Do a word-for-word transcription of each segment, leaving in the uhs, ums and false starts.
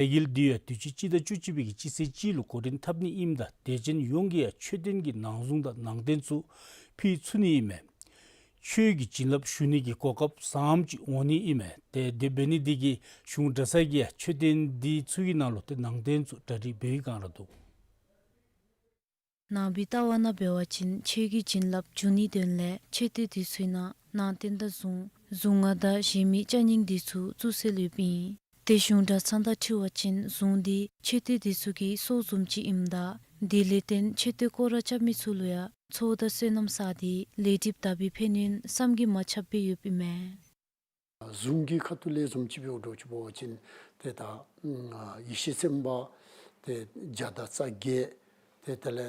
ལས་འགུལ་འདི་ཡང་དུས་ཅི་སྤྱི་ཟླ་བཅུ་གཅིག་པའི་གི་སྤྱི་ཚེས་གཅིག་ལུ་འགོ་འདྲེན་འཐབ་ནི་ཨིནམ་ད་དད་ཅན་ཡོངས་ཀྱིས་ཡང་མཆོད་རྟེན་གྱི་ནང་གཟུངས་དང་ནང་རྟེན་ཚུ་ཕུལ་ཚུགས་ནི་ཨིན་མས། ཆོས་ཀྱི་བྱིན་རླབས་ཞུ་ནི་གི་གོ་སྐབས་བཟངམ་ཅིག་འོང་ནི་ཨིན་མས། ཏེ་དེ་འབད་ནི་འདི་གིས་གཞུང་གྲྭ་ཚང་གིས་ཡང་མཆོད་རྟེན་འདི་ཚུ་གི་ནང་ལུ་ཏེ་ནང་རྟེན་ཚུ་གྲ་སྒྲིག་འབད་བའི་བསྒང་ར་འདུག། ནང་པའི་ལྟ་བ་ནང་འབད་བ་ཅིན་ཆོས་ཀྱི་བྱིན་རླབས་འཇུག་ནིའི་དོན་ལས་མཆོད་རྟེན་འདི་ཚུའི་ནང་ནང་རྟེན་དང་གཟུངས་གཟུངས་སྔགས་དང་གཞན་མི་ཅ་རྙིང་འདི་ཚུ་བཙུགས་སྲོལ་ཡོདཔ་ཨིན། ཏེ་གཞུང་གྲྭ་ཚང་དང་འཁྲིལ་བ་ཅིན་གཟུངས་འདི་མཆོད་རྟེན་འདི་ཚུ་གི་སྲོག་བཟུམ་ཅིག་ཨིནམ་ད་དེ་ལས་བརྟེན་མཆོད་རྟེན་སྐོར་ར་རྐྱབ་མི་ཚུ་ལུ་ཡང་ཚོགས་དང་བསོད་ནམས་བསགས་ཏེ་ལས་སྒྲིབ་དག་པའི་ཕན་ཡོན་བསམ་གྱིས་མ་ཁྱབ་སྦེ་ཡོདཔ་ཨིན་མས། གཟུངས་ཀྱི་ཁ་ཐུག་ལས་བཟུམ་ཅིག་འབད་འགྱོ་ཅིག་འབད་བ་ཅིན་ཏེ་ད་ཡེ་ཤེས་སེམས་དཔའ་ཏེ་བརྒྱ་དང་རྩ་བརྒྱད། ཏེ་དེ་ལས་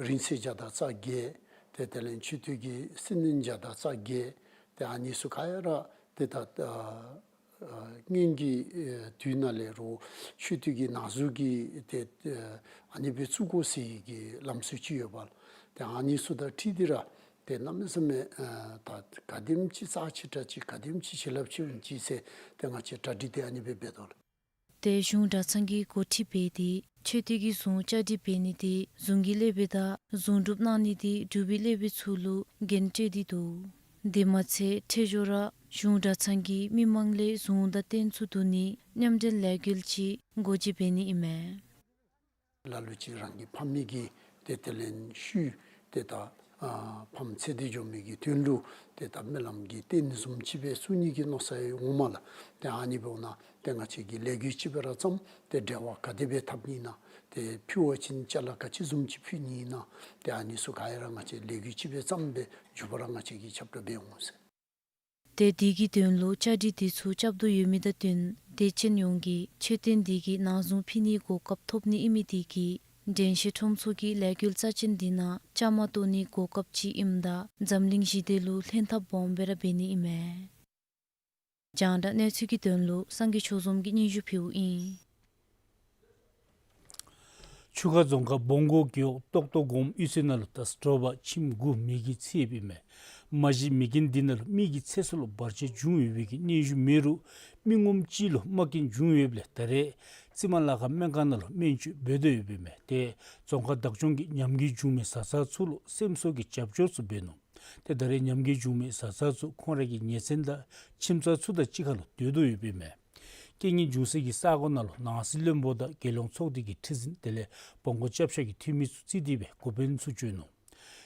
རིང་བསྲེལ་བརྒྱ་དང་རྩ་བརྒྱད། ཏེ་དེ་ལས་མཆོད་རྟེན་གྱི་སེར་སྣེམ་བརྒྱ་དང་རྩ་བརྒྱད། ཏེ་ཨ་ནི་ཚུ་ག་ར་ཏེ་ད་སྔོན་གྱི་དུས་ནང་ལས་རུང་མཆོད་རྟེན་གྱི་ནང་གཟུངས་ཀྱི་ཏེ་ཨ་ནི་སྦེ་བཙུགས་དགོ་ཟེར་གྱི་ལམ་སྲོལ་ཅིག་ཡོདཔ་ལས། ཏེ་ཨ་ནི་ཚུ་དང་འཁྲིལ་ཏེ་ར་ཏེ་གནམ་མེད་ས་མེད་ད་ག་དེམ་ཅིག་རྩ་ཆེ་དྲགས་ཅིག་ག་དེམ་ཅིག་བྱིན་རླབས་ཆེ་འོང་ཅི་ཟེར་ཏེ་ང་བཅས་གྲ་སྒྲིག་འདི་ཨ་ནི་སྦེ་འབད་དོ་ལགས། ཏེ་གཞུང་གྲྭ་ཚང་གིས་འགོ་ཁྲིད་འབད་དེ་མཆོད་རྟེན་གྱི་གཟུངས་བཅའ་སྒྲིག་འབད་ནི་འདི་གཟུངས་ཀྱི་སློབ་དཔོན་དང་གཟུངས་སྒྲུབ་གནང་ནི་འདི་སྒྲུབ་པའི་སློབ་དཔོན་ཚུ་ལུ་འགན་སྤྲོད་དེ་འདུག། དེ་མ་ཚད་འཕྲལ་མགྱོགས་ར་གཞུང་གྲྭ་ཚང་གིས་མི་མང་ལས་གཟུངས་དང་རྟེན་ཚུ་བསྡུ་ནིའི་མཉམ་འབྲེལ་ལས་འགུལ་ཅིག་འགོ་འབྱེད་འབད་ནི་ཨིན་མས། ལ་ལུ་ཅིག་རང་གི་ཕ་མེས་ཀྱི་ཏེ་དེ་ལས་ཤུལ་ཏེ་ད་ཨ་ཕམ་ཚེ་འདི་འགྱོ་མི་གི་དོན་ལུ་ཏེ་ད་སྨོན་ལམ་གྱི་རྟེན་བཟུམ་ཅིག་སྦེ་བཙུགས་ནི་གི་མནོ་བསམ་ཡང་འོངམ་ལས། ཏེ་ཨ་ནི་འབདཝ་ད་ཏེ་ང་བཅས་ཀྱིས་ལས་འགུལ་ཅིག་སྦེ་ར་བརྩམས་ཏེ་འབྲེལ་བ་ག་དེ་སྦེ་འཐབ་ནི་ཨིན་ན། ཏེ་ཕུལ་བ་ཅིན་ཅ་ལ་ག་ཅི་བཟུམ་ཅིག་ཕུལ་ནི་ཨིན་ན། ཏེ་ཨ་ནི་ཚུ་ག་ར་ང་བཅས་ལས་འགུལ་ཅིག་སྦེ་བརྩམས་སྦེ་མགྱོགས་པ་ར་ང་བཅས་ཀྱིས་ཁྱབ་བསྒྲགས་འབད་འོང་ཟེར། ཏེ་དེ་གི་དོན་ལུ་བཅའ་སྒྲིག་འདི་ཚུ་རྐྱབ་དོ་ཡོད་མི་དང་བསྟུན་དད་ཅན་ཡོངས་ཀྱིས་མཆོད་རྟེན་འདི་གི་ནང་གཟུངས་ཕུལ་ནིའི་གོ་སྐབས་ཐོབ་ནི་ཨིན་མི་འདི་གིས་དྲན་ཤེས་ཁྲོམ་ཚོགས་ཀྱི་ལས་འགུལ་རྩ་ཅན་འདི་ནང་བཅའ་མར་གཏོགས་ནིའི་གོ་སྐབས་ཅིག་ཨིནམ་ད་འཛམ་གླིང་ཞི་བདེ་ལུ་ལྷན་ཐབས་སྦོམ་སྦེ་ར་འབད་ནི་ཨིན་མས། རྒྱང་བསྒྲགས་གནས་ཚུལ་གྱི་དོན་ལུ་སངས་རྒྱས་ཆོས་འཛོམས་ཀྱིས་སྙན་ཞུ་ཕུལཝ་ཨིན། ཆུ་ཁ་རྫོང་ཁག་སྦོང་སྒོ་རྒེད་འོག་ཏོག་ཏོ་སྒོམ་གཡུས་ཚན་ནང་ལུ་ད་དྲོ་པ་ཁྱིམ་དགུ་མེ་གིས་ཚིག་ཡོདཔ་ཨིན་མས། མ་གཞི་མེ་རྐྱེན་འདི་ནང་ལུ་མི་གི་ཚེ་སྲོག་ལུ་བར་ཆད་བྱུང་ཡོད་པའི་གི་སྙན་ཞུ་མེད་རུང་མི་ངོམ་གཅིག་ལུ་རྨ་རྐྱེན་བྱུང་ཡོདཔ་ལས་ད་རེས་རྩི་མ་ལ་ཁ་སྨན་ཁང་ནང་ལུ་སྨན་བཅོས་འབད་དོ་ཡོདཔ་ཨིན་མས། ཏེ་རྫོང་ཁག་བདག་སྐྱོང་གིས་ཉམས་རྒུད་བྱུང་མི་བཟའ་ཚང་ཚུ་ལུ་སེམས་གསོ་གི་རྒྱབ་སྐྱོར་ཚུ་འབད་ནུག། ཏེ་ད་རེས་ཉམས་རྒུད་བྱུང་མི་བཟའ་ཚང་ཚུ་ཁོང་རའི་གི་ཉེ་ཚན་དང་ཁྱིམ་ཚང་ཚུ་དང་གཅིག་ཁར་ལུ་སྡོད་དོ་ཡོདཔ་ཨིན་མས། རྐྱེན་ངན་བྱུང་སའི་གི་ས་གོ་ནང་ལུ་ནང་སྲིད་བློན་པོ་དང་རྒྱལ་ཡོངས་ཚོགས་སྡེ་གི་ཁྲི་འཛིན་དེ་ལས་སྦོང་སྒོ་སྐྱབས་ཆ་གི་འཐུས་མི་ཚུ་བརྩིས་ཏེ་སྦེ་འགོ་དཔོན་ཚུ་བྱོན་ནུག།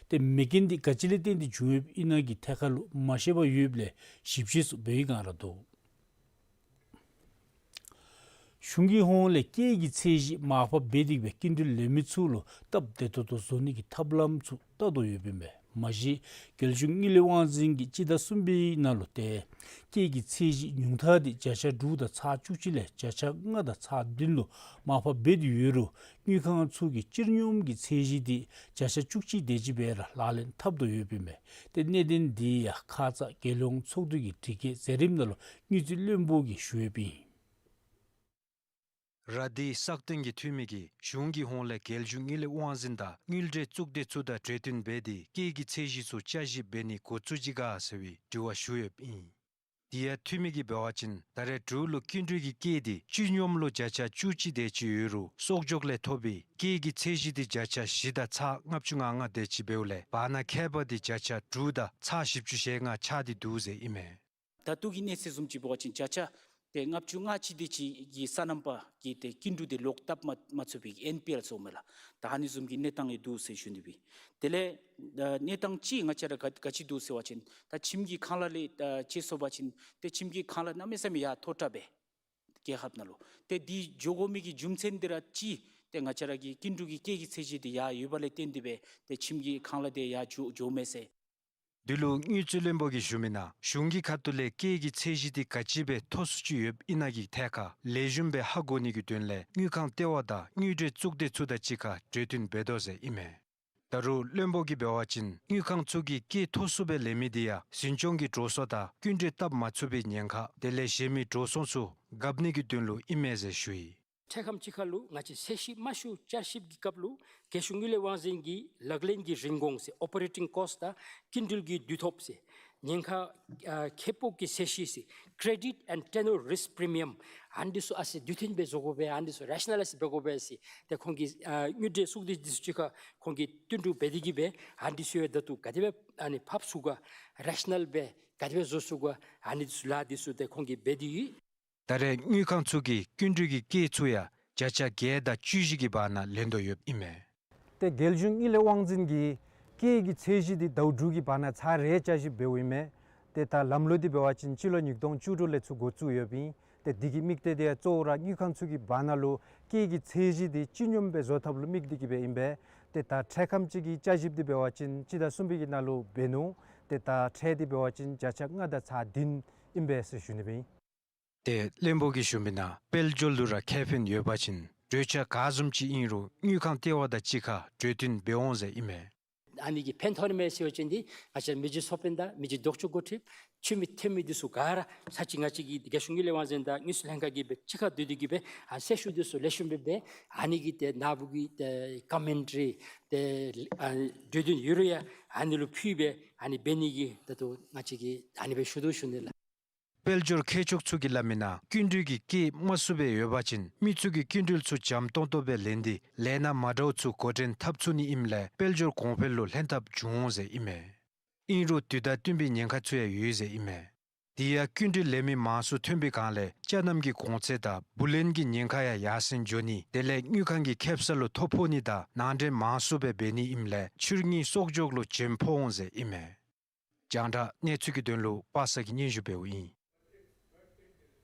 ཏེ་མེ་རྐྱེན་འདི་ག་ཅི་ལས་བརྟེན་ཏེ་བྱུང་ཡོདཔ་ཨིན་ན་གི་ཐད་ཁར་ལུ་མ་ཤེས་པར་ཡོདཔ་ལས་ཞིབ་དཔྱད་ཚུ་འབད་བའི་བསྒང་ར་འདུག། གཞུང་གི་ཧོངས་ལས་སྐྱེད་ཀྱི་ཚད་གཞི་མར་ཕབ་འབད་དེ་སྦེ་སྐྱིན་འགྲུལ་ལེན་མི་ཚུ་ལུ་སྟབས་བདེ་ཏོག་ཏོ་བཟོ་ནི་གི་ཐབས་ལམ་ཚུ་བལྟ་དོ་ཡོདཔ་ཨིན་མས། མ་གཞི་རྒྱལ་གཞུང་དངུལ་ལས་དབང་འཛིན་གྱིས་སྤྱི་ཟླ་གསུམ་པའི་ནང་ལུ་ཏེ་སྐྱེད་ཀྱི་ཚད་གཞི་ཉུང་མཐའ་འདི་བརྒྱ་ཆ་དྲུག་དང་ཚག་བཅུ་གཅིག་ལས་བརྒྱ་ཆ་ལྔ་དང་ཚག་བདུན་ལུ་མར་ཕབ་འབད་དེ་ཡོད་རུང་དངུལ་ཁང་ཚུ་གིས་སྤྱིར་སྙོམས་ཀྱི་ཚད་གཞི་འདི་བརྒྱ་ཆ་བཅུ་གཅིག་དེ་ཅིག་སྦེ་ར་ལག་ལེན་འཐབ་དོ་ཡོདཔ་ཨིན་མས། ཏེ་གནད་དོན་འདི་ཡང་ཁ་ཙ་རྒྱལ་ཡོངས་ཚོགས་འདུ་གི་དྲི་བཀོད་མཛད་རིམ་ནང་ལུ་དངུལ་རྩིས་བློན་པོ་གིས་ཞུ་ཡོདཔ་ཨིན། ར་དྷིའི་སྲ་བརྟན་གྱི་འཐུས་མི་གིས་གཞུང་གི་ཧོངས་ལས་རྒྱལ་གཞུང་དངུལ་ལས་དབང་འཛིན་དང་དངུལ་འབྲེལ་གཙུག་སྡེ་ཚུ་དང་གྲོས་བསྟུན་འབད་དེ་སྐྱེད་ཀྱི་ཚད་གཞི་ཚུ་བསྐྱར་ཞིབ་འབད་ནི་འགོ་བཙུགས་ཅི་ག་ཟེར་བའི་དྲི་བ་ཞུ་ཡོདཔ་ཨིན། དེ་ཡང་འཐུས་མི་གིས་འབད་བ་ཅིན་ད་རེས་འབྲུག་ལུ་སྐྱིན་འགྲུལ་གྱི་སྐྱེད་འདི་སྤྱིར་སྙོམས་ལུ་བརྒྱ་ཆ་བཅུ་གཅིག་དེ་ཅིག་ཡོད་རུང་གསོག་འཇོག་ལས་ཐོབ་པའི་སྐྱེད་ཀྱི་ཚད་གཞི་འདི་བརྒྱ་ཆ་བཞི་དང་ཚག་ལྔ་བཅུ་ང་ལྔ་དེ་ཅིག་འབདཝ་ལས་བར་ན་ཁྱད་པར་འདི་བརྒྱ་ཆ་དྲུག་དང་ཚག་བཞི་བཅུ་ཞེ་ལྔ་ཆགས་ཏེ་འདུག་ཟེར་ཨིན་མས། ད་ལྟོ་གི་གནས་ཚད་བཟུམ་ཅིག་འབད་བ་ཅིན་བརྒྱ་ཆ་ཏེ་ལྔ་བཅུ་ང་གཅིག་དེ་ཅིག་གི་སོ་ནམ་པ་གིས་ཏེ་སྐྱིན་འགྲུལ་དེ་ལོག་བཏབ་མ་མ་ཚུགས་པའི་ཨེན་པི་ཨེལ་ཟེརཝ་མས་ལགས། ད་ཨ་ནི་བཟུམ་གྱི་གནས་སྟངས་ཡང་འདུག་ཟེར་ཞུ་ནི་སྦེ། དེ་ལས་ཨ་གནས་སྟངས་ཅིག་ང་བཅས་ར་ག་ག་ཅི་འདུག་ཟེར་བ་ཅིན་ད་ཁྱིམ་གྱི་ཁང་གླ་ལས་ཨ་ཅིག་སོང་པ་ཅིན་ཏེ་ཁྱིམ་གྱི་ཁང་གླ་གནམ་མེད་ས་མེད་ཡར་མཐོ་དྲགས་སྦེ་རྒྱལ་ཁབ་ནང་ལུ་ཏེ་འདི་འགྱོ་དགོ་མི་གི་རྒྱུ་མཚན་འདི་ར་ཅིག་ཏེ་ང་བཅས་ར་གི་སྐྱིན་འགྲུལ་གྱི་སྐྱེད་ཀྱི་ཚད་གཞི་འདི་ཡར་ཡོད་པ་ལས་བརྟེན་ཏེ་སྦེ་ཏེ་ཁྱིམ་གྱི་ཁང་གླ་དེ་ཡར་འགྱོ་འགྱོཝ་མས་ཟེར། འདི་ལུ་དངུལ་རྩིས་བློན་པོ་གིས་ཞུ་མི་ནང་གཞུང་གི་ཁ་ཐུག་ལས་སྐྱེད་ཀྱི་ཚད་གཞི་འདི་ག་ཅི་སྦེ་མཐོ་སུ་ཅིག་ཡོདཔ་ཨིན་ན་གི་ཐད་ཁར་ལེགས་ཤོམ་སྦེ་ཧ་གོ་ནི་གི་དོན་ལས་དངུལ་ཁང་ལྟེ་བ་དང་དངུལ་འབྲེལ་གཙུག་སྡེ་ཚུ་དང་གཅིག་ཁར་གྲོས་བསྟུན་འབད་དོ་ཟེར་ཨིན་མས། ད་རུང་བློན་པོ་གིས་འབད་བ་ཅིན་དངུལ་ཁང་ཚུ་གིས་སྐྱེད་མཐོ་སུ་སྦེ་ལེན་མི་འདི་ཡང་འཛིན་སྐྱོང་གི་འགྲོ་སོང་དང་སྐྱིན་འགྲུལ་བཏབ་མ་ཚུགས་པའི་ཉེན་ཁ་དེ་ལས་གཞན་མི་འགྲོ་སོང་ཚུ་གབ་ནི་གི་དོན་ལུ་ཨིན་མས་ཟེར་ཞུ་ཡི། འཕྲལ་ཁམས་ཅིག་ཁར་ལུ་ང་བཅས་ཚད་གཞི་དམའ་ཤོས་བསྐྱར་ཞིབ་ཀྱི་སྐབས་ལུ་རྒྱལ་གཞུང་དངུལ་ལས་དབང་འཛིན་གྱི་ལག་ལེན་གྱི་རིན་གོང་ཟེར་ཨོ་པ་རེ་ཊིང་ཀོསཊ་དང་སྐྱིན་འགྲུལ་གྱི་དུས་ཐོབ་ཟེར་ ཉེན་ཁ་ཨ་ཁེ་སྤོགས་ཀྱི་ཚད་གཞི་ཟེར། Credit and Tenor Risk Premium ཨ་ནི་འདི་ཚུ་ཨ་ཙི་དུས་མཐུན་སྦེ་བཟོ་དགོ་པས། ཨ་ནི་འདི་ཚུ་རེ་ཤ་ནཱ་ལའིཛ་འབད་དགོ་པས་ཟེར། ཏེ་ཁོང་གིས་ཨ་དངུལ་འབྲེལ་གསོག་སྡེ་འདི་ཚུ་གཅིག་ཁར་ཁོང་གིས་བསྟུན་གྲོས་འབད་དེ་གིས་སྦེ་ཨ་ནི་འདི་ཚུ་ཡང་ད་ལྟོ་ག་དེ་སྦེ་ཨ་ནི་ཕབ་ཚུགས་ག་རེ་ཤ་ནཱལ་སྦེ་ག་དེ་སྦེ་བཟོ་ཚུགས་ག་ཨ་ནི་འདི་ཚུ་ལཱ་འདི་ཚུ་ཏེ་ཁོང་གིས་འབད་དེ་ཡོད། ད་རེས་དངུལ་ཁང་ཚུ་གིས་སྐྱིན་འགྲུལ་གྱི་སྐྱེད་ཚུ་ཡང་བརྒྱ་ཆ་བརྒྱད་དང་བཅུ་བཞི་གི་བར་ན་ལེན་དོ་ཡོདཔ་ཨིན་མས། ཏེ་རྒྱལ་གཞུང་དངུལ་ལས་དབང་འཛིན་གྱིས་སྐྱེད་ཀྱི་ཚད་གཞི་འདི་ཟླཝ་དྲུག་གི་བར་ན་ཚར་རེ་བསྐྱར་ཞིབ་འབདཝ་ཨིན་མས། ཏེ་ད་ལམ་ལུགས་འདི་འབད་བ་ཅིན་སྤྱི་ལོ་ཉིས་སྟོང་བཅུ་དྲུག་ལས་ཚུར་འགོ་བཙུགས་ཡོདཔ་ཨིན། ཏེ་འདི་གི་དམིགས་གཏད་འདི་ཡང་གཙོ་བོ་ར་དངུལ་ཁང་ཚུ་གི་བར་ན་ལུ་སྐྱེད་ཀྱི་ཚད་གཞི་འདི་སྤྱི་སྙོམས་སྦེ་བཟོ་ཐབས་ལུ་དམིགས་ཏེ་གིས་སྦེ་ཨིན་པས། ཏེ་ད་འཕྲལ་ཁམས་ཅིག་གི་བསྐྱར་ཞིབ་འདི་འབད་བ་ཅིན་སྤྱི་ཟླ་གསུམ་པའི་གི་ནང་ལུ་འབད་ནུག། ཏེ་ད་འཕྲལ་འདི་འབད་བ་ཅིན་བརྒྱ་ཆ་ལྔ་དང་ཚག་བདུན་ཨིན་པས་ཟེར་ཞུ་ནི་སྦེ་ཨིན། ཏེ་བློན་པོ་གིས་ཞུ་མི་ནང་དཔལ་འབྱོར་ལུ་ར་ཁེ་ཕན་ཡོད་པ་ཅིན་གྲོས་འཆར་ག་བཟུམ་ཅིག་ཨིན་རུང་དངུལ་ཁང་ལྟེ་བ་དང་གཅིག་ཁར་གྲོས་བསྟུན་འབད་འོང་ཟེར་ཨིན་མས། ཨ་ནི་གི་ཕན་ཐོགས་ནི་མས་ཟེར་བ་ཅིན་འདི་ང་བཅས་མི་རྗེ་ཚོགས་དཔོན་དང་མི་རྗེ་ལྡོག་ཕྱོགས་འགོ་ཁྲིདཔ་ཆུ་མིག་ཐེམ་མིག་འདི་ཚུ་ག་ར་ཚར་གཅིག་ང་བཅས་ཀྱི་རྒྱལ་གཞུང་དངུལ་ལས་དབང་འཛིན་དང་དངུལ་རྩིས་ལྷན་ཁག་གིས་སྦེ་གཅིག་ཁར་སྡོད་དེ་གིས་སྦེ་ཨ་གསལ་ཞུ་འདི་ཚུ་ལེགས་ཤོམ་སྦེ་འབད། ཨ་ནི་གི་ཏེ་ནཱ་བུ་གི་ཏེ་ཀོ་མེན་ཊ་རི་ཏེ་ཨ་གྲོས་བསྟུན་ཡོད་རུང་ཡང་ཨ་ནི་ལུ་ཕུལ་སྦེ་ཨ་ནི་འབད་ནི་གི་ད་ལྟོ་ང་བཅས་ཀྱིས་ཨ་ནི་སྦེ་ཞུ་དོ་ཞུ་ནི་ལགས། དཔལ་འབྱོར་མཁས་མཆོག་ཚུ་གིས་སླབ་མི་ནང་སྐྱིན་འགྲུལ་གྱི་སྐྱེད་དམའ་སུ་སྦེ་ཡོད་པ་ཅིན་མི་ཚུ་གིས་སྐྱིན་འགྲུལ་ཚུ་འཇམ་ཏོང་ཏོ་སྦེ་ལེན་ཏེ་ལས་སྣ་མ་འདྲཝ་ཚུ་འགོ་འདྲེན་འཐབ་ཚུགས་ནི་ཨིནམ་ལས་དཔལ་འབྱོར་གོང་འཕེལ་ལུ་ལྷན་ཐབས་འབྱུང་འོང་ཟེར་ཨིན་མས། ཨིན་རུང་དུས་དང་བསྟུན་པའི་ཉེན་ཁ་ཚུ་ཡང་ཡོད་ཟེར་ཨིན་མས། དེ་ཡང་སྐྱིན་འགྲུལ་ལེན་མི་མང་སུ་ཐོན་པའི་སྒང་ལས་ཅ་རྣམ་གྱི་གོང་ཚད་དང་བུ་ལོན་གྱི་ཉེན་ཁ་ཡང་ཡར་སེང་འགྱོ་ནི་དེ་ལས་དངུལ་ཁང་གི་ཁེ་སང་ལུ་ཐོ་ཕོག་ནི་དང་ནང་འདྲེན་མང་སུ་སྦེ་འབད་ནི་ཨིནམ་ལས་ཕྱི་དངུལ་གསོག་འཇོག་ལུ་བྱེམ་ཕོག་འོང་ཟེར་ཨིན་མས། རྒྱང་བསྒྲགས་གནས་ཚུལ་གྱི་དོན་ལུ་པ་སངས་ཀྱིས་སྙན་ཞུ་འབདཝ་ཨིན།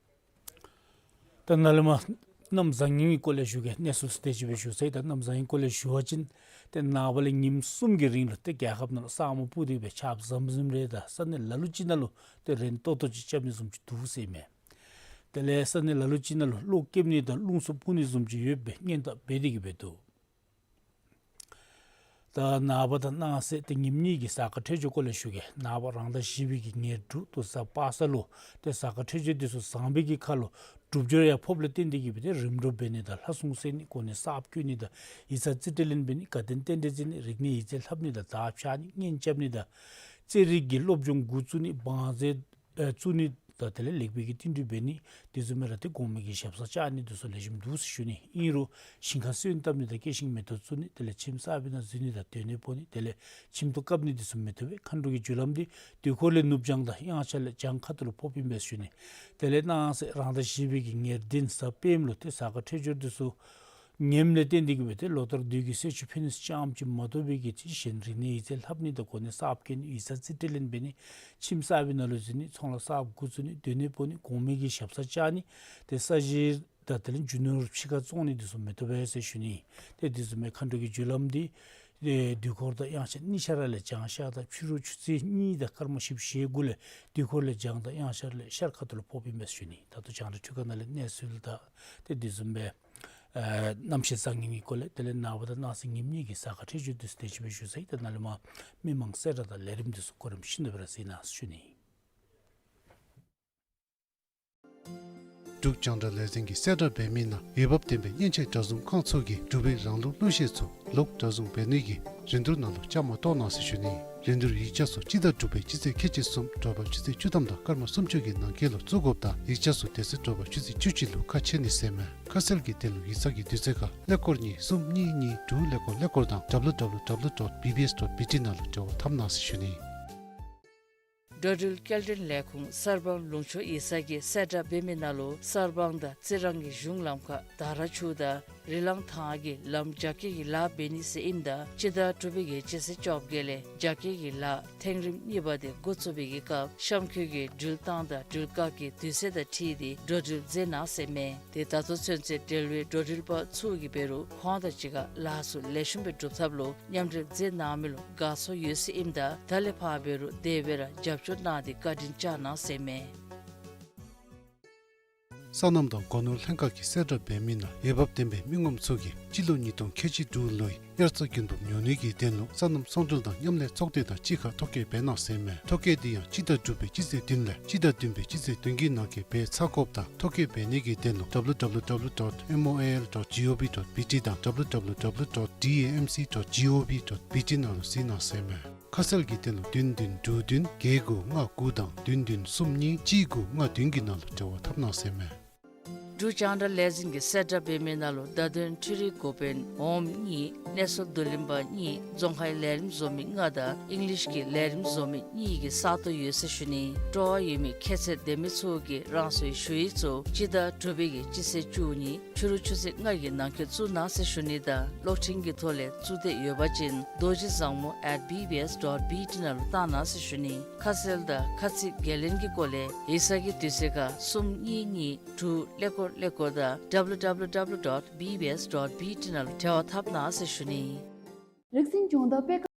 ད་ནཱ་ལས་མར་གནམ་བཟང་ངན་གྱི་སྐོར་ལས་ཞུ་གེ། གནས་ཚུལ་དེ་ཅིག་སྦེ་ཞུ་ཚར་ཡི། ད་གནམ་བཟང་ངན་སྐོར་ལས་ཞུ་བ་ཅིན་ཏེ་ནངས་པ་ལས་ཉིནམ་གསུམ་གྱི་རིང་ལུ་ཏེ་རྒྱལ་ཁབ་ནང་ལུ་ས་སྨུག་སྤུབས་ཏེ་སྦེ་ཆརཔ་ཟམ་ཟིམ་རེ་དང་ས་གནས་ལ་ལུ་ཅིག་ནང་ལུ་ཏེ་རན་ཏོག་ཏོ་ཅིག་རྐྱབ་ནི་བཟུམ་ཅིག་འདུག་ཟེར་མས། དེ་ལས་ས་གནས་ལ་ལུ་ཅིག་ནང་ལུ་གློག་ཀེམ་ནི་དང་རླུང་འཚུབ་འཕུ་ནི་བཟུམ་ཅིག་ཡོདཔ་སྦེ་སྔོན་བརྡ་འབད་དེ་གིས་སྦེ་འདུག། ད་ནངས་པ་དང་གནངས་ཚེ་ཏེ་ཉིནམ་གཉིས་ཀྱི་གཟའ་སྐར་འཕྲོད་སྦྱོར་སྐོར་ལས་ཞུ་གེ། ནངས་པ་རང་ཟླ་བཞི་པའི་གི་ཉེར་དྲུག་ཏུ་གཟའ་པ་སངས་ལུ་ཏེ་གཟའ་སྐར་འཕྲོད་སྦྱོར་འདི་ཚུ་བཟང་པའི་གི་ཁར་ལུ་སྒྲུབ་སྦྱོར་ཡང་ཕོགཔ་ལས་བརྟེན་ཏེ་གིས་སྦེ་ཏེ་རིམ་གྲོ་འབད་ནི་དང་ལྷ་སྲུང་གསོལ་ནི་གོ་གནས་གསརཔ་བསྐོ་ནི་དང་ཡིག་ཚང་རྩིས་སྤྲོད་ལེན་འབད་ནི་དགའ་སྟོན་རྟེན་འབྲེལ་བརྩི་ནི་རིག་གནས་ཡིག་རྩིས་ལྷབ་ནི་དང་དར་ཕྱར་ནི་གཉེན་རྐྱབ་ནི་དང་རྩེད་རིགས་ཀྱི་སློབ་སྦྱོང་འགོ་བཙུགས་ནི་བང་རྩལ་ཨེ་བཙུགས་ནི་དང་དེ་ལས་ལེགས་སྤེལ་གྱི་བསྟུན་གྲོས་འབད་ནི་དེ་བཟུམ་སྦེ་ར་ཏེ་གོང་མའི་གི་ཞབས་སར་བཅར་ནི་འདི་ཚུ་ལེགས་ཤོམ་འདུག་ཟེར་ཞུ་ནི། ཨིན་རུང་ཞིང་ཁར་སོན་བཏབ་ནི་དང་སྐྱེད་ཤིང་མེ་ཏོག་བཙུགས་ནི་དེ་ལས་ཁྱིམ་གསར་པའི་ནང་འཛུལ་ནི་དང་སྡོད་གནས་སྤོ་ནི་དེ་ལས་ཁྱིམ་ཐོག་བཀབ་ནི་འདི་ཚུ་མི་བཏུབ་པས། མཁའ་འགྲོ་གི་རྒྱུ་ལམ་འདི་དུས་འཁོར་ལས་ནུབ་བྱང་དང་དབྱངས་འཆར་ལས་བྱང་ཁ་ཐུག་ལུ་ཕོགཔ་ཨིན་པས་ཟེར་ཞུ་ནི། དེ་ལས་གནངས་ཚེ་རང་ཟླ་བཞི་པའི་གི་ཉེར་བདུན་གཟའ་སྤེནམ་ལུ་ཏེ་གཟའ་སྐར་འཕྲོད་སྦྱོར་འདི་ཚུ་ངནམ་ལས་བརྟེན་ཏེ་གིས་སྦེ་ཏེ་ལོ་ལྟར་བདུད་ཀྱི་གསོལ་མཆོད་ཕུལ་ནི་ཙམ་ཅིག་མ་གཏོགས་པའི་གི་ཅིག་གཞན་རིག་གནས་ཡིག་རྩིས་ལྷབ་ནི་དང་གོ་གནས་གསརཔ་བསྐོ་ནི་ཡིག་ཚང་རྩིས་སྤྲོད་ལེན་འབད་ནི་ཁྱིམ་གསར་པའི་ནང་ལུ་འཛུལ་ནི་ཚོང་ལཱ་གསརཔ་འགོ་བཙུགས་ནི་སྡོད་གནས་སྤོ་ནི་གོང་མའི་གི་ཞབས་སར་བཅར་ནི་ཏེ་ས་གཞི་དང་དེ་ལས་རྒྱུ་ནོར་ཕྱི་ཁར་བཙོང་ནི་འདི་ཚུ་མི་བཏུབ་པས་ཟེར་ཞུ་ནི། ཏེ་དེ་བཟུམ་མའི་མཁའ་འགྲོ་གི་རྒྱུ་ལམ་འདི་ཨེ་དུས་འཁོར་དང་དབྱངས་འཆར་གཉིས་ཆ་ར་ལས་བྱང་ཤར་དང་ཕྱི་རུ་ཆུ་ཚོད་གཉིས་དང་སྐར་མ་བཞི་བཅུ་ཞེ་དགུ་ལས་དུས་འཁོར་ལས་བྱང་དང་དབྱངས་འཆར་ལས་ཤར་ཁ་ཐུག་ལུ་ཕོགཔ་ཨིན་པས་ཟེར་ཞུ་ནི། ད་ལྟོ་རྒྱང་བསྒྲགས་འཕྲུལ་ཁང་ནང་ལས་གནས་ཚུལ་དང་ཏེ་དེ་བཟུམ་སྦེ་ཨེ་གནམ་གཤིས་བཟང་ངན་གྱི་སྐོར་ལས་དེ་ལས་ནངས་པ་དང་གནངས་ཚེ་ཉིནམ་གཉིས་ཀྱི་གཟའ་སྐར་འཕྲོད་སྦྱོར་འདི་ཚུ་དེ་ཅིག་སྦེ་ཞུ་ཚར་ཡི། ད་ནཱ་ལས་མར་མི་མང་གསལ་བསྒྲགས་དང་ལས་རིམ་འདི་ཚུ་གོ་རིམ་བཞིན་དུ་སྦེ་ར་གཟིགས་གནང་ཟེར་ཞུ་ནི། འབྲུག་རྒྱང་བསྒྲགས་ལས་འཛིན་གྱིས་གསལ་བསྒྲགས་འབད་མི་ནང་འོས་འབབ་ལྡན་པའི་མཉེན་ཆས་གྲྭ་བཟུང་ཁང་ཚུ་གིས་འབྲུག་པའི་རང་ལུགས་གླུ་གཞས་ཚུ་ལོག་གྲྭ་བཟུང་འབད་ནི་གི་རིན་བསྡུར་ནང་ལུ་བཅའ་མར་གཏོགས་གནང་ཟེར་ཞུ་ནི། རིན་བསྡུར་ཡིག་ཆ་ཚུ་སྤྱི་ཟླ་དྲུག་པའི་སྤྱི་ཚེས་ཁལ་གཅིག་གསུམ་དྲོ་པ་ཆུ་ཚོད་བཅུ་ཐམ་དང་སྐར་མ་སུམ་ཅུ་གི་ནང་འཁོད་ལུ་བཙུགས་དགོཔ་དང་ཡིག་ཆ་ཚུ་དེ་ཚེ་དྲོ་པ་ཆུ་ཚོད་བཅུ་གཅིག་ལུ་ཁ་ཕྱེ་ནི་ཟེར་མས། ཁ་གསལ་གྱི་དོན་ལུ་ཡིག་ཚང་གི་དུས་ཚོད་ཁར་ཀླད་ཀོར་གཉིས་གསུམ་གཉིས་གཉིས་དྲུག་ཀླད་ཀོར་ཀླད་ཀོར་དང་W W W dot B B S dot B T ནང་ལུ་འབྲེལ་བ་འཐབ་གནང་ཟེར་ཞུ་ནི། འགྲོ་འགྲུལ་སྐྱེལ་འདྲེན་ལས་ཁུངས་གསར་སྤང་ལུང་ཕྱོགས་ཡིག་ཚང་གིས་གསལ་བསྒྲགས་འབད་མི་ནང་ལུ་གསར་སྤང་དང་རྩི་རང་གི་གཞུང་ལམ་ཁར་དར་ཆུ་དང་རི་ལང་ཐང་གི་ལམ་རྒྱ་སྐྱེད་ཀྱི་ལཱ་འབད་ནི་ཟེར་ཨིནམ་ད་སྤྱི་ཟླ་དྲུག་པའི་གི་སྤྱི་ཚེས་བཅོ་བརྒྱད་ལས་རྒྱ་སྐྱེད་ཀྱི་ལཱ་ཐེངས་རིམ་གཉིས་པ་དེ་འགོ་བཙུགས་པའི་གི་སྐབས་གཤམ་འཁོད་ཀྱི་འགྲུལ་བཏང་དང་འགྲུལ་བཀག་གི་དུས་ཚོད་དང་འཁྲིལ་ཏེ་འགྲོ་འགྲུལ་མཛད་གནང་ཟེར་མས། དེ་ད་ལྟོ་ཚུན་ཚོད་འབྲེལ་བའི་འགྲོ་འགྲུལ་པ་ཚུ་གིས་འབད་རུང་ཁོང་དང་གཅིག་ཁར་ལཱ་ཚུ་ལེགས་ཤོམ་སྦེ་སྒྲུབ་ཐབས་ལུ་མཉམ་འབྲེལ་མཛད་གནང་མི་ལུ་དགའ་ཚོར་ཡོད་ཟེར་ཨིནམ་ད་ད་ལས་ཕར་འབད་རུང་དེ་སྦེ་ར་རྒྱབ་སྐྱོར་གནང་སྟེ་བཀའ་དྲིན་བསྐྱང་གནང་ཟེར་མས། སོ་ནམ་དང་སྒོ་ནོར་ལྷན་ཁག་གིས་གསལ་བསྒྲགས་འབད་མི་ནང་འོས་འབབ་ལྡན་པའི་མི་ངོམ་ཚུ་གིས་སྤྱི་ལོ་ཉིས་སྟོང་ཁལ་གཅིག་དྲུག་ལོའི་དབྱར་རྩྭ་དགུན་འབུབ་ཉོ་ནི་གི་དོན་ལུ་སོ་ནམ་ཚོང་འབྲེལ་དང་མཉམ་ལས་ཚོགས་སྡེ་དང་གཅིག་ཁར་ཐོ་བཀོད་འབད་གནང་ཟེར་མས། ཐོ་བཀོད་འདི་ཡང་སྤྱི་ཟླ་དྲུག་པའི་སྤྱི་ཚེས་བདུན་ལས་སྤྱི་ཟླ་བདུན་པའི་སྤྱི་ཚེས་བདུན་གྱི་ནང་འཁོད་འབད་ཚར་དགོཔ་དང་ཐོ་བཀོད་འབད་ནི་གི་དོན་ལུ་W W W dot M O A L dot G O V dot B T དང་W W W dot D A M C dot G O V dot B T ནང་ལུ་གཟིགས་གནང་ཟེར་མས། ཁ་གསལ་གྱི་དོན་ལུ་བདུན་བདུན་དྲུག་བདུན་བརྒྱད་དགུ་ལྔ་དགུ་དང་བདུན་བདུན་གསུམ་གཉིས་གཅིག་དགུ་ལྔ་བདུན་གྱི་ནང་ལུ་འབྲེལ་བ་འཐབ་གནང་ཟེར་མས། འབྲུག་རྒྱང་བསྒྲགས་ལས་འཛིན་གྱིས་གསལ་བསྒྲགས་འབད་མི་ནང་ལུ་བརྡ་དོན་འཕྲུལ་རིག་འགོ་དཔོན་འོགམ་གཉིས། གནས་ཚུལ་བསྡུ་ལེན་པ་གཉིས། རྫོང་ཁའི་ལས་རིམ་བཟོ་མི་ལྔ་དང་ཨིང་ལིཤ་གི་ལས་རིམ་བཟོ་མི་གཉིས་ཀྱི་ས་སྟོང་ཡོད་ཟེར་ཞུ་ནི། སྤྲོ་བ་ཡོད་མི་ཁྱད་ཚད་ལྡན་མི་ཚུ་གིས་རང་སོའི་ཞུ་ཡིག་ཚུ་སྤྱི་ཟླ་དྲུག་པའི་གི་སྤྱི་ཚེས་བཅུ་གཉིས་ཕྱི་རུ་ཆུ་ཚོད་ལྔ་གི་ནང་འཁོད་བཙུགས་གནང་ཟེར་ཞུ་ནི་དང་། གློག་འཕྲིན་གྱི་ཐོག་ལས་བཙུགས་འདོད་ཡོད་པ་ཅིན་རྡོ་རྗེ་བཟང་མོ་at B B S dot B T ནང་ལུ་བཏང་གནང་ཟེར་ཞུ་ནི། ཁ་གསལ་དང་ཁ་ཚིག་འགན་ལེན་གྱི་སྐོར་ལས་ཡིག་ཚང་གི་དུས་ཚོད་ཁར་གསུམ་གཉིས་གཉིས་དྲུག་ཀླད་ཀོར་ཀླད་ཀོར་དང་W W W dot B B S dot B T ནང་ལུ་འབྲེལ་བ་འཐབ་གནང་ཟེར་ཞུ་ནི། རིག་འཛིན་སྦྱོང་བརྡར་སྤེལ་ཁང་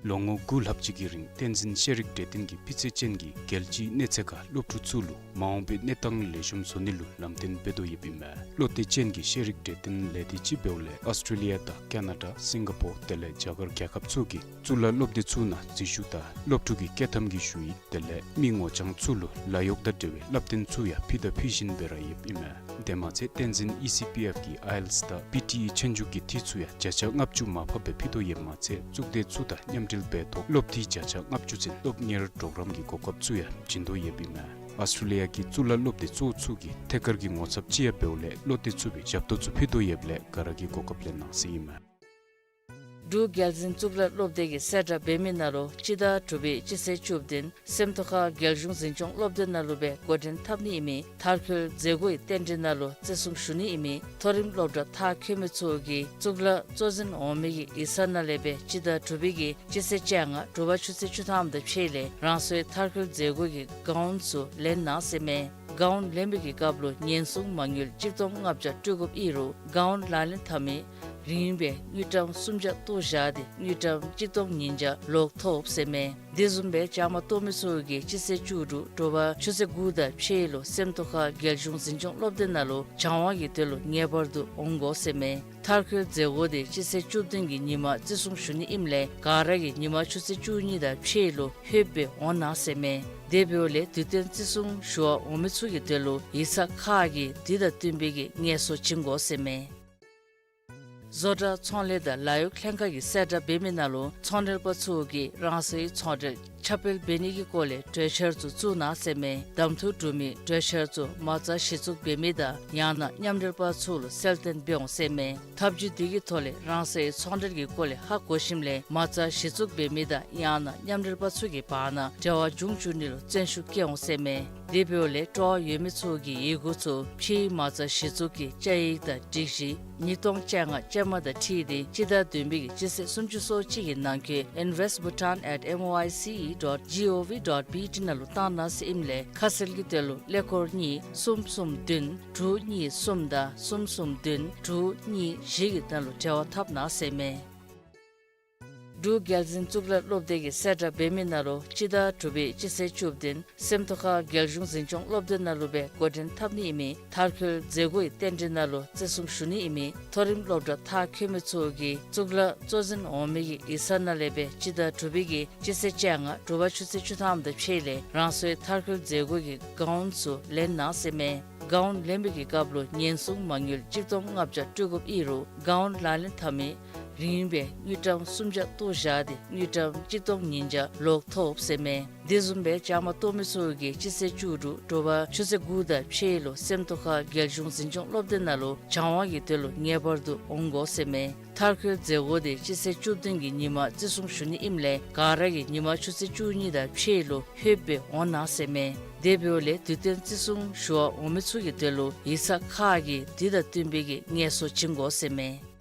ལོ་ངོ་དགུ་ལྷག་ཅིག་གི་རིང་བསྟན་འཛིན་ཤེས་རིག་གྲོས་སྟོན་གྱི་སྤུས་ཚད་ཅན་གྱི་རྒྱལ་སྤྱིའི་གནས་ཚད་ཁར་སློབ་ཕྲུག་ཚུ་ལུ་མ་འོངས་པའི་གནས་སྟངས་ལེགས་ཤོམ་བཟོ་ནི་ལུ་ལམ་སྟོན་འབད་དོ་ཡོདཔ་ཨིན་མས། བློ་གཏད་ཅན་གྱི་ཤེས་རིག་གྲོས་སྟོན་ལས་སྡེ་ཅིག་འབདཝ་ལས་ཨོསི་ཊྲེ་ལི་ཡ་དང་ཀ་ན་ཌ་སིང་ག་པོར་དེ་ལས་རྒྱ་གར་རྒྱལ་ཁབ་ཚུ་གི་གཙུག་ལག་སློབ་སྡེ་ཚུ་ནང་འཛུལ་ཞུགས་དང་སློབ་ཕྲུག་གི་བསྐྱོད་ཐམ་གྱི་ཞུ་ཡིག་དེ་ལས་མི་ངོ་རྐྱང་ཚུ་ལུ་ལཱ་གཡོག་དང་འབྲེལ་བའི་བསླབ་སྟོན་ཚུ་ཡང་ཕུལ་དང་ཕུལ་བཞིན་སྦེ་ར་ཡོདཔ་ཨིན་མས། དེ་མ་ཚད་བསྟན་འཛིན་ཨི་སི་པི་ཨེཕ་གི་ཨའི་ཨེལ་ཊི་ཨེས་དང་པི་ཊི་ཨི་ཆོས་རྒྱུགས་ཀྱི་འཐུས་ཚུ་ཡང་བརྒྱ་ཆ་ལྔ་བཅུ་མར་ཕབ་སྦེ་ཕུལ་དོ་ཡོདཔ་མ་ཚད་གཙུག་སྡེ་ཚུ་དང་མཉམ་འབྲེལ་འབད་ཐོག་སློབ་འཐུས་བརྒྱ་ཆ་ལྔ་བཅུ་ཚུན་སློབ་གཉེར་གྲོགས་རམ་གྱི་གོ་སྐབས་ཚུ་ཡང་བྱིན་དོ་ཡོདཔ་ཨིན་མས། ཨོསི་ཊྲེ་ལི་ཡ་གི་གཙུག་ལག་སློབ་སྡེ་གཙོ་བོ་ཚུ་གི་ཐད་ཀར་གྱི་ངོ་ཚབ་ཅིག་ཡང་འབདཝ་ལས་བློ་གཏད་ཚུགས་པའི་ཞབས་ཏོག་ཚུ་ཕུལ་དོ་ཡོདཔ་ལས་ག་ར་གིས་གོ་སྐབས་ལེན་གནང་ཟེར་ཨིན་མས། འབྲུག་རྒྱལ་འཛིན་གཙུག་ལག་སློབ་སྡེ་གིས་གསལ་བསྒྲགས་འབད་མི་ནང་ལུ་སྤྱི་ཟླ་དྲུག་པའི་སྤྱི་ཚེས་བཅུ་བདུན་སེམས་རྟོགས་ཁ་རྒྱལ་གཞུང་འཛིན་སྐྱོང་སློབ་སྡེ་ནང་ལུ་སྦེ་འགོ་འདྲེན་འཐབ་ནི་ཨིན་མི་མཐར་འཁྱོལ་མཛད་སྒོའི་རྟེན་འབྲེལ་ནང་ལུ་བརྩི་སྲུང་ཞུ་ནི་ཨིན་མི་མཐོ་རིམ་སློབ་གྲྭ་མཐར་འཁྱོལ་མི་ཚུ་གིས་གཙུག་ལག་གཙོ་འཛིན་འོག་མའི་གི་ཡིག་ཚང་ནང་ལས་སྦེ་སྤྱི་ཟླ་དྲུག་པའི་གི་སྤྱི་ཚེས་བཅོ་ལྔ་དྲོ་པ་ཆུ་ཚོད་བཅུ་ཐམ་དང་ཕྱེད་ལས་རང་སོའི་མཐར་འཁྱོལ་མཛད་སྒོ་གི་གའུན་ཚུ་ལེན་གནང་ཟེར་མས། གའུན་ལེན་པའི་གི་སྐབས་ལུ་ཉེན་སྲུང་མ་དངུལ་གཅིག་སྟོང་ལྔ་བརྒྱ་སྤྲོད་དགོཔ་ཨིན་རུང་གའུན་ལག་ལེན་འཐབ་མི་རིན་སྦེ་དངུལ་ཀྲམ་སུམ་བརྒྱ་བཏོག་བཞག་སྟེ་དངུལ་ཀྲམ་གཅིག་སྟོང་ཉིས་བརྒྱ་ལོག་ཐོབ་ཟེར་མས། དེ་བཟུམ་སྦེ་བཅའ་མར་གཏོགས་མི་ཚུ་གིས་སྤྱི་ཚེས་བཅུ་དྲུག་དྲོ་པ་ཆུ་ཚོད་དགུ་དང་ཕྱེད་ལུ་སེམས་རྟོགས་ཁ་རྒྱལ་གཞུང་འཛིན་སྐྱོང་སློབ་སྡེ་ནང་ལུ་སྦྱང་བ་གི་དོན་ལུ་ངེས་པར་དུ་འོང་དགོ་ཟེར་མས། མཐར་འཁྱོལ་མཛད་སྒོ་དེ་སྤྱི་ཚེས་བཅུ་བདུན་གྱི་ཉིན་མ་བརྩི་སྲུང་ཞུ་ནི་ཨིནམ་ལས་ག་ར་གིས་ཉིན་མ་ཆུ་ཚོད་བཅུ་གཉིས་དང་ཕྱེད་ལུ་ལྷོདཔ་སྦེ་འོང་གནང་ཟེར་མས། དེ་འབདཝ་ལས་དུས་སྟོན་བརྩི་སྲུང་ཞུ་བར་འོང་མི་ཚུ་གི་དོན་ལུ་ཡིག་ཚང་ཁག་གིས་དེ་དང་བསྟུན་པའི་གི་ངལ་གསོ་བྱིན་དགོ་ཟེར་མས། བཟོ་གྲྭ་ཚོང་ལས་དང་ལཱ་གཡོག་ལྷན་ཁག་གིས་གསལ་བསྒྲགས་འབད་མི་ནང་ལུ་ཚོང་འབྲེལ་པ་ཚུ་གིས་རང་སོའི་ཚོང་འབྲེལ་ ཁྱབ་སྤེལ་འབད་ནི་གི་སྐོར་ལས་གྲོས་འཆར་ཚུ་བཙུགས་གནང་ཟེར་མས། གདམ་འཐུ་གྲུབ་མི་གྲོས་འཆར་ཚུ་མ་རྩ་གཞི་བཙུགས་འབད་མི་དང་ཡང་ན་མཉམ་འབྲེལ་པ་ཚུ་ལུ་གསལ་སྟོན་འབད་འོང་ཟེར་མས། ཐབས་བྱུས་འདི་གི་ཐོག་ལས་རང་སོའི་ཚོང་འབྲེལ་གྱི་སྐོར་ལས་ཧ་གོ་ཞིནམ་ལས་མ་རྩ་གཞི་བཙུགས་འབད་མི་དང་ཡང་ན་མཉམ་འབྲེལ་པ་ཚུ་གི་བར་ན་འབྲེལ་བ་འབྱུང་བཅུག་ནི་ལུ་བརྩོན་ཤུགས་བསྐྱེད་འོང་ཟེར་མས། དེ་འབདཝ་ལས་སྤྲོ་བ་ཡོད་མི་ཚུ་གིས་ཡི་གུ་ཚུ་ཕྱིའི་མ་རྩ་གཞི་བཙུགས་ཀྱི་བཅའ་ཡིག་དང་སྒྲིག་གཞི་ཉིས་སྟོང་བཅོ་ལྔ་ཅན་མ་དང་འཁྲིལ་ཏེ་སྤྱི་ཟླ་བདུན་པའི་གི་སྤྱི་ཚེས་སུམ་ཅུ་སོ་གཅིག་གི་ནང་འཁོད་invest bhutan at M O I C E dot G O V dot B T ནང་ལུ་བཏང་གནང་ཟེར་ཨིནམ་ལས་ཁ་གསལ་གྱི་དོན་ལུ་ཀླད་ཀོར་གཉིས་གསུམ་གསུམ་བདུན་དྲུག་གཉིས་གསུམ་དང་གསུམ་གསུམ་བདུན་དྲུག་གཉིས་བཞི་གི་ནང་ལུ་འབྲེལ་བ་འཐབ་གནང་ཟེར་མས། འབྲུག་རྒྱལ་འཛིན་གཙུག་ལག་སློབ་སྡེ་གིས་གསལ་བསྒྲགས་འབད་མི་ནང་ལུ་སྤྱི་ཟླ་དྲུག་པའི་སྤྱི་ཚེས་བཅུ་བདུན་སེམས་རྟོགས་ཁ་རྒྱལ་གཞུང་འཛིན་སྐྱོང་སློབ་སྡེ་ནང་ལུ་སྦེ་འགོ་འདྲེན་འཐབ་ནི་ཨིན་མི་མཐར་འཁྱོལ་མཛད་སྒོའི་རྟེན་འབྲེལ་ནང་ལུ་བརྩི་སྲུང་ཞུ་ནི་ཨིན་མི་མཐོ་རིམ་སློབ་གྲྭ་མཐར་འཁྱོལ་མི་ཚུ་གིས་གཙུག་ལག་གཙོ་འཛིན་འོག་མའི་གི་ཡིག་ཚང་ནང་ལས་སྦེ་སྤྱི་ཟླ་དྲུག་པའི་གི་སྤྱི་ཚེས་བཅོ་ལྔ་དྲོ་པ་ཆུ་ཚོད་བཅུ་ཐམ་དང་ཕྱེད་ལས་རང་སོའི་མཐར་འཁྱོལ་མཛད་སྒོ་གི་གའུན་ཚུ་ལེན་གནང་ཟེར་མས། གའུན་ལེན་པའི་གི་སྐབས་ལུ་ཉེན་སྲུང་མ་དངུལ་གཅིག་སྟོང་ལྔ་བརྒྱ་སྤྲོད་དགོཔ་ཨིན་རུང་གའུན་ལག་ལེན་འཐབ་མི་རིན་སྦེ་དངུལ་ཀྲམ་སུམ་བརྒྱ་བཏོག་བཞག་སྟེ་དངུལ་ཀྲམ་གཅིག་སྟོང་ཉིས་བརྒྱ་ལོག་ཐོབ་ཟེར་མས། དེ་བཟུམ་སྦེ་བཅའ་མར་གཏོགས་མི་ཚུ་གིས་སྤྱི་ཚེས་བཅུ་དྲུག་དྲོ་པ་ཆུ་ཚོད་དགུ་དང་ཕྱེད་ལུ་སེམས་རྟོགས་ཁ་རྒྱལ་གཞུང་འཛིན་སྐྱོང་སློབ་སྡེ་ནང་ལུ་སྦྱང་བ་གི་དོན་ལུ་ངེས་པར་དུ་འོང་དགོ་ཟེར་མས། མཐར་འཁྱོལ་མཛད་སྒོ་དེ་སྤྱི་ཚེས་བཅུ་བདུན་གྱི་ཉིན་མ་བརྩི་སྲུང་ཞུ་ནི་ཨིནམ་ལས་ག་ར་གིས་ཉིན་མ་ཆུ་ཚོད་བཅུ་གཉིས་དང་ཕྱེད་ལུ་ལྷོདཔ་སྦེ་འོང་གནང་ཟེར་མས། དེ་འབདཝ་ལས་དུས་སྟོན་བརྩི་སྲུང་ཞུ་བར་འོང་མི་ཚུ་གི་དོན་ལུ་ཡིག་ཚང་ཁག་གིས་དེ་དང་བསྟུན་པའི་གི་ངལ་གསོ་བྱིན་དགོ་ཟེར་མས།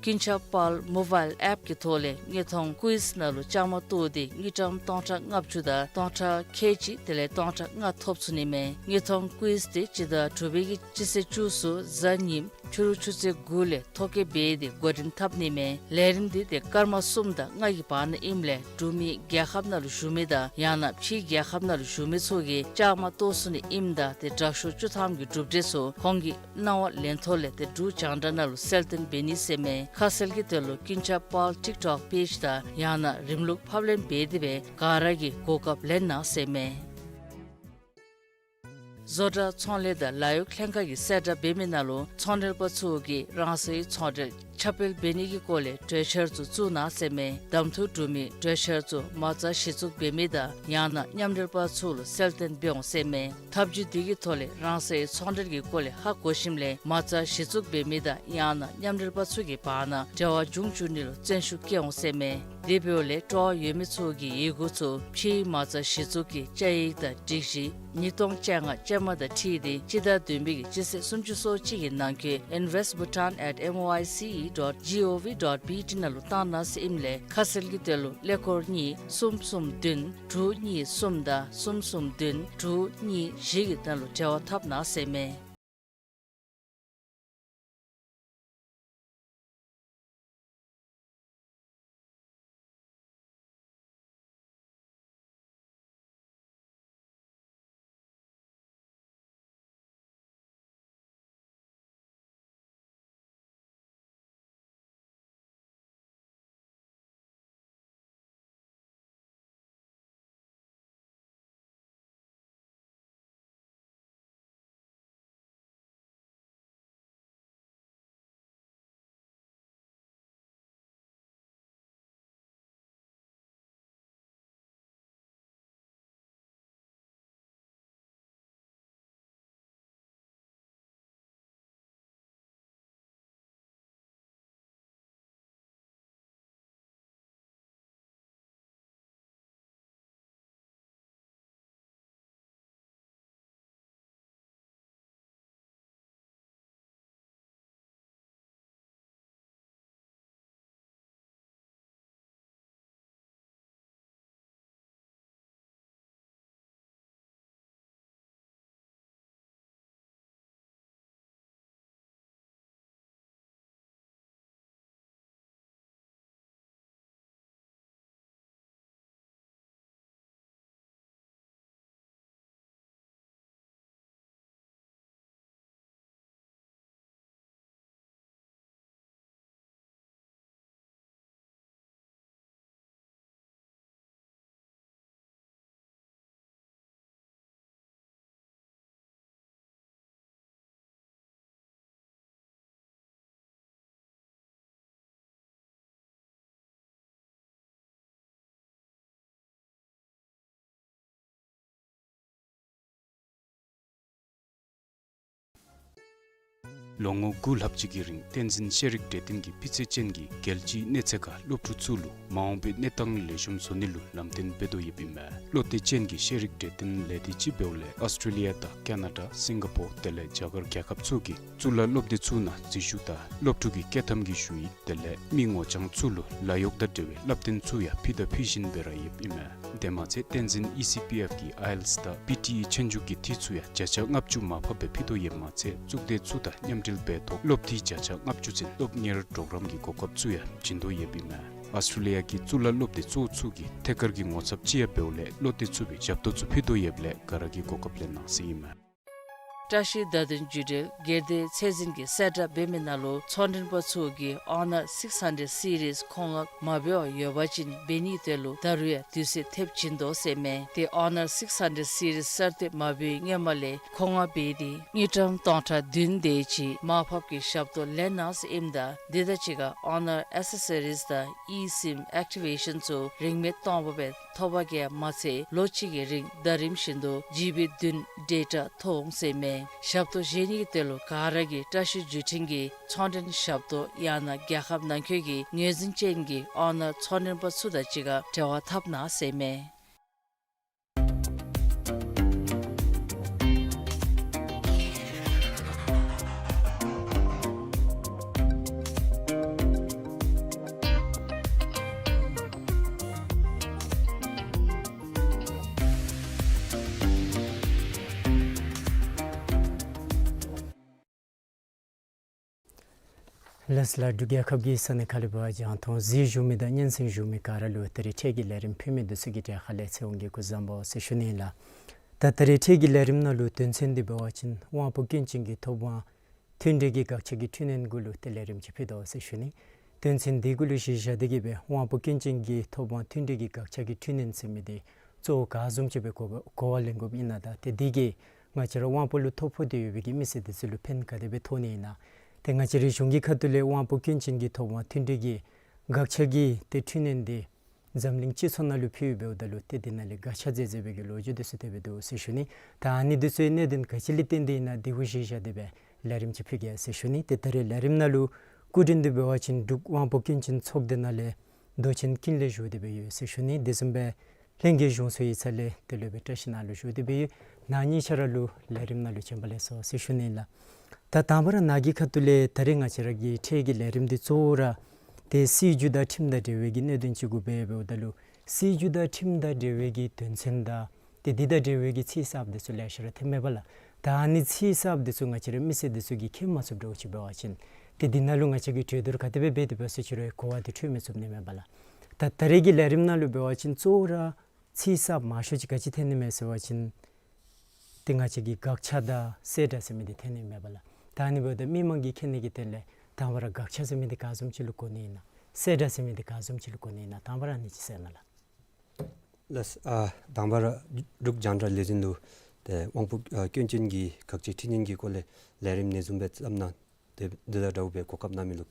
ཀུན་ཁྱབ་དཔལ་མོ་བཱའིལ་ཨེཔ་ཀྱི་ཐོག་ལས་དངོས་མཐོང་ཀུའིཛ་ནང་ལུ་བཅའ་མར་གཏོགས་ཏེ་དངུལ་ཀྲམ་སྟོང་ཕྲག་ལྔ་བཅུ་དང་སྟོང་ཕྲག་ཁལ་གཅིག་དེ་ལས་སྟོང་ཕྲག་ལྔ་ཐོབ་ཚུགས་ནི་མས། དངོས་མཐོང་ཀུའིཛ་དེ་སྤྱི་ཟླ་དྲུག་པའི་གི་སྤྱི་ཚེས་བཅུ་གསུམ་གཟའ་ཉིམ་ཕྱི་རུ་ཆུ་ཚོད་དགུ་ལས་ཐོ་བཀོད་འབད་དེ་འགོ་འདྲེན་འཐབ་ནི་མས། ལས་རིམ་འདི་ཏེ་སྐར་མ་གསུམ་དང་ལྔ་གི་བར་ན་ཨིནམ་ལས་འབྲུག་མི་རྒྱལ་ཁབ་ནང་ལུ་བཞུགས་མི་དང་ཡང་ན་ཕྱིའི་རྒྱལ་ཁབ་ནང་ལུ་བཞུགས་མི་ཚུ་གིས་བཅའ་མར་གཏོགས་ཚུགས་ནི་ཨིནམ་ད་ཏེ་དྲག་ཤོས་བཅུ་ཐམ་གྱི་གྲུབ་འབྲས་ཚུ་ཁོང་གི་གནང་བ་ལེན་ཐོག་ལས་ཏེ་འབྲུག་རྒྱང་བསྒྲགས་ནང་ལུ་གསལ་སྟོན་འབད་ནི་ཟེར་མས། ཁ་གསལ་གྱི་དོན་ལུ་ཀུན་ཁྱབ་དཔལ་ཊིཀ་ཊོཀ་པེཇ་དང་ཡང་ན་རིམ་ལུགས་ཕབ་ལེན་འབད་དེ་སྦེ་ག་ར་གིས་གོ་སྐབས་ལེན་གནང་ཟེར་མས། བཟོ་གྲྭ་ཚོང་ལས་དང་ལཱ་གཡོག་ལྷན་ཁག་གིས་གསལ་བསྒྲགས་འབད་མི་ནང་ལུ་ཚོང་འབྲེལ་པ་ཚུ་གིས་རང་སོའི་ཚོང་འབྲེལ་ཁྱབ་སྤེལ་འབད་ནི་གི་སྐོར་ལས་གྲོས་འཆར་ཚུ་བཙུགས་གནང་ཟེར་མས། གདམ་འཐུ་གྲུབ་མི་གྲོས་འཆར་ཚུ་མ་རྩ་གཞི་བཙུགས་འབད་མི་དང་ཡང་ན་མཉམ་འབྲེལ་པ་ཚུ་ལུ་གསལ་སྟོན་འབད་འོང་ཟེར་མས། ཐབས་བྱུས་འདི་གི་ཐོག་ལས་རང་སོའི་ཚོང་འབྲེལ་གྱི་སྐོར་ལས་ཧ་གོ་ཞིནམ་ལས་མ་རྩ་གཞི་བཙུགས་འབད་མི་དང་ཡང་ན་མཉམ་འབྲེལ་པ་ཚུ་གི་བར་ན་འབྲེལ་བ་འབྱུང་བཅུག་ནི་ལུ་བརྩོན་ཤུགས་བསྐྱེད་འོང་ཟེར་མས། དེ་འབདཝ་ལས་སྤྲོ་བ་ཡོད་མི་ཚུ་གིས་ཡི་གུ་ཚུ་ཕྱིའི་མ་རྩ་གཞི་བཙུགས་ཀྱི་བཅའ་ཡིག་དང་སྒྲིག་གཞི་ཉིས་སྟོང་བཅོ་ལྔ་ཅན་མ་དང་འཁྲིལ་ཏེ་སྤྱི་ཟླ་བདུན་པའི་གི་སྤྱི་ཚེས་སུམ་ཅུ་སོ་གཅིག་གི་ནང་འཁོད་invest bhutan at M O I C E dot G O V dot B T ནང་ལུ་བཏང་གནང་ཟེར་ཨིནམ་ལས་ཁ་གསལ་གྱི་དོན་ལུ་ཀླད་ཀོར་གཉིས་གསུམ་གསུམ་བདུན་དྲུག་གཉིས་གསུམ་དང་གསུམ་གསུམ་བདུན་དྲུག་གཉིས་བཞི་གི་ནང་ལུ་འབྲེལ་བ་འཐབ་གནང་ཟེར་མས། ལོ་ངོ་དགུ་ལྷག་ཅིག་གི་རིང་བསྟན་འཛིན་ཤེས་རིག་གྲོས་སྟོན་གྱིས་སྤུས་ཚད་ཅན་གྱི་རྒྱལ་སྤྱིའི་གནས་ཚད་ཁར་སློབ་ཕྲུག་ཚུ་ལུ་མ་འོངས་པའི་གནས་སྟངས་ལེགས་ཤོམ་བཟོ་ནི་ལུ་ལམ་སྟོན་འབད་དོ་ཡོདཔ་ཨིན་མས། བློ་གཏད་ཅན་གྱི་ཤེས་རིག་གྲོས་སྟོན་ལས་སྡེ་ཅིག་འབདཝ་ལས་ཨོསི་ཊྲེ་ལི་ཡ་དང་ཀེ་ན་ཌ་སིང་ག་པོར་དེ་ལས་རྒྱ་གར་རྒྱལ་ཁབ་ཚུ་གི་གཙུག་ལག་སློབ་སྡེ་ཚུ་ནང་འཛུལ་ཞུགས་དང་སློབ་ཕྲུག་གི་བསྐྱོད་ཐམ་གྱི་ཞུ་ཡིག་དེ་ལས་མི་ངོ་རྐྱང་ཚུ་ལུ་ལཱ་གཡོག་དང་འབྲེལ་བའི་བསླབ་སྟོན་ཚུ་ཡང་ཕུལ་དང་ཕུལ་བཞིན་པའི་ར་ཡོདཔ་ཨིན་མས། དེ་མ་ཚད་བསྟན་འཛིན་ཨི་སི་པི་ཨེཕ་གི་ཨའི་ཨེལ་ཊི་ཨེསི་དང་པི་ཊི་ཨི་ཆོས་རྒྱུགས་ཀྱི་འཐུས་ཚུ་ཡང་བརྒྱ་ཆ་ལྔ་བཅུ་མར་ཕབ་སྦེ་ཕུལ་དོ་ཡོདཔ་མ་ཚད་གཙུག་སྡེ་ཚུ་དང་མཉམ་འབྲེལ་འབད་ཐོག་སློབ་འཐུས་བརྒྱ་ཆ་ལྔ་བཅུ་ཚུན་སློབ་གཉེར་གྲོགས་རམ་གྱི་གོ་སྐབས་ཚུ་ཡང་བྱིན་དོ་ཡོདཔ་ཨིན་མས། ཨོསི་ཊྲེ་ལི་ཡ་གི་གཙུག་ལག་སློབ་སྡེ་གཙོ་བོ་ཚུ་གི་ཐད་ཀར་གྱི་ངོ་ཚབ་ཅིག་ཡང་འབདཝ་ལས་བློ་གཏད་ཚུགས་པའི་ཞབས་ཏོག་ཚུ་ཕུལ་དོ་ཡོདཔ་ལས་ག་ར་གིས་གོ་སྐབས་ལེན་གནང་ཟེར་ཨིན་མས། བཀྲ་ཤིས་བརྡ་དོན་བརྒྱུད་འབྲེལ་སྒེར་སྡེ་ཚད་འཛིན་གྱིས་གསལ་བསྒྲགས་འབད་མི་ནང་ལུ་ཚོང་མགྲོན་པ་ཚུ་གིས་ཨོ་ནར་སིགསི་ཧན་ཌེཌ་སི་རིསི་མཁོ་མངགས་མ་འབད་བར་ཡོད་པ་ཅིན་འབད་ནིའི་དོན་ལུ་ད་རུང་ཡང་དུས་ཚོད་ཐེབས་བྱིན་དོ་ཟེར་མས། ཏེ་ཨོ་ནར་སིགསི་ཧན་ཌེཌ་སི་རིསི་གསར་བཏོན་མ་འབད་བའི་སྔོན་མ་ལས་མཁོ་མངགས་འབད་དེ་དངུལ་ཀྲམ་སྟོང་ཕྲག་བདུན་དེ་ཅིག་མར་ཕབ་ཀྱི་ཞབས་ཏོག་ལེན་གནང་ཟེར་ཨིནམ་ད་དེ་དང་གཅིག་ཁར་ཨོ་ནར་ཨེག་སེ་སི་རིསི་དང་ཨི་སིམ་ཨེག་ཊི་བེ་ཤཱན་ཚུ་རིན་མེད་སྟོང་པ་སྦེ་ཐོབ་པ་གིས་མ་ཚད་ལོ་གཅིག་གི་རིང་ཟླ་རིམ་བཞིན་དུ་ཇི་བི་བདུན་ཌེ་ཊ་ཐོབ་འོང་ཟེར་མས། ཞབས་ཏོག་བཞེས་ནིའི་དོན་ལུ་ག་ར་གིས་བཀྲ་ཤིས་བརྒྱུད་འཕྲིན་གྱི་ཚོང་མགྲོན་ཞབས་ཏོག་ཡང་ན་རྒྱལ་ཁབ་ནང་འཁོད་ཀྱི་ངོས་འཛིན་ཅན་གྱི་ཨོ་ནར་ཚོང་མགྲོན་པ་ཚུ་དང་གཅིག་ཁར་འབྲེལ་བ་འཐབ་གནང་ཟེར་མས། ལགས་ལགས། འབྲུག་རྒྱལ་ཁབ་ཀྱི་ས་གནས་ཁག་ལས་འབད་བ་ཅིན་རྒྱང་མཐོང་གཟིགས་བཞུགས་མི་དང་སྙན་གསན་བཞུགས་མི་ག་ར་ལུ་ད་རིས་འཕྲལ་གྱི་ལས་རིམ་ཕུལ་མི་འདི་ཚུ་གི་གྲས་ཁ་ལས་ཚེ་དབང་གིས་སྐུ་གཟུགས་བཟང་པོ་ཟེར་ཞུ་ནི་ལགས། ད་ད་རིས་འཕྲལ་གྱི་ལས་རིམ་ནང་ལུ་དོན་ཚན་འདི་འབད་བ་ཅིན་དབང་པོ་སྐྱོན་ཅན་གྱི་ཐོབ་དབང་མཐུན་འབྲེལ་གྱི་དགག་བྱ་གི་འཕྲི་སྣོན་གུ་ལུ་ཏེ་ལས་རིམ་ཅིག་ཕུལ་དོ་ཟེར་ཞུ་ནི། དོན་ཚན་འདི་གུ་ལུ་གཞི་བཞག་སྟེ་གིས་སྦེ་དབང་པོ་སྐྱོན་ཅན་གྱི་ཐོབ་དབང་མཐུན་འབྲེལ་གྱི་དགག་བྱ་གི་འཕྲི་སྣོན་ཟེར་མི་འདི་གཙོ་བོ་ག་བཟུམ་ཅིག་སྦེ་གོ་གོ་བ་ལེན་དགོཔ་ཨིན་ན་དང་ཏེ་འདི་གིས་ང་བཅས་ར་དབང་པོ་ལུ་ཐོ་ཕོག་སྟེ་ཡོད་པའི་གི་མི་སེར་འདི་ཚུ་ལུ་ཕན་ག་དེ་སྦེ་ཐོགས་ནི་ཨིན་ན། ཏེ་ང་བཅས་རའི་གཞུང་གི་ཁ་ཐུག་ལས་དབང་པོ་སྐྱོན་ཅན་གྱི་ཐོབ་དབང་མཐུན་འབྲེལ་གྱི་དགག་བྱ་གི་ཏེ་འཕྲི་སྣོན་འདི་འཛམ་གླིང་སྤྱི་ཚོགས་ནང་ལུ་ཕུལ་འབདཝ་ད་ལུ་ཏེ་འདི་ནང་ལས་དགག་བྱ་མཛད་མཛད་པའི་གི་ལོ་རྒྱུས་འདི་ཚུ་ཏེ་སྦེ་འདུག་ཟེར་ཞུ་ནི། ད་ཨ་ནི་འདི་ཚུ་གནད་དོན་ག་ཅི་ལས་བརྟེན་ཏེ་ཨིན་ན་འདི་གུ་གཞི་བཞག་སྟེ་སྦེ་ལས་རིམ་ཅིག་ཕུལ་གེ་ཟེར་ཞུ་ནི། ཏེ་ད་རིས་ལས་རིམ་ནང་ལུ་སྐུ་མགྲོན་འདི་འབད་བ་ཅིན་འབྲུག་དབང་པོ་སྐྱོན་ཅན་ཚོགས་སྡེ་ནང་ལས་མདོ་ཆེན་ཀུན་ལེགས་བཞུགས་ཏེ་སྦེ་ཡོད་ཟེར་ཞུ་ནི། དེ་བཟུམ་སྦེ་ལྷན་རྒྱས་གཞུང་ཚོགས་ཡིག་ཚང་ལས་ཏེ་སློབ་དཔོན་བཀྲ་ཤིས་ནཱ་ལུ་བཞུགས་ཏེ་སྦེ་ཡོད། ནཱ་གཉིས་ཆ་ར་ལུ་ལས་རིམ་ནང་ལུ་བྱོན་པ་ལེགས་སོ་ཟེར་ཞུ་ནི་ལགས། ད་དང་པ་ར་ནཱ་གི་ཁ་ཐུག་ལས་ད་རིས་ང་བཅས་ར་གི་འཕྲལ་གྱི་ལས་རིམ་འདི་གཙོ་བོ་ར་ཏེ་སྲིད་བྱུས་དང་ཁྲིམས་དང་འབྲེལ་བའི་གི་གནད་དོན་ཅིག་གུ་འབད་འབདཝ་ད་ལུ་སྲིད་བྱུས་དང་ཁྲིམས་དང་འབྲེལ་བའི་གི་དོན་ཚན་དང་ཏེ་འདི་དང་འབྲེལ་བའི་གི་ཚིག་གསརཔ་འདི་ཚུ་ལེ་ཤ་ར་ཐོནམ་མས་པ་ལགས། ད་ཨ་ནི་ཚིག་གསརཔ་འདི་ཚུ་ང་བཅས་ར་མི་སེར་འདི་ཚུ་གིས་མཁྱེན་མ་ཚུགསཔ་འདྲཝ་ཅིག་འབད་བ་ཅིན་ཏེ་འདི་ནང་ལུ་ང་བཅས་ཀྱིས་གྲོས་བསྡུར་ག་དེ་སྦེ་འབད་དེ་འབད་ཟེར་ཅི་རུང་གོ་བ་འདི་འཕྲོད་མི་ཚུགས་ནི་མས་པ་ལགས། ད་ད་རིས་ཀྱི་ལས་རིམ་ནང་ལུ་འབད་བ་ཅིན་གཙོ་བོ་ར་ཚིག་གསརཔ་མང་ཤོས་ཅིག་ག་ཅི་ཐོན་ནི་མས་ཟེར་བ་ཅིན་ཏེ་ང་བཅས་ཀྱི་དགག་བྱ་དང་གསལ་བསྒྲགས་ཟེར་མི་འདི་ཐོན་ནི་མས་པ་ལགས། ད་ཨ་ནི་འབདཝ་ད་མི་མང་གིས་མཁྱེན་ནི་གི་དོན་ལས་དང་པ་ར་དགག་བྱ་ཟེར་མི་འདི་ག་བཟུམ་ཅིག་ལུ་གོ་ནི་ཨིན་ན། གསལ་བསྒྲགས་ཟེར་མི་འདི་ག་བཟུམ་ཅིག་ལུ་གོ་ནི་ཨིན་ན། དང་པ་ར་ཨ་ནི་ཅིག་གསལ་གནང་ལགས། ལགས། ཨ་དང་པ་ར་འབྲུག་རྒྱང་བསྒྲགས་ལས་འཛིན་ལུ་ཏེ་དབང་པོ་ཨ་སྐྱོན་ཅན་གྱི་དགག་བྱའི་འཕྲི་སྣོན་གྱི་སྐོར་ལས་ལས་རིམ་ནེ་བཟུམ་སྦེ་བརྩམས་གནང་ཏེ་འདི་དང་འདྲཝ་སྦེ་གོ་སྐབས་གནང་མི་ལུ་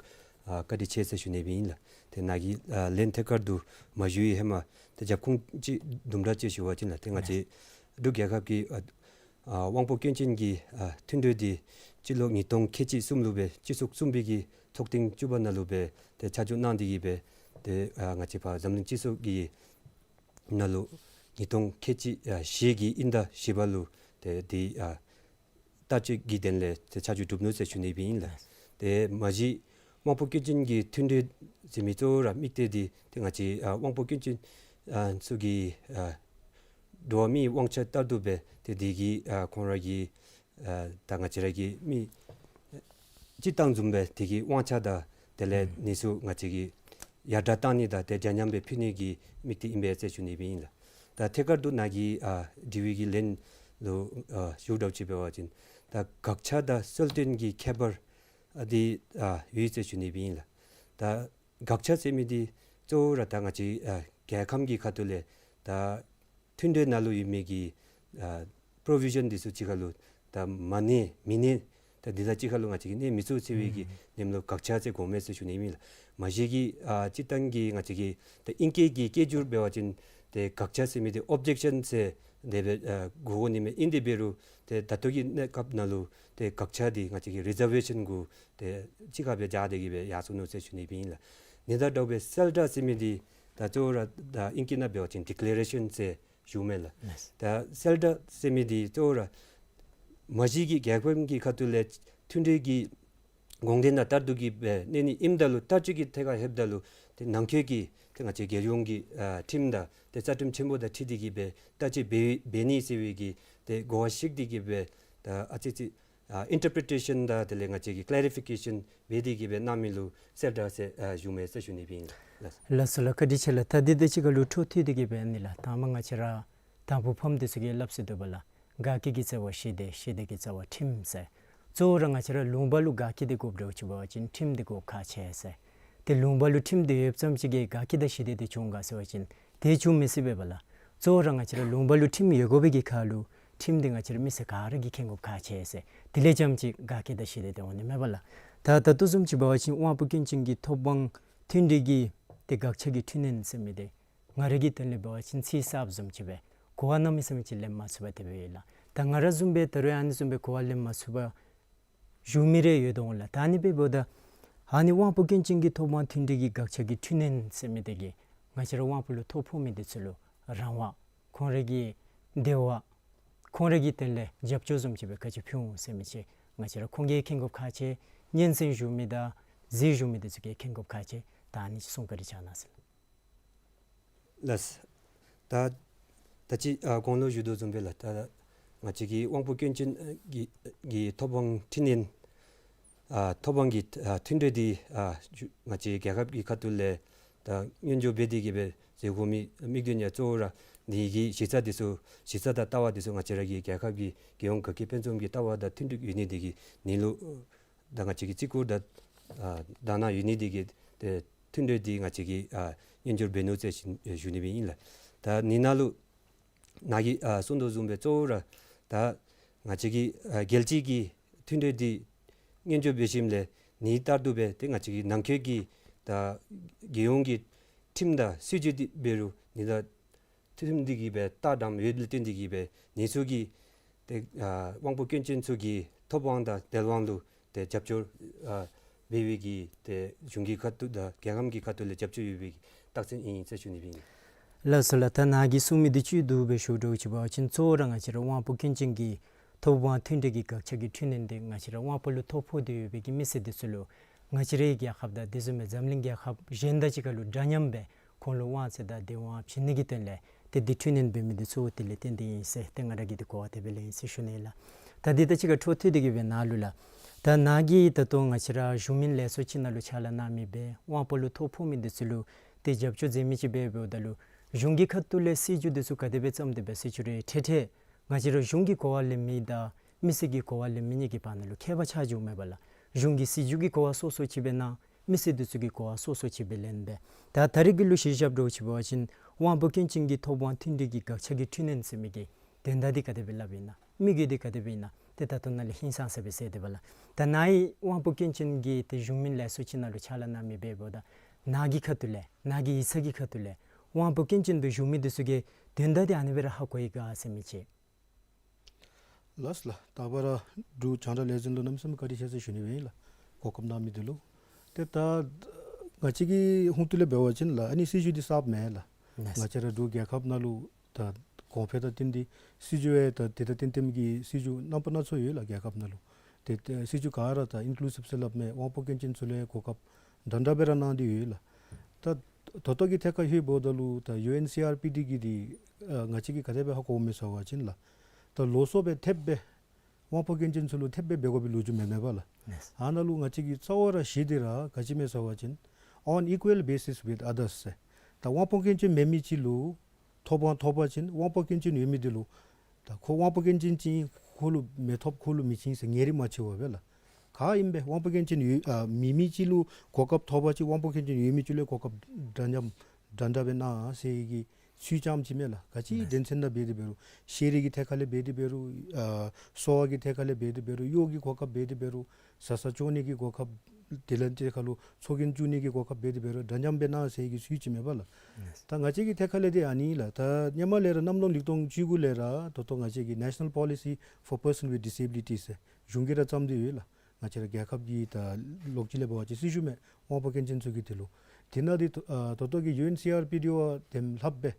ཨ་བཀའ་དྲིན་ཆེ་ཟེར་ཞུ་ནི་སྦེ་ཨིན་ལགས། ཏེ་ནཱ་གི་ཨ་ལན་ཐད་ཀར་དུ་མ་ཞུ་བའི་ཧེ་མ་ཏེ་རྒྱབ་ཁུངས་ཅིག་དུམ་གྲ་ཅིག་ཞུ་བ་ཅིན་ལགས། ཏེ་ང་བཅས་འབྲུག་རྒྱལ་ཁབ་ཀྱི་ཨ་ཨ་དབང་པོ་སྐྱོན་ཅན་གྱི་ཨ་མཐུན་གྲོས་འདི་སྤྱི་ལོ་ཉིས་སྟོང་ཁལ་གཅིག་གསུམ་ལུ་སྦེ་སྤྱི་ཚོགས་གསུམ་པའི་གི་ཚོགས་ཐེངས་བཅུ་པ་ནང་ལུ་སྦེ་ཏེ་ཆ་འཇོག་གནང་སྟེ་གིས་སྦེ་ཏེ་ཨ་ང་བཅས་ཕར་འཛམ་གླིང་སྤྱི་ཚོགས་ཀྱི་ནང་ལུ་ཉིས་སྟོང་ཁལ་གཅིག་ཨ་བཞི་གི་དབྱིན་ཟླ་བཞི་པ་ལུ་ཏེ་འདི་ཨ་བརྟག་དཔྱད་ཀྱི་དོན་ལས་ཏེ་ཆ་འཇོག་གྲུབ་ནུག་ཟེར་ཞུ་ནི་སྦེ་ཨིན་ལགས། ཏེ་མ་གཞི་དབང་པོ་སྐྱོན་ཅན་གྱི་མཐུན་གྲོས་ཟེར་མི་གཙོ་བོ་ར་དམིགས་གཏད་འདི་ཏེ་ང་བཅས་ཨ་དབང་པོ་སྐྱོན་ཅན་ཨ་ཚུ་གི་ཨ་འགྲོ་བ་མིའི་དབང་ཆ་ལྟར་དུ་སྦེ་ཏེ་འདི་གི་ཨ་ཁོང་ར་གི་ཨ་ད་ང་བཅས་ར་གི་མི་སྤྱིར་བཏང་བཟུམ་སྦེ་དེ་གི་དབང་ཆ་དང་དེ་ལས་ཨུམ་ནི་ཚུ་ང་བཅས་ཀྱིས་ཡར་དྲག་བཏང་ནི་དང་དེ་འདྲ་མཉམ་སྦེ་ཕུལ་ནི་གི་དམིགས་གཏད་ཨིན་པས་ཟེར་ཞུ་ནི་སྦེ་ཨིན་ལགས། ད་ཐད་ཀར་དུ་ནཱ་གི་ཨ་དྲི་བའི་གི་ལན་ལུ་ཨ་ཞུ་འདྲཝ་ཅིག་འབད་བ་ཅིན་ད་དགག་བྱ་དང་གསལ་སྟོན་གྱི་ཁྱད་པར་ཨ་འདི་ཨ་ཡོད་ཟེར་ཞུ་ནི་སྦེ་ཨིན་ལགས། ད་དགག་བྱ་ཟེར་མི་འདི་གཙོ་བོ་ར་ད་ང་བཅས་ཨ་རྒྱལ་ཁམས་ཀྱི་ཁ་ཐུག་ལས་ད་མཐུན་གྲོས་ནང་ལུ་ཡོད་མི་གི་ཨ་པོརོ་བི་ཤཱན་འདི་ཚུ་གཅིག་ཁར་ལུ་ད་མ་གནས་མི་གནས་ད་འདི་དང་གཅིག་ཁར་ལུ་ང་བཅས་ཀྱིས་གནས་མི་ཚུགས་ཟེར་བའི་གི་ཨུམ་ནེམ་ལུ་དགག་བྱ་ཟེར་གོཝ་མས་ཟེར་ཞུ་ནི་ཨིན་ལགས། མ་གཞི་གི་ཨ་སྤྱིར་བཏང་གི་ང་བཅས་ཀྱི་ད་ཨིང་སྐད་ཀྱི་སྐད་སྒྱུར་འབད་བ་ཅིན་ཏེ་དགག་བྱ་ཟེར་མི་འདི་ཨོབ་ཇེག་ཤཱན་ཟེར་ དེ་སྦེ་ཨ་དགོ་ནི་མས། ཨིན་དེ་འབད་རུང་ཏེ་ད་ལྟོ་གི་གནས་སྐབས་ནང་ལུ་ཏེ་དགག་བྱ་འདི་ང་བཅས་ཀྱིས་རི་ཛར་ཝེ་ཤཱན་གུ་ཏེ་གཅིག་ཁར་སྦེ་སྦྱར་ཏེ་གི་སྦེ་ཡར་སོ་ནུག་ཟེར་ཞུ་ནི་སྦེ་ཨིན་ལགས། ཨ་ནི་དང་འདྲཝ་སྦེ་སེལ་ཌར་ཟེར་མི་འདི་ད་གཙོ་བོ་ར་ད་ཨིང་སྐད་ནང་འབད་བ་ཅིན་ཌི་ཀི་ལེ་རེ་ཤཱན་ཟེར་ཞུཝ་མས་ལགས། ལགས། ད་སེལ་ཌར་ཟེར་མི་འདི་གཙོ་བོ་ར་མ་གཞི་གི་རྒྱལ་ཁབ་ཀྱི་ཁ་ཐུག་ལས་མཐུན་འབྲེལ་གྱི་དགོངས་དོན་དང་ལྟར་དུ་གི་སྦེ་གནས་ནི་ཨིནམ་ད་ལུ་ལྟ་སྤྱོད་ཀྱི་ཐད་ཁར་ལྷོདཔ་ད་ལུ་ཏེ་ནང་འཁོད་ཀྱི་ཏེ་ང་བཅས་རྒྱལ་ཡོངས་ཀྱི་ཨ་ཁྲིམས་དང་ཏེ་རྩ་ཁྲིམས་ཆེན་པོ་དང་འཁྲིལ་ཏེ་གི་སྦེ་ལྟ་སྤྱོད་འབད་འབད་ནི་ཟེར་བའི་གི་ཏེ་གོ་བ་བཤིག་སྟེ་གི་སྦེ་ད་ཨ་ཙི་ཙི་ཨ་ཨིན་ཊར་པི་རི་ཊེ་ཤཱན་དང་དེ་ལས་ང་བཅས་ཀྱིས་ཀེ་ལེ་རི་ཕི་ཀེ་ཤཱན་འབད་དེ་གི་སྦེ་གནང་མི་ལུ་སེལ་ཌར་ཟེར་ཨ་ཞུཝ་མས་ཟེར་ཞུ་ནི་སྦེ་ཨིན་ལགས། ལགས་སོ་ལགས། བཀའ་དྲིན་ཆེ་ལགས། ད་འདི་དང་གཅིག་ཁར་ལུ་འཕྲོ་མཐུད་དེ་གི་སྦེ་ཨ་ནི་ལགས། ད་མ་ང་བཅས་ར་དང་ཕུ་ཕམ་འདི་ཚུ་གིས་སླབ་སྲོལ་འདུག་པ་ལགས། དགའ་སྐྱིད་ཀྱི་རྩ་བ་ཞི་བདེ། ཞི་བདེ་གི་རྩ་བ་ཁྲིམས་ཟེར། གཙོ་བོ་ར་ང་བཅས་ར་ལུང་པ་ལུ་དགའ་སྐྱིད་འདི་དགོཔ་འདྲཝ་ཅིག་འབད་བ་ཅིན་ཁྲིམས་འདི་དགོཔ་ཁག་ཆེ་ཟེར། ཏེ་ལུང་པ་ལུ་ཁྲིམས་འདི་ཡོདཔ་ཙམ་ཅིག་གིས་དགའ་སྐྱིད་དང་ཞི་བདེ་འདི་འབྱུང་ག་ཟེར་བ་ཅིན་དེ་འབྱུང་མི་སྲིད་པས་པ་ལགས། གཙོ་བོ་ར་ང་བཅས་ར་ལུང་པ་ལུ་ཁྲིམས་ཡོད་དགོ་པའི་གི་ཁར་ལུ་ཁྲིམས་འདི་ང་བཅས་ར་མི་སེར་ག་ར་གིས་མཁྱེན་དགོཔ་ཁག་ཆེ་ཟེར། དེ་ལས་རྐྱངམ་ཅིག་དགའ་སྐྱིད་དང་ཞི་བདེ་འདི་འོང་ནི་མས་པ་ལགས། ད་ད་ལྟོ་བཟུམ་ཅིག་འབད་བ་ཅིན་དབང་པོ་སྐྱོན་ཅན་གྱི་ཐོབ་དབང་མཐུན་འབྲེལ་གྱི་ཏེ་དགག་བྱ་གི་འཕྲི་སྣོན་ཟེར་མི་འདི་ང་རའི་གི་དོན་ལས་འབད་བ་ཅིན་ཚིག་གསརཔ་བཟུམ་ཅིག་སྦེ་གོ་བ་གནམ་མེད་ས་མེད་ཅིག་ལེན་མ་ཚུགས་པར་དེ་སྦེ་ཡོད་ལགས། ད་ང་ར་བཟུམ་སྦེ་ད་རུང་ཨ་ནི་བཟུམ་སྦེ་གོ་བ་ལེན་མ་ཚུགས་པར་བཞུགས་མི་རེ་ཡོད་དོ་འོང་ལགས། ད་ཨ་ནི་འབདཝ་ད་ཨ་ནི་དབང་པོ་སྐྱོན་ཅན་གྱི་ཐོབ་དབང་མཐུན་འབྲེལ་གྱི་དགག་བྱ་གི་འཕྲི་སྣོན་ཟེར་མི་འདི་གིས་ང་བཅས་ར་དབང་པོ་ལུ་ཐོ་ཕོག་མི་འདི་ཚུ་ལུ་རང་དབང་ཁོང་རའི་གི་བདེ་བ་ཁོང་རའི་གི་དོན་ལས་རྒྱབ་སྐྱོར་བཟུམ་ཅིག་སྦེ་ག་ཅི་ཕུལ་འོང་ཟེར་མི་ཅིག་ང་བཅས་ར་ཁོང་གིས་མཁྱེན་དགོཔ་ཁག་ཆེ། སྙན་གསན་བཞུགས་མི་དང་གཟིགས་བཞུགས་མི་འདི་ཚུ་གིས་མཁྱེན་དགོཔ་ཁག་ཆེ། ད་ཨ་ནི་ཅིག་གསུང་བཀའ་དྲིན་བསྐྱང་གནང་ཟེར། ལགས། ད་ད་ཅི་ཨ་གོང་ལུ་ཞུ་དོ་བཟུམ་སྦེ་ལགས། ད་ང་བཅས་ཀྱི་དབང་པོ་སྐྱོན་ཅན་ཨ་གྱི་གྱི་ཐོབ་དབང་འཕྲི་སྣོན་ཨ་ཐོབ་དབང་གི་ཨ་མཐུན་འབྲེལ་འདི་ཨ་ང་བཅས་རྒྱལ་ཁབ་ཀྱི་ཁ་ཐུག་ལས་ད་མངོན་འགྱུར་འབད་དེ་གི་སྦེ་མཛད་དགོ་མི་དམིགས་དོན་ཡང་གཙོ་བོ་ར་འདི་གི་གཞི་རྩ་འདི་ཚུ་གཞི་རྩ་དང་ལྟ་བ་འདི་ཚུ་ང་བཅས་ར་གི་རྒྱལ་ཁབ་ཀྱི་རྒྱལ་ཡོངས་དགའ་སྐྱིད་ཕུན་སུམ་གྱི་ལྟ་བ་དང་མཐུན་འགྲིག་ཡོད་ནི་འདི་གིས་ཨ་ནི་ལུ་ད་ང་བཅས་ཀྱི་བརྩི་བཀུར་དང་ཨ་དག་སྣང་ཡོད་ནི་འདི་གིས་ཏེ་མཐུན་འབྲེལ་འདི་ང་བཅས་ཀྱིས་ཨ་མངོན་འགྱུར་འབད་ནུག་ཟེར་ཞུ་ཞུ་ནི་སྦེ་ཨིན་ལགས། ད་ཨ་ནི་ནང་ལུ་ནཱ་གིས་ཨ་གསུང་དོ་བཟུམ་སྦེ་གཙོ་བོ་ར་ད་ང་བཅས་ཀྱི་ཨ་རྒྱལ་སྤྱི་གི་མཐུན་འབྲེལ་འདི་མངོན་འགྱུར་འབད་ཞིནམ་ལས་ཨ་ནི་ལྟར་དུ་སྦེ་ཏེ་ང་བཅས་ཀྱི་ནང་འཁོད་ཀྱི་ད་རྒྱལ་ཡོངས་ཀྱི་ཁྲིམས་དང་སྲིད་བྱུས་འདི་འབད་རུང་ཨ་ནི་ད་ཁྲིམས་འདི་གིས་སྦེ་ལྟ་འགྲམ་ཡོདཔ་ལས་བརྟེན་ཏེ་གིས་སྦེ་ཨ་ནི་ཚུ་གིས་ཏེ་ཨ་དབང་པོ་སྐྱོན་ཅན་ཚུ་གི་ཐོབ་དབང་དང་དལ་དབང་ལུ་ཏེ་རྒྱབ་སྐྱོར་ཨ་འབད་བའི་གི་ཏེ་གཞུང་གི་ཁ་ཐུག་དང་རྒྱལ་ཁམས་ཀྱི་ཁ་ཐུག་ལས་རྒྱབ་སྐྱོར་ཡོད་པའི་རྟགས་མཚན་ཨིན་ཟེར་ཞུ་ནི་སྦེ་ཨིན། ལགས་སོ་ལགས། ད་ནཱ་གིས་གསུང་མི་འདི་བཅུད་བསྡུ་སྦེ་ཞུ་དོ་ཅིག་འབད་བ་ཅིན་གཙོ་བོ་ར་ང་བཅས་ར་དབང་པོ་སྐྱོན་ཅན་གྱི་ཐོབ་དབང་མཐུན་འབྲེལ་གྱི་དགག་བྱ་གི་འཕྲི་སྣོན་འདི་ང་བཅས་ར་དབང་པོ་ལུ་ཐོ་ཕོག་སྟེ་ཡོད་པའི་གི་མི་སེར་འདི་ཚུ་ལུ་ང་བཅས་རའི་རྒྱལ་ཁབ་དང་དེ་བཟུམ་སྦེ་འཛམ་གླིང་རྒྱལ་ཁབ་གཞན་དང་གཅིག་ཁར་ལུ་འདྲ་མཉམ་སྦེ་ཁོང་ལུ་དབང་ཚད་དང་བདེན་དབང་བྱིན་ནི་གི་དོན་ལས་ཏེ་འདི་འཕྲི་སྣོན་འབད་མི་འདི་གཙོ་བོ་དེ་ལས་བརྟེན་ཏེ་ཨིན་ཟེར་ཏེ་ང་ར་གི་འདི་གོ་བ་དེ་སྦེ་ལས་ཨིན་ཟེར་ཞུ་ནི་ལགས། ད་འདི་དང་གཅིག་ཁར་འཕྲོ་མཐུད་དེ་གིས་སྦེ་ནཱ་ལུ་ལགས། ད་ནཱ་གིས་ད་ལྟོ་ང་བཅས་ར་གཞུང་མིན་ལས་ཚོགས་ཅིག་ནང་ལུ་ཕྱག་ལཱ་གནང་མི་སྦེ་དབང་པོ་ལུ་ཐོ་ཕོག་མི་འདི་ཚུ་ལུ་ཏེ་རྒྱབ་སྐྱོར་མཛད་མི་ཅིག་སྦེ་འབདཝ་ད་ལུ་གཞུང་གི་ཁ་ཐུག་ལས་སྲིད་བྱུས་འདི་ཚུ་ག་དེ་སྦེ་བརྩམས་ཏེ་སྦེ་སྲིད་བྱུས་རེ་འཕྲལ་འཕྲལ་ང་བཅས་ར་གཞུང་གིས་གོ་བ་ལེན་མི་དང་མི་སེར་གྱིས་གོ་བ་ལེན་མི་གཉིས་ཀྱི་བར་ན་ལུ་ཁྱད་པར་ཆགས་འགྱོཝ་མས་པ་ལགས། གཞུང་གི་སྲིད་བྱུས་ཀྱི་གོ་བ་སོ་སོ་ཅིག་སྦེ་གནང་། མི་སེར་འདི་ཚུ་གིས་གོ་བ་སོ་སོ་ཅིག་སྦེ་ལེན་སྦེ། ད་ད་རེས་ཀྱི་ལུ་གཞི་བཞག་འདྲཝ་ཅིག་འབད་བ་ཅིན་དབང་པོ་སྐྱོན་ཅན་གྱི་ཐོབ་དབང་མཐུན་འབྲེལ་གྱི་དགག་བྱ་གི་འཕྲི་སྣོན་ཟེར་མི་གི་དོན་དག་འདི་ག་དེ་སྦེ་སླབ་ཨིན་ན། དམིགས་ཡུལ་འདི་ག་དེ་སྦེ་ཨིན་ན། ཏེ་ད་ལྟོ་ནཱ་ལས་ཧིང་སངས་ས་སྦེ་ཟེར་དེ་པ་ལགས། ད་ནཱ་གིས་དབང་པོ་སྐྱོན་ཅན་གྱི་ཏེ་གཞུང་མིན་ལས་ཚོགས་ཅིག་ནང་ལུ་ཕྱག་ལཱ་གནང་མི་སྦེ་འབདཝ་ད་ནཱ་གི་ཁ་ཐུག་ལས་ནཱ་གི་ཡིག་ཚང་གི་ཁ་ཐུག་ལས་དབང་པོ་སྐྱོན་ཅན་སྦེ་བཞུགས་མི་འདི་ཚུ་གིས་དོན་དག་འདི་ཨ་ནི་སྦེ་ར་ཧ་གོ་ཡི་ག་ཟེར་མི་ཅིག། ལགས་ལགས། ད་བར་འབྲུག་རྒྱང་བསྒྲགས་ལས་འཛིན་ལུ་གནམ་མེད་ས་མེད་བཀའ་དྲིན་ཆེ་ཟེར་ཞུ་ནི་སྦེ་ཨིན་ལགས། གོ་སྐབས་གནང་མི་འདི་ལུ། ཏེ་ད་ང་བཅས་ཀྱི་ཧོང་ཏོ་ལས་འབད་བ་ཅིན་ལགས་ཨ་ནི་སྲིད་བྱུས་འདི་གསརཔ་མེན་ལགས། ལགས། ང་བཅས་ར་འབྲུག་རྒྱལ་ཁབ་ནང་ལུ་ད་གོང་འཕེལ་དང་བསྟུན་ཏེ་སྲིད་བྱུས་ཡང་ད་དེ་དང་བསྟུན་བསྟུན་གྱི་སྲིད་བྱུས་རྣམ་པ་སྣ་ཚོགས་ཡོད་ལགས་རྒྱལ་ཁབ་ནང་ལུ། ཏེ་ཏེ་སྲིད་བྱུས་ག་ར་ད་ཨིན་ཀུ་ལུ་སིབ་ཟེར་སླབ་མས། དབང་པོ་སྐྱོན་ཅན་ཚུ་ལུ་ཡང་གོ་སྐབས་འདྲན་འདྲ་སྦེ་ར་གནང་སྟེ་ཡོད་ལགས། ད་ད་ལྟོ་གི་ཐད་ཁར་ལྷོདཔ་ད་ལུ་ད་ཡུ་ཨེན་སི་ཨར་པི་ཌི་གི་འདི་ཨ་ང་བཅས་ཀྱིས་ག་དེ་སྦེ་ཧ་གོཝ་མས་ཟེར་བ་ཅིན་ལགས། ད་ལོགས་སུ་སྦེ་ཐེབས་སྦེ་དབང་པོ་སྐྱོན་ཅན་ཚུ་ལུ་ཐེབས་སྦེ་འབད་དགོ་པའི་ལོ་རྒྱུས་མེན་མས་པ་ལགས། ལགས། ཨ་ནཱ་ལུ་ང་བཅས་ཀྱིས་རྩ་བ་ར་གཞི་འདི་ར་ག་ཅི་མས་ཟེར་བ་ཅིན་on equal basis with others ཟེར། ད་དབང་པོ་སྐྱོན་ཅན་མེད་མི་ཅིག་ལུ་ཐོབ་དབང་ཐོབ་པ་ཅིན་དབང་པོ་སྐྱོན་ཅན་ཡོད་མི་འདི་ལུ་ད་ཁོ་དབང་པོ་སྐྱོན་ཅན་ཅིག་ཨིན་ཁོ་ལུ་མི་ཐོབ་ཁོ་ལུ་མི་བྱིན་ཟེར་ངེས་རིགས་མ་ཕྱེ་བར་སྦེ་ལགས། ག་ཨིན་པས་དབང་པོ་སྐྱོན་ཅན་ཡོད་ཨ་མེད་མི་ཅིག་ལུ་གོ་སྐབས་ཐོབ་པ་ཅིན་དབང་པོ་སྐྱོན་ཅན་ཡོད་མི་ཅིག་ལུ་གོ་སྐབས་འདྲ་མཉམ་འདྲན་འདྲ་སྦེ་གནང་ཟེར་གྱི་ཚུལ་ཙམ་ཅིག་མས་ལགས། ག་ཅི་ལགས། དོན་ཚན་ནང་འབད་དེ་འབད་རུང་ཤེས་རིག་གི་ཐད་ཁར་ལས་འབད་དེ་འབད་རུང་ཨ་གསོ་བ་གི་ཐད་ཁར་ལས་འབད་དེ་འབད་རུང་གཡོག་གི་གོ་སྐབས་འབད་དེ་འབད་རུང་བཟའ་ཚང་སྐྱོང་ནི་གི་གོ་སྐབས་ དེ་ལས་ཏེ་ཁ་ལུ་ཚོགས་རྒྱན་བཙུགས་ནི་གི་གོ་སྐབས་འབད་དེ་འབད་རུང་འདྲ་མཉམ་སྦེ་གནང་ཟེར་གྱི་སྲིད་བྱུས་ཅིག་མེད་པས་ལགས། ལགས། ད་ང་བཅས་ཀྱི་ཐད་ཁ་ལས་འདི་ཨ་ནི་ལགས། ད་ཧེ་མ་ལས་ར་གནམ་ལོ་ཉིས་སྟོང་བཅུ་དགུ་ལས་ར་ད་ལྟོ་ང་བཅས་ཀྱི་National Policy for Person with Disabilities ཟེར་གཞུང་གིས་ར་བརྩམས་ཏེ་ཡོད་ལགས། ང་བཅས་ར་རྒྱལ་ཁབ་ཀྱི་ད་ལོགས་ཅིག་ལས་འབད་བ་ཅིན་སྲིད་བྱུས་མས་དབང་པོ་སྐྱོན་ཅན་ཚུ་གི་དོན་ལུ། དེ་ནང་འདི་ད་ལྟོ་གི་ཡུ་ཨེན་སི་ཨར་པི་འདི་བ་དེ་ལྷགཔ་སྦེ་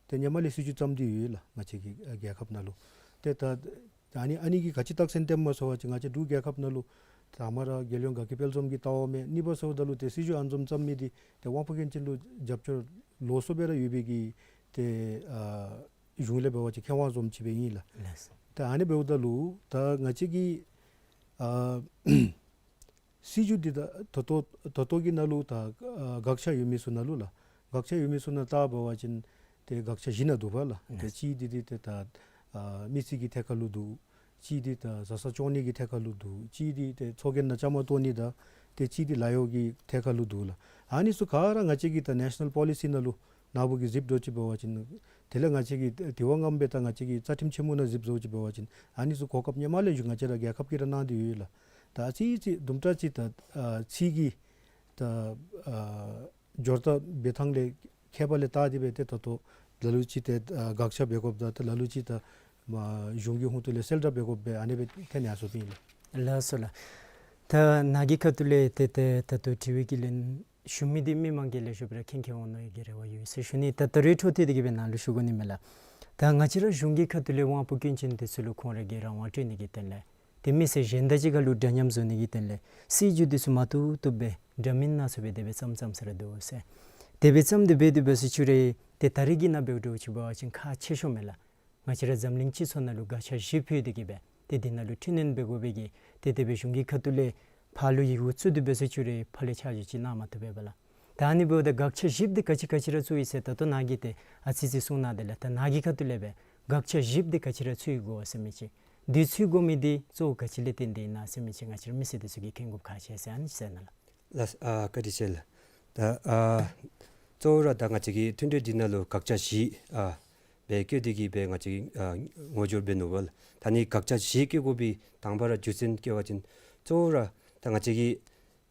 ཏེ་ཧེ་མ་ལས་སྲིད་བྱུས་བརྩམས་ཏེ་ཡོད་ལགས། ང་བཅས་ཀྱི་རྒྱལ་ཁབ་ནང་ལུ། ཏེ་ད་ཨ་ནི་ཨ་ནི་གིས་ག་ཅི་རྟགས་མཚན་སྟོནམ་སྨོ་ཟེར་བ་ཅིན་ང་བཅས་འབྲུག་རྒྱལ་ཁབ་ནང་ལུ་ད་མ་ར་རྒྱལ་ཡོངས་དགའ་སྐྱིད་དཔལ་འཛོམས་ཀྱི་ལྟ་བ་མས། གཉིས་པ་ཟེརཝ་ད་ལུ་ཏེ་སྲིད་བྱུས་ཨ་ནི་བཟུམ་བརྩམ་མི་འདི་ཏེ་དབང་པོ་སྐྱོན་ཅན་ལུ་རྒྱབ་སྐྱོར་ལོགས་སུ་སྦེ་ར་ཡོད་པའི་གི་ཏེ་ཨ་གཞུང་ལས་འབད་བ་ཅིན་ཁེ་དབང་བཟུམ་ཅིག་སྦེ་ཨིན་ལགས། ལགས། ད་ཨ་ནི་འབདཝ་ད་ལུ་ད་ང་བཅས་ཀྱི་ཨ་སྲིད་བྱུས་འདི་ད་ད་ལྟོ་ད་ལྟོ་གི་ནང་ལུ་ད་ཨ་དགག་བྱ་ཡོད་མི་ཚུ་ནང་ལུ་ལགས། དགག་བྱ་ཡོད་མི་ཚུ་ནང་ལྟ་འབད་བ་ཅིན་ཏེ་དགག་བྱ་བཞི་ནང་འདུ་བས་ལགས། ཏེ་ལགས། གཅིག་འདི་འདི་ཏེ་ད་ཨ་མི་སེར་གྱི་ཐད་ཁ་ལུ་འདུ། གཅིག་འདི་ད་བཟའ་ཚང་སྐྱོང་ནི་གི་ཐད་ཁ་ལུ་འདུ། གཅིག་འདི་ཏེ་ཚོགས་རྒྱན་ནང་བཅའ་མར་གཏོགས་ནི་དང་ཏེ་གཅིག་འདི་ལཱ་གཡོག་གི་ཐད་ཁ་ལུ་འདུ་ལགས། ཨ་ནི་ཚུ་ག་ར་ང་བཅས་ཀྱི་ད་National Policy ནང་ལུ་ནཱ་བུ་གིས་གཟིགསཔ་འདྲཝ་ཅིག་འབད་བ་ཅིན་དེ་ལས་ང་བཅས་ཀྱི་དེ་བ་ངམ་སྦེ་ད་ང་བཅས་ཀྱི་རྩ་ཁྲིམས་ཆེན་མོ་ནང་གཟིགསཔ་འདྲཝ་ཅིག་འབད་བ་ཅིན་ཨ་ནི་ཚུ་གོ་སྐབས་ཧེ་མ་ལས་ཞུ་ང་བཅས་ར་རྒྱལ་ཁབ་ཀྱིས་ར་གནང་སྟེ་ཡོད་ལགས། ད་ཨ་ཙི་ཙི་དུམ་གྲ་ཅིག་ད་ཨ་ཚིག་གི་ད་ཨ་སྦྱོར་རྟགས་འབད་ཐངས་ལས་ཁྱད་པར་ལས་བརྟག་སྟེ་སྦེ་ཏེ་ད་ལྟོ་ལ་ལུ་ཅིག་ཏེ་ཨ་དགག་བྱ་འབད་དགོཔ་དང་ཏེ་ལ་ལུ་ཅིག་ད་མ་གཞུང་གི་ཧོངས་ཏོ་ལས་གསལ་བསྒྲགས་འབད་དགོཔ་སྦེ་ཨ་ནི་སྦེ་ཐོན་ཡར་སོཔ་ཨིན་ལགས། ལགས་སོ་ལགས། ད་ནཱ་གི་ཁ་ཐུག་ལས་ཏེ་ཏེ་ད་ལྟོ་དྲི་བའི་གི་ལན་ཞུ་མི་འདི་མི་མང་གིས་ལེགས་ཤོམ་སྦེ་ར་མཁྱེན་མཁྱེནམ་འོང་མནོ་བའི་གི་རེ་བ་ཡོད་ཟེར་ཞུ་ནི། ད་ད་རེས་འཕྲོ་མཐུད་དེ་གི་སྦེ་ནཱ་ལུ་ཞུ་དགོ་ནི་མས་ལགས། ད་ང་བཅས་ར་གཞུང་གི་ཁ་ཐུག་ལས་དབང་པོ་སྐྱོན་ཅན་འདི་ཚུ་ལུ་ཁོང་ར་གི་རང་དབང་སྤྲོད་ནི་གི་དོན་ལས་ཏེ་མི་སེར་གཞན་དང་གཅིག་ཁར་ལུ་འདྲ་མཉམ་བཟོ་ནི་གི་དོན་ལས་སྲིད་བྱུས་འདི་ཚུ་མ་བཏུབ་བཏུབ་སྦེ་འདྲ་མིན་སྣ་ཚོགས་སྦེ་དེ་སྦེ་བརྩམས་བརྩམས་ས་ར་འདུག་ཟེར། དེ་སྦེ་བརྩམས་དེ་སྦེ་དེ་སྦེ་ཟེར་ཞུ་རུང་ཏེ་ད་རེས་ཀྱི་ནང་འབདཝ་འདྲཝ་ཅིག་འབད་བ་ཅིན་ཁག་ཆེ་ཤོས་མས་ལགས། ང་བཅས་ར་འཛམ་གླིང་སྤྱི་ཚོགས་ནང་ལུ་དགག་བྱ་བཞི་ཕུལ་ཏེ་གི་སྦེ་ཏེ་འདི་ནང་ལུ་འཕྲི་སྣོན་འབད་དགོ་པའི་གི་ཏེ་དེ་སྦེ་གཞུང་གི་ཁ་ཐུག་ལས་ཕར་ལུ་ཡི་གུ་བཙུགས་ཏེ་སྦེ་ཟེར་ཞུ་རུང་ཕར་ལས་ཆ་འཇོག་ཅིག་གནང་མ་བཏུབ་པས་ལགས། ད་ཨ་ནི་འབདཝ་ད་དགག་བྱ་བཞི་འདི་ག་ཅི་ག་ཅི་ར་བཙུགས་ཡི་ཟེར་ད་ལྟོ་ནཱ་གིས་ཏེ་ཨ་ཙི་ཙི་གསུངས་གནང་དེ་ལས་ད་ནཱ་གི་ཁ་ཐུག་ལས་སྦེ་དགག་བྱ་བཞི་འདི་ག་ཅི་ར་བཙུགས་དགོ་ཟེར་མི་ཅིག། འདི་བཙུགས་དགོ་མི་འདི་གཙོ་བོ་ག་ཅི་ལས་བརྟེན་ཏེ་ཨིན་ན་ཟེར་མི་ཅིག་ང་བཅས་ར་མི་སེར་འདི་ཚུ་གིས་མཁྱེན་དགོཔ་ཁག་ཆེ་ཟེར་ཨ་ནི་ཅིག་ཟེར་ན་ལགས། ལགས། ཨ་བཀའ་དྲིན་ཆེ་ལགས། ད་ཨ་གཙོ་བོ་ར་ད་ང་བཅས་ཀྱི་མཐུན་གྲོས་འདི་ནང་ལུ་དགག་བྱ་བཞི་ཨ་སྦེ་བཀོད་དེ་གི་སྦེ་ང་བཅས་ཀྱིས་ཨ་ངོ་སྦྱོར་འབད་ནུག་པ་ལགས། ད་ནི་དགག་བྱ་བཞི་བཀོད་དགོ་པའི་དང་པ་ར་རྒྱུ་མཚན་བཀོད་པ་ཅིན་གཙོ་བོ་ར་ད་ང་བཅས་ཀྱི་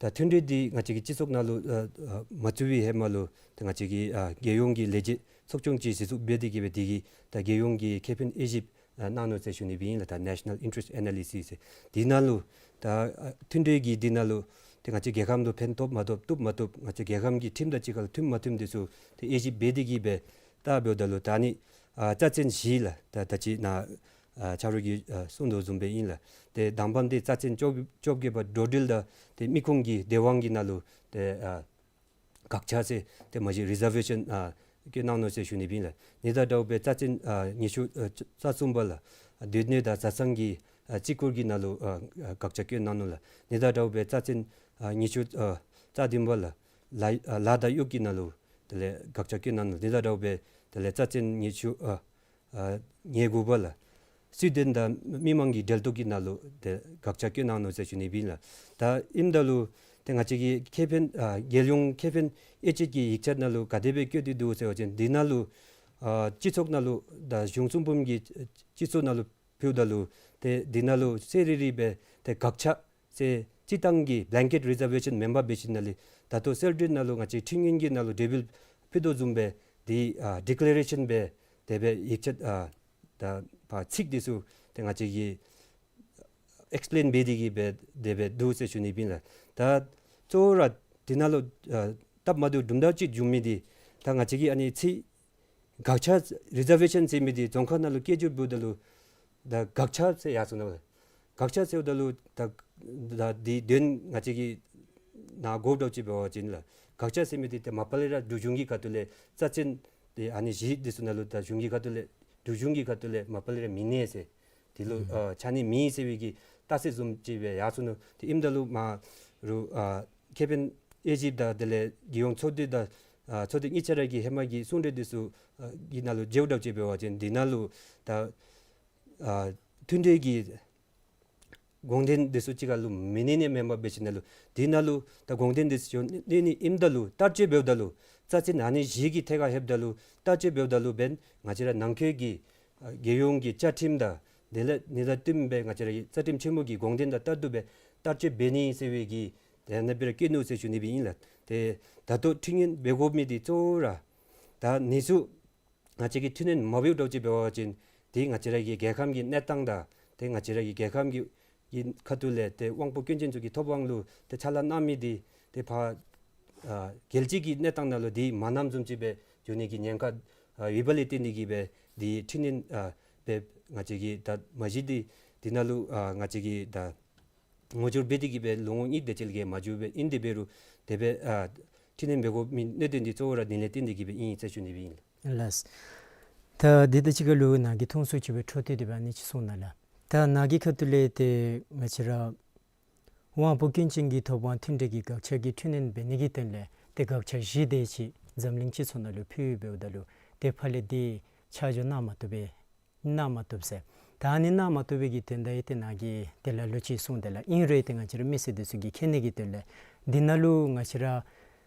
ད་མཐུན་གྲོས་འདི་ང་བཅས་ཀྱི་སྤྱི་ཚོགས་ནང་ལུ་ཨ་ཨ་མ་བཙུགས་པའི་ཧེ་མ་ལུ་ད་ང་བཅས་ཀྱི་ཨ་རྒྱལ་ཡོངས་ཀྱི་ལས་བྱེད་ཚོགས་ཆུང་ཅིག་གཞི་བཙུགས་འབད་དེ་གི་སྦེ་དེ་གིས་ད་རྒྱལ་ཡོངས་ཀྱི་ཁེ་ཕན་དབྱེ་ཞིབ་ཨ་གནང་ནུག་ཟེར་ཞུ་ནི་སྦེ་ཨིན་ལགས། ད་National Interest Analysis ཟེར་འདི་ནང་ལུ་ད་ཨ་མཐུན་གྲོས་ཀྱི་འདི་ནང་ལུ་ཏེ་ང་བཅས་རྒྱལ་ཁབ་ལུ་ཕན་ཐོགས་མ་ཐོགས་བཏུབ་མ་བཏུབ་ང་བཅས་རྒྱལ་ཁབ་ཀྱི་ཁྲིམས་དང་གཅིག་ཁར་ལུ་མཐུན་མ་མཐུན་འདི་ཚུ་ཏེ་དབྱེ་ཞིབ་འབད་དེ་གི་སྦེ་ད་འབདཝ་ད་ལུ་ད་ནི་ཨ་རྩ་ཚན་བཞི་ལགས། ད་ད་ཅི་ནཱ་ཨ་ཆ་རོགས་ཀྱིས་ཨ་གསུངས་དོ་བཟུམ་སྦེ་ཨིན་ལགས། ཏེ་དང་པམ་འདི་རྩ་ཚན་བཅོ་བཅོ་བརྒྱད་པ་འགྲོ་འགྲུལ་དང་ཏེ་མི་ཁུངས་ཀྱི་བདེ་དབང་གི་ནང་ལུ་ཏེ་ཨ་དགག་བྱ་ཟེར་ཏེ་མ་གཞི་རི་ཛར་ཝེ་ཤཱན་ཨ་བཀོད་གནང་ནུག་ཟེར་ཞུ་ནི་སྦེ་ཨིན་ལགས། ཨ་ནི་དང་འདྲཝ་སྦེ་རྩ་ཚན་ཨ་ཉི་ཤུ་ཨ་རྩ་གསུམ་པ་ལགས། ཨ་སྡོད་གནས་དང་བཟའ་ཚང་གི་ཨ་བརྩི་བཀུར་གྱི་ནང་ལུ་ཨ་ཨ་དགག་བྱ་བཀོད་གནང་ནུག་ལགས། ཨ་ནི་དང་འདྲཝ་སྦེ་རྩ་ཚན་ཨ་ཉི་ཤུ་ཨ་རྩ་བདུན་པ་ལགས། ལཱ་ཨ་ལཱ་དང་གཡོག་གི་ནང་ལུ་དེ་ལས་དགག་བྱ་བཀོད་གནང་ནུག། ཨ་ནི་དང་འདྲཝ་སྦེ་དེ་ལས་རྩ་ཚན་ཉི་ཤུ་ཨ་ཨ་ཉེར་དགུ་པ་ལགས། སྲིད་དོན་དང་མི་མང་གི་འབྲེལ་གཏོགས་ཀྱི་ནང་ལུ་ཏེ་དགག་བྱ་བཀོད་གནང་ནུག་ཟེར་ཞུ་ནི་སྦེ་ཨིན་ལགས། ད་ཨིནམ་ད་ལུ་ཏེ་ང་བཅས་ཀྱི་ཁེ་ཕན་ཨ་རྒྱལ་ཡོངས་ཁེ་ཕན་དབྱེ་དཔྱད་ཀྱི་ཡིག་ཆ་ནང་ལུ་ག་དེ་སྦེ་བཀོད་དེ་འདུག་ཟེར་བ་ཅིན་འདི་ནང་ལུ་ཨ་སྤྱི་ཚོགས་ནང་ལུ་ད་གཞུང་གསུམ་འབུམ་གྱི་སྤྱི་ཚོགས་ནང་ལུ་ཕུལཝ་ད་ལུ་ཏེ་འདི་ནང་ལུ་གསལ་རི་རི་སྦེ་ཏེ་དགག་བྱ་ཟེར་སྤྱིར་བཏང་གི་བླེང་ཀེཊ་རི་ཛར་ཝེ་ཤཱན་མེན་པར་འབད་ཞིནམ་ལས་ད་ལྟོ་གསལ་སྒྲོན་ནང་ལུ་ང་བཅས་ཁྲིམས་ཡིག་གི་ནང་ལུ་འབྲས་བུ་ཕུལ་དོ་བཟུམ་སྦེ་འདི་ཨ་ཌི་ཀི་ལེ་རེ་ཤཱན་སྦེ་དེ་སྦེ་ཡིག་ཆ་ཨ་ད་ཕར་ཚིག་འདི་ཚུ་ཏེ་ང་བཅས་ཀྱིས་ཨེགསི་པི་ལེན་འབད་དེ་གི་སྦེ་དེ་སྦེ་འདུག་ཟེར་ཞུ་ནི་སྦེ་ཨིན་ལགས། ད་གཙོ་བོ་ར་འདི་ནང་ལུ་ཨ་སྟབས་མ་བདེཝ་དུམ་གྲ་ཅིག་བྱུང་མི་འདི་ད་ང་བཅས་ཀྱིས་ཨ་ནི་ཚིག་དགག་བྱ་རི་ཛར་ཝེ་ཤཱན་ཟེར་མི་འདི་རྫོང་ཁ་ནང་ལུ་སྐད་སྒྱུར་འབདཝ་ད་ལུ་ད་དགག་བྱ་ཟེར་ཡར་སོང་ནུག་ལགས། དགག་བྱ་ཟེརཝ་ད་ལུ་ད་ད་འདི་དོན་ང་བཅས་ཀྱིས་ནཱ་གོཝ་འདྲཝ་ཅིག་འབད་བ་ཅིན་ལགས། དགག་བྱ་ཟེར་མི་འདི་ཏེ་མ་པ་ལས་ར་འབྲུག་གཞུང་གི་ཁ་ཐུག་ལས་རྩ་ཚན་ཏེ་ཨ་ནི་བཞི་འདི་ཚུ་ནང་ལུ་ད་གཞུང་གི་ཁ་ཐུག་ལས་འབྲུག་གཞུང་གི་ཁ་ཐུག་ལས་མ་པ་ལས་ར་མི་གནས་ཟེར་འདི་ལུ་ཨ་ཆ་གནས་མེད་ཟེར་བའི་གི་རྟགས་གསལ་བཟུམ་ཅིག་སྦེ་ཡར་སོང་ནུག། ཏེ་ཨིནམ་ད་ལུ་མ་རུ་ཨ་ཁེ་ཕན་དབྱེ་ཞིབ་དང་དེ་ལས་རྒྱལ་ཡོངས་ཚོགས་འདུ་དང་ཨ་ཚོགས་སྡེ་གཉིས་ཆ་ར་གི་ཧེ་མ་གི་གསུང་གྲོས་འདི་ཚུ་ཨ་གི་ནང་ལུ་མཇལཝ་འདྲཝ་ཅིག་འབད་བ་ཅིན་འདི་ནང་ལུ་ད་ཨ་མཐུན་གྲོས་ཀྱི་དགོངས་དོན་འདི་ཚུ་གཅིག་ཁར་ལུ་མི་གནས་ནི་མེན་པར་འབད་ཞིནམ་ལས་འདི་ནང་ལུ་ད་དགོངས་དོན་འདི་ཚུ་གནས་ནི་ཨིནམ་ད་ལུ་བསྟར་སྤྱོད་འབདཝ་ད་ལུ་རྩ་ཚན་ཨ་ནི་བཞི་གི་ཐད་ཁར་ལྷོདཔ་ད་ལུ་བསྟར་སྤྱོད་འབདཝ་ད་ལུ་འབདན་ང་བཅས་ར་ནང་འཁོད་ཀྱི་ཨ་རྒྱལ་ཡོངས་ཀྱི་བཅའ་ཁྲིམས་དང་དེ་ལས་ཨ་ནི་དང་བསྟུན་སྦེ་ང་བཅས་ར་གི་རྩ་ཁྲིམས་ཆེན་མོ་གི་དགོངས་དོན་དང་ལྟར་དུ་སྦེ་བསྟར་སྤྱོད་འབད་ནི་ཟེར་བའི་གི་ ཏེ་ཨ་ནཱ་སྦེ་ར་བཀོད་ནུག་ཟེར་ཞུ་ནི་སྦེ་ཨིན་ལགས། ཏེ་ད་ལྟོ་འཕྲི་སྣོན་འབད་དགོ་མི་འདི་གཙོ་བོ་ར་ད་ཨ་ནི་ཚུ་ང་བཅས་ཀྱིས་འཕྲི་སྣོན་མ་འབདཝ་འདྲཝ་ཅིག་འབད་བ་ཅིན་ཏེ་ང་བཅས་ར་གི་རྒྱལ་ཁམས་ཀྱི་གནས་སྟངས་དང་ཏེ་ང་བཅས་ར་གི་རྒྱལ་ཁམས་ཀྱི་གི་ཁ་ཐུག་ལས་ཏེ་དབང་པོ་སྐྱོན་ཅན་ཚུ་གི་ཐོབ་དབང་ལུ་ཏེ་ཕྱག་ལཱ་གནང་མི་འདི་ཏེ་ཕར་ཨ་རྒྱལ་སྤྱི་གི་གནས་སྟངས་ནང་ལུ་འདི་མ་གནངམ་བཟུམ་ཅིག་སྦེ་འགྱོ་ནི་གི་ཉེན་ཁ་ཨ་ཡོདཔ་ལས་བརྟེན་ཏེ་གིས་སྦེ་འདི་འཕྲི་སྣོན་ཨ་སྦེ་ང་བཅས་ཀྱིས་ད་མ་གཞི་འདི་འདི་ནང་ལུ་ཨ་ང་བཅས་ཀྱིས་ད་ངོ་སྦྱོར་འབད་དེ་གིས་སྦེ་ལོ་ངོ་གཉིས་དེ་ཅིག་ལས་མ་འགྱོ་བས། ཨིན་དེ་འབད་རུང་དེ་སྦེ་ཨ་འཕྲི་སྣོན་འབད་དགོ་མི་གནད་དོན་འདི་གཙོ་བོ་ར་འདི་ལས་བརྟེན་ཏེ་གིས་སྦེ་ཨིན་ཟེར་ཞུ་ནི་སྦེ་ཨིན་ལགས། ལགས། ད་འདི་དང་གཅིག་ཁར་ལུ་ནཱ་གིས་ཐུང་སུ་ཅིག་སྦེ་འཕྲོ་མཐུད་དེ་སྦེ་ཨ་ནི་ཅིག་གསུང་གནང་ལགས། ད་ནཱ་གི་ཁ་ཐུག་ལས་ཏེ་ང་བཅས་ར་དབང་པོ་སྐྱོན་ཅན་གྱི་ཐོབ་དབང་མཐུན་འབྲེལ་གྱི་དགག་བྱ་གི་འཕྲི་སྣོན་འབད་ནི་གི་དོན་ལས་ཏེ་དགག་བྱ་བཞི་དེ་ཅིག་འཛམ་གླིང་སྤྱི་ཚོགས་ནང་ལུ་ཕུལ་འབདཝ་ད་ལུ་ཏེ་ཕར་ལས་འདི་ཆ་འཇོག་གནང་མ་བཏུབ་པས། གནང་མ་བཏུབ་ཟེར། ད་ཨ་ནི་གནང་མ་བཏུབ་པའི་གི་དོན་དག་ཨིན་ཏེ་ནཱ་གིས་ཏེ་ལ་ལུ་ཅིག་གསུངས་ཏེ་ལགས། ཨིན་རུང་ཏེ་ང་བཅས་ར་མི་སེར་འདི་ཚུ་གིས་མཁྱེན་ནི་གི་དོན་ལས་འདི་ནང་ལུ་ང་བཅས་ར་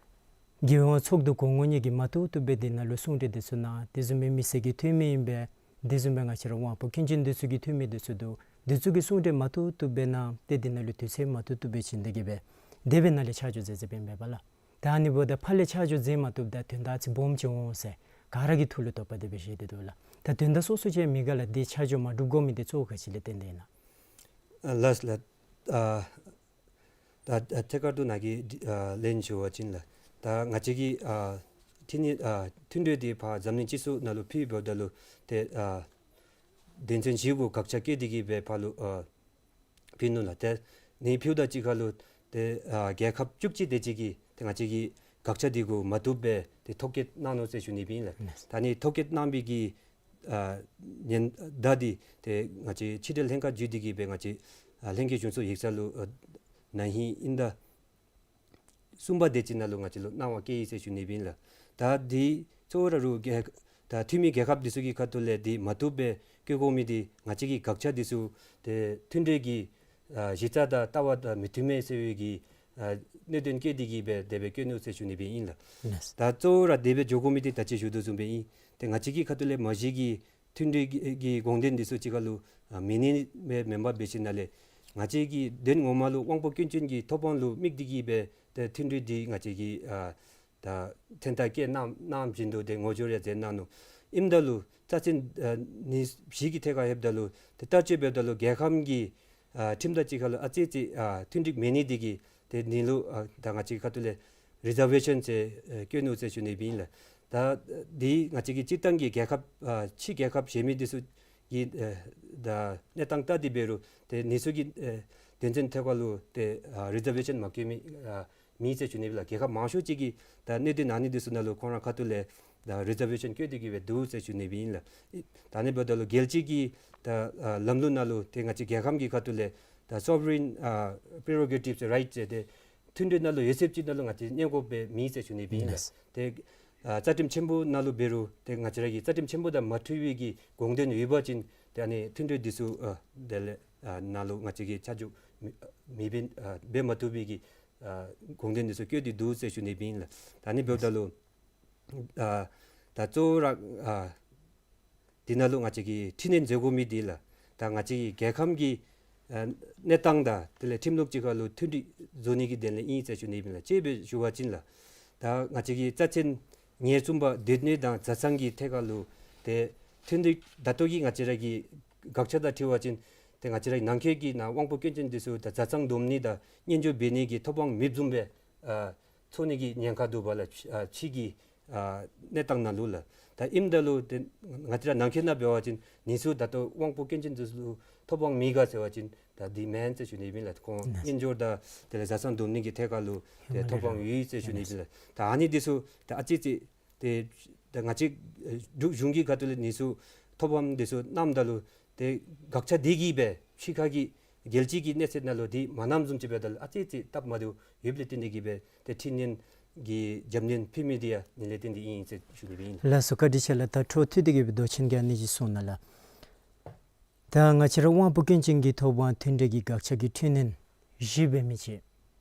རྒྱལ་ཡོངས་ཚོགས་འདུ་གོང་འོག་གཉིས་ཀྱིས་མ་བཏུབ་བཏུབ་སྦེ་འདི་ནང་ལུ་གསུང་གྲོས་འདི་ཚུ་གནང་། དེ་བཟུམ་སྦེ་མི་སེར་གྱི་འཐུས་མི་ཨིན་པས། དེ་བཟུམ་སྦེ་ང་བཅས་ར་དབང་པོ་སྐྱོན་ཅན་འདི་ཚུ་གི་འཐུས་མི་འདི་ཚུ་འདུག། འདི་ཚུ་གིས་གསུང་གྲོས་མ་བཏུབ་བཏུབ་སྦེ་གནང་། ཏེ་འདི་ནང་ལུ་དུས་ཚོད་མ་བཏུབ་བཏུབ་སྦེ་བྱིན་ཏེ་གིས་སྦེ་དེ་སྦེ་ནཱ་ལས་ཆ་འཇོག་མཛད་མཛདཔ་ཨིན་པས་ལགས། ད་ཨ་ནི་འབདཝ་ད་ཕར་ལས་ཆ་འཇོག་མཛད་མ་བཏུབ་ད་དོན་དག་ཅིག་སྦོམ་ཅིག་འོང་ཟེར་ག་ར་གི་ཐུགས་ལུ་དོགས་པ་དེ་སྦེ་བཞེས་ཏེ་འདུག་ལགས། ད་དོན་དག་སོ་སོ་ཅིག་མེད་ག་ལགས། འདི་ཆ་འཇོག་མ་གྲུབ་དགོ་མི་འདི་གཙོ་བོ་ག་ཅི་ལས་བརྟེན་ཏེ་ཨིན་ན། ཨ་ལགས་ལགས། ཨ་ད་ད་ཐད་ཀར་དུ་ནཱ་གིས་ཨ་ལན་ཞུ་བ་ཅིན་ལགས། ད་ང་བཅས་ཀྱིས་ཨ་འཕྲི་སྣོན་ཨ་མཐུན་གྲོས་འདི་ཕར་འཛམ་གླིང་སྤྱི་ཚོགས་ནང་ལུ་ཕུལ་འབདཝ་ད་ལུ་ཏེ་ཨ་དོན་ཚན་བཞི་གུ་དགག་བྱ་བཀོད་དེ་གིས་སྦེ་ཕར་ལུ་ཨ་ཕུལ་ནུག་ལགས། ཏེ་ཨ་ནི་ཕུལཝ་ད་གཅིག་ཁར་ལུ་ཏེ་ཨ་རྒྱལ་ཁབ་བཅུ་གཅིག་དེ་ཅིག་གིས་ཏེ་ང་བཅས་ཀྱི་དགག་བྱ་འདི་གུ་མ་བཏུབ་པས་ཏེ་ཐོ་བཀོད་གནང་ནུག་ཟེར་ཞུ་ནི་སྦེ་ཨིན་ལགས། ད་ཨ་ནི་ཐོ་བཀོད་གནང་བའི་གི་ཨ་ཉེན་བརྡ་འདི་ཏེ་ང་བཅས་ཕྱི་འབྲེལ་ལྷན་ཁག་བརྒྱུད་དེ་གིས་སྦེ་ང་བཅས་ཨ་ལྷན་རྒྱས་གཞུང་ཚོགས་ཡིག་ཚང་ལུ་ཨ་གནང་ཡི་ཨིན། ད་གསུམ་པ་དེ་ཅིག་ནང་ལུ་ང་བཅས་ལུ་གནང་བ་བཀལ་ཡི་ཟེར་ཞུ་ནི་སྦེ་ཨིན་ལགས། ད་འདི་གཙོ་བོ་ར་རུང་རྒྱལ་ད་འཐུས་མི་རྒྱལ་ཁབ་འདི་ཚུ་གི་ཁ་ཐུག་ལས་འདི་མ་བཏུབ་པས་བཀོད་དགོ་མི་འདི་ང་བཅས་ཀྱི་དགག་བྱ་འདི་ཚུ་ཏེ་མཐུན་གྲོས་ཀྱི་ཨ་གཞི་རྩ་དང་ལྟ་བ་དང་མི་མཐུན་མས་ཟེར་བའི་གི་ཨ་གནད་དོན་བཀོད་དེ་གིས་སྦེ་དེ་སྦེ་བཀོད་ནུག་ཟེར་ཞུ་ནི་སྦེ་ཨིན་ལགས། ལགས། ད་གཙོ་བོ་ར་དེ་སྦེ་འགྱོ་དགོ་མི་འདི་ད་ཅི་ཞུ་དོ་བཟུམ་སྦེ་ཨིན། ཏེ་ང་བཅས་ཀྱི་ཁ་ཐུག་ལས་མ་གཞི་གི་མཐུན་གྲོས་ཀྱི་ཀྱི་དགོངས་དོན་འདི་ཚུ་གཅིག་ཁར་ལུ་ཨ་མེད་ནི་མེད་མེན་པར་འབད་ཞིནམ་ལས་ང་བཅས་ཀྱི་དོན་ངོ་མ་ལུ་དབང་པོ་སྐྱོན་ཅན་གྱི་ཐོབ་དབང་ལུ་དམིགས་ཏེ་གིས་སྦེ་ཏེ་མཐུན་གྲོས་འདི་ང་བཅས་ཀྱིས་ཨ་ད་མཚན་རྟགས་བཀོད་གནང་གནང་བཞིན་དུ་ཏེ་ངོ་སྦྱོར་ཡང་མཛད་གནང་ནུག། ཨིནམ་ད་ལུ་རྩ་ཚན་ཨ་ཉེར་བཞི་གི་ཐད་ཁར་ལྷོདཔ་ད་ལུ་ཏེ་བསྟར་སྤྱོད་འབདཝ་ད་ལུ་རྒྱལ་ཁམས་ཀྱི་ཨ་ཁྲིམས་དང་གཅིག་ཁར་ལུ་ཨ་ཙི་ཅིག་ཨ་མཐུན་འགྲིག་མེད་ནི་འདི་གིས་ཏེ་འདི་ལུ་ཨ་ད་ང་བཅས་ཁ་ཐུག་ལས་རི་ཛར་ཝེ་ཤཱན་ཟེར་ཨ་བཀོད་ནུག་ཟེར་ཞུ་ནི་སྦེ་ཨིན་ལགས། ད་འདི་ང་བཅས་ཀྱི་སྤྱིར་བཏང་གི་རྒྱལ་ཁབ་ཨ་ཕྱི་རྒྱལ་ཁབ་གཞན་མི་འདི་ཚུ་གི་ཨ་ད་གནས་སྟངས་བལྟ་སྟེ་འབད་རུང་ཏེ་ཨ་ནི་ཚུ་གི་ཨ་དོན་ཚན་ཐད་ཁར་ལུ་ཏེ་ཨ་རི་ཛར་ཝེ་ཤཱན་མ་བཀོད་མི་ཨ་མེད་ཟེར་ཞུ་ནི་སྦེ་ལགས། རྒྱལ་ཁབ་མང་ཤོས་ཅིག་གིས་ད་གནད་དོན་ཨ་ནི་འདི་ཚུ་ནང་ལུ་ཁོང་ར་ཁ་ཐུག་ལས་ད་རི་ཛར་ཝེ་ཤཱན་བཀོད་དེ་གིས་སྦེ་འདུག་ཟེར་ཞུ་ནི་སྦེ་ཨིན་ལགས། ད་ཨ་ནི་འབདཝ་ད་ལུ་རྒྱལ་སྤྱི་གི་ད་ཨ་ལམ་ལུགས་ནང་ལུ་ཏེ་ང་བཅས་རྒྱལ་ཁམས་ཀྱི་ཁ་ཐུག་ལས་ད་སོ་བ་རིན་ཨ་པི་རོ་གེ་ཊིབ་རའིཊ་ཟེར་ཏེ་མཐུན་གྲོས་ནང་ལུ་ཡོད་ཚད་ཅིག་ནང་ལུ་ང་བཅས་གནས་དགོཔ་སྦེ་མེད་ཟེར་ཞུ་ནི་སྦེ་ཨིན་ལགས། ལགས། ཏེ་ཨ་རྩ་ཁྲིམས་ཆེན་པོ་ནང་ལུ་འབད་རུང་ཏེ་ང་བཅས་ར་གི་རྩ་ཁྲིམས་ཆེན་པོ་དང་མ་འཁྲིལ་བའི་གི་དགོངས་དོན་ཡོད་པ་ཅིན་ཏེ་ཨ་ནི་མཐུན་གྲོས་འདི་ཚུ་ཨ་དེ་ལས་ཨ་ནང་ལུ་ང་བཅས་ཀྱིས་ཆ་འཇོག་མི་མི་འབད་ཨ་འབད་མ་བཏུབ་པའི་གི་ཨ་དགོངས་དོན་འདི་ཚུ་བཀོད་དེ་འདུག་ཟེར་ཞུ་ནི་སྦེ་ཨིན་ལགས། ད་ཨ་ནི་འབདཝ་ད་ལུ་ཨ་ད་གཙོ་བོ་ར་ཨ་འདི་ནང་ལུ་ང་བཅས་ཀྱིས་འཕྲི་སྣོན་མཛད་དགོ་མི་འདི་ལགས། ད་ང་བཅས་ཀྱི་རྒྱལ་ཁམས་ཀྱི་ཨ་གནས་སྟངས་དང་དེ་ལས་ཁྲིམས་ལུགས་གཅིག་ཁར་ལུ་མཐུན་སྒྲིག་བཟོ་ནི་གི་དོན་ལས་ཨིན་ཟེར་ཞུ་ནི་སྦེ་ཨིན་ལགས། དཔྱེ་སྦེ་ཞུ་བ་ཅིན་ལགས། ད་ང་བཅས་ཀྱི་རྩ་ཚན་ཉེར་གསུམ་པ་སྡོད་གནས་དང་བཟའ་ཚང་གི་ཐད་ཁར་ལུ་ཏེ་མཐུན་སྒྲིག་ད་ལྟོ་གི་ང་བཅས་ར་གི་དགག་བྱ་དང་འཁྲིལ་བ་ཅིན་ཏེ་ང་བཅས་ར་ནང་འཁོད་ཀྱི་ནང་དབང་པོ་སྐྱོན་ཅན་འདི་ཚུ་ད་བཟའ་ཚང་སྡོམ་ནི་དང་གཉེན་སྦྱོར་འབད་ནི་གི་ཐོབ་དབང་མེདཔ་བཟུམ་སྦེ་ཨ་ཚོར་ནི་གི་ཉེན་ཁ་འདུག་པ་ལགས། ཨ་ཕྱི་གི་ཨ་གནས་སྟངས་ནང་ལུ་ལགས། ད་ཨིནམ་ད་ལུ་ཏེ་ང་བཅས་ར་ནང་འཁོད་ནང་འབད་བ་ཅིན་ཨ་ནི་ཚུ་ད་ལྟོ་དབང་པོ་སྐྱོན་ཅན་འདི་ཚུ་ལུ་ཐོབ་དབང་མེད་ག་ཟེར་བ་ཅིན་ད་འདི་མེན་ཟེར་ཞུ་ནི་སྦེ་ཨིན་ལགས། ཁོང་ལགས། གཉེན་སྦྱོར་དང་དེ་ལས་བཟའ་ཚང་སྡོམ་ནི་གི་ཐད་ཁར་ལུ་ཏེ་ཐོབ་དབང་ཡོད་ཟེར་ཞུ་ནི་སྦེ་ཨིན་ལགས། ད་ཨ་ནི་འདི་ཚུ་ད་ཨ་ཙི་ཅིག་ཏེ་ད་ང་བཅས་ཨེ་འབྲུག་གཞུང་གི་ཁ་ཐུག་ལས་ཨ་ནི་ཚུ་ཐོབ་དབང་འདི་ཚུ་གནངམ་ད་ལུ་ཏེ་དགག་བྱ་འདི་གིས་སྦེ་ཕྱི་ཁ་གི་རྒྱལ་སྤྱི་གི་གནས་ཚད་ནང་ལུ་འདི་མ་གནངམ་བཟུམ་ཅིག་འབདཝ་ད་ལུ་ཨ་ཙི་ཅིག་སྟབས་མ་བདེཝ་ཡོདཔ་ལས་བརྟེན་ཏེ་གིས་སྦེ་ཏེ་འཕྲི་སྣོན་གྱི་རྒྱབ་སྣོན་ཕུལ་མི་འདི་ཡང་ཨ་ནི་ལས་བརྟེན་ཏེ་ཨིན་ཟེར་ཞུ་ནི་སྦེ་ཨིན། ལགས་སོ། བཀའ་དྲིན་ཆེ་ལགས། ད་འཕྲོ་མཐུད་དེ་གིས་སྦེ་མདོ་ཆེན་གྱིས་ཨ་ནི་ཅིག་གསུངས་གནང་ལགས། ད་ང་བཅས་ར་དབང་པོ་སྐྱོན་ཅན་གྱི་ཐོབ་དབང་མཐུན་འབྲེལ་གྱི་དགག་བྱ་གི་འཕྲི་སྣོན་བཞི་འབད་མི་ཅིག་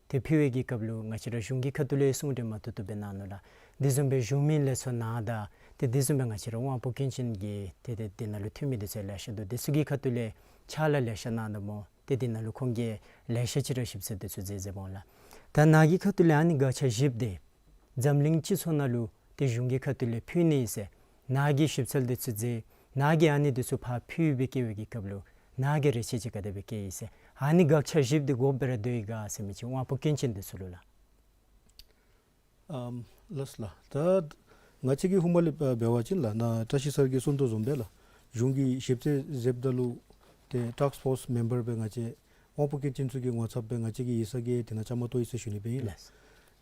ཏེ་ཕུལ་བའི་གི་སྐབས་ལུ་ང་བཅས་ར་གཞུང་གི་ཁ་ཐུག་ལས་གསུང་གྲོས་མ་བཏུབ་བཏུབ་སྦེ་གནང་ནུག་ལགས། དེ་བཟུམ་སྦེ་གཞུང་མིན་ལས་ཚོགས་ནང་དང་ཏེ་དེ་བཟུམ་སྦེ་ང་བཅས་ར་དབང་པོ་སྐྱོན་ཅན་གྱི་ཏེ་ཏེ་དེ་ནང་ལུ་འཐུས་མི་འདི་ཚུ་ལེ་ཤ་འདུག། དེ་ཚུ་གི་ཁ་ཐུག་ལས་ཕྱག་ལཱ་ལེ་ཤ་གནང་དོ་སྨོ། ཏེ་དེ་ནང་ལུ་ཁོང་གིས་ལེ་ཤ་ཅིག་ར་ཞིབ་འཚོལ་འདི་ཚུ་མཛད་མཛདཔ་འོང་ལགས། ད་ནཱ་གི་ཁ་ཐུག་ལས་ཨ་ནི་དགག་བྱ་བཞེསཔ་འདི་འཛམ་གླིང་སྤྱི་ཚོགས་ནང་ལུ་ཏེ་གཞུང་གི་ཁ་ཐུག་ལས་ཕུལ་ནི་ཨིན་ཟེར། ནཱ་གིས་ཞིབ་འཚོལ་འདི་ཚུ་མཛད། ནཱ་གིས་ཨ་ནི་འདི་ཚུ་ཕར་ཕུལ་སྦེ་བསྐྱལ་བའི་གི་སྐབས་ལུ་ནཱ་གིས་རེ་ཆེ་ཅིག་ག་དེ་སྦེ་བསྐྱལ་ཡི་ཟེར། ཨ་ནི་དགག་བྱ་བཞེསཔ་འདི་དགོཔ་སྦེ་ར་སྡོད་ཡི་ག་ཟེར་མི་ཅིག་དབང་པོ་སྐྱོན་ཅན་འདི་ཚུ་ལུ་ལགས། ཨམ་ལགས་ལགས། ད་ང་བཅས་ཀྱིས་ཧུ་མ་ལས་འབད་བ་ཅིན་ལགས་ནཱ་བཀྲ་ཤིས་སར་གྱིས་གསུངས་དོ་བཟུམ་སྦེ་ལགས་གཞུང་གིས་ཞིབ་འཚོལ་མཛདཔ་ད་ལུ་ཏེ་ཊཱསཀ་ཕོརསི་མེམ་བར་སྦེ་ང་བཅས་དབང་པོ་སྐྱོན་ཅན་ཚུ་གི་ངོ་ཚབ་སྦེ་ང་བཅས་ཀྱི་ཡིག་ཚང་གིས་དེ་ནང་བཅའ་མར་གཏོགས་ཡི་ཟེར་ཞུ་ནི་སྦེ་ཨིན་ལགས།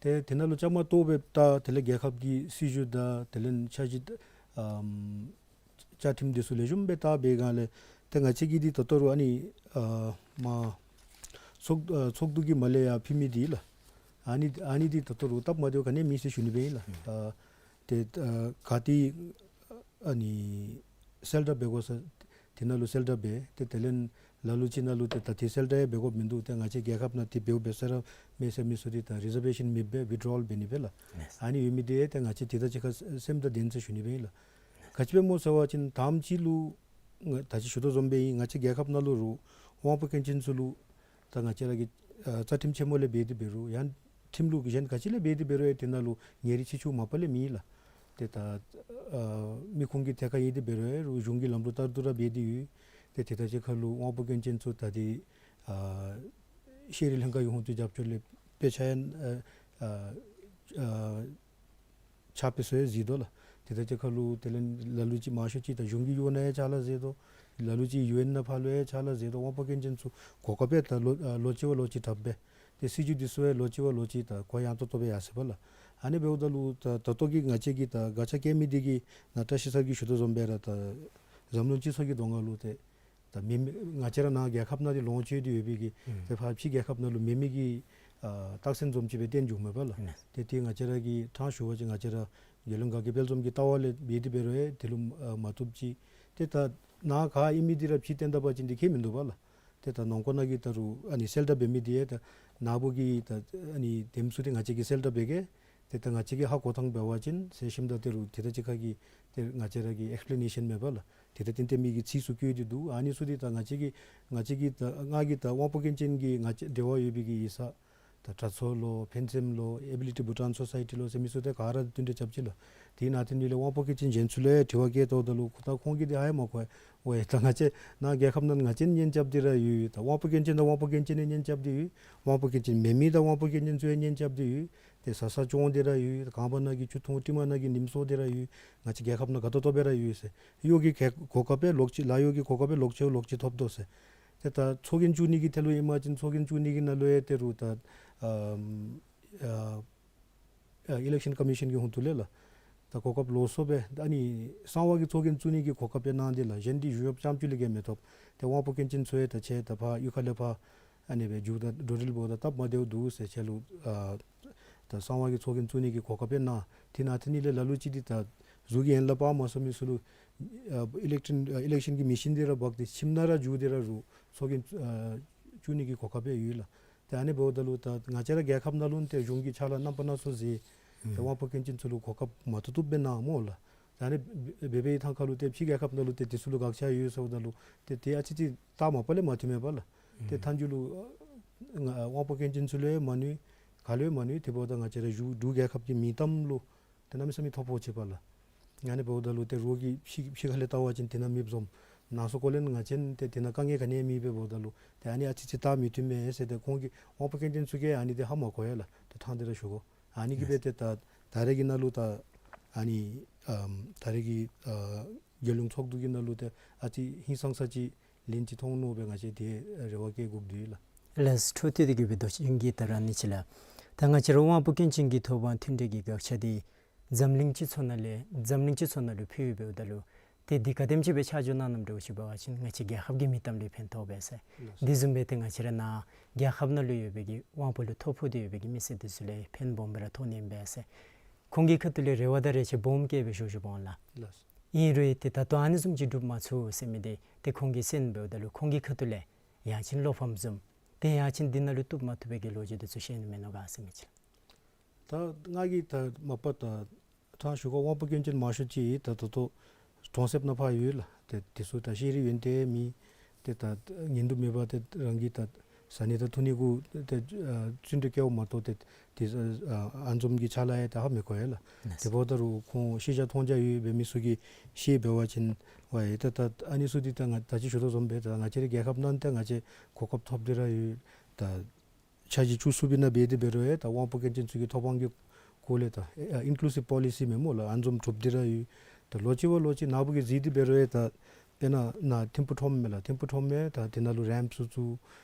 ཏེ་དེ་ནང་ལུ་བཅའ་མར་གཏོགས་སྦེ་ད་དེ་ལས་རྒྱལ་ཁབ་ཀྱི་སྲིད་བྱུས་དང་དེ་ལས་འཆར་གཞི་ཨམ་བཅའ་ཁྲིམས་འདི་ཚུ་ལེགས་ཤོམ་སྦེ་བལྟ་བའི་སྒང་ལས་ཏེ་ང་བཅས་ཀྱིས་འདི་ད་ལྟོ་རུང་ཨ་ནི་ཨ་མ་ཚོགས་ཨ་ཚོགས་འདུ་གི་མ་ལས་ཡར་ཕུལ་མི་འདི་ལགས། ཨ་ནི་ཨ་ནི་འདི་ད་ལྟོ་རུང་སྟབས་མ་བདེཝ་ག་ནི་ཡང་མེད་ཟེར་ཞུ་ནི་སྦེ་ཨིན་ལགས། ཨ་ཏེ་ཨ་ག་ཏེ་ཨ་ནི་གསལ་བསྒྲགས་འབད་དགོ་ས་དེ་ནང་ལུ་གསལ་བསྒྲགས་འབད། ཏེ་དེ་ལས་ལ་ལུ་ཅིག་ནང་ལུ་ཏེ་ད་དེ་གསལ་བསྒྲགས་ཡང་འབད་དགོཔ་མིན་འདུག། ཏེ་ང་བཅས་རྒྱལ་ཁབ་ནང་དེ་འབདཝ་འབད་ས་ར་མེད་ཟེར་མི་ཚུ་འདི་ད་རི་ཟར་བེ་ཤཱན་མེདཔ་སྦེ་ཝིད་ཌོ་ཝཱལ་འབད་ནི་སྦེ་ལགས། ཨ་ནི་ཡོད་མི་འདི་ཡང་ཏེ་ང་བཅས་དེ་དང་གཅིག་ཁར་སེམས་དང་ལྡན་ཟེར་ཞུ་ནི་སྦེ་ཨིན་ལགས། ག་ཅི་སྦེ་སྨོ་ཟེར་བ་ཅིན་དང་པ་ཅིག་ལུ་ང་ད་ཅི་ཞུ་དོ་བཟུམ་སྦེ་ཨིན། ང་བཅས་རྒྱལ་ཁབ་ནང་ལུ་རུང་དབང་པོ་སྐྱོན་ཅན་ཚུ་ལུ་ད་ང་བཅས་ར་གི་ཨ་རྩ་ཁྲིམས་ཆེན་མོ་ལས་འབད་དེ་འབད་རུང་ཡང་ཁྲིམས་ལུགས་གཞན་ག་ཅི་ལས་འབད་དེ་འབད་རུང་ཡང་དེ་ནང་ལུ་ཉེས་རིགས་ཆེ་ཆུང་མ་པ་ལས་མེད་ལགས། ཏེ་ད་ཨ་མི་ཁུངས་ཀྱི་ཐད་ཁར་ཨིན་དེ་འབད་རུང་ཡང་རུང་གཞུང་གི་ལམ་ལུགས་ལྟར་དུ་ར་འབད་དེ་ཡོད། ཏེ་དེ་དང་གཅིག་ཁར་ལུ་དབང་པོ་སྐྱོན་ཅན་ཚུ་ད་ཏེ་ཨ་ཤེས་རིག་ལྷན་ཁག་གི་ཧོངས་ཏེ་རྒྱབ་སྐྱོར་ལས་དཔེ་ཆ་ཡང་ཨ་ཨ་ཨ་ཕྱག་དཔེ་ཚུ་ཡང་གཟིགས་དོ་ལགས། དེ་དང་གཅིག་ཁར་ལུ་དེ་ལས་ལ་ལུ་ཅིག་མང་ཤོས་ཅིག་ད་གཞུང་གི་གཡོག་ནང་ཡང་ཕྱག་ལཱ་མཛད་དོ། ལ་ལུ་ཅིག་ཡུ་ཨེན་ནང་ཕར་ལུ་ཡང་ཕྱག་ལཱ་མཛད་དོ། དབང་པོ་སྐྱོན་ཅན་ཚུ་གོ་སྐབས་ཡང་ད་ལོ་ཨ་ལོ་གཅིག་བ་ལོ་གཅིག་དྲགཔ་སྦེ་ཏེ་སྲིད་བྱུས་འདི་ཚུ་ཡང་ལོ་གཅིག་བ་ལོ་གཅིག་ད་གུ་ཡངས་ཏོག་ཏོ་སྦེ་ཡར་སོ་ཡི་པ་ལགས། ཨ་ནི་འབདཝ་ད་ལུ་ད་ད་ལྟོ་གི་ང་བཅས་ཀྱིས་ད་དགག་བྱ་བཀལ་མི་འདི་གིས་ནཱ་བཀྲ་ཤིས་སར་གྱིས་ཞུ་དོ་བཟུམ་སྦེ་ར་ད་འཛམ་གླིང་སྤྱི་ཚོགས་ཀྱི་གདོང་ཁར་ལུ་ཏེ་ད་མེད་མི་ང་བཅས་ར་ནཱ་རྒྱལ་ཁབ་ནང་འདི་ལོངས་སྤྱོད་དེ་ཡོད་པའི་གི་ཨུམ་ཏེ་ཕར་ཕྱི་རྒྱལ་ཁབ་ནང་ལུ་མེད་མི་གི་ཨ་རྟགས་མཚན་བཟུམ་ཅིག་སྦེ་སྟོན་བྱུངམ་མས་པ་ལགས། ཨུམ་ཏེ་དེ་ང་བཅས་ར་གིས་ཕྲང་ཞུ་བ་ཅིན་ང་བཅས་ར་རྒྱལ་ཡོངས་དགའ་སྐྱིད་དཔལ་འཛོམས་ཀྱི་ལྟ་བ་ལས་འབད་དེ་འབད་རུང་ཡང་དེ་ལུ་ཨ་མ་བཏུབ་ཅིག། ཏེ་ད་ནཱ་ག་ཨིན་མི་འདི་ར་ཕྱི་བཏོན་ད་པ་ཅིན་འདི་ཁྱད་མིན་འདུག་པ་ལགས། ཏེ་ད་ནང་འཁོད་ནང་གི་ད་རུང་ཨ་ནི་གསལ་བསྒྲགས་འབད་མི་འདི་ཡང་ད་ནཱ་བུ་གི་ད་ཨ་ནི་དེམ་ཚུ་འདི་ང་བཅས་ཀྱིས་གསལ་བསྒྲགས་འབད་གེ། ཏེ་ད་ང་བཅས་ཀྱིས་ཧ་གོ་ཐངས་འབད་བ་ཅིན་ཟེར་ཞིནམ་ད་ད་རུང་དེ་དང་གཅིག་ཁར་གྱི་ཏེ་ང་བཅས་ར་གི་ཨེགསི་པི་ལེ་ནེ་ཤཱན་མས་པ་ལགས། དེ་ད་ཏན་ཏན་མི་གི་ཚིག་ཚུ་བཀོད་དེ་འདུག། ཨ་ནི་ཚུ་འདི་ད་ང་བཅས་ཀྱིས་ང་བཅས་ཀྱིས་ད་ང་གིས་ད་དབང་པོ་སྐྱོན་ཅན་གྱི་ང་བཅས་འབྲེལ་བ་ཡོད་པའི་གི་ཡིག་ཚང་ད་དྲག་ཚོགས་ལོ་ཕན་སེམས་ལོ་ཨེ་བི་ལི་ཊི་བྷུ་ཊཱན་སོ་སའི་ཊི་ལོ་ཟེར་མི་ཚུ་ཏེ་ག་ར་བསྟུན་གྲོས་རྐྱབ་ཅི་ལགས། དེ་ནང་དེ་ནི་ལས་དབང་པོ་སྐྱོན་ཅན་གཞན་ཚུ་ལུ་ཡང་དྲི་བ་བཀོད་དོ་ད་ལུ་ཁོ་ད་ཁོང་གིས་འདི་ཧ་ཡང་མ་གོ་ཡ། འོ་ཡ་ད་ང་བཅས་ནཱ་རྒྱལ་ཁབ་ནང་ང་བཅས་གཉེན་རྐྱབ་སྟེ་ར་ཡོད། ད་དབང་པོ་སྐྱོན་ཅན་དང་དབང་པོ་སྐྱོན་ཅན་གཉིས་གཉེན་རྐྱབ་སྟེ་ཡོད། དབང་པོ་སྐྱོན་ཅན་མེན་མི་དང་དབང་པོ་སྐྱོན་ཅན་ཚུ་ཡང་གཉེན་རྐྱབ་སྟེ་ཡོད། ཏེ་བཟའ་ཚང་སྐྱོང་སྟེ་ར་ཡོད། ཁང་པ་ནང་གི་ཆུ་འཐུང་དྲི་མ་ནང་གི་ཉིམ་གསོ་སྟེ་ར་ཡོད། ང་བཅས་རྒྱལ་ཁབ་ནང་དགའ་ཏོག་ཏོ་སྦེ་ར་ཡོད་ཟེར། གཡོག་གི་གོ་གོ་སྐབས་སྦེ་ལོག་ཅི་ལཱ་གཡོག་གི་གོ་སྐབས་སྦེ་ལོག་ཅི་ལོག་ཅི་ཐོབ་དོ་ཟེར། ཏེ་ད་ཚོགས་རྒྱན་བཙུགས་ནི་གི་ཐད་ལུ་ཨིན་པ་ཅིན་ཚོགས་རྒྱན་བཙུགས་ནི་གི་ནང་ལུ་ཡང་ཏེ་རུང་ད་ཨམ་ཨ་ཨ་ཨི་ལེག་ཤཱན་ཀོ་མི་ཤཱན་གྱི་ཧོངས་ཏེ་ལས་ལགས། ད་གོ་སྐབས་ལོགས་སུ་སྦེ་ད་ཨ་ནི་གསང་བ་གི་ཚོགས་རྒྱན་བཙུགས་ནི་གི་གོ་སྐབས་སྦེ་གནང་སྟེ་ལགས། གཞན་འདི་གཞུང་གཡོགཔ་རྐྱངམ་ཅིག་ལས་བརྒལ་མི་ཐོབ། ཏེ་དབང་པོ་སྐྱོན་ཅན་ཚུ་ཡང་ད་ཁྱེད་ད་ཕར་གཡུས་ཁ་ལས་ཕར་ཨ་ནི་སྦེ་རྒྱུག་ད་འགྲོ་འགྲུལ་འབདཝ་ད་སྟབས་མ་བདེཝ་འདུག་ཟེར་ཁྱེད་ལུ་ཨ་ད་གསང་བ་གི་ཚོགས་རྒྱན་བཙུགས་ནི་གི་གོ་སྐབས་སྦེ་གནང་། དེ་ནང་དེ་ནི་ལས་ལ་ལུ་ཅིག་འདི་ད་གཟུགས་ཀྱིས་ཡན་ལག་སྤར་མ་ཚུགས་མི་ཚུ་ལུ་ཨ་ཨི་ལེག་ཊོན་ཨ་ཨི་ལེག་ཤཱན་གྱི་མེ་ཤིན་འདི་ར་འབག་སྟེ་ཁྱིམ་ནང་ར་རྒྱུག་སྟེ་ར་རུང་ཚོགས་རྒྱན་ཨ་བཙུགས་ནི་གི་གོ་སྐབས་སྦེ་ཡོད་ལགས། ཏེ་ཨ་ནི་འབདཝ་ད་ལུ་ད་ང་བཅས་ར་རྒྱལ་ཁབ་ནང་ལུ་ཏེ་གཞུང་གིས་ཕྱག་ལཱ་རྣམ་པ་སྣ་ཚོགས་མཛད། ཏེ་ཨུམ་དབང་པོ་སྐྱོན་ཅན་ཚུ་ལུ་གོ་སྐབས་མ་བཏུབ་བཏུབ་སྦེ་གནངམ་སྨོ་ལགས། ད་ཨ་ནི་འབད་འབད་བའི་ཐང་ཁ་ལུ་ཏེ་ཕྱི་རྒྱལ་ཁབ་ནང་ལུ་ཏེ་དེ་ཚུ་ལུ་དགག་བྱ་ཡོད་ཟེརཝ་ད་ལུ་ཏེ་དེ་ཨ་ཙི་ཙི་ད་མ་པ་ལས་མ་མཐུནམ་མས་པ་ལགས། ཏེ་ཨུམ་མཐའ་མཇུག་ལུ་ཨ་དབང་པོ་སྐྱོན་ཅན་ཚུ་ལུ་ཡང་མ་གནོད་ག་ལུ་ཡང་མ་གནོད། དེ་འབདཝ་ད་ང་བཅས་ར་འབྲུག་འབྲུག་རྒྱལ་ཁབ་ཀྱི་མིང་གཏམ་ལུ་ཏེ་གནམ་མེད་ས་མེད་ཐོ་ཕོག་ཅི་པ་ལགས། ཨ་ནི་འབདཝ་ད་ལུ་ཏེ་རོགས་ཀྱིས་ཕྱི་ཕྱི་ཁ་ལས་བལྟ་བ་ཅིན་དེ་ནང་མེདཔ་བཟུམ། ནང་སོ་ཁོག་ལས་ང་བཅས་ཏེ་དེ་ནང་དཀའ་ངལ་ག་ནི་ཡང་མེདཔ་འབདཝ་ད་ལུ་ཏེ་ཨ་ནི་ཨ་ཙི་ཙི་ད་མི་མཐུནམ་མས་ཟེར་ཏེ་ཁོང་གིས་དབང་པོ་སྐྱོན་ཅན་ཚུ་གིས་ཨ་ནི་འདི་ཧ་མ་གོ་ཡ་ལགས། ཏེ་ཕྲང་སྟེ་ར་ཞུ་དགོ། ཨ་ནི་གིས་སྦེ་ཏེ་ད་ད་རེས་ཀྱི་ནང་ལུ་ད་ཨ་ནི་ཨམ་ད་རེས་ཀྱི་ཨ་རྒྱལ་ཡོངས་ཚོགས་འདུ་གི་ནང་ལུ་ཏེ་ཨ་ཙི་ཧིང་སངས་ས་ཅིག་ལན་ཅིག་མཐོང་ནུག་སྦེ་ང་བཅས་དེ་རེ་བ་བསྐྱེད་དགོཔ་འདུག་ལགས། ལགས་སོ། འཕྲོ་མཐུད་དེ་གི་སྦེ་མདོ་ཆེན་གྱི་ད་ར་ཨ་ནི་ཅིག་ལགས། ད་ང་བཅས་ར་དབང་པོ་སྐྱོན་ཅན་གྱི་ཐོབ་དབང་མཐུན་འབྲེལ་གྱི་དགག་བྱ་འདི་འཛམ་གླིང་སྤྱི་ཚོགས་ནང་ལས་འཛམ་གླིང་སྤྱི་ཚོགས་ནང་ལུ་ཕུལ་ཡོདཔ་འབདཝ་ད་ལུ་ཏེ་འདི་ག་དེམ་ཅིག་སྦེ་ཆ་འཇོག་གནང་གནངམ་འདྲཝ་ཅིག་འབད་བ་ཅིན་ང་བཅས་རྒྱལ་ཁབ་ཀྱི་མིང་གཏམ་ལུ་ཕན་ཐོགས་པས་ཟེར། ལགས་སོ། འདི་བཟུམ་སྦེ་ཏེ་ང་བཅས་ར་ནཱ་རྒྱལ་ཁབ་ནང་ལུ་ཡོད་པའི་གི་དབང་པོ་ལུ་ཐོ་ཕོག་སྟེ་ཡོད་པའི་གི་མི་སེར་འདི་ཚུ་ལུ་ཕན་སྦོམ་སྦེ་ར་ཐོགས་ནི་ཨིན་པས་ཟེར། ཁོང་གི་ཁ་ཐུག་ལས་རེ་བ་དང་རེ་ཆེ་སྦོམ་བསྐྱེད་སྦེ་བཞུགས་བཞུགསཔ་འོང་ལགས། ལགས་སོ། ཨིན་རུང་ཏེ་ད་ལྟོ་ཨ་ནི་བཟུམ་ཅིག་འགྲུབ་མ་ཚུགས་ཟེར་མི་འདི་ཏེ་ཁོང་གིས་གསན་འབདཝ་ད་ལུ་ཁོང་གི་ཁ་ཐུག་ལས་ཡང་ཅིན་བློ་ཕམ་བཟུམ་ཏེ་ཡང་ཅིན་འདི་ནང་ལུ་བཏུབ་མ་བཏུབ་པའི་གི་ལོ་རྒྱུས་འདི་ཚུ་བཤད་ནི་མེན་ནོ་ག་ཟེར་མི་ཅིག་ལགས། ད་ང་གིས་ད་མ་པ་ད་ཕྲང་ཞུ་དགོ། དབང་པོ་སྐྱོན་ཅན་མང་ཤོས་ཅིག་ད་ད་ལྟོ་གྲོང་གསེབ་ནང་ཕར་ཡོད་ལགས། ཏེ་དེ་ཚུ་ད་ཤེས་རིག་ཡོན་ཏན་མེད། ཏེ་ད་ཉན་དུ་མེད་པར་ཏེ་རང་གི་ད་ བཟའ་ནི་དང་འཐུང་ནི་གུ་ཏེ་ཨ་བརྩོན་འགྲུས་བསྐྱེདཔ་མ་གཏོགས་ཏེ་ཏེ་ཨ་ཨ་ཨ་འཛོམས་ཀྱི་ཕྱག་ལཱ་ཡང་ད་ཧ་མི་གོ་ཡ་ལགས། ལགས། དེ་འབདཝ་ད་རུང་ཁོང་ཤེས་བྱ་མཐོང་རྒྱ་ཡོད་པའི་མི་ཚུ་གིས་ཤེས་འབད་བ་ཅིན་ཝའི་ད་ད་ཨ་ནི་ཚུ་འདི་ད་ང་ད་ཅི་ཞུ་དོ་བཟུམ་སྦེ་ད་ང་བཅས་རའི་རྒྱལ་ཁབ་ནང་ད་ང་བཅས་གོ་སྐབས་ཐོབ་སྟེ་ར་ཡོད། ད་འཆར་གཞི་བཅུ་གསུམ་པའི་ནང་འབད་དེ་འབད་རུང་ཡང་ད་དབང་པོ་སྐྱོན་ཅན་ཚུ་གི་ཐོབ་དབང་གི་སྐོར་ལས་ད་ཨ་ཨིན་ཀུ་ལུ་སིབ་པོ་ལི་སི་མེན་སྨོ་ལགས། ཨ་འཛོམས་གྲུབ་སྟེ་ར་ཡོད། ད་ལོ་གཅིག་བ་ལོ་གཅིག་ནཱ་བུ་གིས་གཟིགས་ཏེ་འབད་རུང་ཡང་ད་དཔེར་ན་ནཱ་ཐིམ་ཕུག་ཁྲོམ་མས་ལགས། ཐིམ་ཕུག་ཁྲོམ་མས་ད་དེ་ནང་ལུ་རེམཔ་ཚུ་བཙུགས།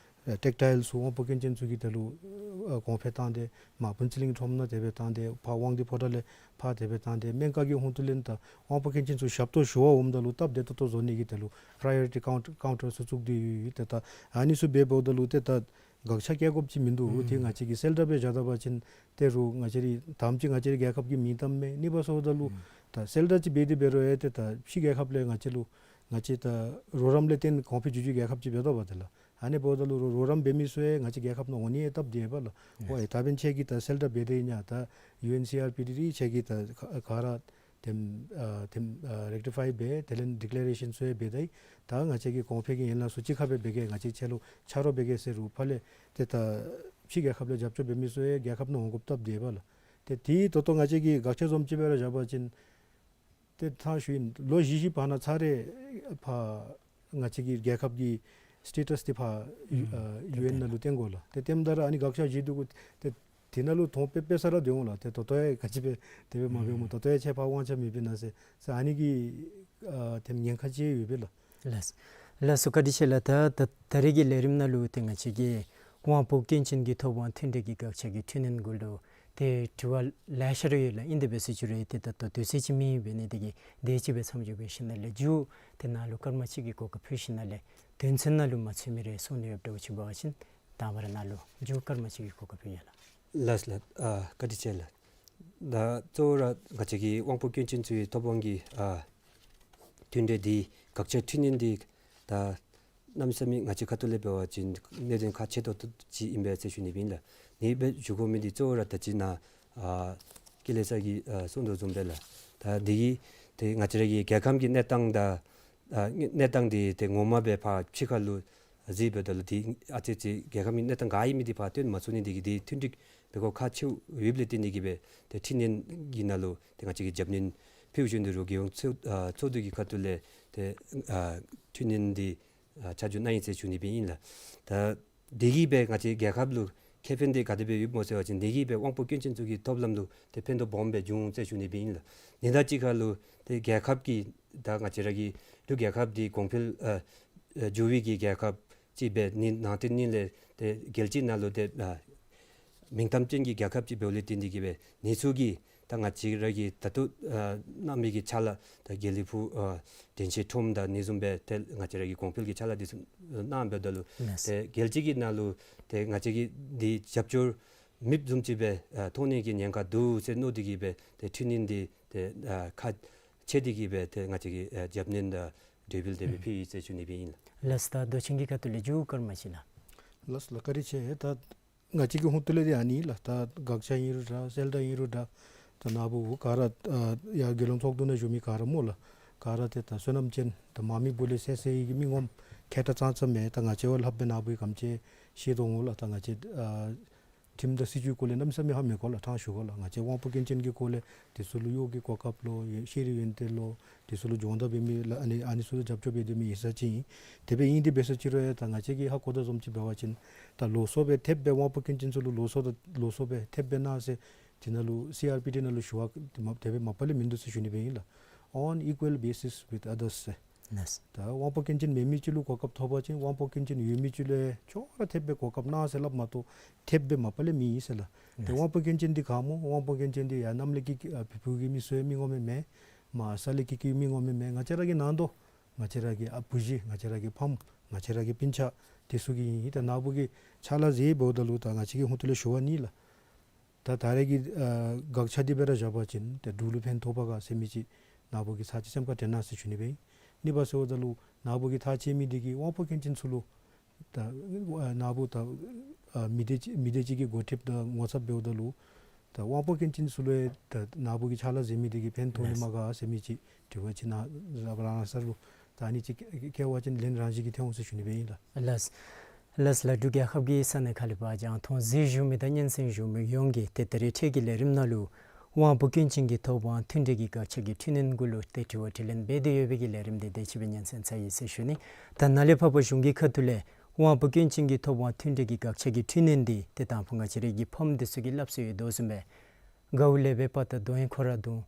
ཨ་ཊེག་ཊའིལ་ཚུ་དབང་པོ་སྐྱོན་ཅན་ཚུ་གི་དེ་ལུ་ཨ་གོང་འཕེལ་བཏང་སྟེ་མར་ཕུན་ཚོགས་གླིང་ཁྲོམ་ནང་དེ་སྦེ་བཏང་སྟེ་ཕར་དབང་འདུས་ཕོ་བྲང་ལས་ཕར་དེ་སྦེ་བཏང་སྟེ་སྨན་ཁང་གི་ཧོང་ཏོ་ལས་ད་དབང་པོ་སྐྱོན་ཅན་ཚུ་ཞབས་ཏོག་ཞུ་བར་འོངམ་ད་ལུ་སྟབས་བདེ་ཏོག་ཏོ་བཟོ་ནི་གི་དེ་ལུ་པྲའི་ཡོ་རི་ཊི་ཀའུན་ཀའུན་ཊར་ཚུ་བཙུགས་ཏེ་ཡོད། ཏེ་ད་ཨ་ནི་ཚུ་འབད་འབདཝ་ད་ལུ་ཏེ་ད་དགག་བྱ་བཀལ་དགོཔ་ཅིག་མིན་འདུག། ཨུམ། ཏེ་ང་བཅས་ཀྱིས་གསལ་བསྒྲགས་སྦེ་བཞག་ད་པ་ཅིན་ཏེ་རུང་ང་བཅས་རའི་དང་པ་ཅིག་ང་བཅས་རའི་རྒྱལ་ཁབ་ཀྱི་མིང་གཏམ་མས། གཉིས་པ་ཟེརཝ་ད་ལུ་ཨུམ། ད་གསལ་བསྒྲགས་ཅིག་འབད་དེ་འབད་རུང་ཡང་ཏེ་ད་ཕྱི་རྒྱལ་ཁབ་ལས་ང་བཅས་ལུ་ང་བཅས་ད་རོགས་རམ་ལས་བརྟེན་གོང་འཕེལ་འགྱོ་འགྱོ་རྒྱལ་ཁབ་ཅིག་འབད་དོ་བ་ཏེ་ལགས། ཨ་ནི་འབདཝ་ད་ལུ་རོགས་རོགས་རམ་འབད་མི་ཚུ་ཡང་ང་བཅས་རྒྱལ་ཁབ་ནང་འོང་ནི་ཡང་སྟབས་བདེ་བས་ལགས། ཨུམ། ཝའི་ད་འབདན་ཁྱེད་ཀྱིས་ད་གསལ་བསྒྲགས་འབད་དེ་ཨིན་ན་ད་ཡུ་ཨེན་སི་ཨར་པི་ཌི་འདི་ཁྱེད་ཀྱིས་ད་ག་ག་ར་དེམ་ཨ་དེམ་ཨ་རེག་ཊི་ཕའི་འབད་དེ་ལས་ཌི་ཀི་ལེ་རེ་ཤཱན་ཚུ་ཡང་འབད་དེ་ད་ང་བཅས་ཀྱི་གོང་འཕེལ་གྱི་ཡན་ལག་ཚུ་གཅིག་ཁར་སྦེ་འབད་གེ། ང་བཅས་ཁྱེད་ལུ་ཆ་རོགས་འབད་གེ་ཟེར་རུང་ཕར་ལས་ཏེ་ད་ཕྱི་རྒྱལ་ཁབ་ལས་རྒྱབ་སྐྱོར་འབད་མི་ཚུ་ཡང་རྒྱལ་ཁབ་ནང་འོང་དགོཔ་སྟབས་བདེ་བས་ལགས། ཏེ་དེ་ད་ལྟོ་ང་བཅས་ཀྱིས་དགག་བྱ་བཟུམ་ཅིག་སྦེ་ར་བཞག་པ་ཅིན་ཏེ་ཐང་ཞུ་ཨིན། ལོ་བཞི་བཞི་བར་ན་ཚར་རེ་ཕར་ང་བཅས་ཀྱི་རྒྱལ་ཁབ་ཀྱི་སི་ཊེ་ཊས་འདི་ཕར་ཨུམ། ཨ་ཡུ་ཨེན་ནང་ལུ་བཏོན་དགོ་ལགས། ཏེ་བཏོནམ་ད་ར་ཨ་ནི་དགག་བྱ་བཞེས་དོ་གོ། ཏེ་དེ་ནང་ལུ་དོན་དཔེ་དཔེ་ས་ར་སྡོད་འོང་ལགས། ཏེ་ད་ལྟོ་ཡང་ག་ཅི་སྦེ་དེ་སྦེ་མ་འབདཝ་སྨོ། ཨུམ། ད་ལྟོ་ཡང་ཁྱེད་ཕར་དབང་ཆ་མེད་པས་ན་ཟེར་ཟེར་ཨ་ནི་གི་ཨ་དེམ་ཉེན་ཁ་ཅིག་ཡོད་པས་ལགས། ལགས་སོ། ལགས་སོ། བཀའ་དྲིན་ཆེ་ལགས། ད་ད་ད་རེས་ཀྱི་ལས་རིམ་ནང་ལུ་ཏེ་ང་བཅས་ཀྱིས་དབང་པོ་སྐྱོན་ཅན་གྱི་ཐོབ་དབང་མཐུན་འབྲེལ་གྱི་དགག་བྱ་གི་འཕྲི་སྣོན་གུ་ལུ་ཏེ་དྲི་བ་ལེ་ཤ་ར་ཡོད་ལགས། ཨིན་དེ་འབད་ཟེར་ཞུ་རུང་ཏེ་ད་ལྟོ་དུས་ཚོད་ཅིག་མེད་པས་ནི་དེ་གིས་དེ་ཅིག་སྦེ་མཚམས་འཇོག་འབད་ཞིནམ་ལས་མཇུག་ཏེ་ནཱ་ལུ་སྐར་མ་གཅིག་གི་གོ་སྐབས་ཕུལ་ཞིནམ་ལས་དོན་ཚན་ནང་ལུ་མ་ཚུད་མི་རེ་གསུང་ནི་ཡོདཔ་འདྲཝ་ཅིག་འབད་བ་ཅིན་དང་པ་ར་ནཱ་ལུ་མཇུག་སྐར་མ་གཅིག་གི་གོ་སྐབས་ཕུལ་ཡ་ལགས། ལགས་ལགས། ཨ་བཀའ་དྲིན་ཆེ་ལགས། ད་གཙོ་བོ་ར་ང་བཅས་ཀྱི་དབང་པོ་སྐྱོན་ཅན་ཚུའི་ཐོབ་དབང་གི་ཨ་མཐུན་འབྲེལ་འདི་དགག་བྱ་འཕྲི་སྣོན་འདི་ད་གནམ་མེད་ས་མེད་ང་བཅས་ཁ་ཐུག་ལས་འབད་བ་ཅིན་གནད་དོན་ཁག་ཆེ་ཏོག་ཏོ་ཅིག་ཨིན་པས་ཟེར་ཞུ་ནི་སྦེ་ཨིན་ལགས། ཨ་ནི་སྦེ་ཞུ་དགོ་མི་འདི་གཙོ་བོ་ར་ད་ཅི་ནཱ་ཨ་ཀུན་ལེགས་ཚེ་རིང་གིས་ཨ་གསུང་དོ་བཟུམ་སྦེ་ལགས། ད་འདི་གིས་ཏེ་ང་བཅས་ར་གི་རྒྱལ་ཁམས་ཀྱི་གནས་སྟངས་དང་ཨ་གནས་སྟངས་འདི་ཏེ་ངོ་མ་སྦེ་ཕར་ཕྱི་ཁ་ལུ་གཟིགས་འབདཝ་ད་ལུ་ཏེ་ཨ་ཙི་ཙི་རྒྱལ་ཁམས་ཀྱི་གནས་སྟངས་ག་ཨིན་མི་འདི་ཕར་སྟོན་མ་ཚུགས་ནི་འདི་གིས་འདི་མཐུན་འགྲིག་འབད་དགོཔ་ཁག་ཆེཝ་ཡོདཔ་ལས་བརྟེན་ཏེ་གིས་སྦེ་ཏེ་འཕྲི་སྣོན་གྱི་ནང་ལུ་ཏེ་ང་བཅས་ཀྱིས་རྒྱབ་སྣོན་ཕུལ་བྱོན་ཏེ་རུང་རྒྱལ་ཡོངས་ཚོགས་ཨ་ཚོགས་འདུ་གི་ཁ་ཐུག་ལས་ཏེ་ཨ་འཕྲི་སྣོན་འདི་ཨ་ཆ་འཇོག་གནང་ཡི་ཟེར་ཞུ་ནི་སྦེ་ཨིན་ལགས། ད་འདི་གིས་སྦེ་ང་བཅས་རྒྱལ་ཁབ་ལུ་ཁེ་ཕན་འདི་ག་དེ་སྦེ་ཡོདཔ་སྨོ་ཟེར་བ་ཅིན་འདི་གིས་སྦེ་དབང་པོ་སྐྱོན་ཅན་ཚུ་གི་ཐོབ་ལམ་ལུ་ཏེ་ཕན་ཐོགས་སྦོམ་སྦེ་འབྱུང་ཟེར་ཞུ་ནི་སྦེ་ཨིན་ལགས། ཨ་ནི་དང་གཅིག་ཁར་ལུ་ཏེ་རྒྱལ་ཁབ་ཀྱི་ད་ང་བཅས་ར་གི་འབྲུག་རྒྱལ་ཁབ་འདི་གོང་འཕེལ་ཨ་ཨ་འགྱོ་བའི་གི་རྒྱལ་ཁབ་ཅིག་སྦེ་ནི་ནང་ཏེ་ནི་ལས་ཏེ་རྒྱལ་སྤྱིའི་ནང་ལུ་ཏེ་ཨ་མིང་གཏམ་ཅན་གྱི་རྒྱལ་ཁབ་ཅིག་འབདཝ་ལས་བརྟེན་ཏེ་གིས་སྦེ་ཨ་ནི་ཚུ་གི་ད་ང་བཅས་ར་གི་ད་ལྟོ་ཨ་གནང་མི་གི་ཕྱག་ལཱ་ད་དགེ་ལེགས་ཕུག་ཨ་དྲན་ཤེས་ཁྲོམ་དང་ཨ་ནི་བཟུམ་སྦེ་ཏེ་ང་བཅས་ར་གི་གོང་འཕེལ་གྱི་ཕྱག་ལཱ་འདི་ཚུ་གནང་འབདཝ་ད་ལུ་ལགས། ཏེ་རྒྱལ་སྤྱི་གི་ནང་ལུ་ཏེ་ང་བཅས་ཀྱིས་འདི་རྒྱབ་སྐྱོར་མེདཔ་བཟུམ་ཅིག་སྦེ་ཨ་མཐོང་ནི་གི་ཉེན་ཁ་འདུག་ཟེར་མནོ་སྟེ་གིས་སྦེ་ཏེ་འཕྲི་སྣོན་འདི་ཏེ་ཨ་ཁག་ཆེ་སྟེ་གིས་སྦེ་ཏེ་ང་བཅས་ཀྱིས་ཨ་རྒྱབ་སྣོན་དང་འབྲེལ་བ་འདི་སྦེ་ཨུམ་ཕུལ་ཡི་ཟེར་ཞུ་ནི་སྦེ་ཨིན་ལགས། ལགས་སོ། ད་མདོ་ཆེན་གྱི་ཁ་ཐུག་ལས་མཇུག་སྐར་མ་གཅིག་ལགས། ལགས་སོ་ལགས། བཀའ་དྲིན་ཆེ། ད་ང་བཅས་ཀྱི་ཧོང་ཏོ་ལས་འདི་ཨ་ནི་ལགས། ད་དགག་བྱ་ཨིན་རུང་འདྲ་གསལ་བསྒྲགས་ཨིན་རུང་འདྲ་ད་ནཱ་བུ་ག་ར་ཨ་ཡར་རྒྱལ་ཡོངས་ཚོགས་འདུ་ནང་བཞུགས་མི་ག་ར་སྨོ་ལགས། ག་ར་ཏེ་ད་བསོད་ནམས་ཅན་ད་མ་མི་བུ་ལས་སད་སད་ཡི་གི་མི་ངོམ་ཁེ་ཏ་ཙང་ཙང་མས། ད་ང་བཅས་བ་ལྷགཔ་སྦེ་ནཱ་བུ་གིས་ག་དེམ་ཅིག་ཤེས་དོ་འོང་ལགས། ད་ང་བཅས་ཨ་ཁྲིམས་དང་སྲིད་བྱུས་སྐོར་ལས་གནམ་མེད་ས་མེད་ཧ་མི་གོ་ལགས། ཕྲང་ཞུ་གེ་ལགས། ང་བཅས་དབང་པོ་སྐྱོན་ཅན་གྱི་སྐོར་ལས་དེ་ཚུ་ལུ་གཡོག་གི་གོ་སྐབས་ལོ་ཤེས་རིག་ཡོན་ཏན་ལོ་དེ་ཚུ་ལུ་སྦྱོང་བརྡར་འབད་མི་ལགས་ཨ་ནི་ཨ་ནི་ཚུ་ལུ་རྒྱབ་སྐྱོར་འབད་དེ་མི་ཡིག་ཚང་ཅིག་ཨིན། དེ་སྦེ་ཨིན་དེ་འབད་ས་ཅིག་རུང་ཡང་ད་ང་བཅས་ཀྱིས་ཧ་གོ་དོ་བཟུམ་ཅིག་འབད་བ་ཅིན་ད་ལོགས་སུ་སྦེ་ཐེབས་སྦེ་དབང་པོ་སྐྱོན་ཅན་ཚུ་ལུ་ལོགས་སུ་ད་ལོགས་སུ་སྦེ་ཐེབས་སྦེ་གནང་ཟེར་དེ་ནང་ལུ་སི་ཨར་པི་ཌི་ནང་ལུ་ཞུ་བ་དེ་མ་དེ་སྦེ་མ་པ་ལས་མིན་འདུག་ཟེར་ཞུ་ནི་སྦེ་ཨིན་ལགས། On equal basis with others ཟེར། ལགས། ད་དབང་པོ་སྐྱོན་ཅན་མེད་མི་ཅིག་ལུ་གོ་སྐབས་ཐོབ་པ་ཅིན་དབང་པོ་སྐྱོན་ཅན་ཡོད་མི་ཅིག་ལུ་ཡང་ཅོག་ར་འཐདཔ་སྦེ་གོ་སྐབས་གནང་ཟེར་སླབ་མ་གཏོགས་འཐདཔ་སྦེ་མ་པ་ལས་མེད་ཟེར་ལགས། ཏེ་ལགས། དབང་པོ་སྐྱོན་ཅན་འདི་ག་སྨོ། དབང་པོ་སྐྱོན་ཅན་འདི་ཡར་གནམ་ལས་སྐྱེ་སྐྱེ་ཨ་བལ་པོ་གི་མི་ཚུ་ཡང་མི་ངོམ་མས། མར་ས་ལས་སྐྱེ་སྐྱེ་མི་ངོམ་མས། ང་བཅས་ར་གི་ནང་དོ་ང་བཅས་ར་གི་ཨ་བུ་གཞི་ང་བཅས་ར་གི་ཕམ་ང་བཅས་ར་གི་སྤུན་ཆ་དེ་ཚུ་གི་ཨིན། ད་ནཱ་བུ་གིས་ཕྱག་ལཱ་མཛད་འབདཝ་ད་ལུ་ད་ང་བཅས་ཀྱི་ཧོང་ཏོ་ལས་ཞུ་བ་ནི་ལགས། ད་ད་རེས་ཀྱི་ཨ་དགག་བྱ་འདི་སྦེ་ར་བཞག་པ་ཅིན་ཏེ་འབྲུག་ལུ་ཕན་ཐོགས་པ་ག་ཟེར་མི་ཅིག་ནཱ་བུ་གིས་ཚར་གཅིག་སེམས་ཁར་དྲན་གནང་ཟེར་ཞུ་ནི་སྦེ་ཨིན། གཉིས་པ་ཟེརཝ་ད་ལུ་ནཱ་བུ་གིས་ཐག་བཅད་མི་འདི་གིས་དབང་པོ་སྐྱོན་ཅན་ཚུ་ལུ་ད་ཨ་ནཱ་བུ་ད་ཨ་མི་སྡེ་ཅིག་མི་སྡེ་ཅིག་གི་འགོ་ཁྲིདཔ་དང་ངོ་ཚབ་འབདཝ་ད་ལུ་ད་དབང་པོ་སྐྱོན་ཅན་ཚུ་ལུ་ཡང་ད་ནཱ་བུ་གིས་ཕྱག་ལཱ་མཛད་མི་འདི་གིས་ཕན་ཐོགས་ནི་མས་ག་ཟེར་མི་ཅིག་དྲི་བ་ཅིག་ནཱ་ར་བ་རང་ས་ལུ་ད་ཨ་ནི་ཅིག་བཀལ་བ་ཅིན་ལན་རང་བཞིན་གྱིས་ཐོན་འོང་ཟེར་ཞུ་ནི་སྦེ་ཨིན་ལགས། ལགས། ལགས་ལ། འབྲུག་རྒྱལ་ཁབ་ཀྱི་ས་གནས་ཁག་ལས་ཕར་རྒྱང་མཐོང་གཟིགས་བཞུགས་མི་དང་སྙན་གསན་བཞུགས་མི་ཡོངས་ཀྱིས་ཏེ་ད་རིས་འཕྲལ་གྱི་ལས་རིམ་ནང་ལུ་དབང་པོ་སྐྱོན་ཅན་གྱི་ཐོབ་དབང་མཐུན་འབྲེལ་གྱི་དགག་ཆ་གི་འཕྲི་སྣོན་གུ་ལུ་ཏེ་དྲི་བ་དྲིས་ལན་འབད་དེ་ཡོད་པའི་གི་ལས་རིམ་འདི་དེ་ཅིག་སྦེ་སྙན་གསན་ཚར་ཡི་ཟེར་ཞུ་ནི། ད་ནཱ་ལས་ཕར་འབད་གཞུང་གི་ཁ་ཐུག་ལས་དབང་པོ་སྐྱོན་ཅན་གྱི་ཐོབ་དབང་མཐུན་འབྲེལ་གྱི་དགག་ཆ་གི་འཕྲི་སྣོན་འདི་ཏེ་དང་ཕུ་ང་བཅས་རའི་གི་ཕམ་འདི་ཚུ་གིས་སླབ་སྲོལ་ཡོད་དོ་བཟུམ་སྦེ་གའུ་ལས་འབད་པ་ད་རྡོ་ཡང་ཁོ་ར་རྡུང་།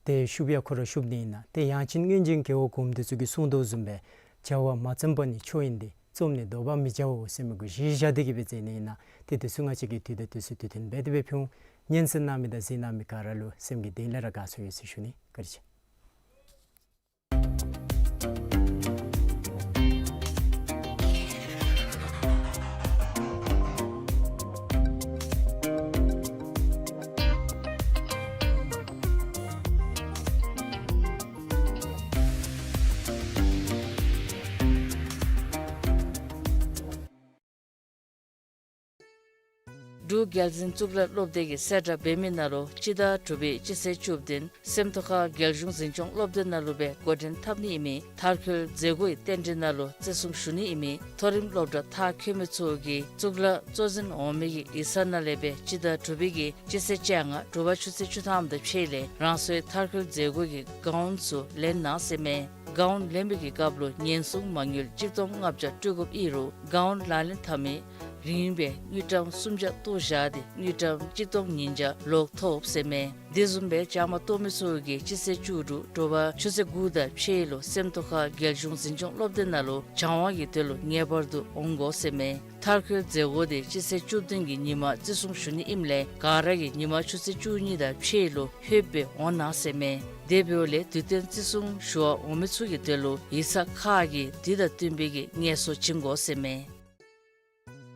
ཏེ་ཤུབ་ཡང་ཁོ་ར་ཤུབ་ནི་ཨིན་ན། ཏེ་ཡང་ཅིན་སྔོན་བྱོན་རྒྱལ་བ་གོངམ་འདི་ཚུ་གིས་གསུངས་དོ་བཟུམ་སྦེ་བྱ་བ་མ་བརྩམས་པ་ནི་མཆོག་ཡིན་ཏེ། རྩོམ་ནི་བཟློག་པར་མི་བྱའོ་ཟེར་མི་གུ་གཞི་བཞག་སྟེ་གི་སྦེ་མཛད་ནི་ཨིན་ན། ཏེ་འདི་ཚུ་ང་བཅས་ཀྱིས་དུས་དང་དུས་སུ་དུས་མཐུན་འབད་དེ་སྦེ་ཕུལ་འོང་། སྙན་གསན་གནང་མི་དང་གཟིགས་གནང་མི་ག་ར་ལུ་སེམས་ཀྱི་གཏིང་ལས་ར་དགའ་ཚོར་ཡོད་ཟེར་ཞུ་ནི། བཀའ་དྲིན་ཆེ། འབྲུག་རྒྱལ་འཛིན་གཙུག་ལག་སློབ་སྡེ་གིས་གསལ་བསྒྲགས་འབད་མི་ནང་ལུ་སྤྱི་ཟླ་དྲུག་པའི་སྤྱི་ཚེས་བཅུ་བདུན་སེམས་རྟོགས་ཁ་རྒྱལ་གཞུང་འཛིན་སྐྱོང་སློབ་སྡེ་ནང་ལུ་སྦེ་འགོ་འདྲེན་འཐབ་ནི་ཨིན་མི་མཐར་འཁྱོལ་མཛད་སྒོའི་རྟེན་འབྲེལ་ནང་ལུ་བརྩི་སྲུང་ཞུ་ནི་ཨིན་མི་མཐོ་རིམ་སློབ་གྲྭ་མཐར་འཁྱོལ་མི་ཚུ་གིས་གཙུག་ལག་གཙོ་འཛིན་འོག་མའི་གི་ཡིག་ཚང་ནང་ལས་སྦེ་སྤྱི་ཟླ་དྲུག་པའི་གི་སྤྱི་ཚེས་བཅོ་ལྔ་དྲོ་པ་ཆུ་ཚོད་བཅུ་ཐམ་དང་ཕྱེད་ལས་རང་སོའི་མཐར་འཁྱོལ་མཛད་སྒོ་གི་གའུན་ཚུ་ལེན་གནང་ཟེར་མས། གའུན་ལེན་པའི་གི་སྐབས་ལུ་ཉེན་སྲུང་མ་དངུལ་གཅིག་སྟོང་ལྔ་བརྒྱ་སྤྲོད་དགོཔ་ཨིན་རུང་གའུན་ལག་ལེན་འཐབ་མི་རིན་སྦེ་དངུལ་ཀྲམ་སུམ་བརྒྱ་བཏོག་བཞག་སྟེ་དངུལ་ཀྲམ་གཅིག་སྟོང་ཉིས་བརྒྱ་ལོག་ཐོབ་ཟེར་མས། དེ་བཟུམ་སྦེ་བཅའ་མར་གཏོགས་མི་ཚུ་གིས་སྤྱི་ཚེས་བཅུ་དྲུག་དྲོ་པ་ཆུ་ཚོད་དགུ་དང་ཕྱེད་ལུ་སེམས་རྟོགས་ཁ་རྒྱལ་གཞུང་འཛིན་སྐྱོང་སློབ་སྡེ་ནང་ལུ་སྦྱང་བ་གི་དོན་ལུ་ངེས་པར་དུ་འོང་དགོ་ཟེར་མས། མཐར་འཁྱོལ་མཛད་སྒོ་དེ་སྤྱི་ཚེས་བཅུ་བདུན་གྱི་ཉིན་མ་བརྩི་སྲུང་ཞུ་ནི་ཨིནམ་ལས་ག་ར་གིས་ཉིན་མ་ཆུ་ཚོད་བཅུ་གཉིས་དང་ཕྱེད་ལུ་ལྷོདཔ་སྦེ་འོང་གནང་ཟེར་མས། དེ་འབདཝ་ལས་དུས་སྟོན་བརྩི་སྲུང་ཞུ་བར་འོང་མི་ཚུ་གི་དོན་ལུ་ཡིག་ཚང་ཁག་གིས་དེ་དང་བསྟུན་པའི་གི་ངལ་གསོ་བྱིན་དགོ་ཟེར་མས།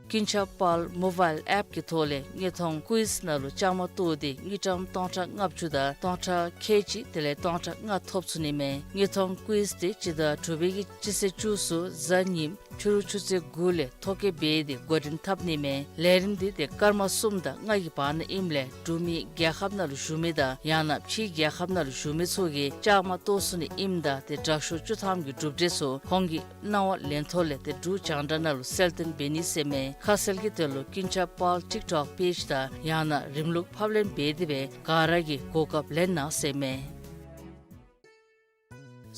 ཀུན་ཁྱབ་དཔལ་མོ་བཱའིལ་ཨེཔ་ཀྱི་ཐོག་ལས་དངོས་མཐོང་ཀུའིཛ་ནང་ལུ་བཅའ་མར་གཏོགས་ཏེ་དངུལ་ཀྲམ་སྟོང་ཕྲག་ལྔ་བཅུ་དང་སྟོང་ཕྲག་ཁལ་གཅིག་དེ་ལས་སྟོང་ཕྲག་ལྔ་ཐོབ་ཚུགས་ནི་མས། དངོས་མཐོང་ཀུའིཛ་དེ་སྤྱི་ཟླ་དྲུག་པའི་གི་སྤྱི་ཚེས་བཅུ་གསུམ་གཟའ་ཉིམ་ཕྱི་རུ་ཆུ་ཚོད་དགུ་ལས་ཐོ་བཀོད་འབད་དེ་འགོ་འདྲེན་འཐབ་ནི་མས། ལས་རིམ་འདི་ཏེ་སྐར་མ་གསུམ་དང་ལྔ་གི་བར་ན་ཨིནམ་ལས་འབྲུག་མི་རྒྱལ་ཁབ་ནང་ལུ་བཞུགས་མི་དང་ཡང་ན་ཕྱིའི་རྒྱལ་ཁབ་ནང་ལུ་བཞུགས་མི་ཚུ་གིས་བཅའ་མར་གཏོགས་ཚུགས་ནི་ཨིནམ་ད་ཏེ་དྲག་ཤོས་བཅུ་ཐམ་གྱི་གྲུབ་འབྲས་ཚུ་ཁོང་གི་གནང་བ་ལེན་ཐོག་ལས་ཏེ་འབྲུག་རྒྱང་བསྒྲགས་ནང་ལུ་གསལ་སྟོན་འབད་ནི་ཟེར་མས། ཁ་གསལ་གྱི་དོན་ལུ་ཀུན་ཁྱབ་དཔལ་ཊིཀ་ཊོཀ་པེཇ་དང་ཡང་ན་རིམ་ལུགས་ཕབ་ལེན་འབད་དེ་སྦེ་ག་ར་གིས་གོ་སྐབས་ལེན་གནང་ཟེར་མས།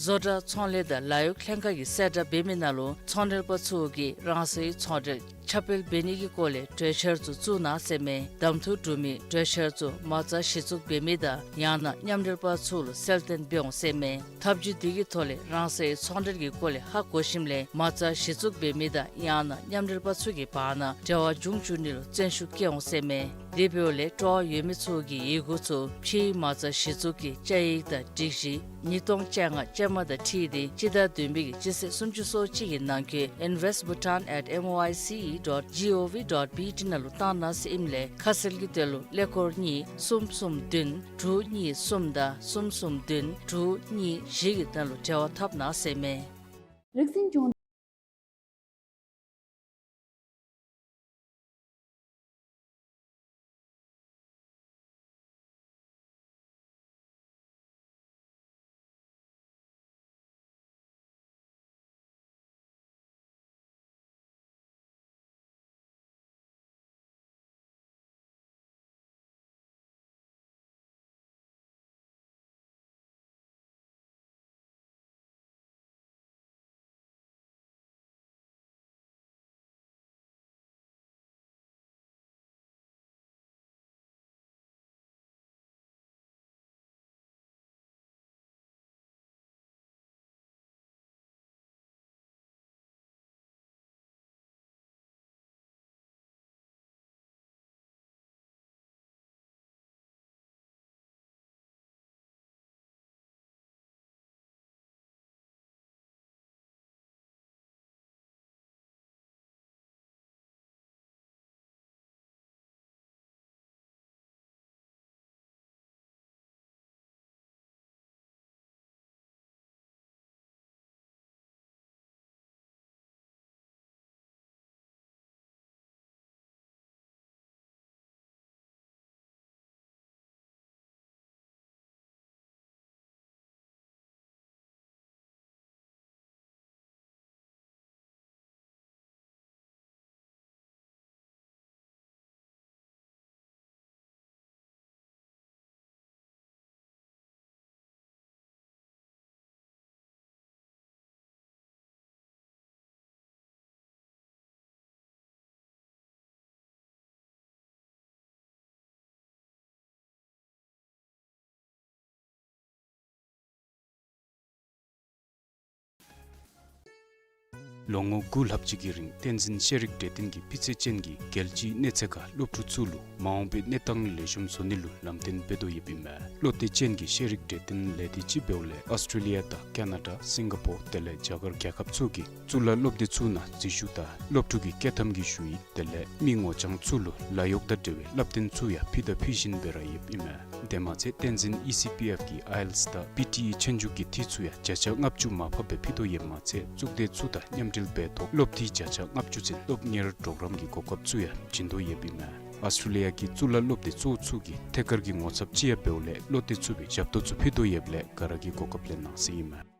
བཟོ་གྲྭ་ཚོང་ལས་དང་ལཱ་གཡོག་ལྷན་ཁག་གིས་གསལ་བསྒྲགས་འབད་མི་ནང་ལུ་ཚོང་འབྲེལ་པ་ཚུ་གིས་རང་སོའི་ཚོང་འབྲེལ་ཁྱབ་སྤེལ་འབད་ནི་གི་སྐོར་ལས་གྲོས་འཆར་ཚུ་བཙུགས་གནང་ཟེར་མས། གདམ་འཐུ་གྲུབ་མི་གྲོས་འཆར་ཚུ་མ་རྩ་གཞི་བཙུགས་འབད་མི་དང་ཡང་ན་མཉམ་འབྲེལ་པ་ཚུ་ལུ་གསལ་སྟོན་འབད་འོང་ཟེར་མས། ཐབས་བྱུས་འདི་གི་ཐོག་ལས་རང་སོའི་ཚོང་འབྲེལ་གྱི་སྐོར་ལས་ཧ་གོ་ཞིནམ་ལས་མ་རྩ་གཞི་བཙུགས་འབད་མི་དང་ཡང་ན་མཉམ་འབྲེལ་པ་ཚུ་གི་བར་ན་འབྲེལ་བ་འབྱུང་བཅུག་ནི་ལུ་བརྩོན་ཤུགས་བསྐྱེད་འོང་ཟེར་མས། དེ་འབདཝ་ལས་སྤྲོ་བ་ཡོད་མི་ཚུ་གིས་ཡི་གུ་ཚུ་ཕྱིའི་མ་རྩ་གཞི་བཙུགས་ཀྱི་བཅའ་ཡིག་དང་སྒྲིག་གཞི་ཉིས་སྟོང་བཅོ་ལྔ་ཅན་མ་དང་འཁྲིལ་ཏེ་སྤྱི་ཟླ་བདུན་པའི་གི་སྤྱི་ཚེས་སུམ་ཅུ་སོ་གཅིག་གི་ནང་འཁོད་invest bhutan at M O I C E dot G O V dot B T ནང་ལུ་བཏང་གནང་ཟེར་ཨིནམ་ལས་ཁ་གསལ་གྱི་དོན་ལུ་ཀླད་ཀོར་གཉིས་གསུམ་གསུམ་བདུན་དྲུག་གཉིས་གསུམ་དང་གསུམ་གསུམ་བདུན་དྲུག་གཉིས་བཞི་གི་ནང་ལུ་འབྲེལ་བ་འཐབ་གནང་ཟེར་མས། རིག་འཛིན་ལྗོངས། ལོ་ངོ་དགུ་ལྷགཔ་ཅིག་གི་རིང་བསྟན་འཛིན་ཤེས་རིག་གྲོས་སྟོན་གྱིས་སྤུས་ཚད་ཅན་གྱི་རྒྱལ་སྤྱིའི་གནས་ཚད་ཁར་སློབ་ཕྲུག་ཚུ་ལུ་མ་འོངས་པའི་གནས་སྟངས་ལེགས་ཤོམ་བཟོ་ནི་ལུ་ལམ་སྟོན་འབད་དོ་ཡོདཔ་ཨིན་མས། བློ་གཏད་ཅན་གྱི་ཤེས་རིག་གྲོས་སྟོན་ལས་སྡེ་ཅིག་འབདཝ་ལས་ཨཱོས་ཊྲེ་ལི་ཡ་དང་ཀ་ན་ཌ་སིང་ག་པོར་དེ་ལས་རྒྱ་གར་རྒྱལ་ཁབ་ཚུ་གི་གཙུག་ལག་སློབ་སྡེ་ཚུ་ནང་འཛུལ་ཞུགས་དང་སློབ་ཕྲུག་གི་བསྐྱོད་ཐམ་གྱི་ཞུ་ཡིག་དེ་ལས་མི་ངོ་རྐྱང་ཚུ་ལུ་ལཱ་གཡོག་དང་འབྲེལ་བའི་བསླབ་སྟོན་ཚུ་ཡང་ཕུལ་དང་ཕུལ་བཞིན་པའི་ར་ཡོདཔ་ཨིན་མས། དེ་མ་ཚད་བསྟན་འཛིན་ཨི་སི་པི་ཨེཕ་གིས་ཨའི་ཨེལ་ཊི་ཨེསི་དང་པི་ཊི་ཨི་ཆོས་རྒྱུགས་ཀྱི་འཐུས་ཚུ་ཡང་བརྒྱ་ཆ་ལྔ་བཅུ་མར་ཕབ་སྦེ་ཕུལ་དོ་ཡོདཔ་མ་ཚད་གཙུག་སྡེ་ཚུ་དང་མཉམ་འབྲེལ་འབད་ཐོག་སློབ་འཐུས་བརྒྱ་ཆ་ལྔ་བཅུ་ཚུན་སློབ་གཉེར་གྲོགས་རམ་གྱི་གོ་སྐབས་ཚུ་ཡང་བྱིན་དོ་ཡོདཔ་ཨིན་མས། ཨཱོས་ཊྲེ་ལི་ཡ་གི་གཙུག་ལག་སློབ་སྡེ་གཙོ་བོ་ཚུ་གི་ཐད་ཀར་གྱི་ངོ་ཚབ་ཅིག་ཡང་འབདཝ་ལས་བློ་གཏད་ཚུགས་པའི་ཞབས་ཏོག་ཚུ་ཕུལ་དོ་ཡོདཔ་ལས་ག་ར་གིས་གོ་སྐབས་ལེན་གནང་ཟེར་ཨིན་མས།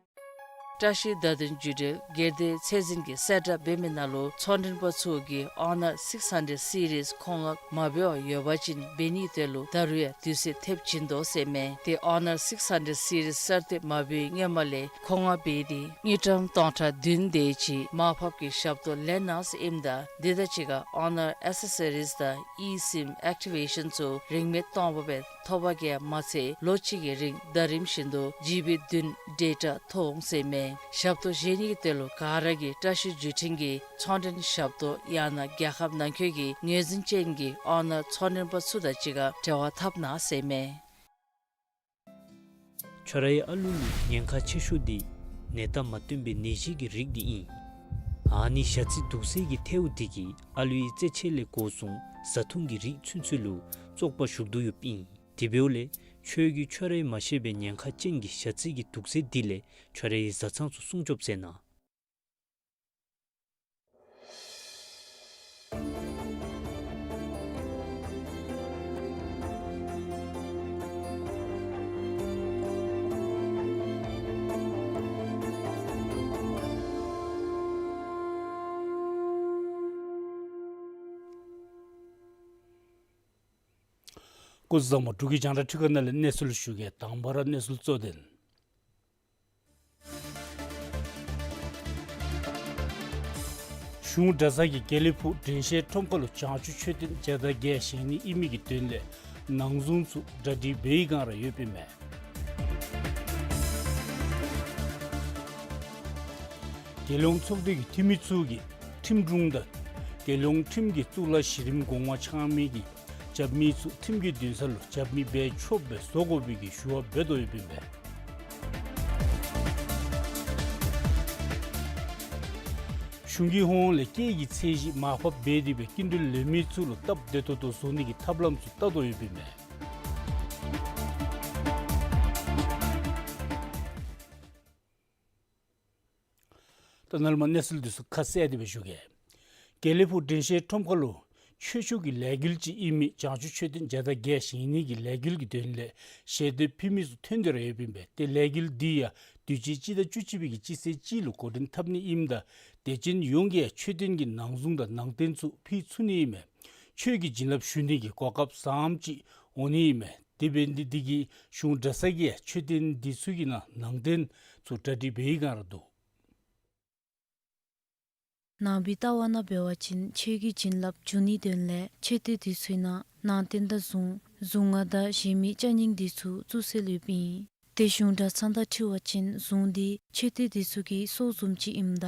བཀྲ་ཤིས་བརྡ་དོན་བརྒྱུད་འབྲེལ་སྒེར་སྡེ་ཚད་འཛིན་གྱིས་གསལ་བསྒྲགས་འབད་མི་ནང་ལུ་ཚོང་མགྲོན་པ་ཚུ་གིས་ཨོ་ནར་སིགསི་ཧན་ཌེཌ་སི་རིསི་མཁོ་མངགས་མ་འབད་བར་ཡོད་པ་ཅིན་འབད་ནིའི་དོན་ལུ་ད་རུང་ཡང་དུས་ཚོད་ཐེབས་བྱིན་དོ་ཟེར་མས། ཏེ་ཨོ་ནར་སིགསི་ཧན་ཌེཌ་སི་རིསི་གསར་བཏོན་མ་འབད་བའི་སྔོན་མ་ལས་མཁོ་མངགས་འབད་དེ་དངུལ་ཀྲམ་སྟོང་ཕྲག་བདུན་དེ་ཅིག་མར་ཕབ་ཀྱི་ཞབས་ཏོག་ལེན་གནང་ཟེར་ཨིནམ་ད་དེ་དང་གཅིག་ཁར་ཨོ་ནར་ཨེག་སེ་སི་རིསི་དང་ཨི་སིམ་ཨེག་ཊི་བེ་ཤཱན་ཚུ་རིན་མེད་སྟོང་པ་སྦེ་ཐོབ་པ་གིས་མ་ཚད་ལོ་གཅིག་གི་རིང་ཟླ་རིམ་བཞིན་དུ་ཇི་བི་བདུན་ཌེ་ཊ་ཐོབ་འོང་ཟེར་མས། ཞབས་ཏོག་བཞེས་ནི་གི་དོན་ལུ་ག་ར་གིས་བཀྲ་ཤིས་བརྒྱུད་འཕྲིན་གྱི་ཚོང་མགྲོན་ཞབས་ཏོག་ཡང་ན་རྒྱལ་ཁབ་ནང་འཁོད་ཀྱི་ངོས་འཛིན་ཅན་གྱི་ཨོ་ནར་ཚོང་མགྲོན་པ་ཚུ་དང་གཅིག་ཁར་འབྲེལ་བ་འཐབ་གནང་ཟེར་མས། ཁྱོད་རའི་ཨ་ལུ་ལུ་ཉེན་ཁ་ཆེ་ཤོས་འདི་ནད་རྟགས་མ་སྟོན་པའི་ནད་གཞི་གི་རིགས་འདི་ཨིན། ཨ་ནི་ཞ་རྩི་དུག་སེལ་གྱི་ཐལཝ་འདི་གིས་ཨ་ལུའི་རྩེད་ཆས་ལས་འགོ་བཟུང་བཟའ་འཐུང་གི་རིགས་ཚུན་ཚོད་ལུ་བཙོག་པ་ཞུགས་དོ་ཡོདཔ་ཨིན། དེ་འབདཝ་ལས་ཁྱོད་ཀྱིས་ཁྱོད་རའི་མ་ཤེས་པའི་ཉེན་ཁ་ཅན་གྱི་ཞ་རྩི་གི་དུག་སེལ་འདི་ལས་ཁྱོད་རའི་བཟའ་ཚང་ཚུ་སྲུང་སྐྱོབ་མཛད་གནང་། སྐུ་གཟུགས་བཟང་པོ། འབྲུག་གི་རྒྱང་བསྒྲགས་ཁྲི་ཁ་ནང་ལས་གནས་ཚུལ་ཞུ་གེ། དང་པ་ར་གནས་ཚུལ་གཙོ་དོན། གཞུང་གྲྭ་ཚང་གིས་དགེ་ལེགས་ཕུག་དྲན་ཤེས་ཁྲོམ་ཁ་ལུ་བྱང་ཆུབ་མཆོད་རྟེན་བརྒྱ་དང་བརྒྱད་བཞེངས་ནི་ཨིན་མི་གི་དོན་ལས་ནང་གཟུངས་ཚུ་གྲ་སྒྲིག་འབད་བའི་བསྒང་ར་ཡོདཔ་ཨིན་མས། རྒྱལ་ཡོངས་ཚོགས་སྡེ་གི་འཐུས་མི་ཚུ་གིས་ཁྲིམས་དྲུང་དང་རྒྱལ་ཡོངས་ཁྲིམས་ཀྱི་གཙུག་ལག་གཞི་རིམ་གོང་མ་འཆང་མི་གི་རྒྱབ་མི་ཚུ་ཁྲིམས་ཀྱི་འདུན་ས་ལུ་རྒྱབ་མི་འབད་ཆོགཔ་སྦེ་བཟོ་དགོ་པའི་གི་ཞུ་བ་འབད་དོ་ཡོདཔ་ཨིན་པས། གཞུང་གི་ཧོངས་ལས་སྐྱེད་ཀྱི་ཚད་གཞི་མར་ཕབ་འབད་དེ་སྦེ་སྐྱིན་འགྲུལ་ལེན་མི་ཚུ་ལུ་སྟབས་བདེ་ཏོག་ཏོ་བཟོ་ནི་གི་ཐབས་ལམ་ཚུ་བལྟ་དོ་ཡོདཔ་ཨིན་པས། ད་ནཱ་ལས་མར་གནས་ཚུལ་འདི་ཚུ་ཁ་གསལ་ཏེ་སྦེ་ཞུ་གེ། དགེ་ལེགས་ཕུག་དྲན་ཤེས་ཁྲོམ་ཁ་ལུ་ཆོས་ཕྱོགས་ཀྱི་ལས་འགུལ་ཅིག་ཨིན་མི་བྱང་ཆུབ་མཆོད་རྟེན་བརྒྱ་དང་བརྒྱད་བཞེངས་ནི་གི་ལས་འགུལ་གྱི་དོན་ལས་ཞལ་འདེབས་ཕུལ་མི་ཚུ་ཐོན་ཏེ་ར་ཡོདཔ་ཨིན་པས། ཏེ་ལས་འགུལ་འདི་ཡང་དུས་ཅི་སྤྱི་ཟླ་བཅུ་གཅིག་པའི་གི་སྤྱི་ཚེས་གཅིག་ལུ་འགོ་འདྲེན་འཐབ་ནི་ཨིནམ་ད་དད་ཅན་ཡོངས་ཀྱིས་མཆོད་རྟེན་གྱི་ནང་གཟུངས་དང་ནང་རྟེན་ཚུ་ཕུལ་ཚུགས་ནི་ཨིན་མས། ཆོས་ཀྱི་བྱིན་རླབས་ཞུ་ནི་གི་གོ་སྐབས་བཟངམ་ཅིག་འོང་ནི་ཨིན་མས། དེ་འབད་ནི་འདི་གིས་གཞུང་གྲྭ་ཚང་གིས་མཆོད་རྟེན་འདི་ཚུ་གི་ནང་ནང་རྟེན་ཚུ་གྲ་སྒྲིག་འབད་བའི་བསྒང་ར་འདུག། ནང་པའི་ལྟ་བ་ནང་འབད་བ་ཅིན་ཆོས་ཀྱི་བྱིན་རླབས་འཇུག་ནིའི་དོན་ལས་མཆོད་རྟེན་འདི་ཚུའི་ནང་ནང་རྟེན་དང་གཟུངས་གཟུངས་སྔགས་དང་གཞན་མི་ཅ་རྙིང་འདི་ཚུ་བཙུགས་སྲོལ་ཡོདཔ་ཨིན། ཏེ་གཞུང་གྲྭ་ཚང་དང་འཁྲིལ་བ་ཅིན་གཟུངས་འདི་མཆོད་རྟེན་འདི་ཚུ་གི་སྲོག་བཟུམ་ཅིག་ཨིནམ་ད་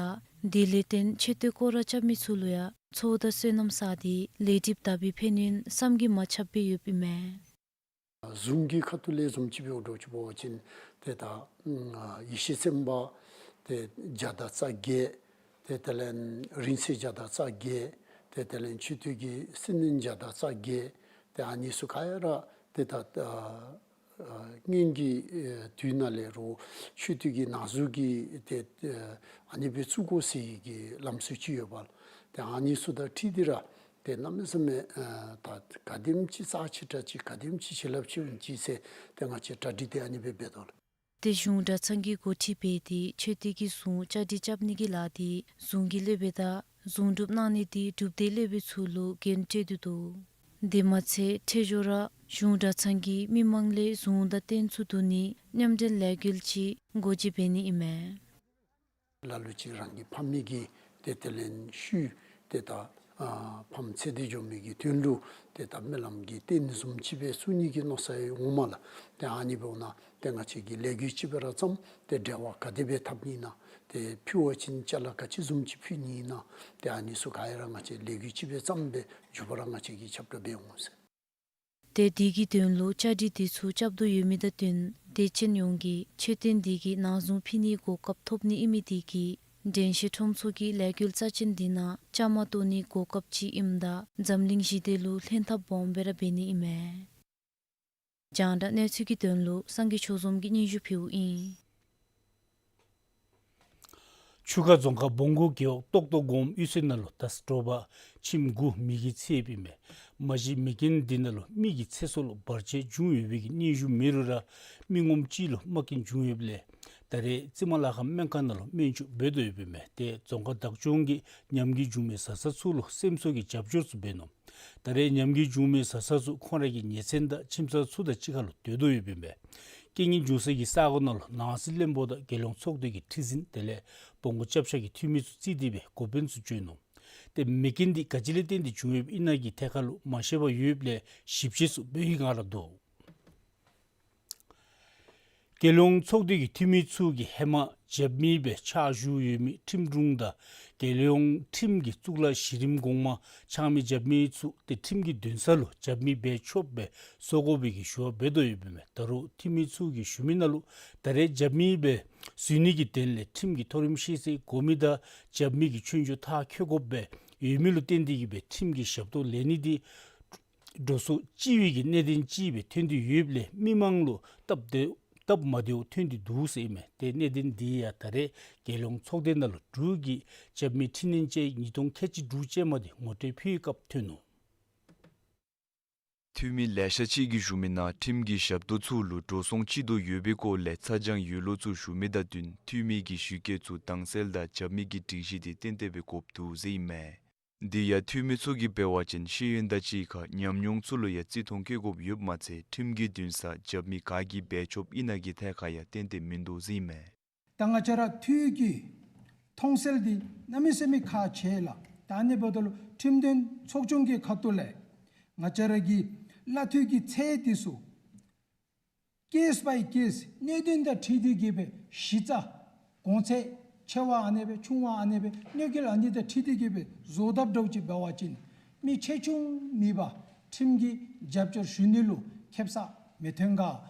དེ་ལས་བརྟེན་མཆོད་རྟེན་སྐོར་ར་རྐྱབ་མི་ཚུ་ལུ་ཡང་ཚོགས་དང་བསོད་ནམས་བསགས་ཏེ་ལས་སྒྲིབ་དག་པའི་ཕན་ཡོན་བསམ་གྱིས་མ་ཁྱབ་སྦེ་ཡོདཔ་ཨིན་མས། གཟུངས་ཀྱི་ཁ་ཐུག་ལས་བཟུམ་ཅིག་འབད་འགྱོ་ཅིག་འབད་བ་ཅིན་ཏེ་ད་ཡེ་ཤེས་སེམས་དཔའ་ཏེ་བརྒྱ་དང་རྩ་བརྒྱད། ཏེ་དེ་ལས་རིང་བསྲེལ་བརྒྱ་དང་རྩ་བརྒྱད། ཏེ་དེ་ལས་མཆོད་རྟེན་གྱི་སྲི་མནན་བརྒྱ་དང་རྩ་བརྒྱད། ཏེ་ཨ་ནི་ཚུ་ག་ར་ཏེ་ད་སྔོན་གྱི་དུས་ནང་ལས་ར་མཆོད་རྟེན་གྱི་ནང་གཟུངས་ཀྱི་ཏེ་ཨ་ནི་སྦེ་བཙུགས་དགོ་ཟེར་གྱི་ལམ་སྲོལ་ཅིག་ཡོདཔ་ལས་ཏེ་ཨ་ནི་ཚུ་དང་འཁྲིལ་ཏེ་ར་ཏེ་གནམ་མེད་ས་མེད་ད་ག་དེམ་ཅིག་རྩ་ཆེ་དྲགས་ཅིག་ག་དེམ་ཅིག་བྱིན་རླབས་ཆེ་འོང་ཅི་ཟེར་ཏེ་ང་བཅས་གྲ་སྒྲིག་འདི་ཨ་ནི་སྦེ་འབད་དོ་ལགས། ཏེ་གཞུང་གྲྭ་ཚང་གིས་འགོ་ཁྲིད་འབད་དེ་མཆོད་རྟེན་གྱི་གཟུངས་བཅའ་སྒྲིག་རྐྱབ་ནི་གི་ལཱ་འདི་གཟུངས་ཀྱི་སློབ་དཔོན་དང་གཟུངས་སྒྲུབ་གནང་ནི་འདི་སྒྲུབ་སྡེའི་སློབ་དཔོན་ཚུ་ལུ་འགན་སྤྲོད་དེ་འདུག། དེ་མ་ཚད་འཕྲལ་མགྱོགས་ར་གཞུང་གྲྭ་ཚང་གིས་མི་མང་ལས་གཟུངས་དང་རྟེན་ཚུ་བསྡུ་ནི་མཉམ་འབྲེལ་ལས་འགུལ་ཅིག་འགོ་འབྱེད་འབད་ནི་ཨིན་མས། ལ་ལུ་ཅིག་རང་གི་ཕ་མེས་ཀྱི་ཏེ་དེ་ལས་ཤུལ་ཏེ་ད་ ཨ་ཕམ་ཚེ་འདས་འགྱོ་མི་གི་དོན་ལུ་ཏེ་ད་སྨོན་ལམ་གྱི་རྟེན་བཟུམ་ཅིག་སྦེ་བཙུགས་ནི་གི་མནོ་བསམ་ཡང་འོང་མས་ལགས། ཏེ་ཨ་ནི་འབདཝ་ད་ཏེ་ང་བཅས་ཀྱིས་ལས་འགུལ་ཅིག་འབད་ར་བརྩམས་ཏེ་འབྲེལ་བ་ག་དེ་སྦེ་འཐབ་ནི་ཨིན་ན། ཏེ་ཕུལ་བ་ཅིན་ཅ་ལ་ག་ཅི་བཟུམ་ཅིག་ཕུལ་ནི་ཨིན་ན། ཏེ་ཨ་ནི་ཚུ་ག་ར་ང་བཅས་ལས་འགུལ་ཅིག་སྦེ་བརྩམས་སྦེ་མགྱོགས་པ་ར་ང་བཅས་ཀྱིས་ཁྱབ་བསྒྲགས་འབད་འོང་ཟེར། ཏེ་དེ་གི་དོན་ལུ་བཅའ་སྒྲིག་དེ་ཚུ་རྐྱབ་དོ་ཡོད་མི་དང་བསྟུན་དད་ཅན་ཡོངས་ཀྱིས་མཆོད་རྟེན་དེ་གི་ནང་གཟུངས་ཕུལ་ནིའི་གོ་སྐབས་ཐོབ་ནི་ཨིན་མི་དེ་གིས་དྲན་ཤེས་ཁྲོམ་ཚོགས་ཀྱི་ལས་འགུལ་རྩ་ཅན་དེ་ནང་བཅའ་མར་གཏོགས་ནིའི་གོ་སྐབས་ཅིག་ཨིནམ་ད་འཛམ་གླིང་ཞི་བདེ་ལུ་ལྷན་ཐབས་སྦོམ་སྦེ་ར་འབད་ནི་ཨིན་མས། རྒྱང་བསྒྲགས་གནས་ཚུལ་གྱི་དོན་ལུ་སངས་རྒྱས་ཆོས་འཛོམས་ཀྱིས་སྙན་ཞུ་ཕུལཝ་ཨིན། ཆུ་ཁ་རྫོང་ཁག་སྦོང་སྒོ་རྒེད་འོག་ཏོག་ཏོ་སྒོམ་གཡུས་ཚན་ནང་ལུ་ད་རིས་དྲོ་པ་ཁྱིམ་དགུ་མེ་གིས་ཚིག་ཡོདཔ་ཨིན་མས། མ་གཞི་མེ་རྐྱེན་འདི་ནང་ལུ་མི་གི་ཚེ་སྲོག་ལུ་བར་ཆད་བྱུང་ཡོད་པའི་གི་སྙན་ཞུ་མེད་རུང་ར་མི་ངོམ་གཅིག་ལུ་རྨ་སྐྱོན་བྱུང་ཡོདཔ་ལས་ད་རེས་རྩི་མ་ལ་ཁ་སྨན་ཁང་ནང་ལུ་སྨན་བཅོས་འབད་དོ་ཡོདཔ་ཨིན་མས། ཏེ་རྫོང་ཁག་བདག་སྐྱོང་གིས་ཉམས་རྒུད་བྱུང་མི་བཟའ་ཚང་ཚུ་ལུ་སེམས་གསོ་གི་རྒྱབ་སྐྱོར་ཚུ་འབད་ནུག། ད་རེས་ཉམས་རྒུད་བྱུང་མི་བཟའ་ཚང་ཚུ་ཁོང་ར་གི་ཉེ་ཚན་དང་ཁྱིམ་ཚང་ཚུ་དང་གཅིག་ཁར་ལུ་སྡོད་དོ་ཡོདཔ་ཨིན་པས། རྐྱེན་ངན་བྱུང་ས་གི་ས་གོ་ནང་ལུ་ནང་སྲིད་བློན་པོ་དང་རྒྱལ་ཡོངས་ཚོགས་སྡེ་གི་ཁྲི་འཛིན་དེ་ལས་སྦོང་སྒོ་སྐྱབས་ཆ་གི་འཐུས་མི་ཚུ་བརྩིས་ཏེ་སྦེ་འགོ་དཔོན་ཚུ་བྱོན་ནུག། ཏེ་མེ་རྐྱེན་འདི་ག་ཅི་ལས་བརྟེན་ཏེ་བྱུང་ཡོདཔ་ཨིན་ན་གི་ཐད་ཁར་ལུ་མ་ཤེས་པར་ཡོདཔ་ལས་ཞིབ་དཔྱད་ཚུ་འབད་བའི་བསྒང་ར་འདུག། རྒྱལ་ཡོངས་ཚོགས་སྡེ་གི་འཐུས་མི་ཚུ་གིས་ཧེ་མ་རྒྱབ་མི་སྦེ་ཕྱག་ཞུ་ཡོད་མི་ཁྲིམས་དྲུང་དང་རྒྱལ་ཡོངས་ཁྲིམས་ཀྱི་གཙུག་ལག་གཞི་རིམ་གོང་མ་འཆང་མི་རྒྱབ་མི་ཚུ་ཏེ་ཁྲིམས་ཀྱི་འདུན་ས་ལུ་རྒྱབ་མི་འབད་ཆོགཔ་སྦེ་བཟོ་དགོ་པའི་གི་ཞུ་བ་འབད་དོ་ཡོདཔ་ཨིན་མས། ད་རུང་འཐུས་མི་ཚུ་གིས་ཞུ་མི་ནང་ལུ་ད་རེས་རྒྱབ་མི་སྦེ་བཟོ་ནི་གི་དོན་ལས་ཁྲིམས་ཀྱི་མཐོ་རིམ་ཤེས་ཚད་དགོ་མི་དང་རྒྱབ་མི་གི་ཆོས་རྒྱུགས་མཐར་འཁྱོལ་དགོཔ་སྦེ་ཡོད་མི་ལུ་བརྟེན་ཏེ་གིས་སྦེ་ཁྲིམས་ཀྱི་ཞབས་ཏོག་ལེན་ནི་འདི་འགྲོ་སོང་ལྕི་བའི་གི་གནད་དོན་ཅིག་སྦེ་ཐོན་ཏེ་ཡོདཔ་ལས་མི་མང་ལུ་སྟབས་བདེ་སྟབས་མ་བདེཝ་ཐོན་ཏེ་འདུག་ཟེར་ཨིན་མས། ཏེ་གནད་དོན་འདི་ཡང་ད་རེས་རྒྱལ་ཡོངས་ཚོགས་སྡེ་ནང་ལུ་འབྲུག་གི་རྒྱབ་མི་འཕྲི་སྣོན་ཅན་ཉིས་སྟོང་ཁལ་གཅིག་དྲུག་ཅན་མ་འདི་ངོ་སྤྲོད་ཕུལ་བའི་སྐབས་ཐོན་ནུག། འཐུས་མི་ལེ་ཤ་ཅིག་གིས་ཞུ་མི་ནང་ཁྲིམས་ཀྱི་ཞབས་ཏོག་ཚུ་ལུ་འགྲོ་སོང་ལྕི་དོ་ཡོད་པའི་སྐོར་ལས་ཚ་གྱང་ཡོད་ལུགས་ཚུ་ཞུ་མི་དང་བསྟུན་འཐུས་མི་གི་ཞུ་སྐལ་ཚུ་དྭངས་གསལ་དང་རྒྱབ་མི་གི་སྒྲིག་གཞི་འདི་ཏན་ཏན་སྦེ་དགོཔ་འདུག་ཟེར་ཨིན་མས། འདི་ཡང་འཐུས་མི་ཚུ་གིས་འབད་བ་ཅིན་ཤེས་ཡོན་དང་གཅིག་ཁར་ཉམས་མྱོང་ཚུ་ལུ་ཡང་བརྩི་མཐོང་བསྐྱེད་དགོཔ་ཡོདཔ་མ་ཚད་ཁྲིམས་ཀྱི་འདུན་སར་རྒྱབ་མི་ག་གིས་འབད་ཆོགཔ་ཨིན་ན་གི་ཐད་ཁར་ཡང་ཏན་ཏན་མིན་འདུག་ཟེར་ཨིན་མས། ད་ང་བཅས་ར་འཐུས་ཀྱི་མཐོང་གསལ་འདི་གནམ་མེད་ས་མེད་ཁག་ཆེ་ལགས། ད་ཨ་ནི་འབདཝ་ད་ལུ་ཁྲིམས་དོན་ཚོགས་ཆུང་གི་ཁ་ཐུག་ལས་ང་བཅས་ར་གི་གླ་འཐུས་ཀྱི་ཚད་འདི་ཚུ་case by case གནད་དོན་དང་འཁྲིལ་ཏེ་གིས་སྦེ་གཞི་རྩ་གོང་ཚད་ཆེ་བ་ཨ་ནེ་སྦེ་ཆུང་བ་ཨ་ནེ་སྦེ་གནོད་འགེལ་ཨ་ནི་དང་འཁྲིལ་ཏེ་གིས་སྦེ་བཟོ་ཐབས་འདྲཝ་ཅིག་འབད་བ་ཅིན་མི་ཆེ་ཆུང་མེད་པར་ཁྲིམས་ཀྱི་རྒྱབ་སྐྱོར་ཞུ་ནི་ལུ་ཁེབ་ས་མི་ཐོན་ག།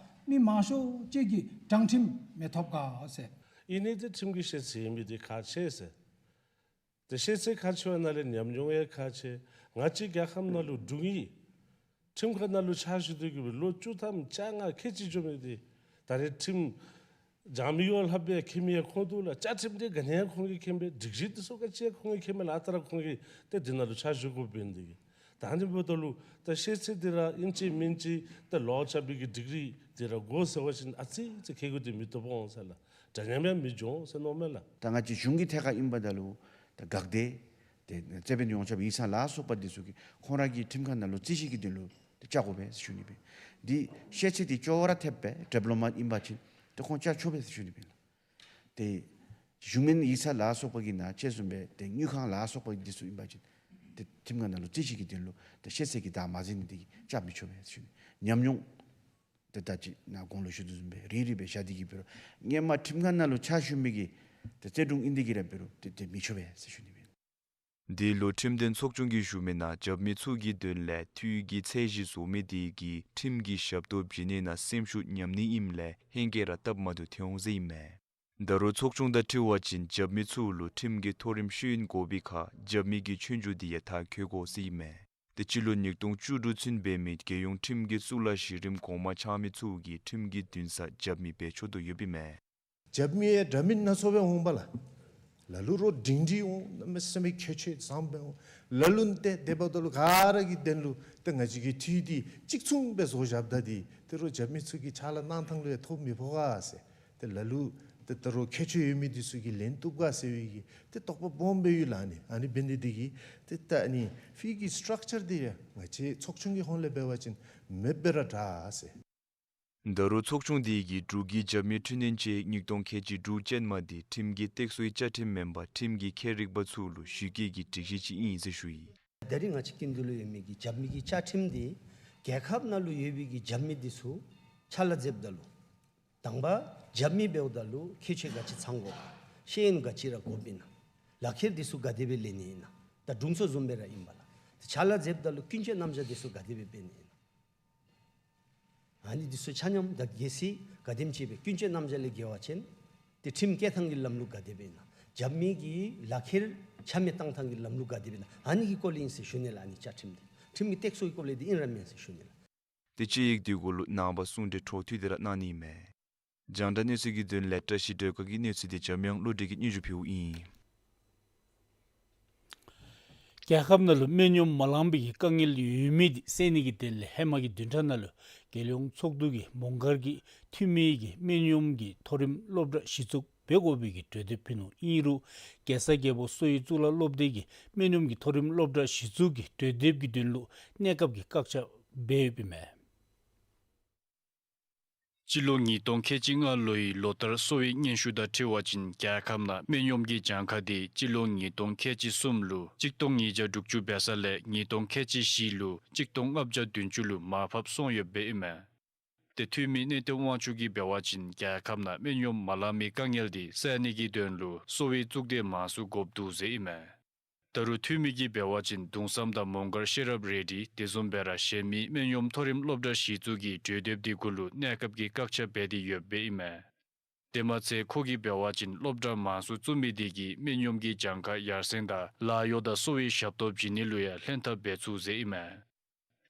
མི་མང་ཤོས་ཅིག་གིས་དྲང་ཁྲིམས་མི་ཐོབ་ག་ཟེར། ཨིན་ནི་འདི་ཁྲིམས་ཀྱི་ཤེས་ཚད་ཨིན་མི་འདི་ཁག་ཆེ་ཟེར། ཏེ་ཤེས་ཚད་ཁག་ཆེ་བའི་ནང་ལས་ཉམས་མྱོང་ཡང་ཁག་ཆེ། ང་བཅས་རྒྱལ་ཁབ་ནང་ལུ་དྲུང་ཡིག་ཁྲིམས་ཁང་ནང་ལུ་ཕྱག་ཞུ་སྡོད་དགོ་པའི་ལོ་བཅུ་ཐམ་བཅོ་ལྔ་ཁལ་གཅིག་འགྱོ་མི་འདི་ད་རེས་ཁྲིམས་སྦྱང་མི་ཡོངས་ལྷགཔ་སྦེ་མཁྱེན་མི་ཡང་ཁོང་འདུག་ལགས། བཅའ་ཁྲིམས་འདི་ག་ནི་ཡང་ཁོང་གིས་མཁྱེན་པས། སྒྲིག་གཞི་འདི་ཚུ་ག་ཅི་ཡང་ཁོང་གིས་མཁྱེན་མས་ལགས། ཨ་རྟག་ར་ཁོང་གིས་ཏེ་འདི་ནང་ལུ་ཕྱག་ཞུ་དགོཔ་འབད་ནི་འདི་གིས། ད་ཨ་ནི་འབདཝ་ད་ལུ་ད་ཤེས་ཚད་འདི་ར་ཨིན་ཅི་མིན་ཅི་ད་ལོགས་ཆ་པའི་གི་ཌིག་རི་འདི་ར་དགོ་ཟེར་བ་ཅིན་ཨ་ཙི་ཙི་ཁེ་གུ་འདི་མི་བཏུབ་འོང་ཟེར་ལགས། འདྲ་མཉམ་ཡང་མི་འགྱོ་ཟེར་མནོཝ་མས་ལགས། ད་ང་བཅས་གཞུང་གི་ཐད་ཁར་ཨིན་པ་ད་ལུ་ད་འགག་སྡེ་ཏེ་རྩོད་དཔོན་ཡོངས་ཁྱབ་ཡིག་ཚང་ལ་སོགས་པ་འདི་ཚུ་གིས་ཁོང་ར་གི་ཁྲིམས་ཁང་ནང་ལུ་རྩོད་གཞི་གི་དོན་ལུ་ཏེ་བཅར་དགོ་པས་ཟེར་ཞུ་ནི་སྦེ། འདི་ཤེས་ཚད་འདི་ཅོག་ར་འཐདཔ་སྦེ་ཌིབ་ལོ་མ་ཨིན་པ་ཅིན་ཏེ་ཁོང་བཅར་ཆོག་པས་ཟེར་ཞུ་ནི་སྦེ་ལགས། ཏེ་གཞུང་མིན་ཡིག་ཚང་ལ་སོགས་པ་གི་ནང་ཅིག་བཟུམ་སྦེ་ཏེ་དངུལ་ཁང་ལ་སོགས་པ་འདི་ཚུ་ཨིན་པ་ཅིན་ཏེ་ཁྲིམས་ཁང་ནང་ལུ་རྩོད་གཞི་གི་དོན་ལུ་ཏེ་ཤེས་ཚད་ཀྱི་བདའ་མ་འཛིན་ནི་འདི་གིས་བཅར་མི་ཆོག་པས་ཟེར་ཞུ་ནི། ཉམས་མྱོང་ཏེ་ད་ཅི་ནཱ་གོང་ལུ་ཞུ་དོ་བཟུམ་སྦེ་རིལ་རི་སྦེ་བཞག་སྟེ་གིས་འབད་རུང་སྔོན་མ་ཁྲིམས་ཁང་ནང་ལུ་ཕྱག་ཞུ་མི་གི་ཏེ་རྩོད་དྲུང་ཨིན་ཏེ་གིས་ར་འབད་རུང་ཏེ་ཏེ་མི་ཆོག་པས་ཟེར་ཞུ་ནི་སྦེ། འདི་ལུ་ཁྲིམས་དོན་ཚོགས་ཆུང་གིས་ཞུ་མི་ནང་རྒྱབ་མི་ཚུ་གི་དོན་ལས་འཐུས་ཀྱི་ཚད་གཞི་བཟོ་མི་འདི་གིས་ཁྲིམས་ཀྱི་ཞབས་ཏོག་བྱིན་ནི་ནང་སེམས་ཤུགས་ཉམས་ནི་ཨིནམ་ལས་ཧེང་སྐལ་ར་སྟབས་མ་བདེཝ་ཐོན་འོང་ཟེར་ཨིན་མས། ད་རུང་ཚོགས་ཆུང་དང་འཁྲིལ་བ་ཅིན་རྒྱབ་མི་ཚུ་ལུ་ཁྲིམས་ཀྱི་མཐོ་རིམ་ཤེས་ཡོན་དགོ་པའི་ཁར་རྒྱབ་མི་གི་ཆོས་རྒྱུགས་འདི་ཡང་མཐར་འཁྱོལ་དགོ་ཟེར་ཨིན་མས། ཏེ་སྤྱི་ལོ་ཉིས་སྟོང་བཅུ་དྲུག་ཚུན་འབད་མི་རྒྱལ་ཡོངས་ཁྲིམས་ཀྱི་གཙུག་ལག་གཞི་རིམ་གོང་མ་འཆང་མི་ཚུ་གིས་ཁྲིམས་ཀྱི་འདུན་སར་རྒྱབ་མི་འབད་ཆོག་དོ་ཡོདཔ་ཨིན་མས། རྒྱབ་མི་ཡང་འདྲ་མིན་སྣ་ཚོགས་སྦེ་འོང་པ་ལགས། ལ་ལུ་རོགས་སྒྲིང་སྒྲི་འོང་། གནམ་མེད་ས་མེད་ཁྱད་ཆོས་བཟངམ་སྦེ་འོང་། ལ་ལུ་ཏེ་དེ་འབདཝ་ད་ལུ་ག་ར་གི་དོན་ལུ་ཏེ་ང་བཅས་ཀྱི་འཐུས་འདི་གཅིག་མཚུངས་སྦེ་བཟོ་བཞགཔ་ད་འདི་ཏེ་རོགས་རྒྱབ་མི་ཚུ་གི་ཕྱག་ལཱ་གནང་ཐངས་ལུ་ཡང་ཐོ་མི་ཕོག་ག་ཟེར། ཏེ་ལ་ལུ་ཏེ་ད་རུང་ཁྱད་ཆོས་ཡོད་མི་འདི་ཚུ་གིས་ལེན་བཏུབ་ག་ཟེར་བའི་གི་ཏེ་དོགས་པ་སྦོམ་སྦེ་ཡོད་ལགས། ཨ་ནི་ཨ་ནི་འབད་ནི་འདི་གིས་ཏེ་ད་ཨ་ནི་ཕི་གི་སི་ཊག་ཅར་འདི་ཡང་ང་བཅས་ཚོགས་ཆུང་གི་ཧོངས་ལས་འབད་བ་ཅིན་མེདཔ་སྦེ་ར་དྲག་ཟེར། ད་རུང་ཚོགས་ཆུང་འདི་གིས་འབྲུག་གི་རྒྱབ་མི་འཕྲི་སྣོན་ཅན་ཉིས་སྟོང་ཁལ་གཅིག་དྲུག་ཅན་མ་འདི་ཁྲིམས་ཀྱི་སྟེགས་གསོའི་བཅའ་ཁྲིམས་མེན་པར་ཁྲིམས་ཀྱི་ཁྱད་རིག་པ་ཚུ་ལུ་ཞུ་སྐྱེལ་གྱི་སྒྲིག་གཞི་ཅིག་ཨིན་ཟེར་ཞུ་ཡི། ད་རིས་ང་བཅས་སྐུ་མདུན་ལུ་ཡོད་མི་གི་རྒྱབ་མི་གི་བཅའ་ཁྲིམས་འདི་རྒྱལ་ཁབ་ནང་ལུ་ཡོད་པའི་གི་རྒྱབ་མི་འདི་ཚུ་ཕྱག་ལཱ་མཛདཔ་ད་ལུ་དང་པ་རྒྱབ་མི་འབདཝ་ད་ལུ་ཁྱད་ཆོས་ག་ཅི་ཚང་དགོཔ། ཤེས་ཡོན་ག་ཅི་ར་དགོཔ་ཨིན་ན། ལག་ཁྱེར་འདི་ཚུ་ག་དེ་སྦེ་ལེན་ནི་ཨིན་ན། ད་དྲུང་འཚོ་བཟུམ་སྦེ་ར་ཨིན་པས་ལགས། ད་ཕྱག་ལཱ་མཛདཔ་ད་ལུ་ཀུན་སྤྱོད་རྣམ་གཞག་འདི་ཚུ་ག་དེ་སྦེ་འབད་ནི་ཨིན་ན། ཨ་ནི་འདི་ཚུ་ཆ་མཉམ་ད་གལ་སྲིད་ག་དེམ་ཅིག་སྦེ་ཀུན་སྤྱོད་རྣམ་གཞག་ལས་འགལ་བ་ཅིན་ཏེ་ཁྲིམས་བཀལ་ཐངས་ཀྱི་ལམ་ལུགས་ག་དེ་སྦེ་ཨིན་ན། རྒྱབ་མི་གི་ལག་ཁྱེར་ཆ་མེད་བཏང་ཐངས་ཀྱི་ལམ་ལུགས་ག་དེ་སྦེ་ཨིན་ན། ཨ་ནི་གི་སྐོར་ལས་ཨིན་ཟེར་ཞུ་ནི་ལགས། ཨ་ནི་བཅའ་ཁྲིམས་འདི་ཁྲིམས་ཀྱི་སྟེགས་གསོ་གི་སྐོར་ལས་འདི་ཨིན་ར་མེན་ཟེར་ཞུ་ནི་ལགས། ཏེ་དཔྱད་ཡིག་འདི་གུ་ལུ་ནངས་པ་གསུང་གྲོས་འཕྲོ་མཐུད་དེ་ར་གནང་ནི་ཨིན་མས། རྒྱང་བསྒྲགས་གནས་ཚུལ་གྱི་དོན་ལས་བཀྲ་ཤིས་སྒྲོལ་དཀར་གྱི་གནས་ཚུལ་འདི་འཇམ་དབྱངས་བློ་གྲོས་ཀྱིས་སྙན་ཞུ་ཕུལཝ་ཨིན། རྒྱལ་ཁབ་ནང་ལུ་སྨན་གཡོགམ་མ་ལང་པའི་གི་དཀའ་ངལ་ཡོད་མི་འདི་སེལ་ནི་གི་དོན་ལས་ཧེ་མ་གི་བདུན་ཕྲག་ནང་ལུ་རྒྱལ་ཡོངས་ཚོགས་འདུ་གིས་མོང་སྒར་གྱི་འཐུས་མི་གིས་སྨན་གཡོགམ་གི་མཐོ་རིམ་སློབ་གྲྭ་གཞི་བཙུགས་འབད་དགོ་པའི་གི་གྲོས་འདེབས་ཕུལ་ནུག། ཨིན་རུང་རྒྱལ་ས་རྒྱལ་པོ་གསོ་བའི་གཙུག་ལག་སློབ་སྡེ་གིས་སྨན་གཡོགམ་གི་མཐོ་རིམ་སློབ་གྲྭ་གཞི་བཙུགས་ཀྱི་གྲོས་འདེབས་ཀྱི་དོན་ལུ་གནས་སྐབས་ཀྱི་བཀག་ཆ་འབད་ཡོདཔ་ཨིན་མས། སྤྱི་ལོ་ཉིས་སྟོང་ཁལ་གཅིག་ལྔ་ལོའི་ལོ་ལྟར་གསོ་བའི་སྙན་ཞུ་དང་འཁྲིལ་བ་ཅིན་རྒྱལ་ཁབ་ནང་སྨན་གཡོགམ་གྱི་གྱངས་ཁ་དེ་སྤྱི་ལོ་ཉིས་སྟོང་ཁལ་གཅིག་གསུམ་ལུ་གཅིག་སྟོང་ཉིས་བརྒྱ་དྲུག་ཅུ་འབད་ས་ལས་ཉིས་སྟོང་ཁལ་གཅིག་བཞི་ལུ་གཅིག་སྟོང་ལྔ་བརྒྱ་བདུན་ཅུ་ལུ་མར་ཕབ་སོང་ཡོདཔ་ཨིན་མས། ཏེ་འཐུས་མི་གནས་བརྟན་དབང་ཕྱུག་གིས་འབད་བ་ཅིན་རྒྱལ་ཁབ་ནང་སྨན་གཡོགམ་མ་ལང་མི་དཀའ་ངལ་དེ་སེལ་ནི་གི་དོན་ལུ་གསོ་བའི་གཙུག་སྡེ་མང་སུ་དགོཔ་འདུག་ཟེར་ཨིན་མས། ད་རུང་འཐུས་མི་གིས་འབད་བ་ཅིན་གདུང་བསམ་དང་མོང་སྒར་ཤེས་རབ་རལ་གྲི་དེ་བཟུམ་སྦེ་ར་གཞན་མི་སྨན་གཡོགམ་མཐོ་རིམ་སློབ་གྲྭ་གཞི་བཙུགས་ཀྱི་གྲོས་འདེབས་དེ་གུ་ལུ་གནས་སྐབས་ཀྱི་བཀག་ཆ་འབད་དེ་ཡོདཔ་ཨིན་མས། དེ་མ་ཚད་ཁོ་གིས་འབད་བ་ཅིན་སློབ་གྲྭ་མང་སུ་བཙུགས་མི་དེ་གིས་སྨན་གཡོགམ་གྱི་གྱངས་ཁ་ཡར་སེང་དང་ལཱ་གཡོག་དང་གསོ་བའི་ཞབས་ཏོག་བྱིན་ནི་ལུ་ཡང་ལྷན་ཐབས་འབད་ཚུགས་ཟེར་ཨིན་མས།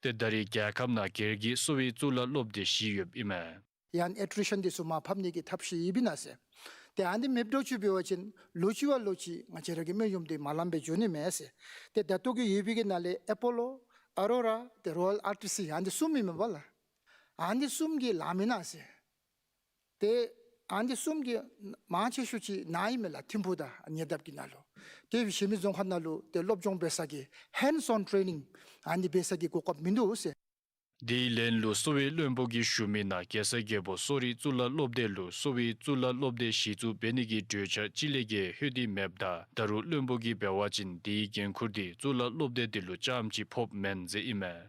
ཏེ་ད་རེས་རྒྱལ་ཁབ་ནང་སྒེར་གྱི་གསོ་བའི་གཙུག་ལག་སློབ་སྡེ་བཞི་ཡོདཔ་ཨིན་མས། ཡང་ཨེ་ཊི་རི་ཤན་དེ་ཚུ་མར་ཕབ་ནི་གི་ཐབས་ཤེས་ཡོདཔ་ཨིན་ན་ཟེར། ཏེ་ཨ་ནི་མེདཔ་འདྲཝ་ཅིག་འབད་བ་ཅིན་ལོ་གཅིག་བ་ལོ་གཅིག་ང་བཅས་ར་གི་སྨན་གཡོགམ་དེ་མ་ལངམ་སྦེ་འགྱོ་ནི་མས་ཟེར། ཏེ་ད་ལྟོ་གི་ཡོད་པའི་གི་ནང་ལས་ཨེ་པོ་ལོ་ཨ་རོ་ར་ཏེ་རོ་ཡལ་ཨར་ཊི་སི་ཨ་ནི་གསུམ་ཨིན་མས་པ་ལགས། ཨ་ནི་གསུམ་གྱིས་ལངམ་ཨིན་ན་ཟེར། ཏེ་ཨ་ནི་གསུམ་གྱིས་མང་ཆེ་ཤོས་ཅིག་ནཱ་ཨིན་མས་ལགས། ཐིམ་ཕུག་དང་ཉེ་འདབས་ཀྱི་ནང་ལུ། ཏེ་གཞན་མི་རྫོང་ཁག་ནང་ལུ་ཏེ་སློབ་སྦྱོང་འབད་ས་གི་ཧེནཌསི་ཨོན་ཊེ་རེ་ནིང་ཨ་ནི་འབད་ས་གི་གོ་སྐབས་མིན་འདུག་ཟེར། དེའི་ལན་ལུ་གསོ་བའི་བློན་པོ་གིས་ཞུ་མི་ནང་རྒྱལ་ས་རྒྱལ་པོ་གསོ་རིག་གཙུག་ལག་སློབ་སྡེ་ལུ་གསོ་བའི་གཙུག་ལག་སློབ་སྡེ་གཞི་བཙུགས་འབད་ནི་གི་གྲོས་འཆར་ཅིག་ལས་བརྒལ་ལྷོད་དེ་མེདཔ་ད་ད་རུང་བློན་པོ་གིས་འབད་བ་ཅིན་དེའི་འགན་ཁུར་དེ་གཙུག་ལག་སློབ་སྡེ་དེ་ལུ་རྐྱངམ་ཅིག་ཕོགཔ་མེན་ཟེར་ཨིན་མས།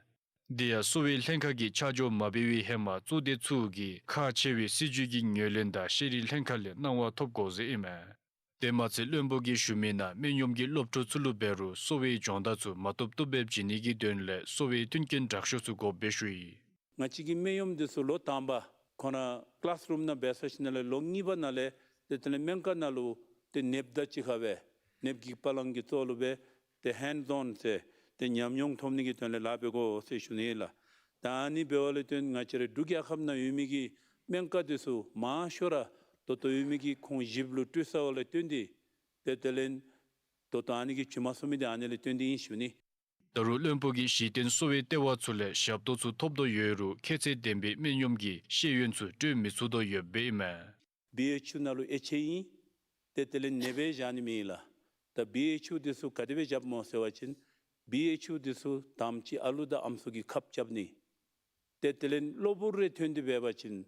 དེ་ཡང་གསོ་བའི་ལྷན་ཁག་གིས་ཆ་འཇོག་མ་འབད་བའི་ཧེ་མ་གཙུག་སྡེ་ཚུ་གིས་ཁག་ཆེ་བའི་སྲིད་བྱུས་ཀྱི་ངོས་ལེན་དང་ཤེས་རིག་ལྷན་ཁག་ལས་གནང་བ་ཐོབ་དགོ་ཟེར་ཨིན་མས། དེ་མ་ཚད་བློན་པོ་གིས་ཞུ་མི་ནང་སྨན་གཡོགམ་གྱི་སློབ་ཕྲུག་ཚུ་ལུ་འབད་རུང་གསོ་བའི་སྦྱོང་བརྡར་ཚུ་མ་བཏུབ་བཏུབ་སྦེ་བྱིན་ནི་གི་དོན་ལས་གསོ་བའི་མཐུན་རྐྱེན་དྲག་ཤོས་ཚུ་དགོཔ་སྦེ་ཞུ་ཡི། ང་བཅས་ཀྱི་སྨན་གཡོགམ་འདི་ཚུ་ལོ་དང་པ་ཁོ་ར་ཀི་ལཱསི་རུམ་ནང་འབད་ཚར་ཞིནམ་ལས་ལོ་གཉིས་པ་ནང་ལས་ཏེ་དེ་ལས་སྨན་ཁང་ནང་ལུ་ཏེ་ནདཔ་དང་གཅིག་ཁར་སྦེ་ནདཔ་གི་པ་ལང་གི་ཚུ་ལུ་སྦེ་ཏེ་ཧེནཌསི་ཨོན་ཟེར་ཏེ་ཉམས་མྱོང་ཐོབ་ནི་གི་དོན་ལས་ལཱ་འབད་དགོ་ཟེར་ཞུ་ནི་ལགས། ད་ཨ་ནི་འབདཝ་ལས་བརྟེན་ང་བཅས་རའི་འབྲུག་རྒྱལ་ཁབ་ནང་ཡོད་མི་གི་སྨན་ཁང་འདི་ཚུ་མང་ཤོས་ར་ད་ལྟོ་ཡོད་མི་གི་ཁོང་ཞིབ་ལུ་སྤྲོད་ཚརཝ་ལས་བརྟེན་ཏེ་ཏེ་དེ་ལས་ད་ལྟོ་ཨ་ནི་གི་བྱུང་མ་ཚུགས་མི་འདི་ཨ་ནི་ལས་བརྟེན་ཏེ་ཨིན་ཞུ་ནི། ད་རུང་བློན་པོ་གིས་གཞི་རྟེན་གསོ་བའི་ལྟེ་བ་ཚུ་ལས་ཞབས་ཏོག་ཚུ་ཐོབ་དོ་ཡོད་རུང་ཁྱད་ཚད་ལྡན་པའི་སྨན་གཡོགམ་གྱི་ཤེས་ཡོན་ཚུ་སྤྲོད་མི་ཚུགས་དོ་ཡོདཔ་ཨིན་མས། བི་ཨེཆ་ཡུ་ནང་ལུ་ཨེཆ་ཨེ་ཨིན། ཏེ་དེ་ལས་ནདཔ་སྦེ་བཞག་ནི་མེད་ལགས། ད་བི་ཨེཆ་ཡུ་འདི་ཚུ་ག་དེ་སྦེ་རྐྱབ་སྨོ་ཟེར་བ་ཅིན་བི་ཨེཆ་ཡུ་འདི་ཚུ་དང་པ་ཅིག་ཨ་ལུ་དང་ཨམ་སྲུ་གི་ཁབ་རྐྱབ་ནི། ཏེ་དེ་ལས་གློ་བུར་རེ་ཐོན་ཏེ་འབད་བ་ཅིན་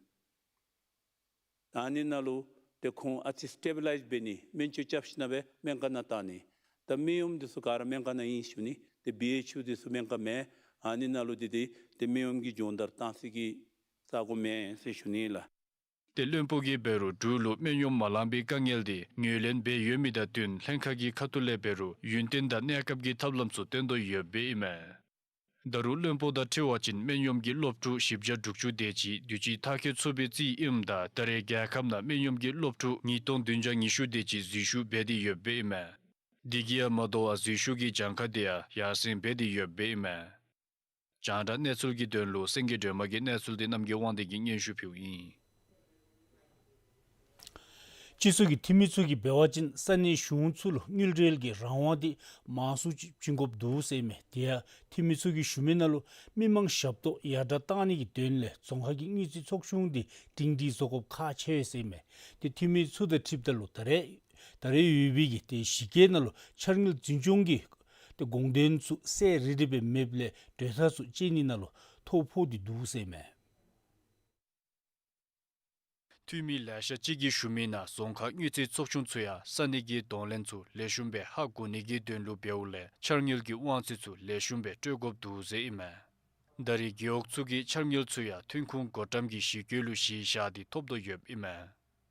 ད་ཨ་ནི་ནང་ལུ་ཏེ་ཁོང་ཨ་ཙི་སི་ཊེ་བི་ལའིཛ་འབད་ནི་སྨན་བཅོས་རྐྱབ་ཞིནམ་ལས་སྨན་ཁང་ནང་བཏང་ནི། ད་སྨན་གཡོགམ་འདི་ཚུ་ག་ར་སྨན་ཁང་ནང་ཨིན་ཞུ་ནི། ཏེ་བི་ཨེཆ་ཡུ་འདི་ཚུ་སྨན་ཁང་མེན། ཨ་ནི་ནང་ལུ་འདི་འདི་ཏེ་སྨན་གཡོགམ་གྱི་སྦྱོང་བརྡར་བཏང་སའི་གི་ས་སྒོ་མེན་ཟེར་ཞུ་ནི་ལགས། ཏེ་བློན་པོ་གིས་འབད་རུང་འབྲུག་ལུ་སྨན་གཡོགམ་མ་ལང་པའི་དཀའ་ངལ་འདི་ངོས་ལེན་འབད་ཡོད་མི་དང་བསྟུན་ལྷན་ཁག་གི་ཁ་ཐུག་ལས་འབད་རུང་ཡུན་བརྟན་དང་གནས་སྐབས་ཀྱི་ཐབས་ལམ་ཚུ་སྟོན་དོ་ཡོདཔ་ཨིན་མས། ད་རུང་བློན་པོ་དང་འཁྲིལ་བ་ཅིན་སྨན་གཡོགམ་གྱི་སློབ་ཕྲུག་བཞི་བརྒྱ་དྲུག་ཅུ་དེ་ཅིག་དུས་ཅི་མཐར་འཁྱོལ་ཚུགས་པའི་རྩིས་ཨིནམ་ད་ད་རེས་རྒྱལ་ཁབ་ནང་སྨན་གཡོགམ་གྱི་སློབ་ཕྲུག་ཉིས་སྟོང་བདུན་བརྒྱ་ཉི་ཤུ་དེ་ཅིག་འཛུལ་ཞུགས་འབད་དེ་ཡོདཔ་ཨིན་མས། དེ་གིས་ཡང་མ་དོ་བར་འཛུལ་ཞུགས་ཀྱི་གྱངས་ཁ་དེ་ཡང་ཡར་སེང་འབད་དེ་ཡོདཔ་ཨིན་མས། རྒྱང་བསྒྲགས་གནས་ཚུལ་གྱི་དོན་ལུ་སེང་གེ་སྒྲོལ་མ་གི་གནས་ཚུལ་དེ་རྣམ་རྒྱལ་དབང་ལྡན་གྱིས་སྙན་ཞུ་ཕུལཝ་ཨིན། སྤྱི་ཚོགས་ཀྱི་འཐུས་མི་ཚུ་གིས་འབད་བ་ཅིན་ས་གནས་གཞུང་ཚུ་ལུ་དངུལ་འབྲེལ་གྱི་རང་དབང་དེ་མང་སུ་ཅིག་བྱིན་དགོཔ་འདུག་ཟེར་མས། དེ་ཡང་འཐུས་མི་ཚུ་གིས་ཞུ་མི་ནང་ལུ་མི་མང་ཞབས་ཏོག་ཡར་དྲག་གཏང་ནི་གི་དོན་ལས་རྫོང་ཁག་གི་དངུལ་རྩིས་ཚོགས་ཆུང་དེ་སྒྲིང་སྒྲི་བཟོ་དགོཔ་ཁག་ཆེ་བས་ཟེར་མས། ཏེ་འཐུས་མི་ཚུ་དང་འཁྲིལཝ་ད་ལུ་ད་རེས་ད་རེས་ཡོད་པའི་གི་ཏེ་གཞི་བཀོད་ནང་ལུ་འཆར་དངུལ་འཛིན་སྐྱོང་གི་ཏེ་དགོངས་དོན་ཚུ་གསལ་རི་རི་སྦེ་མེདཔ་ལས་གྲོས་ཐག་ཚུ་བཅད་ནི་ནང་ལུ་ཐོ་ཕོག་སྟེ་འདུག་ཟེར་མས། འཐུས་མི་ལེ་ཤ་ཅིག་གིས་ཞུ་མི་ནང་རྫོང་ཁག་དངུལ་རྩིས་ཚོགས་ཆུང་ཚུ་ཡང་ས་གནས་ཀྱི་གདོང་ལེན་ཚུ་ལེགས་ཤོམ་སྦེ་ཧ་གོ་ནི་གི་དོན་ལུ་འབདཝ་ལས་འཆར་དངུལ་གྱི་དབང་ཚད་ཚུ་ལེགས་ཤོམ་སྦེ་སྤྲོད་དགོཔ་འདུག་ཟེར་ཨིན་མས། ད་རེས་རྒེད་འོག་ཚུ་གིས་འཆར་དངུལ་ཚུ་ཡང་ཐོན་ཁུངས་བགོ་བཀྲམ་གྱི་གཞི་བཀོད་ལུ་གཞི་བཞག་སྟེ་ཐོབ་དོ་ཡོདཔ་ཨིན་མས།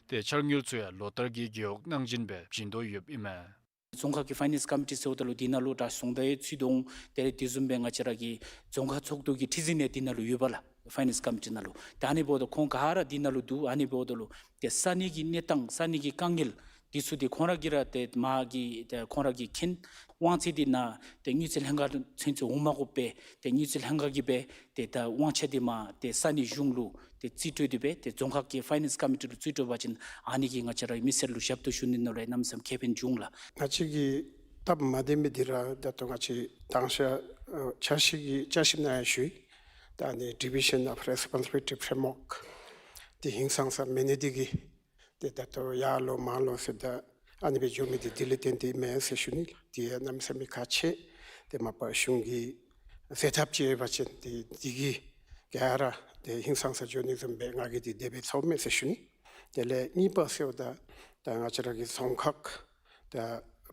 ཏེ་འཆར་དངུལ་ཚུ་ཡང་ལོ་ལྟར་གྱི་རྒེད་འོག་གནང་སྦྱིན་སྦེ་བྱིན་དོ་ཡོདཔ་ཨིན་མས། རྫོང་ཁག་གི་ཕའི་ནཱནསི་ཀོ་མི་ཊི་ཟེརཝ་ད་ལུ་འདི་ནང་ལུ་ད་རྫོང་བདག་ཡང་ཚུད་དོ་འོང་། ཏེ་དེ་བཟུམ་སྦེ་ང་བཅས་ར་གི་རྫོང་ཁག་ཚོགས་འདུ་གི་ཁྲི་འཛིན་ཡང་འདི་ནང་ལུ་ཡོད་པས་ལགས། ཕའི་ནཱནསི་ཀོ་མི་ཊི་ནང་ལུ། ཏེ་ཨ་ནི་འབདཝ་ད་ཁོང་ག་ར་འདི་ནང་ལུ་འདུག། ཨ་ནི་འབདཝ་ད་ལུ་ཏེ་ས་གནས་ཀྱི་གནས་སྟངས་ས་གནས་ཀྱི་དཀའ་ངལ་འདི་ཚུ་ཏེ་ཁོང་ར་གིས་ར་ཏེ་མ་གི་ཏེ་ཁོང་ར་གིས་མཁྱེན། དབང་ཚད་འདི་ནཱ་ཏེ་དངུལ་རྩིས་ལྷན་ཁག་ཚུན་ཚོད་འོང་མ་དགོ་པས། ཏེ་དངུལ་རྩིས་ལྷན་ཁག་གིས་སྦེ་ཏེ་ད་དབང་ཆ་འདི་མ་ཏེ་ས་གནས་གཞུང་ལུ་ཏེ་རྩིས་སྤྲོད་དེ་སྦེ་ཏེ་རྫོང་ཁག་གི་ཕའི་ནཱནསི་ཀོ་མི་ཊི་ལུ་རྩིས་སྤྲོད་པ་ཅིན་ཨ་ནི་གིས་ང་བཅས་ར་མི་སེར་ལུ་ཞབས་ཏོག་ཞུ་ནི་ནང་ལུ་ཡང་གནམ་མེད་ས་མེད་ཁེ་ཕན་འབྱུང་ལགས། ང་བཅས་ཀྱི་སྟབས་མ་བདེ་མི་འདི་ར་ད་ལྟོ་ང་བཅས་དང་ཤ་ཨ་འཆར་གཞི་གི་བསྐྱར་ཞིབ་ནང་ཡང་ཞུ་ཡི། ད་ཨ་ནི་Division of Responsibility Framework འདི་ཧིང་སངས་ས་མེད་ནི་འདི་གིས་ཏེ་ད་ལྟོ་ཡར་ལོག་མར་ལོག་ཟེར་ད་ཨ་ནི་སྦེ་འགྱོ་མི་འདི་འདི་ལས་བརྟེན་ཏེ་མེན་ཟེར་ཞུ་ནི་ལགས། འདི་ཡང་གནམ་མེད་ས་མེད་ཁག་ཆེ། ཏེ་མ་པ་གཞུང་གིས་སེལ་ཐབས་ཅིག་འབད་བ་ཅིན་ཏེ་འདི་གིས་ག་ར་ཏེ་ཧིང་སངས་ས་འགྱོ་ནི་བཟུམ་སྦེ་ང་གིས་འདི་དེ་སྦེ་ཚོརཝ་མས་ཟེར་ཞུ་ནི། དེ་ལས་གཉིས་པ་ཟེརཝ་ད་ད་ང་བཅས་ར་གི་རྫོང་ཁག་ད་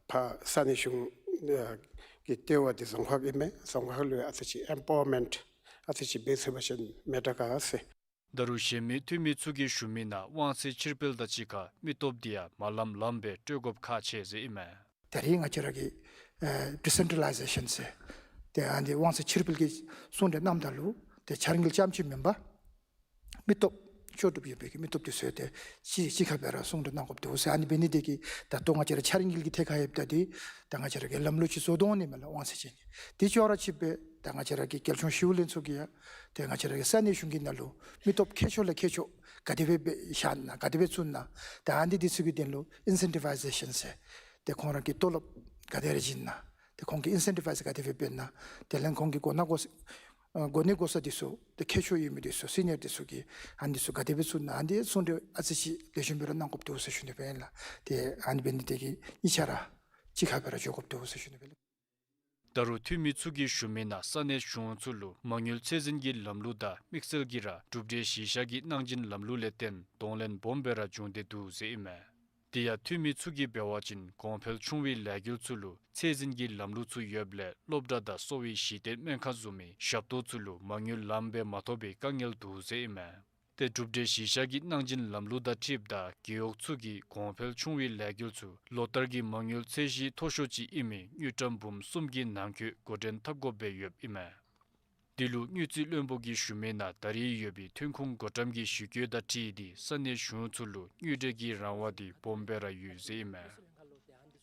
ཕར་ས་གནས་གཞུང་ཨ་གི་ལྟེ་བ་འདི་རྫོང་ཁག་ཨིན་མས། རྫོང་ཁག་ལུ་ཨ་ཙི་ཅིག་ཨེམ་པ་ཝར་མེནཊ་ཨ་ཙི་ཅིག་འབད་ཚུགས་པ་ཅིན་མི་དྲག་ག་ཟེར། ད་རུང་གཞན་མི་འཐུས་མི་ཚུ་གིས་ཞུ་མི་ནང་དབང་ཚད་ཕྱིར་སྤེལ་དང་གཅིག་ཁར་མི་སྟོབས་འདི་ཡང་མ་ལམ་ལམ་སྦེ་སྤྲོད་དགོཔ་ཁག་ཆེ་ཟེར་ཨིན་མས། ད་རེས་ང་བཅས་ར་གི་ཨེ་ཌི་སེན་ཊྲ་ལའི་ཟེ་ཤཱན་ཟེར་ཏེ་ཨ་ནི་དབང་ཚད་ཕྱིར་སྤེལ་གྱི་གསུང་གྲོས་གནངམ་ད་ལུ་ཏེ་འཆར་དངུལ་རྐྱངམ་ཅིག་མེན་པར་མི་སྟོབས་ལྕོགས་གྲུབ་ཡོད་པའི་གི་མི་སྟོབས་འདི་ཚུ་ཡང་ཏེ་གཅིག་གཅིག་ཁར་སྦེ་ར་གསུང་གྲོས་གནང་དགོཔ་འདུག་ཟེར། ཨ་ནི་འབད་ནི་དེ་གིས་ད་ལྟོ་ང་བཅས་ར་འཆར་དངུལ་གྱི་ཐད་ཁར་ཡོདཔ་ད་འདི་ད་ང་བཅས་ར་གིས་ལམ་ལུགས་ཅིག་བཟོ་དོ་འོང་ནི་མས་ལགས། དབང་ཚད་ཅན་གྱི་འདི་ཅོག་ར་ཅིག་སྦེ་ད་ང་བཅས་ར་གི་རྒྱལ་གཞུང་ཞི་གཡོག་ལྷན་ཚོགས་ཀྱིས་ཡང་ཏེ་ང་བཅས་ར་གི་ས་གནས་གཞུང་གི་ནང་ལུ་མི་སྟོབས་མཁས་མཆོག་ལས་མཁས་མཆོག་ག་དེ་སྦེ་སྦེ་བཞག་ན་ག་དེ་སྦེ་བཙུགས་ན། ད་ཨ་ནི་འདི་ཚུ་གི་དོན་ལུ་ཨིན་སེན་ཊི་བའི་ཟེ་ཤཱན་ཟེར་ཏེ་ཁོང་ར་གི་ཏོ་ལོབ་ག་དེ་ར་བྱིན་ན། ཏེ་ཁོང་གི་ཨིན་སེན་ཊི་བའིཛ་ག་དེ་སྦེ་འབད་ན། དེ་ལས་ཁོང་གི་གོ་གནས་གོ་ས་ཨ་གོ་གནས་གོ་ས་འདི་ཚུ་ཏེ་མཁས་མཆོག་ཡོད་མི་འདི་ཚུ་སི་ནི་ཡར་འདི་ཚུ་གིས་ཨ་ནི་འདི་ཚུ་ག་དེ་སྦེ་བཙུགས་ན། ཨ་ནི་འདི་གསུང་གྲོས་ཨ་ཙི་ཅིག་ལེགས་ཤོམ་སྦེ་ར་གནང་དགོཔ་འདུག་ཟེར་ཞུ་ནི་སྦེ་ཨིན་ལགས། ཏེ་ཨ་ནི་འབད་ནི་དེ་གིས་གཉིས་ཆ་ར་གཅིག་ཁར་སྦེ་ར་འགྱོ་དགོཔ་འདུག་ཟེར་ཞུ་ནི་སྦེ་ཨིན་ལགས། ད་རུང་འཐུས་མི་ཚུ་གིས་ཞུ་མི་ནང་ས་གནས་གཞུང་ཚུ་ལུ་མ་དངུལ་ཚད་འཛིན་གྱི་ལམ་ལུགས་དང་དམིགས་བསལ་གྱིས་ར་གྲུབ་འབྲས་གཞི་བཞག་གི་གནང་སྦྱིན་ལམ་ལུགས་ལས་བརྟེན་གདོང་ལེན་སྦོམ་སྦེ་ར་བྱུང་སྟེ་འདུག་ཟེར་ཨིན་མས། དེ་ཡང་འཐུས་མི་ཚུ་གིས་འབད་བ་ཅིན་གོང་འཕེལ་ཆུང་བའི་ལས་འགུལ་ཚུ་ལུ་ཚད་འཛིན་གྱི་ལམ་ལུགས་ཚུ་ཡོདཔ་ལས་སློབ་གྲྭ་དང་གསོ་བའི་གཞི་རྟེན་སྨན་ཁང་བཟུམ་མའི་ཞབས་ཏོག་ཚུ་ལུ་མ་དངུལ་ལངམ་སྦེ་མ་ཐོབ་པའི་དཀའ་ངལ་འདུག་ཟེར་ཨིན་མས། ཏེ་གྲུབ་འབྲས་གཞི་བཞག་གི་གནང་སྦྱིན་ལམ་ལུགས་དང་འཁྲིལཝ་ད་རྒེད་འོག་ཚུ་གིས་གོང་འཕེལ་ཆུང་བའི་ལས་འགུལ་ཚུ་ལོ་ལྟར་གྱི་མ་དངུལ་ཚད་གཞི་མཐོ་ཤོས་ཅིག་ཨིན་མི་དངུལ་ཀྲམ་འབུམ་གསུམ་གྱི་ནང་འཁོད་འགོ་འདྲེན་འཐབ་དགོཔ་སྦེ་ཡོདཔ་ཨིན་མས། འདི་ལུ་དངུལ་རྩིས་བློན་པོ་གིས་ཞུ་མི་ནང་ད་རེས་ཡོད་པའི་ཐོན་ཁུངས་བགོ་བཀྲམ་གྱི་གཞི་བཀོད་དང་འཁྲིལ་ཏེ་ས་གནས་གཞུང་ཚུ་ལུ་དངུལ་འབྲེལ་གྱི་རང་དབང་འདི་སྦོམ་སྦེ་ར་ཡོད་ཟེར་ཨིན་མས།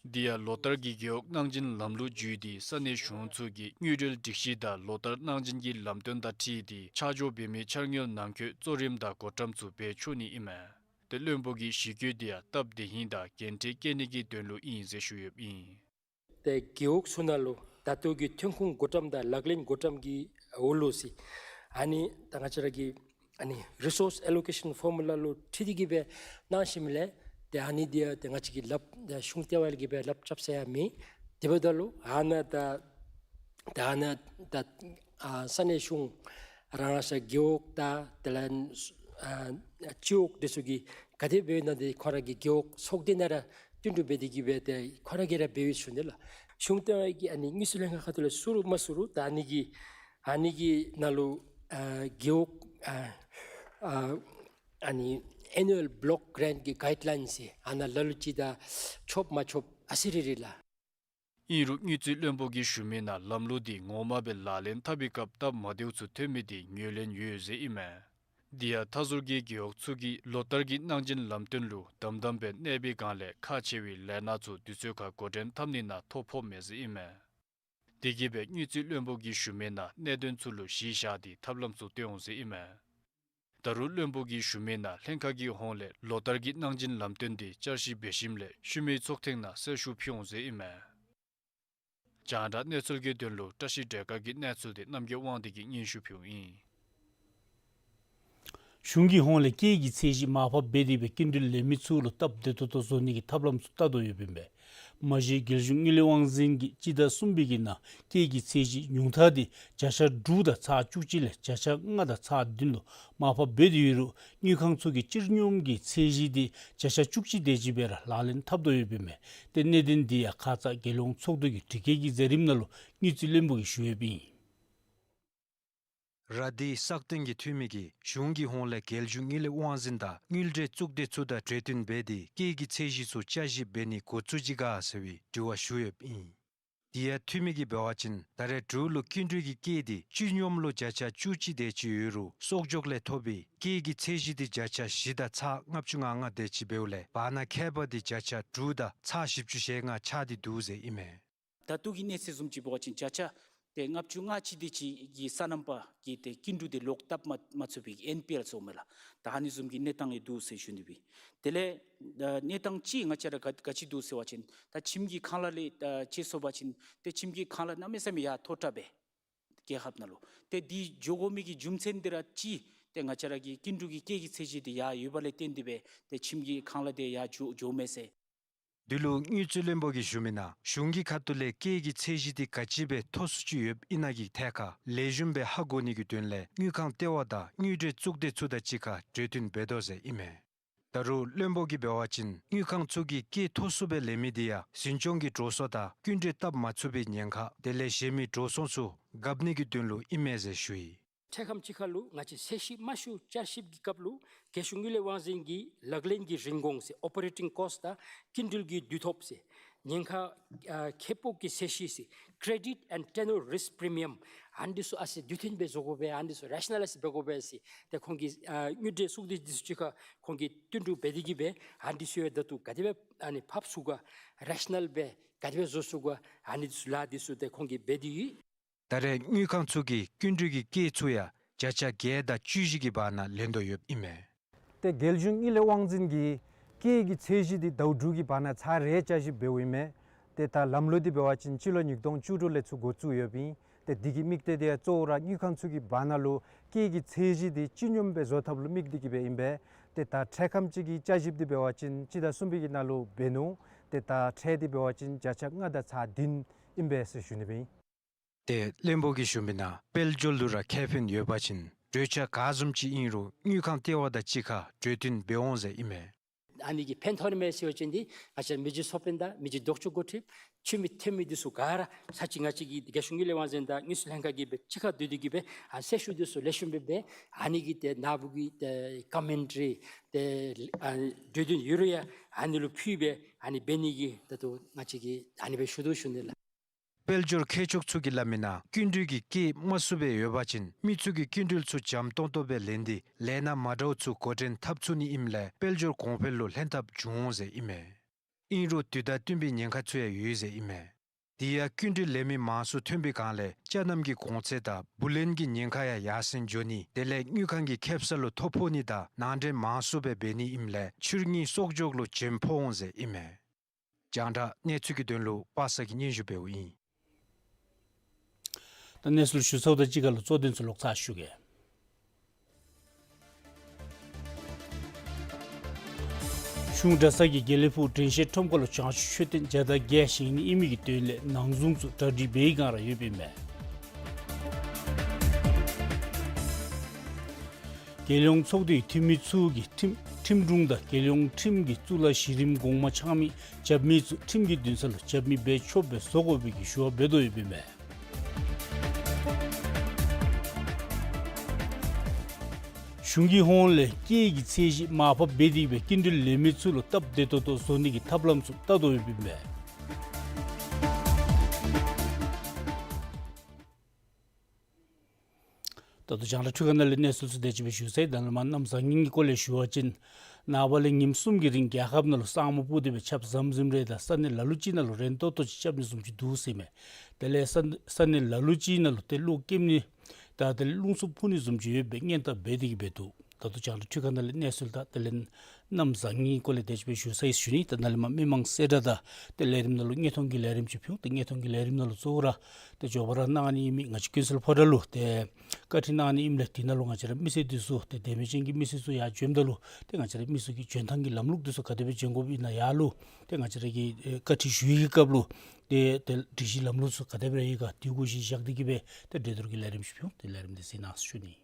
དེ་ཡང་ལོ་ལྟར་གྱི་རྒེད་འོག་གནང་སྦྱིན་ལམ་ལུགས་བརྒྱུད་དེ་ས་གནས་གཞུང་ཚུ་གིས་དངུལ་འབྲེལ་སྒྲིག་གཞི་དང་ལོ་ལྟར་གནང་སྦྱིན་གྱི་ལམ་སྟོན་དང་འཁྲིལ་ཏེ་ཆ་འཇོག་འབད་མི་འཆར་དངུལ་ནང་འཁོད་གཙོ་རིམ་དང་བགོ་བཀྲམ་ཚུ་འབད་ཆོག་ནི་ཨིན་མས། ཏེ་བློན་པོ་གིས་གཞི་བཀོད་དེ་ཡང་སྟབས་བདེ་ཧིང་དང་འགན་འཁྲི་བཀལ་ནི་གི་དོན་ལུ་ཨིན་ཟེར་ཞུ་ཡོདཔ་ཨིན། ཏེ་རྒེད་འོག་ཚུ་ནང་ལུ་ད་ལྟོ་གི་ཐོན་ཁུངས་བགོ་བཀྲམ་དང་ལག་ལེན་བགོ་བཀྲམ་གྱི་འོག་ལུ་ཟེར་ཨ་ནི་ད་ང་བཅས་ར་གི་ཨ་ནི་རི་སོརསི་ཨེ་ལོ་ཀེ་ཤཱན་ཕོར་མུ་ལ་ལུ་འཁྲིལ་ཏེ་གིས་སྦེ་གནང་ཞིནམ་ལས་ཏེ་ཨ་ནི་འདི་ཡང་ཏེ་ང་བཅས་ཀྱིས་ལགཔ་ཏེ་གཞུང་ལྟེ་བ་ལས་གིས་སྦེ་ལགཔ་རྐྱབ་ས་ཡང་མེད། དེ་འབདཝ་ད་ལུ་ཨ་ནཱ་ད་ད་ཨ་ནཱ་ད་ཨ་ས་གནས་གཞུང་རང་རང་སོའི་རྒེད་འོག་དང་དེ་ལས་ཨ་སྤྱི་འོག་འདི་ཚུ་གིས་ག་དེ་འབདཝ་ཨིན་ན་འདི་ཁོང་ར་གི་རྒེད་འོག་ཚོགས་སྡེ་ནང་ར་བསྟུན་གྲོས་འབད་དེ་གིས་སྦེ་ཏེ་ཁོང་ར་གིས་ར་འབདཝ་ཨིན་ཞུ་ནི་ལགས། གཞུང་ལྟེ་བ་གི་ཨ་ནི་དངུལ་རྩིས་ལྷན་ཁག་ཁ་ཐུག་ལས་བཙུགས་རུང་མ་བཙུགས་རུང་ད་ཨ་ནི་གི་ཨ་ནི་གི་ནང་ལུ་ཨ་རྒེད་འོག་ཨ་ཨ་ཨ་ནི་ཨེ་ནུ་ཨལ་བོ་ལོཀ་གྲེནཊ་གི་གའིཌ་ལའིནསི་ཟེར་ཨ་ནཱ་ལ་ལུ་ཅིག་ད་ཆོགཔ་མ་ཆོགཔ་ཨ་ཙི་རེ་རེ་ལགས། ཨིན་རུང་དངུལ་རྩིས་བློན་པོ་གིས་ཞུ་མི་ནང་ལམ་ལུགས་འདི་ངོ་མ་སྦེ་ལག་ལེན་འཐབ་པའི་སྐབས་སྟབས་མ་བདེཝ་ཚུ་ཐོན་མི་འདི་ངོས་ལེན་ཡོད་ཟེར་ཨིན་མས། དེ་ཡང་མཐའ་ཟུར་གྱི་རྒེད་འོག་ཚུ་གིས་ལོ་ལྟར་གྱི་གནང་སྦྱིན་ལམ་སྟོན་ལུ་དམ་དམ་སྦེ་གནས་པའི་སྒང་ལས་ཁག་ཆེ་བའི་ལས་སྣ་ཚུ་དུས་ཚོད་ཁར་འགོ་འདྲེན་འཐབ་ནི་ནང་ཐོ་ཕོགཔ་མས་ཟེར་ཨིན་མས། དེ་གིས་སྦེ་དངུལ་རྩིས་བློན་པོ་གིས་ཞུ་མི་ནང་གནད་དོན་ཚུ་ལུ་གཞི་བཞག་སྟེ་ཐབས་ལམ་ཚུ་སྟོན་འོང་ཟེར་ཨིན་མས། ད་རུང་བློན་པོ་གིས་ཞུ་མི་ནང་ལྷན་ཁག་གི་ཧོངས་ལས་ལོ་ལྟར་གྱི་གནང་སྦྱིན་ལམ་སྟོན་འདི་བསྐྱར་ཞིབ་འབད་ཞིནམ་ལས་ཤུལ་མའི་ཚོགས་ཐེངས་ནང་གསལ་ཞུ་ཕུལ་འོང་ཟེར་ཨིན་མས། རྒྱང་བསྒྲགས་གནས་ཚུལ་གྱི་དོན་ལུ་བཀྲ་ཤིས་སྒྲོལ་དཀར་གྱི་གནས་ཚུལ་འདི་རྣམ་རྒྱལ་དབང་འདུས་ཀྱིས་སྙན་ཞུ་ཕུལཝ་ཨིན། གཞུང་གི་ཧོངས་ལས་སྐྱེད་ཀྱི་ཚད་གཞི་མར་ཕབ་འབད་དེ་སྦེ་སྐྱིན་འགྲུལ་ལེན་མི་ཚུ་ལུ་སྟབས་བདེ་ཏོག་ཏོ་བཟོ་ནི་གི་ཐབས་ལམ་ཚུ་བལྟ་དོ་ཡོདཔ་ཨིན་པས། མ་གཞི་རྒྱལ་གཞུང་དངུལ་ལས་དབང་འཛིན་གྱིས་སྤྱི་ཟླ་གསུམ་པའི་གི་ནང་སྐྱེད་ཀྱི་ཚད་གཞི་ཉུང་མཐའ་དེ་བརྒྱ་ཆ་དྲུག་དང་ཚག་བཅུ་གཅིག་ལས་བརྒྱ་ཆ་ལྔ་དང་ཚག་བདུན་ལུ་མར་ཕབ་འབད་དེ་ཡོད་རུང་དངུལ་ཁང་ཚུ་གིས་སྤྱིར་སྙོམས་ཀྱི་ཚད་གཞི་དེ་བརྒྱ་ཆ་བཅུ་གཅིག་དེ་ཅིག་སྦེ་ར་ལག་ལེན་འཐབ་དོ་ཡོདཔ་ཨིན་མས། ཏེ་གནད་དོན་འདི་ཡང་ཁ་ཙ་རྒྱལ་ཡོངས་ཚོགས་འདུ་གི་དྲི་བཀོད་ཀྱི་མཛད་རིམ་ནང་ལུ་དངུལ་རྩིས་བློན་པོ་གིས་ཞུ་ཡོདཔ་ཨིན། ར་དྷིའི་སག་སྟེང་གི་འཐུས་མི་གིས་གཞུང་གི་ཧོངས་ལས་རྒྱལ་གཞུང་དངུལ་ལས་དབང་འཛིན་དང་དངུལ་འབྲེལ་གཙུག་སྡེ་ཚུ་དང་གྲོས་བསྟུན་འབད་དེ་སྐྱེད་ཀྱི་ཚད་གཞི་ཚུ་བསྐྱར་ཞིབ་འབད་ནི་འགོ་བཙུགས་ཅི་ག་ཟེར་བའི་དྲི་བ་ཞུ་ཡོདཔ་ཨིན། དེ་ཡང་འཐུས་མི་གིས་འབད་བ་ཅིན་ད་རེས་འབྲུག་ལུ་སྐྱིན་འགྲུལ་གྱི་སྐྱེད་དེ་སྤྱིར་སྙོམས་ལུ་བརྒྱ་ཆ་བཅུ་གཅིག་དེ་ཅིག་ཡོད་རུང་གསོག་འཇོག་ལས་ཐོབ་པའི་སྐྱེད་ཀྱི་ཚད་གཞི་དེ་བརྒྱ་ཆ་བཞི་དང་ཚག་ལྔ་བཅུ་ང་ལྔ་དེ་ཅིག་འབདཝ་ལས་བར་ན་ཁྱད་པར་དེ་བརྒྱ་ཆ་དྲུག་དང་ཚག་བཞི་བཅུ་ཞེ་ལྔ་ཆགས་ཏེ་འདུག་ཟེར་ཨིན་མས། ད་ལྟོ་གི་གནས་ཚད་བཟུམ་ཅིག་འབད་བ་ཅིན་བརྒྱ་ཆ་དེ་ལྔ་བཅུ་ང་གཅིག་དེ་ཅིག་གི་སོ་ནམ་པ་གིས་ཏེ་སྐྱིན་འགྲུལ་དེ་ལོག་བཏབ་མ་མ་ཚུགས་པའི་ཨེན་པི་ཨེལ་ཟེར་མས་ལགས། ད་ཨ་ནི་བཟུམ་གྱི་གནས་སྟངས་ཡང་འདུག་ཟེར་ཞུ་ནི་སྦེ། དེ་ལས་ཨ་གནས་སྟངས་ཅིག་ང་བཅས་ར་ག་ག་ཅི་འདུག་ཟེར་བ་ཅིན་ད་ཁྱིམ་གྱི་ཁང་གླ་ལས་ཨ་ཅིག་སོང་པ་ཅིན་ཏེ་ཁྱིམ་གྱི་ཁང་གླ་གནམ་མེད་ས་མེད་ཡར་མཐོ་དྲགས་སྦེ་རྒྱལ་ཁབ་ནང་ལུ། ཏེ་དེ་འགྱོ་དགོ་མི་གི་རྒྱུ་མཚན་དེ་ར་ཅིག་ཏེ་ང་བཅས་ར་གི་སྐྱིན་འགྲུལ་གྱི་སྐྱེད་ཀྱི་ཚད་གཞི་དེ་ཡར་ཡོདཔ་ལས་བརྟེན་ཏེ་སྦེ་ཏེ་ཁྱིམ་གྱི་ཁང་གླ་དེ་ཡར་འགྱོ་འགྱོཝ་མས་ཟེར། འདི་ལུ་དངུལ་རྩིས་བློན་པོ་གིས་ཞུ་མི་ནང་གཞུང་གི་ཁ་ཐུག་ལས་སྐྱེད་ཀྱི་ཚད་གཞི་དེ་ག་ཅི་སྦེ་མཐོ་སུ་ཅིག་ཡོདཔ་ཨིན་ན་གི་ཐད་ཁར་ལེགས་ཤོམ་སྦེ་ཧ་གོ་ནི་གི་དོན་ལས་དངུལ་ཁང་ལྟེ་བ་དང་དངུལ་འབྲེལ་གཙུག་སྡེ་ཚུ་དང་གཅིག་ཁར་གྲོས་བསྟུན་འབད་དོ་ཟེར་ཨིན་མས། ད་རུང་བློན་པོ་གིས་འབད་བ་ཅིན་དངུལ་ཁང་ཚུ་གིས་སྐྱེད་མཐོ་སུ་སྦེ་ལེན་མི་དེ་ཡང་འཛིན་སྐྱོང་གི་འགྲོ་སོང་དང་སྐྱིན་འགྲུལ་བཏབ་མ་ཚུགས་པའི་ཉེན་ཁ་དེ་ལས་གཞན་མི་འགྲོ་སོང་ཚུ་གབ་ནི་གི་དོན་ལུ་ཨིན་མས་ཟེར་ཞུ་ཡི། འཕྲལ་ཁམས་ཅིག་ཁར་ལུ་ང་བཅས་ཚད་གཞི་དམའ་ཤོས་བསྐྱར་ཞིབ་ཀྱི་སྐབས་ལུ་རྒྱལ་གཞུང་དངུལ་ལས་དབང་འཛིན་གྱིས་ལག་ལེན་གྱི་རིན་གོང་ཟེར་ཨོ་པ་རེ་ཊིང་ཀོསཊ་དང་སྐྱིན་འགྲུལ་གྱི་དུས་ཐོབ་ཟེར་ཉེན་ཁ་ཨ་ཁེ་སྤོགས་ཀྱི་ཚད་གཞི་ཟེར་credit and tenor risk premium ཨ་ནི་ཚུ་ཨ་ཙི་དུས་མཐུན་སྦེ་བཟོ་དགོ་པས། ཨ་ནི་ཚུ་རེ་ཤ་ནཱ་ལའིཛ་འབད་དགོ་པས་ཟེར། ཏེ་ཁོང་གིས་ཨ་དངུལ་འབྲེལ་གཙུག་སྡེ་འདི་ཚུ་གཅིག་ཁར་ཁོང་གིས་བསྟུན་གྲོས་འབད་དེ་གིས་སྦེ་ཨ་ནི་ཚུ་ཡང་ད་ལྟོ་ག་དེ་སྦེ་ཨ་ནི་ཕབ་ཚུགས་ག་རེ་ཤ་ནཱལ་སྦེ་ག་དེ་སྦེ་བཟོ་ཚུགས་ག་ཨ་ནི་ཚུ་ལཱ་འདི་ཚུ་ཏེ་ཁོང་གིས་འབད་དེ་ཡོད། ད་རེས་དངུལ་ཁང་ཚུ་གིས་སྐྱིན་འགྲུལ་གྱི་སྐྱེད་ཚུ་ཡང་བརྒྱ་ཆ་བརྒྱད་དང་བཅུ་བཞི་གི་བར་ན་ལེན་དོ་ཡོདཔ་ཨིན་མས། ཏེ་རྒྱལ་གཞུང་དངུལ་ལས་དབང་འཛིན་གྱིས་སྐྱེད་ཀྱི་ཚད་གཞི་འདི་ཟླཝ་དྲུག་གི་བར་ན་ཚར་རེ་བསྐྱར་ཞིབ་འབདཝ་ཨིན་མས། ཏེ་ད་ལམ་ལུགས་འདི་འབད་བ་ཅིན་སྤྱི་ལོ་ཉིས་སྟོང་བཅུ་དྲུག་ལས་ཚུར་འགོ་བཙུགས་ཡོདཔ་ཨིན། ཏེ་འདི་གི་དམིགས་གཏད་འདི་ཡང་གཙོ་བོ་ར་དངུལ་ཁང་ཚུ་གི་བར་ན་ལུ་སྐྱེད་ཀྱི་ཚད་གཞི་འདི་སྤྱིར་སྙོམས་སྦེ་བཟོ་ཐབས་ལུ་དམིགས་ཏེ་གིས་སྦེ་ཨིན་པས། ཏེ་ད་འཕྲལ་ཁམས་ཅིག་གི་བསྐྱར་ཞིབ་འདི་འབད་བ་ཅིན་སྤྱི་ཟླ་གསུམ་པའི་གི་ནང་ལུ་འབད་ནུག། ཏེ་ད་འཕྲལ་འདི་འབད་བ་ཅིན་བརྒྱ་ཆ་ལྔ་དང་ཚག་བདུན་ཨིན་པས་ཟེར་ཞུ་ནི་སྦེ་ཨིན། ཏེ་བློན་པོ་གིས་ཞུ་མི་ནང་དཔལ་འབྱོར་ལུ་ར་ཁེ་ཕན་ཡོད་པ་ཅིན་གྲོས་འཆར་ག་བཟུམ་ཅིག་ཨིན་རུང་དངུལ་ཁང་ལྟེ་བ་དང་གཅིག་ཁར་གྲོས་བསྟུན་འབད་འོང་ཟེར་ཨིན་མས། ཨ་ནི་གིས་ཕན་ཐོགས་ནི་མས་ཟེར་བ་ཅིན་འདི་ང་བཅས་མི་རྗེ་ཚོགས་དཔོན་དང་མི་རྗེ་ལྡོག་ཕྱོགས་འགོ་ཁྲིདཔ་འཐུས་མི་འཐུས་མི་འདི་ཚུ་ག་ར་ཚར་གཅིག་ང་བཅས་ཀྱི་རྒྱལ་གཞུང་དངུལ་ལས་དབང་འཛིན་དང་དངུལ་རྩིས་ལྷན་ཁག་གིས་སྦེ་གཅིག་ཁར་སྡོད་དེ་གིས་སྦེ་ཨ་གསལ་ཞུ་འདི་ཚུ་ལེགས་ཤོམ་སྦེ་འབད་ཨ་ནི་གི་ཏེ་ནཱ་བུ་གི་ཏེ་ཀོ་མེན་ཊ་རི་ཏེ་ཨ་གྲོས་བསྟུན་ཡོད་རུང་ཡང་ཨ་ནི་ལུ་ཕུལ་སྦེ་ཨ་ནི་འབད་ནི་གི་ད་ལྟོ་ང་བཅས་ཀྱིས་ཨ་ནི་སྦེ་ཞུ་དོ་ཞུ་ནི་ལགས། དཔལ་འབྱོར་མཁས་མཆོག་ཚུ་གིས་སླབ་མི་ནང་སྐྱིན་འགྲུལ་གྱི་སྐྱེད་དམའ་སུ་སྦེ་ཡོད་པ་ཅིན་མི་ཚུ་གིས་སྐྱིན་འགྲུལ་ཚུ་འཇམ་ཏོང་ཏོ་སྦེ་ལེན་ཏེ་ལས་སྣ་མ་འདྲཝ་ཚུ་འགོ་འདྲེན་འཐབ་ཚུགས་ནི་ཨིནམ་ལས་དཔལ་འབྱོར་གོང་འཕེལ་ལུ་ལྷན་ཐབས་འབྱུང་འོང་ཟེར་ཨིན་མས། ཨིན་རུང་དུས་དང་བསྟུན་པའི་ཉེན་ཁ་ཚུ་ཡང་ཡོད་ཟེར་ཨིན་མས། དེ་ཡང་སྐྱིན་འགྲུལ་ལེན་མི་མང་སུ་ཐོན་པའི་སྒང་ལས་ཅ་རྣམ་གྱི་གོང་ཚད་དང་བུ་ལོན་གྱི་ཉེན་ཁ་ཡང་ཡར་སེང་འགྱོ་ནི་དེ་ལས་དངུལ་ཁང་གི་ཁེ་སང་ལུ་ཐོ་ཕོག་ནི་དང་ནང་འདྲེན་མང་སུ་སྦེ་འབད་ནི་ཨིནམ་ལས་ཕྱིར་དངུལ་གསོག་འཇོག་ལུ་བྱེམ་ཕོག་འོང་ཟེར་ཨིན་མས། རྒྱང་བསྒྲགས་གནས་ཚུལ་གྱི་དོན་ལུ་པ་སངས་ཀྱིས་སྙན་ཞུ་འབདཝ་ཨིན། ད་གནས་ཚུལ་ཞུ་ཚརཝ་དང་གཅིག་ཁར་ལུ་གཙོ་དོན་ཚུ་ལོག་ཚར་ཞུ་གེ། གཞུང་གྲྭ་ཚང་གིས་དགེ་ལེགས་ཕུག་དྲན་ཤེས་ཁྲོམ་ཁ་ལུ་བྱང་ཆུབ་མཆོད་རྟེན་བརྒྱ་དང་བརྒྱད་བཞེངས་ནི་ཨིན་མི་གི་དོན་ལས་ནང་གཟུངས་ཚུ་གྲ་སྒྲིག་འབད་བའི་བསྒང་ར་ཡོདཔ་ཨིན་མས། རྒྱལ་ཡོངས་ཚོགས་འདུའི་འཐུས་མི་ཚུ་གིས་ཁྲིམས་ཁྲིམས་དྲུང་དང་རྒྱལ་ཡོངས་ཁྲིམས་ཀྱི་གཙུག་ལག་གཞི་རིམ་གོང་མ་འཆང་མི་རྒྱབ་མི་ཚུ་ཁྲིམས་ཀྱི་འདུན་ས་ལུ་རྒྱབ་མི་འབད་ཆོགཔ་སྦེ་བཟོ་དགོ་པའི་གི་ཞུ་བ་འབད་དོ་ཡོདཔ་ཨིན་མས། གཞུང་གི་ཧོངས་ལས་སྐྱེད་ཀྱི་ཚད་གཞི་མར་ཕབ་འབད་དེ་སྦེ་སྐྱིན་འགྲུལ་ལེན་མི་ཚུ་ལུ་སྟབས་བདེ་ཏོག་ཏོ་བཟོ་ནི་གི་ཐབས་ལམ་ཚུ་བལྟ་དོ་ཡོདཔ་ཨིན་མས། ད་ལྟོ་རྒྱང་བསྒྲགས་འཕྲུལ་ཁང་ནང་ལས་གནས་ཚུལ་ཚུ་དེ་ཅིག་སྦེ་ཞུ་ཚར་ཡི། ད་ལས་མར་གནམ་བཟང་ངན་གྱི་སྐོར་ལས་ཞུ་བ་ཅིན་ནངས་པ་ལས་ཉིནམ་གསུམ་གྱི་རིང་རྒྱལ་ཁབ་ནང་ལུ་ས་སྨུག་སྤུབས་ཏེ་སྦེ་ཆརཔ་ཟམ་ཟིམ་རེ་དང་ས་གནས་ལ་ལུ་ཅིག་ནང་ལུ་རན་ཏོག་ཏོ་ཅིག་རྐྱབ་ནི་བཟུམ་ཅིག་འདུག་ཟེར་མས། དེ་ལས་ས་ས་གནས་ལ་ལུ་ཅིག་ནང་ལུ་ཏེ་གློག་སྐྱེམ་ནི་དང་དེ་ལས་རླུང་འཚུབ་འཕུ་ནི་བཟུམ་ཅིག་ཡོད་པའི་སྔོན་བརྡ་འབད་དེ་གིས་སྦེ་འདུག། ད་ལྟོ་རྒྱང་བསྒྲགས་ཁྲི་ཁ་ནང་ལས་གནས་ཚུལ་དང་དེ་ལས་གནམ་བཟང་ངན་སྐོར་ལས་དེ་ཅིག་སྦེ་ཞུ་ཚར་ཡི་ཟེར་ཞུ་ནི། ད་ནཱ་ལས་མར་མི་མང་གསལ་བསྒྲགས་དང་ཏེ་ལས་རིམ་ནང་ལུ་དངོས་མཐོང་གི་ལས་རིམ་ཅིག་ཕུལ། ཏེ་དངོས་མཐོང་གི་ལས་རིམ་ནང་ལུ་གཙོ་བོ་ར་ཏེ་མགྱོགས་པ་ར་གནང་ནི་ཨིན་མི་ང་བཅས་ཀུན་གསལ་ཕོ་བྲང་ལུ་ཏེ་བཀའ་ཁྲིད་གནང་ནི་ཨིནམ་ལས་དེ་ནང་ལུ་ང་བཅས་ར་མི་སེར་འདི་ཚུ་ཏེ་དད་མོས་ཅན་གྱི་མི་སེར་ཚུ་ཡར་འབྱོནམ་ད་ལུ་ཏེ་ང་བཅས་ར་མི་ཚུ་གི་འབྱོན་ཐངས་ཀྱི་ལམ་ལུགས་འདི་ཚུ་ག་དེ་སྦེ་འབྱོན་དགོཔ་ཨིན་ན་ཡར་ལུ་ཏེ་ང་བཅས་ར་གི་ཨེ་བཀའ་ཁྲིད་ཞུ་བའི་གི་སྐབས་ལུ་ཏེ་ཏེ་སྒྲིག་གཞི་ལམ་ལུགས་ཚུ་ག་དེ་སྦེ་ཡོད་ག་དེ་གུ་གཞི་བཞག་སྟེ་གི་སྦེ་ཏེ་གྲོས་བསྡུར་གྱི་ལས་རིམ་ཅིག་ཕུལ། ཏེ་ལས་རིམ་འདི་གཟིགས་གནང་ཟེར་ཞུ་ནི།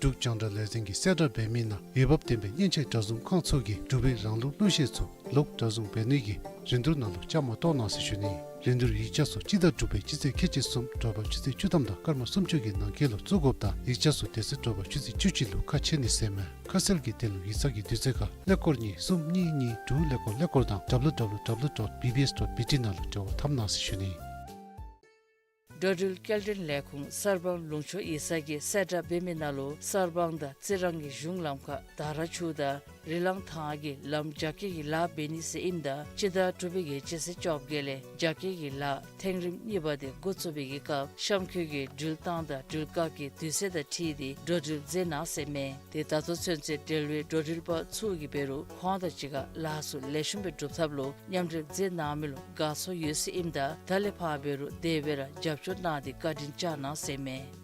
འབྲུག་རྒྱང་བསྒྲགས་ལས་འཛིན་གྱིས་གསལ་བསྒྲགས་འབད་མི་ནང་འོས་འབབ་ལྡན་པའི་མཉེན་ཆས་གྲྭ་བཟུང་ཁང་ཚུ་གིས་འབྲུག་པའི་རང་ལུགས་གླུ་གཞས་ཚུ་ལོག་གྲྭ་བཟུང་འབད་ནི་གི་རིན་བསྡུར་ནང་ལུ་བཅའ་མར་གཏོགས་གནང་ཟེར་ཞུ་ནི། རིན་བསྡུར་ཡིག་ཆ་ཚུ་སྤྱི་ཟླ་དྲུག་པའི་སྤྱི་ཚེས་ཁལ་གཅིག་གསུམ་དྲོ་པ་ཆུ་ཚོད་བཅུ་ཐམ་དང་སྐར་མ་སུམ་ཅུ་གི་ནང་འཁོད་ལུ་བཙུགས་དགོཔ་དང་ཡིག་ཆ་ཚུ་དེ་ཚེ་དྲོ་པ་ཆུ་ཚོད་བཅུ་གཅིག་ལུ་ཁ་ཕྱེ་ནི་ཟེར་མས། ཁ་གསལ་གྱི་དོན་ལུ་ཡིག་ཚང་གི་དུས་ཚོད་ཁར་ཀླད་ཀོར་གཉིས་གསུམ་གཉིས་གཉིས་དྲུག་ཀླད་ཀོར་ཀླད་ཀོར་དང་W W W dot B B S dot B T ནང་ལུ་འབྲེལ་བ་འཐབ་གནང་ཟེར་ཞུ་ནི། འགྲོ་འགྲུལ་སྐྱེལ་འདྲེན་ལས་ཁུངས་གསར་སྤང་ལུང་ཕྱོགས་ཡིག་ཚང་གིས་གསལ་བསྒྲགས་འབད་མི་ནང་ལུ་གསར་སྤང་དང་རྩི་རང་གི་གཞུང་ལམ་ཁར་དར་ཆུ་དང་རི་ལང་ཐང་གི་ལམ་རྒྱ་སྐྱེད་ཀྱི་ལཱ་འབད་ནི་ཟེར་ཨིནམ་ད་སྤྱི་ཟླ་དྲུག་པའི་གི་སྤྱི་ཚེས་བཅོ་བརྒྱད་ལས་རྒྱ་སྐྱེད་ཀྱི་ལཱ་ཐེངས་རིམ་གཉིས་པ་དེ་འགོ་བཙུགས་པའི་གི་སྐབས་གཤམ་འཁོད་ཀྱི་འགྲུལ་བཏང་དང་འགྲུལ་བཀག་གི་དུས་ཚོད་དང་འཁྲིལ་ཏེ་འགྲོ་འགྲུལ་མཛད་གནང་ཟེར་མས། དེ་ད་ལྟོ་ཚུན་ཚོད་འབྲེལ་བའི་འགྲོ་འགྲུལ་པ་ཚུ་གིས་འབད་རུང་ཁོང་དང་གཅིག་ཁར་ལཱ་ཚུ་ལེགས་ཤོམ་སྦེ་འགྲུབ་ཐབས་ལུ་མཉམ་འབྲེལ་མཛད་གནང་མི་ལུ་དགའ་ཚོར་ཡོད་ཟེར་ཨིནམ་ད་ད་ལས་ཕར་འབད་རུང་དེ་སྦེ་ར་རྒྱབ་སྐྱོར་གནང་སྟེ་བཀའ་དྲིན་བསྐྱང་གནང་ཟེར་མས།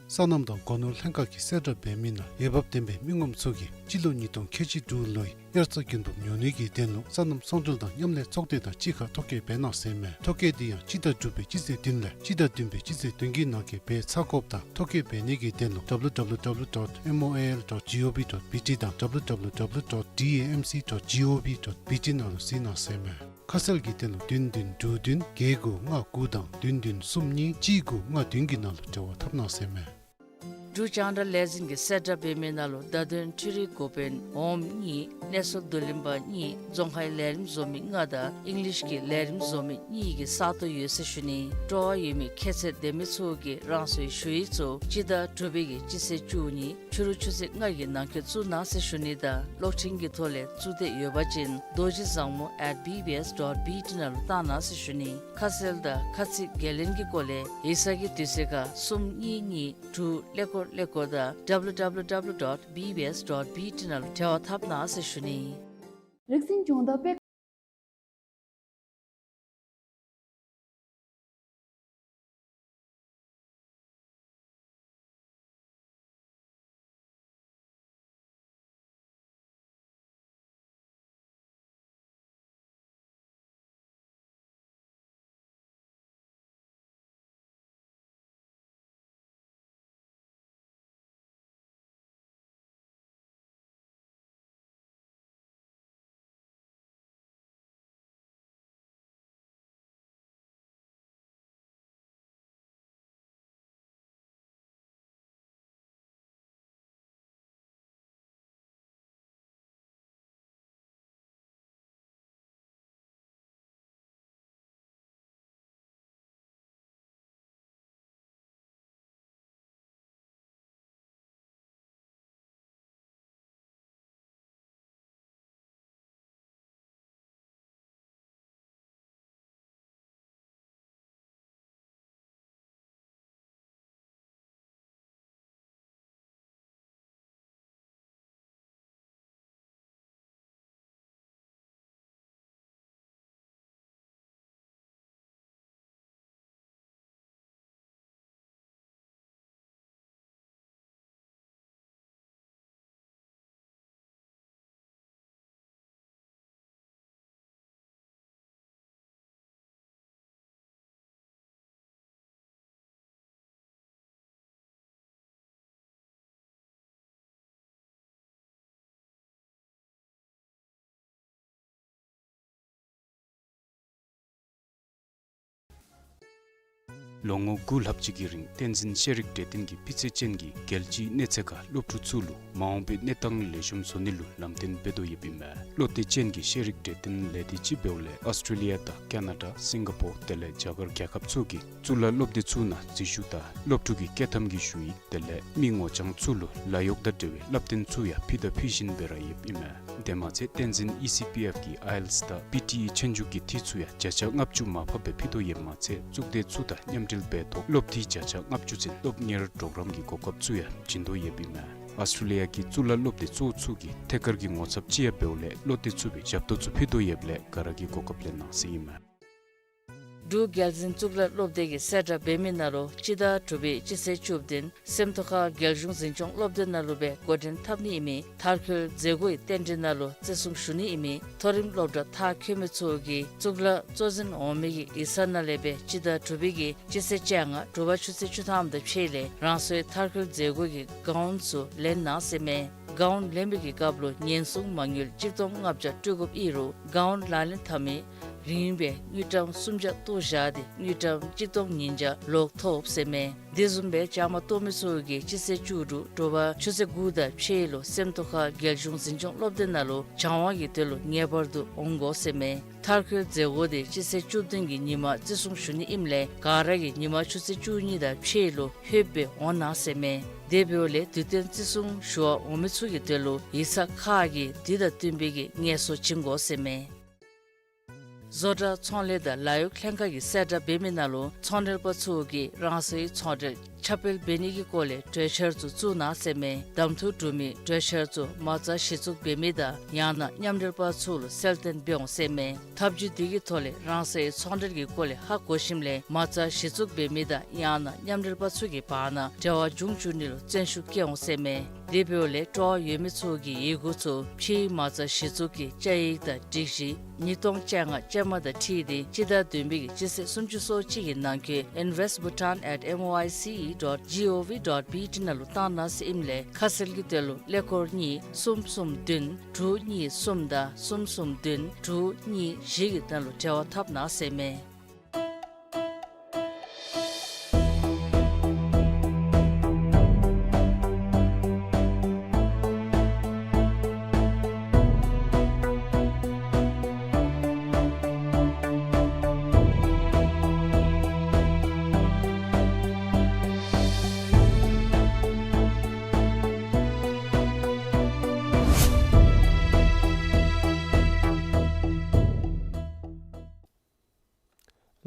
སོ་ནམ་དང་སྒོ་ནོར་ལྷན་ཁག་གིས་གསལ་བསྒྲགས་འབད་མི་ནང་འོས་འབབ་ལྡན་པའི་མི་ངོམ་ཚུ་གིས་སྤྱི་ལོ་ཉིས་སྟོང་ཁལ་གཅིག་དྲུག་ལོའི་དབྱར་རྩྭ་དགུན་འབུབ་ཉོ་ནི་གི་དོན་ལུ་སོ་ནམ་ཚོང་འབྲེལ་དང་མཉམ་ལས་ཚོགས་སྡེ་དང་གཅིག་ཁར་ཐོ་བཀོད་འབད་གནང་ཟེར་མས། ཐོ་བཀོད་འདི་ཡང་སྤྱི་ཟླ་དྲུག་པའི་སྤྱི་ཚེས་བདུན་ལས་སྤྱི་ཟླ་བདུན་པའི་སྤྱི་ཚེས་བདུན་གྱི་ནང་འཁོད་འབད་ཚར་དགོཔ་དང་ཐོ་བཀོད་འབད་ནི་གི་དོན་ལུ W W W dot M O A L dot G O V dot B T དང་W W W dot D A M C dot G O V dot B T ནང་ལུ་གཟིགས་གནང་ཟེར་མས། ཁ་གསལ་གྱི་དོན་ལུ་བདུན་བདུན་དྲུག་བདུན་བརྒྱད་དགུ་ལྔ་དགུ་དང་བདུན་བདུན་གསུམ་གཉིས་གཅིག་དགུ་ལྔ་བདུན་གྱི་ནང་ལུ་འབྲེལ་བ་འཐབ་གནང་ཟེར་མས། འབྲུག་རྒྱང་བསྒྲགས་ལས་འཛིན་གྱིས་གསལ་བསྒྲགས་འབད་མི་ནང་ལུ་བརྡ་དོན་འཕྲུལ་རིག་འགོ་དཔོན་འོགམ་གཉིས་གནས་ཚུལ་བསྡུ་ལེན་པ་གཉིས་རྫོང་ཁའི་ལས་རིམ་བཟོ་མི་ལྔ་དང་ཨིང་ལིཤ་གི་ལས་རིམ་བཟོ་མི་གཉིས་ཀྱི་ས་སྟོང་ཡོད་ཟེར་ཞུ་ནི། སྤྲོ་བ་ཡོད་མི་ཁྱད་ཚད་ལྡན་མི་ཚུ་གིས་རང་སོའི་ཞུ་ཡིག་ཚུ་སྤྱི་ཟླ་དྲུག་པའི་གི་སྤྱི་ཚེས་བཅུ་གཉིས་ཕྱི་རུ་ཆུ་ཚོད་ལྔ་གི་ནང་འཁོད་བཙུགས་གནང་ཟེར་ཞུ་ནི་དང་གློག་འཕྲིན་གྱི་ཐོག་ལས་བཙུགས་འདོད་ཡོད་པ་ཅིན་རྡོ་རྗེ་བཟང་མོ་at B B S dot B T ནང་ལུ་བཏང་གནང་ཟེར་ཞུ་ནི། ཁ་གསལ་དང་ཁ་ཚིག་འགན་ལེན་གྱི་སྐོར་ལས་ཡིག་ཚང་གི་དུས་ཚོད་ཁར་གསུམ་གཉིས་གཉིས་དྲུག་ཀླད་ཀོར་ཀླད་ཀོར་དང་W W W dot B B S dot B T ནང་ལུ་འབྲེལ་བ་འཐབ་གནང་ཟེར་ཞུ་ནི། རིག་འཛིན་སྦྱོང་བརྡར་སྤེལ། ལོ་ངོ་དགུ་ལྷག་ཅིག་གི་རིང་བསྟན་འཛིན་ཤེས་རིག་གྲོས་སྟོན་གྱིས་སྤུས་ཚད་ཅན་གྱི་རྒྱལ་སྤྱིའི་གནས་ཚད་ཁར་སློབ་ཕྲུག་ཚུ་ལུ་མ་འོངས་པའི་གནས་སྟངས་ལེགས་ཤོམ་བཟོ་ནི་ལུ་ལམ་སྟོན་འབད་དོ་ཡོདཔ་ཨིན་མས། བློ་གཏད་ཅན་གྱི་ཤེས་རིག་གྲོས་སྟོན་ལས་སྡེ་ཅིག་འབདཝ་ལས་ཨོསི་ཊྲེ་ལི་ཡ་དང་ཀ་ན་ཌ་སིང་ག་པོར་དེ་ལས་རྒྱ་གར་རྒྱལ་ཁབ་ཚུ་གི་གཙུག་ལག་སློབ་སྡེ་ཚུ་ནང་འཛུལ་ཞུགས་དང་སློབ་ཕྲུག་གི་བསྐྱོད་ཐམ་གྱི་ཞུ་ཡིག་དེ་ལས་མི་ངོ་རྐྱང་ཚུ་ལུ་ལཱ་གཡོག་དང་འབྲེལ་བའི་བསླབ་སྟོན་ཚུ་ཡང་ཕུལ་དང་ཕུལ་བཞིན་སྦེ་ར་ཡོདཔ་ཨིན་མས། དེ་མ་ཚད་བསྟན་འཛིན་ཨི་སི་པི་ཨེཕ་གི་ཨའི་ཨེལ་ཊི་ཨེས་དང་པི་ཊི་ཨི་ཆོས་རྒྱུགས་ཀྱི་འཐུས་ཚུ་ཡང་བརྒྱ་ཆ་ལྔ་བཅུ་མར་ཕབ་སྦེ་ཕུལ་དོ་ཡོདཔ་མ་ཚད་གཙུག་སྡེ་ཚུ་དང་མཉམ་ སྒྲིལ་འབད་ཐོག་སློབ་འཐུས་བརྒྱ་ཆ་ལྔ་བཅུ་ཙམ་སློབ་གཉེར་གྲོགས་རམ་གྱི་གོ་སྐབས་ཚུ་ཡང་བྱིན་དོ་ཡོདཔ་ཨིན་མས། ཨོསི་ཊྲེ་ལི་ཡ་གི་གཙུག་ལག་སློབ་སྡེ་གཙོ་བོ་ཚུ་གིས་ཐད་ཀར་གྱི་ངོ་ཚབ་ཅིག་ཡང་འབདཝ་ལས་བློ་གཏད་ཚུགས་པའི་ཞབས་ཏོག་ཚུ་ཕུལ་དོ་ཡོདཔ་ལས་ག་ར་གིས་གོ་སྐབས་ལེན་གནང་ཟེར་ཨིན་མས། འབྲུག་རྒྱལ་འཛིན་གཙུག་ལག་སློབ་སྡེ་གིས་གསལ་བསྒྲགས་འབད་མི་ནང་ལུ་སྤྱི་ཟླ་དྲུག་པའི་སྤྱི་ཚེས་བཅུ་བདུན་སེམས་རྟོགས་ཁ་རྒྱལ་གཞུང་འཛིན་སྐྱོང་སློབ་སྡེ་ནང་ལུ་སྦེ་འགོ་འདྲེན་འཐབ་ནི་ཨིན་མི་མཐར་འཁྱོལ་མཛད་སྒོའི་རྟེན་འབྲེལ་ནང་ལུ་བརྩི་སྲུང་ཞུ་ནི་ཨིན་མི་མཐོ་རིམ་སློབ་གྲྭ་མཐར་འཁྱོལ་མི་ཚུ་གིས་གཙུག་ལག་གཙོ་འཛིན་འོག་མའི་གི་ཡིག་ཚང་ནང་ལས་སྦེ་སྤྱི་ཟླ་དྲུག་པའི་གི་སྤྱི་ཚེས་བཅོ་ལྔ་དྲོ་པ་ཆུ་ཚོད་བཅུ་ཐམ་དང་ཕྱེད་ལས་རང་སོའི་མཐར་འཁྱོལ་མཛད་སྒོ་གི་གའུན་ཚུ་ལེན་གནང་ཟེར་མས། གའུན་ལེན་པའི་གི་སྐབས་ལུ་ཉེན་སྲུང་མ་དངུལ་གཅིག་སྟོང་ལྔ་བརྒྱ་སྤྲོད་དགོཔ་ཨིན་རུང་གའུན་ལག་ལེན་འཐབ་མི་རིན་སྦེ་དངུལ་ཀྲམ་སུམ་བརྒྱ་བཏོག་བཞག་སྟེ་དངུལ་ཀྲམ་གཅིག་སྟོང་ཉིས་བརྒྱ་ལོག་ཐོབ་ཟེར་མས། དེ་བཟུམ་སྦེ་བཅའ་མར་གཏོགས་མི་ཚུ་གིས་སྤྱི་ཚེས་བཅུ་དྲུག་དྲོ་པ་ཆུ་ཚོད་དགུ་དང་ཕྱེད་ལུ་སེམས་རྟོགས་ཁ་རྒྱལ་གཞུང་འཛིན་སྐྱོང་སློབ་སྡེ་ནང་ལུ་སྦྱང་བ་གི་དོན་ལུ་ངེས་པར་དུ་འོང་དགོ་ཟེར་མས། མཐར་འཁྱོལ་མཛད་སྒོ་དེ་སྤྱི་ཚེས་བཅུ་བདུན་གྱི་ཉིན་མ་བརྩི་སྲུང་ཞུ་ནི་ཨིནམ་ལས་ག་ར་གིས་ཉིན་མ་ཆུ་ཚོད་བཅུ་གཉིས་དང་ཕྱེད་ལུ་ལྷོདཔ་སྦེ་འོང་གནང་ཟེར་མས། དེ་འབདཝ་ལས་དུས་སྟོན་བརྩི་སྲུང་ཞུ་བར་འོང་མི་ཚུ་གི་དོན་ལུ་ཡིག་ཚང་ཁག་གིས་དུས་དང་བསྟུན་པའི་གི་ངལ་གསོ་བྱིན་དགོ་ཟེར་མས། བཟོ་གྲྭ་ཚོང་ལས་དང་ལཱ་གཡོག་ལྷན་ཁག་གིས་གསལ་བསྒྲགས་འབད་མི་ནང་ལུ་ཚོང་འབྲེལ་པ་ཚུ་གིས་རང་སོའི་ཚོང་འབྲེལ་ཁྱབ་སྤེལ་འབད་ནི་གི་སྐོར་ལས་གྲོས་འཆར་ཚུ་བཙུགས་གནང་ཟེར་མས། གདམ་འཐུ་གྲུབ་མི་གྲོས་འཆར་ཚུ་མ་རྩ་གཞི་བཙུགས་འབད་མི་དང་ཡང་ན་མཉམ་འབྲེལ་པ་ཚུ་ལུ་གསལ་སྟོན་འབད་འོང་ཟེར་མས། ཐབས་བྱུས་དེ་གི་ཐོག་ལས་རང་སོའི་ཚོང་འབྲེལ་གྱི་སྐོར་ལས་ཧ་གོ་ཞིནམ་ལས་མ་རྩ་གཞི་བཙུགས་འབད་མི་དང་ཡང་ན་མཉམ་འབྲེལ་པ་ཚུ་གི་བར་ན་འབྲེལ་བ་འབྱུང་བཅུག་ནི་ལུ་བརྩོན་ཤུགས་བསྐྱེད་འོང་ཟེར་མས། དེ་འབདཝ་ལས་སྤྲོ་བ་ཡོད་མི་ཚུ་གིས་ཡི་གུ་ཚུ་ཕྱིའི་མ་རྩ་གཞི་བཙུགས་ཀྱི་བཅའ་ཡིག་དང་སྒྲིག་གཞི་ཉིས་སྟོང་བཅོ་ལྔ་ཅན་མ་དང་འཁྲིལ་ཏེ་སྤྱི་ཟླ་བདུན་པའི་གི་སྤྱི་ཚེས་སུམ་ཅུ་སོ་གཅིག་གི་ནང་འཁོད་invest bhutan at M O I C E dot G O V dot B T ནང་ལུ་བཏང་གནང་ཟེར་ཨིནམ་ལས་ཁ་གསལ་གྱི་དོན་ལུ་ཀླད་ཀོར་གཉིས་གསུམ་གསུམ་བདུན་དྲུག་གཉིས་གསུམ་དང་གསུམ་གསུམ་བདུན་དྲུག་གཉིས་བཞི་གི་ནང་ལུ་འབྲེལ་བ་འཐབ་གནང་ཟེར་མས།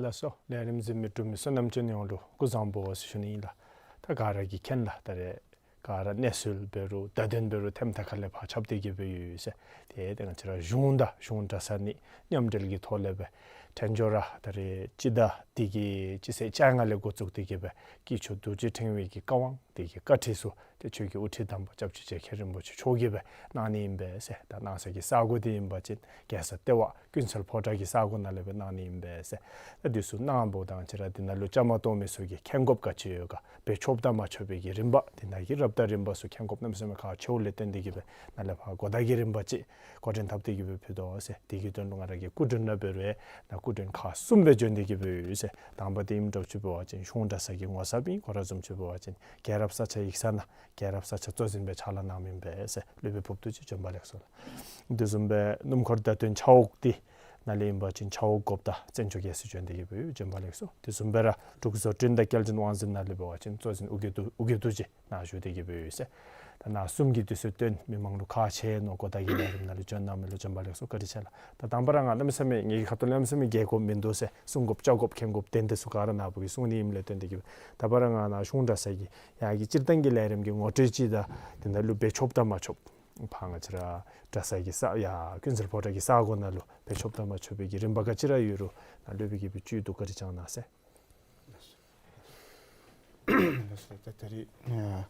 ལགས་སོ། ལས་རིམ་གཟིགས་མི་འབྲུག་མི་བསོད་ནམས་ཅན་ཡོངས་ལུ་སྐུ་གཟུགས་བཟང་པོ་ཟེར་ཞུ་ནི་ཨིན་ལགས། ད་ག་ར་གིས་མཁྱེན་ལགས། ད་རེས་ག་ར་གནས་ཚུལ་འབད་རུང་བརྡ་དོན་འབད་རུང་ཐེམ་ཐ་ཁ་ལས་ཕར་ཁྱབ་སྟེ་གི་སྦེ་ཡོད་ཟེར། ཏེ་ཏེ་ང་བཅས་ར་གཞུང་དང་གཞུང་གྲྭ་ཚང་གཉིས་མཉམ་འབྲེལ་གྱི་ཐོག་ལས་སྦེ་འཕྲལ་མགྱོགས་ར་ད་རེས་སྤྱི་ཟླ་འདི་གི་སྤྱི་ཚེས་བཅོ་ལྔ་ལས་འགོ་བཙུགས་ཏེ་གི་སྦེ་དཀྱིལ་ཆོག་རྡོ་རྗེ་ཕྲེང་བའི་གི་བཀའ་དབང་དེ་གི་བཀའ་ཁྲིད་ཚུ་ཏེ་ཆོས་ཀྱི་དབུ་ཁྲིད་དམ་པ་སྐྱབས་རྗེ་རྗེ་མཁན་རིན་པོ་ཆེ་མཆོག་གིས་སྦེ་གནང་ནི་ཨིན་པས་ཟེར། ད་གནང་ས་གི་ས་གོ་འདི་ཨིན་པ་ཅིན་རྒྱལ་ས་ལྟེ་བ་ཀུན་གསལ་ཕོ་བྲང་གི་ས་གོ་ནང་ལས་སྦེ་གནང་ནི་ཨིན་པས་ཟེར། ད་འདི་ཚུ་གནངམ་ད་ང་བཅས་ར་འདི་ནང་ལུ་བཅའ་མར་གཏོགས་མི་ཚུ་གིས་མཁྱེན་དགོཔ་ག་ཅི་ཡོད་ག། འབད་ཆོགཔ་དང་མ་ཆོག་པའི་གི་རིམ་པ་འདི་ནང་གི་རབ་དང་རིམ་པ་ཚུ་མཁྱེན་དགོཔ་གནམ་མེད་ས་མེད་ཁག་ཆེཝ་ལས་བརྟེན་ཏེ་གི་སྦེ་ནཱ་ལས་ཕར་གོ་བརྡ་གི་རིམ་པ་ཅིག་འགོ་འདྲེན་འཐབ་སྟེ་གི་སྦེ་ཕུལ་དོ་ཟེར། དེ་གི་དོན་ལུ་ང་ར་གི་སྐུ་མགྲོན་ནང་འབད་རུང་ཡང་ནཱ་སྐུ་མགྲོན་ཁག་གསུམ་སྦེ་བྱོན་ཏེ་གི་སྦེ་ཡོད་ཟེར། དང་པ་འདི་ཨིནམ་འདྲཝ་ཅིག་འབད་བ་ཅིན་གཞུང་གྲྭ་ཚང་གི་ངོ་ཚབ་ཨིན། ཁོ་ར་བཟུམ་ཅིག་འབད་བ་ཅིན་རྒྱལ་རབས་ས་སྐྱ་ཡིག་ཚང་ནང་རྒྱལ་རབས་ས་སྐྱ་གཙོ་འཛིན་སྦེ་ཕྱག་ལཱ་གནང་མི་ཨིན་པས་ཟེར། སློབ་དཔོན་ཕུརཔ་རྡོ་རྗེ་བྱོན་པ་ལེགས་སོ་ལགས། དེ་བཟུམ་སྦེ་སྣུམ་འཁོར་བརྡ་དོན་ཆ་འོག་འདི་ནཱ་ལས་ཨིན་པ་ཅིན་ཆ་འོག་འགོ་བདག་བཙན་སྐྱོགས་རྒྱལ་མཚན་བྱོན་ཏེ་གི་སྦེ་ཡོད། བྱོན་པ་ལེགས་སོ། དེ་བཟུམ་སྦེ་ར་འབྲུག་བཟོ་སྐྲུན་དང་སྐྱེལ་འདྲེན་དབང་འཛིན་ནང་ལས་འབད་བ་ཅིན་གཙོ་འཛིན་ཨོ་རྒྱན་རྡོ་ཨོ་རྒྱན་རྡོ་རྗེ་ནཱ་བཞུགས་ཏེ་གི་སྦེ་ཡོད་ཟེར། ད་ནཱ་གསུམ་གྱིས་དུས་ཚོད་བཏོན་མི་མང་ལུ་ཁག་ཆེ་ནོ་གོ་བརྡ་གི་ལས་རིམ་ནང་ལུ་བྱོན་གནང་མི་ལུ་བྱོན་པ་ལེགས་སོ། བཀའ་དྲིན་ཆེ་ལགས། ད་དང་པ་ར་ང་གནམ་མེད་ས་མེད་ངེ་གི་ཁ་ཐུག་ལས་གནམ་མེད་ས་མེད་རྒྱལ་དགོཔ་མིན་འདུག་ཟེར། གསུང་དགོཔ་བཅར་དགོཔ་མཁྱེན་དགོཔ་དེ་འདི་ཚུ་ག་ར་ནཱ་བུ་གིས་གསུང་ནི་ཨིནམ་ལས་བརྟེན་ཏེ་གི་ད་པ་ར་ང་ནཱ་གཞུང་གྲྭ་ཚང་གི་ཡར་གྱི་སྤྱིར་བཏང་གི་ལས་རིམ་གྱི་ངོ་སྤྲོད་ཅིག་དང་དེ་ནང་ལུ་འབད་ཆོགཔ་དང་མ་ཆོགཔ་ཕར་ང་བཅས་ར་གྲྭ་ཚང་གི་ས་ཡར་ཀུན་གསལ་ཕོ་བྲང་གི་ས་གོ་ནང་ལུ་འབད་ཆོགཔ་དང་མ་ཆོག་པའི་གི་རིམ་པ་ག་ཅི་ར་ཡོད་རུང་ནཱ་སློབ་དཔོན་གྱིས་སྦེ་བཅུད་བསྡུ་བཀའ་དྲིན་བསྐྱང་གནང་ཟེར། ལགས་སོ། ད་ད་རེས་ཨ་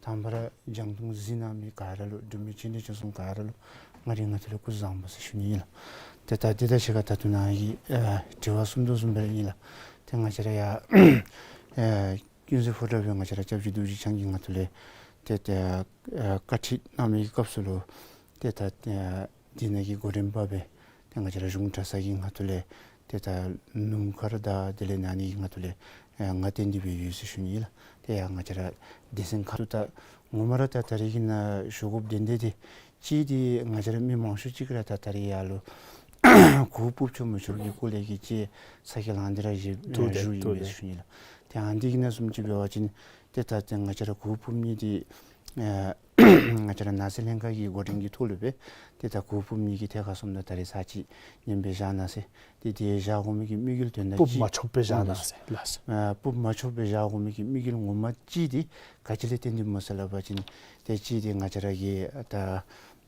དང་པ་ར་རྒྱང་མཐོང་གཟིགས་གནང་མི་ག་ར་ལུ་འབྲུག་མི་སྤྱི་འཐུས་ཚང་ག་ར་ལུ་ང་རའི་ངོས་ཐོག་ལས་སྐུ་གཟུགས་བཟང་པོ་ཟེར་ཞུ་ནི་ཨིན་ལགས། ཏེ་ད་འདི་དང་གཅིག་ཁར་ད་ལྟོ་ནཱ་གི་ཨ་དྲི་བ་གསུམ་དང་གསུམ་པ་ར་ཨིན་ལགས། ཏེ་ང་བཅས་ར་ཡར་ཨ་ཀུན་གསལ་ཕོ་བྲང་སྦེ་ང་བཅས་ར་སྐྱབས་རྗེ་རྡོ་རྗེ་འཆང་གི་ངོས་ཐོག་ལས་ཏེ་ཏེ་ཨ་བཀའ་ཁྲིད་གནང་མི་གི་སྐབས་སུ་ལུ་ཏེ་ད་ཨ་འདི་ནང་གི་འགོ་འདྲེན་པ་སྦེ་ཏེ་ང་བཅས་ར་གཞུང་གྲྭ་ཚང་གི་ངོས་ཐོག་ལས་ཏེ་ད་སྣུམ་འཁོར་དང་དེ་ལས་ཨ་ནི་གི་ངོས་ཐོག་ལས་ཨ་ང་བརྟེན་ཏེ་སྦེ་ཡོད་ཟེར་ཞུ་ནི་ཨིན་ལགས། ཏེ་ཡར་ང་བཅས་ར་སྡེ་ཚན་ཁག་ཏུ་ད་ངོ་མ་ར་ད་ད་རེས་ཀྱི་ནཱ་ཞུ་དགོཔ་དོན་དག་འདི་གཅིག་འདི་ང་བཅས་ར་མི་མང་ཤོས་ཅིག་ར་ད་ད་རེས་ཡར་ལུ་གོ་སྐབས་ཐོབ་མ་ཐོབ་ཀྱི་སྐོར་ལས་ཀྱི་ཅིག་ཚ་གྱང་ལངས་ཏེ་ར་བཞུགས་ཏེ་བཞུགས་ཡོད་ཟེར་ཞུ་ནི་ལགས། ཏེ་ཨ་ནི་གི་ནང་བཟུམ་ཅིག་འབད་བ་ཅིན་ཏེ་ད་ཏེ་ང་བཅས་ར་གོ་སྐབས་ཐོབ་མི་འདི་ ཨ་ང་བཅས་ར་ནགས་ཚལ་ལྷན་ཁག་གི་འགོ་འདྲེན་གྱི་ཐོག་ལུ་སྦེ་ཏེ་ད་གུར་ཕུབ་ནི་གི་ཐད་ཁར་སོངམ་ད་ད་རེས་ཚར་གཅིག་ཉན་སྦེ་བཞག་གནང་ཟེར། ཏེ་དེ་བཞག་དགོ་མི་གི་དམིགས་ཡུལ་དོན་དག་ཕུབ་ཅིག་མ་ཆོགཔ་སྦེ་བཞག་གནང་ཟེར་ལགས་སོ། ཨ་ཕུབ་མ་ཆོགཔ་སྦེ་བཞག་དགོ་མི་གི་དམིགས་ཡུལ་ངོ་མ་ཅིག་འདི་ག་ཅི་ལས་བརྟེན་ཏེ་སྨོ་ཟེར་སླབ་པ་ཅིན་ཏེ་གཅིག་འདི་ང་བཅས་ར་གི་ད་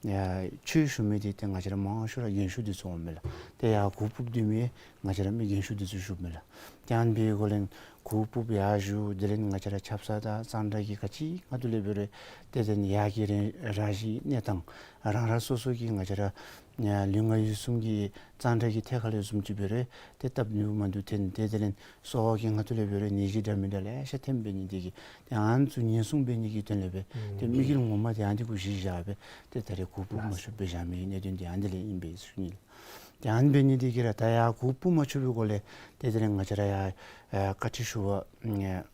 ཨ་ཆོས་ཞུ་མི་འདི་ཏེ་ང་བཅས་ར་མང་ཤོས་ར་རྒན་ཤོས་འདི་ཚུ་འོངམ་མས་ལགས། ཏེ་ཡར་གུར་ཕུབ་སྡོད་མི་ང་བཅས་ར་མི་རྒན་ཤོས་འདི་ཚུ་བཞུགསཔ་མས་ལགས། ཏེ་ཨ་ནི་འབད་བའི་སྒོ་ལས་གུར་ཕུབ་ཡར་བཞུགས། དེ་ལས་ང་བཅས་ར་ཆབ་གསང་དང་གཙང་སྦྲ་གི་ག་ཅི་ཁ་ཐུག་ལས་འབད་རུང་ཏེ་དེ་ནི་ཡར་གྱི་རང་རང་བཞིན་གནས་སྟངས་རང་རང་སོ་སོ་གི་ང་བཅས་ར་ཨ་ལུས་ངག་ཡིད་གསུམ་གྱི་གཙང་སྦྲ་གི་ཐད་ཁ་ལས་བཟུམ་ཅིག་འབད་རུང་ཏེ་སྟབས་བདེཝ་མ་བདེཝ་ཐོན། ཏེ་དེ་ལས་གསོ་བ་གི་ཁ་ཐུག་ལས་འབད་རུང་ནད་གཞི་འདྲ་མིན་འདྲ་ལེ་ཤ་ཐོན་འབད་ནི་དེ་གིས་ཏེ་ཨ་ནི་ཚུ་ཉེན་སྲུང་འབད་ནི་གི་དོན་ལས་སྦེ་ཏེ་དམིགས་ཡུལ་ངོ་མ་དེ་ཨ་ནི་གུ་གཞི་བཞག་སྦེ་ཏེ་ད་རེས་གུར་ཕུབ་མ་ཆོགཔ་སྦེ་བཞག་མི་གི་གནད་དོན་དེ་ཨ་ནི་ལས་ཨིན་པས་ཟེར་ཞུ་ནི་ལགས། ཏེ་ཨ་ནི་འབད་ནི་དེ་གིས་ར་ད་ཡར་གུར་ཕུབ་མ་ཆོག་པའི་སྒོ་ལས་ཏེ་དེ་ལས་ང་བཅས་ར་ཡར་ཨ་བཀའ་ཁྲིད་ཞུ་བར་ཨ་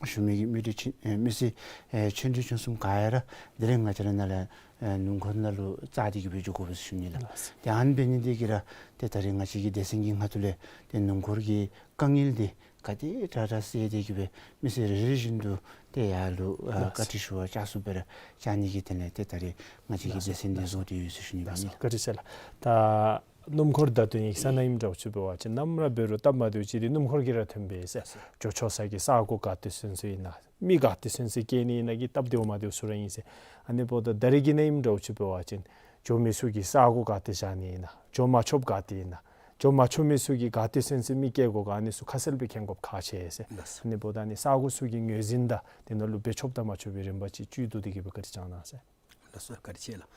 ཞུ་མི་གི་མི་སྡེ་ཆེན་ཨ་མི་སེར་ཨ་ཆེ་འབྲིང་ཆུང་གསུམ་ག་ར་དེ་ལས་ང་བཅས་ར་ནཱ་ལས་ཨ་སྣུམ་འཁོར་ནང་ལུ་བཅར་ཏེ་གི་སྦེ་འགྱོ་དགོ་པས་ཟེར་ཞུ་ནི་ལགས། ཏེ་ཨ་ནི་འབད་ནི་དེ་གིས་ར་ཏེ་ད་རེས་ང་བཅས་ཀྱི་སྡེ་ཚན་གྱི་ཁ་ཐུག་ལས་ཏེ་སྣུམ་འཁོར་གྱི་དཀའ་ངལ་འདི་ག་དེ་དྲག་དྲག་སེལ་ཏེ་གི་སྦེ་མི་སེར་རེ་རེ་བཞིན་དུ་ཏེ་ཡར་ལུ་ཨ་ལགས་སོ། བཀའ་ཁྲིད་ཞུ་བར་བཅར་ཚུགསཔ་སྦེ་ར་བཅར་ནི་གི་དོན་ལས་ཏེ་ད་རེས་ང་བཅས་ཀྱི་ལགས་སོ། སྡེ་ཚན་འདི་ལགས་སོ། བཟོ་སྟེ་ཡོད་ཟེར་ཞུ་ནི་ལགས་སྦེ་སོ། ཨིན་ལགས། བཀའ་དྲིན་ཆེ་ལགས། ད་སྣུམ་འཁོར་བརྡབ་སྟོན་ཡིག་ཚང་ནང་ཨིནམ་འདྲཝ་ཅིག་འབད་བ་ཅིན་ནམ་ར་འབད་རུང་སྟབས་མ་བདེཝ་ཅིག་འདི་སྣུམ་འཁོར་གྱིས་ར་ཐོན་པས་ཟེར། འགྱོ་ཆོག་ས་གི་ས་གོ་ག་ཏེ་སོང་སོང་ཨིན་ན་མི་ག་ཏེ་སོང་སོང་སྐྱེལ་ནི་ཨིན་ན་གི་སྟབས་བདེཝ་མ་བདེཝ་ཚུ་ར་ཨིན་ཟེར། ཨ་ནི་འབདཝ་ད་ད་རེས་ཀྱི་ནང་ཨིནམ་འདྲཝ་ཅིག་འབད་བ་ཅིན་འགྱོ་མི་ཚུ་གིས་ས་གོ་ག་ཏེ་བཞག་ནི་ཨིན་ན། འགྱོ་མ་ཆོགཔ་ག་ཏེ་ཨིན་ན། འགྱོ་མ་ཆོག་མི་ཚུ་གིས་ག་ཏེ་སོང་སོང་མི་སྐྱེལ་དགོ་ག། ཨ་ནི་ཚུ་ཁ་གསལ་སྦེ་མཁྱེན་དགོཔ་ཁག་ཆེ་ཟེར། ལགས་སོ། ཨ་ནི་འབདཝ་ད་ཨ་ནི་ས་གོ་ཚུ་གི་ངོས་འཛིན་དང་དེ་ནང་ལུ་འབད་ཆོགཔ་དང་མ་ཆོག་པའི་རིམ་པ་ཅིག་བཅུད་བསྡུ་སྟེ་གི་སྦེ་བཀའ་དྲིན་བསྐྱང་གནང་ཟེར། ལགས་སོ། བཀའ་དྲིན་ཆེ་ལགས།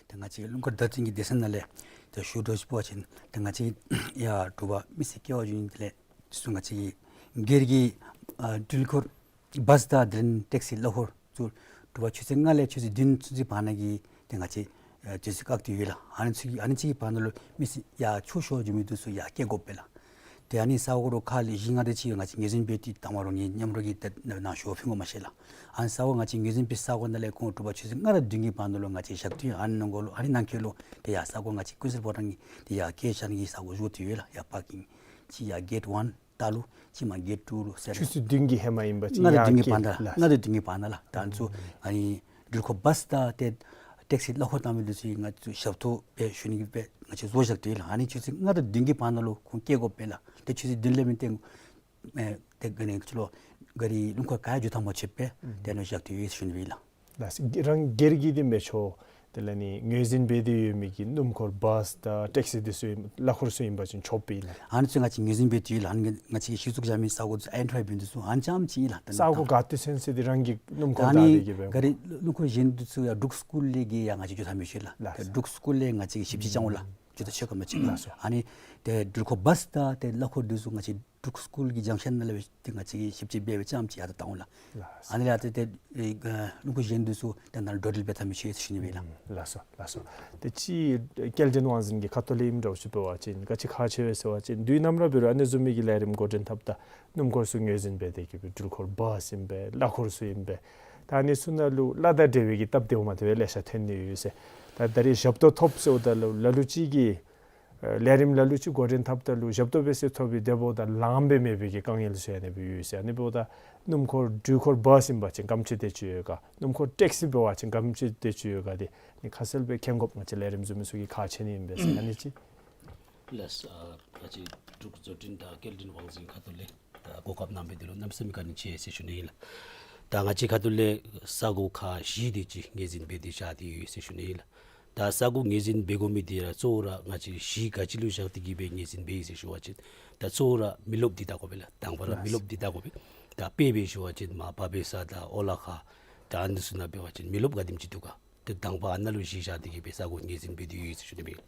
ཏེ་ང་བཅས་སྣུམ་འཁོར་བརྡབ་སྟོན་གྱི་སྡེ་ཚན་ནང་ལས་ཏེ་ཞུ་དོ་ཅིག་འབད་བ་ཅིན་ཏེ་ང་བཅས་ཡར་དྲོ་པ་མི་སེར་སྐྱེལ་བར་འགྱོ་ནི་དེ་ལས་ཚུར་ང་བཅས་ཀྱི་སྒེར་གྱི་ཨ་འགྲུལ་འཁོར་བཱས་དང་དེ་ལས་ཊེག་སི་གླ་འཁོར་ཚུ་དྲོ་པ་ཆུ་ཚོད་ལྔ་ལས་ཆུ་ཚོད་བདུན་ཚུན་ཚོད་བར་ན་གི་ཏེ་ང་བཅས་ཨ་དུས་ཚོད་བཀག་སྟེ་ཡོད་ལགས། ཨ་ནི་ཚུ་གི་ཨ་ནི་ཅིག་གི་བར་ན་ལུ་མི་སེར་ཡར་ཆོས་ཞུ་བར་འགྱོ་མི་འདི་ཚུ་ཡར་སྐྱེལ་དགོ་པས་ལགས། ཏེ་ཨ་ནི་ས་གོ་རུ་ཁག་ལས་བཞི་ལྔ་དེ་ཅིག་ཡོད། ང་བཅས་ངོས་འཛིན་འབད་དེ་དང་པ་རོགས་ངེའི་མཉམ་རོགས་ཀྱིས་ཏེ་ནཱ་ཞུ་བ་ཕུལ་དགོ་མ་ཤེས་ལགས། ཨ་ནི་ས་གོ་ང་བཅས་ངོས་འཛིན་འབད་ས་གོ་ནང་ལས་ཁོང་དྲོ་པ་ཆུ་ཚོད་ལྔ་དང་བདུན་གྱི་བར་ན་ལུ་ང་བཅས་བཞག་སྟེ་ཡོད། ཨ་ནི་ནང་འཁོད་ལུ་ཨ་ནི་ནང་འཁོད་ལུ་ཏེ་ཡར་ས་གོ་ང་བཅས་ཀུན་གསལ་ཕོ་བྲང་གི་ཏེ་ཡར་སྐྱེལ་བཞག་ནི་གི་ས་གོ་བཟོ་སྟེ་ཡོད་ལགས། ཡར་པར་ཀིང་ཅིག་ཡར་གེཊ་ཝན་ད་ལུ་ཅིག་མར་གེཊ་ཊུ་ལུ་ཟེར། ཆུ་ཚོད་བདུན་གྱི་ཧེ་མ་ཨིན་པ་ཅིན་ལྔ་དང་ཡར་བདུན་གྱི་བར་ན་ལགས། ལགས། ལྔ་དང་བདུན་གྱི་བར་ན་ལགས། ད་ཨ་ནི་ཚུ་ཨ་ནི་འགྲུལ་འཁོར་བཱས་དང་ཏེ་ཊེག་སི་གླ་འཁོར་བཏང་མི་འདི་ཚུ་ང་བཅས་ཞབས་ཏོག་སྦེ་ཞུ་ནི་གི་སྦེ་ང་བཅས་བཟོ་བཞག་སྟེ་ཡོད་ལགས། ཨ་ནི་ཆུ་ཚོད་ལྔ་དང་བདུན་གྱི་བར་ན་ལུ་ཁོང་སྐྱེལ་དགོ་པས་ལགས། ཏེ་ཆུ་ཚོད་བདུན་ལས་མི་སྟེང་ཨེ་ཏེ་ག་ནི་ཅིག་ལུ་ག་རི་རླུང་འཁོར་ག་ཡང་འགྱོ་ཐངས་མ་ཆོད་པས། ཨུམ། ཏེ་ཨ་ནི་བཞག་སྟེ་ཡོད་ཟེར་ཞུ་ནི་སྦེ་ལགས། ལགས། རང་སྒེར་གྱི་འདི་མི་ཆོག། དེ་ལས་ནི་ངོས་འཛིན་འབད་དེ་ཡོད་མི་གི་སྣུམ་འཁོར་བཱས་དང་ཊེག་སི་འདི་ཚུ་གླ་འཁོར་ཚུ་ཨིན་པ་ཅིན་ཆོགཔ་ཨིན་ལགས། ཨ་ནི་ཚུ་ང་བཅས་ངོས་འཛིན་འབད་དེ་ཡོད་ལགས། ཨ་ནི་ང་བཅས་ཀྱིས་གཞི་བཙུགས་བཞག་མི་ས་གོ་ཨའི་ཌེན་ཊི་ཕའི་འབད་ནི་འདི་ཚུ་ཨ་ནི་རྐྱངམ་ཅིག་ཨིན་ལགས། ད་ས་གོ་ག་ཏེ་སོང་སོང་འདི་རང་གི་སྣུམ་འཁོར་ད་ཨ་ནི་བདའ་སྟེ་གི་སྦེ་ག་རི་རླུང་འཁོར་གཞན་འདི་ཚུ་ཡང་འབྲུག་སི་ཀུལ་ལས་ཀྱི་ཡང་ང་བཅས་འགྱོ་ཐངས་མི་ཤེས་ལགས། ལགས། ད་འབྲུག་སི་ཀུལ་ལས་ང་བཅས་ཀྱིས་ཞིབ་དཔྱད་རྐྱབ་འོང་ལགས། ཨུམ། འགྱོ་ད་ཆོག་ག་མ་ཆོག་ག། ལགས་སོ། ཨ་ནི་ཏེ་འགྲུལ་འཁོར་བཱས་དང་ཏེ་གླ་འཁོར་འདི་ཚུ་ང་བཅས་འབྲུག་སི་ཀུལ་གྱི་ཇང་ཤཱན་ནང་ལས་སྦེ་ཏེ་ང་བཅས་ཀྱིས་ཞིབ་དཔྱད་འབད་སྦེ་རྐྱངམ་ཅིག་ཡར་ད་བཏང་འོང་ལགས། ལགས་སོ། ཨ་ནི་ལས་ཏེ་ཏེ་ཨེ་རླུང་འཁོར་གཞན་འདི་ཚུ་ཏེ་ནཱ་འགྲོ་འགྲུལ་འབད་ཐངས་མི་ཤེས་ཟེར་ཞུ་ནི་སྦེ་ལགས། ལགས་སོ། ལགས་སོ། ཏེ་ཅིག་སྐྱེལ་འདྲེན་དབང་འཛིན་གྱི་ཁ་ཐུག་ལས་ཨིནམ་འདྲཝ་ཅིག་འབད་བ་ཅིན་ག་ཅི་ཁག་ཆེ་བས་ཟེར་བ་ཅིན་དུས་ནམ་ར་འབད་རུང་ཨ་ནི་བཟུམ་མའི་གི་ལས་རིམ་འགོ་འདྲེན་འཐབ་ད་སྣུམ་འཁོར་ཚུ་ངོས་འཛིན་འབད་དེ་གི་སྦེ་འགྲུལ་འཁོར་བཱས་ཨིན་པས་གླ་འཁོར་ཚུ་ཨིན་པས། ད་ཨ་ནི་ཚུ་ནང་ལུ་གླ་དང་འབྲེལ་བའི་གི་སྟབས་བདེཝ་མ་བདེཝ་ལེ་ཤ་ཐོན་ནི་ཡོད་ཟེར། ད་ད་རེས་ཞབས་ཏོག་ཐོབ་ཟེརཝ་ད་ལུ་ལ་ལུ་ཅིག་གིས་ཨེ་ལས་རིམ་ལ་ལུ་ཅིག་འགོ་འདྲེན་འཐབ་ད་ལུ་ཞབས་ཏོག་འབད་སའི་ཐོབ་པའི་དེ་འབདཝ་ད་ལངམ་སྦེ་མེད་པའི་གི་དཀའ་ངལ་ཚུ་ཡང་ཨ་ནི་སྦེ་ཡོད་ཟེར། ཨ་ནི་འབདཝ་ད་སྣུམ་འཁོར་འགྲུལ་འཁོར་བཱས་ཨིན་པ་ཅིན་ག་དེམ་ཅིག་དེ་ཅིག་ཡོད་ག། སྣུམ་འཁོར་ཊེག་སི་འབད་བ་ཅིན་ག་དེམ་ཅིག་དེ་ཅིག་ཡོད་ག། དེ་ནི་ཁ་གསལ་སྦེ་མཁྱེན་དགོཔ་ང་བཅས་ལས་རིམ་བཟོ་མི་ཚུ་གིས་ཁག་ཆེ་ནི་ཨིན་པས་ཟེར། ཨ་ནི་ཅིག། ལགས། ཨ་ང་བཅས་འབྲུག་བཟོ་སྐྲུན་དང་སྐྱེལ་འདྲེན་དབང་འཛིན་ཁ་ཐུག་ལས་ད་གོ་སྐབས་གནང་བའི་དོན་ལུ་གནམ་མེད་ས་མེད་བཀའ་དྲིན་ཆེ་ཟེར་ཞུ་ནི་ཨིན་ལགས། ད་ང་བཅས་ཁ་ཐུག་ལས་ས་གོ་ཁག་བཞི་དེ་ཅིག་ངོས་འཛིན་འབད་དེ་བཞག་སྟེ་ཡོད་ཟེར་ཞུ་ནི་ཨིན་ལགས། ད་ས་གོ་ངོས་འཛིན་འབད་དགོ་མི་འདི་ར་གཙོ་བོ་ར་ང་བཅས་གཞི་ག་ཅི་ལུ་བཞག་སྟེ་གི་སྦེ་ངོས་འཛིན་འབད་ཡི་ཟེར་ཞུ་བ་ཅིན་ད་གཙོ་བོ་ར་མི་རློབས་འདི་བལྟ་དགོ་པས་ལགས། དང་པ་ར་མི་རློབས་འདི་བལྟ་དགོ་པས། ད་དཔེ་སྦེ་ཞུ་བ་ཅིན་མར་བ་པེ་ས་དང་ཨོ་ལ་ཁ་ད་ཨ་ནི་ཚུ་ནང་འབད་བ་ཅིན་མི་རློབས་ག་དེམ་ཅིག་འདུག་ག། ཏེ་དང་པ་ཨ་ནཱ་ལུ་གཞི་བཞག་སྟེ་གི་སྦེ་ས་གོ་ངོས་འཛིན་འབད་དེ་ཡོད་ཟེར་ཞུ་ནི་ཨིན་ལགས།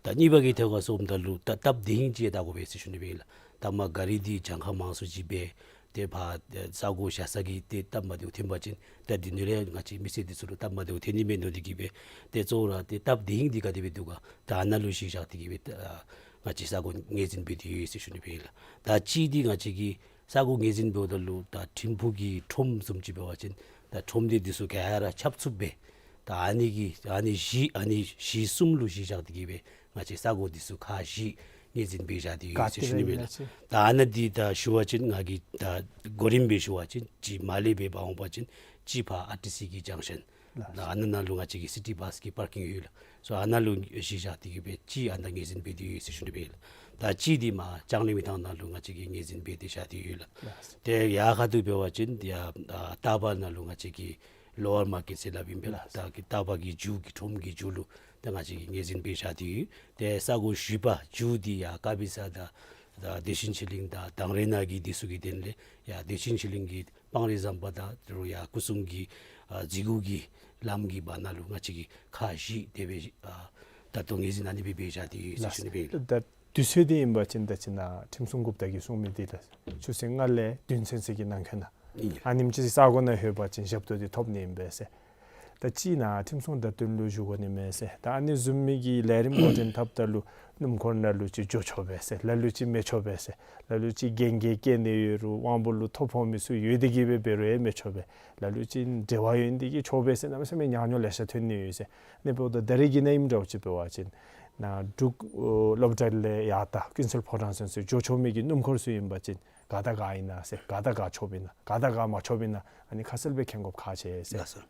ད་གཉིས་པ་གི་ཐད་ཁར་སོངམ་ད་ལུ་ད་སྟབས་བདེ་ཧིང་ཅིག་བལྟ་དགོ་པས་ཟེར་ཞུ་ནི་ཨིན་ལགས། ད་མར་ག་རི་འདི་གྱངས་ཁ་མང་སུ་ཅིག་སྦེ་ཏེ་ཕར་ས་གོ་བཞག་ས་གི་ཏེ་སྟབས་མ་བདེཝ་ཐོན་པ་ཅིན་ད་འདི་ནང་ལས་ང་བཅས་མི་སེར་འདི་ཚུ་ལུ་སྟབས་མ་བདེཝ་ཐོན་ནི་མས་མནོ་སྟེ་གི་སྦེ་ཏེ་གཙོ་བོ་ར་ཏེ་སྟབས་བདེ་ཧིང་འདི་ག་དེ་སྦེ་འདུག་ག། ད་ཨ་ནཱ་ལུ་གཞི་བཞག་སྟེ་གི་སྦེ་ད་ང་བཅས་ས་གོ་ངོས་འཛིན་འབད་དེ་ཡོད་ཟེར་ཞུ་ནི་ཨིན་ལགས། ད་གཅིག་འདི་ང་བཅས་ཀྱིས་ས་གོ་ངོས་འཛིན་འབདཝ་ད་ལུ་ད་ཐིམ་ཕུག་གི་ཁྲོམ་བཟུམ་ཅིག་འབད་བ་ཅིན་ད་ཁྲོམ་སྡེ་འདི་ཚུ་ག་ར་ཁྱབ་ཚུགསཔ་སྦེ་ད་ཨ་ནི་གི་ཨ་ནི་གཞི་ཨ་ནི་གཞི་གསུམ་ལུ་གཞི་བཞག་སྟེ་གི་སྦེ་ང་བཅས་ས་གོ་འདི་ཚུ་ཁག་བཞི་ ངོས་འཛིན་འབད་བཞག་སྟེ་ཡོད་ཟེར་ཞུ་ནི་སྦེ་ལགས། ད་ཨ་ནཱ་འདི་ད་ཞུ་བ་ཅིན་ང་གིས་ད་གོ་རིམ་སྦེ་ཞུ་བ་ཅིན་གཅིག་མར་ལས་སྦེ་འབག་འོང་པ་ཅིན་གཅིག་ཕར་ཨར་ཊི་སི་གི་ཇང་ཤཱན་ལགས། ད་ཨ་ནཱ་ནང་ལུ་ང་བཅས་ཀྱི་སི་ཊི་བཱསི་གི་པར་ཀིང་ཡོད་ལགས། སོ་ཨ་ནཱ་ལུ་གཞི་བཞག་སྟེ་གི་སྦེ་གཅིག་ཨ་ནཱ་ངོས་འཛིན་འབད་དེ་ཡོད་ཟེར་ཞུ་ནི་སྦེ་ལགས། ད་གཅིག་འདི་མར་ལྕང་གླིང་མི་ཐང་ནང་ལུ་ང་བཅས་ཀྱིས་ངོས་འཛིན་འབད་དེ་བཞག་སྟེ་ཡོད་ལགས། ལགས། ཏེ་ཡར་ཁ་ཐུག་འབད་བ་ཅིན་ཡར་ཨ་སྟག་པ་ནང་ལུ་ང་བཅས་ཀྱི་ལོ་ཝར་མར་ཀེཊ་ཟེར་སླབ་ཨིན་པས་ལགས། ལགས། ད་གི་སྟག་པ་གི་མཇུག་གི་ཁྲོམ་གྱི་མཇུག་ལུ་ད་ང་བཅས་ཀྱིས་ངོས་འཛིན་འབད་བཞག་སྟེ་ཡོད། ཏེ་ས་གོ་བཞི་པ་མཇུག་འདི་ཡར་དཀར་སྦིས་ས་དང་ད་བདེ་ཆེན་ཆོས་གླིང་དང་དང་རེ་ནང་གི་འདི་ཚུ་གི་དོན་ལས་ཡར་བདེ་ཆེན་ཆོས་གླིང་གི་སྤང་རི་ཟམ་པ་དང་དོ་རུང་ཡར་སྐུ་གསུམ་གྱི་ཨ་འཛི་སྒོ་གི་ལམ་གྱི་བར་ན་ལུ་ང་བཅས་ཀྱིས་ཁག་བཞི་དེ་སྦེ་ཨ་ད་ལྟོ་ངོས་འཛིན་ཨ་ནི་སྦེ་འབད་བཞག་སྟེ་ཡོད་ཟེར་ཞུ་ནི་སྦེ་ཨིན་ལགས། ད་དུས་ཚོད་འདི་ཨིན་པ་ཅིན་ད་ཅི་ནཱ་ཁྲིམས་སྲུང་འགོ་བདག་གིས་གསུང་མི་འདི་ལགས་ཆུ་ཚོད་ལྔ་ལས་བདུན་ཚུན་ཚོད་ཀྱི་ནང་འཁོད་ནང་ཨིན། ཨ་ནེམ་ཅིག་ས་གོ་ནང་ལྷོད་པ་ཅིན་ཞབས་ཏོག་འདི་ཐོབ་ནི་ཨིན་པས་ཟེར། ད་ཅི་ནཱ་ཁྲིམས་སྲུང་བརྡ་དོན་ལུ་ཞུ་དགོ་ནི་མས་ཟེར། ད་ཨ་ནི་བཟུམ་མའི་གི་ལས་རིམ་འགོ་འདྲེན་འཐབ་ད་ལུ་སྣུམ་འཁོར་ནང་ལུ་ཅིག་འགྱོ་ཆོག་པས་ཟེར། ལ་ལུ་ཅིག་མི་ཆོག་པས་ཟེར། ལ་ལུ་ཅིག་རྐྱེན་འགལ་བཀལ་ནི་ཡོད་རུང་དབང་པོ་ལུ་ཐོ་ཕོག་མི་ཚུ་ཡོད་དེ་གི་སྦེ་འབད་རུང་ཡང་མི་ཆོག་པས། ལ་ལུ་ཅིག་འབྲེལ་བ་ཡོད་དེ་གི་ཆོག་པས་ཟེར་གནམ་མེད་ས་མེད་ཉག་ཉོག་ལེ་ཤ་ཐོན་ནི་ཡོད་ཟེར། ཨ་ནི་འབདཝ་ད་ད་རེས་ཀྱི་ནང་ཨིནམ་འདྲཝ་ཅིག་འབད་བ་ཅིན་ནཱ་འབྲུག་ཨོ་སློབ་གྲྭ་ལས་ཡར་ད་ཀུན་གསལ་ཕོ་བྲང་ཚུན་ཚོད་འགྱོ་ཆོག་མི་གི་སྣུམ་འཁོར་ཚུ་ཨིན་པ་ཅིན་ག་དང་ག་ཨིན་ན་ཟེར། ག་དང་ག་ཆོགཔ་ཨིན་ན་ག་དང་ག་མ་ཆོགཔ་ཨིན་ན་ཨ་ནི་ཁ་གསལ་སྦེ་མཁྱེན་དགོཔ་ཁག་ཆེ་ཟེར། ལགས་སོ།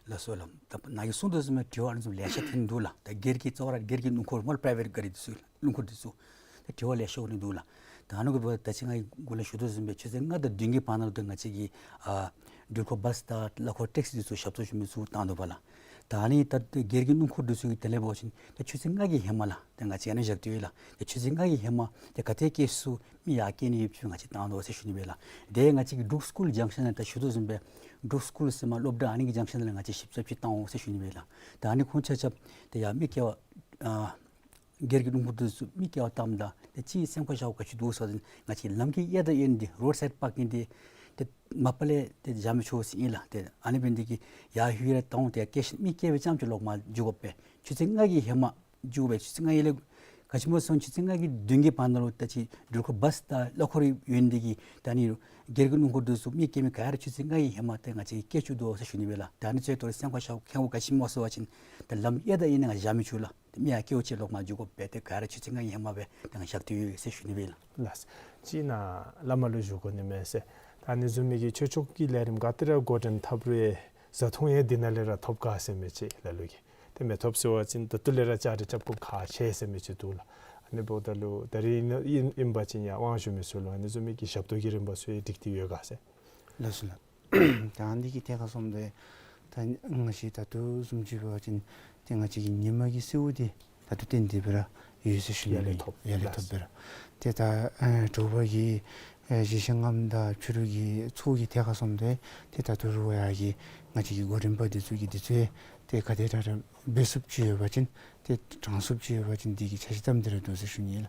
ལགས་སོ་ལགས། ད་ནཱ་གིས་གསུངས་དོ་བཟུམ་སྦེ་དྲི་བ་ཨ་ནི་ཚུ་ལེ་ཤ་ཐོན་འདུག་ལགས། ད་སྒེར་གྱི་གཙོ་བོ་ར་སྒེར་གྱི་སྣུམ་འཁོར་སྨོ་ལགས། པྲའི་ཝེཊ་ག་རི་འདི་ཚུ་སྣུམ་འཁོར་འདི་ཚུ་ད་དྲི་བ་ལེ་ཤ་འོང་ནི་འདུག་ལགས། ད་ཨ་ནི་གུ་ད་ཅི་ང་གིས་གོང་ལས་ཞུ་དོ་བཟུམ་སྦེ་ཆུ་ཚོད་ལྔ་དང་བདུན་གྱི་བར་ན་ལུ་ད་ང་བཅས་ཀྱི་ཨ་འགྲུལ་འཁོར་བཱསི་དང་གླ་འཁོར་ཊེག་སི་འདི་ཚུ་ཞབས་ཏོག་ཞུ་མི་ཚུ་བཏང་དོ་བ་ལགས། ད་ཨ་ནི་ད་སྒེར་གྱི་སྣུམ་འཁོར་འདི་ཚུ་གི་དོན་ལས་འབད་བ་ཅིན་ད་ཆུ་ཚོད་ལྔ་གི་ཧེ་མ་ལགས། ད་ང་བཅས་ཨ་ནི་བཞག་སྟེ་ཡོད་ལགས། ད་ཆུ་ཚོད་ལྔ་གི་ཧེ་མ་ད་ག་དེ་སྐྱེལ་ཚུགས་མི་ཡར་སྐྱེལ་ནི་ཡོདཔ་ཅིག་ང་བཅས་བཏང་དོ་ཟེར་ཞུ་ནི་སྦེ་ལགས། དེ་ང་བཅས་ཀྱི་འབྲུག་སི་ཀུལ་ཇང་ཤཱན་ནང་ད་ཞུ་དོ་བཟུམ་སྦེ་འབྲུག་སི་ཀུལ་ཟེར་མ་སློབ་གྲྭ་ཨ་ནི་གི་ཇང་ཤཱན་ནང་ལས་ང་བཅས་ཞིབ་འཚོལ་ཅིག་བཏང་འོང་ཟེར་ཞུ་ནི་སྦེ་ལགས། ད་ཨ་ནི་ཁོང་ཆ་ཁྱབ་ད་ཡར་མི་སྐྱེལ་བར་ཨ་སྒེར་གྱི་སྣུམ་འཁོར་འདི་ཚུ་མི་སྐྱེལ་བར་བཏངམ་ད་ཏེ་གཅིག་སེམས་ཁར་བཞག་དགོཔ་ག་ཅི་འདུག་ཟེར་བ་ཅིན་ང་བཅས་ལམ་གྱི་གཡས་དང་གཡོན་འདི་རོཌ་སའིཌ་པར་ཀིང་འདི་ཏེ་མ་པ་ལས་ཏེ་བཞག་མི་ཆོག་ཟེར་ཨིན་ལགས། ཏེ་ཨ་ནི་འབད་ནི་འདི་གིས་ཡར་ལྷོད་ར་བཏང་འོང་། ཏེ་སྐྱེལ་ཞིནམ་མི་སྐྱེལ་བའི་རྐྱངམ་ཅིག་ལོག་མར་འགྱོ་དགོ་པས། ཆུ་ཚོད་ལྔ་གི་ཧེ་མ་འགྱོ་དགོ་པས། ཆུ་ཚོད་ལྔ་གི་ལས་ག་ཅི་སྨོ་ཟེར་བ་ཅིན་ཆུ་ཚོད་ལྔ་གི་བདུན་གྱི་བར་ན་ལུ་ད་ཅི་འགྲུལ་འཁོར་བཱསི་དང་གླ་འཁོར་ཡོད་ནི་འདི་གིས་ད་ཨ་ནི་སྒེར་གྱི་སྣུམ་འཁོར་འདི་ཚུ་མི་སྐྱེལ་མི་ག་ར་ཆུ་ཚོད་ལྔ་གི་ཧེ་མ་ཏེ་ང་བཅས་ཀྱིས་སྐྱེལ་བཅུག་དོ་ཟེར་ཞུ་ནི་སྦེ་ལགས། ད་ཨ་ནི་ཚུ་ད་རུང་སེམས་ཁར་བཞག་དགོཔ་ག་ཅི་སྨོ་ཟེར་བ་ཅིན་ད་ལམ་གཡས་དང་གཡོན་ནང་ང་བཞག་མི་ཆོག་ལགས། མི་ཡར་སྐྱེལཝ་ཅིག་ལོག་མར་འགྱོ་དགོ་པས། ཏེ་ག་ར་ཆུ་ཚོད་ལྔ་གི་ཧེ་མ་སྦེ་ད་ང་བཞག་སྟེ་ཡོད་ཟེར་ཞུ་ནི་སྦེ་ལགས། ལགས། ཅིག་ནཱ་བླ་མ་ལུ་ཞུ་དགོ་ནི་མས་ཟེར། ད་ཨ་ནི་བཟུམ་མའི་གི་ཆོས་ཕྱོགས་ཀྱི་ལས་རིམ་ག་ཏེ་ར་འགོ་འདྲེན་འཐབ་རུང་བཟའ་འཐུང་ཡང་འདི་ནང་ལས་ར་ཐོབ་ག་ཟེར་མི་ཅིག་ལ་ལུ་གིས། ཏེ་མི་ཐོབ་ཟེར་བ་ཅིན་ད་ལྟོ་ལས་ར་བཅའ་སྒྲིག་རྐྱབ་དགོཔ་ཁག་ཆེ་ཟེར་མི་ཅིག་འདུག་ལགས། ཨ་ནི་འབདཝ་ད་ལུ་ད་རེས་ཨིན་ཨིན་པ་ཅིན་ཡར་དབང་ཞུ་མི་ཚུ་ལུ་ཨ་ནི་བཟུམ་མའི་གི་ཞབས་ཏོག་གི་རིམ་པ་ཚུ་ཡང་སྒྲིག་སྟེ་ཡོད་ག་ཟེར། ལགས་སོ་ལགས། ད་ཨ་ནི་གི་ཐད་ཁར་སོངམ་ད་ད་ང་བཅས་ད་ལྟོ་བཟུམ་ཅིག་འབད་བ་ཅིན་ཏེ་ང་བཅས་ཀྱི་ཉིན་མ་གི་གསོལཝ་འདི་ད་ལྟོ་ཏན་ཏན་སྦེ་ར་ཡོད་ཟེར་ཞུ་ནི་ཡར་ལས་ཐོབ། ཡར་ལས་ཐོབ་སྦེ་ར། ཏེ་ད་ཨེ་དྲོ་པ་གི་ཨེ་བཞེས་སྒོ་བསྔམ་དང་ཕྱི་རུ་གི་ཚོགས་ཀྱི་ཐད་ཁར་སོངམ་ད་ཏེ་ད་ལྟོ་རུང་ཡར་གྱི་ང་བཅས་ཀྱི་གོ་རིམ་པ་འདི་ཚུ་གི་འདི་ཚུ་ཡང་ཏེ་ག་དེ་དྲག་དྲག་འབད་ཚུགསཔ་ཅིག་ཡོད་པ་ཅིན་ཏེ་དྲང་ཚུགསཔ་ཅིག་ཡོད་པ་ཅིན་འདི་གི་འཆར་གཞི་བརྩམས་ཏེ་ར་འདུག་ཟེར་ཞུ་ནི་ལགས།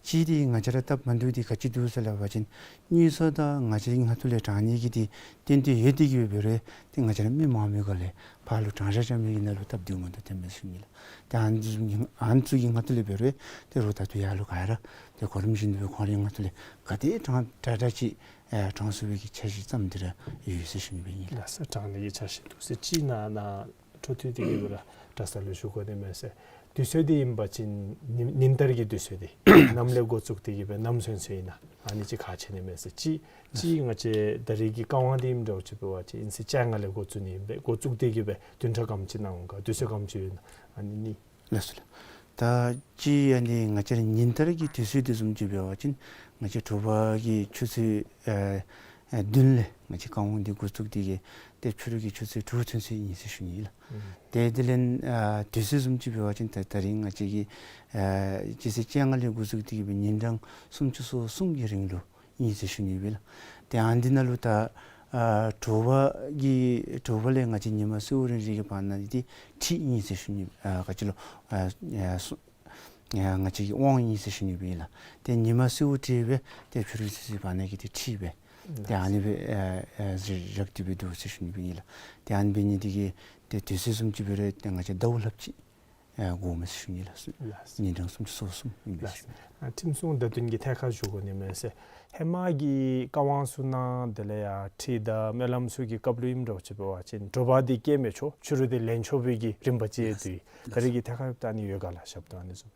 གཅིག་འདི་ང་བཅས་ར་སྟབས་མ་བདེཝ་འདི་ག་ཅི་འདུག་ཟེར་སླབ་པ་ཅིན་དངུལ་རྩིས་དང་ང་བཅས་ཀྱི་ངོས་ཐོག་ལས་དྲང་ནི་གི་འདི་ཏན་ཏན་ཡོད་དེ་གི་སྦེ་འབད་རུང་ཏེ་ང་བཅས་ར་མི་མང་མོས་ག་ལས་ཕར་ལུ་དྲང་བཞག་བཞག་མི་གི་ནང་ལུ་སྟབས་བདེཝ་མ་འདུག་སྟེ་མས་ཞུ་ནི་ལགས། ཏེ་ཨ་ནི་ཚུ་གི་ཨ་ནི་ཚུ་གི་ངོས་ཐོག་ལས་འབད་རུང་ཏེ་རོགས་ད་ལྟོ་ཡར་ལུ་ག་ར་ཏེ་གོ་རིམ་བཞིན་དུ་སྦེ་ཁོང་རའི་ངོས་ཐོག་ལས་ག་དེ་དྲག་དྲག་དྲག་ཅིག་ཨེ་དྲང་ཚུགས་པའི་གི་འཆར་གཞི་བརྩམས་ཏེ་ར་ཡོད་ཟེར་ཞུ་ནི་སྦེ་ཨིན་ལགས། ལགས་སོ། དྲང་ནི་གི་འཆར་གཞི་འདུག་ཟེར། གཅིག་ནཱ་ནཱ་འཕྲོ་མཐུད་དེ་གི་སྦེ་ར་གྲྭ་ཚང་ལུ་ཞུ་དགོ་ནི་མས་ཟེར། དུས་ཚོད་འདི་ཨིན་པ་ཅིན་ཉིན་ཉིན་ལྟར་གྱི་དུས་ཚོད་འདི་ནམ་ལས་འགོ་བཙུགས་ཏེ་གི་སྦེ་ནམ་ཚུན་ཚོད་ཨིན་ན་ཨ་ནི་ཅིག་ཁག་ཆེ་ནི་མས་ཟེར། གཅིག་གཅིག་ང་བཅས་ད་རེས་ཀྱི་བཀའ་དབང་འདི་ཨིནམ་འདྲཝ་ཅིག་འབད་བ་ཅིན་ཨིན་ཚེས་བཅོ་ལྔ་ལས་འགོ་བཙུགས་ནི་ཨིན་པས། འགོ་བཙུགས་ཏེ་གི་སྦེ་བདུན་ཕྲག་ག་དེམ་ཅིག་གནང་འོང་ག་དུས་ཚོད་ག་དེམ་ཅིག་ཡོད་ན་ཨ་ནི་གཉིས། ལགས་སོ་ལགས། ད་གཅིག་ཨ་ནི་ང་བཅས་ར་ཉིན་ལྟར་གྱི་དུས་ཚོད་འདི་བཟུམ་ཅིག་འབད་བ་ཅིན་ང་བཅས་དྲོ་པ་གི་ཆུ་ཚོད་ཨ་ཨ་བདུན་ལས་ང་བཅས་བཀའ་དབང་འདི་འགོ་བཙུགས་ཏེ་གི་ཏེ་ཕྱི་རུ་གི་ཆུ་ཚོད་དྲུག་ཚུན་ཚོད་ཨིན་ཟེར་ཞུ་ནི་ལགས། ཨུམ། ཏེ་དེ་ལས་ཨ་དུས་ཚོད་བཟུམ་ཅིག་འབད་བ་ཅིན་ད་ད་རིས་ང་བཅས་ཀྱི་ཨ་སྤྱི་ཚེས་བཅོ་ལྔ་ལས་འགོ་བཙུགས་ཏེ་གི་སྦེ་ཉིན་གྲངས་སུམ་ཅུ་སོ་གསུམ་གྱི་རིང་ལུ་ཨིན་ཟེར་ཞུ་ནི་སྦེ་ལགས། ཏེ་ཨ་འདི་ནང་ལུ་ད་ཨ་དྲོ་པ་གི་དྲོ་པ་ལས་ང་བཅས་ཉིན་མ་གསོལཝ་རིང་རིང་གི་བར་ན་འདི་ཁྲིད་ཨིན་ཟེར་ཞུ་ནི་ཨ་ག་ཅི་ལོ་ཨ་ཨ་སུ་ཨ་ང་བཅས་ཀྱི་དབང་ཨིན་ཟེར་ཞུ་ནི་སྦེ་ཨིན་ལགས། ཏེ་ཉིན་མ་གསོལཝ་ཁྲིད་སྦེ་ཏེ་ཕྱི་རུ་གསོལ་ཚེས་བར་ན་གི་ཏེ་ཁྲིད་སྦེ་ཏེ་ཨ་ནི་སྦེ་ཨ་ཨ་ར་བཞག་སྟེ་སྦེ་འདུག་ཟེར་ཞུ་ནི་སྦེ་ཨིན་ལགས། ཏེ་ཨ་ནི་འབད་ནི་འདི་གིས་ཏེ་དུས་ཚོད་བཟུམ་ཅིག་འབད་རུང་ཏེ་ང་བཅས་ཟླཝ་ལྷགཔ་ཅིག་ཨ་འགོརཝ་མས་ཟེར་ཞུ་ནི་ལགས། ལགས། ཉིན་གྲངས་སུམ་ཅུ་སོ་གསུམ་ཨིན་པས་ཟེར་ཞུ་ནི། ལགས། ཨ་ཁྲིམས་སྲུང་བརྡ་དོན་གྱི་ཐད་ཁར་ཞུ་དགོ་ནི་མས་ཟེར། ཧེ་མ་གི་བཀའ་དབང་ཚུ་ནང་དེ་ལས་ཡར་ཁྲིད་དང་སྨོན་ལམ་ཚུ་གི་སྐབས་ལུ་ཨིནམ་འདྲཝ་ཅིག་འབད་བ་ཅིན་དྲོ་པ་འདི་སྐྱེལ་མི་ཆོག། ཕྱི་རུ་འདི་ལེན་ཆོག་པའི་གི་རིམ་པ་ཅིག་ཡོད་དེ། ལགས། ད་རེས་ཀྱི་ཐད་ཁར་ད་ཨ་ནི་ཡོད་ག་ལགས། ཞབས་ཏོག་ཨ་ནི་ཚུ།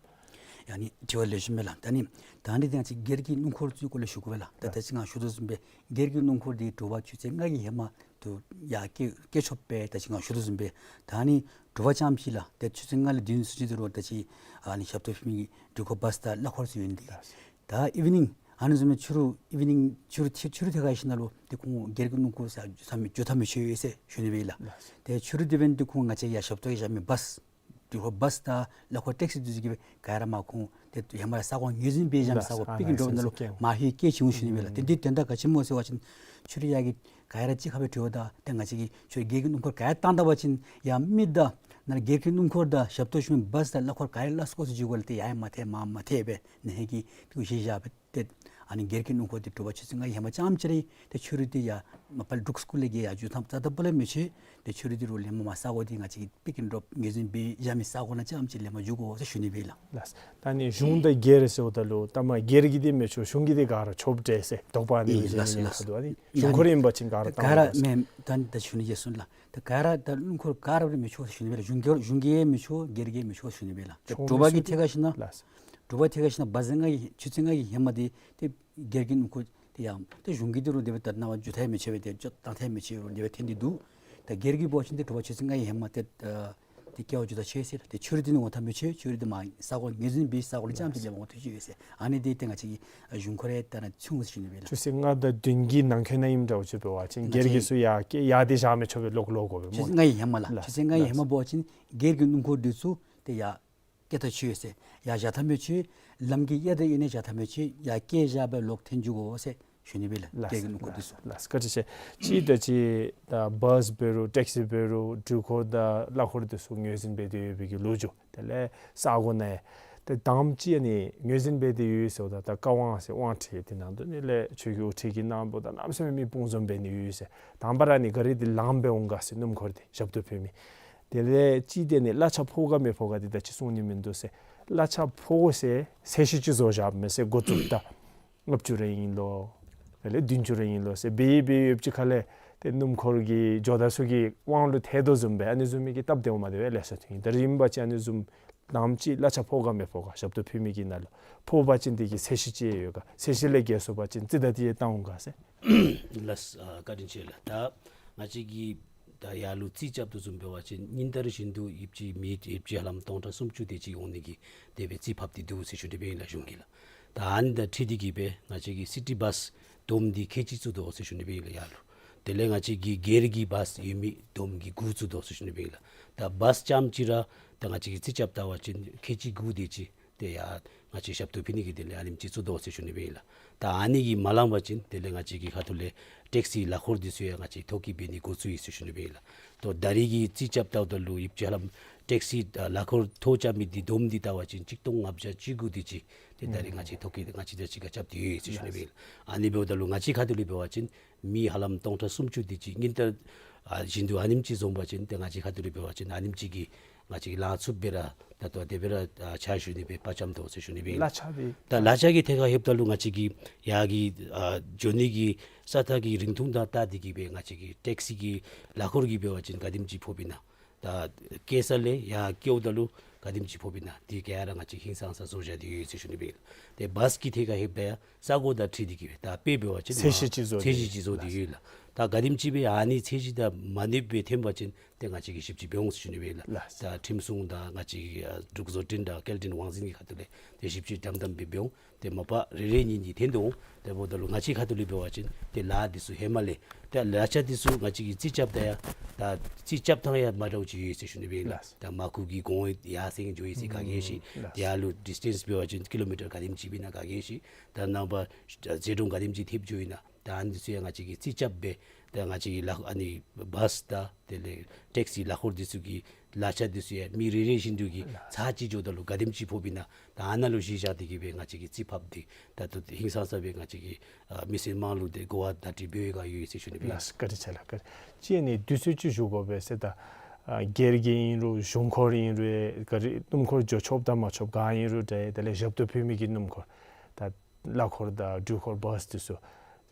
ཨ་ནི་དྲི་བ་ལེགས་ཤོམ་མས་ལགས། ད་ནི་ད་ནི་ཏེ་ང་བཅས་སྒེར་གྱི་སྣུམ་འཁོར་ཚུ་སྐོར་ལས་ཞུ་དགོ་པས་ལགས། ད་ད་ཅི་ང་ཞུ་དོ་བཟུམ་སྦེ་སྒེར་གྱི་སྣུམ་འཁོར་འདི་དྲོ་པ་ཆུ་ཚོད་ལྔ་གི་ཧེ་མ་དུ་ཡར་སྐྱེལ་སྐྱེལ་ཆོག་པས། ད་ཅི་ང་ཞུ་དོ་བཟུམ་སྦེ་ད་ནི་དྲོ་པ་རྐྱངམ་ཅིག་ལགས། ཏེ་ཆུ་ཚོད་ལྔ་ལས་བདུན་ཚུན་ཅིག་འདི་རུ་ད་ཅི་ཨ་ནི་ཞབས་ཏོག་ཕུལ་མི་གི་འགྲུལ་འཁོར་བཱས་དང་གླ་འཁོར་ཚུ་ཡོད་ནི་འདི་ལགས། ད་ཨི་ཝི་ནིང་ཨ་ནི་བཟུམ་སྦེ་ཕྱི་རུ་ཨི་ཝི་ནིང་ཕྱི་རུ་ཕྱི་རུ་ཐད་ཁར་ཞིནམ་ལས་ཏེ་ཁོང་སྒེར་གྱི་སྣུམ་འཁོར་ཟེར་འགྱོ་ཐངས་མི་འགྱོ་ཐངས་མི་ཆོག་ཡོད་ཟེར་ཞུ་ནི་སྦེ་ལགས། ཏེ་ཕྱི་རུ་འདི་འབདན་ཏེ་ཁོང་ང་བཅས་ཡར་ཞབས་ཏོག་གི་བཞག་མི་བཱས་འགྲུལ་འཁོར་བཱས་དང་གླ་འཁོར་ཊེག་སི་འདི་ཚུ་གིས་སྦེ་ག་ར་མར་ཁོང་ཏེ་ཧེ་མ་ར་ས་གོ་ངོས་འཛིན་འབད་བཞག་མི་ས་གོ་པིཀ་ཨེན་ཌོབ་ནང་ལུ་མར་ལྷོད་སྐྱེལ་བྱུང་ཞུ་ནི་སྦེ་ལགས། ཏེ་འདི་དོན་དག་ག་ཅི་སྨོ་ཟེར་བ་ཅིན་ཕྱི་རུ་ཡར་གྱི་ག་ར་གཅིག་ཁར་སྦེ་འགྲུལ་འཁོར་དང་ཏེ་ང་བཅས་ཀྱི་ཕྱི་རུ་སྒེར་གྱི་སྣུམ་འཁོར་ག་ར་བཏང་ད་པ་ཅིན་ཡར་མི་དང་ནཱ་སྒེར་གྱི་སྣུམ་འཁོར་དང་ཞབས་ཏོག་ཞུ་མི་བཱས་དང་གླ་འཁོར་ག་ར་སླ་བསྲེ་སྐོར་ཚུ་འགྱོ་དགོ་ལགས། ཏེ་ཡར་མ་ཐལ་མར་མ་ཐལ་སྦེ་ནཱ་ཧེ་གི་ཏེ་གཞི་བཞག་སྦེ་ཏེ་ཨ་ནི་སྒེར་གྱི་སྣུམ་འཁོར་འདི་དྲོ་པ་ཆུ་ཚོད་ལྔ་གི་ཧེ་མ་རྐྱངམ་ཅིག་ར་ཏེ་ཕྱི་རུ་འདི་ཡར་མ་པ་ལས་འབྲུག་སི་ཀུལ་ལས་བརྒལ་ཡར་འགྱོ་ཐངས་རྩ་དང་པོ་ལས་མི་ཆོག། ཏེ་ཕྱི་རུ་འདི་རུ་ལས་མར་མར་ས་གོ་འདི་ང་བཅས་ཀྱི་པིཀ་ཨེན་ཌོབ་ངོས་འཛིན་འབད་བཞག་མི་ས་གོ་ནང་རྐྱངམ་ཅིག་ལས་མར་འགྱོ་དགོ་ཟེར་ཞུ་ནི་སྦེ་ལགས། ལགས། ད་ནི་གཞུང་དང་སྒེར་ཟེརཝ་ད་ལུ་ད་མར་སྒེར་གྱི་འདི་མི་ཆོག་གཞུང་གི་འདི་ག་ར་ཆོགཔ་འདྲས་ཟེར་དོགས་པ་ཨ་ནི་ཨིན་ལགས་ལགས། ཁ་ཐུག་ཨ་ནི་གཞུང་འཁོར་ཨིན་པ་ཅིན་ག་ར་ག་ར་བཏང་དགོ་ཟེར། མེན་ད་ད་ཞུ་ནི་བརྗེད་སོང་ལགས། ད་ག་ར་ད་སྣུམ་འཁོར་ག་ར་ར་མི་ཆོག་ཟེར་ཞུ་ནི་སྦེ་ལགས། གཞུང་གི་གཞུང་གི་ཡང་མི་ཆོག་སྒེར་གྱི་ཡང་མི་ཆོག་ཟེར་ཞུ་ནི་སྦེ་ལགས། ད་ཆོག་དྲོ་པ་གི་མི་ཆོག་ཐད་ཁར་ཞིནམ་ལས་ལགས། དྲོ་པ་ཐད་ཁར་ཞིནམ་ལས་བཱས་ལྔ་གི་ཆུ་ཚོད་ལྔ་གི་ཧེ་མ་འདི་ཏེ་སྒེར་གྱི་སྣུམ་འཁོར་དེ་ཡང་ཏེ་གཞུང་གི་འདི་རུ་དེ་སྦེ་ད་ནཱ་བ་འགྱོ་ཐངས་མི་ཆོག་པས། ཏེ་འགྱོ་བཏང་ཐངས་མི་ཆོག་རུང་དེ་སྦེ་ཐོན་ཏེ་འདུག། ད་སྒེར་གྱི་འབད་བ་ཅིན་ཏེ་དྲོ་པ་ཆུ་ཚོད་ལྔ་གི་ཧེ་མ་ཏེ་ཨ་ཏེ་སྐྱེལ་བར་འགྱོ་ད་ཆོག་ཟེར། ཏེ་ཕྱི་རུ་འདི་ནི་འོང་ཐངས་མི་ཆོག། ཕྱི་རུ་འདི་མར་ས་གོ་ངོས་འཛིན་འབད་ས་གོ་ལུ་རྐྱངམ་ཅིག་ལས་མར་འོང་ཐུབ་ཀྱི་ཡོད་ཟེར། ཨ་ནི་འདི་ཏེ་ང་བཅས་ཀྱི་ཨ་གཞུང་འཁོར་ཡང་ད་ནཱ་ཚུད་འོང་ཟེར་ཞུ་ནི་སྦེ་ལགས། ཆུ་ཚོད་ལྔ་དང་བདུན་གྱི་ནང་འཁོད་ནང་ཨིནམ་འདྲཝ་ཅིག་འབད་བ་ཅིན་ང་བཅས་སྒེར་གྱི་ཚུ་ཡར་སྐྱེལ་ཡར་འདི་བཞག་མི་ཆོག་པས། ལོག་ལོག་དགོ་པས་སྨོ། ཆུ་ཚོད་ལྔ་གི་ཧེ་མ་ལགས། ཆུ་ཚོད་ལྔ་གི་ཧེ་མ་འབད་བ་ཅིན་སྒེར་གྱི་སྣུམ་འཁོར་འདི་ཚུ་ཏེ་ཡར་སྐྱེལ་ད་ཆོག་ཟེར། ཡར་བཞག་ད་མི་ཆོག། ལམ་གྱི་གཡས་དང་གཡོན་ནང་བཞག་ད་མི་ཆོག། ཡར་སྐྱེལ་བཞག་སྦེ་ལོག་ཐོན་འགྱོ་དགོ་ཟེར་ཞུ་ནི་སྦེ་ལགས། ལགས། སྐད་ཀྱི་སྣུམ་འཁོར་འདི་ཚུ། ལགས། བཀའ་དྲིན་ཆེ། གཅིག་ད་ཅི་ད་བཱས་འབད་རུང་ཊེག་སི་འབད་རུང་འགྲུལ་འཁོར་དང་གླ་འཁོར་འདི་ཚུ་ངོས་འཛིན་འབད་དེ་ཡོད་པའི་གི་ལོ་རྒྱུས། དེ་ལས་ས་གོ་ནང་ཡང་ཏེ་དང་པ་ཅིག་ཨ་ནི་ངོས་འཛིན་འབད་དེ་ཡོད་ཟེརཝ་ད་ད་བཀའ་དབང་ཟེར་དབང་ཁྲིད་དེ་ནང་དོན་ནི་ལས་ཆོས་རྒྱལ་དབུ་ཁྲིད་ཀྱིས་གནང་འབདཝ་ད་གནམ་མེད་ས་མེད་མི་དཔུང་འཛོམས་འབད་ནི་ཡོད་ཟེར། དང་པ་ར་ནི་ག་ར་འདི་ལངམ་སྦེ་འོང་ག་ཟེར། སྣུམ་འཁོར་འདི་ཞབས་ཏོག་ཕུལ་མི། དེ་ལས་གཅིག་དེ་ནི་གླ་ཆ་ཕོག་ག་མི་ཕོག་ག་འདི་ད་ཅི་གསུང་ནི་མིན་འདུག་ཟེར། གླ་ཆ་ཕོག་ཟེར་ཚད་གཞི་ཅིག་བཟོ་བཞགཔ་མས་ཟེར། འགོ་བཙུགསཔ་ད་ལྔ་བཅུ་རེ་ཨིན་ལོ། དེ་ལས་བདུན་ཅུ་རེ་ཨིན་ལོ་ཟེར་འབད་འབད་ཡོདཔ་ཅིག་ཁ་ལས་ཏེ་སྣུམ་འཁོར་གྱི་ཇོ་བདག་ཚུ་གི་དབང་ལུ་ཐལ་དོ་བཟུམ་སྦེ་ཨ་ནི་བཟུམ་མའི་གི་སྟབས་བདེཝ་མ་བདེཝ་ལེ་ཤ་ཐོན་ཡི། ད་རིམ་པ་ཅིག་ཨ་ནི་བཟུམ་དང་པ་ཅིག་གླ་ཆ་ཕོག་ག་མི་ཕོག་ག་ཞབས་ཏོག་ཕུལ་མི་གི་ནང་ལུ་ཕོག་པ་ཅིན་དེ་གི་ཚད་གཞི་ཅིག་ཡོད་ག། ཚད་གཞི་ལས་བརྒལ་སོང་པ་ཅིན་རྩིས་ད་དེ་ཡང་བཏང་འོང་ག་ཟེར། ལགས། ཨ་བཀའ་དྲིན་ཆེ་ལགས། ད་ང་བཅས་ཀྱིས་ད་ཡར་ལུ་རྩིས་རྐྱབ་དོ་བཟུམ་འབད་བ་ཅིན་ཉིན་ལྟར་བཞིན་དུ་ཡོདཔ་ཅིག་མི་ཡོདཔ་ཅིག་ཧ་ལམ་སྟོང་ཕྲག་སུམ་ཅུ་དེ་ཅིག་འོང་ནི་གི་དེ་སྦེ་རྩིས་ཕབ་སྟེ་འདུག་ཟེར་ཞུ་ནི་སྦེ་ཨིན་ལགས་གཞུང་གིས་ལགས། ད་ཨ་ནི་དང་འཁྲིལ་ཏེ་གིས་སྦེ་ང་བཅས་ཀྱི་སི་ཊི་བཱས་བསྡོམས་ཏེ་ཁལ་གཅིག་བཙུགས་དོ་ཟེར་ཞུ་ནི་སྦེ་ཨིན་ལགས་ཡར་ལུ། དེ་ལས་ང་བཅས་ཀྱི་སྒེར་གྱི་བཱས་ཡོད་མི་བསྡོམས་ཀྱིས་དགུ་བཙུགས་དོ་ཟེར་ཞུ་ནི་སྦེ་ཨིན་ལགས། ད་བཱས་རྐྱངམ་ཅིག་ར་ད་ང་བཅས་ཀྱིས་རྩིས་རྐྱབ་ད་པ་ཅིན་ཁལ་གཅིག་དགུ་དེ་ཅིག་ཏེ་ཡར་ང་བཅས་ཞབས་ཏོག་ཕུལ་ནི་གི་དེ་ལས་ཨ་ནེམ་ཅིག་བཙུགས་དོ་ཟེར་ཞུ་ནི་སྦེ་ཨིན་ལགས། ད་ཨ་ནི་གིས་མ་ལང་པ་ཅིན་དེ་ལས་ང་བཅས་ཀྱི་ཁ་ཐུག་ལས་ཊེག་སི་གླ་འཁོར་འདི་ཚུ་ཡང་ང་བཅས་ཐོ་བཀོད་འབད་ནི་འགོ་བཙུགས་ཡི་ཟེར་ཞུ་ནི་སྦེ་ཨིན་ལགས། ད་ད་རིས་ཀྱི་རྩིས་རྐྱབ་ད་ལུ་ཡོདཔ་ཅིག་ཧ་ལམ་ཊེག་སི་ཨ་གླ་འཁོར་ཐོ་རྐྱབ་མི་འདི་བསྡོམས་ཏེ་ལྟ་བ་ཅིན་གཅིག་སྟོང་ལྔ་བརྒྱ་བཅུ་དགུ་དེ་ཅིག་ཏེ་ད་རིས་ང་བཅས་ཐོ་བཀོད་ང་བཅས་དང་གཅིག་ཁར་རྐྱབ་སྟེ་ཡོད་ཟེར་ཞུ་ནི་སྦེ་ཨིན་ལགས། ཨ་ནི་འབདཝ་ད་ལུ་ང་བཅས་ཁ་ཐུག་ལས་འབད་བ་ཅིན་མི་ཧ་ལམ་སྟོང་ཕྲག་སུམ་ཅུ་དེ་ཅིག་ཉིན་ལྟར་ཨ་བཞིན་དུ་ཨ་ནེམ་ཅིག་འཛོམས་པ་ཅིན་ཏེ་ང་བཅས་ཁ་ཐུག་ལས་འབད་བ་ཅིན་ཨ་ནེམ་ཅིག་གིས་ང་བཅས་ལང་ཚུགསཔ་སྦེ་ར་ད་ལྟོ་དེ་སྦེ་ར་ཨ་ཕྱག་ཞུ་ནི་སྦེ་དཔའ་བཅམ་དོ་ཟེར་ཞུ་ནི་སྦེ་ཨིན་ལགས། གླ་ཆ་འདི་ད་གླ་ཆ་གི་ཐད་ཁར་ལྷོདཔ་ད་ལུ་ང་བཅས་ཀྱི་ཡར་གྱི་ཨ་འགྱོ་ནི་གི་ས་ཐག་གི་རིང་ཐུང་དང་བལྟ་སྟེ་གིས་སྦེ་ང་བཅས་ཀྱི་ཊེག་སི་གི་གླ་འཁོར་གྱིས་འབད་བ་ཅིན་ག་དེམ་ཅིག་ཕོགཔ་ཨིན་ན། ད་སྐྱེལ་ས་ལས་ཡར་སྐྱེལཝ་ད་ལུ་ག་དེམ་ཅིག་ཕོགཔ་ཨིན་ན། དེ་ག་ར་ང་བཅས་ཧིང་སངས་ས་བཟོ་བཞག་སྟེ་ཡོད་ཟེར་ཞུ་ནི་སྦེ་ཨིན་ལགས། ཏེ་བཱས་ཀྱི་ཐད་ཁར་ལྷོདཔ་ད་ཡང་ས་གོ་དང་འཁྲིལ་ཏེ་གིས་སྦེ་ད་དཔེ་འབད་བ་ཅིན་ཚད་གཞི་ཅིག་བཟོ་ཚད་གཞི་ཅིག་བཟོ་སྟེ་ཡོད་ལགས། ད་ག་དེམ་ཅིག་སྦེ་ཨ་ནི་ཚད་གཞི་དང་མ་གནསཔ་སྦེ་ཐོན་པ་ཅིན་ཏེ་ང་བཅས་ཀྱིས་ཞིབ་དཔྱད་འབད་འོང་ཟེར་ཞུ་ནི་སྦེ་ཨིན་ལགས། ལགས། ད་ཁྲིམས་སྲུང་དང་ང་བཅས་ཀྱི་ཨ་འབྲུག་བཟོ་སྐྲུན་དང་སྐྱེལ་འདྲེན་དབང་འཛིན་གྱི་ཁ་ཐུག་ལས་ཏེ་ཞིབ་དཔྱད་དམ་དམ་སྦེ་འབད་འོང་། ཏེ་མ་པ་རེ་རེ་གཉིས་གཉིས་ཐོན་དོ་འོང་། དེ་འབདཝ་ད་ལུ་ང་བཅས་ཁ་ཐུག་ལས་འབད་བ་ཅིན་ཏེ་ལཱ་འདི་ཚུ་ཧེ་མ་ལས་ཏེ་གླ་ཆ་འདི་ཚུ་ང་བཅས་ཀྱིས་རྩིས་རྐྱབ་ད་ཡང་ད་རྩིས་རྐྱབ་ཐངས་ཡང་མ་འདྲཝ་ཅིག་ཡོད་ཟེར་ཞུ་ནི་སྦེ་ཨིན་ལགས། ལགས། ད་མར་ཁུ་གི་གོང་ཡར་སེང་འགྱོ་ཡི་ཟེར་ག་གིས་ཤེས། ལགས། ཏེ་ཡར་ལུ་ཌིས་ཊེནསི་འབད་བ་ཅིན་ཀི་ལོ་མི་ཊར་ག་དེམ་ཅིག་སྦེ་ཨིན་ན་ག་གིས་ཤེས། ད་ནངས་པ་ཟད་འགྲོ་ག་དེམ་ཅིག་ཐེབས་འགྱོ་ཡི་ན། ད་ཨ་ནི་འདི་ཚུ་ཡང་ང་བཅས་ཀྱིས་རྩིས་རྐྱབ་སྦེ་ད་ང་བཅས་ཀྱི་ལཱ་ཨ་ནི་བཱས་དང་དེ་ལས་ཊེག་སི་གླ་འཁོར་འདི་ཚུ་གི་གླ་ཆ་འདི་ཚུ་ཡང་མི་རེ་རེ་བཞིན་དུ་གིས་ཚར་གཅིག་འགྱོཝ་ད་ལུ་ག་དེམ་ཅིག་ཕོགཔ་ཨིན་ན། ད་ཨ་ནཱ་ལུ་གཞི་བཞག་སྟེ་གིས་སྦེ་ང་བཅས་ཀྱིས་རྩིས་ཕབ་སྟེ་ད་ལྟོ་ཧིང་སངས་ས་སྦེ་ང་བཅས་ཀྱིས་ཨ་མི་སེར་དམངས་ལུ་ཏེ་གོ་བ་བརྡ་སྤྲོད་འབད་བའི་བསྒང་ཡོད་ཟེར་ཞུ་ནི་སྦེ་ཨིན་ལགས། བཀའ་དྲིན་ཆེ་ལགས། བཀའ་དྲིན་ཆེ། ཨ་ནི་དུས་ཚོད་ཅིག་ཞུ་དགོ་པས་ཟེར། ད་ཨ་སྒེར་གྱི་ཨིན་རུང་གཞུང་འཁོར་ཨིན་རུང་ག་ར་སྣུམ་འཁོར་འགྱོ་ཆོགཔ་དང་མ་ཆོགཔ་ག་ཨིན་རུང་འདྲ། དེ་ལས་ཞབས་ཏོག་ཕུལ་མི་གི་སྣུམ་འཁོར་ད་གླ་འཁོར་དང་འགྲུལ་འཁོར་བཱས་འདི་ཚུ།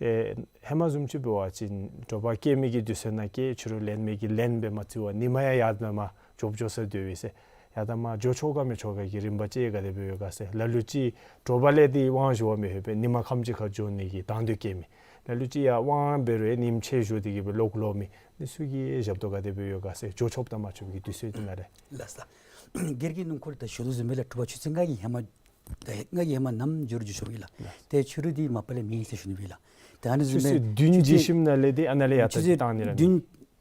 ཏེ་ཧེ་མ་བཟུམ་ཅིག་འབད་བ་ཅིན་དྲོ་པ་སྐྱེལ་མི་གིས་དུས་ཚོད་ནང་སྐྱེལ། ཕྱི་རུ་ལེན་མི་གིས་ལེན་སྦེ་མ་བརྩི་བར་ཉིན་མ་ཡང་ཡར་ལས་མར་འགྱོ་འགྱོ་ས་སྡོད་པས་ཟེར། ཡར་དང་མར་འགྱོ་ཆོག་ག་མི་ཆོག་ག་གི་རིམ་པ་ཅིག་ག་དེ་སྦེ་ཡོད་ག་ཟེར། ལ་ལུ་ཅིག་དྲོ་པ་ལས་ཏེ་དབང་ཞུ་བར་མི་ལྷོད་པས། ཉིན་མ་ཁམས་ཅིག་ཁར་འགྱོ་ནི་གི་དང་འདོད་བསྐྱེད་མི། ལ་ལུ་ཅིག་ཡང་དབང་འབད་རུང་ཉིནམ་ཕྱེད་བཞུགས་ཏེ་གི་སྦེ་ལོག་ལོག་མི། ཨ་ནི་ཚུ་གི་ཞབས་ཏོག་ག་དེ་སྦེ་ཡོད་ག་ཟེར། འགྱོ་ཆོགཔ་དང་མ་ཆོགཔ་གི་དུས་ཚོད་འདི་ནང་ལས། ལགས་སོ། སྒེར་གྱི་སྣུམ་འཁོར་ད་ཞུ་དོ་བཟུམ་སྦེ་ལགས། དྲོ་པ་ཆུ་ཚོད་ལྔ་གི་ཧེ་མ། ད་ལྔ་གི་ཧེ་མ་ནམ་འགྱོ་རུང་འགྱོ་ཆོག་གི་ལགས། ལགས། ཏེ་ཕྱི་རུ་འདི་མ་པ་ལས་མེད་ཟེར་ཞུ་ནི་སྦེ་ལགས། ཏེ་ཨ་ནི་ཆུ་བཟུམ་སྦེ་ཚོད་བདུན་ཅིག་ཞིནམ་ལས་ཏེ་ཨ་ནཱ་ལས་ཡར་ཆུ་ཚོད་བཏང་ནི་ར་མེད། བདུན་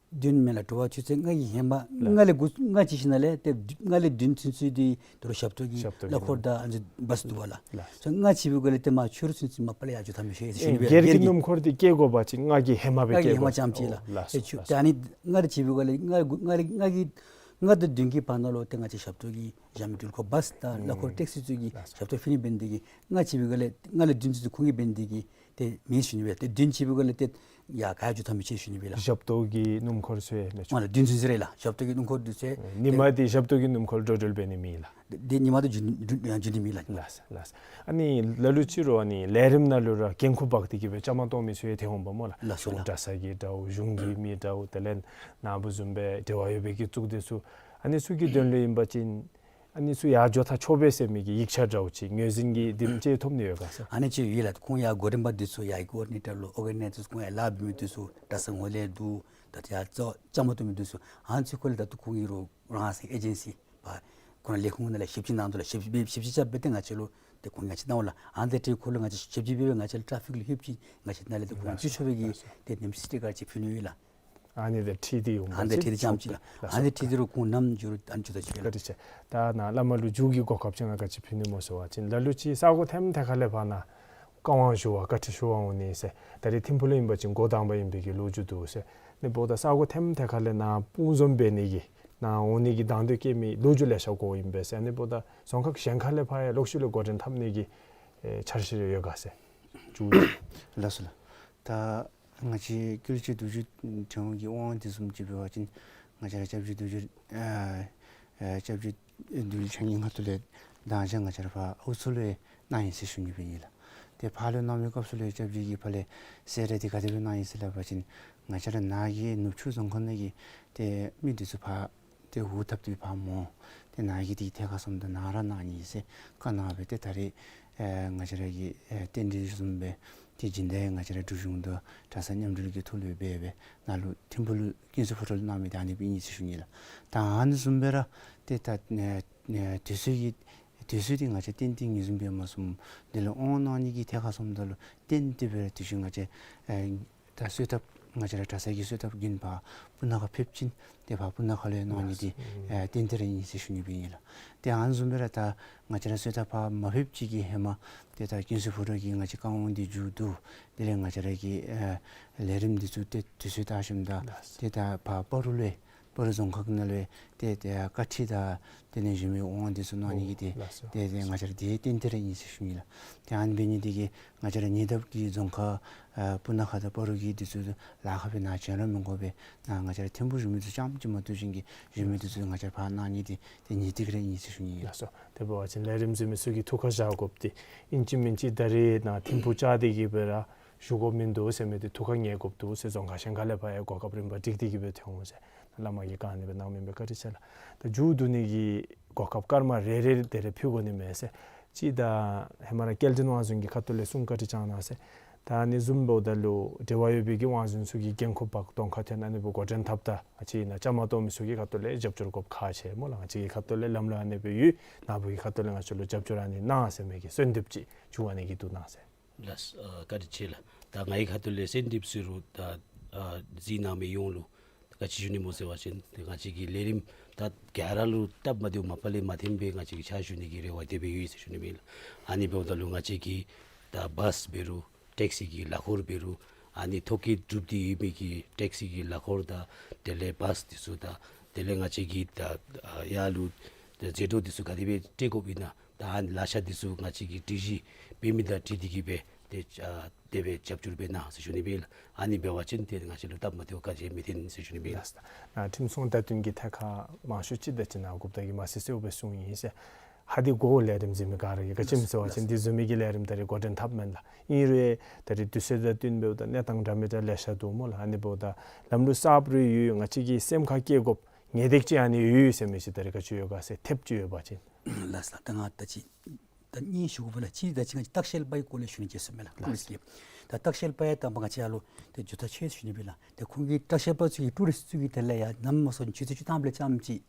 བདུན་མེན་ལགས། དྲོ་པ་ཆུ་ཚོད་ལྔ་གི་ཧེ་མ། ལགས། ལྔ་ལས་འགོ་ལྔ་ཅིག་ཞིནམ་ལས་ཏེ་ལྔ་ལས་བདུན་ཚུན་ཚོད་འདི་ད་རུང་ཞབས་ཏོག་གི་ཞབས་ཏོག་གི་གླ་འཁོར་དང་ཨ་ནི་བཱས་འདུག་པ་ལགས། ལགས། ཚོད་ལྔ་ཅིག་འབད་བའི་སྒང་ལས་ཏེ་མར་ཕྱི་རུ་ཚུན་ཚོད་མ་པ་ལས་ཡར་འགྱོ་ཐབས་མེད་ཟེར་ཞུ་ནི་སྦེ་ལགས། སྒེར་གྱི་སྣུམ་འཁོར་འདི་བསྐྱལ་དགོ་པ་ཅིན་ལྔ་གི་ཧེ་མ་སྦེ་ལྔ་གི་ཧེ་མ་ཙམ་ཅིག་ལགས། ལགས་སོ། ལགས་སོ། ཏེ་ཨ་ནི་ལྔ་ཅིག་འབད་བའི་སྒང་ལས་ལྔ་ལྔ་ལྔ་གི་ལྔ་དང་བདུན་གྱི་བར་ན་ལུ་ཏེ་ང་བཅས་ཞབས་ཏོག་གི་ཞབས་འདྲེན་འགྲུལ་འཁོར་བཱས་དང་གླ་འཁོར་ཨུམ་ཊེག་སི་ཚུ་གིས་ཞབས་ཏོག་ཕུལ་ནི་འབད་ནི་དེ་གིས་ལྔ་ཅིག་འབད་བའི་སྒང་ལས་ལྔ་ལས་བདུན་ཚུན་ཚོད་ཁོང་གིས་འབད་ནི་དེ་གིས་ཏེ་མེད་ཞུ་ནི་སྦེ། ཏེ་བདུན་ཅིག་འབད་བའི་སྒང་ལས་ཏེ་ཡར་ག་ཡང་འགྱོ་ཐབས་མི་ཆེ་ཞུ་ནི་སྦེ་ལགས། ཞབས་ཏོག་གི་སྣུམ་འཁོར་ཚུ་ཡང་མེད་ཆོག། ཨེ་བདུན་ཚུན་ཚོད་རེ་ལགས། ཞབས་ཏོག་གི་སྣུམ་འཁོར་འདི་ཚུ་ཡང་། ཨེ་ཉིན་མ་འདི་ཞབས་ཏོག་གི་སྣུམ་འཁོར་འགྲོ་འགྲུལ་འབད་ནི་མེད་ལགས། འདི་ཉིན་མ་འདི་འགྱོ་འགྱོ་འགྱོ་ནི་མེད་ལགས། ལགས་སོ། ལགས་སོ། ཨ་ནི་ལ་ལུ་ཅིག་རུང་ཨ་ནི་ལས་རིམ་ནང་ལུ་ར་འགན་ཁུར་འབག་སྟེ་གི་སྦེ་བཅའ་མར་གཏོགས་མི་ཚུ་ཡང་ཏེ་འོང་པས་སྨོ་ལགས། ལགས་སོ། ལགས། གཞུང་གྲྭ་ཚང་གི་འདྲཝ་གཞུང་གི་མི་འདྲཝ་དེ་ལས་ནཱ་བུ་བཟུམ་སྦེ་འབྲེལ་བ་ཡོད་པའི་གི་གཙུག་སྡེ་ཚུ། ཨ་ནི་ཚུ་གི་དོན་ལུ་ཨིན་པ་ཅིན་ཨ་ནི་ཚུ་ཡར་འགྱོ་ད་ཆོག་པས་ཟེར་མི་གི་ཡིག་ཆ་འདྲཝ་ཅིག་ངོས་འཛིན་གྱི་དེམ་ཅིག་ཐོབ་ནི་ཡོད་ག་ཟེར། ཨ་ནི་ཅིག་ཡོད་ལགས། ཁོང་ཡར་འགོ་འདྲེན་པ་འདི་ཚུ་ཡར་ཀོ་ཨོར་ཌི་ནེ་ཊར་ལུ་ཨོར་ག་ནའི་ཛར་ཁོང་ཡར་ལཱ་འབད་མི་འདི་ཚུ་གྲྭ་ཚང་ངོས་ལས་འདུག། ད་ཡར་བཅའ་བཅའ་མར་གཏོགས་མི་འདི་ཚུ་ཨ་ནི་ཚུ་སྐོར་ལས་ད་ལྟོ་ཁོང་གི་རོགས་རང་སོའི་ཨེ་ཇེན་སི་པ་ཁོང་ལས་ཁུངས་ནང་ལས་ཞིབ་དཔྱད་གནང་དོ་ལགས། ཞིབ་ཞིབ་ཞིབ་དཔྱད་རྐྱབ་སྦེ་ཏེ་ང་བཅས་ལུ་ཏེ་ཁོང་ང་བཅས་གནང་འོང་ལགས། ཨ་ནི་དེ་འཕྲོ་ཁོང་ལུ་ང་བཅས་ཞིབ་དཔྱད་འབད་སྦེ་ང་བཅས་ལུ་ཊ་ཕིག་ལུ་ལྷོདཔ་ཅིག་ང་བཅས་ནཱ་ལས་ཏེ་ཁོང་ལུ་བཙུགས་ཆོག་པའི་གི་ཏེ་ནེམ་སི་ཊི་ཀར་ཅིག་ཕུལ་ནི་ཡོད་ལགས། ཨ་ནི་དང་འཁྲིལ་ཏེ་འོང་པ་ཅིན། ཨ་ནི་དང་འཁྲིལ་ཏེ་ཅིག་ཨིནམ་ཅིག་ལགས། ཨ་ནི་དང་འཁྲིལ་ཏེ་རུང་ཁོང་ནམ་འགྱོ་རུང་ཨ་ནི་ཚུ་ད་ཅིག་ཡོད་ལགས། བཀའ་དྲིན་ཆེ། ད་ནཱ་བླ་མ་ལུ་མཇུག་གི་གོ་སྐབས་ཅིག་ང་ག་ཅི་ཕུལ་ནི་སྨོ་ཟེར་བ་ཅིན་ལ་ལུ་ཅིག་ས་གོ་ཐེམ་ཐད་ཁ་ལས་ཕར་ནཱ་བཀའ་དབང་ཞུ་བར་བཀའ་ཁྲིད་ཞུ་བར་འོང་ནི་ཟེར། ད་རེས་ཐིམ་ཕུག་ལུ་ཨིན་པ་ཅིན་འགོ་དང་པ་ཨིན་པའི་གི་ལོ་རྒྱུས་འདུག་ཟེར། ཨ་ནི་འབདཝ་ད་ས་གོ་ཐེམ་ཐད་ཁ་ལས་ནཱ་དཔུང་འཛོམས་འབད་ནི་གི་ནཱ་འོང་ནི་གི་དང་འདོད་བསྐྱེད་མི་ལོ་རྒྱུས་ལེ་ཤ་གོཝ་ཨིན་པས་ཟེར། ཨ་ནི་འབདཝ་ད་རྫོང་ཁག་གཞན་ཁ་ལས་ཕར་ཡང་ལོག་ཤུལ་ལས་འགོ་འདྲེན་འཐབ་ནི་གི་ཨེ་འཆར་གཞི་རེ་ཡོད་ག་ཟེར། མཇུག་ལགས་སོ་ལགས། ད་ང་བཅས་ཀུན་གྱི་རྡོ་རྗེ་ཕྲེང་བ་གི་དབང་འདི་བཟུམ་ཅིག་འབད་བ་ཅིན་ང་བཅས་ར་སྐྱབས་རྗེ་རྡོ་རྗེ་ཨ་ཨ་སྐྱབས་རྗེ་རྡོ་རྗེ་འཆང་གི་ཁ་ཐུག་ལས་དང་ཅིག་ང་བཅས་ར་ཕར་ཨའུ་ཚོ་ལུ་གནང་ཡི་ཟེར་ཞུ་ནི་སྦེ་ཨིན་ལགས། ཏེ་ཕར་ལུ་གནང་བའི་སྐབས་སུ་ལུ་སྐྱབས་རྗེ་གིས་ཕར་ལས་གསལ་བསྒྲགས་འདི་ག་དེ་སྦེ་གནང་ཡི་ཟེར་སླབ་པ་ཅིན་ང་བཅས་ར་ནཱ་གི་ནུབ་ཕྱོགས་རྫོང་ཁག་ནང་གི་ཏེ་མི་འདི་ཚུ་ཕར་ཏེ་འུ་ཐབ་སྟེ་ཕར་འོང་། ཏེ་ནཱ་གི་འདི་ཐད་ཁར་སོངམ་ད་ནཱ་ར་གནང་ནི་ཟེར་བཀའ་གནང་སྦེ་ཏེ་ད་རེས་ཨེ་ང་བཅས་ར་གི་ཨེ་རྟེན་འབྲེལ་བཟུམ་སྦེ་ཏེ་སྦྱིན་བདག་ང་བཅས་ར་འབྲུག་གཞུང་དང་གྲྭ་ཚང་མཉམ་འབྲེལ་གྱི་ཐོག་ལུ་འབད་སྦེ་ནཱ་ལུ་ཐིམ་ཕུག་ལུ་ཀུན་གསལ་ཕོ་བྲང་ལུ་གནང་མི་འདི་ཨ་ནི་སྦེ་ཨིན་ཟེར་ཞུ་ནི་ལགས། ད་ཨ་ནི་བཟུམ་སྦེ་ར་ཏེ་ད་ཨེ་ཨེ་དུས་ཚོད་ཀྱི་དུས་ཚོད་འདི་ང་བཅས་ཏན་ཏན་ངོས་འཛིན་འབད་མ་ཚུགས། དེ་ལས་དབང་གནང་ནི་གི་ཐད་ཁར་སོངམ་ད་ལུ་ཏན་ཏན་སྦེ་ར་དུས་ཚོད་ང་བཅས་ཨེ་ད་གསོལ་ཐབ་ང་བཅས་ར་གྲྭ་ཚང་གི་གསོལ་ཐབ་དགུན་ཕར་སྤུ་ན་ཁ་ཕེབས་ཅིན་ཏེ་ཕར་སྤུ་ན་ཁ་ལུ་གནང་ནི་འདི་ཨེ་ཏན་ཏན་ར་ཨིན་ཟེར་ཞུ་ནི་སྦེ་ཨིན་ལགས། ཏེ་ཨ་ནི་བཟུམ་སྦེ་ར་ད་ང་བཅས་ར་གསོལ་ཐབ་ཕར་མ་ཕེབས་ཅིག་གི་ཧེ་མ་ཏེ་ད་ཀུན་གསལ་ཕོ་བྲང་གི་ང་བཅས་བཀའ་དབང་འདི་མཇུག་བསྡུ། དེ་ལས་ང་བཅས་ར་གི་ཨེ་ལས་རིམ་འདི་ཚུ་ཏེ་དུས་ཚོད་བཏང་ཞིནམ་ད་ཏེ་ད་ཕར་སྤ་རོ་ལུ་སྤ་རོ་རྫོང་ཁག་ནང་ལུ་ཏེ་ཏེ་བཀའ་ཁྲིད་དང་དེ་ལས་གཞན་མི་དབང་འདི་ཚུ་གནང་ནི་གི་ཏེ་ཏེ་ཏེ་ང་བཅས་ར་འདི་ཏན་ཏན་ར་ཨིན་ཟེར་ཞུ་ནི་ལགས། ཏེ་ཨ་ནི་འབད་ནི་འདི་གིས་ང་བཅས་ར་ཉེ་འདབས་ཀྱི་རྫོང་ཁག་ཨ་སྤུ་ན་ཁ་དང་སྤ་རོ་གི་འདི་ཚུ་ལཱ་ཁག་སྦེ་ནཱ་བྱོན་ར་མི་དགོ་པས། ནཱ་ང་བཅས་ར་ཐིམ་ཕུག་བཞུགས་མི་ཚུ་རྐྱངམ་ཅིག་མ་གཏོགས་གཞན་གྱི་བཞུགས་མི་འདི་ཚུ་ང་བཅས་ར་ཕར་གནང་ནི་འདི་ཏེ་ངེས་ཏིག་ར་ཨིན་ཟེར་ཞུ་ནི་ལགས། ལགས་སོ། དེ་འབད་བ་ཅིན་ལས་རིམ་གཟིགས་མི་ཚུ་གིས་ཐུགས་ཁར་བཞག་དགོཔ་འདི་ཨིན་ཅི་མིན་ཅི་ད་རེས་ནཱ་ཐིམ་ཕུག་བཅར་ཏེ་གི་སྦེ་ར་བཞུགས་དགོཔ་མིན་འདུག་ཟེར་མི་འདི་ཐུགས་ཁར་ངེས་དགོཔ་འདུག་ཟེར། རྫོང་ཁག་གཞན་ཁ་ལས་ཕར་ཡང་གོ་སྐབས་རིམ་པ་སྒྲིག་སྟེ་གི་སྦེ་ཐོན་འོང་ཟེར་བླ་མ་གིས་བཀའ་ཨ་ནི་སྦེ་གནང་མི་ཨིན་པས། བཀའ་དྲིན་ཆེ་ལགས། ད་མཇུག་བསྡུ་ནི་གི་གོ་སྐབས་སྐར་མ་རེ་རེ་དེ་རེ་ཕུལ་དགོ་ནི་མས་ཟེར། གཅིག་ད་ཧེ་མ་ར་སྐྱེལ་འདྲེན་དབང་འཛིན་གྱི་ཁ་ཐུག་ལས་གསུང་བཀའ་དྲིན་བསྐྱང་གནང་ཟེར། ད་ཨ་ནི་བཟུམ་འབདཝ་ད་ལུ་འབྲེལ་བ་ཡོད་པའི་གི་དབང་འཛིན་ཚུ་གིས་འགན་ཁུར་འབག་གདོང་ཁར་ཐོན་ཨ་ནི་སྦེ་འགོ་འདྲེན་འཐབ་ད་ང་བཅས་ནཱ་བཅའ་མར་གཏོགས་མི་ཚུ་གི་ཁ་ཐུག་ལས་རྒྱབ་སྐྱོར་དགོཔ་ཁག་ཆེ་སྨོ་ལགས། ང་བཅས་ཀྱི་ཁ་ཐུག་ལས་ལམ་ལུགས་ཨ་ནི་སྦེ་ཡོད། ནཱ་བུ་གི་ཁ་ཐུག་ལས་ང་བཅས་ལུ་རྒྱབ་སྐྱོར་ཨ་ནི་གནང་ཟེར་མི་གི་གསོལ་འདེབས་ཅིག་མཇུག་ཨ་ནི་གིས་བསྡུ་གནང་ཟེར། ལགས། ཨ་བཀའ་དྲིན་ཆེ་ལགས། ད་ངེའི་ཁ་ཐུག་ལས་གསོལ་འདེབས་ཟེར་རུང་ད་ཨ་གཟིགས་གནང་མི་ཡོངས་ལུ་ད་ག་ཅི་ཞུ་ནི་སྨོ་ཟེར་བ་ཅིན་ཏེ་ང་བཅས་ཀྱི་ལས་རིམ་ད་ག་ར་ལུ་སྟབས་མ་བདེཝ་མ་པ་ལས་མ་ཐོན་པའི་ང་བཅས་ཀྱིས་ཕྱག་ཞུ་ནི་གི་རེ་བ་དེ་སྦེ་ཡོད་ཟེར་ཞུ་ནི་སྦེ་ཨིན་ལགས། ཨ་ནི་འབདཝ་ད་ལུ་ང་བཅས་ཀྱི་ད་བཱས་འབད་རུང་ཊེག་སི་གི་གླ་འཁོར་འབད་རུང་ཨ་ནི་ཐོ་བཀོད་གྲུབ་སྟེ་ཡོད་མི་གི་ཊེག་སི་གི་གླ་འཁོར་དང་དེ་ལས་བཱས་འདི་ཚུ་དང་དེ་ལས་ང་བཅས་ཀྱི་ད་ཨ་ཡར་ལུ་ད་ཟད་འགྲོ་འདི་ཚུ་ག་དེ་སྦེ་སྤྲོད་དགོཔ་ཨིན་ན་ད་ཨ་ནི་ལག་ཆ་འདི་ཚུ་ང་བཅས་ཀྱི་སྒྲིག་གཞི་འབད་མི་དང་འཁྲིལ་ཏེ་གི་སྦེ་ཏེ་ཨ་དེ་སྦེ་རྒྱབ་སྐྱོར་འབད་གནང་ཟེར་ཞུ་ནི་སྦེ་ཨིན་ལགས། ཨ་ནི་འབད་བ་ཅིན་ཏེ་ང་བཅས་ལུ་སྟབས་མ་བདེཝ་ག་ཅི་ཡང་མི་ཐོན་ཟེར་ཞུ་ནི་སྦེ་ཨིན་ལགས། ལགས། ཨ་ཁྲིམས་སྲུང་བརྡ་སྟོན་གྱི་ཐད་ཁར་མང་ཤོས་ཅིག་ད་ཅི་ནཱ་འགོ་བདག་གིས་མ་གསལ་གསལཝ་སྦེ་གསུངས་ཡི་ཟེར། ཧ་འདི་གོ་ལས་རིམ་གཟིགས་མི་ག་ར་གིས་ག་ཅི་སྨོ་ཟེར་བ་ཅིན་འདི་བཟུམ་མའི་གི་ལས་རིམ་ད་རེས་འགོ་འདྲེན་འཐབ་མེན་ལགས། ཨིན་རུང་ད་རེས་དུས་ཚོད་དང་བསྟུན་འབདཝ་ད་གནས་སྟངས་འདྲ་མི་འདྲ་ལེ་ཤ་འདུག་སྨོ་ལགས། ཨ་ནི་འབདཝ་ད་ལམ་ལུགས་གསརཔ་རེ་ཡོད། ང་བཅས་ཀྱིས་སེམས་ཁར་བཀལ་དགོཔ་ ངེས་ཏིག་ཅིག་ཨ་ནི་ཡོད་ཡོད་ཟེར་མི་ཅིག་ད་རེས་ག་ཅི་ཡོད་ག་ཟེར་ཐེབས་ཅིག་ཡོད་པ་ཅིན། ལགས་ལགས། ད་ང་ད་ཅི་ད་གཉིས་ཞུ་དགོ་པས་ལགས། གཅིག་ད་ཅི་ང་ལྟ་བཤལ་པའི་སྐོར་ལས་ཞུ་ནི་བརྗེད་སོ་མས་ལགས། ལགས། ཀུ་རིས་ཀྱི་ད་ལྟ་བཤལ་པ་ཡང་དང་པ་ང་བཅས་ཡར་ལུ་ཏེ་འགྱོ་ཐག་ཆོད་ཟེར་ཞུ་ནི་སྦེ་ལགས། ཏེ་ཁོང་གི་ལྟ་བཤལ་པ་ཚུ་གིས་ཀྲུ་རིསཊ་ཚུ་གིས་དེ་ལས་ཡར་ནམ་མ་སོང་ཆུ་ཚོད་བཅུ་ཐམ་ལས་རྐྱངམ་ཅིག་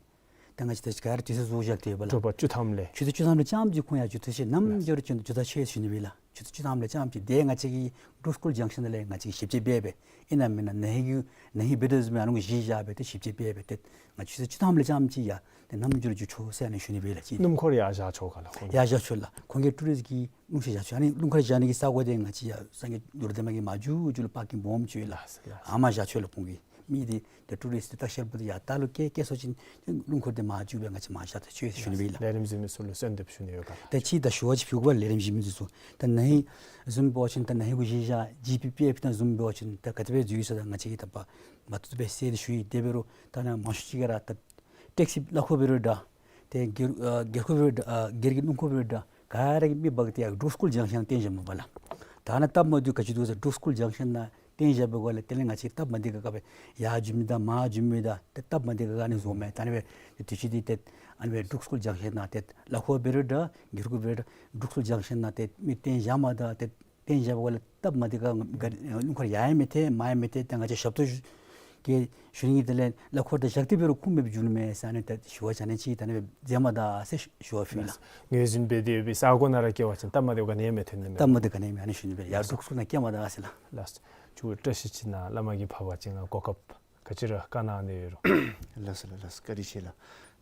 ད་ང་བཅས་ད་ཅི་ག་ར་དུས་ཚོད་བཟོ་བཞག་སྟེ་ཡོད་པ་ལགས། དྲོ་པ་བཅུ་ཐམ་ལས། ཆུ་ཚོད་བཅུ་ཐམ་ལས་རྐྱངམ་ཅིག་ཁོང་ཡར་འགྱོ་ཐག་ཆོད་ནམ་འགྱོ་རུང་འགྱོ་ཐག་ཆོད་ཟེར་ཞུ་ནི་སྦེ་ལགས། ཆུ་ཚོད་བཅུ་ཐམ་ལས་རྐྱངམ་ཅིག་ཏེ་ང་བཅས་ཀྱི་འབྲུག་སི་ཀུལ་ཇང་ཤཱན་ལས་ང་བཅས་ཀྱིས་ཞིབ་དཔྱད་འབད་སྦེ་ཨིན་ན་མེན་ན་ནཱ་ཧེ་གི་ནཱ་ཧེ་འབད་དོ་བཟུམ་ཨ་ནི་གུ་གཞི་བཞག་སྦེ་ཏེ་ཞིབ་དཔྱད་འབད་སྦེ་ཏེ་ང་ཆུ་ཚོད་བཅུ་ཐམ་ལས་རྐྱངམ་ཅིག་ཡར་ཏེ་ནམ་འགྱོ་རུང་འགྱོ་ཆོག་ཟེར་ཨ་ནི་ཞུ་ནི་སྦེ་ལགས། ཅིག་སྣུམ་འཁོར་ཡར་བཞག་ཆོག་ག་ལགས་ཁོང་གིས། ཡར་བཞག་ཆོག་ལགས། ཁོང་གིས་ཀྲུ་རིསཊ་ཀྱི་སྣུམ་འཁོར་བཞག་ཆོག། ཨ་ནི་སྣུམ་འཁོར་བཞག་ནི་གི་ས་གོ་འདི་ང་བཅས་ཡར་སངས་རྒྱས་ལུང་བསྟན་མ་གིས་མར་མཇུག་མཇུག་ལུ་པར་ཀིང་སྦོམ་ཅིག་ཡོད་ལགས། ལགས། ཨ་མར་བཞག་ཆོག་ལགས། ཁོང་གིས་མི་འདི་ཏེ་ཀྲུ་རིསཊ་ལྟ་བཤལ་པ་འདི་ཡར་ལྟ་ལུ་སྐྱེལ་སྐྱེལ་སོ་ཅིན་སྣུམ་འཁོར་འདི་མར་མཇུག་སྦེ་ང་བཅས་མར་བཞག་ཐག་ཆོད་ཟེར་ཞུ་ནི་སྦེ་ལགས། ལས་རིམ་གཟིགས་མི་ཚུ་ལུ་གསོལ་འདེབས་ཞུ་ནི་ཡོད་ག་ལགས། ད་ཅི་ད་ཞུ་བ་ཅིག་ཕུལ་དགོ་པས་ལས་རིམ་གཟིགས་མི་ཚུ་ཚུ། ད་ནཱ་ཧེ་བཟུམ་འབད་བ་ཅིན་ད་ནཱ་ཧེ་གུ་གཞི་བཞག་ཇི་པི་པི་ཨེཕ་དང་བཟུམ་འབད་བ་ཅིན་ད་ག་དེ་སྦེ་འཛུལ་ཡི་ཟེར་ད་ང་བཅས་ཀྱིས་ད་པ་མ་ཐུབ་ཐུབ་སྦེ་གསལ་ཏེ་ཞུ་ཡི། དེ་འབད་རུང་ད་ནཱ་མང་ཤོས་ཅིག་ག་ར་ད་ཊེག་སི་གླ་འཁོར་འབད་རུང་འདྲ། ཏེ་སྒེར་ཨ་སྒེར་འཁོར་འབད་རུང་འདྲ། ཨ་སྒེར་གྱི་སྣུམ་འཁོར་འབད་རུང་འདྲ། ག་ར་གིས་མི་འབག་སྟེ་ཡར་འབྲུག་སི་ཀུལ་ཇང་ཤཱན་བཏོན་བཞགཔ་མས་པ་ལགས། ད་ནཱ་སྟབས་མ་བདེཝ་ག་ཅི་འདུག་ཟེར་འབྲུག་སི་ཀུལ་ཇང་ཤཱན་ནང་བཏོན་བཞག་པའི་སྒོ་ལས་དེ་ལས་ང་བཅས་སྟབས་མ་བདེ་ཁག་ཁ་སྦེ་ཡར་འགྱོ་མི་དང་མར་འགྱོ་མི་དང་ཏེ་སྟབས་མ་བདེ་ཁག་ཁ་ཨ་ནི་བཟོཝ་མས། ད་ཨ་ནི་སྦེ་དུས་ཅི་འདི་ཏེ་ཨ་ནི་སྦེ་འབྲུག་སི་ཀུལ་ཇང་ཤཱན་ནང་ཏེ་གླ་འཁོར་འབད་རུང་འདྲ་སྒེར་འཁོར་འབད་རུང་འདྲ་འབྲུག་སི་ཀུལ་ཇང་ཤཱན་ནང་ཏེ་མི་བཏོན་བཞག་མ་ད་ཏེ་བཏོན་བཞག་པའི་སྒོ་ལས་སྟབས་མ་བདེ་ཁག་ཁ་སྣུམ་འཁོར་ཡར་ཡང་མི་ཐལ་མར་ཡང་མི་ཐལ། ཏེ་ང་བཅས་ཞབས་ཏོག་ཞུ་གི་ཞུ་ནི་གི་དེ་ལས་གླ་འཁོར་དང་བཞག་སྟེ་འབད་རུང་ཁུངས་མེདཔ་འགྱོ་ནི་མས་ཟེར་ཨ་ནི་ད་ཞུ་བ་ཅིན་ཨ་ནི་ཅིག་ད་ཨ་ནི་སྦེ་མཛད་མ་ད་ཟེར་ཞུ་བ་ཕུལ་ལགས། ངོས་འཛིན་འབད་དེ་ཡོད་པའི་ས་གོ་ནང་ར་སྐྱེལ་བ་ཅིན་སྟབས་མ་བདེཝ་ག་ནི་ཡང་མི་ཐོན་ནི་མས། སྟབས་མ་བདེཝ་ག་ནི་ཡང་མེད། ཨ་ནི་ཞུ་ནི་སྦེ་ཡར་འབྲུག་སི་ཀུལ་ནང་སྐྱེལ་མ་ད་ཟེར་ལགས། ལགས། མཇུག་བཀྲ་ཤིས་ཅིག་གནང་། བླ་མ་གིས་ཕར་བ་ཅིན་ང་གོ་སྐབས་ག་ཅི་ར་བཀའ་གནང་ནི་ཡོད་རུང་། ལགས་སོ་ལགས། ལགས་སོ། བཀའ་དྲིན་ཆེ་ལགས།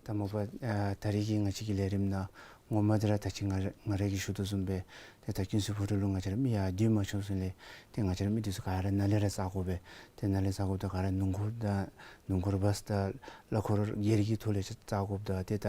ད་མ་པ་ཨ་ད་རེས་ཀྱི་ང་བཅས་ཀྱི་ལས་རིམ་ནང་ངོ་མ་འདི་ར་ད་ཅི་ང་ར་ང་ར་གིས་ཞུ་དོ་བཟུམ་སྦེ་ཏེ་ད་ཀུན་གསལ་ཕོ་བྲང་ལུ་ང་བཅས་ར་མི་ཡར་སྡོད་མ་ཆོགཔ་ཟེར་ལས་ཏེ་ང་བཅས་ར་མི་འདི་ཚུ་ག་ར་ནཱ་ལས་ར་བཙག་དགོ་པས། ཏེ་ནཱ་ལས་བཙག་དགོཔ་ད་ག་ར་སྣུམ་འཁོར་དང་སྣུམ་འཁོར་བཱས་དང་གླ་འཁོར་སྒེར་གྱི་ཐོག་ལས་བཙག་དགོཔ་ད་ཏེ་ད་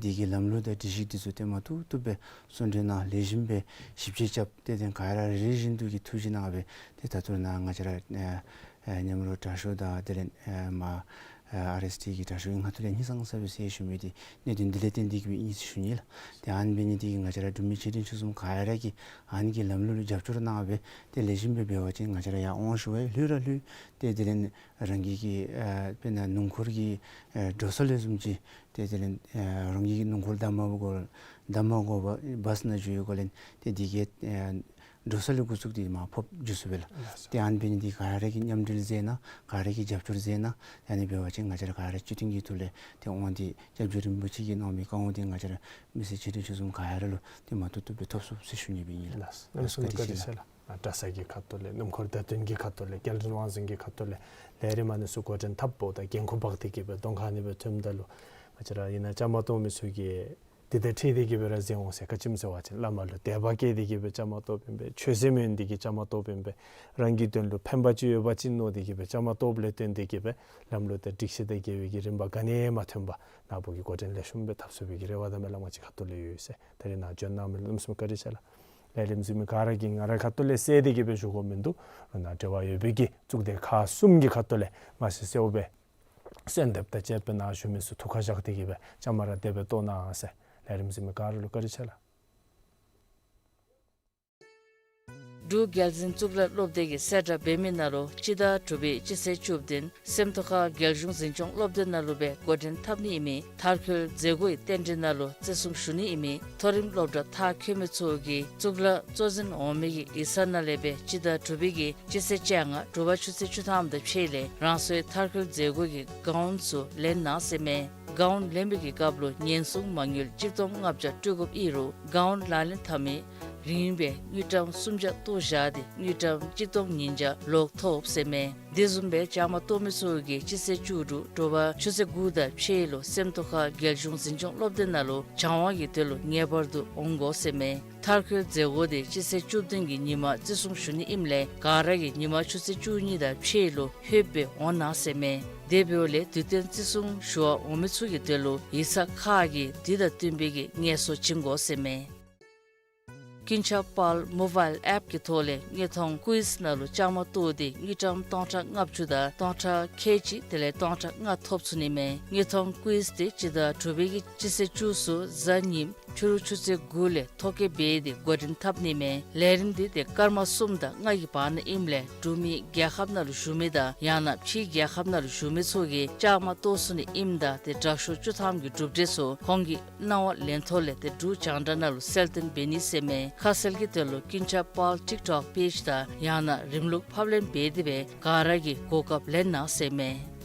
འདི་གི་ལམ་ལུགས་དང་སྒྲིག་གཞི་འདི་ཚུ་ཏེ་མ་བཏུབ་བཏུབ་སྦེ་གསུང་གྲོས་གནང་ལེགས་ཤོམ་སྦེ་ཞིབ་དཔྱད་རྐྱབ་སྟེ་ཏེ་ག་ར་རེ་རེ་བཞིན་དུ་གིས་ཐུགས་རྗེ་གནང་སྦེ་ཏེ་ད་ལྟོ་ནཱ་ང་བཅས་ར་ཨ་ཨ་མཉམ་རོགས་དྲག་ཤོས་དང་དེ་ལས་ཨ་མར་ཨ་ཨར་ཨེསི་ཊི་གི་དྲག་ཤོས་ང་ཐུགས་ལས་སྙིང་སངས་ས་སྦེ་ཟེར་ཞུ་མི་འདི་གནད་དོན་འདི་ལས་བརྟེན་ཏེ་གིས་སྦེ་ཨིན་ཟེར་ཞུ་ནི་ལགས། ཏེ་ཨ་ནི་འབད་ནི་འདི་གིས་ང་བཅས་ར་འབྲུག་མི་ཆེ་འབྲིང་ཆུང་གསུམ་ག་ར་གིས་ཨ་ནི་གི་ལམ་ལུགས་ལུ་རྒྱབ་སྐྱོར་གནང་སྦེ་ཏེ་ལེགས་ཤོམ་སྦེ་འབད་བ་ཅིན་ང་བཅས་ར་ཡར་འོང་ཤུལ་ལུ་ལྷོད་ར་ལྷོད། ཏེ་དེ་ལས་རང་གི་གི་ཨ་དཔེར་ན་སྣུམ་འཁོར་གྱི་ཨ་འགྲོ་སོང་ལས་བཟུམ་ཅིག་ཏེ་དེ་ལས་ཨ་རང་གི་གི་སྣུམ་འཁོར་བདའ་མ་དགོ་བདའ་མ་དགོ་པར་བཱས་ནང་འགྱོ་བའི་སྒོ་ལས་ཏེ་འདི་གིས་ཨ་འགྲོ་སོང་ལས་འགོ་བཙུགས་ཏེ་མར་ཕབ་འགྱོ་ཚུགས་པས་ལགས། ལགས་སོ། ཏེ་ཨ་ནི་འབད་ནི་འདི་ག་ར་གིས་མཉམ་འབྲེལ་མཛད་གནང་། ག་ར་གིས་རྒྱབ་སྐྱོར་མཛད་གནང་། ཨ་ནི་འབད་བ་ཅིན་ང་བཅས་ར་ག་ར་སྤྱི་མཐུན་གྱི་ཐོག་ལས་ཏེ་འོང་སྟེ་སྐྱབས་རྗེ་རིན་པོ་ཆེ་གིས་གནང་མི་བཀའ་དབང་འདི་ང་བཅས་ར་མི་སེར་ཆེ་འབྲིང་ཆུང་གསུམ་ག་ར་ལུ་ཏེ་མ་བཏུབ་བཏུབ་སྦེ་ཐོབ་ཚུགས་ཟེར་ཞུ་ནི་སྦེ་ཨིན་ལགས། ལགས་སོ། གནམ་མེད་ས་མེད་བཀའ་དྲིན་ཆེ་ལགས། ཨ་གྲྭ་ཚང་གི་ཁ་ཐུག་ལས་སྣུམ་འཁོར་བརྡ་དོན་གྱི་ཁ་ཐུག་ལས་སྐྱེལ་འདྲེན་དབང་འཛིན་གྱི་ཁ་ཐུག་ལས་ལས་རིམ་ཨ་ནི་ཚུ་འགོ་འདྲེན་འཐབ་དགོཔ་དང་འགན་ཁུར་འབག་སྟེ་གིས་སྦེ་གདོང་ཁར་ཨ་ནི་སྦེ་ཐོནམ་ད་ལུ་ང་བཅས་ར་ཨིན་ན་བཅའ་མར་གཏོགས་མི་ཚུ་གིས་འདི་དང་འཁྲིལ་ཏེ་གིས་སྦེ་ར་མཛད་འོང་ཟེར། ག་ཅི་སྨོ་ཟེར་བ་ཅིན་བླ་མ་ལུ་དད་པ་བསྐྱེད་དེ་གིས་སྦེ་བཅའ་མར་གཏོགསཔ་ཨིན་པས། ཆོས་སེམས་ཡོད་ནི་འདི་གིས་བཅའ་མར་གཏོགསཔ་ཨིན་པས། རང་གི་དོན་ལུ་ཕན་པ་ཅིག་ཡོད་པ་ཅིན་མནོ་སྟེ་གིས་སྦེ་བཅའ་མར་གཏོགསཔ་ལས་བརྟེན་ཏེ་གིས་སྦེ་ལམ་ལུགས་དང་སྒྲིག་གཞི་དང་འགལ་བའི་གི་རིམ་པ་ག་ནི་ཡང་མ་ཐོན་པར་ནཱ་བུ་གིས་འགོ་འདྲེན་ལེགས་ཤོམ་སྦེ་འཐབ་ཚུགས་པའི་གི་རེ་བ་དང་སྨོན་ལམ་ང་བཅས་ཁ་ཐུག་ལས་ཡོད་ཟེར། ད་རེས་ནཱ་འབྱོན་གནང་མི་ལུ་གནམ་མེད་ས་མེད་བཀའ་དྲིན་ཆེ་ལགས། ལས་རིམ་གཟིགས་མི་ག་ར་གིས་ང་རའི་ཁ་ཐུག་ལས་གསལ་ཏེ་གིས་སྦེ་ཞུ་དགོཔ་མིན་འདུག། ནཱ་འབྲེལ་བ་ཡོད་པའི་གི་གཙུག་སྡེ་ཁག་གསུམ་གྱི་ཁ་ཐུག་ལས་མ་གསལ་གསལཝ་སྦེ་གསོལ་འདེབས་དང་བཅས་པའི་ནཱ་བཞུགས་མི་ཚུ་ཐུགས་ཁར་བཞག་སྟེ་གིས་སྦེ་བཅའ་མར་ར་དེ་སྦེ་གཏོགས་གནང་ཟེར། ལས་རིམ་གཟིགས་མི་ག་ར་ལུ་བཀའ་དྲིན་ཆེ་ལགས། འབྲུག་རྒྱལ་འཛིན་གཙུག་ལག་སློབ་སྡེ་གིས་གསལ་བསྒྲགས་འབད་མི་ནང་ལུ་སྤྱི་ཟླ་དྲུག་པའི་སྤྱི་ཚེས་བཅུ་བདུན་སེམས་རྟོགས་ཁ་རྒྱལ་གཞུང་འཛིན་སྐྱོང་སློབ་སྡེ་ནང་ལུ་སྦེ་འགོ་འདྲེན་འཐབ་ནི་ཨིན་མི་མཐར་འཁྱོལ་མཛད་སྒོའི་རྟེན་འབྲེལ་ནང་ལུ་བརྩི་སྲུང་ཞུ་ནི་ཨིན་མི་མཐོ་རིམ་སློབ་གྲྭ་མཐར་འཁྱོལ་མི་ཚུ་གིས་གཙུག་ལག་གཙོ་འཛིན་འོག་མའི་གི་ཡིག་ཚང་ནང་ལས་སྦེ་སྤྱི་ཟླ་དྲུག་པའི་གི་སྤྱི་ཚེས་བཅོ་ལྔ་དྲོ་པ་ཆུ་ཚོད་བཅུ་ཐམ་དང་ཕྱེད་ལས་རང་སོའི་མཐར་འཁྱོལ་མཛད་སྒོ་གི་གའུན་ཚུ་ལེན་གནང་ཟེར་མས། གའུན་ལེན་པའི་གི་སྐབས་ལུ་ཉེན་སྲུང་མ་དངུལ་གཅིག་སྟོང་ལྔ་བརྒྱ་སྤྲོད་དགོཔ་ཨིན་རུང་གའུན་ལག་ལེན་འཐབ་མི་རིན་སྦེ་དངུལ་ཀྲམ་སུམ་བརྒྱ་བཏོག་བཞག་སྟེ་དངུལ་ཀྲམ་གཅིག་སྟོང་ཉིས་བརྒྱ་ལོག་ཐོབ་ཟེར་མས། དེ་བཟུམ་སྦེ་བཅའ་མར་གཏོགས་མི་ཚུ་གིས་སྤྱི་ཚེས་བཅུ་དྲུག་དྲོ་པ་ཆུ་ཚོད་དགུ་དང་ཕྱེད་ལུ་སེམས་རྟོགས་ཁ་རྒྱལ་གཞུང་འཛིན་སྐྱོང་སློབ་སྡེ་ནང་ལུ་སྦྱང་བ་གི་དོན་ལུ་ངེས་པར་དུ་འོང་དགོ་ཟེར་མས། མཐར་འཁྱོལ་མཛད་སྒོ་དེ་སྤྱི་ཚེས་བཅུ་བདུན་གྱི་ཉིན་མ་བརྩི་སྲུང་ཞུ་ནི་ཨིནམ་ལས་ག་ར་གིས་ཉིན་མ་ཆུ་ཚོད་བཅུ་གཉིས་དང་ཕྱེད་ལུ་ལྷོདཔ་སྦེ་འོང་གནང་ཟེར་མས། དེ་འབདཝ་ལས་དུས་སྟོན་བརྩི་སྲུང་ཞུ་བར་འོང་མི་ཚུ་གི་དོན་ལུ་ཡིག་ཚང་ཁག་གིས་དེ་དང་བསྟུན་པའི་གི་ངལ་གསོ་བྱིན་དགོ་ཟེར་མས། ཀུན་ཁྱབ་དཔལ་མོ་བཱའིལ་ཨེཔ་ཀྱི་ཐོག་ལས་དངོས་མཐོང་ཀུའིཛ་ནང་ལུ་བཅའ་མར་གཏོགས་ཏེ་དངུལ་ཀྲམ་སྟོང་ཕྲག་ལྔ་བཅུ་དང་སྟོང་ཕྲག་ཁལ་གཅིག་དེ་ལས་སྟོང་ཕྲག་ལྔ་ཐོབ་ཚུགས་ནི་མས། དངོས་མཐོང་ཀུའིཛ་དེ་སྤྱི་ཟླ་དྲུག་པའི་གི་སྤྱི་ཚེས་བཅུ་གསུམ་གཟའ་ཉིམ་ ཕྱི་རུ་ཆུ་ཚོད་དགུ་ལས་ཐོ་བཀོད་འབད་དེ་འགོ་འདྲེན་འཐབ་ནི་མས། ལས་རིམ་འདི་ཏེ་སྐར་མ་གསུམ་དང་ལྔ་གི་བར་ན་ཨིནམ་ལས་འབྲུག་མི་རྒྱལ་ཁབ་ནང་ལུ་བཞུགས་མི་དང་ཡང་ན་ཕྱིའི་རྒྱལ་ཁབ་ནང་ལུ་བཞུགས་མི་ཚུ་གིས་བཅའ་མར་གཏོགས་ཚུགས་ནི་ཨིནམ་ད་ཏེ་དྲག་ཤོས་བཅུ་ཐམ་གྱི་གྲུབ་འབྲས་ཚུ་ཁོང་གི་གནང་བ་ལེན་ཐོག་ལས་ཏེ་འབྲུག་རྒྱང་བསྒྲགས་ནང་ལུ་གསལ་སྟོན་འབད་ནི་ཟེར་མས། ཁ་གསལ་གྱི་དོན་ལུ་ཀུན་ཁྱབ་དཔལ་ཊིཀ་ཊོཀ་པེཇ་དང་ཡང་ན་རིམ་ལུགས་ཕབ་ལེན་འབད་དེ་སྦེ་ག་ར་གིས་གོ་སྐབས་ལེན་གནང་ཟེར་མས།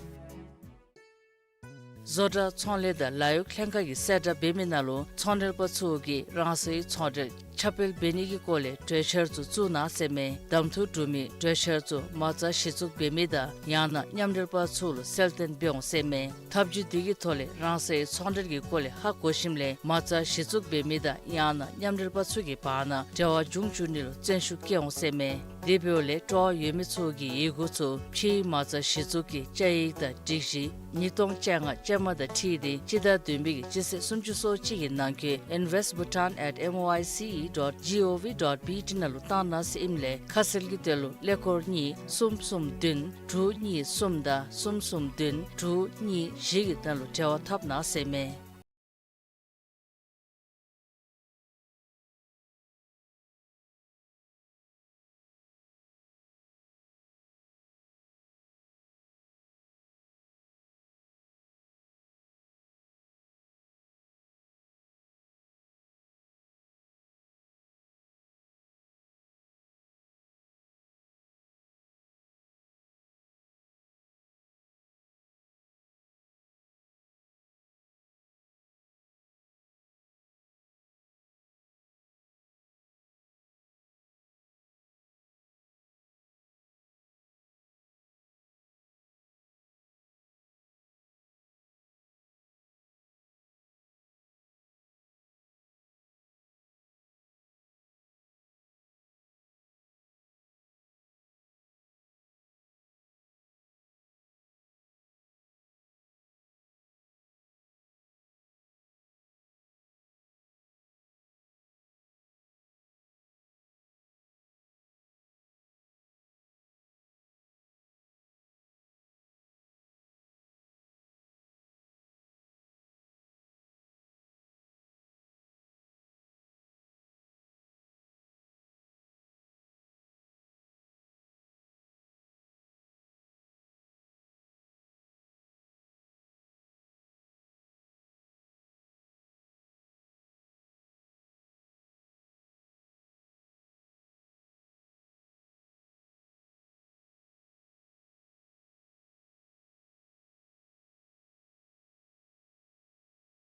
བཟོ་གྲྭ་ཚོང་ལས་དང་ལཱ་གཡོག་ལྷན་ཁག་གིས་གསལ་བསྒྲགས་འབད་མི་ནང་ལུ་ཚོང་འབྲེལ་པ་ཚུ་གིས་རང་སོའི་ཚོང་འབྲེལ་ཁྱབ་སྤེལ་འབད་ནི་གི་སྐོར་ལས་གྲོས་འཆར་ཚུ་བཙུགས་གནང་ཟེར་མས། གདམ་འཐུ་གྲུབ་མི་གྲོས་འཆར་ཚུ་མ་རྩ་གཞི་བཙུགས་འབད་མི་དང་ཡང་ན་མཉམ་འབྲེལ་པ་ཚུ་ལུ་གསལ་སྟོན་འབད་འོང་ཟེར་མས། ཐབས་བྱུས་འདི་གི་ཐོག་ལས་རང་སོའི་ཚོང་འབྲེལ་གྱི་སྐོར་ལས་ཧ་གོ་ཞིནམ་ལས་མ་རྩ་གཞི་བཙུགས་འབད་མི་དང་ཡང་ན་མཉམ་འབྲེལ་པ་ཚུ་གི་བར་ན་འབྲེལ་བ་འབྱུང་བཅུག་ནི་ལུ་བརྩོན་ཤུགས་བསྐྱེད་འོང་ཟེར་མས། དེ་འབདཝ་ལས་སྤྲོ་བ་ཡོད་མི་ཚུ་གིས་ཡི་གུ་ཚུ་ཕྱིའི་མ་རྩ་གཞི་བཙུགས་ཀྱི་བཅའ་ཡིག་དང་སྒྲིག་གཞི་ཉིས་སྟོང་བཅོ་ལྔ་ཅན་མ་དང་འཁྲིལ་ཏེ་སྤྱི་ཟླ་བདུན་པའི་གི་སྤྱི་ཚེས་སུམ་ཅུ་སོ་གཅིག་གི་ནང་འཁོད་invest bhutan at M O I C E dot G O V dot B T ནང་ལུ་བཏང་གནང་ཟེར་ཨིནམ་ལས་ཁ་གསལ་གྱི་དོན་ལུ་ཀླད་ཀོར་གཉིས་གསུམ་གསུམ་བདུན་དྲུག་གཉིས་གསུམ་དང་གསུམ་གསུམ་བདུན་དྲུག་གཉིས་བཞི་གི་ནང་ལུ་འབྲེལ་བ་འཐབ་གནང་ཟེར་མས།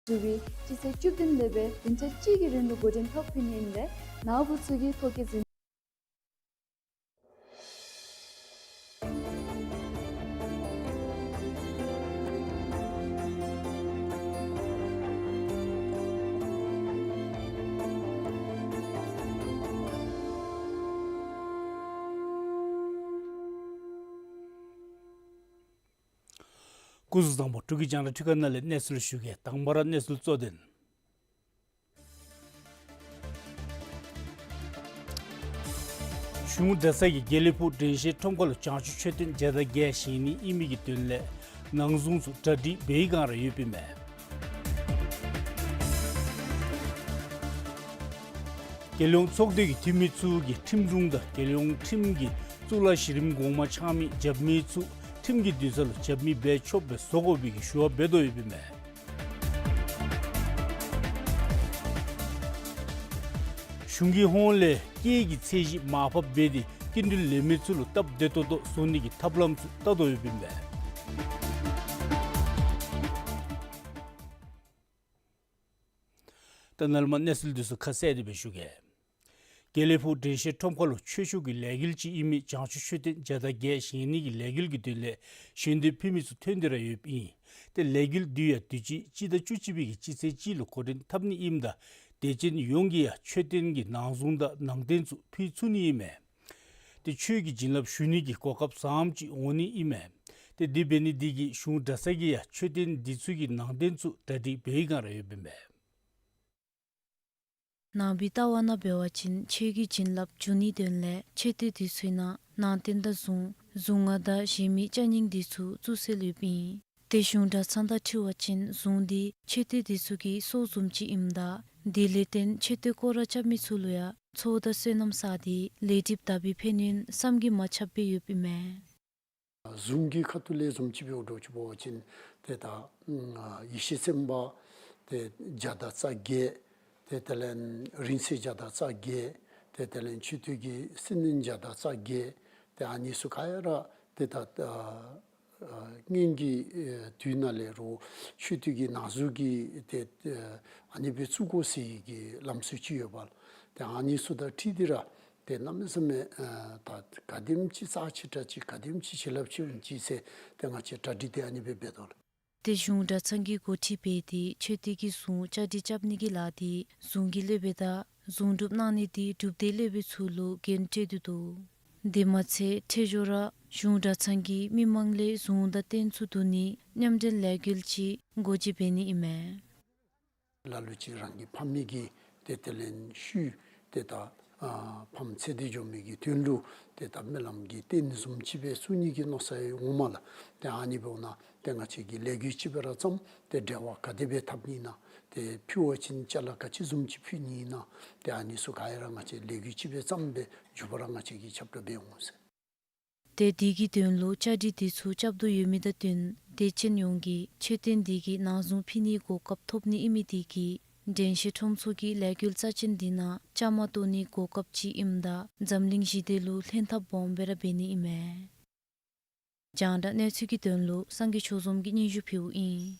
ཟུར་པའི་སྤྱི་ཚེས་བཅུ་བདུན་ལས་སྦེ་བདུན་ཕྲག་གཅིག་གི་རིང་ལུ་འགོ་འདྲེན་འཐབ་ཕུལ་ནི་ཨིནམ་ལས་ནཱ་བུ་ཚུ་གིས་ཐོ་བཀོད་ཟིན། སྐུ་གཟུགས་བཟང་པོ། འབྲུག་གི་རྒྱང་བསྒྲགས་འཕྲུལ་ཁང་ནང་ལས་གནས་ཚུལ་ཞུ་གེ། དང་པ་ར་གནས་ཚུལ་གཙོ་དོན། གཞུང་གྲྭ་ཚང་གིས་དགེ་ལེགས་ཕུག་དྲན་ཤེས་ཁྲོམ་ཁ་ལུ་བྱང་ཆུབ་མཆོད་རྟེན་བརྒྱ་དང་བརྒྱད་བཞེངས་ནི་ཨིན་མི་གི་དོན་ལས་ནང་གཟུངས་ཚུ་གྲ་སྒྲིག་འབད་བའི་བསྒང་ར་ཡོདཔ་ཨིན་མས། རྒྱལ་ཡོངས་ཚོགས་སྡེ་གི་འཐུས་མི་ཚུ་གིས་ཁྲིམས་དྲུང་དང་རྒྱལ་ཡོངས་ཁྲིམས་ཀྱི་གཙུག་ལག་གཞི་རིམ་གོང་མ་འཆང་མི་རྒྱབ་མི་ཚུ་ཁྲིམས་ཀྱི་འདུན་ས་ལུ་རྒྱབ་མི་འབད་ཆོགཔ་སྦེ་བཟོ་དགོ་པའི་གི་ཞུ་བ་འབད་དོ་ཡོདཔ་ཨིན་མས། གཞུང་གི་ཧོངས་ལས་སྐྱེད་ཀྱི་ཚད་གཞི་མར་ཕབ་འབད་དེ་སྐྱིན་འགྲུལ་ལེན་མི་ཚུ་ལུ་སྟབས་བདེ་ཏོག་ཏོ་བཟོ་ནི་གི་ཐབས་ལམ་ཚུ་བལྟ་དོ་ཡོདཔ་ཨིན་པས། ད་ནཱ་ལས་མར་གནས་ཚུལ་འདི་ཚུ་ཁ་གསལ་ཏེ་སྦེ་ཞུ་གེ། དགེ་ལེགས་ཕུག་དྲན་ཤེས་ཁྲོམ་ཁ་ལུ་ཆོས་ཕྱོགས་ཀྱི་ལས་འགུལ་ཅིག་ཨིན་མི་བྱང་ཆུབ་མཆོད་རྟེན་བརྒྱ་དང་བརྒྱད་བཞེངས་ནི་གི་ལས་འགུལ་གྱི་དོན་ལས་ཞལ་འདེབས་ཕུལ་མི་ཚུ་ཐོན་ཏེ་ར་ཡོདཔ་ཨིན། ཏེ་ལས་འགུལ་འདི་ཡང་དུས་ཅི་སྤྱི་ཟླ་བཅུ་གཅིག་པའི་གི་སྤྱི་ཚེས་གཅིག་ལུ་འགོ་འདྲེན་འཐབ་ནི་ཨིནམ་ད་དད་ཅན་ཡོངས་ཀྱིས་ཡང་མཆོད་རྟེན་གྱི་ནང་གཟུངས་དང་ནང་རྟེན་ཚུ་ཕུལ་ཚུགས་ནི་ཨིན་མས། ཏེ་ཆོས་ཀྱི་བྱིན་རླབས་ཞུ་ནི་གི་གོ་སྐབས་བཟངམ་ཅིག་འོང་ནི་ཨིན་མས། ཏེ་དེ་འབད་ནི་འདི་གིས་གཞུང་གྲྭ་ཚང་གིས་ཡང་མཆོད་རྟེན་འདི་ཚུ་གི་ནང་རྟེན་ཚུ་གྲ་སྒྲིག་འབད་བའི་བསྒང་ར་ཡོདཔ་ཨིན་པས། ནང་པའི་ལྟ་བ་ནང་འབད་བ་ཅིན་ཆོས་ཀྱི་བྱིན་རླབས་འཇུག་ནིའི་དོན་ལས་མཆོད་རྟེན་འདི་ཚུའི་ནང་ནང་རྟེན་དང་གཟུངས་གཟུངས་སྔགས་དང་གཞན་མི་ཅ་རྙིང་འདི་ཚུ་བཙུགས་སྲོལ་ཡོདཔ་ཨིན། ཏེ་གཞུང་གྲྭ་ཚང་དང་འཁྲིལ་བ་ཅིན་གཟུངས་འདི་མཆོད་རྟེན་འདི་ཚུ་གི་སྲོག་བཟུམ་ཅིག་ཨིནམ་ད་དེ་ལས་བརྟེན་མཆོད་རྟེན་སྐོར་ར་རྐྱབ་མི་ཚུ་ལུ་ཡང་ཚོགས་དང་བསོད་ནམས་བསགས་ཏེ་ལས་སྒྲིབ་དག་པའི་ཕན་ཡོན་བསམ་གྱིས་མ་ཁྱབ་པའི་ཡོདཔ་ཨིན་མས། གཟུངས་ཀྱི་ཁ་ཐུག་ལས་བཟུམ་ཅིག་འབད་འགྱོ་ཅི་འབད་བ་ཅིན་ཏེ་ད་ཡེ་ཤེས་སེམས་དཔའ་ཏེ་བརྒྱ་དང་རྩ་བརྒྱད། ཏེ་དེ་ལས་རིང་བསྲེལ་བརྒྱ་དང་རྩ་བརྒྱད། ཏེ་དེ་ལས་མཆོད་རྟེན་གྱི་སྲིན་ནི་བརྒྱ་དང་རྩ་བརྒྱད། ཏེ་ཨ་ནི་ཚུ་ག་ར་ཏེ་ད་ཨ་སྔོན་གྱི་ཨེ་དུས་ནང་ལས་རུང་མཆོད་རྟེན་གྱི་ནང་གཟུངས་ཀྱི་ཏེ་ཨ་ཨ་ནི་སྦེ་བཙུགས་དགོ་ཟེར་གྱི་ལམ་སྲོལ་ཅིག་ཡོདཔ་ལས། ཏེ་ཨ་ནི་ཚུ་དང་འཁྲིལ་ཏེ་ར་ཏེ་གནམ་མེད་ས་མེད་ཨ་ད་ག་དེམ་ཅིག་རྩ་ཆེ་དྲགས་ཅིག་ག་དེམ་ཅིག་བྱིན་རླབས་ཆེ་འོང་ཅི་ཟེར་ཏེ་ང་བཅས་གྲ་སྒྲིག་འདི་ཨ་ནི་སྦེ་འབད་དོ་ལགས། ཏེ་གཞུང་གྲྭ་ཚང་གིས་འགོ་ཁྲིད་འབད་དེ་མཆོད་རྟེན་གྱི་གཟུངས་བཅའ་སྒྲིག་རྐྱབ་ནི་གི་ལཱ་འདི་གཟུངས་ཀྱི་སློབ་དཔོན་དང་གཟུངས་སྒྲུབ་གནང་ནི་འདི་སྒྲུབ་སྡེའི་སློབ་དཔོན་ཚུ་ལུ་འགན་སྤྲོད་དེ་འདུག། དེ་མ་ཚད་འཕྲལ་མགྱོགས་ར་གཞུང་གྲྭ་ཚང་གིས་མི་མང་ལས་གཟུངས་དང་རྟེན་ཚུ་བསྡུ་ནིའི་མཉམ་འབྲེལ་ལས་འགུལ་ཅིག་འགོ་འབྱེད་འབད་ནི་ཨིན་མས། ལ་ལུ་ཅིག་རང་གི་ཕ་མེས་ཀྱི་ཏེ་དེ་ལས་ཤུལ་ཏེ་ད་ཨ་ཕམ་ཚེ་འདས་འགྱོ་མི་གི་དོན་ལུ་ཏེ་ད་སྨོན་ལམ་གྱི་རྟེན་བཟུམ་ཅིག་སྦེ་བཙུགས་ནི་གི་མནོ་བསམ་ཡོད་འོང་མས་ལགས། ཏེ་ཨ་ནི་འབདཝ་ད་ཏེ་ང་བཅས་ཀྱིས་ལས་འགུལ་ཅིག་འབད་ར་བརྩམས་ཏེ་འབྲེལ་བ་ག་དེ་སྦེ་འཐབ་ནི་ཨིན་ན། ཏེ་ཕུལ་བ་ཅིན་ཅ་ལ་ག་ཅི་བཟུམ་ཅིག་ཕུལ་ནི་ཨིན་ན། ཏེ་ཨ་ནི་ཚུ་ག་ར་ང་བཅས་ལས་འགུལ་ཅིག་སྦེ་བརྩམས་སྦེ་མགྱོགས་པ་ར་ང་བཅས་ཀྱིས་ཁྱབ་བསྒྲགས་འབད་འོང་ཟེར། ཏེ་དེ་གི་དོན་ལུ་བཅའ་སྒྲིག་དེ་ཚུ་རྐྱབ་དོ་ཡོད་མི་དང་བསྟུན་དད་ཅན་ཡོངས་ཀྱིས་མཆོད་རྟེན་དེ་གི་ནང་གཟུངས་ཕུལ་ནིའི་གོ་སྐབས་ཐོབ་ནི་ཨིན་མི་དེ་གིས་དྲན་ཤེས་ཁྲོམ་ཚོགས་ཀྱི་ལས་འགུལ་རྩ་ཅན་དེ་ནང་བཅའ་མར་གཏོགས་ནིའི་གོ་སྐབས་ཅིག་ཨིནམ་ད་འཛམ་གླིང་ཞི་བདེ་ལུ་ལྷན་ཐབས་སྦོམ་སྦེ་ར་འབད་ནི་ཨིན་མས། རྒྱང་བསྒྲགས་གནས་ཚུལ་གྱི་དོན་ལུ་སངས་རྒྱས་ཆོས་འཛོམས་ཀྱིས་སྙན་ཞུ་ཕུལཝ་ཨིན།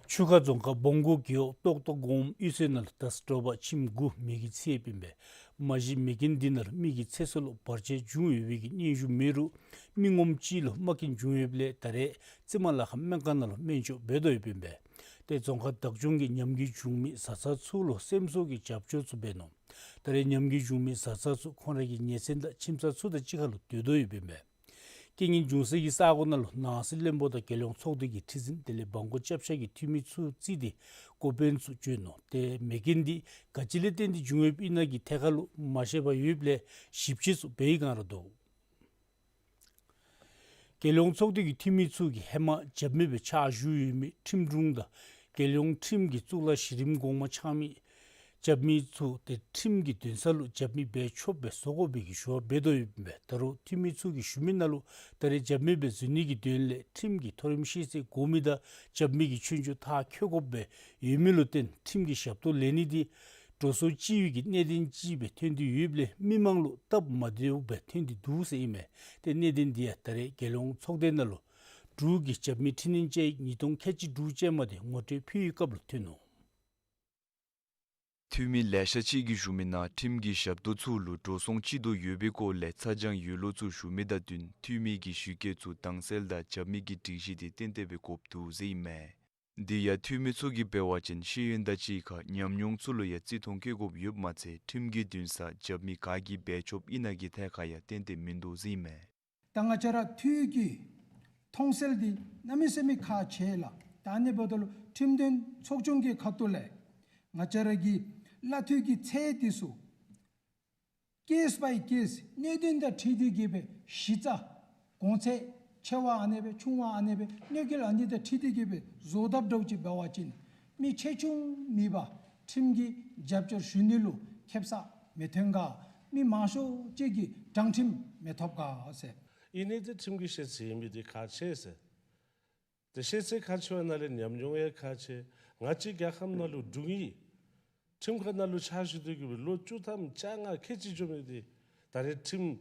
ཆུ་ཁ་རྫོང་ཁག་སྦོང་སྒོ་རྒེད་འོག་ཏོག་ཏོ་སྒོམ་གཡུས་ཚན་ནང་ལུ་ད་རིས་དྲོ་པ་ཁྱིམ་དགུ་མེ་གིས་ཚིག་ཡོདཔ་ཨིན་པས། མ་གཞི་མེ་རྐྱེན་འདི་ནང་ལུ་མི་གི་ཚེ་སྲོག་ལུ་བར་ཆད་བྱུང་ཡོད་པའི་གི་སྙན་ཞུ་མེད་རུང་མི་ངོམ་གཅིག་ལུ་རྨ་སྐྱོན་བྱུང་ཡོདཔ་ལས་ད་རེས་རྩི་མ་ལ་ཁ་སྨན་ཁང་ནང་ལུ་སྨན་བཅོས་འབད་དོ་ཡོདཔ་ཨིན་པས། ཏེ་རྫོང་ཁག་བདག་སྐྱོང་གིས་ཉམས་རྒུད་བྱུང་མི་བཟའ་ཚང་ཚུ་ལུ་སེམས་གསོ་གི་རྒྱབ་སྐྱོར་ཚུ་འབད་ནུག། ད་རེས་ཉམས་རྒུད་བྱུང་མི་བཟའ་ཚང་ཚུ་ཁོང་རའི་གི་ཉེ་ཚན་དང་ཁྱིམ་ཚང་ཚུ་དང་གཅིག་ཁར་ལུ་སྡོད་དོ་ཡོདཔ་ཨིན་པས། རྐྱེན་ངན་བྱུང་ས་གི་ས་གོ་ནང་ལུ་ནང་སྲིད་བློན་པོ་དང་རྒྱལ་ཡོངས་ཚོགས་སྡེ་གི་ཁྲི་འཛིན་དེ་ལས་སྦོང་སྒོ་རྐྱབ་ཆ་གི་འཐུས་མི་ཚུ་བརྩིས་ཏེ་འགོ་དཔོན་ཚུ་བྱོན་ནུག། ཏེ་མེ་རྐྱེན་འདི་ག་ཅི་ལས་བརྟེན་ཏེ་བྱུང་ཡོདཔ་ཨིན་ན་གི་ཐད་ཁར་ལུ་མ་ཤེས་པར་ཡོདཔ་ལས་ཞིབ་དཔྱད་ཚུ་འབད་བའི་བསྒང་ར་འདུག། རྒྱལ་ཡོངས་ཚོགས་སྡེ་གི་འཐུས་མི་ཚུ་གིས་ཧེ་མ་རྒྱབ་མི་སྦེ་ཕྱག་ཞུ་ཡོད་མི་ཁྲིམས་དྲུང་དང་རྒྱལ་ཡོངས་ཁྲིམས་ཀྱི་གཙུག་ལག་གཞི་རིམ་གོང་མ་འཆང་མི་རྒྱབ་མི་ཚུ་ཏེ་ཁྲིམས་ཀྱི་འདུན་ས་ལུ་རྒྱབ་མི་འབད་ཆོགཔ་སྦེ་བཟོ་དགོ་པའི་གི་ཞུ་བ་འབད་དོ་ཡོདཔ་ཨིན་པས། ད་རུང་འཐུས་མི་ཚུ་གིས་ཞུ་མི་ནང་ལུ་ད་རེས་རྒྱབ་མི་སྦེ་འཛུལ་ནི་གི་དོན་ལས་ཁྲིམས་ཀྱི་མཐོ་རིམ་ཤེས་ཚད་དགོ་མི་དང་རྒྱབ་མི་གི་ཆོས་རྒྱུགས་མཐར་འཁྱོལ་དགོཔ་སྦེ་ཡོད་མི་ལུ་བརྟེན་ཁྲིམས་ཀྱི་ཞབས་ཏོག་ལེན་ནི་འདི་འགྲོ་སོང་ལྕི་བའི་གི་གནད་དོན་ཅིག་སྦེ་ཐོན་ཏེ་ཡོདཔ་ལས་མི་མང་ལུ་སྟབས་མ་བདེཝ་སྦེ་ཐོན་ཏེ་འདུག་ཟེར་ཨིན་མས། ཏེ་གནད་དོན་འདི་ཡང་ད་རེས་རྒྱལ་ཡོངས་ཚོགས་སྡེ་ནང་ལུ་འབྲུག་གི་རྒྱབ་མི་འཕྲི་སྣོན་དཔྱད་ཡིག་ཉིས་སྟོང་ཁལ་གཅིག་དྲུག་ཅན་མ་དེ་ངོ་སྤྲོད་ཕུལ་བའི་སྐབས་ལུ་ཐོན་ནུག། འཐུས་མི་ལེ་ཤ་ཅིག་གིས་ཞུ་མི་ནང་ཁྲིམས་ཀྱི་ཞབས་ཏོག་ཚུ་ལུ་འགྲོ་སོང་ལྕི་དོ་ཡོད་པའི་སྐོར་ལས་ཚ་གྱང་ཡོད་ལུགས་ཚུ་ཞུ་མི་དང་བསྟུན་འཐུས་མི་གི་ཞུ་སྐད་ཚུ་དྭངས་གསལ་དང་རྒྱབ་མི་གི་སྒྲིག་གཞི་དེ་ཏན་ཏན་སྦེ་དགོཔ་འདུག་ཟེར་ཨིན་མས། འདི་ཡང་འཐུས་མི་ཚུ་གིས་འབད་བ་ཅིན་ཤེས་ཡོན་དང་གཅིག་ཁར་ཉམས་མྱོང་ཚུ་ལུ་ཡང་བརྩི་མཐོང་བསྐྱེད་དགོཔ་ཡོདཔ་མ་ཚད་ཁྲིམས་ཀྱི་འདུན་སར་རྒྱབ་མི་ག་གིས་འབད་ཆོགཔ་ཨིན་ན་གི་ཐད་ཁར་ཡང་ཏན་ཏན་མིན་འདུག་ཟེར་ཨིན་མས། ད་ང་བཅས་ར་འཐུས་ཀྱི་མཐོང་གསལ་འདི་གནམ་མེད་ས་མེད་ཁག་ཆེ་ལགས། ད་ཨ་ནི་འབདཝ་ད་ལུ་ཁྲིམས་དོན་ཚོགས་ཆུང་གི་ཁ་ཐུག་ལས་ང་བཅས་ར་གི་གླ་འཐུས་ཀྱི་ཚད་འདི་ཚུ་ཀེསི་བའི་ཀེསི་གནད་དོན་དང་འཁྲིལ་ཏེ་གི་སྦེ་གཞི་རྩ་གོང་ཚད་ཆེ་བ་ཨ་ནི་སྦེ་ཆུང་བ་ཨ་ནི་སྦེ་གནོད་འགེལ་ཨ་ནི་དང་འཁྲིལ་ཏེ་གི་སྦེ་བཟོ་དཔ་འདྲཝ་ཅིག་འབད་བ་ཅིན་མི་ཆེ་ཆུང་མེད་པར་ཁྲིམས་ཀྱི་རྒྱབ་སྐྱོར་ཞུ་ནི་ལུ་ཁེབ་ས་མི་ཐོན་ག། མི་མང་ཤོས་ཅིག་གིས་དྲང་ཁྲིམས་མི་ཐོབ་ག་ཟེར། ཨིན་ནི་འདི་ཁྲིམས་ཀྱི་ཤེས་ཚད་ཨིན་མི་འདི་ཁག་ཆེ་ཟེར། ཏེ་ཤེས་ཚད་ཁག་ཆེ་བའི་ནང་ལས་ཉམས་མྱོང་ཡང་ཁག་ཆེ། ང་བཅས་རྒྱལ་ཁབ་ནང་ལུ་དྲུང་ཡིག་ཁྲིམས་ཁང་ནང་ལུ་ཕྱག་ཞུ་སྡོད་དགོ་པའི་ལོ་བཅུ་ཐམ་བཅོ་ལྔ་ཁལ་གཅིག་འགྱོ་མི་འདི་ད་རེས་ཁྲིམས་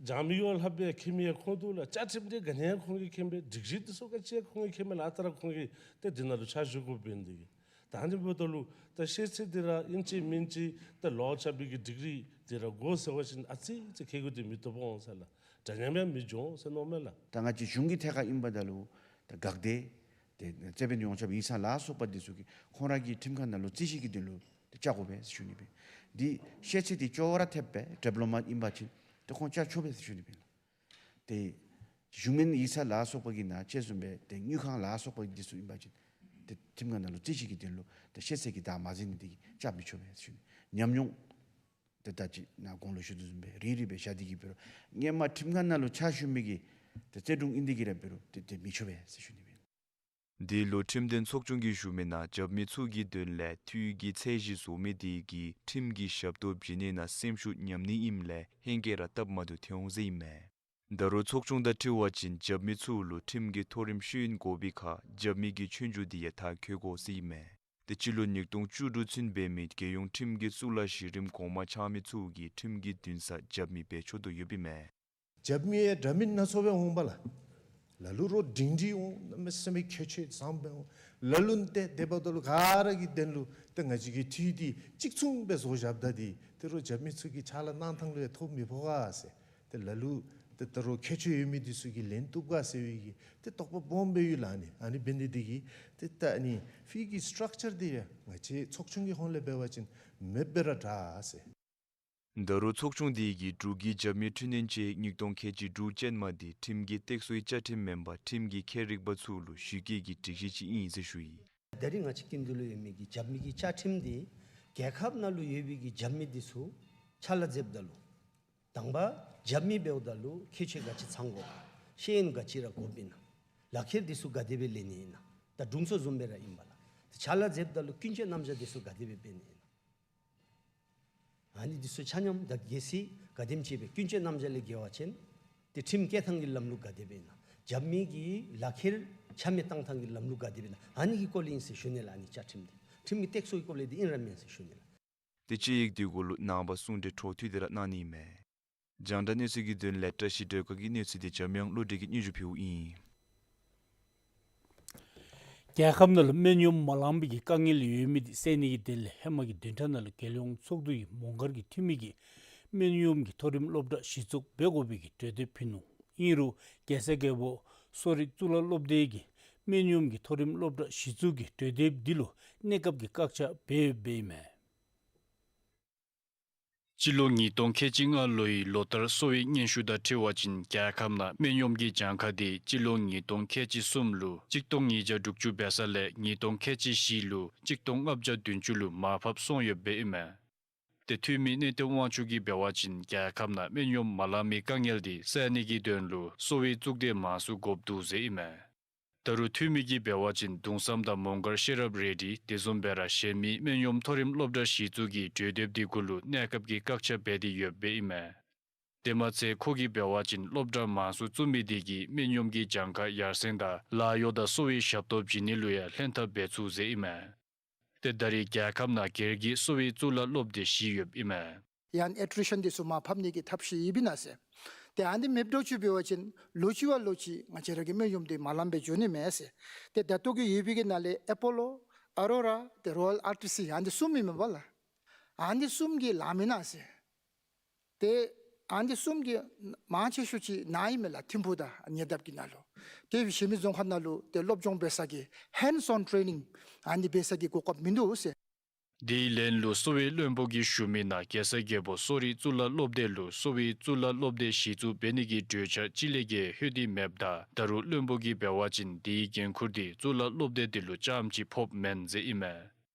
སྦྱང་མི་ཡོངས་ལྷགཔ་སྦེ་མཁྱེན་མི་ཡང་ཁོང་འདུག་ལགས། བཅའ་ཁྲིམས་འདི་ག་ནི་ཡང་ཁོང་གིས་མཁྱེན་པས། སྒྲིག་གཞི་འདི་ཚུ་ག་ཅི་ཡང་ཁོང་གིས་མཁྱེན་མས་ལགས། ད་ར་ཁོང་གིས་ཏེ་འདི་ནང་ལུ་ཕྱག་ཞུ་དགོཔ་འབད་ནི་འདི་གིས། ད་ཨ་ནི་འབདཝ་ད་ལུ་ད་ཤེས་ཚད་འདི་ར་ཨིན་ཅི་མིན་ཅི་ད་ལོག་རྐྱབ་པའི་གི་ཌིག་རི་འདི་ར་དགོ་ཟེར་བ་ཅིན་ཨ་ཙི་ཅིག་ཁེ་གུ་འདི་མི་ཐོབ་འོང་ཟེར་ལགས། འདྲ་མཉམ་ཡང་མི་འབྱུང་ཟེར་མནོཝ་མས་ལགས། ད་ང་བཅས་གཞུང་གི་ཐད་ཁར་ཨིན་པ་ད་ལུ་ད་འགག་སྡེ་ཏེ་རྩོད་དཔོན་ཡོངས་ཁྱབ་ཡིག་ཚང་ལ་སོགས་པ་འདི་ཚུ་གིས་ཁོང་ར་གི་ཁྲིམས་ཁང་ནང་ལུ་རྩོད་གཞི་གི་དོན་ལུ་ཏེ་བཅར་དགོ་པས་ཟེར་ཞུ་ནི་སྦེ། འདི་ཤེས་ཚད་འདི་ཅོག་ར་འཐདཔ་སྦེ་ཌིབ་ལོ་མཱཊ་ཨིན་པ་ཅིན་ཏེ་ཁོང་བཅར་ཆོག་པས་ཟེར་ཞུ་ནི་སྦེ་ལགས། ཏེ་གཞུང་མིན་ཡིག་ཚང་ལ་སོགས་པ་གི་ནང་དཔྱད་བཟུམ་སྦེ་ཏེ་དངུལ་ཁང་ལ་སོགས་པ་འདི་ཚུ་ཨིན་པ་ཅིན་ཏེ་ཁྲིམས་ཁང་ནང་ལུ་རྩོད་གཞི་གི་དོན་ལུ་ཏེ་ཤེས་ཚད་ཀྱི་བདའ་མ་ཟིན་ནི་འདི་གིས་བཅར་མི་ཆོག་པས་ཟེར་ཞུ་ནི། ཉམས་མྱོང་ཏེ་ད་ཅི་ནཱ་གོང་ལུ་ཞུ་དོ་བཟུམ་སྦེ་རིལ་རི་སྦེ་བཞག་སྟེ་གི་འབད་རུང་སྔོན་མ་ཁྲིམས་ཁང་ནང་ལུ་ཕྱག་ཞུ་མི་གི་ ཏེ་རྩོད་དྲུང་ཨིན་ཏེ་གི་ར་འབད་རུང་ཏེ་ཏེ་མི་ཆོག་པས་ཟེར་ཞུ་ནི་ཨིན། འདི་ལུ་ཁྲིམས་དོན་ཚོགས་ཆུང་གིས་ཞུ་མི་ནང་རྒྱབ་མི་ཚུ་གི་དོན་ལས་འཐུས་ཀྱི་ཚད་གཞི་བཟོ་མི་དེ་གིས་ཁྲིམས་ཀྱི་ཞབས་ཏོག་བྱིན་ནི་ནང་སེམས་ཤུགས་ཉམས་ནི་ཨིནམ་ལས་ཧེང་སྐལ་ར་སྟབས་མ་བདེཝ་ཐོན་འོང་ཟེར་ཨིན་མས། ད་རུང་ཚོགས་ཆུང་དང་འཁྲིལ་བ་ཅིན་རྒྱབ་མི་ཚུ་ལུ་ཁྲིམས་ཀྱི་མཐོ་རིམ་ཤེས་ཡོན་དགོ་པའི་ཁར་རྒྱབ་མི་གི་ཆོས་རྒྱུགས་དེ་ཡང་མཐར་འཁྱོལ་དགོ་ཟེར་ཨིན་མས། ཏེ་སྤྱི་ལོ་ཉིས་སྟོང་བཅུ་དྲུག་ཚུན་འབད་མི་རྒྱལ་ཡོངས་ཁྲིམས་ཀྱི་གཙུག་ལག་གཞི་རིམ་གོང་མ་འཆང་མི་ཚུ་གིས་ཁྲིམས་ཀྱི་འདུན་སར་རྒྱབ་མི་འབད་ཆོག་དོ་ཡོདཔ་ཨིན་མས། རྒྱབ་མི་ཡང་འདྲ་མིན་སྣ་ཚོགས་སྦེ་འོང་པ་ལགས། ལ་ལུ་རོགས་སྒྲིང་སྒྲི་འོང་། གནམ་མེད་ས་མེད་ཁྱད་ཆོས་བཟང་པོ་འོང་། ལ་ལུ་ཏེ་དེ་འབདཝ་ད་ལུ་ག་ར་གི་དོན་ལུ་ཏེ་ང་བཅས་ཀྱི་འཐུས་འདི་གཅིག་མཚུངས་སྦེ་བཟོ་བཞགཔ་ད་འདི་ཏེ་རོགས་རྒྱབ་མི་ཚུ་གི་ཕྱག་ལཱ་གནང་ཐངས་ལུ་ཡང་ཐོ་མི་ཕོག་ག་ཟེར། ཏེ་ལ་ལུ་ཏེ་ད་རུང་ཁྱད་ཆོས་ཡོད་མི་འདི་ཚུ་གིས་ལེན་བཏུབ་ག་ཟེར་བའི་གི་ཏེ་དོགས་པ་སྦོམ་སྦེ་ཡོད་ལགས། ཨ་ནི་ཨ་ནི་འབད་ནི་འདི་གིས་ཏེ་ད་ཨ་ནི་ཕི་གི་སི་ཊྲག་ཅར་འདི་ཡང་ང་བཅས་ཚོགས་ཆུང་གི་ཧོངས་ལས་འབད་བ་ཅིན་མེདཔ་སྦེ་ར་དྲག་ཟེར། ད་རུང་ཚོགས་ཆུང་དེ་གིས་འབྲུག་གི་རྒྱབ་མི་འཕྲི་སྣོན་ཆས་ཉིས་སྟོང་ཁལ་གཅིག་དྲུག་ཅན་མ་དེ་ཁྲིམས་ཀྱི་སྟེགས་གསོའི་བཅའ་ཁྲིམས་མེན་པར་ཁྲིམས་ཀྱི་ཁྱད་རིག་པ་ཚུ་ལུ་ཞུ་སྐྱེལ་གྱི་སྒྲིག་གཞི་ཅིག་ཨིན་ཟེར་ཞུ་ཡི། ད་རིས་ང་བཅས་ཀྱི་འདི་ལུ་ཡོད་མི་གི་རྒྱབ་མི་གི་བཅའ་ཁྲིམས་འདི་རྒྱལ་ཁབ་ནང་ལུ་ཡོད་པའི་གི་རྒྱབ་མི་འདི་ཚུ་ཕྱག་ལཱ་མཛདཔ་ད་ལུ་དང་པ་རྒྱབ་མི་འབདཝ་ད་ལུ་ཁྱད་ཆོས་ག་ཅི་ཚང་དགོ་ག། ཤེས་ཡོན་ག་ཅི་ར་དགོཔ་ཨིན་ན། ལག་ཁྱེར་འདི་ཚུ་ག་དེ་སྦེ་ལེན་ནི་ཨིན་ན། ད་དྲུང་འཚོ་བཟུམ་སྦེ་ར་ཨིན་པ་ལགས། ད་ཕྱག་ལཱ་མཛདཔ་ད་ལུ་ཀུན་སྤྱོད་རྣམ་གཞག་འདི་ཚུ་ག་དེ་སྦེ་འབད་ནི་ཨིན་ན། ཨ་ནི་འདི་ཚུ་ཆ་མཉམ་ད་གལ་སྲིད་ག་དེམ་ཅིག་སྦེ་ཀུན་སྤྱོད་རྣམ་གཞག་ལས་འགལ་བ་ཅིན་ཏེ་ཁྲིམས་བཀལ་ཐངས་ཀྱི་ལམ་ལུགས་ག་དེ་སྦེ་ཨིན་ན། རྒྱབ་མི་གི་ལག་ཁྱེར་ཆ་མེད་བཏང་ཐངས་ཀྱི་ལམ་ལུགས་ག་དེ་སྦེ་ཨིན་ན། ཨ་ནི་གི་སྐོར་ལས་ཨིན་ཟེར་ཞུ་ནི་ལགས། ཨ་ནི་བཅའ་ཁྲིམས་འདི་ཁྲིམས་ཀྱི་སྟེགས་གསོའི་སྐོར་ལས་འདི་ཨིན་ར་མེན་ཟེར་ཞུ་ནི་ལགས། ཏེ་དཔྱད་ཡིག་འདི་གུ་ལུ་ནངས་པ་གསུང་གྲོས་འཕྲོ་མཐུད་དེ་ར་གནང་ནི་ཨིན་མས། རྒྱང་བསྒྲགས་གནས་ཚུལ་གྱི་དོན་ལས་བཀྲ་ཤིས་སྒྲོལ་དཀར་གྱི་གནས་ཚུལ་འདི་འཇམ་དབྱངས་བློ་གྲོས་ཀྱིས་སྙན་ཞུ་ཕུལཝ་ཨིན། རྒྱལ་ཁབ་ནང་ལུ་སྨན་གཡོགམ་མ་ལང་པའི་གི་དཀའ་ངལ་ཡོད་མི་འདི་སེལ་ནི་གི་དོན་ལས་ཧེ་མ་གི་བདུན་ཕྲག་ནང་ལུ་རྒྱལ་ཡོངས་ཚོགས་འདུ་ཡིས་མོང་སྒར་གྱི་འཐུས་མི་གིས་སྨན་གཡོགམ་གྱི་མཐོ་རིམ་སློབ་གྲྭ་གཞི་བཙུགས་འབད་དགོ་པའི་གི་གྲོས་འདེབས་ཕུལ་ནུག། ཨིན་རུང་རྒྱལ་ས་རྒྱལ་པོ་གསོ་རིག་གཙུག་ལག་སློབ་སྡེ་གིས་སྨན་གཡོགམ་གྱི་མཐོ་རིམ་སློབ་གྲྭ་གཞི་བཙུགས་ཀྱི་གྲོས་འདེབས་འདི་ལུ་གནས་སྐབས་ཀྱི་བཀག་ཆ་འབད་ཡོདཔ་ཨིན་མས། སྤྱི་ལོ་ཉིས་སྟོང་ཁལ་གཅིག་ལྔ་ལོའི་ལོ་ལྟར་གསོ་བའི་སྙན་ཞུ་དང་འཁྲིལ་བ་ཅིན་རྒྱལ་ཁབ་ནང་སྨན་གཡོགམ་གྱི་གྱངས་ཁ་དེ་སྤྱི་ལོ་ཉིས་སྟོང་ཁལ་གཅིག་གསུམ་ལུ་གཅིག་སྟོང་ཉིས་བརྒྱ་དྲུག་ཅུ་འབད་ས་ལས་ཉིས་སྟོང་ཁལ་གཅིག་བཞི་ལུ་གཅིག་སྟོང་ལྔ་བརྒྱ་བདུན་ཅུ་ལུ་མར་ཕབ་སོང་ཡོདཔ་ཨིན་མས། ཏེ་འཐུས་མི་གནས་བརྟན་དབང་ཕྱུག་གིས་འབད་བ་ཅིན་རྒྱལ་ཁབ་ནང་སྨན་གཡོགམ་མ་ལང་མི་དཀའ་ངལ་དེ་སེལ་ནི་གི་དོན་ལུ་གསོ་བའི་གཙུག་སྡེ་མང་སུ་དགོཔ་འདུག་ཟེར་ཨིན་མས། ད་རུང་འཐུས་མི་གིས་འབད་བ་ཅིན་གདུང་བསམ་དང་མོང་སྒར་ཤེས་རབ་རལ་གྲི་དེ་བཟུམ་སྦེ་ར་གཞན་མི་སྨན་གཡོགམ་མཐོ་རིམ་སློབ་གྲྭ་གཞི་བཙུགས་ཀྱི་གྲོས་འདེབས་དེ་གུ་ལུ་གནས་སྐབས་ཀྱི་བཀག་ཆ་འབད་དེ་ཡོདཔ་ཨིན་མས། དེ་མ་ཚད་ཁོ་གིས་འབད་བ་ཅིན་སློབ་གྲྭ་མང་སུ་བཙུགས་མི་དེ་གིས་སྨན་གཡོགམ་གྱི་གྱངས་ཁ་ཡར་སེང་དང་ལཱ་གཡོག་དང་གསོ་བའི་ཞབས་ཏོག་བྱིན་ནི་ལུ་ཡང་ལྷན་ཐབས་འབད་ཚུགས་ཟེར་ཨིན་མས། ཏེ་ད་རེས་རྒྱལ་ཁབ་ནང་སྒེར་གྱི་གསོ་བའི་གཙུག་ལག་སློབ་སྡེ་བཞི་ཡོདཔ་ཨིན་མས། ཡང་ཨེ་ཊི་རི་ཤན་དེ་ཚུ་མར་ཕབ་ནི་གི་ཐབས་ཤེས་ཡོདཔ་ཨིན་ན་ཟེར། ཏེ་ཨ་ནི་མེདཔ་འདྲཝ་ཅིག་འབད་བ་ཅིན་ལོ་གཅིག་བ་ལོ་གཅིག་ང་བཅས་ར་གི་སྨན་གཡོགམ་དེ་མ་ལངམ་སྦེ་འགྱོ་ནི་མས་ཟེར། ཏེ་ད་ལྟོ་གི་ཡོད་པའི་གི་ནང་ལས་ཨེ་པོ་ལོ་ཨ་རོ་ར་ཏེ་རོ་ཡལ་ཨར་ཊི་སི་ཨ་ནི་གསུམ་ཨིན་མས་པ་ལགས། ཨ་ནི་གསུམ་གྱིས་ལངམ་ཨིན་ན་ཟེར། ཏེ་ཨ་ནི་གསུམ་གྱིས་མང་ཆེ་ཤོས་ཅིག་ནཱ་ཨིན་མས་ལགས། ཐིམ་ཕུག་དང་ཉེ་འདབས་ཀྱི་ནང་ལུ། ཏེ་གཞན་མི་རྫོང་ཁག་ནང་ལུ་ཏེ་སློབ་སྦྱོང་འབད་ས་གི་ཧེནཌསི་ཨོན་ཊེ་ནིང་ཨ་ནི་འབད་ས་གི་གོ་སྐབས་མིན་འདུག་ཟེར། དེའི་ལན་ལུ་གསོ་བའི་བློན་པོ་གིས་ཞུ་མི་ནང་རྒྱལ་ས་རྒྱལ་པོ་གསོ་རིག་གཙུག་ལག་སློབ་སྡེ་ལུ་གསོ་བའི་གཙུག་ལག་སློབ་སྡེ་གཞི་བཙུགས་འབད་ནི་གི་གྲོས་འཆར་གཅིག་ལས་བརྒལ་ལྷོད་དེ་མེདཔ་ད་ད་རུང་བློན་པོ་གིས་འབད་བ་ཅིན་དེའི་འགན་ཁུར་དེ་གཙུག་ལག་སློབ་སྡེ་དེ་ལུ་རྐྱངམ་ཅིག་ཕོགཔ་མེན་ཟེར་ཨིན་མས།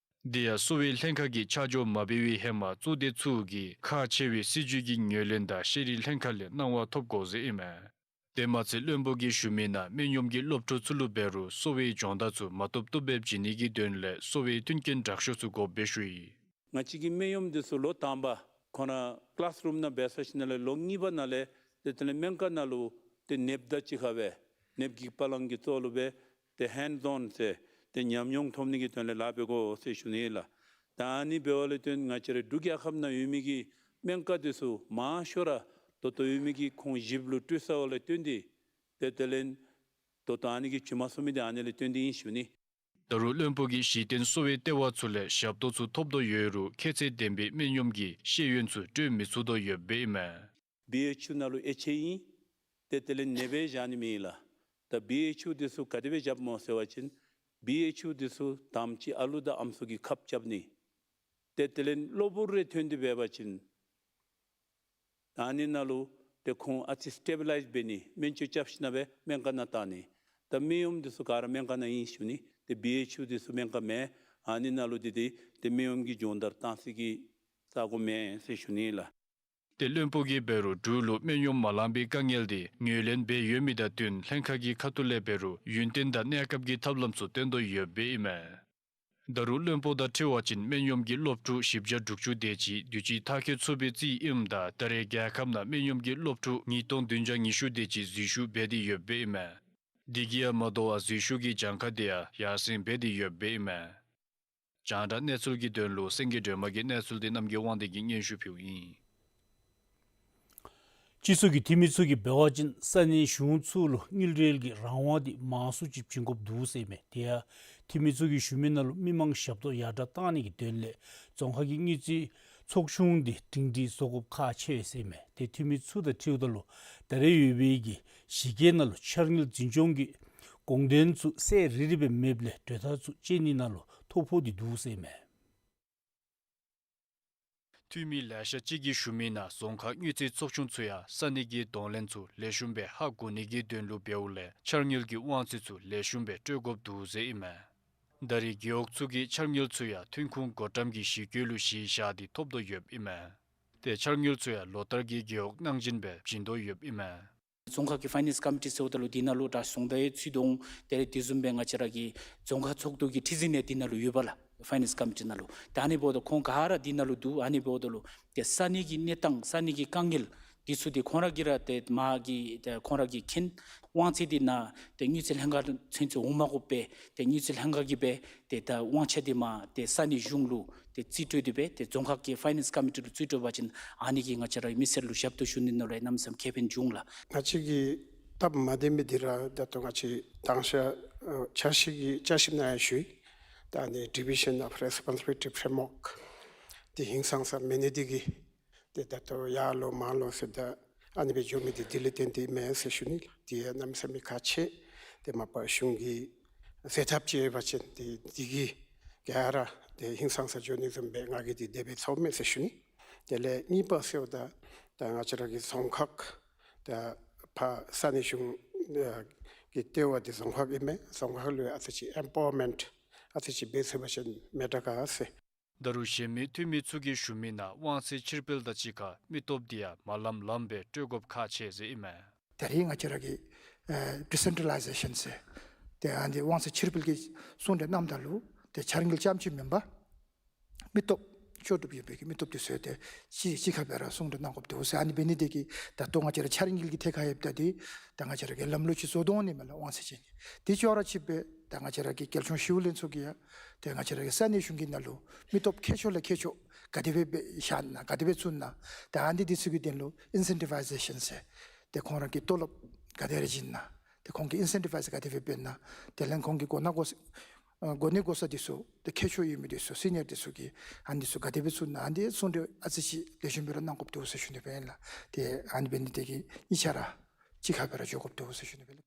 དེ་ཡང་གསོ་བའི་ལྷན་ཁག་གིས་ཆ་འཇོག་མ་འབད་བའི་ཧེ་མ་གཙུག་སྡེ་ཚུ་གིས་ཁག་ཆེ་བའི་སྲིད་བྱུས་ཀྱི་ངོས་ལེན་དང་ཤེས་རིག་ལྷན་ཁག་ལས་གནང་བ་ཐོབ་དགོ་ཟེར་ཨིན་མས། དེ་མ་ཚད་བློན་པོ་གིས་ཞུ་མི་ནང་སྨན་གཡོགམ་གྱི་སློབ་ཕྲུག་ཚུ་ལུ་འབད་རུང་གསོ་བའི་སྦྱོང་བརྡར་ཚུ་མ་ཐོབ་ཐོབ་སྦེ་བྱིན་ནི་གི་དོན་ལས་གསོ་བའི་མཐུན་རྐྱེན་དྲག་ཤོས་ཚུ་དགོཔ་སྦེ་ཞུ་ཡི། ང་བཅས་ཀྱི་སྨན་གཡོགམ་འདི་ཚུ་ལོ་དང་པ་ཁོང་ར་ཀི་ལཱསི་རུམ་ནང་འབད་ཚར་ཞིནམ་ལས་ལོ་གཉིས་པ་ནང་ལས་ཏེ་དེ་ལས་སྨན་ཁང་ནང་ལུ་ཏེ་ནདཔ་དང་གཅིག་ཁར་སྦེ་ནདཔ་གི་པ་ལང་གི་ཚུ་ལུ་སྦེ་ཏེ་ཧེནཌསི་ཨོན་ཟེར་ཏེ་ཉམས་མྱོང་ཐོབ་ནི་གི་དོན་ལས་ལཱ་འབད་དགོ་ཟེར་ཞུ་ནི་ལགས། ད་ཨ་ནི་འབདཝ་ལས་བརྟེན་ང་བཅས་རའི་འབྲུག་རྒྱལ་ཁབ་ནང་ཡོད་མི་གི་སྨན་ཁང་འདི་ཚུ་མང་ཤོས་ར་ད་ལྟོ་ཡོད་མི་གི་ཁོང་ཞིབ་ལུ་སྤྲོད་ཚརཝ་ལས་བརྟེན་ཏེ་ཏེ་དེ་ལས་ད་ལྟོ་ཨ་ནི་གི་བྱིན་མ་ཚུགས་མི་འདི་ཨ་ནི་ལས་བརྟེན་ཏེ་ཨིན་ཞུ་ནི། ད་རུང་བློན་པོ་གིས་གཞི་རྟེན་གསོ་བའི་ལྟེ་བ་ཚུ་ལས་ཞབས་ཏོག་ཚུ་ཐོབ་དོ་ཡོད་རུང་ཁྱད་ཚད་ལྡན་པའི་སྨན་གཡོགམ་གྱི་ཤེས་ཡོན་ཚུ་སྤྲོད་མི་ཚུགས་དོ་ཡོདཔ་ཨིན་མས། བི་ཨེཆ་ཡུ་ནང་ལུ་ཨེཆ་ཨེ་ཨིན། ཏེ་དེ་ལས་ནདཔ་སྦེ་བཞག་ནི་མེད་ལགས། ད་བི་ཨེཆ་ཡུ་འདི་ཚུ་ག་དེ་སྦེ་རྐྱབ་སྨོ་ཟེར་བ་ཅིན་བི་ཨེཆ་ཡུ་འདི་ཚུ་དང་པ་ཅིག་ཨ་ལུ་དང་ཨམ་སྲུ་གི་ཁབ་རྐྱབ་ནི། ཏེ་དེ་ལས་གློ་བུར་རེ་ཐོན་ཏེ་འབད་བ་ཅིན་ཨ་ནི་ནང་ལུ་ཏེ་ཁོང་ཨ་ཙི་སི་ཊེ་བི་ལའིཛ་འབད་ནི་སྨན་བཅོས་རྐྱབ་ཞིནམ་ལས་སྨན་ཁང་ནང་བཏང་ནི། ད་སྨན་གཡོགམ་འདི་ཚུ་ག་ར་སྨན་ཁང་ནང་ཨིན་ཞུ་ནི། ཏེ་བི་ཨེཆ་ཡུ་འདི་ཚུ་སྨན་ཁང་མེན། ཨ་ནི་ནང་ལུ་ཏེ་ཏེ་ཏེ་སྨན་གཡོགམ་གི་སྦྱོང་བརྡར་བཏང་སའི་གི་ས་གོ་མེན་ཟེར་ཞུ་ནི་ལགས། ཏེ་བློན་པོ་གིས་འབད་རུང་འབྲུག་ལུ་སྨན་གཡོགམ་མ་ལང་པའི་དཀའ་ངལ་འདི་ངོས་ལེན་འབད་ཡོད་མི་དང་བསྟུན་ལྷན་ཁག་གི་ཁ་ཐུག་ལས་འབད་རུང་ཡུན་བརྟན་དང་གནས་སྐབས་ཀྱི་ཐབས་ལམ་ཚུ་བཏོན་དོ་ཡོདཔ་ཨིན་མས། ད་རུང་བློན་པོ་དང་འཁྲིལ་བ་ཅིན་སྨན་གཡོགམ་གྱི་སློབ་ཕྲུག་བཞི་བརྒྱ་དྲུག་ཅུ་དེ་ཅིག་དུས་ཅི་མཐར་འཁྱོལ་ཚུགས་པའི་རྩིས་ཨིནམ་ད་ད་རེས་རྒྱལ་ཁབ་ནང་སྨན་གཡོགམ་གྱི་སློབ་ཕྲུག་ཉིས་སྟོང་བདུན་བརྒྱ་ཉི་ཤུ་དེ་ཅིག་འཛུལ་ཞུགས་འབད་དེ་ཡོདཔ་ཨིན་མས། དེ་གིས་ཡང་མ་དོ་བར་འཛུལ་ཞུགས་ཀྱི་གྱངས་ཁ་དེ་ཡང་ཡར་སེང་འབད་དེ་ཡོདཔ་ཨིན་མས། རྒྱང་བསྒྲགས་གནས་ཚུལ་གྱི་དོན་ལུ་སེང་གེ་སྒྲོལ་མ་གི་གནས་ཚུལ་འདི་རྣམ་རྒྱལ་དབང་འདུས་ཀྱིས་སྙན་ཞུ་ཕུལཝ་ཨིན། སྤྱི་ཚོགས་ཀྱི་འཐུས་མི་ཚུ་གིས་འབད་བ་ཅིན་ས་གནས་གཞུང་ཚུ་ལུ་དངུལ་འབྲེལ་གྱི་རང་དབང་འདི་མང་སུ་ཅིག་བྱིན་དགོཔ་འདུག་ཟེར་ཨིན་མས། དེ་ཡང་འཐུས་མི་ཚུ་གིས་ཞུ་མི་ནང་ལུ་མི་མང་ཞབས་ཏོག་ཡར་དྲག་གཏང་ནི་གི་དོན་ལས་རྫོང་ཁག་གི་དངུལ་རྩིས་ཚོགས་ཆུང་འདི་སྒྲིང་སྒྲི་བཟོ་དགོཔ་ཁག་ཆེ་ཟེར་ཨིན་མས། ཏེ་འཐུས་མི་ཚུ་དང་འཁྲིལཝ་ད་ལུ་ད་རེས་ཡོད་པའི་གི་གཞི་བཀོད་ནང་ལུ་འཆར་དངུལ་འཛིན་སྐྱོང་གི་དགོངས་དོན་ཚུ་གསལ་རི་རི་སྦེ་མེདཔ་ལས་གྲོས་ཐག་ཚུ་བཅད་ནི་ནང་ལུ་ཐོ་ཕོག་སྟེ་འདུག་ཟེར་ཨིན་མས། འཐུས་མི་ལེ་ཤ་ཅིག་གིས་ཞུ་མི་ནང་རྫོང་ཁག་དངུལ་རྩིས་ཚོགས་ཆུང་ཚུ་ཡང་ས་གནས་ཀྱི་གདོང་ལེན་ཚུ་ལེགས་ཤོམ་སྦེ་ཧ་གོ་ནི་གི་དོན་ལུ་འབདཝ་ལས་འཆར་དངུལ་གྱི་དབང་ཚད་ཚུ་ལེགས་ཤོམ་སྦེ་སྤྲོད་དགོཔ་འདུག་ཟེར་ཨིན་མས། ད་རེས་རྒེད་འོག་ཚུ་གིས་འཆར་དངུལ་ཚུ་ཡང་ཐོན་ཁུངས་བགོ་བཀྲམ་གྱི་གཞི་བཀོད་ལུ་གཞི་བཞག་སྟེ་ཐོབ་དོ་ཡོདཔ་ཨིན་མས། ཏེ་འཆར་དངུལ་ཚུ་ཡང་ལོ་ལྟར་གྱི་རྒེད་འོག་གནང་སྦྱིན་སྦེ་བྱིན་དོ་ཡོདཔ་ཨིན་མས། རྫོང་ཁག་གི་ཕའི་ནཱནསི་ཀོ་མི་ཊི་ཟེརཝ་ད་ལུ་དེ་ནང་ལུ་ད་རྫོང་བདག་ཡང་ཚུད་དོ་འོང་། དེ་ལས་དེ་བཟུམ་སྦེ་ང་བཅས་ར་གི་རྫོང་ཁག་ཚོགས་འདུ་གི་ཁྲི་འཛིན་ཡང་དེ་ནང་ལུ་ཡོད་པས་ལགས། ཕའི་ནཱནསི་ཀོ་མི་ཊི་ནང་ལུ། ད་ཨ་ནི་འབདཝ་ད་ཁོང་ག་ར་དེ་ནང་ལུ་འདུག། ཨ་ནི་འབདཝ་ད་ལུ་ཏེ་ས་གནས་ཀྱི་གནས་སྟངས་ས་གནས་ཀྱི་དཀའ་ངལ་དེ་ཚུ་ཏེ་ཁོང་ར་གིས་ར་ཏེ་མ་གི་ཏེ་ཁོང་ར་གིས་མཁྱེན། དབང་ཚད་འདི་ནཱ་ཏེ་དངུལ་རྩིས་ལྷན་ཁག་ཚུན་ཚོད་འོང་མ་དགོ་པར་ཏེ་དངུལ་རྩིས་ལྷན་ཁག་གིས་སྦེ་ཏེ་ད་དབང་ཆ་འདི་མར་ཏེ་ས་གནས་གཞུང་ལུ་ཏེ་རྩིས་སྤྲོད་དེ་སྦེ་ཏེ་རྫོང་ཁག་གི་ཕའི་ནཱནསི་ཀོ་མི་ཊི་ལུ་རྩིས་སྤྲོད་པ་ཅིན་ཨ་ནི་གིས་ང་བཅས་ར་མི་སེར་ལུ་ཞབས་ཏོག་ཞུ་ནི་ནང་ལུ་གནམ་མེད་ས་མེད་ཁེ་ཕན་འབྱུང་ལགས། ང་བཅས་ཀྱི་སྟབས་མ་བདེ་མི་འདི་ར་ད་ལྟོ་ང་བཅས་དང་ཤ་ཨ་འཆར་གཞི་གི་བསྐྱར་ཞིབ་ནང་ཡང་ཞུ་ཡི། ད་ཨ་ནི་Division of Responsibility Framework འདི་ཧིང་སངས་ས་མེད་ནི་འདི་གིས་ཏེ་ད་ལྟོ་ཡར་ལོག་མར་ལོག་ཟེར་ད་ཨ་ནི་སྦེ་འགྱོ་མི་འདི་དེ་ལས་བརྟེན་ཏེ་མེན་ཟེར་ཞུ་ནི་ལགས། དེ་ཡང་གནམ་མེད་ས་མེད་ཁག་ཆེ། ཏེ་མ་པ་གཞུང་གིས་སེལ་ཐབས་ཅིག་འབད་བ་ཅིན་ཏེ་དེ་གིས་ག་ར་ཏེ་ཧིང་སངས་ས་འགྱོ་ནི་བཟུམ་སྦེ་ང་གིས་འདི་དེ་སྦེ་ཚོརཝ་མས་ཟེར་ཞུ་ནི། དེ་ལས་གཉིས་པ་ཟེརཝ་ད་ད་ང་བཅས་ར་གི་རྫོང་ཁག་ད་ཕར་ས་གནས་གཞུང་ཨ་གི་ལྟེ་བ་འདི་རྫོང་ཁག་ཨིན་མས། རྫོང་ཁག་ལུ་ཨ་ཙི་ཅིག་ཨེམ་པ་ཝར་མེནཊ་ཨ་ཙི་ཅིག་འབད་ཚུགས་པ་ཅིན་མི་དྲག་ག་ཟེར། ད་རུང་གཞན་མི་འཐུས་མི་ཚུ་གིས་ཞུ་མི་ནང་དབང་ཚད་ཕྱིར་སྤེལ་དང་གཅིག་ཁར་མི་སྟོབས་འདི་ཡང་མ་ལངམ་ལངམ་སྦེ་སྤྲོད་དགོཔ་ཁག་ཆེ་ཟེར་ཨིན་མས། ད་རེས་ང་བཅས་ར་གིས་ཨེ་ཌི་སེན་ཊྲ་ལའི་ཟེ་ཤཱན་ཟེར་ཏེ་ཨ་ནི་དབང་ཚད་ཕྱིར་སྤེལ་གྱི་གསུང་གྲོས་གནངམ་ད་ལུ་ཏེ་འཆར་དངུལ་རྐྱངམ་ཅིག་མེན་པར་མི་སྟོབས་ལྕོགས་གྲུབ་ཡོད་པའི་གི་མི་སྟོབས་འདི་ཚུ་ཏེ་གཅིག་གཅིག་ཁར་སྦེ་ར་གསུང་གྲོས་གནང་དགོཔ་འདུག་ཟེར། ཨ་ནི་འབད་ནི་དེ་གིས་ད་ལྟོ་ང་བཅས་ར་འཆར་དངུལ་གྱི་ཐད་ཁར་ཡོདཔ་ད་འདི་ད་ང་བཅས་ར་གིས་ལམ་ལུགས་ཅིག་བཟོ་དོ་འོང་ནི་མས་ལགས། དབང་ཚད་ཅིག་དེ་ཅོག་ར་གཅིག་སྦེ་ད་ང་བཅས་ར་གི་རྒྱལ་གཞུང་ཞི་གཡོག་ལྷན་ཚོགས་ཀྱིས་ཡང་ཏེ་ང་བཅས་ར་གི་ས་གནས་གཞུང་གི་ནང་ལུ་མི་སྟོབས་མཁས་མཆོག་ལས་མཁས་མཆོག་ག་དེ་སྦེ་སྦེ་བཞག་ན་ག་དེ་སྦེ་བཙུགས་ན་ད་ཨ་ནི་འདི་ཚུ་གི་དོན་ལུ་ཨིན་སེན་ཊི་བའི་ཟེ་ཤཱན་ཟེར་ཏེ་ཁོང་ར་གི་ཏོ་ལོབ་ག་དེ་ར་བྱིན་ན་ཏེ་ཁོང་གི་ཨིན་སེན་ཊི་བའིཛ་ག་དེ་སྦེ་འབད་ན་དེ་ལས་ཁོང་གི་གོ་གནས་གོ་ས་ཨ་གོ་གནས་གོ་ས་འདི་ཚུ་ཏེ་མཁས་མཆོག་ཡོད་མི་འདི་ཚུ་སི་ནི་ཡར་འདི་ཚུ་གིས་ཨ་ནི་འདི་ཚུ་ག་དེ་སྦེ་བཙུགས་ན་ཨ་ནི་འདི་གསུང་གྲོས་ཨ་ཙི་ཅིག་ལེགས་ཤོམ་སྦེ་ར་གནང་དགོཔ་འདུག་ཟེར་ཞུ་ནི་སྦེ་ཨིན་ལགས། ཏེ་ཨ་ནི་འབད་ནི་དེ་གིས་གཉིས་ཆ་ར་གཅིག་ཁར་སྦེ་ར་འགྱོ་དགོཔ་འདུག་ཟེར་ཞུ་ནི་སྦེ་ཨིན་ལགས།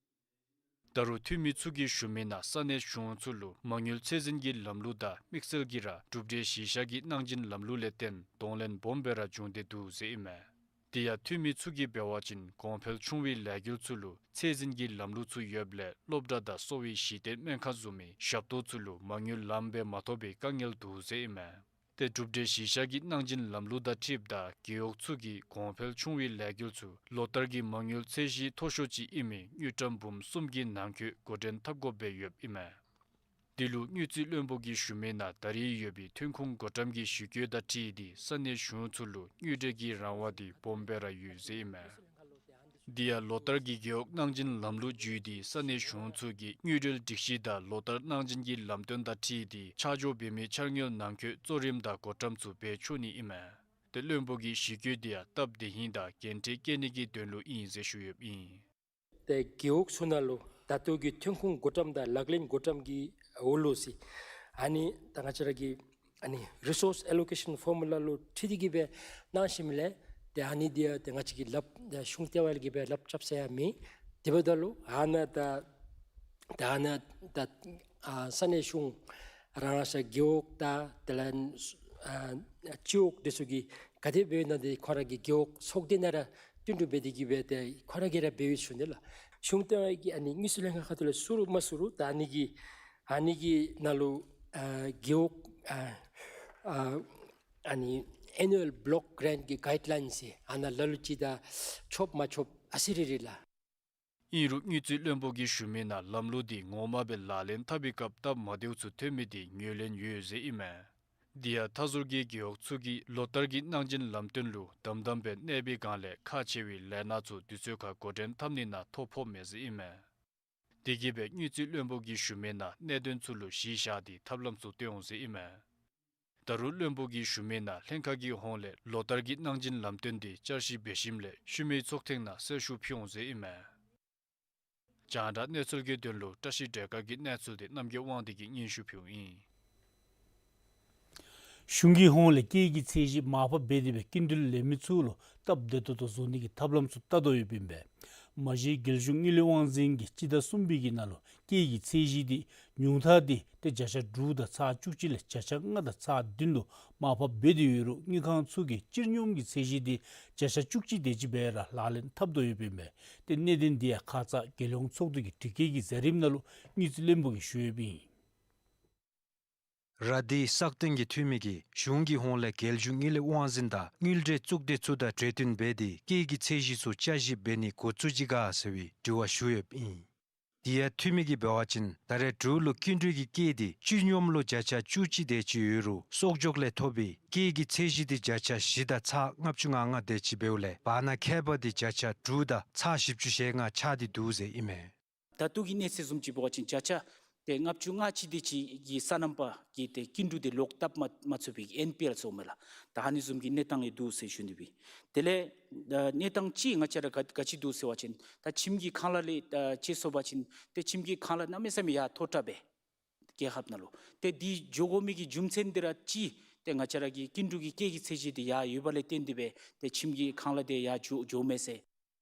ད་རུང་འཐུས་མི་ཚུ་གིས་ཞུ་མི་ནང་ས་གནས་གཞུང་ཚུ་ལུ་མ་དངུལ་ཚད་འཛིན་གྱི་ལམ་ལུགས་དང་དམིགས་བསལ་གྱིས་ར་གྲུབ་འབྲས་གཞི་བཞག་གི་གནང་སྦྱིན་ལམ་ལུགས་ལས་བརྟེན་གདོང་ལེན་སྦོམ་སྦེ་ར་བྱུང་སྟེ་འདུག་ཟེར་ཨིན་མས། དེ་ཡང་འཐུས་མི་ཚུ་གིས་འབད་བ་ཅིན་གོང་འཕེལ་ཆུང་བའི་ལས་འགུལ་ཚུ་ལུ་ཚད་འཛིན་གྱི་ལམ་ལུགས་ཚུ་ཡོདཔ་ལས་སློབ་གྲྭ་དང་གསོ་བའི་གཞི་རྟེན་སྨན་ཁང་བཟུམ་མའི་ཞབས་ཏོག་ཚུ་ལུ་མ་དངུལ་ལངམ་སྦེ་མ་ཐོབ་པའི་དཀའ་ངལ་འདུག་ཟེར་ཨིན་མས། ཏེ་གྲུབ་འབྲས་གཞི་བཞག་གི་གནང་སྦྱིན་ལམ་ལུགས་དང་འཁྲིལཝ་ད་རྒེད་འོག་ཚུ་གིས་གོང་འཕེལ་ཆུང་བའི་ལས་འགུལ་ཚུ་ལོ་ལྟར་གྱི་མ་དངུལ་ཚད་གཞི་མཐོ་ཤོས་ཅིག་ཨིན་མི་དངུལ་ཀྲམ་འབུམ་གསུམ་གྱི་ནང་འཁོད་འགོ་འདྲེན་འཐབ་དགོཔ་སྦེ་ཡོདཔ་ཨིན་མས། འདི་ལུ་དངུལ་རྩིས་བློན་པོ་གིས་ཞུ་མི་ནང་ད་རེས་ཡོད་པའི་ཐོན་ཁུངས་བགོ་བཀྲམ་གྱི་གཞི་བཀོད་དང་འཁྲིལ་ཏེ་ས་གནས་གཞུང་ཚུ་ལུ་དངུལ་འབྲེལ་གྱི་རང་དབང་འདི་སྦོམ་སྦེ་ར་ཡོད་ཟེར་ཨིན་མས། དེ་ཡང་ལོ་ལྟར་གྱི་རྒེད་འོག་གནང་སྦྱིན་ལམ་ལུགས་བརྒྱུད་དེ་ས་གནས་གཞུང་ཚུ་གིས་དངུལ་འབྲེལ་སྒྲིག་གཞི་དང་ལོ་ལྟར་གནང་སྦྱིན་གྱི་ལམ་སྟོན་དང་འཁྲིལ་ཏེ་ཆ་འཇོག་འབད་མི་འཆར་དངུལ་ནང་འཁོད་གཙོ་རིམ་དང་བགོ་བཀྲམ་ཚུ་འབད་ཆོག་ནི་ཨིན་མས། ཏེ་བློན་པོ་གིས་གཞི་བཀོད་དེ་ཡང་སྟབས་བདེ་ཧིང་དང་འགན་འཁྲི་བཀལ་ནི་གི་དོན་ལུ་ཨིན་ཟེར་ཞུ་ཡོདཔ་ཨིན། ཏེ་རྒེད་འོག་ཚུ་ནང་ལུ་ད་ལྟོ་གི་ཐོན་ཁུངས་བགོ་བཀྲམ་དང་ལག་ལེན་བགོ་བཀྲམ་གྱི་འོག་ལུ་ཟེར་ཨ་ནི་ད་ང་བཅས་ར་གི་ཨ་ནི་རི་སོརསི་ཨེ་ལོ་ཀེ་ཤཱན་ཕོར་མུ་ལ་ལུ་འཁྲིལ་ཏེ་གིས་སྦེ་གནང་ཞིནམ་ལས་ཏེ་ཨ་ནི་འདི་ཡང་ཏེ་ང་བཅས་ཀྱིས་ལགཔ་ཏེ་གཞུང་ལྟེ་བ་ལས་གིས་སྦེ་ལགཔ་རྐྱབ་ས་ཡང་མེད། དེ་འབདཝ་ད་ལུ་ཨ་ནཱ་ད་ད་ཨ་ནཱ་ད་ཨ་ས་གནས་གཞུང་རང་རང་ས་རྒེད་འོག་དང་དེ་ལས་ཨ་སྤྱི་འོག་འདི་ཚུ་གིས་ག་དེ་འབདཝ་ཨིན་ན་འདི་ཁོང་ར་གི་རྒེད་འོག་ཚོགས་སྡེ་ནང་ར་བསྟུན་གྲོས་འབད་དེ་གིས་སྦེ་ཏེ་ཁོང་ར་གིས་ར་འབད་བའི་ཚུལ་ཨིན་ལགས། གཞུང་ལྟེ་བ་གིས་ཨ་ནི་དངུལ་རྩིས་ལྷན་ཁག་ཁ་ཐུག་ལས་བཙུགས་རུང་མ་བཙུགས་རུང་ད་ཨ་ནི་གི་ཨ་ནི་གི་ནང་ལུ་ཨ་རྒེད་འོག་ཨ་ཨ་ནི་ annual block grant གི་guidelines ཟེར་ཨ་ནཱ་ལ་ལུ་ཅིག་ད་ཆོགཔ་མ་ཆོགཔ་ཨ་ཙི་རེ་རེ་ལགས། ཨིན་རུང་དངུལ་རྩིས་བློན་པོ་གིས་ཞུ་མི་ནང་ལམ་ལུགས་འདི་ངོ་མ་སྦེ་ལག་ལེན་འཐབ་པའི་སྐབས་སྟབས་མ་བདེཝ་ཚུ་ཐོན་མི་འདི་ངོས་ལེན་ཡོད་ཟེར་ཨིན་མས། དེ་ཡང་མཐའ་ཟུར་གྱི་རྒེད་འོག་ཚུ་གིས་ལོ་ལྟར་གྱི་གནང་སྦྱིན་ལམ་སྟོན་ལུ་དམ་དམ་སྦེ་གནས་པའི་སྒང་ལས་ཁག་ཆེ་བའི་ལས་སྣ་ཚུ་དུས་ཚོད་ཁར་འགོ་འདྲེན་འཐབ་ནི་ནང་ཐོ་ཕོགཔ་མས་ཟེར་ཨིན་མས། དེ་གིས་སྦེ་དངུལ་རྩིས་བློན་པོ་གིས་ཞུ་མི་ནང་གནད་དོན་ཚུ་ལུ་གཞི་བཞག་སྟེ་ཐབས་ལམ་ཚུ་སྟོན་འོང་ཟེར་ཨིན་མས། ད་རུང་བློན་པོ་གིས་ཞུ་མི་ནང་ལྷན་ཁག་གི་ཧོངས་ལས་ལོ་ལྟར་གྱི་གནང་སྦྱིན་ལམ་སྟོན་འདི་བསྐྱར་ཞིབ་འབད་ཞིནམ་ལས་ཤུལ་མའི་ཚོགས་ཐེངས་ནང་གསལ་ཞུ་ཕུལ་འོང་ཟེར་ཨིན་མས། རྒྱང་བསྒྲགས་གནས་ཚུལ་གྱི་དོན་ལུ་བཀྲ་ཤིས་སྒྲོལ་དཀར་གྱི་གནས་ཚུལ་འདི་རྣམ་རྒྱལ་དབང་འདུས་ཀྱིས་སྙན་ཞུ་ཕུལཝ་ཨིན། གཞུང་གི་ཧོངས་ལས་སྐྱེད་ཀྱི་ཚད་གཞི་མར་ཕབ་འབད་དེ་སྦེ་སྐྱིན་འགྲུལ་ལེན་མི་ཚུ་ལུ་སྟབས་བདེ་ཏོག་ཏོ་བཟོ་ནི་གི་ཐབས་ལམ་ཚུ་བལྟ་དོ་ཡོདཔ་ཨིན་པས། མ་གཞི་རྒྱལ་གཞུང་དངུལ་ལས་དབང་འཛིན་གྱིས་སྤྱི་ཟླ་གསུམ་པའི་གི་ནང་ལུ་སྐྱེད་ཀྱི་ཚད་གཞི་འདི་ཉུང་མཐའ་འདི་ཏེ་བརྒྱ་ཆ་དྲུག་དང་ཚག་བཅུ་གཅིག་ལས་བརྒྱ་ཆ་ལྔ་དང་ཚག་བདུན་ལུ་མར་ཕབ་འབད་དེ་ཡོད་རུང་དངུལ་ཁང་ཚུ་གིས་སྤྱིར་སྙོམས་ཀྱི་ཚད་གཞི་འདི་བརྒྱ་ཆ་བཅུ་གཅིག་དེ་ཅིག་སྦེ་ར་ལག་ལེན་འཐབ་དོ་ཡོདཔ་ཨིན་པས། ཏེ་གནད་དོན་འདི་ཡང་ཁ་ཙ་རྒྱལ་ཡོངས་ཚོགས་འདུ་གི་དྲི་བཀོད་ཀྱི་མཛད་རིམ་ནང་ལུ་དངུལ་རྩིས་བློན་པོ་གིས་ཞུ་ཡོདཔ་ཨིན། ར་དྷིའི་སྲ་བརྟན་གྱི་འཐུས་མི་གིས་གཞུང་གི་ཧོངས་ལས་རྒྱལ་གཞུང་དངུལ་ལས་དབང་འཛིན་དང་དངུལ་འབྲེལ་གཙུག་སྡེ་ཚུ་དང་གྲོས་བསྟུན་འབད་དེ་སྐྱེད་ཀྱི་ཚད་གཞི་ཚུ་བསྐྱར་ཞིབ་འབད་ནི་འགོ་བཙུགས་ཅི་ག་ཟེར་བའི་དྲི་བ་ཞུ་ཡོདཔ་ཨིན། དེ་ཡང་འཐུས་མི་གིས་འབད་བ་ཅིན་ད་རེས་འབྲུག་ལུ་སྐྱིན་འགྲུལ་གྱི་སྐྱེད་འདི་སྤྱིར་སྙོམས་ལུ་བརྒྱ་ཆ་བཅུ་གཅིག་དེ་ཅིག་ཡོད་རུང་གསོག་འཇོག་ལས་ཐོབ་པའི་སྐྱེད་ཀྱི་ཚད་གཞི་འདི་བརྒྱ་ཆ་བཞི་དང་ཚག་ལྔ་བཅུ་ང་ལྔ་དེ་ཅིག་འབདཝ་ལས་བར་ན་ཁྱད་པར་འདི་བརྒྱ་ཆ་དྲུག་དང་ཚག་བཞི་བཅུ་ཞེ་ལྔ་ཆགས་ཏེ་འདུག་ཟེར་ཨིན་མས། ད་ལྟོ་གི་གནས་ཚད་བཟུམ་ཅིག་འབད་བ་ཅིན་བརྒྱ་ཆ་དེ་ལྔ་བཅུ་ང་གཅིག་དེ་ཅིག་གི་སོ་ནམ་པ་གི་ཏེ་སྐྱིན་འགྲུལ་དེ་ལོག་བཏབ་མ་མ་ཚུགས་པའི་ཨེན་པི་ཨེལ་ཟེརཝ་མས་ལགས། ད་ཨ་ནི་བཟུམ་གྱི་གནས་སྟངས་ཡང་འདུག་ཟེར་ཞུ་ནི་སྦེ། དེ་ལས་ཨ་གནས་སྟངས་ཅིག་ང་བཅས་ར་ག་ག་ཅི་འདུག་ཟེར་བ་ཅིན་ད་ཁྱིམ་གྱི་ཁང་གླ་ལས་ཨ་ཅིག་སོང་བ་ཅིན་ཏེ་ཁྱིམ་གྱི་ཁང་གླ་གནམ་མེད་ས་མེད་ཡར་མཐོ་དྲགས་སྦེ་རྒྱལ་ཁབ་ནང་ལུ། ཏེ་འདི་འགྱོ་དགོ་མི་གི་རྒྱུ་མཚན་འདི་ར་ཅིག་ཏེ་ང་བཅས་ར་གི་སྐྱིན་འགྲུལ་གྱི་སྐྱེད་ཀྱི་ཚད་གཞི་འདི་ཡར་ཡོདཔ་ལས་བརྟེན་ཏེ་སྦེ་ཏེ་ཁྱིམ་གྱི་ཁང་གླ་དེ་ཡར་འགྱོ་འགྱོཝ་མས་ཟེར།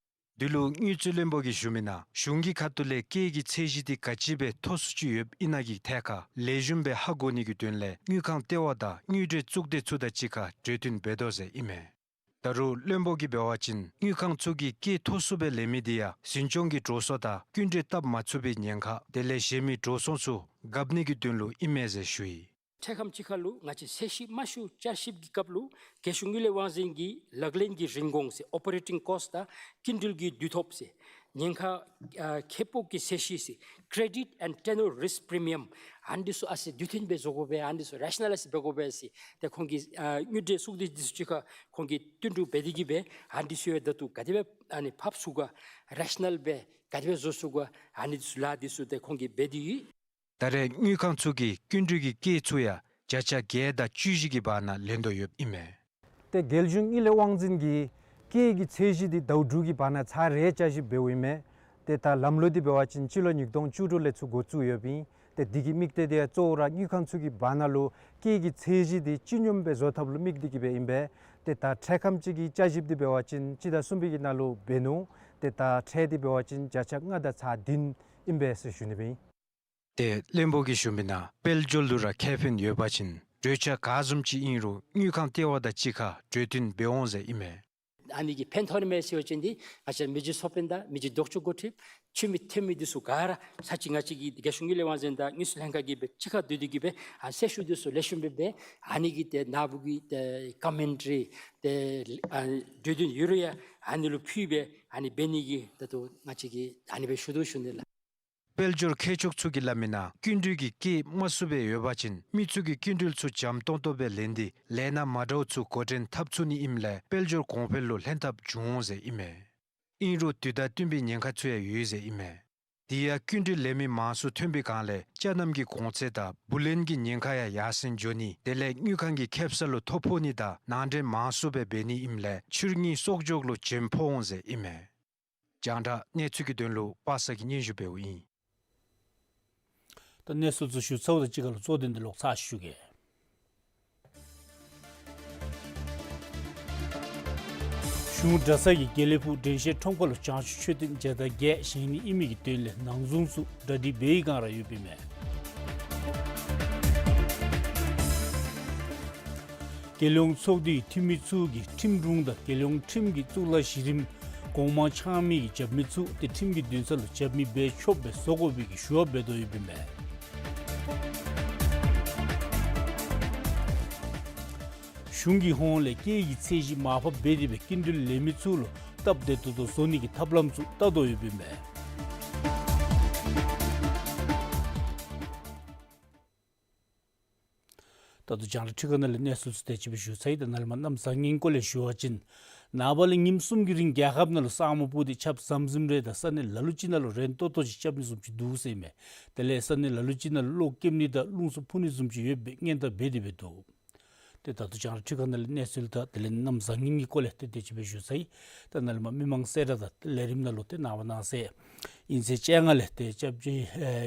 འདི་ལུ་དངུལ་རྩིས་བློན་པོ་གིས་ཞུ་མི་ནང་གཞུང་གི་ཁ་ཐུག་ལས་སྐྱེད་ཀྱི་ཚད་གཞི་འདི་ག་ཅི་སྦེ་མཐོ་སུ་ཅིག་ཡོདཔ་ཨིན་ན་གི་ཐད་ཁར་ལེགས་ཤོམ་སྦེ་ཧ་གོ་ནི་གི་དོན་ལས་དངུལ་ཁང་ལྟེ་བ་དང་དངུལ་འབྲེལ་གཙུག་སྡེ་ཚུ་དང་གཅིག་ཁར་གྲོས་བསྟུན་འབད་དོ་ཟེར་ཨིན་མས། ད་རུང་བློན་པོ་གིས་འབད་བ་ཅིན་དངུལ་ཁང་ཚུ་གིས་སྐྱེད་མཐོ་སུ་སྦེ་ལེན་མི་འདི་ཡང་འཛིན་སྐྱོང་གི་འགྲོ་སོང་དང་སྐྱིན་འགྲུལ་བཏབ་མ་ཚུགས་པའི་ཉེན་ཁ་དེ་ལས་གཞན་མི་འགྲོ་སོང་ཚུ་གབ་ནི་གི་དོན་ལུ་ཨིན་མས་ཟེར་ཞུ་ཡི། འཕྲལ་ཁམས་ཅིག་ཁར་ལུ་ང་བཅས་ཚད་གཞི་དམའ་ཤོས་བསྐྱར་ཞིབ་ཀྱི་སྐབས་ལུ་རྒྱལ་གཞུང་དངུལ་ལས་དབང་འཛིན་གྱིས་ལག་ལེན་གྱི་རིན་གོང་ཟེར་ཨོ་པ་རེ་ཊིང་ཀོསཊ་དང་སྐྱིན་འགྲུལ་གྱི་དུས་ཐོབ་ཟེར་ཉེན་ཁ་ཨ་ཁེ་སྤོགས་ཀྱི་ཚད་གཞི་ཟེར་credit and tenor risk premium ཨ་ནི་ཚུ་ཨ་ཙི་རྒྱུ་མཐུན་སྦེ་བཟོ་དགོ་པས། ཨ་ནི་ཚུ་རེ་ཤ་ནཱ་ལའིཛ་འབད་དགོ་པས་ཟེར། ཏེ་ཁོང་གིས་ཨ་དངུལ་འབྲེལ་གཙུག་སྡེ་འདི་ཚུ་གཅིག་ཁར་ཁོང་གིས་བསྟུན་གྲོས་འབད་དེ་གིས་སྦེ་ཨ་ནི་ཚུ་ཡང་ད་ལྟོ་ག་དེ་སྦེ་ཨ་ནི་ཕབ་ཚུགས་ག་རེ་ཤ་ནཱལ་སྦེ་ག་དེ་སྦེ་བཟོ་ཚུགས་ག་ཨ་ནི་ཚུ་ལཱ་འདི་ཚུ་ཏེ་ཁོང་གིས་འབད་དེ་ཡོད། ད་རེས་དངུལ་ཁང་ཚུ་གིས་སྐྱིན་འགྲུལ་གྱི་སྐྱེད་ཚུ་ཡང་བརྒྱ་ཆ་བརྒྱད་དང་བཅུ་བཞི་གི་བར་ན་ལེན་དོ་ཡོདཔ་ཨིན་མས། ཏེ་རྒྱལ་གཞུང་དངུལ་ལས་དབང་འཛིན་གྱིས་སྐྱེད་ཀྱི་ཚད་གཞི་འདི་ཟླཝ་དྲུག་གི་བར་ན་ཚར་རེ་བསྐྱར་ཞིབ་འབདཝ་ཨིན་མས། ཏེ་ད་ལམ་ལུགས་འདི་འབད་བ་ཅིན་སྤྱི་ལོ་ཉིས་སྟོང་བཅུ་དྲུག་ལས་ཚུར་འགོ་བཙུགས་ཡོདཔ་ཨིན། ཏེ་འདི་གི་དམིགས་གཏད་འདི་ཡང་གཙོ་བོ་ར་དངུལ་ཁང་ཚུ་གི་བར་ན་ལུ་སྐྱེད་ཀྱི་ཚད་གཞི་འདི་སྤྱིར་སྙོམས་སྦེ་བཟོ་ཐབས་ལུ་དམིགས་ཏེ་གིས་སྦེ་ཨིན་པས། ཏེ་ད་འཕྲལ་ཁམས་ཅིག་གི་བསྐྱར་ཞིབ་འདི་འབད་བ་ཅིན་སྤྱི་ཟླ་གསུམ་པའི་གི་ནང་ལུ་འབད་ནུག། ཏེ་ད་འཕྲལ་འདི་འབད་བ་ཅིན་བརྒྱ་ཆ་ལྔ་དང་ཚག་བདུན་ཨིན་པས་ཟེར་ཞུ་ནི་སྦེ་ཨིན། ཏེ་བློན་པོ་གིས་ཞུ་མི་ནང་དཔལ་འབྱོར་ལུ་ར་ཁེ་ཕན་ཡོད་པ་ཅིན་གྲོས་འཆར་ག་བཟུམ་ཅིག་ཨིན་རུང་དངུལ་ཁང་ལྟེ་བ་དང་གཅིག་ཁར་གྲོས་བསྟུན་འབད་འོང་ཟེར་ཨིན་མས། ཨ་ནི་གིས་ཕན་ཐོགས་ནི་མས་ཟེར་བ་ཅིན་འདི་ང་བཅས་མི་རྗེ་ཚོགས་དཔོན་དང་མི་རྗེ་ལྡོག་ཕྱོགས་འགོ་ཁྲིདཔ་འཐུས་མི་འཐུས་མི་འདི་ཚུ་ག་ར་ཚར་གཅིག་ང་བཅས་ཀྱི་རྒྱལ་གཞུང་དངུལ་ལས་དབང་འཛིན་དང་དངུལ་རྩིས་ལྷན་ཁག་གིས་སྦེ་གཅིག་ཁར་སྡོད་དེ་གིས་སྦེ་ཨ་གསལ་ཞུ་འདི་ཚུ་ལེགས་ཤོམ་སྦེ་འབད་ཨ་ནི་གི་ཏེ་ནཱ་བུ་གི་ཏེ་ཀོ་མེན་ཊ་རི་ཏེ་ཨ་གྲོས་བསྟུན་ཡོད་རུང་ཡང་ཨ་ནི་ལུ་ཕུལ་སྦེ་ཨ་ནི་འབད་ནི་གི་ད་ལྟོ་ང་བཅས་ཀྱིས་ཨ་ནི་སྦེ་ཞུ་དོ་ཞུ་ནི་ལགས། དཔལ་འབྱོར་མཁས་མཆོག་ཚུ་གིས་སླབ་མི་ནང་སྐྱིན་འགྲུལ་གྱི་སྐྱེད་དམའ་སུ་སྦེ་ཡོད་པ་ཅིན་མི་ཚུ་གིས་སྐྱིན་འགྲུལ་ཚུ་འཇམ་ཏོང་ཏོ་སྦེ་ལེན་ཏེ་ལས་སྣ་མ་འདྲཝ་ཚུ་འགོ་འདྲེན་འཐབ་ཚུགས་ནི་ཨིནམ་ལས་དཔལ་འབྱོར་གོང་འཕེལ་ལུ་ལྷན་ཐབས་འབྱུང་འོང་ཟེར་ཨིན་མས། ཨིན་རུང་དུས་དང་བསྟུན་པའི་ཉེན་ཁ་ཚུ་ཡང་ཡོད་ཟེར་ཨིན་མས། དེ་ཡང་སྐྱིན་འགྲུལ་ལེན་མི་མང་སུ་ཐོན་པའི་སྒང་ལས་ཅ་རྣམ་གྱི་གོང་ཚད་དང་བུ་ལོན་གྱི་ཉེན་ཁ་ཡང་ཡར་སེང་འགྱོ་ནི་དེ་ལས་དངུལ་ཁང་གི་ཁེ་སང་ལུ་ཐོ་ཕོག་ནི་དང་ནང་འདྲེན་མང་སུ་སྦེ་འབད་ནི་ཨིནམ་ལས་ཕྱིར་དངུལ་གསོག་འཇོག་ལུ་བྱེམ་ཕོག་འོང་ཟེར་ཨིན་མས། རྒྱང་བསྒྲགས་གནས་ཚུལ་གྱི་དོན་ལུ་པ་སངས་ཀྱིས་སྙན་ཞུ་འབདཝ་ཨིན། ད་གནས་ཚུལ་ཚུ་ཞུ་ཚརཝ་དང་གཅིག་ཁར་ལུ་གཙོ་དོན་འདི་ལོག་ཚར་ཞུ་གེ། གཞུང་གྲྭ་ཚང་གིས་དགེ་ལེགས་ཕུག་དྲན་ཤེས་ཁྲོམ་ཁ་ལུ་བྱང་ཆུབ་མཆོད་རྟེན་བརྒྱ་དང་བརྒྱད་བཞེངས་ནི་ཨིན་མི་གི་དོན་ལས་ནང་གཟུངས་ཚུ་གྲ་སྒྲིག་འབད་བའི་སྒང་ར་ཡོདཔ་ཨིན་མས། རྒྱལ་ཡོངས་ཚོགས་འདུའི་འཐུས་མི་ཚུ་གིས་ཁྲིམས་དྲུང་དང་རྒྱལ་ཡོངས་ཁྲིམས་ཀྱི་གཙུག་ལག་གཞི་རིམ་གོང་མ་འཆང་མི་གི་རྒྱབ་མི་ཚུ་ཏེ་ཁྲིམས་ཀྱི་འདུན་ས་ལུ་རྒྱབ་མི་འབད་ཆོགཔ་སྦེ་བཟོ་དགོ་པའི་གི་ཞུ་བ་འབད་དོ་ཡོདཔ་ཨིན་མས། གཞུང་གི་ཧོངས་ལས་སྐྱེད་ཀྱི་ཚད་གཞི་མར་ཕབ་འབད་དེ་སྦེ་སྐྱིན་འགྲུལ་ལེན་མི་ཚུ་ལུ་སྟབས་བདེ་ཏོག་ཏོ་བཟོ་ནི་གི་ཐབས་ལམ་ཚུ་བལྟ་དོ་ཡོདཔ་ཨིན་མས། ད་ལྟོ་རྒྱང་བསྒྲགས་འཕྲུལ་ཁང་ནང་ལས་གནས་ཚུལ་ཚུ་དེ་ཅིག་སྦེ་ཞུ་ཚར་ཡི། ད་ནཱ་ལས་མར་གནམ་བཟང་ངན་སྐོར་ལས་ཞུ་བ་ཅིན་ནངས་པ་ལས་ཉིནམ་གསུམ་གྱི་རིང་རྒྱལ་ཁབ་ནང་ལུ་ས་སྨུག་སྤུབས་ཏེ་ཆརཔ་ཟམ་ཟིམ་རེ་དང་ས་གནས་ལ་ལུ་ཅིག་ནང་ལུ་རན་ཏོག་ཏོ་ཅིག་རྐྱབ་ནི་བཟུམ་ཅིག་འདུག་ཟེར་ཨིན་མས། དེ་ལས་ས་གནས་ལ་ལུ་ཅིག་ནང་ལུ་གློག་ཀེམ་ནི་དང་རླུང་འཚུབ་འཕུ་ནི་བཟུམ་ཅིག་ཡོདཔ་སྦེ་སྔོན་བརྡ་འབད་དེ་སྦེ་འདུག། ཏེ་ད་ལྟོ་རྒྱང་བསྒྲགས་འཕྲུལ་ཁང་ནང་ལས་གནས་ཚུལ་དང་དེ་ལས་གནམ་བཟང་ངན་གྱི་སྐོར་ལས་ཏེ་དེ་ཅིག་སྦེ་ཞུ་ཚར་ཡི། ད་ནཱ་ལས་མར་མི་མང་གསལ་བསྒྲགས་དང་ལས་རིམ་ནང་ལུ་ཏེ་ནངས་པ་གནངས་ཚེ་ཨིན་ཚེས་བཅོ་ལྔ་ལས་ཏེ་སྐྱབས་རྗེ་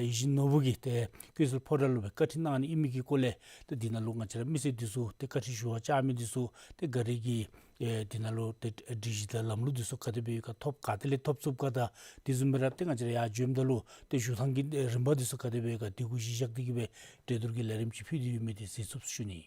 ཡིད་བཞིན་ནོར་བུ་གིས་ཏེ་ཀུན་གསལ་ཕོ་བྲང་ལུ་སྦེ་བཀའ་ཁྲིད་གནང་ནི་ཨིན་མི་གི་སྐོར་ལས་ཏེ་འདི་ནང་ལུ་ང་བཅས་ར་མི་སེར་འདི་ཚུ་ཏེ་བཀའ་ཁྲིད་ཞུ་བར་བཅར་མི་འདི་ཚུ་ཏེ་ག་ར་གིས་ཨེ་འདི་ནང་ལུ་ཏེ་སྒྲིག་གཞི་དང་ལམ་ལུགས་འདི་ཚུ་ག་དེ་སྦེ་ཡོད་ག་ཐོབ་ག་ཏེ་ལས་ཐོབ་ཚུགས་ག་དང་དེ་བཟུམ་སྦེ་ར་ཏེ་ང་བཅས་ར་ཡར་འགྱོཝ་ད་ལུ་ཏེ་བཞུགས་ཐངས་ཀྱི་རིམ་པ་འདི་ཚུ་ག་དེ་སྦེ་ཡོད་ག་དེ་གུ་གཞི་བཞག་སྟེ་གི་སྦེ་གྲོས་བསྡུར་གྱི་ལས་རིམ་ཅིག་ཕུལ་ཏེ་ཡོད་མི་འདི་གཟིགས་ཚུགསཔ་ཞུ་ནི།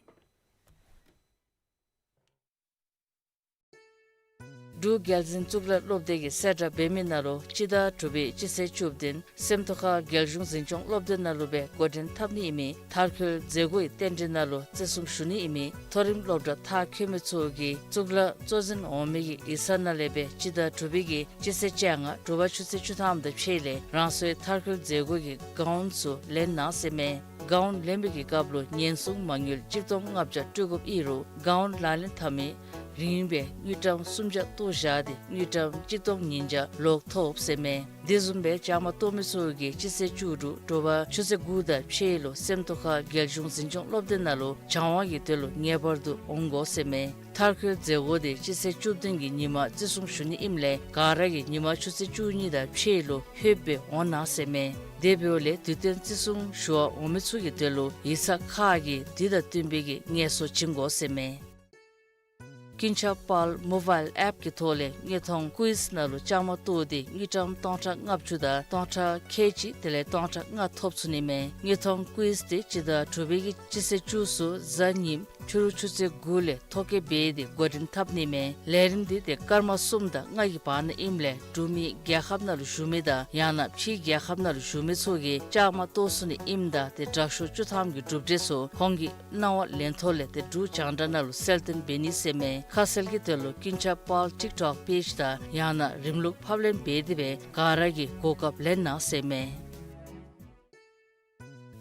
འབྲུག་རྒྱལ་འཛིན་གཙུག་ལག་སློབ་སྡེ་གིས་གསལ་བསྒྲགས་འབད་མི་ནང་ལུ་སྤྱི་ཟླ་དྲུག་པའི་སྤྱི་ཚེས་བཅུ་བདུན་སེམས་རྟོགས་ཁ་རྒྱལ་གཞུང་འཛིན་སྐྱོང་སློབ་སྡེ་ནང་ལུ་སྦེ་འགོ་འདྲེན་འཐབ་ནི་ཨིན་མི་མཐར་འཁྱོལ་མཛད་སྒོའི་རྟེན་འབྲེལ་ནང་ལུ་བརྩི་སྲུང་ཞུ་ནི་ཨིན་མི་མཐོ་རིམ་སློབ་གྲྭ་མཐར་འཁྱོལ་མི་ཚུ་གིས་གཙུག་ལག་གཙོ་འཛིན་འོག་མའི་གི་ཡིག་ཚང་ནང་ལས་སྦེ་སྤྱི་ཟླ་དྲུག་པའི་གི་སྤྱི་ཚེས་བཅོ་ལྔ་དྲོ་པ་ཆུ་ཚོད་བཅུ་ཐམ་དང་ཕྱེད་ལས་རང་སོའི་མཐར་འཁྱོལ་མཛད་སྒོ་གི་གའུན་ཚུ་ལེན་གནང་ཟེར་མས། གའུན་ལེན་པའི་གི་སྐབས་ལུ་ཉེན་སྲུང་མ་དངུལ་གཅིག་སྟོང་ལྔ་བརྒྱ་སྤྲོད་དགོཔ་ཨིན་རུང་གའུན་ལག་ལེན་འཐབ་མི་རིན་སྦེ་དངུལ་ཀྲམ་སུམ་བརྒྱ་བཏོག་བཞག་སྟེ་དངུལ་ཀྲམ་གཅིག་སྟོང་ཉིས་བརྒྱ་ལོག་ཐོབ་ཟེར་མས། དེ་བཟུམ་སྦེ་བཅའ་མར་གཏོགས་མི་ཚུ་གིས་སྤྱི་ཚེས་བཅུ་དྲུག་དྲོ་པ་ཆུ་ཚོད་དགུ་དང་ཕྱེད་ལུ་སེམས་རྟོགས་ཁ་རྒྱལ་གཞུང་འཛིན་སྐྱོང་སློབ་སྡེ་ནང་ལུ་སྦྱང་བ་གི་དོན་ལུ་ངེས་པར་དུ་འོང་དགོ་ཟེར་མས། མཐར་འཁྱོལ་མཛད་སྒོ་དེ་སྤྱི་ཚེས་བཅུ་བདུན་གྱི་ཉིན་མ་བརྩི་སྲུང་ཞུ་ནི་ཨིནམ་ལས་ག་ར་གིས་ཉིན་མ་ཆུ་ཚོད་བཅུ་གཉིས་དང་ཕྱེད་ལུ་ལྷོདཔ་སྦེ་འོང་གནང་ཟེར་མས། དེ་འབདཝ་ལས་དུས་སྟོན་བརྩི་སྲུང་ཞུ་བར་འོང་མི་ཚུ་གི་དོན་ལུ་ཡིག་ཚང་ཁག་གིས་དེ་དང་བསྟུན་པའི་གི་ངལ་གསོ་བྱིན་དགོ་ཟེར་མས། ཀུན་ཁྱབ་དཔལ་མོ་བཱའིལ་ཨེཔ་ཀྱི་ཐོག་ལས་དངོས་མཐོང་ཀུའིཛ་ནང་ལུ་བཅའ་མར་གཏོགས་ཏེ་དངུལ་ཀྲམ་སྟོང་ཕྲག་ལྔ་བཅུ་དང་སྟོང་ཕྲག་ཁལ་གཅིག་དེ་ལས་སྟོང་ཕྲག་ལྔ་ཐོབ་ཚུགས་ནི་མས། དངོས་མཐོང་ཀུའིཛ་དེ་སྤྱི་ཟླ་དྲུག་པའི་གི་སྤྱི་ཚེས་བཅུ་གསུམ་གཟའ་ཉིམ་ཕྱི་རུ་ཆུ་ཚོད་དགུ་ལས་ཐོ་བཀོད་འབད་དེ་འགོ་འདྲེན་འཐབ་ནི་མས། ལས་རིམ་འདི་ཏེ་སྐར་མ་གསུམ་དང་ལྔ་གི་བར་ན་ཨིནམ་ལས་འབྲུག་མི་རྒྱལ་ཁབ་ནང་ལུ་བཞུགས་མི་དང་ཡང་ན་ཕྱིའི་རྒྱལ་ཁབ་ནང་ལུ་བཞུགས་མི་ཚུ་གིས་བཅའ་མར་གཏོགས་ཚུགས་ནི་ཨིནམ་ད་ཏེ་དྲག་ཤོས་བཅུ་ཐམ་གྱི་གྲུབ་འབྲས་ཚུ་ཁོང་གི་གནང་བ་ལེན་ཐོག་ལས་ཏེ་འབྲུག་རྒྱང་བསྒྲགས་ནང་ལུ་གསལ་སྟོན་འབད་ནི་ཟེར་མས། ཁ་གསལ་གྱི་དོན་ལུ་ཀུན་ཁྱབ་དཔལ་ཊིཀ་ཊོཀ་པེཇ་དང་ཡང་ན་རིམ་ལུགས་ཕབ་ལེན་འབད་དེ་སྦེ་ག་ར་གིས་གོ་སྐབས་ལེན་གནང་ཟེར་མས།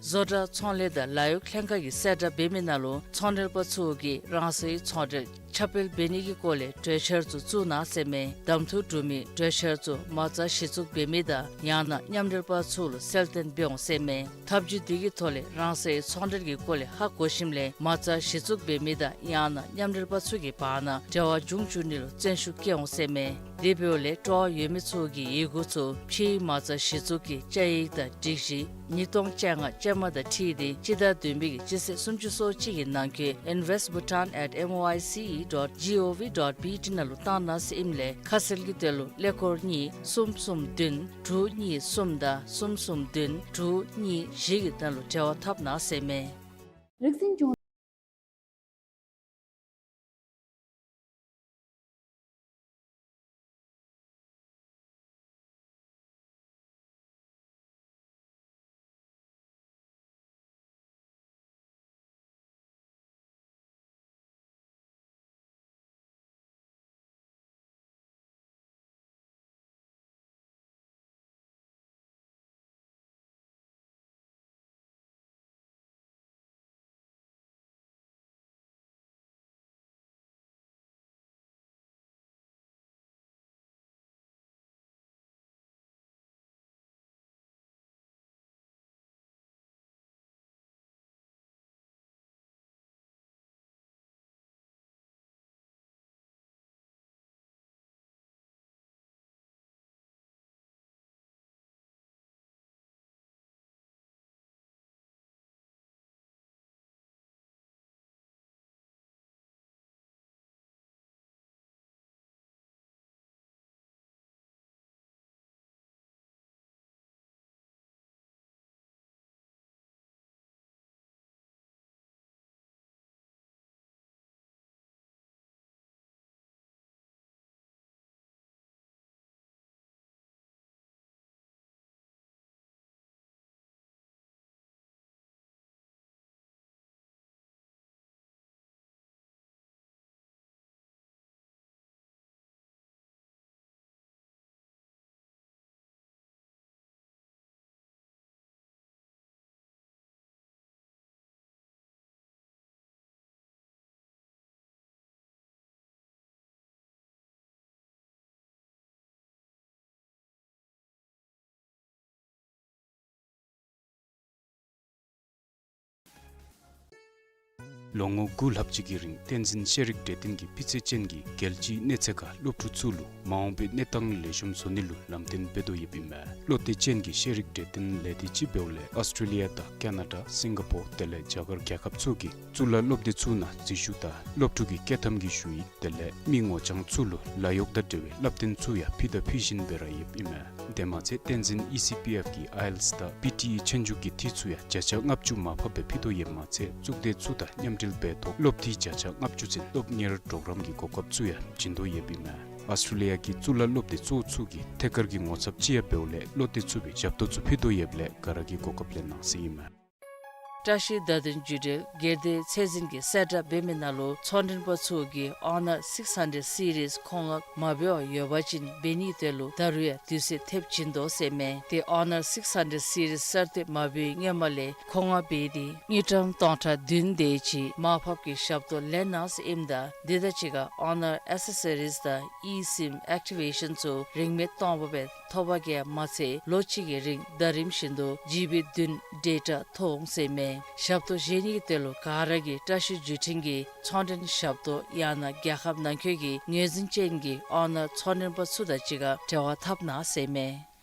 བཟོ་གྲྭ་ཚོང་ལས་དང་ལཱ་གཡོག་ལྷན་ཁག་གིས་གསལ་བསྒྲགས་འབད་མི་ནང་ལུ་ཚོང་འབྲེལ་པ་ཚུ་གིས་རང་སོའི་ཚོང་འབྲེལ་ཁྱབ་སྤེལ་འབད་ནི་གི་སྐོར་ལས་གྲོས་འཆར་ཚུ་བཙུགས་གནང་ཟེར་མས། གདམ་འཐུ་གྲུབ་མི་གྲོས་འཆར་ཚུ་མ་རྩ་གཞི་བཙུགས་འབད་མི་དང་ཡང་ན་མཉམ་འབྲེལ་པ་ཚུ་ལུ་གསལ་སྟོན་འབད་འོང་ཟེར་མས། ཐབས་བྱུས་འདི་གི་ཐོག་ལས་རང་སོའི་ཚོང་འབྲེལ་གྱི་སྐོར་ལས་ཧ་གོ་ཞིནམ་ལས་མ་རྩ་གཞི་བཙུགས་འབད་མི་དང་ཡང་ན་མཉམ་འབྲེལ་པ་ཚུ་གི་བར་ན་འབྲེལ་བ་འབྱུང་བཅུག་ནི་ལུ་བརྩོན་ཤུགས་བསྐྱེད་འོང་ཟེར་མས། དེ་འབདཝ་ལས་སྤྲོ་བ་ཡོད་མི་ཚུ་གིས་ཡི་གུ་ཚུ་ཕྱིའི་མ་རྩ་གཞི་བཙུགས་ཀྱི་བཅའ་ཡིག་དང་སྒྲིག་གཞི་ཉིས་སྟོང་བཅོ་ལྔ་ཅན་མ་དང་འཁྲིལ་ཏེ་སྤྱི་ཟླ་བདུན་པའི་གི་སྤྱི་ཚེས་སུམ་ཅུ་སོ་གཅིག་གི་ནང་འཁོད་invest bhutan at M O I C E dot G O V dot B T ནང་ལུ་བཏང་གནང་ཟེར་ཨིནམ་ལས་ཁ་གསལ་གྱི་དོན་ལུ་ཀླད་ཀོར་གཉིས་གསུམ་གསུམ་བདུན་དྲུག་གཉིས་གསུམ་དང་གསུམ་གསུམ་བདུན་དྲུག་གཉིས་བཞི་གི་ནང་ལུ་འབྲེལ་བ་འཐབ་གནང་ཟེར་མས། རིག་འཛིན་ལྗོངས། ལོ་ངོ་དགུ་ལྷག་ཅིག་གི་རིང་བསྟན་འཛིན་ཤེས་རིག་གྲོས་སྟོན་གྱིས་སྤུས་ཚད་ཅན་གྱི་རྒྱལ་སྤྱིའི་གནས་ཚད་ཁར་སློབ་ཕྲུག་ཚུ་ལུ་མ་འོངས་པའི་གནས་སྟངས་ལེགས་ཤོམ་བཟོ་ནི་ལུ་ལམ་སྟོན་འབད་དོ་ཡོདཔ་ཨིན་མས། བློ་གཏད་ཅན་གྱི་ཤེས་རིག་གྲོས་སྟོན་ལས་སྡེ་ཅིག་འབདཝ་ལས་ཨོསི་ཊྲེ་ལི་ཡ་དང་ཀེ་ན་ཌ་སིང་ག་པོར་དེ་ལས་རྒྱ་གར་རྒྱལ་ཁབ་ཚུ་གི་གཙུག་ལག་སློབ་སྡེ་ཚུ་ནང་འཛུལ་ཞུགས་དང་སློབ་ཕྲུག་གི་བསྐྱོད་ཐམ་གྱི་ཞུ་ཡིག་དེ་ལས་མི་ངོ་རྐྱང་ཚུ་ལུ་ལཱ་གཡོག་དང་འབྲེལ་བའི་བསླབ་སྟོན་ཚུ་ཡང་ཕུལ་དང་ཕུལ་བཞིན་པའི་ར་ཡོདཔ་ཨིན་མས། དེ་མ་ཚད་བསྟན་འཛིན་ཨི་སི་པི་ཨེཕ་གིས་ཨའི་ཨེལ་ཊི་ཨེསི་དང་པི་ཊི་ཨི་ཆོས་རྒྱུགས་ཀྱི་འཐུས་ཚུ་ཡང་བརྒྱ་ཆ་ལྔ་བཅུ་མར་ཕབ་སྦེ་ཕུལ་དོ་ཡོདཔ་མ་ཚད་གཙུག་སྡེ་ཚུ་དང་མཉམ་འབྲེལ་འབད་ཐོག་སློབ་འཐུས་བརྒྱ་ཆ་ལྔ་བཅུ་ཚུན་སློབ་གཉེར་གྲོགས་རམ་གྱི་གོ་སྐབས་ཚུ་ཡང་བྱིན་དོ་ཡོདཔ་ཨིན་མས། ཨོསི་ཊྲེ་ལི་ཡ་གི་གཙུག་ལག་སློབ་སྡེ་གཙོ་བོ་ཚུ་གི་ཐད་ཀར་གྱི་ངོ་ཚབ་ཅིག་ཡང་འབདཝ་ལས་བློ་གཏད་ཚུགས་པའི་ཞབས་ཏོག་ཚུ་ཕུལ་དོ་ཡོདཔ་ལས་ག་ར་གིས་གོ་སྐབས་ལེན་གནང་ཟེར་ཨིན་མས། བཀྲ་ཤིས་བརྡ་དོན་བརྒྱུད་འབྲེལ་སྒེར་སྡེ་ཚད་འཛིན་གྱིས་གསལ་བསྒྲགས་འབད་མི་ནང་ལུ་ཚོང་མགྲོན་པ་ཚུ་གིས་ཨོ་ནར་སིགསི་ཧན་ཌེཌ་སི་རིསི་མཁོ་མངགས་མ་འབད་བར་ཡོད་པ་ཅིན་འབད་ནིའི་དོན་ལུ་ད་རུང་ཡང་དུས་ཚོད་ཐེབས་བྱིན་དོ་ཟེར་མས། ཏེ་ཨོ་ནར་སིགསི་ཧན་ཌེཌ་སི་རིསི་གསར་བཏོན་མ་འབད་བའི་སྔོན་མ་ལས་མཁོ་མངགས་འབད་དེ་དངུལ་ཀྲམ་སྟོང་ཕྲག་བདུན་དེ་ཅིག་མར་ཕབ་ཀྱི་ཞབས་ཏོག་ལེན་གནང་ཟེར་ཨིནམ་ད་དེ་དང་གཅིག་ཁར་ཨོ་ནར་ཨེག་སེ་སི་རིསི་དང་ཨི་སིམ་ཨེག་ཊི་བེ་ཤཱན་ཚུ་རིན་མེད་སྟོང་པ་སྦེ་ཐོབ་པ་གིས་མ་ཚད་ལོ་གཅིག་གི་རིང་ཟླ་རིམ་བཞིན་དུ་ཇི་བི་བདུན་ཌེ་ཊ་ཐོབ་འོང་ཟེར་མས། ཞབས་ཏོག་བཞེས་ནིའི་དོན་ལུ་ག་ར་གིས་བཀྲ་ཤིས་བརྒྱུད་འཕྲིན་གྱི་ཚོང་མགྲོན་ཞབས་ཏོག་ཡང་ན་རྒྱལ་ཁབ་ནང་འཁོད་ཀྱི་ངོས་འཛིན་ཅན་གྱི་ཨོ་ནར་ཚོང་མགྲོན་པ་ཚུ་དང་གཅིག་ཁར་འབྲེལ་བ་འཐབ་གནང་ཟེར་མས།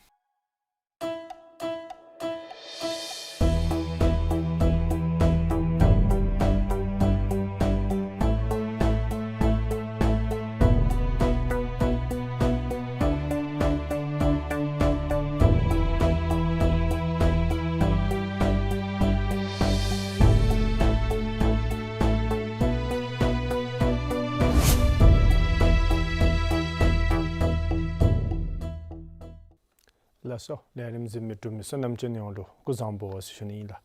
ལགས་སོ། ལས་རིམ་གཟིགས་མི་འབྲུག་མི་བསོད་ནམས་ཅན་ཡོངས་ལུ་སྐུ་གཟུགས་བཟང་པོ་ཟེར་ཞུ་ནི་ཨིན་ལགས།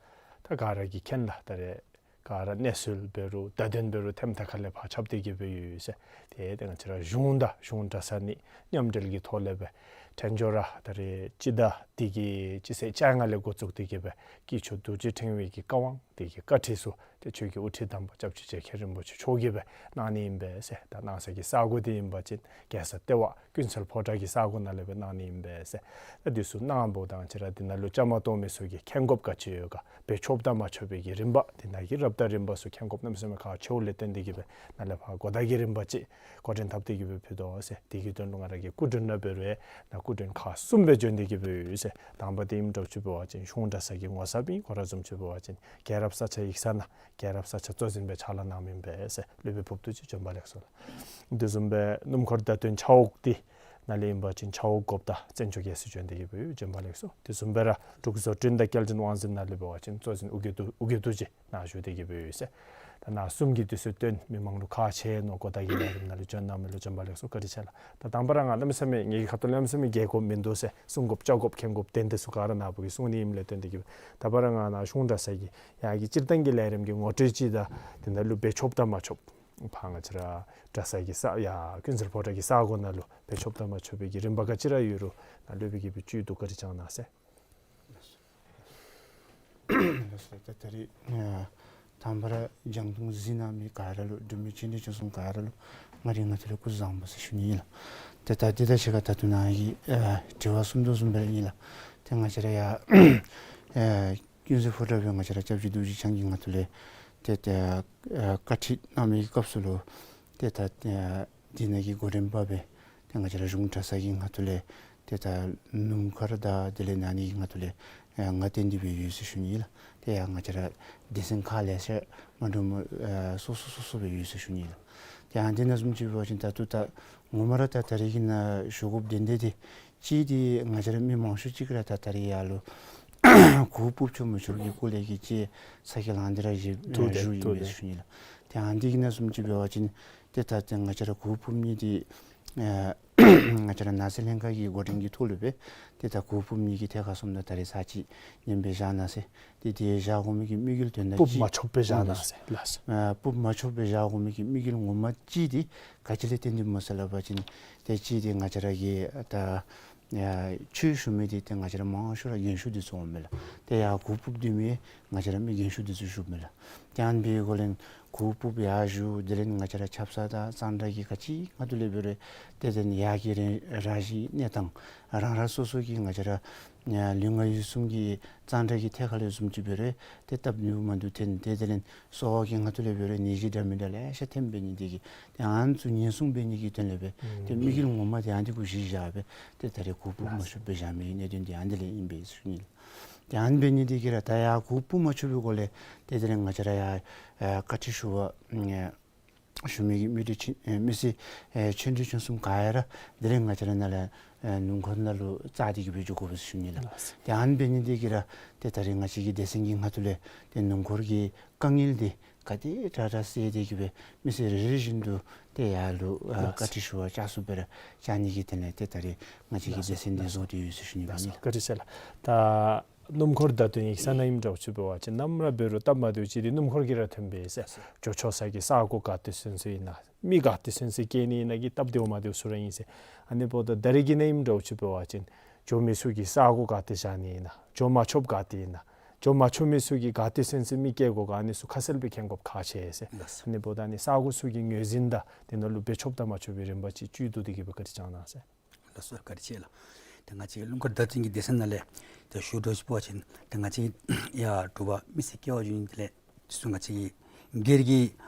ད་ག་ར་གིས་མཁྱེན་ལགས། ད་རེས་ག་ར་གནས་ཚུལ་འབད་རུང་བརྡ་དོན་འབད་རུང་ཐེམ་ཐ་ཁ་ལས་ཕར་ཁྱབ་སྟེ་གི་སྦེ་ཡོད་ཟེར། ཏེ་ཏེ་ང་བཅས་ར་གཞུང་དང་གཞུང་གྲྭ་ཚང་གཉིས་མཉམ་འབྲེལ་གྱི་ཐོག་ལས་སྦེ་འཕྲལ་མགྱོགས་ར་ད་རེས་སྤྱི་ཟླ་འདི་གི་སྤྱི་ཚེས་བཅོ་ལྔ་ལས་འགོ་བཙུགས་ཏེ་གི་སྦེ་དཀྱིལ་ཆོག་རྡོ་རྗེ་ཕྲེང་བའི་གི་བཀའ་དབང་དེ་གི་བཀའ་ཁྲིད་ཚུ་ཏེ་ཆོས་ཀྱི་དབུ་ཁྲིད་དམ་པ་སྐྱབས་རྗེ་རྗེ་མཁན་རིན་པོ་ཆེ་མཆོག་གིས་སྦེ་གནང་ནི་ཨིན་པས་ཟེར། ད་གནང་ས་གི་ས་གོ་འདི་ཨིན་པ་ཅིན་རྒྱལ་ས་ལྟེ་བ་ཀུན་གསལ་ཕོ་བྲང་གི་ས་གོ་ནང་ལས་སྦེ་གནང་ནི་ཨིན་པས་ཟེར། ད་འདི་ཚུ་གནངམ་ད་ང་བཅས་ར་འདི་ནང་ལུ་བཅའ་མར་གཏོགས་མི་ཚུ་གིས་མཁྱེན་དགོཔ་ག་ཅི་ཡོད་ག་འབད་ཆོགཔ་དང་མ་ཆོག་པའི་གི་རིམ་པ་འདི་ནང་གི་རབ་དང་རིམ་པ་ཚུ་མཁྱེན་དགོཔ་གནམ་མེད་ས་མེད་ཁག་ཆེཝ་ལས་བརྟེན་ཏེ་གི་སྦེ་ནཱ་ལས་ཕར་གོ་བརྡ་གི་རིམ་པ་ཅིག་འགོ་འདྲེན་འཐབ་སྟེ་གི་སྦེ་ཕུལ་དོ་ཟེར། དེ་གི་དོན་ལུ་ང་ར་གི་སྐུ་མགྲོན་ར་འབད་རུང་ཡང་ནཱ་སྐུ་མགྲོན་ཁག་གསུམ་སྦེ་བྱོན་ཏེ་གི་སྦེ་ཡོད་ཟེར། དང་པ་འདི་ཨིནམ་འདྲཝ་ཅིག་འབད་བ་ཅིན་གཞུང་གྲྭ་ཚང་གི་ངོ་ཚབ་ཨིན། ཁོ་ར་བཟུམ་ཅིག་འབད་བ་ཅིན་རྒྱལ་རབས་ས་སྐྱ་ཡིག་ཚང་ནང་རྒྱལ་རབས་ས་སྐྱ་གཙོ་འཛིན་སྦེ་ཕྱག་ལཱ་གནང་མི་ཨིན་པས་ཟེར། སློབ་དཔོན་ཕུརཔ་བདུད་རྩི་བྱོན་པ་ལེགས་སོ་ལགས། དེ་བཟུམ་སྦེ་སྣུམ་འཁོར་བརྡ་སྟོན་ཆ་འོག་འདི་ནང་ལས་ཨིན་པ་ཅིན་ཆ་འོག་འགོཔ་དང་བཙན་སྐྱོགས་རྒྱལ་མཚན་བྱོན་ཏེ་གི་སྦེ་ཡོད། བྱོན་པ་ལེགས་སོ། དེ་བཟུམ་སྦེ་ར་འབྲུག་བཟོ་སྐྲུན་དང་སྐྱེལ་འདྲེན་དབང་འཛིན་ནང་ལས་འབད་བ་ཅིན་གཙོ་འཛིན་ཨོ་རྒྱན་རྡོ་ཨོ་རྒྱན་རྡོ་རྗེ་ནཱ་བཞུགས་ཏེ་གི་སྦེ་ཡོད་ཟེར། ད་ནཱ་གསུམ་གྱིས་དུས་ཚོད་བཏོན་མི་མང་ལུ་ཁག་ཆེ་ནོ་གོ་བརྡ་གི་ལས་རིམ་ནང་ལུ་བྱོན་གནང་མི་ལུ་བྱོན་པ་ལེགས་སོ། བཀའ་དྲིན་ཆེ་ལགས། ད་དང་པ་ར་ང་གནམ་མེད་ས་མེད་ངེ་གི་ཁ་ཐུག་གནམ་མེད་ས་མེད་རྒྱལ་དགོཔ་མིན་འདུག་ཟེར། གསུང་དགོཔ་བཅར་དགོཔ་མཁྱེན་དགོཔ་དོན་དེ་ཚུ་ག་ར་ནཱ་བུ་གིས་གསུང་ནི་ཨིནམ་ལས་བརྟེན་ཏེ་གི་སྦེ་ད་པ་ར་ང་ནཱ་གཞུང་གྲྭ་ཚང་གི་ཡར་གྱི་སྤྱིར་བཏང་གི་ལས་རིམ་གྱི་ངོ་སྤྲོད་ཅིག་དང་དེ་ནང་ལུ་འབད་ཆོགཔ་དང་མ་ཆོགཔ་ཕར་ང་བཅས་ར་གྲྭ་ཚང་གི་ས་ཡར་ཀུན་གསལ་ཕོ་བྲང་གི་ས་གོ་ནང་ལུ་འབད་ཆོགཔ་དང་མ་ཆོག་པའི་གི་རིམ་པ་ག་ཅི་ར་ཡོད་རུང་ནཱ་སློབ་དཔོན་གྱིས་སྦེ་བཅུད་བསྡུ་བཀའ་དྲིན་བསྐྱང་གནང་ཟེར། ལགས་སོ། ད་ད་རེས་ཨ་དང་པ་ར་རྒྱང་མཐོང་གཟིགས་གནང་མི་ག་ར་ལུ་འབྲུག་མི་སྤྱི་འཐུས་ཚང་ག་ར་ལུ་ང་རའི་ངོས་ཐོག་ལས་སྐུ་གཟུགས་བཟང་པོ་ཟེར་ཞུ་ནི་ཨིན་ལགས། ད་ད་འདི་དང་གཅིག་ཁར་ད་ལྟོ་ནཱ་གི་ཨ་དྲི་བ་གསུམ་དང་གསུམ་པ་ར་ཨིན་ལགས། ཏེ་ང་བཅས་ར་ཡར་ཨ་ཀུན་གསལ་ཕོ་བྲང་སྦེ་ང་བཅས་ར་སྐྱབས་རྗེ་རྡོ་རྗེ་འཆང་གི་ངོས་ཐོག་ལས་ཏེ་ཏེ་ཨ་བཀའ་ཁྲིད་གནང་མི་གི་སྐབས་སུ་ལུ་ཏེ་ད་ཨ་འདི་ནང་གི་གོ་རིམ་པ་སྦེ་ཏེ་ང་བཅས་ར་གཞུང་གྲྭ་ཚང་གི་ངོས་ཐོག་ལས་ཏེ་ད་སྣུམ་འཁོར་དང་དེ་ལས་ཨ་ནི་གི་ངོས་ཐོག་ལས་ཨ་ང་བཏོན་ཏེ་སྦེ་ཡོད་ཟེར་ཞུ་ནི་ལགས། ཏེ་ཡར་ང་བཅས་ར་སྡེ་ཚན་ཁག་ལེ་ཤ་མ་འདྲཝ་མ་ཨ་སོ་སོ་སོ་སོ་སྦེ་ཡོད་ཟེར་ཞུ་ནི་ལགས། ཏེ་ཨ་འདི་ནང་བཟུམ་ཅིག་འབད་བ་ཅིན་ད་ལྟོ་ད་ངོ་མ་ར་ད་ད་རེས་ཀྱི་ནཱ་ཞུ་དགོཔ་དོན་དེ་ཏེ་གཅིག་འདི་ང་བཅས་ར་མི་མང་ཤོས་ཅིག་ར་ད་ད་རེས་ཡར་ལུ་གུར་ཕུབ་ཆོག་མི་ཆོག་གི་སྐོར་ལས་ཀྱི་ཅིག་ཚ་གྱང་ལང་སྟེ་ར་བཞུགས་བཞུགསཔ་ཨིན་པས་ཞུ་ནི་ལགས། ཏེ་ཨ་འདི་གི་ནང་བཟུམ་ཅིག་འབད་བ་ཅིན་ཏེ་ད་ཏེ་ང་བཅས་ར་གུར་ཕུབ་ནི་འདི་ཨ་ང་བཅས་ར་ནགས་ཚལ་ལྷན་ཁག་གི་འགོ་འདྲེན་གྱི་ཐོག་ལུ་སྦེ་ཏེ་ད་གུར་ཕུབ་ནི་གི་ཐད་ཁར་སོངམ་ད་ད་རེས་ཚར་གཅིག་ཉན་སྦེ་བཞག་གནང་ཟེར། ཏེ་དེ་བཞག་དགོ་མི་གི་དམིགས་ཡུལ་དོན་དག་ཕུབ་ཅིག་མ་ཆོགཔ་སྦེ་བཞག་གནང་ཟེར་ལགས། ཨ་ཕུབ་མ་ཆོགཔ་སྦེ་བཞག་དགོ་མི་གི་དམིགས་ཡུལ་ངོ་མ་གཅིག་འདི་ག་ཅི་ལས་བརྟེན་ཏེ་སྨོ་ཟེར་སླབ་པ་ཅིན་ཏེ་གཅིག་འདི་ང་བཅས་ར་གི་ད་ཨ་ཆོས་ཞུ་མི་འདི་ཏེ་ང་བཅས་ར་མང་ཤོས་ར་རྒན་ཤོས་འདི་ཚུ་འོང་མས་ལགས། ཏེ་ཡར་གུར་ཕུབ་སྡོད་མི་ང་བཅས་ར་མི་རྒན་ཤོས་འདི་ཚུ་བཞུགས་མས་ལགས། ཏེ་ཨ་ནི་འབད་སྒོ་ལས་གུར་ཕུབ་ཡར་བཞུགས་དེ་ལས་ང་བཅས་ར་ཆབ་གསང་དང་གཙང་སྦྲ་གི་ག་ཅི་ངོ་ཐོག་ལས་འབད་རུང་ཏེ་དེ་ནི་ཡར་གྱི་རང་རང་བཞིན་གནས་སྟངས་རང་རང་སོ་སོ་གི་ང་བཅས་ར་ ཨ་ལུས་ངག་ཡིད་གསུམ་གྱི་གཙང་སྦྲ་གི་ཐད་ཁ་ལས་བཟུམ་ཅིག་འབད་རུང་ཏེ་སྟབས་བདེཝ་མ་བདེཝ་ཐོན། ཏེ་དེ་ལས་གསོ་བ་གི་ཁ་ཐུག་ལས་འབད་རུང་ནད་གཞི་འདྲ་མི་འདྲ་ལེ་ཤ་ཐོན་འབད་ནི་དེ་གིས་ཏེ་ཨ་ནི་ཚུ་ཉེན་སྲུང་འབད་ནི་གི་དོན་ལས་སྦེ་ཏེ་དམིགས་ཡུལ་ངོ་མ་དེ་ཨ་ནི་འདི་གུ་གཞི་བཞག་སྦེ་ཏེ་ད་རེས་གུ་སྤུ་མ་ཆོད་པར་བཞག་མི་གི་གནད་དོན་དེ་ཨ་ནི་འདི་ལས་ཨིན་པས་ཟེར་ཞུ་ནི་ལགས། ཏེ་ཨ་ནི་འབད་ནི་དེ་གིས་ར་ད་ཡར་གུ་སྤུ་མ་ཆོད་པའི་སྒོ་ལས་ཏེ་དེ་ལས་ང་བཅས་ར་ཡར་ཨ་བཀའ་ཁྲིད་ཞུ་བར་ཨ་ཞུ་མི་གི་མི་འདི་ཆེ་ཨེ་མི་སེར་ཨེ་ཆེ་འབྲིང་ཆུང་གསུམ་ག་ཡ་ར་དེ་ལས་ང་བཅས་ར་ནཱ་ལས་ཨེ་སྣུམ་འཁོར་ནང་ལུ་བཅར་ཏེ་གི་སྦེ་འགྱོ་དགོ་པས་ཟེར་ཞུ་ནི་ལགས། ཏེ་ཨ་ནི་འབད་ནི་དེ་གིས་ར་ཏེ་ད་རེས་ང་བཅས་ཀྱི་སྡེ་ཚན་གྱི་ཁ་ཐུག་ལས་ཏེ་སྣུམ་འཁོར་གྱི་དཀའ་ངལ་འདི་ག་དེ་དྲག་དྲག་སེལ་ཏེ་གི་སྦེ་མི་སེར་རེ་རེ་བཞིན་དུ་ཏེ་ཡར་ལུ་ཨ་བཀའ་ཁྲིད་ཞུ་བར་བཅར་ཚུགསཔ་སྦེ་ར་བཅར་ནི་གི་དོན་ལས་ཏེ་ད་རེས་ང་བཅས་ཀྱི་སྡེ་ཚན་འདི་བཟོ་སྟེ་ཡོད་ཟེར་ཞུ་ནི་ཨིན་ལགས། བཀའ་དྲིན་ཆེ་ལགས། ད་སྣུམ་འཁོར་བརྡ་སྟོན་ཡིག་ཚང་ནང་ཨིནམ་འདྲཝ་ཅིག་འབད་བ་ཅིན་ནམ་ར་འབད་རུང་སྟབས་མ་བདེཝ་ཅིག་འདི་སྣུམ་འཁོར་གྱིས་ར་ཐོན་པས་ཟེར། འགྱོ་ཆོག་ས་གི་ས་གོ་ག་ཏེ་ཚུན་ཚོད་ཨིན་ན་མི་ག་ཏེ་ཚུན་ཚོད་སྐྱེལ་ནི་ཨིན་ན་གི་སྟབས་བདེཝ་མ་བདེཝ་ཚུ་ར་ཨིན་ཟེར། ཨ་ནི་འབདཝ་ད་ད་རེས་ཀྱི་ནང་ཨིནམ་འདྲཝ་ཅིག་འབད་བ་ཅིན་འགྱོ་མི་ཚུ་གི་ས་གོ་ག་ཏེ་བཞག་ནི་ཨིན་ན་འགྱོ་མ་ཆོགཔ་ག་ཏེ་ཨིན་ན་འགྱོ་མ་ཆོག་མི་ཚུ་གིས་ག་ཏེ་ཚུན་ཚོད་མི་སྐྱེལ་དགོ་ག་ཨ་ནི་ཚུ་ཁ་གསལ་སྦེ་མཁྱེན་དགོཔ་ཁག་ཆེ་ཟེར། ལགས་སོ། ཨ་ནི་འབདཝ་ད་ཨ་ནི་ས་གོ་ཚུ་གི་ངོས་འཛིན་དང་དེ་ནང་ལུ་འབད་ཆོགཔ་དང་མ་ཆོག་པའི་རིམ་པ་ཅིག་བཅུད་བསྡུ་སྟེ་གི་སྦེ་བཀའ་དྲིན་བསྐྱང་གནང་ཟེར། ལགས་སོ། བཀའ་དྲིན་ཆེ་ལགས། ཏེ་ང་བཅས་སྣུམ་འཁོར་བརྡ་སྟོན་གྱི་སྡེ་ཚན་ནང་ལས་ཏེ་ཞུ་དོ་ཅིག་འབད་བ་ཅིན་ཏེ་ང་བཅས་ཡར་དྲོ་པ་མི་སེར་སྐྱེལ་བར་འགྱོ་ནི་དེ་ལས་ཚུ་ང་བཅས་ཀྱི་སྒེར་གྱི་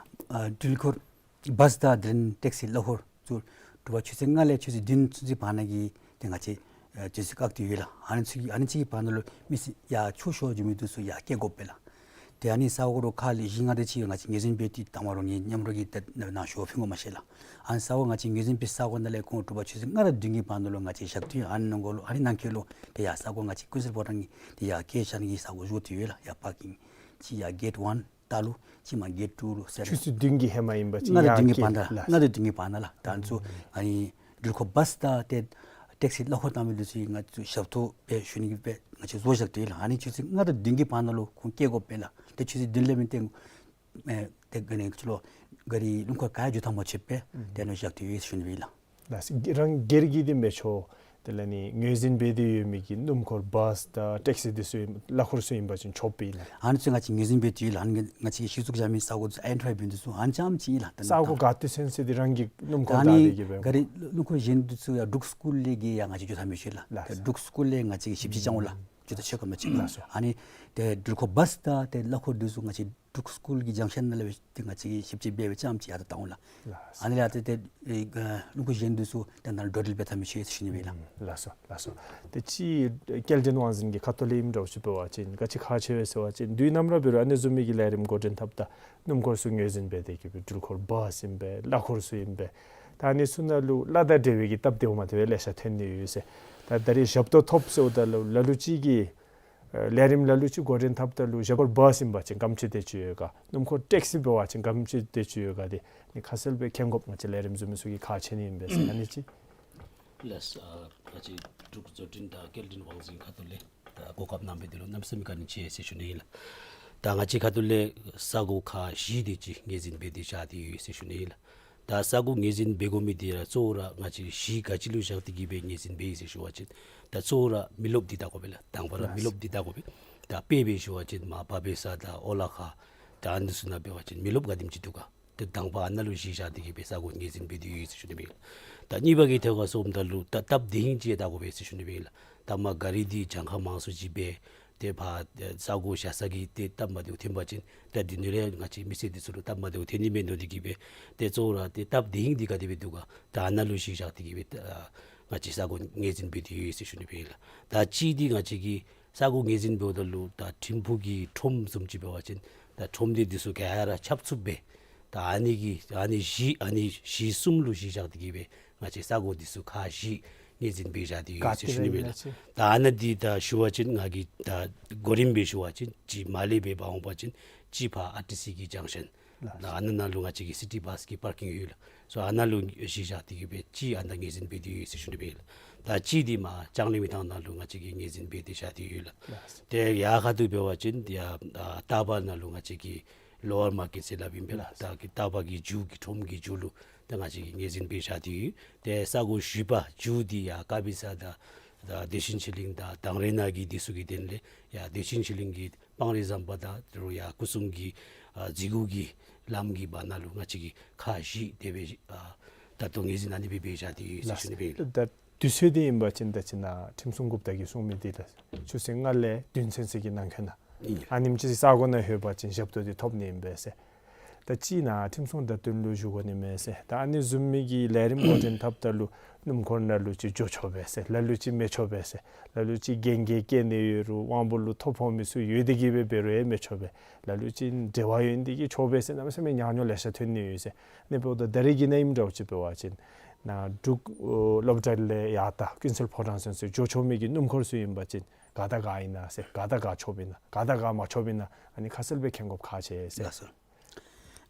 ཨ་འགྲུལ་འཁོར་བཱས་དང་དེ་ལས་ཊེག་སི་གླ་འཁོར་ཚུ་དྲོ་པ་ཆུ་ཚོད་ལྔ་ལས་ཆུ་ཚོད་བདུན་ཚུན་ཚོད་བར་ན་གི་ཏེ་ང་བཅས་ཨ་དུས་ཚོད་བཀག་སྟེ་ཡོད་ལགས། ཨ་ནི་ཚུ་གི་ཨ་ནི་ཚུ་གི་བར་ན་ལུ་མི་སེར་ཡར་ཆོས་ཞུ་བར་འགྱོ་མི་འདི་ཚུ་ཡར་སྐྱེལ་དགོ་པས་ལགས། ཏེ་ཨ་ནི་ས་གོ་རུ་ཁག་ལེ་ཤ་ང་བཅས་ཀྱིས་ངོས་འཛིན་འབད་དེ་དང་པ་ར་ངེའི་མཉམ་རོགས་ཀྱིས་ཏེ་ནཱ་ཞུ་བ་ཕུལ་དགོ་མ་ཤེས་ལགས། ཨ་ནི་ས་གོ་ང་བཅས་ངོས་འཛིན་འབད་ས་གོ་ནང་ལས་ཁོང་དྲོ་པ་ཆུ་ཚོད་ལྔ་དང་བདུན་གྱི་བར་ན་ལུ་ང་བཅས་བཞག་སྟེ་ཡོད། ཨ་ནི་ནང་འཁོད་ལུ་ཨ་ནི་ནང་འཁོད་ལུ་ཏེ་ཡར་ས་གོ་ང་བཅས་ཀུན་གསལ་ཕོ་བྲང་གི་ཏེ་ཡར་སྐྱེལ་བཞག་ནི་གི་ས་གོ་བཟོ་སྟེ་ཡོད་ལགས། ཡར་པར་ཀིང་ཅིག་ཡར་གེཊ་ཝན་ད་ལུ་ཅིག་མར་གེཊ་ཊུ་ལུ་ཟེར། ཆུ་ཚོད་བདུན་གྱི་ཧེ་མ་ཨིན་པ་ཅིན་ལྔ་དང་བདུན་གྱི་བར་ན་ལགས། ལྔ་དང་བདུན་གྱི་བར་ན་ལགས། ད་ཨ་ནི་ཚུ་ཨ་ནི་འགྲུལ་འཁོར་བཱས་དང་ཏེ་ཊེག་སི་གླ་འཁོར་བཏང་མི་འདི་ཚུ་ང་བཅས་ཞབས་ཏོག་སྦེ་ཞུ་ནི་གི་སྦེ་ང་བཅས་བཟོ་བཞག་སྟེ་ཡོད་ལགས། ཨ་ནི་ཆུ་ཚོད་ལྔ་དང་བདུན་གྱི་བར་ན་ལུ་ཁོང་སྐྱེལ་དགོ་པས་ལགས། ཏེ་ཆུ་ཚོད་བདུན་ལས་མེན་ཏེ་ཨེ་ཏེ་ག་ནི་ཚུ་ལུ་ག་རི་སྣུམ་འཁོར་ག་ཡང་འགྱོ་ཐངས་མ་ཆོད་པས། ཏེ་ཨ་ནི་བཞག་སྟེ་ཡོད་ཟེར་ཞུ་ནི་སྦེ་ཨིན་ལགས། ལགས་སོ། རང་སྒེར་གྱི་འདི་མི་ཆོག། དེ་ལས་ནི་ངོས་འཛིན་འབད་དེ་ཡོད་མི་གི་སྣུམ་འཁོར་བཱས་དང་ཊེག་སི་འདི་ཚུ་ཨིན་གླ་འཁོར་ཚུ་ཨིན་པ་ཅིན་ཆོགཔ་ཨིན་ན། ཨ་ནི་ཚུ་ང་བཅས་ངོས་འཛིན་འབད་དེ་ཡོད་ལགས། ཨ་ནི་ང་བཅས་ཤེས་ཚུགས་བཞག་མི་ས་གོ་ཨའི་ཌེན་ཊི་ཕའི་འབད་ནི་འདི་ཚུ་ཨ་ནི་ཙམ་ཅིག་ཨིན་ལགས། ད་ས་གོ་ག་ཏེ་ཚུན་ཚོད་འདི་རང་གི་སྣུམ་འཁོར་ད་ཨ་ནི་བདའ་སྟེ་གི་སྦེ་ག་རི་སྣུམ་འཁོར་གཞན་འདི་ཚུ་ཡར་འབྲུག་སི་ཀུལ་ལས་ཀྱི་ཡར་ང་བཅས་འགྱོ་ཐངས་མི་ཆོད་ལགས། ལགས་སོ། འབྲུག་སི་ཀུལ་ལས་ང་བཅས་ཀྱིས་ཞིབ་དཔྱད་རྐྱབ་འོང་ལགས། འགྱོ་ཐངས་ཆོད་ག་མི་ཆོད་ག། ལགས་སོ། ཨ་ནི་ཏེ་འགྲུལ་འཁོར་བཱས་དང་ཏེ་གླ་འཁོར་འདི་ཚུ་ང་བཅས་འབྲུག་སི་ཀུལ་གྱི་ཇང་ཤཱན་ནང་ལས་འབད་ཏེ་ང་བཅས་ཀྱིས་ཞིབ་དཔྱད་འབད་བའི་ཙམ་ཅིག་ཡར་ད་བཏང་འོང་ལགས། ལགས་སོ། ཨ་ནི་ལས་ཏེ་ཏེ་ཨེ་སྣུམ་འཁོར་གཞན་འདི་ཚུ་ཏེ་ནཱ་འགྲོ་འགྲུལ་འབད་ཐངས་མི་ཆོད་ཟེར་ཞུ་ནི་སྦེ་ཨིན་ལགས། ལགས་སོ། ལགས་སོ། ཏེ་ཅིག་སྐྱེལ་འདྲེན་དབང་འཛིན་གྱི་ཁ་ཐུག་ལས་ཨིནམ་འདྲཝ་ཅིག་འབད་བ་ཅིན་ག་ཅི་ཁག་ཆེ་བས་ཟེར་བ་ཅིན་དུས་ནམ་ར་འབད་རུང་ཨ་ནི་བཟུམ་མའི་གི་ལས་རིམ་འགོ་འདྲེན་འཐབ་ད་སྣུམ་འཁོར་ཚུ་ངོས་འཛིན་འབད་དེ་གི་སྦེ་འགྲུལ་འཁོར་བཱས་ཨིན་པས་གླ་འཁོར་ཚུ་ཨིན་པས། ད་ཨ་ནི་ཚུ་ནང་ལུ་གླ་དང་འབྲེལ་བའི་གི་སྟབས་བདེཝ་མ་བདེཝ་ལེ་ཤ་ཐོན་ནི་ཡོད་ཟེར། ད་ད་རེས་ཞབས་ཏོག་ཐོབ་ཟེརཝ་ད་ལུ་ལ་ལུ་ཅིག་གིས་ཨེ་ལས་རིམ་ལ་ལུ་ཅིག་འགོ་འདྲེན་འཐབ་ད་ལུ་ཞབས་འཁོར་བཱས་ཨིན་པ་ཅིན་ག་དེམ་ཅིག་དེ་ཅིག་ཡོད་ག། སྣུམ་འཁོར་ཊེག་སི་འབད་བ་ཅིན་ག་དེམ་ཅིག་དེ་ཅིག་ཡོད་ག། དེ་ནི་ཁ་གསལ་སྦེ་མཁྱེན་དགོཔ་ང་བཅས་ལས་རིམ་བཟོ་མི་ཚུ་གི་ཁག་ཆེ་ནི་ཨིན་པས་ཟེར། ཨ་ནི་ཅིག། ལགས་སོ། ཨ་ང་བཅས་འབྲུག་བཟོ་སྐྲུན་དང་སྐྱེལ་འདྲེན་དབང་འཛིན་ཁ་ཐུག་ལས་ད་གོ་སྐབས་གནང་མི་འདི་ལུ་གནམ་མེད་ས་མེད་བཀའ་དྲིན་ཆེ་ཟེར་ཞུ་ནི་ཨིན་ལགས། ད་ང་བཅས་ཁ་ཐུག་ལས་ས་གོ་ཁག་བཞི་དེ་ཅིག་ངོས་འཛིན་འབད་དེ་བཞག་སྟེ་ཡོད་ཟེར་ཞུ་ནི་ཨིན་ལགས། ད་ས་གོ་ངོས་འཛིན་འབད་དགོ་མི་འདི་ར་གཙོ་བོ་ར་ང་བཅས་གཞི་ག་ཅི་ལུ་བཞག་སྟེ་གི་སྦེ་ངོས་འཛིན་འབད་ཡི་ཟེར་ཞུ་བ་ཅིན་ད་གཙོ་བོ་ར་མི་རློབས་འདི་བལྟ་དགོ་པས་ལགས། དང་པ་ར་མི་རློབས་འདི་བལྟ་དགོ་པས། ད་དཔེ་སྦེ་ཞུ་བ་ཅིན་མར་བ་བེ་ས་དང་ཨོ་ལ་ཁ་ད་ཨ་ནི་ཚུ་ནང་འབད་བ་ཅིན་མི་རློབས་ག་དེམ་ཅིག་འདུག་ག། ཏེ་དང་པ་ཨ་ནཱ་ལུ་གཞི་བཞག་སྟེ་གི་སྦེ་ས་གོ་ངོས་འཛིན་འབད་དེ་ཡོད་ཟེར་ཞུ་ནི་སྦེ་ཨིན་ལགས། ད་གཉིས་པ་གི་ཐད་ཁར་སོངམ་ད་ལུ་ད་སྟབས་བདེ་ཧིང་ཅིག་བལྟ་དགོ་པས་ཟེར་ཞུ་ནི་སྦེ་ཨིན་ལགས། ད་མར་ག་རི་འདི་གྱངས་ཁ་མང་སུ་ཅིག་སྦེ་ཏེ་ཕར་ས་གོ་བཞག་ས་གི་ཏེ་སྟབས་མ་བདེཝ་ཐོན་པ་ཅིན་ད་འདི་ནང་ལས་ང་བཅས་མི་སེར་འདི་ཚུ་ལུ་སྟབས་མ་བདེཝ་ཐོན་ནི་མས་མནོ་སྟེ་གི་སྦེ་ཏེ་གཙོ་བོ་ར་ཏེ་སྟབས་བདེ་ཧིང་འདི་ག་དེ་སྦེ་འདུག་ག། ད་ཨ་ནཱ་ལུ་གཞི་བཞག་སྟེ་གི་སྦེ་ད་ང་བཅས་ས་གོ་ངོས་འཛིན་འབད་དེ་ཡོད་ཟེར་ཞུ་ནི་སྦེ་ཨིན་ལགས། ད་གཅིག་འདི་ང་བཅས་ཀྱིས་ས་གོ་ངོས་འཛིན་འབདཝ་ད་ལུ་ད་ཐིམ་ཕུག་གི་ཁྲོམ་བཟུམ་ཅིག་འབད་བ་ཅིན་ད་ཁྲོམ་སྡེ་འདི་ཚུ་ག་ར་ཁྱབ་ཚུགསཔ་སྦེ་ད་ཨ་ནི་གི་ཨ་ནི་གཞི་ཨ་ནི་གཞི་གསུམ་ལུ་གཞི་བཞག་སྟེ་གི་སྦེ་ང་བཅས་ས་གོ་འདི་ཚུ་ཁག་བཞི་ངོས་འཛིན་འབད་བཞག་སྟེ་ཡོད་ཟེར་ཞུ་ནི་སྦེ་ཨིན་ལགས། ད་ཨ་ནཱ་འདི་ད་ཞུ་བ་ཅིན་ང་གིས་ད་གོ་རིམ་སྦེ་ཞུ་བ་ཅིན་གཅིག་མར་ལས་སྦེ་འབག་འོང་པ་ཅིན་གཅིག་ཕར་ཨར་ཊི་སི་གི་ཇང་ཤཱན་ལགས། ད་ཨ་ནཱ་ནང་ལུ་ང་བཅས་ཀྱི་སི་ཊི་བཱས་ཀྱི་པར་ཀིང་ཡོད་ལགས། སོ་ཨ་ནཱ་ལུ་གཞི་བཞག་སྟེ་གི་སྦེ་གཅིག་ཨ་ནཱ་ངོས་འཛིན་འབད་དེ་ཡོད་ཟེར་ཞུ་ནི་སྦེ་ཨིན་ལགས། ད་གཅིག་འདི་མར་ལྕང་གླིང་མི་ཐང་ནང་ལུ་ང་བཅས་ཀྱིས་ངོས་འཛིན་འབད་དེ་བཞག་སྟེ་ཡོད་ལགས། ལགས། ཏེ་ཡར་ཁ་ཐུག་འབད་བ་ཅིན་ཡར་ཨ་སྟག་པ་ནང་ལུ་ང་བཅས་ཀྱིས་ལོ་ཝར་མར་ཀེཊ་ཟེར་སླབ་ཨིན་པས་ལགས། ལགས། ད་གི་སྟག་པ་གི་མཇུག་གི་ཁྲོམ་གྱི་མཇུག་ལུ་ད་ང་བཅས་ཀྱིས་ངོས་འཛིན་འབད་བཞག་སྟེ་ཡོད། ཏེ་ས་གོ་བཞི་པ་མཇུག་འདི་ཡར་དཀར་སྦིས་ས་དང་ད་བདེ་ཆེན་ཆོས་གླིང་དང་དང་རེ་ནང་གི་འདི་ཚུ་གི་དོན་ལས་ཡར་བདེ་ཆེན་ཆོས་གླིང་གི་སྤང་རི་ཟམ་པ་དང་དེ་རུ་ཡར་སྐུ་གསུམ་གྱི་ཨ་རྫི་གུ་གི་ལམ་གྱི་བར་ན་ལུ་ང་བཅས་ཀྱིས་ཁག་བཞི་དེ་སྦེ་ཨ་ད་ལྟོ་ངོས་འཛིན་ཨ་ནི་སྦེ་འབད་བཞག་སྟེ་ཡོད་ཟེར་ཞུ་ནི་སྦེ་ཨིན་ལགས། ད་ དུས་ཚོད་འདི་ཨིན་པ་ཅིན་ད་ཅི་ནཱ་ཁྲིམས་སྲུང་འགོ་དཔོན་གྱིས་གསུང་མི་འདི་ད་ཆུ་ཚོད་ལྔ་ལས་བདུན་ཚུན་ཚོད་ཀྱི་ནང་འཁོད་ནང་ཨིན། ཨ་ནེམ་ཅིག་ས་གོ་ནང་ལྷོད་པ་ཅིན་ཞབས་ཏོག་འདི་ཐོབ་ནི་ཨིན་པས་ཟེར། ད་ཅི་ནཱ་ཁྲིམས་སྲུང་བརྡ་དོན་ལུ་ཞུ་དགོ་ནི་མས་ཟེར། ད་ཨ་ནི་བཟུམ་མའི་གི་ལས་རིམ་འགོ་འདྲེན་འཐབ་ད་ལུ་སྣུམ་འཁོར་ནང་ལུ་ཅིག་འགྱོ་ཆོག་པས་ཟེར། ལ་ལུ་ཅིག་མི་ཆོག་པས་ཟེར། ལ་ལུ་ཅིག་རྐྱེན་གྱི་རྐྱེན་ནི་ཡོད་རུང་དབང་པོ་ལུ་ཐོ་ཕོག་མི་ཚུ་ཡོད་དེ་གིས་སྦེ་འབད་རུང་ཡང་མི་ཆོག་པས། ལ་ལུ་ཅིག་འབྲེལ་བ་ཡོད་ནི་དེ་གིས་ཆོག་པས་ཟེར་གནམ་མེད་ས་མེད་ཉག་ཉོག་ལེ་ཤ་ཐོན་ནི་ཡོད་ཟེར། ཨ་ནི་འབདཝ་ད་ད་རེས་ཀྱི་ནང་ཨིནམ་འདྲཝ་ཅིག་འབད་བ་ཅིན་ནཱ་འབྲུག་ཨོ་སློབ་གྲྭ་ལས་ཡར་ད་ཀུན་གསལ་ཕོ་བྲང་ཚུན་ཚོད་འགྱོ་ཆོག་མི་གི་སྣུམ་འཁོར་ཚུ་ཨིན་པ་ཅིན་ག་དང་ག་ཨིན་ན་ཟེར། ག་དང་ག་ཆོགཔ་ཨིན་ན་ག་དང་ག་མ་ཆོགཔ་ཨིན་ན་ཨ་ནི་ཁ་གསལ་སྦེ་མཁྱེན་དགོཔ་ཁག་ཆེ་ཟེར། ལགས་སོ།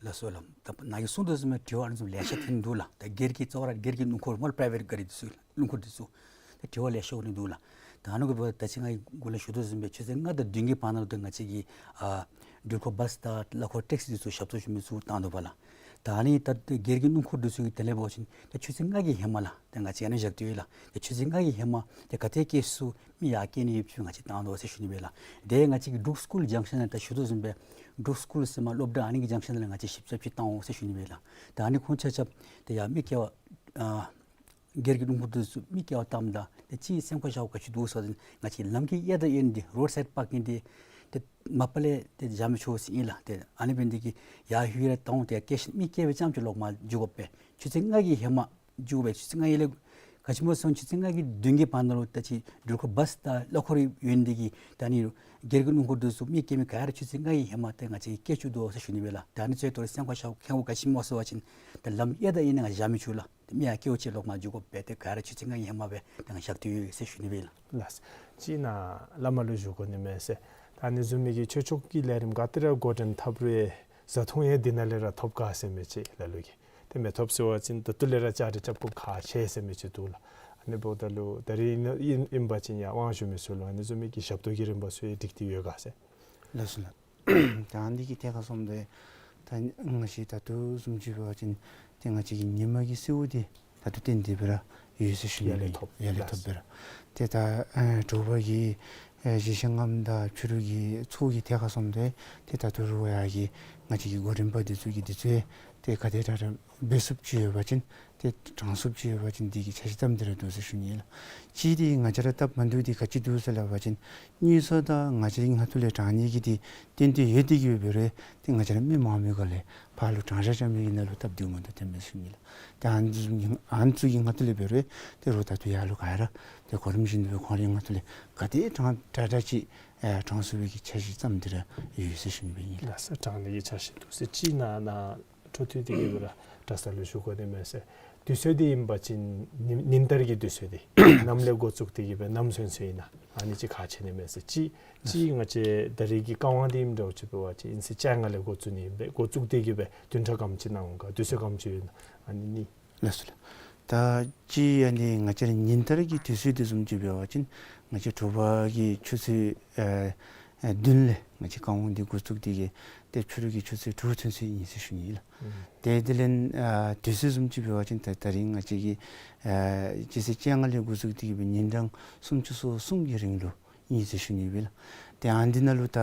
ལགས་སོ་ལགས། ད་ནཱ་གིས་གསུངས་དོ་བཟུམ་སྦེ་དྲི་བ་ཨ་ནི་བཟུམ་ལེ་ཤ་ཐོན་འདུག་ལགས། ད་སྒེར་གྱི་གཙོ་བོ་ར་སྒེར་གྱི་སྣུམ་འཁོར་སྨོ་ལགས། པ་རའི་ཝེཊ་གཱ་རི་འདི་ཚུ་སྣུམ་འཁོར་འདི་ཚུ་ད་དྲི་བ་ལེ་ཤ་འོང་ནི་འདུག་ལགས། ད་ཨ་ནི་གི་འབདཝ་ད་ད་ཅི་ང་གིས་གོང་ལུ་ཞུ་དོ་བཟུམ་སྦེ་ཆུ་ཚོད་ལྔ་དང་བདུན་གྱི་བར་ན་ལུ་ད་ང་བཅས་ཀྱིས་ཨ་འགྲུལ་འཁོར་བཱསི་དང་གླ་འཁོར་ཊེག་སི་འདི་ཚུ་ཞབས་ཏོག་ཞུ་མི་ཚུ་བཏང་དོ་བ་ལགས། ད་ཨ་ནི་ད་སྒེར་གྱི་སྣུམ་འཁོར་འདི་ཚུ་གི་དེ་ལས་འབད་བ་ཅིན་ད་ཆུ་ཚོད་ལྔ་གི་ཧེ་མ་ལགས། ད་ང་བཅས་ཨ་ནི་བཞག་སྟེ་ཡོད་ལགས། ད་ཆུ་ཚོད་ལྔ་གི་ཧེ་མ་ད་ག་དེ་སྐྱེལ་ཚུགས་མི་ཡར་སྐྱེལ་ནི་ཡོདཔ་ཅིག་ང་བཅས་བཏང་དོ་ཟེར་ཞུ་ནི་སྦེ་ལགས། དེ་ང་བཅས་ཀྱི་འབྲུག་སི་ཀུལ་ཇང་ཤཱན་ནང་ད་ཞུ་དོ་བཟུམ་སྦེ་འབྲུག་སི་ཀུལ་ཟེར་མ་སློབ་གྲྭ་ཨ་ནི་གི་ཇང་ཤཱན་ནང་ལས་ང་བཅས་ཞིབ་འཚོལ་ཅིག་བཏང་འོང་ཟེར་ཞུ་ནི་སྦེ་ལགས། ད་ཨ་ནི་ཁོང་ཆ་ཁྱབ་ད་ཡར་མི་སྐྱེལ་བར་ཨ་སྒེར་གྱི་སྣུམ་འཁོར་འདི་ཚུ་མི་སྐྱེལ་བར་བཏངམ་ད་ད་ཅིག་སེམས་ཁར་བཞག་དགོཔ་ག་ཅི་འདུག་ཟེར་བ་ཅིན་ང་བཅས་ལམ་གྱི་གཡས་དང་གཡོན་འདི་རོཌ་སའིཌ་པར་ཀིང་འདི་ཏེ་མ་པ་ལས་ཏེ་བཞག་མི་ཆོག་ཟེར་ཨིན་ལགས། ཏེ་ཨ་ནི་འབད་ནི་དེ་གིས་ཡར་ལྷོད་ར་བཏང་འོང་། ཏེ་སྐྱེལ་མི་སྐྱེལ་བའི་ཙམ་ཅིག་ལོག་མར་འགྱོ་དགོ་པས། ཆུ་ཚོད་ལྔ་གི་ཧེ་མ་འགྱོ་དགོ་པས། ཆུ་ཚོད་ལྔ་གི་ལས་ག་ཅི་སྨོ་ཟེར་བ་ཅིན་ཆུ་ཚོད་ལྔ་གི་བདུན་གྱི་བར་ན་ལུ་ད་ཅི་འགྲུལ་འཁོར་བཱསི་དང་གླ་འཁོར་ཡོད་ནི་དེ་གིས་ད་ཨ་ནི་སྒེར་གྱི་སྣུམ་འཁོར་འདི་ཚུ་མི་སྐྱེལ་མི་ག་ར་ཆུ་ཚོད་ལྔ་གི་ཧེ་མ་ཏེ་ང་བཅས་ཀྱིས་སྐྱེལ་བཅུག་དོ་ཟེར་ཞུ་ནི་སྦེ་ལགས། ད་ཨ་ནི་ཚུ་ཏོག་ར་སེམས་ཁར་བཞག་མཁྱེན་དགོཔ་ག་ཅི་སྨོ་ཟེར་བ་ཅིན་ད་ལམ་གཡས་དང་གཡོན་ནང་ང་བཞག་མི་ཆོག་ལགས། ཏེ་མི་ཡར་སྐྱེལཝ་ཅིག་ལོག་མར་འགྱོ་དགོ་པས། ཏེ་ག་ར་ཆུ་ཚོད་ལྔ་གི་ཧེ་མ་སྦེ་ཏེ་ང་བཞག་སྟེ་ཡོད་ཟེར་ཞུ་ནི་སྦེ་ལགས། ལགས། ཅིག་ནཱ་བླ་མ་ལུ་ཞུ་དགོ་ནི་མས་ཟེར། ད་ཨ་ནི་བཟུམ་མའི་གི་ཆོས་ཕྱོགས་ཀྱི་ལས་རིམ་ག་དེ་ར་འགོ་འདྲེན་འཐབ་རུང་བཟའ་འཐུང་ཡང་འདི་ནང་ལས་ར་ཐོབ་ག་ཟེར་མི་ཅིག་ལ་ལུ་གིས་ཏེ་མི་ཐོབ་ཟེར་བ་ཅིན་ད་ལྟོ་ལས་ར་བཅའ་སྒྲིག་རྐྱབ་དགོཔ་ཁག་ཆེ་ཟེར་མི་ཅིག་འདུག་ལགས། ཨ་ནི་འབདཝ་ད་ལུ་ད་རེས་ཨིན་ཨིན་ཨིན་པ་ཅིན་ཡར་དབང་ཞུ་མི་ཚུ་ལུ་ཨ་ནི་བཟུམ་མའི་གི་ཞབས་ཏོག་གི་རིམ་པ་ཚུ་ཡང་སྒྲིག་སྟེ་ཡོད་ག་ཟེར། ལགས་སོ་ལགས། ད་ཨ་ནི་གི་ཐད་ཁར་སོངམ་ད་ད་ང་བཅས་ད་ལྟོ་བཟུམ་ཅིག་འབད་བ་ཅིན་ཏེ་ང་བཅས་ཀྱི་ཉིན་མ་གི་གསོལཝ་འདི་ད་ལྟོ་ཏན་ཏན་སྦེ་ར་ཡོད་ཟེར་ཞུ་ནི། ཡར་ལས་ཐོབ། ཡར་ལས་ཐོབ་སྦེ་ར། ཏེ་ད་ཨ་དྲོ་པ་གི་ཨེ་བཞེས་སྒོ་ངནམ་ད་ཕྱི་རུ་གི་ཚོགས་ཀྱི་ཐད་ཁར་སོངམ་ད་ཏེ་ད་ལྟོ་རུང་ཡར་གྱི་ང་བཅས་ཀྱི་གོ་རིམ་པ་འདི་ཚུ་གི་འདི་ཚུ་ཡང་ཏེ་ག་དེ་དྲག་དྲག་འབད་ཚུགསཔ་ཅིག་ཡོད་པ་ཅིན་ཏེ་དྲང་ཚུགསཔ་ཅིག་ཡོད་པ་ཅིན་འདི་གི་འཆར་གཞི་བརྩམས་ཏེ་ར་འདུག་ཟེར་ཞུ་ནི་ལགས། གཅིག་འདི་ང་བཅས་ར་སྟབས་མ་བདེཝ་འདི་ག་ཅི་འདུག་ཟེར་སླབ་པ་ཅིན་དངུལ་ཚུ་ད་ང་བཅས་རའི་ཁ་ཐུག་ལས་དྲང་ནི་གི་འདི་ཏན་ཏན་ཡོད་དེ་གིས་འབད་རུང་ཏེ་ང་བཅས་ར་མི་མང་མི་གུ་ལས་ཕར་ལུ་དྲང་བཞག་བཞག་མི་གི་ནང་ལུ་སྟབས་བདེཝ་མིན་འདུག་དེ་སྦེ་ཞུ་ནི་ལགས། ཏེ་ཨ་ནི་ཚུ་གི་ཨ་ནི་ཚུ་གི་ཁ་ཐུག་ལས་འབད་རུང་ཏེ་རོགས་ད་ལྟོ་ཡར་ལུ་ག་ར་ཏེ་གོ་རིམ་བཞིན་དུ་སྦེ་ཁོང་རའི་ཁ་ཐུག་ལས་ག་དེ་དྲག་དྲག་དྲག་ཅིག་ཨེ་དྲང་ཚུགས་པའི་གི་འཆར་གཞི་བརྩམས་ཏེ་ར་ཡོད་ཟེར་ཞུ་ནི་སྦེ་ཨིན་ལགས། ལགས་སོ། དྲང་ནི་གི་འཆར་གཞི་འདུག་ཟེར། གཅིག་ནཱ་ནཱ་འཕྲོ་མཐུད་དེ་གིས་སྦེ་ར་གྲྭ་ཚང་ལུ་ཞུ་དགོ་ནི་མས་ཟེར། དུས་ཚོད་འདི་ཨིན་པ་ཅིན་ཉིན་ཉིན་ལྟར་གྱི་དུས་ཚོད་འདི་ནམ་ལས་འགོ་བཙུགས་ཏེ་གིས་སྦེ་ནམ་ཚུན་ཚོད་ཨིན་ན་ཨ་ནི་ཅིག་ཁག་ཆེ་ནི་མས་ཟེར། གཅིག་གཅིག་ང་བཅས་ད་རེས་ཀྱི་བཀའ་དབང་འདི་ཨིནམ་འདྲཝ་ཅིག་འབད་བ་ཅིན་ཨིན་ཚེས་བཅོ་ལྔ་ལས་འགོ་བཙུགས་ནི་ཨིན་པས། འགོ་བཙུགས་ཏེ་གིས་སྦེ་བདུན་ཕྲག་ག་དེམ་ཅིག་ནང་འོང་ག་དུས་ཚོད་ག་དེམ་ཅིག་ཡོད་ན་ཨ་ནི་གཉིས། ལགས་སོ་ལགས། ད་ཅི་ཨ་ནི་ང་བཅས་ར་ཉིན་ལྟར་གྱི་དུས་ཚོད་འདི་བཟུམ་ཅིག་འབད་བ་ཅིན་ང་བཅས་དྲོ་པ་གི་ཆུ་ཚོད་ཨ་ཨ་བདུན་ལས་ང་བཅས་བཀའ་དབང་འདི་འགོ་བཙུགས་ཏེ་གིས་ཏེ་ཕྱི་རུ་གི་ཆུ་ཚོད་དྲུག་ཚུན་ཚོད་ཨིན་ཟེར་ཞུ་ནི་ཨིན་ལགས། ཨུམ། ཏེ་དེ་ལས་ཨ་དུས་ཚོད་བཟུམ་ཅིག་འབད་བ་ཅིན་ད་ད་རིས་ང་བཅས་ཀྱིས་ཨ་སྤྱི་ཚེས་བཅོ་ལྔ་ལས་འགོ་བཙུགས་ཏེ་གིས་སྦེ་ཉིན་གྲངས་སུམ་ཅུ་སོ་གསུམ་གྱི་རིང་ལུ་ཨིན་ཟེར་ཞུ་ནི་ཨིན་པས་ལགས། ཏེ་ཨ་འདི་ནང་ལུ་ད་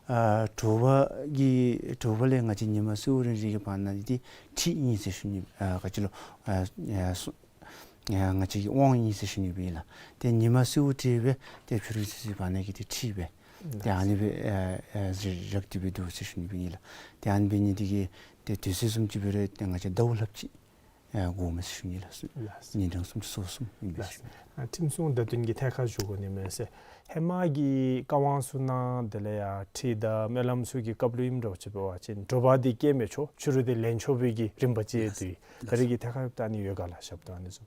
ཨ་དྲོ་པ་གི་དྲོ་པ་ལས་ང་བཅས་ཉི་མ་གསོལཝ་རིང་རིང་གི་བར་ན་འདི་ཁྲིད་ཨིན་ཟེར་ཞུ་ནི། ཨ་ག་ཅི་ལོ་ཨ་ཨ་སུ་ཨ་ང་བཅས་ཀྱི་དབང་ཨིན་ཟེར་ཞུ་ནི་ཨིན་པས་ལགས། ཏེ་ཉི་མ་གསོལཝ་ཁྲིད་སྦེ་ཏེ་ཕྱི་རུ་ཚུན་ཚོད་བར་ན་གི་འདི་ཁྲིད་སྦེ་ཏེ་ཨ་ནི་སྦེ་ཨ་ཨ་ར་རག་སྟེ་སྦེ་འདུག་ཟེར་ཞུ་ནི་ཨིན་པས་ལགས། ཏེ་ཨ་ནི་འབད་ནི་འདི་གིས་ཏེ་དུས་ཚོད་བཟུམ་ཅིག་འབད་རུང་ཏེ་ང་བཅས་ཟླཝ་ལྷགཔ་ཅིག་ཨ་འགོརཝ་མས་ཟེར་ཞུ་ནི་ལགས། ལགས། ཉིན་གྲངས་སུམ་ཅུ་སོ་གསུམ་ཨིན་པས་ཟེར་ཞུ་ནི། ལགས། ཨ་ཁྲིམས་སྲུང་བརྡ་དོན་གྱི་ཐད་ཁར་ཞུ་དགོ་ནི་མས་ཟེར། ཧེ་མ་གི་བཀའ་དབང་ཚུ་ནང་དེ་ལས་ཡར་ཁྲིད་དང་སྨོན་ལམ་ཚུ་གི་སྐབས་ལུ་ཨིནམ་འདྲཝ་ཅིག་འབད་བ་ཅིན་དྲོ་པ་འདི་སྐྱེལ་མི་ཆོག། ཕྱི་རུ་འདི་ལེན་ཆོག་པའི་གི་རིམ་པ་ཅིག་ཡང་འདུག། ལགས། ད་རེས་ཀྱི་ཐད་ཁར་ད་ཨ་ནི་ཡོད་ག་ལགས། ཞབས་ཏོག་ཨ་ནི་ཚུ།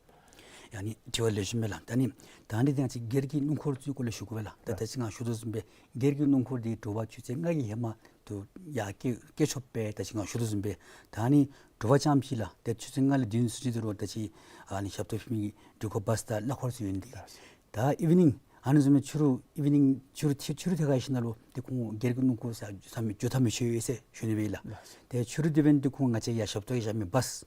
ཡ་ནི་དྲི་བ་ལེགས་ཤོམ་སྦེ་ལགས། ད་ནི་ད་ཨ་ནི་ཏེ་ང་བཅས་སྒེར་གྱི་སྣུམ་འཁོར་ཚུའི་སྐོར་ལས་ཞུ་དགོ་པས་ལགས། ད་ད་ཅི་ང་ཞུ་དོ་བཟུམ་སྦེ་སྒེར་གྱི་སྣུམ་འཁོར་འདི་དྲོ་པ་ཆུ་ཚོད་ལྔ་གི་ཧེ་མ་དུ་ཡར་སྐྱེལ་སྐྱེལ་ཆོག་པས། ད་ཅི་ང་ཞུ་དོ་བཟུམ་སྦེ་ད་ནི་དྲོ་པ་རྐྱངམ་ཅིག་ལགས། ཏེ་ཆུ་ཚོད་ལྔ་ལས་བདུན་ཚུན་ཚོད་འདི་རུང་ད་ཅི་ཨ་ནི་ཞབས་ཏོག་ཕུལ་མི་གི་འགྲུལ་འཁོར་བཱསི་དང་གླ་འཁོར་ཚུ་ཡོད་ནི་འདི། ད་ཨི་ཝི་ནིང་ཨ་ནི་བཟུམ་སྦེ་ཕྱི་རུ་ཨི་ཝི་ནིང་ཕྱི་རུ་ཐེ་ཕྱི་རུ་ཐད་ཁར་ཞིནམ་ལས་ཏེ་ཁོང་སྒེར་གྱི་སྣུམ་འཁོར་ཟ་ཟ་མི་འགྱོ་ཐབས་མི་ཆོག་ཡོད་ཟེར་ཞུ་ནི་སྦེ་ལགས། ཏེ་ཕྱི་རུ་འདི་འབདན་ཏེ་ཁོང་ང་བཅས་ཡར་ཞབས་ཏོག་བཞག་མི་བཱསི་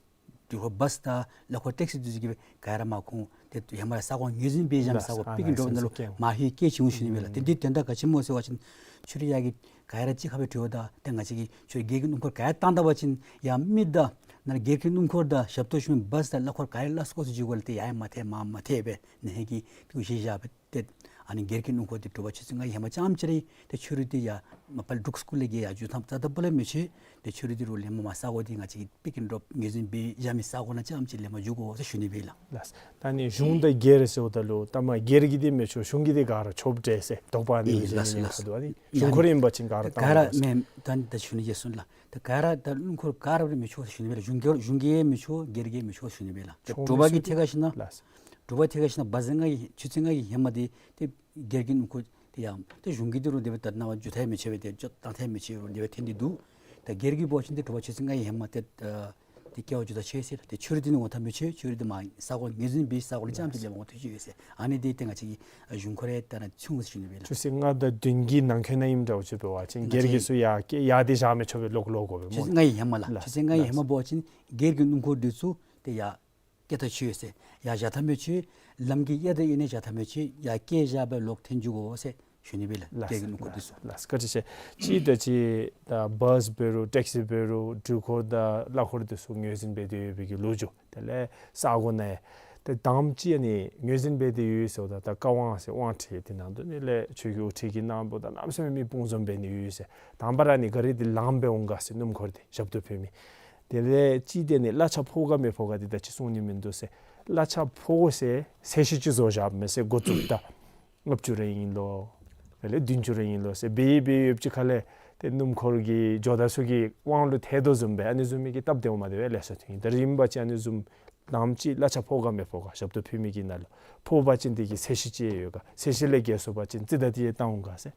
འགྲུལ་འཁོར་བཱསི་དང་གླ་འཁོར་ཊེག་སི་འདི་ཚུ་གིས་སྦེ་ག་ར་མར་ཁོང་ཏེ་ཧེ་མ་ར་ས་གོ་ངོས་འཛིན་འབད་བཞག་མི་ས་གོ་པི་ཀིང་འགྲོ་ནང་ལུ་མར་ལྷོད་སྐྱེལ་བྱུང་ཞུ་ནི་སྦེ་ལགས། ཏེ་འདི་དོན་དག་ག་ཅི་སྨོ་ཟེར་བ་ཅིན་ཕྱི་རུ་ཡར་གྱི་ ག་ར་གཅིག་ཁར་སྦེ་འཁྲིལཝ་ད་ཏེ་ང་བཅས་ཀྱིས་ཁྱོད་སྒེར་གྱི་སྣུམ་འཁོར་ག་ར་བཏང་ད་པ་ཅིན་ཡར་མི་དང་ནཱ་སྒེར་གྱི་སྣུམ་འཁོར་དང་ཞབས་ཏོག་ཞུ་མི་བཱས་དང་གླ་འཁོར་ག་ར་སླ་སོ་སྐོར་ཚུ་འགྱོ་དགོ་ལགས། ཏེ་ཡར་མ་ཐལ་མར་མ་ཐལ་སྦེ་ནཱ་ཧེ་གི་ཏེ་གཞི་བཞག་སྦེ་ཏེ་ཨ་ནི་སྒེར་གྱི་སྣུམ་འཁོར་འདི་དྲོ་པ་ཆུ་ཚོད་ལྔའི་ཧེ་མ་རྐྱངམ་ཅིག་ར་ཏེ་ཕྱི་རུ་འདི་ཡར་མ་པ་ལས་འབྲུག་སི་ཀུལ་ལས་བརྒལ་ཡར་འགྱོ་ཐངས་རྩ་དང་པོ་ལས་མི་ཆོད། ཏེ་ཕྱི་རུ་འདི་རུ་ལས་མར་མར་ས་གོ་འདི་ང་བཅས་ཀྱིས་པིཀ་ཨེན་ཌོབ་ངོས་འཛིན་འབད་བཞག་མི་ས་གོ་ནང་རྐྱངམ་ཅིག་ལས་མར་འགྱོ་དགོ་ཟེར་ཞུ་ནི་སྦེ་ལགས། ལགས། ད་ནི་གཞུང་དང་སྒེར་ཟེརཝ་ད་ལུ་ད་མ་སྒེར་གྱི་འདི་མི་ཆོག་གཞུང་གི་འདི་ག་ར་ཆོགཔ་འདྲས་ཟེར་དོགས་པ་ཨ་ནི་ཨིན་ལགས་སོ་ལགས་སོ། ཨ་ནི་གཞུང་འཁོར་ཨིན་པ་ཅིན་ག་ར་ག་ར་བཏང་དགོ་ཟེར། མེན་ད་ད་ཞུ་ནི་བརྗེད་སོང་ལགས། ད་ག་ར་ད་སྣུམ་འཁོར་ག་ར་སྦེ་མི་ཆོག་ཟེར་ཞུ་ནི་སྦེ་ལགས། གཞུང་གི་གཞུང་གི་ཡང་མི་ཆོག་སྒེར་གྱི་ཡང་མི་ཆོག་ཟེར་ཞུ་ནི་སྦེ་ལགས། ད་ཆོག་དྲོ་པ་གི་ཐད་ཁར་ཞིནམ་ལགས། དྲོ་པ་ཐད་ཁར་ཞིནམ་བཱས་ལྔའི་ཆུ་ཚོད་ལྔའི་ཧེ་མ་འདི་ཏེ་སྒེར་གྱི་སྣུམ་འཁོར་ཏེ་ཡང་ཏེ་གཞུང་གི་འདི་རུ་དེ་སྦེ་ད་ནང་འགྱོ་ཐབས་མི་ཆོག་པས། ཏེ་འགྱོ་བཏང་ཐབས་མི་ཆོག་རུང་དེ་སྦེ་ཐོན་ཏེ་འདུག། ད་སྒེར་གྱི་འབད་བ་ཅིན་ཏེ་དྲོ་པ་ཆུ་ཚོད་ལྔའི་ཧེ་མ་ཏེ་ཨ་ཏེ་སྐྱེལ་བར་འགྱོ་ད་ཆོག་ཟེར། ཏེ་ཕྱི་རུ་འདི་ནི་འོང་ཐབས་མི་ཆོག། ཕྱི་རུ་འདི་མར་ས་གོ་ངོས་འཛིན་འབད་ས་གོ་ལས་རྐྱངམ་ཅིག་ལས་མར་འོང་ཐབས་ཆོག་ཟེར། ཨ་ནི་འདི་ཏེ་ང་བཅས་ཀྱི་གཞུང་འཁོར་ཡང་ད་ནཱ་ཚུད་འོང་ཟེར་ཞུ་ནི་སྦེ་ལགས། ཆུ་ཚོད་ལྔ་དང་བདུན་གྱི་ནང་འཁོད་ནང་ཨིནམ་འདྲཝ་ཅིག་འབད་བ་ཅིན་ང་བཅས་སྒེར་གྱི་ཚུ་ཡར་སྐྱེལ་ཡར་འདི་བཞག་མི་ཆོག་པས། ལོག་ལོག་དགོ་པས་ཆུ་ཚོད་ལྔའི་ཧེ་མ་ལགས། ལགས། ཆུ་ཚོད་ལྔའི་ཧེ་མ་འབད་བ་ཅིན་སྒེར་གྱི་སྣུམ་འཁོར་འདི་ཚུ་ཏེ་ཡར་སྐྱེལ་ད་ཆོག་ཟེར། ཡར་བཞག་ད་མི་ཆོག། ལམ་གྱི་གཡས་དང་གཡོན་ནང་བཞག་ད་མི་ཆོག། ཡར་སྐྱེལ་བཞག་སྦེ་ལོག་ཐོན་འགྱོ་དགོ་ཟེར་ཞུ་ནི་སྦེ་ལགས། ལགས། སྒེར་གྱི་སྣུམ་འཁོར་འདི་ཚུ། ལགས། བཀའ་དྲིན་ཆེ། གཅིག་ད་ཅི་ད་བཱས་འབད་རུང་ཊེག་སི་འབད་རུང་འགྲུལ་འཁོར་དང་གླ་འཁོར་འདི་ཚུ་ངོས་འཛིན་འབད་དེ་ཡོད་པའི་གི་ལོ་རྒྱུས། དེ་ལས་ས་གོ་ནང་ཡང་ཏེ་དང་པ་ཅིག་ཨ་ནི་ངོས་འཛིན་འབད་དེ་ཡོད་ཟེརཝ་ད་ད་བཀའ་དབང་ཟེར་དབང་ཁྲིད་དེ་ནང་དོ་ནི་ལས་ཆོས་ཀྱི་དབུ་ཁྲིད་ཀྱི་གནང་འབདཝ་ད་གནམ་མེད་ས་མེད་མི་སྤུངས་འཛོམས་འབད་ནི་ཡོད་ཟེར། དང་པ་ར་ནི་ག་ར་འདི་ལངམ་སྦེ་འོང་ག་ཟེར། སྣུམ་འཁོར་འདི་ཞབས་ཏོག་ཕུལ་མི། དེ་ལས་གཅིག་དེ་ནི་གླ་ཆ་ཕོག་ག་མི་ཕོག་ག་འདི་ད་ཅི་གསུང་ནི་མིན་འདུག་ཟེར། གླ་ཆ་ཕོག་ཟེར་ཚད་གཞི་ཅིག་བཟོ་བཞགཔ་མས་ཟེར། འགོ་བཙུགས་ད་ལྔ་བཅུ་རེ་ཨིན་ལོ། དེ་ལས་བདུན་ཅུ་རེ་ཨིན་ལོ་ཟེར་འབད་འབད་ཡོདཔ་ཅིག་ཁ་ལས་ཏེ་སྣུམ་འཁོར་གྱི་ཇོ་བདག་ཚུ་གི་དབང་ལུ་ཐལ་དོ་བཟུམ་སྦེ་ཨ་ནི་བཟུམ་མའི་གི་སྟབས་བདེཝ་མ་བདེཝ་ལེ་ཤ་ཐོན་ཡི། ད་རིམ་པ་ཅིག་ཨ་ནི་བཟུམ་དང་པ་ཅིག་གླ་ཆ་ཕོག་ག་མི་ཕོག་ག། ཞབས་ཏོག་ཕུལ་མི་གི་ནང་ལུ་ཕོག་པ་ཅིན་དེ་གི་ཚད་གཞི་ཅིག་ཡོད་ག། ཚད་གཞི་ལས་བརྒལ་སོང་པ་ཅིན་རྩིས་ད་དེ་བཏང་འོང་ག་ཟེར།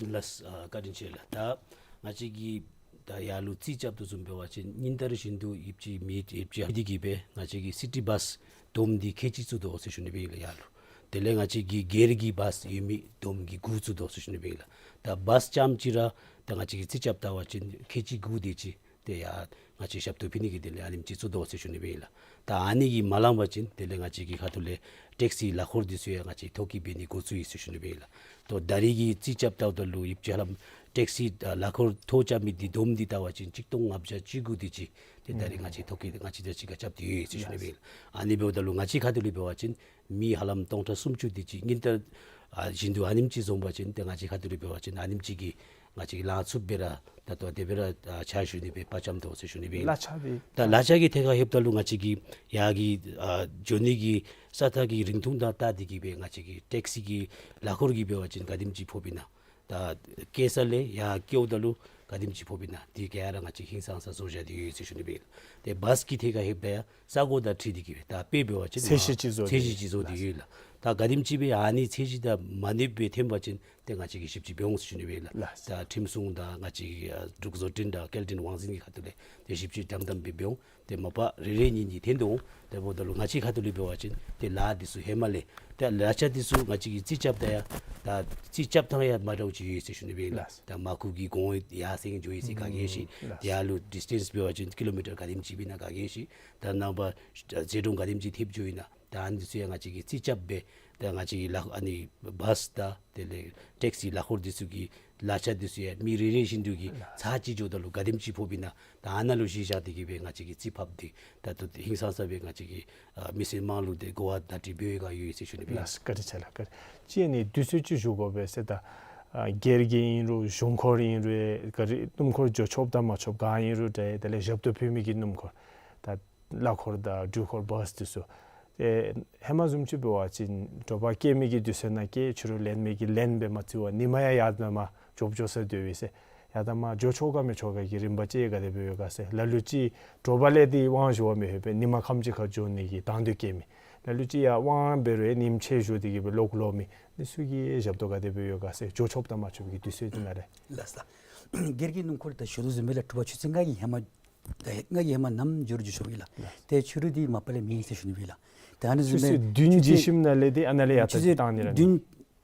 ལགས། ཨ་བཀའ་དྲིན་ཆེ་ལགས། ད་ང་བཅས་ཀྱིས་ད་ཡར་ལུ་རྩིས་རྐྱབ་དོ་བཟུམ་འབད་བ་ཅིན་ཉིན་ལྟར་བཞིན་དུ་ཡོདཔ་ཅིག་མི་ཡོདཔ་ཅིག་ཨ་ནི་འདི་གིས་སྦེ་ང་བཅས་ཀྱིས་སི་ཊི་བཱས་བསྡོམས་འདི་ཁལ་གཅིག་བཙུགས་དོ་ཟེར་ཞུ་ནི་སྦེ་ཨིན་ལགས། ཡར་ལུ་དེ་ལས་ང་བཅས་ཀྱི་སྒེར་གྱི་བཱས་ཡོད་མི་བསྡོམས་ཀྱིས་དགུ་བཙུགས་དོ་ཟེར་ཞུ་ནི་སྦེ་ཨིན་ལགས། ད་བཱས་རྐྱངམ་ཅིག་ར་ད་ང་བཅས་ཀྱིས་རྩིས་རྐྱབ་བལྟ་བ་ཅིན་ཁལ་གཅིག་དགུ་དེ་ཅིག་ཏེ་ཡར་ང་བཅས་ཞབས་ཏོག་ཕུལ་ནི་གི་དེ་ལས་ཨ་ནེམ་ཅིག་བཙུགས་དོ་ཟེར་ཞུ་ནི་སྦེ་ཨིན་ལགས། ད་ཨ་ནི་གིས་མ་ལང་པ་ཅིན་དེ་ལས་ང་བཅས་ཀྱི་ཁ་ཐུག་ལས་ཊེག་སི་གླ་འཁོར་འདི་ཚུ་ཡང་ང་བཅས་ཐོ་བཀོད་འབད་ནི་འགོ་བཙུགས་ཡི་ཟེར་ཞུ་ནི་སྦེ་ཨིན་ལགས། ད་ད་རིས་ཀྱི་རྩིས་རྐྱབ་བལྟཝ་ད་ལུ་ཡོདཔ་ཅིག་ཧ་ལམ་ཊེག་སི་ཨ་གླ་འཁོར་ཐོ་རྐྱབ་མི་འདི་བསྡོམས་འདི་བལྟ་བ་ཅིན་གཅིག་སྟོང་ལྔ་བརྒྱ་བཅུ་དགུ་དེ་ཅིག་ཏེ་ད་རིས་ང་བཅས་ཐོ་བཀོད་ང་བཅས་དང་གཅིག་ཁར་རྐྱབ་སྟེ་ཡོད་ཟེར་ཞུ་ནི་སྦེ་ཨིན་ལགས། ཨ་ནི་འབདཝ་ད་ལུ་ང་བཅས་ཁ་ཐུག་ལས་འབད་བ་ཅིན་མི་ཧ་ལམ་སྟོང་ཕྲག་སུམ་ཅུ་དེ་ཅིག་ཉིན་ལྟར་ཨ་བཞིན་དུ་ཨ་ནེམ་ཅིག་འཛོམས་པ་ཅིན་ཏེ་ང་བཅས་ཁ་ཐུག་ལས་འབད་བ་ཅིན་ཨ་ནེམ་ཅིག་གིས་ང་བཅས་ལང་ཚུགསཔ་སྦེ་ར་ད་ལྟོ་དེ་སྦེ་ར་ཨ་ཕྱག་ཞུ་ནི་སྦེ་དཔའ་བཅམ་དོ་ཟེར་ཞུ་ནི་སྦེ་ཨིན་ལགས། གླ་ཆ་འདི་ད་གླ་ཆ་གི་ཐད་ཁར་ལྷོདཔ་ད་ལུ་ང་བཅས་ཀྱི་ཡར་གྱི་ཨ་འགྱོ་ནི་གི་ས་ཐག་གི་རིང་ཐུང་དང་བལྟ་སྟེ་གིས་སྦེ་ང་བཅས་ཀྱི་ཊེག་སི་གི་གླ་འཁོར་གྱིས་འབད་བ་ཅིན་ག་དེམ་ཅིག་ཕོགཔ་ཨིན་ན། ད་སྐྱེལ་ས་ལས་ཡར་སྐྱེལཝ་ད་ལུ་ག་དེམ་ཅིག་ཕོགཔ་ཨིན་ན་འདི་ག་ར་ང་བཅས་ཧིང་སངས་ས་བཟོ་བཞག་སྟེ་ཡོད་ཟེར་ཞུ་ནི་སྦེ་ཨིན་ལགས། ཏེ་བཱས་ཀྱི་ཐད་ཁར་ལྷོདཔ་ད་ཡང་ས་གོ་དང་འཁྲིལ་ཏེ་གིས་སྦེ་ད་དཔེ་འབད་བ་ཅིན་ཚད་གཞི་ཅིག་བཟོ་ཚད་གཞི་ཅིག་བཟོ་སྟེ་ཡོད་ལགས། ད་ག་དེམ་ཅིག་སྦེ་ཨ་ནི་ཚད་གཞི་དང་མ་གནསཔ་སྦེ་ཐོན་པ་ཅིན་ཏེ་ང་བཅས་ཀྱིས་ཞིབ་དཔྱད་འབད་འོང་ཟེར་ཞུ་ནི་སྦེ་ཨིན་ལགས། ལགས། ད་ཁྲིམས་སྲུང་དང་ང་བཅས་ཀྱི་ཨ་འབྲུག་བཟོ་སྐྲུན་དང་སྐྱེལ་འདྲེན་དབང་འཛིན་གྱི་ཁ་ཐུག་ལས་ཏེ་ཞིབ་དཔྱད་དམ་དམ་སྦེ་འབད་འོང་། ཏེ་མ་པ་རེ་རེ་གཉིས་གཉིས་ཐོན་དོ་འོང་། དེ་འབདཝ་ད་ལུ་ང་བཅས་ཁ་ཐུག་ལས་འབད་བ་ཅིན་ཏེ་ལཱ་འདི་ཚུ་ཧེ་མ་ལས་ཏེ་གླ་ཆ་འདི་ཚུ་ང་བཅས་ཀྱིས་རྩིས་རྐྱབ་ད་ཡང་ད་རྩིས་རྐྱབ་ཐངས་ཡང་མ་འདྲཝ་ཅིག་ཡོད་ཟེར་ཞུ་ནི་སྦེ་ཨིན་ལགས། ལགས། ད་མར་ཁུ་གི་གོང་ཡར་སེང་འགྱོ་ཡི་ཟེར་ག་གིས་ཤེས། ལགས། ཏེ་ཡར་ལུ་ཌིས་ཊེནསི་འབད་བ་ཅིན་ཀི་ལོ་མི་ཊར་ག་དེམ་ཅིག་སྦེ་ཨིན་ན་ག་གིས་ཤེས། ད་ནངས་པ་ཟད་འགྲོ་ག་དེམ་ཅིག་ཐེབས་འགྱོ་ཡི་ན། ད་ཨ་ནི་ཚུ་ཡང་ང་བཅས་ཀྱིས་རྩིས་རྐྱབ་སྦེ་ད་ང་བཅས་ཀྱི་ལཱ་ཨ་ནི་བཱས་དང་དེ་ལས་ཊེག་སི་གླ་འཁོར་འདི་ཚུ་གི་གླ་ཆ་འདི་ཚུ་ཡང་མི་རེ་རེ་བཞིན་དུ་གི་ཚར་གཅིག་འགྱོཝ་ད་ལུ་ག་དེམ་ཅིག་ཕོགཔ་ཨིན་ན། ད་ཨ་ནཱ་ལུ་གཞི་བཞག་སྟེ་གིས་སྦེ་ང་བཅས་ཀྱིས་རྩིས་ཕབ་སྟེ་ད་ལྟོ་ཧིང་སངས་ས་སྦེ་ང་བཅས་ཀྱིས་ཨ་མི་སེར་དམངས་ལུ་ཏེ་གོ་བ་བརྡ་སྤྲོད་འབད་བའི་བསྒང་ཡོད་ཟེར་ཞུ་ནི་སྦེ། ལགས། བཀའ་དྲིན་ཆེ་ལགས། བཀའ་དྲིན་ཆེ། ཨ་ནི་དུས་ཚོད་ཅིག་ཞུ་དགོ་པས་ཟེར། ད་ཨ་སྒེར་གྱི་ཨིན་རུང་གཞུང་འཁོར་ཨིན་རུང་ག་ར་སྣུམ་འཁོར་འགྱོ་ཆོགཔ་དང་མ་ཆོགཔ་ག་ཨིན་རུང་འདྲ། དེ་ལས་ཞབས་ཏོག་ཕུལ་མི་གི་སྣུམ་འཁོར་ད་གླ་འཁོར་དང་འགྲུལ་འཁོར་བཱས་འདི་ཚུ། ཏེ་ཧེ་མ་བཟུམ་ཅིག་འབད་བ་ཅིན་དྲོ་པ་སྐྱེལ་མི་གིས་དུས་ཚོད་ནང་སྐྱེལ། ཕྱི་རུ་ལེན་མི་གིས་ལེན་སྦེ་མ་བརྩི་བར་ཉིནམ་ཡང་ཡར་དང་མར་འགྱོ་འགྱོ་ས་སྡོད་པས་ཟེར། ཡར་དང་མར་འགྱོ་ཆོག་ག་མི་ཆོག་ག་གི་རིམ་པ་ཅིག་ག་དེ་སྦེ་ཡོད་ག་ཟེར། ལ་ལུ་ཅིག་དྲོ་པ་ལས་ཏེ་དབང་ཞུ་བར་མི་ལྷོད་པས། ཉིནམ་ཁམས་ཅིག་ཁར་འགྱོ་ནི་གི་དང་འདོད་བསྐྱེད་མི། ལ་ལུ་ཅིག་ཡང་དབང་འབད་རུང་ཉིནམ་ཕྱེད་བཞུགས་ཏེ་གིས་སྦེ་ལོག་ལོག་མི། འདི་ཚུ་གི་ཞབས་ཏོག་ག་དེ་སྦེ་ཡོད་ག་ཟེར། འགྱོ་ཆོགཔ་དང་མ་ཆོགཔ་གི་དུས་ཚོད་འདི་ནང་ལས། ལགས་སོ། སྒེར་གྱི་སྣུམ་འཁོར་ད་ཞུ་དོ་བཟུམ་སྦེ་ལགས། དྲོ་པ་ཆུ་ཚོད་ལྔ་གི་ཧེ་མ་ད་ལྔ་གི་ཧེ་མ་ནམ་འགྱོ་རུང་འགྱོ་ཆོག་གི་ལགས། ལགས། ཏེ་ཕྱི་རུ་འདི་མ་པ་ལས་མེད་ཟེར་ཞུ་ནི་སྦེ་ལགས། ཏེ་ཨ་ནི་ཆུ་ཚོད་བདུན་ཅིག་ཞིནམ་ལས་ཏེ་ཨ་ནཱ་ལས་ཡར་ཆུ་ཚོད་བཏང་ནི་ར་བདུན་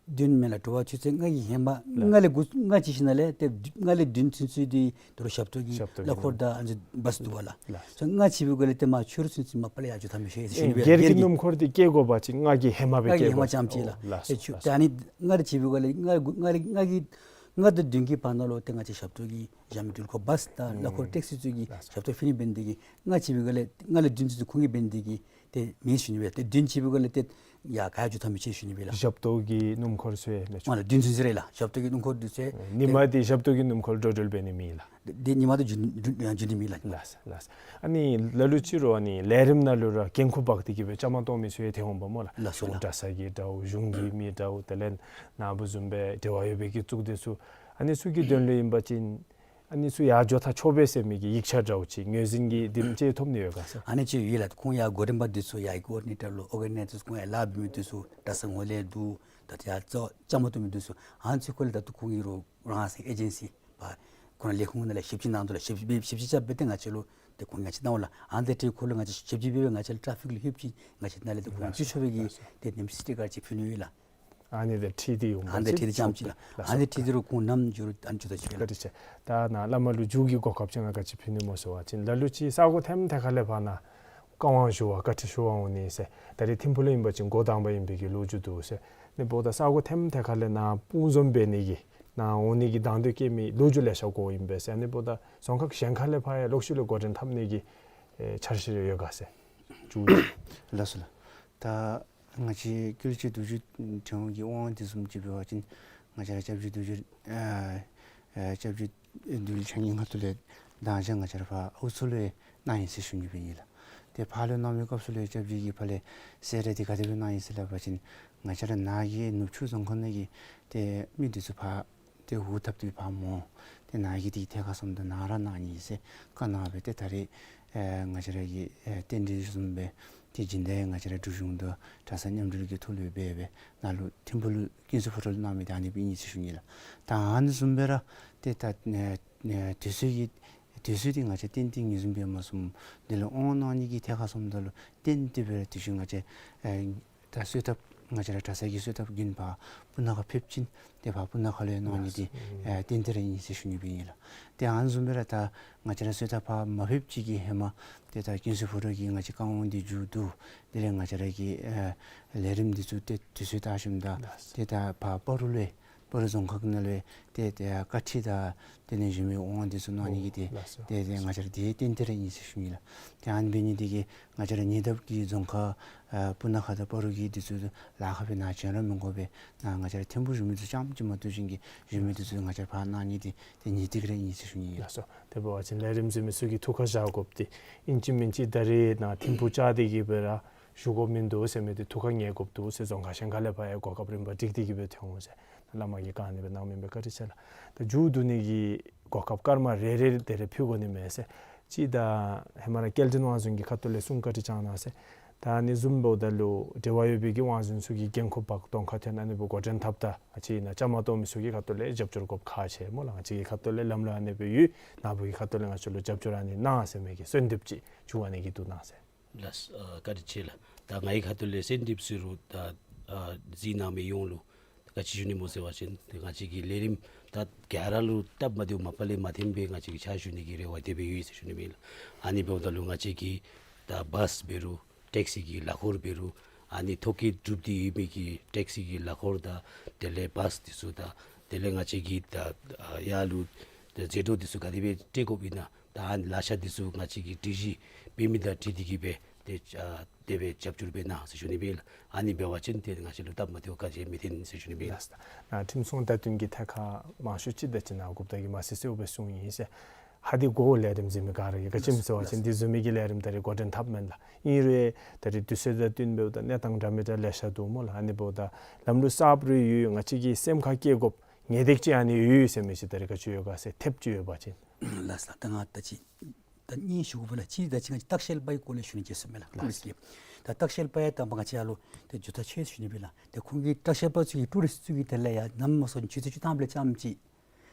བདུན་མེན་ལགས། དྲོ་པ་ཆུ་ཚོད་ལྔ་གི་ཧེ་མ། ལགས། ལྔ་ལས་འགོ་ལྔ་ཅིག་ཞིནམ་ལས་ཏེ་ལྔ་ལས་བདུན་ཚུན་ཚོད་འདི་དོ་རུང་ཞབས་ཏོག་གི་ཞབས་ཏོག་གི་གླ་འཁོར་དང་ཨ་ནི་བཱས་འདུག་པ་ལགས། ལགས། ཚོད་ལྔ་ཅིག་འབད་བའི་སྒང་ལས་ཏེ་མར་ཕྱི་རུ་ཚུན་ཚོད་མ་པ་ལས་ཡར་འགྱོ་ཐབས་མི་ཤེས་ཟེར་ཞུ་ནི་སྦེ་ལགས། སྒེར་གྱི་སྣུམ་འཁོར་འདི་སྐྱེལ་དགོ་པ་ཅིན་ལྔ་གི་ཧེ་མ་སྦེ་ལྔ་གི་ཧེ་མ་རྐྱངམ་ཅིག་ལགས། ལགས་སོ། ཏེ་ལགས་སོ། ཨ་ནི་ལྔ་ཅིག་འབད་བའི་སྒང་ལས་ལྔ་ལྔ་ལྔ་གི་ ལྔ་དང་བདུན་གྱི་བར་ན་ལུ་ཏེ་ང་བཅས་ཞབས་ཏོག་གི་ཞབས་མི་འགྲུལ་འཁོར་བཱསི་དང་གླ་འཁོར་ཊེག་སི་ཚུ་གིས་ཞབས་ཏོག་ཕུལ་ནི་འབད་ནི་དེ་གིས་ལྔ་ཅིག་འབད་བའི་སྒང་ལས་ལྔ་ལས་བདུན་ཚུན་ཚོད་ཁོང་གིས་འབད་ནི་དེ་གིས་ཏེ་མེད་ཟེར་ཞུ་ནི་སྦེ། ཏེ་བདུན་ཅིག་འབད་བའི་སྒང་ལས་ཏེ་ཡ་ག་ཡང་འགྱོ་ཐངས་མེད་ཟེར་ཞུ་ནི་སྦེ་ལགས། ཞབས་ཏོག་གི་སྣུམ་འཁོར་ཚུ་ལགས། ཨ་ལགས། བདུན་ཚུན་ཚོད་རེ་ལགས། ཞབས་ཏོག་གི་སྣུམ་འཁོར་འདི་ཚུ་ཨེ་ཉིན་མ་འདི་ཞབས་ཏོག་གི་སྣུམ་འཁོར་འགྲོ་འགྲུལ་འབད་ནི་མེད་ལགས། འདི་ཉིན་མ་འདི་འགྱོ་འགྱོ་འགྱོ་ནི་མེད་ལགས། ལགས་ལགས། ཨ་ནི་ལ་ལུ་ཅིག་རུང་ཨ་ནི་ལས་རིམ་ནང་ལུ་ར་འགན་ཁུར་འབག་སྟེ་གིས་སྦེ་བཅའ་མར་གཏོགས་མི་ཚུ་ཡང་ཏེ་འོང་པས་སྨོ་ལགས། ལགས་སོ་ལགས། གྲྭ་ཚང་གི་འདྲཝ་གཞུང་གི་མི་འདྲཝ་དེ་ལས་ནཱ་བུ་བཟུམ་སྦེ་འབྲེལ་བ་ཡོད་པའི་གི་གཙུག་སྡེ་ཚུ་ཨ་ནི་ཚུ་གི་དོན་ལུ་ཨིན་པ་ཅིན་ཨ་ནི་ཚུ་ཡར་འགྱོ་ཐངས་ཆོག་པས་ཟེར་མི་གི་ཡིག་ཆ་འདྲཝ་ཅིག་ངོས་འཛིན་གྱི་དེམ་ཅིག་ཐོབ་ནི་ཡོད་ག་ཟེར། ཨ་ནི་ཅིག་ཡོད་ལགས། ཁོང་ཡར་འགོ་འདྲེན་པ་འདི་ཚུ་ཡར་ཀོ་ཨོར་ཌི་ནེ་ཊར་ལུ་ཨོར་ག་ནའི་ཛར་ཁོང་ཡར་ལཱ་འབད་མི་འདི་ཚུ་གྲྭ་ཚང་ངོས་ལས་འདུག། ད་ཡར་བཅའ་བཅའ་མར་གཏོགས་མི་འདི་ཚུ་ཨ་ནི་ཚུ་ཁོ་ལས་ད་ལྟོ་ཁོང་གིས་རོགས་རང་སོའི་ཨེ་ཇེན་སི་པ་ཁོང་ར་ལས་ཁུངས་ནང་ལས་ཞིབ་དཔྱད་གནང་དོ་ལགས། ཞིབ་དཔྱད་ཞིབ་དཔྱད་རྐྱབ་སྦེ་ཏེ་ང་བཅས་ལུ་ཏེ་ཁོང་ང་བཅས་གནང་བ་ལགས། ཨ་ནི་དེ་འཕྲོ་ཁོ་ལུ་ང་བཅས་ཞིབ་དཔྱད་འབད་སྦེ་ང་བཅས་ལུ་ཊ་ཕིག་ལུ་ལྷོདཔ་ཅིག་ང་བཅས་ནཱ་ལས་ཏེ་ཁོང་ལགས་སོ་འཛུལ་ཆོག་པའི་གི་ལགས་སོ། ཏེ་ནེམ་སི་ཊི་ཀར་ཅིག་ཕུལ་ནི་ཡོད་ལགས། ཨ་ནི་དེ་འཁྲིལ་ཏེ་ཡོད་མ་ཨ་ནི་དེ་ཚུ་འཁྲིལ་ཏེ་ཅིག་ལགས་སོ། ཨ་ནི་དེ་འཁྲིལ་ཏེ་རུང་ཁོང་ནམ་འགྱོ་རུང་ཨ་ནི་འགྱོ་ད་ཅིག་ལགས། བཀའ་དྲིན་ཆེ། ད་ནཱ་བླ་མ་ལུ་མཇུག་གི་གོ་སྐབས་ཅིག་ནཱ་ག་ཅི་ཕུལ་ནི་སྨོ་ཟེར་བ་ཅིན་ལ་ལུ་ཅིག་ས་གོ་ཐེམ་ཐད་ཁ་ལས་ཕར་ནཱ་བཀའ་དབང་ཞུ་བར་བཀའ་ཁྲིད་ཞུ་བར་འོང་ནི་ཟེར། ད་རེས་ཐིམ་ཕུག་ལུ་ཨིན་པ་ཅིན་འགོ་དང་པ་ཨིན་པའི་གི་ལོ་རྒྱུས་འདུག་ཟེར། ཨ་ནི་འབདཝ་ད་ས་གོ་ཐེམ་ཐད་ཁ་ལས་ནཱ་དཔུང་འཛོམས་འབད་ནི་གི་ནཱ་འོང་ནི་གི་དང་འདོད་བསྐྱེད་མི་ལོ་རྒྱུས་ལེ་ཤ་གོཝ་ཨིན་པས་ཟེར། ཨ་ནི་འབདཝ་ད་རྫོང་ཁག་གཞན་ཁ་ལས་ཕར་ཡང་ལོག་ཤུལ་ལས་འགོ་འདྲེན་འཐབ་ནི་གི་ཨེ་འཆར་གཞི་རེ་ཡོད་ག་ཟེར། མཇུག་ལགས་སོ་ལགས། ད་ང་བཅས་ཀུན་ལེགས་རྡོ་རྗེ་ཕྲེང་བ་གི་དབང་འདི་བཟུམ་ཅིག་འབད་བ་ཅིན་ང་བཅས་ར་སྐྱབས་རྗེ་རྡོ་རྗེ་ཨ་ཨ་སྐྱབས་རྗེ་རྡོ་རྗེ་འཆང་གི་ཁ་ཐུག་ལས་གདན་འདྲེན་ང་བཅས་ར་ཕར་ཨའུ་ཚོ་ལུ་གནང་ཡི་ཟེར་ཞུ་ནི་སྦེ་ཨིན་ལགས། ཏེ་ཕར་ལུ་གནང་མི་སྐབས་སུ་ལུ་སྐྱབས་རྗེ་གིས་ཕར་ལས་གསོལ་རས་འདི་ག་དེ་སྦེ་གནང་ཡི་ཟེར་སླབ་པ་ཅིན་ང་བཅས་ར་ནཱ་གི་ནུབ་ཕྱོགས་རྫོང་ཁག་ནང་གི་ཏེ་མི་འདི་ཚུ་ཕར་ཏེ་འུ་ཐབ་སྟེ་ཕར་འོང་། ཏེ་ནཱ་གི་འདི་ཐད་ཁར་སོངམ་ད་ནཱ་ར་གནང་ནི་ཟེར་བཀའ་གནང་སྦེ་ཏེ་ད་རེས་ཨེ་ང་བཅས་ར་གི་ཨེ་རྟེན་འབྲེལ་བཟུམ་སྦེ་ཏེ་སྦྱིན་བདག་ཡང་ང་བཅས་ར་འབྲུག་གཞུང་དང་གྲྭ་ཚང་མཉམ་འབྲེལ་གྱི་ཐོག་ལུ་འབད་སྦེ་ནཱ་ལུ་ཐིམ་ཕུག་ལུ་ཀུན་གསལ་ཕོ་བྲང་ལུ་གནང་མི་འདི་ཨ་ནི་སྦེ་ཨིན་ཟེར་ཞུ་ནི་ལགས། ད་ཨ་ནི་བཟུམ་སྦེ་ར་ཏེ་ད་ཨེ་ཨེ་དུས་ཚོད་ཀྱི་དུས་ཚོད་འདི་ང་བཅས་ཏན་ཏན་ངོས་འཛིན་འབད་མ་ཚུགས། འདི་ལུ་དབང་གནང་ནི་གི་ཐད་ཁར་སོངམ་ད་ལུ་ཏན་ཏན་སྦེ་ར་དུས་ཚོད་ང་བཅས་ཨེ་ད་གསོལ་ཐབ་ང་བཅས་ར་གྲྭ་ཚང་གི་གསོལ་ཐབ་གྱོན་ཕར་སྤུ་ན་ཁ་ཕེབས་ཅིན་ཏེ་ཕར་སྤུ་ན་ཁ་ལུ་གནང་ནི་འདི་ཨེ་ཏན་ཏན་ར་ཨིན་ཟེར་ཞུ་ནི་སྦེ་ཨིན་ལགས། ཏེ་ཨ་ནི་བཟུམ་སྦེ་ར་ད་ང་བཅས་ར་གསོལ་ཐབ་ཕར་མ་ཕེབས་ཅིག་གི་ཧེ་མ་ཏེ་ད་ཀུན་གསལ་ཕོ་བྲང་གི་ང་བཅས་བཀའ་དབང་འདི་མཇུག་བསྡུ། དེ་ལས་ང་བཅས་ར་གི་ཨེ་ལས་རིམ་འདི་ཚུ་ཏེ་དུས་ཚོད་བལྟ་ཞིནམ་ད་ཏེ་ད་ཕར་སྤ་རོ་ལུ་སྤ་རོ་རྫོང་ཁག་ནང་ལུ་ཏེ་ཏེ་བཀའ་ཁྲིད་དང་དེ་ལས་གཞན་མི་དབང་འདི་ཚུ་གནང་ནི་གི་ཏེ་ཏེ་ཏེ་ང་བཅས་ར་འདི་ཏན་ཏན་ར་ཨིན་ཟེར་ཞུ་ནི་ལགས། ཏེ་ཨ་ནི་འབད་ནི་འདི་གིས་ང་བཅས་ར་ཉེ་འདབས་ཀྱི་རྫོང་ཁག་ཨ་སྤུ་ན་ཁ་དང་སྤ་རོ་གི་འདི་ཚུ་ལཱ་ཁག་སྦེ་ནཱ་བྱོན་ར་མི་དགོ་པས། ནཱ་ང་བཅས་ར་ཐིམ་ཕུག་བཞུགས་མི་ཚུ་རྐྱངམ་ཅིག་མ་གཏོགས་གཞན་གྱི་བཞུགས་མི་འདི་ཚུ་ང་བཅས་ར་ཕར་གནང་ནི་འདི་ཏེ་ངེས་ཏིག་ར་ཨིན་ཟེར་ཞུ་ནི་ལགས། ལགས་སོ། དེ་འབད་བ་ཅིན་ལས་རིམ་གཟིགས་མི་ཚུ་གིས་ཐུགས་ཁར་བཞག་དགོཔ་འདི་ཨིན་ཅི་མིན་ཅི་ད་རེས་ནཱ་ཐིམ་ཕུག་བཅར་ཏེ་གིས་སྦེ་ར་བཞུགས་དགོཔ་མིན་འདུག་ཟེར་མི་འདི་ཐུགས་ཁར་ངེས་དགོཔ་འདུག་ཟེར། རྫོང་ཁག་གཞན་ཁ་ལས་ཕར་ཡང་གོ་སྐབས་རིམ་པ་སྒྲིག་སྟེ་གིས་སྦེ་ཐོན་འོང་ཟེར་བླ་མ་གིས་བཀའ་ཨ་ནི་སྦེ་གནང་མི་ཨིན་པས། བཀའ་དྲིན་ཆེ་ལགས། ད་མཇུག་བསྡུ་ནི་གི་གོ་སྐབས་སྐར་མ་རེ་རེ་དེ་རེ་ཕུལ་དགོ་ནི་མས་ཟེར། ཅིག་ད་ཧེ་མ་ར་སྐྱེལ་འདྲེན་དབང་འཛིན་གྱི་ཁ་ཐུག་ལས་གསུང་བཀའ་དྲིན་བསྐྱང་གནང་ཟེར། ད་ཨ་ནི་བཟུམ་འབདཝ་ད་ལུ་འབྲེལ་བ་ཡོད་པའི་གི་དབང་འཛིན་ཚུ་གིས་འགན་ཁུར་འབག་གདོང་ཁར་ཐོན་ཨ་ནི་སྦེ་འགོ་འདྲེན་འཐབ་ད་ང་བཅས་ནཱ་བཅའ་མར་གཏོགས་མི་ཚུ་གི་ཁ་ཐུག་ལས་རྒྱབ་སྐྱོར་དགོཔ་ཁག་ཆེ་སྨོ་ལགས། ང་བཅས་ཀྱི་ཁ་ཐུག་ལས་ལམ་ལུགས་ཨ་ནི་སྦེ་ཡོད། ནཱ་བུ་གི་ཁ་ཐུག་ལས་ང་བཅས་ལུ་རྒྱབ་སྐྱོར་ཨ་ནི་གནང་ཟེར་མི་གི་གསོལ་འདེབས་ཅིག་མཇུག་ཨ་ནི་གི་བསྡུ་གནང་ཟེར། ལགས། ཨ་བཀའ་དྲིན་ཆེ་ལགས། ད་ངེའི་ཁ་ཐུག་ལས་གསོལ་འདེབས་ཟེར་རུང་ད་ཨ་གཟིགས་གནང་མི་ཡོངས་ལུ་ད་ག་ཅི་ཞུ་ནི་སྨོ་ཟེར་བ་ཅིན་ད་ང་བཅས་ཀྱི་ལས་རིམ་ད་ག་ར་ལུ་སྟབས་མ་བདེཝ་མ་པ་ལས་མ་ཐོན་པའི་ང་བཅས་ཀྱིས་ཕྱག་ཞུ་ནི་གི་རེ་བ་དེ་སྦེ་ཡོད་ཟེར་ཞུ་ནི་སྦེ་ཨིན་ལགས། ཨ་ནི་འབདཝ་ད་ལུ་ང་བཅས་ཀྱི་ད་བཱསི་འབད་རུང་ཊེག་སི་གི་གླ་འཁོར་འབད་རུང་ཨ་ནི་ཐོ་བཀོད་གྲུབ་སྟེ་ཡོད་མི་གི་ཊེག་སི་གི་གླ་འཁོར་དང་དེ་ལས་བཱསི་འདི་ཚུ་དང་དེ་ལས་ང་བཅས་ཀྱི་ད་ཨ་ཡར་ལུ་ད་ཟད་འགྲོ་འདི་ཚུ་ག་དེ་སྦེ་སྤྲོད་དགོཔ་ཨིན་ན་ད་ཨ་ནི་ལག་ཆ་འདི་ཚུ་ང་བཅས་ཀྱི་སྒྲིག་གཞི་འབད་མི་དང་འཁྲིལ་ཏེ་གིས་སྦེ་ཏེ་ཨ་དེ་སྦེ་རྒྱབ་སྐྱོར་འབད་གནང་ཟེར་ཞུ་ནི་སྦེ་ཨིན་ལགས། ཨ་ནི་འབད་བ་ཅིན་ཏེ་ང་བཅས་ལུ་སྟབས་མ་བདེཝ་ག་ཅི་མི་ཐོན་ཟེར་ཞུ་ནི་སྦེ་ཨིན་ལགས། ལགས། ད་ཁྲིམས་སྲུང་བརྡ་དོན་གྱི་ཐད་ཁར་མང་ཤོས་ཅིག་ད་ཅི་ནཱ་འགོ་བདག་གིས་མ་གསལ་གསལཝ་སྦེ་གསུངས་ཡི་ཟེར། ཧ་དེ་གོ་ལས་རིམ་གཟིགས་མི་ག་ར་གིས་ག་ཅི་སྨོ་ཟེར་བ་ཅིན་འདི་བཟུམ་མའི་གི་ལས་རིམ་ད་རེས་འགོ་འདྲེན་འཐབ་མེན་ལགས། ཨིན་རུང་ད་རེས་དུས་ཚོད་དང་བསྟུན་འབདཝ་ད་གནས་སྟངས་འདྲ་མི་འདྲ་ལེ་ཤ་འདུག་སྨོ་ལགས། ཨ་ནི་འབདཝ་ད་ལམ་ལུགས་གསརཔ་རེ་ཡོད་ང་བཅས་ཀྱིས་སེམས་ཁར་བསྐྱེད་དགོཔ་ངེས་ཏིག་ཅིག་ཨ་ནི་ཡོད་ཟེར་མི་ཅིག་ད་རེས་ག་ཅི་ཡོད་ག་ཟེར་ཐེབས་ཅིག་ཡོད་པ་ཅིན། ལགས་སོ། ད་ང་ད་ཅི་ད་གཉིས་ཞུ་དགོ་པས་ལགས། གཅིག་ད་ཅི་ང་བཅས་ལྟ་བཤལ་པའི་སྐོར་ལས་ཞུ་ནི་བརྗེད་སོང་མས་ལགས། ལགས། ཀུ་ལིས་ཀྱིས་ད་ལྟ་བཤལ་པ་ཡང་དང་པ་ང་བཅས་ཡར་ལུ་ཏེ་འགྱོ་ཐག་ཆོད་ཟེར་ཞུ་ནི་སྦེ་ལགས། ཏེ་ཁོང་གིས་ལྟ་བཤལ་པ་ཚུ་གིས་ཊུ་རིསཊ་ཚུ་གིས་དེ་ལས་ཡར་ནམ་མ་སོང་ཆུ་ཚོད་བཅུ་ཐམ་ལས་རྐྱངམ་ཅིག་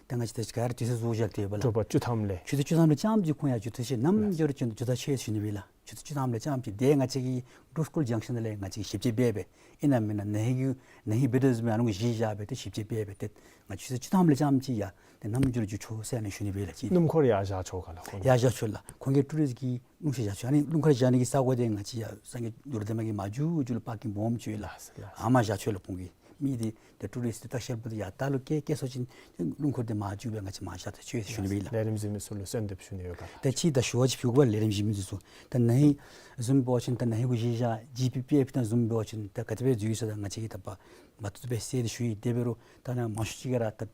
ད་ང་བཅས་ད་ཅི་ག་ར་དུས་ཚོད་བཟོ་བཞག་སྟེ་ཡོད་པས་ལགས། དྲོ་པ་བཅུ་ཐམ་ལས། ཆུ་ཚོད་བཅུ་ཐམ་ལས་རྐྱངམ་ཅིག་ཁོང་ཡར་འགྱོ་ཐག་ཆོད། ནམ་འགྱོ་རུང་འགྱོ་ཐག་ཆོད་ཟེར་ཞུ་ནི་སྦེ་ལགས། ཆུ་ཚོད་བཅུ་ཐམ་ལས་རྐྱངམ་ཅིག་དེ་ང་བཅས་ཀྱི་འབྲུག་སི་ཀུལ་ཇང་ཤཱན་ལས་ང་བཅས་ཀྱིས་ཞིབ་དཔྱད་འབད་སྦེ་ཨིན་ན་མེན་ན་ནཱ་གི་ནཱ་གི་བེ་ཏོ་ཟེར་མི་ཨ་ནི་གུ་གཞི་བཞག་སྦེ་ཏེ་ཞིབ་དཔྱད་འབད་སྦེ་ཏེ་ང་ཆུ་ཚོད་བཅུ་ཐམ་ལས་རྐྱངམ་ཅིག་ཡར་ཏེ་ནམ་འགྱོ་རུང་འགྱོ་ཆོག་ཟེར་ཨ་ནི་ཞུ་ནི་སྦེ་ལགས། ཅིག་སྣུམ་འཁོར་ཡར་བཞག་ཆོག་ག་ལགས་ཁོང་གིས། ཡར་བཞག་ཆོག་ལགས། ཁོང་གིས་ཊུ་རིསཊ་ཀྱི་སྣུམ་འཁོར་བཞག་ཆོག། ཨ་ནི་སྣུམ་འཁོར་བཞག་ནི་གི་ས་གོ་དེ་ང་བཅས་ཡར་སངས་རྒྱས་རྡོར་གདན་མ་གི་མར་མཇུག་མཇུག་ལུ་པར་ཀིང་སྦོམ་ཅིག་ཡོད་ལགས། ལགས་ལགས། ཨ་མར་བཞག་ཆོག་ལགས་ཁོང་གིས། མི་འདི་ཏེ་ཊུ་རིསིཊ་འདི་ད་ཤེལ་པོ་འདི་ཡར་ལྟ་ལུ་བསྐྱལ་བསྐྱལ་སོང་ཅིན་ཏེ་སྣུམ་འཁོར་འདི་མར་འགྱོ་སྦེ་ང་བཅས་མར་བཞག་ད་ཆོག་ཟེར་ཞུ་ནི་སྦེ་ཨིན་ལགས། ལས་རིམ་གཟིགས་མི་ཚུ་ལུ་གསོལ་འདེབས་ཞུ་ནི་ཡོད་ག་ལགས། ད་ཅི་ད་ཞུ་བ་ཅིག་ཞུ་དགོ་པས་ལས་རིམ་གཟིགས་མི་ཚུ་ཚུ། ད་ན་ཧིང་བཟུམ་འབད་བ་ཅིན་ད་ན་ཧིང་གུ་གཞི་བཞག་ཇི་པི་པི་ཨེཕ་ནང་བཟུམ་འབད་བ་ཅིན་ད་ག་དེ་སྦེ་འཛུལ་ཡི་ཟེར་ད་ང་བཅས་ཀྱིས་ད་པ་མ་ཐུབ་ཐུབ་སྦེ་གསལ་ཏེ་ཞུ་ཡི། དེ་འབད་རུང་ད་ནཱ་མང་ཤོས་ཅིག་ག་ར་ད་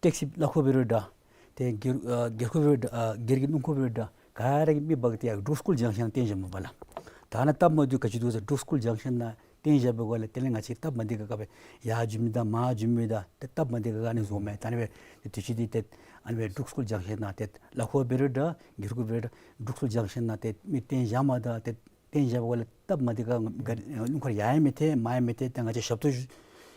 ཊེག་སི་གླ་འཁོར་འབད་རུང་འདྲ། ཏེ་སྒེར་ཨ་སྒེར་འཁོར་འབད་རུང་འདྲ། ཨ་སྒེར་གྱི་སྣུམ་འཁོར་འབད་རུང་འདྲ། ག་ར་གིས་མི་འབག་སྟེ་ཡར་འབྲུག་སྐུལ་ཇང་ཤན་བཏོན་བཞགཔ་མས་པ་ལགས། ད་ནཱ་སྟབས་མ་བདེཝ་ག་ཅི་འདུག་ཟེར་འབྲུག་སྐུལ་ཇང་ཤན་ནང་བཏོན་བཞག་པའི་སྒང་ལས་དེ་ལས་ང་བཅས་སྟབས་མ་བདེ་ག་ག་སྦེ་ཡར་འགྱོ་མི་དང་མར་འགྱོ་མི་དང་ཏེ་སྟབས་མ་བདེ་ག་ག་ཨ་ནི་བཟོཝ་མས། ད་ཨ་ནི་སྦེ་ཏེ་དུས་ཅི་འདི་ཏེ་ཨ་ནི་སྦེ་འབྲུག་སྐུལ་ཇང་ཤན་ནང་ཏེ་གླ་འཁོར་འབད་རུང་འདྲ་སྒེར་འཁོར་འབད་རུང་འདྲ་འབྲུག་སྐུལ་ཇང་ཤན་ནང་ཏེ་མི་བཏོན་བཞགཔ་མས། ད་ཏེ་བཏོན་བཞག་པའི་སྒང་ལས་སྟབས་མ་བདེ་ག་ག་སྣུམ་འཁོར་ཡར་ཡང་མི་ཐལ་མར་ཡང་མི་ཐལ། ཏེ་ང་བཅས་ཞབས་ཏོག་ཞུ་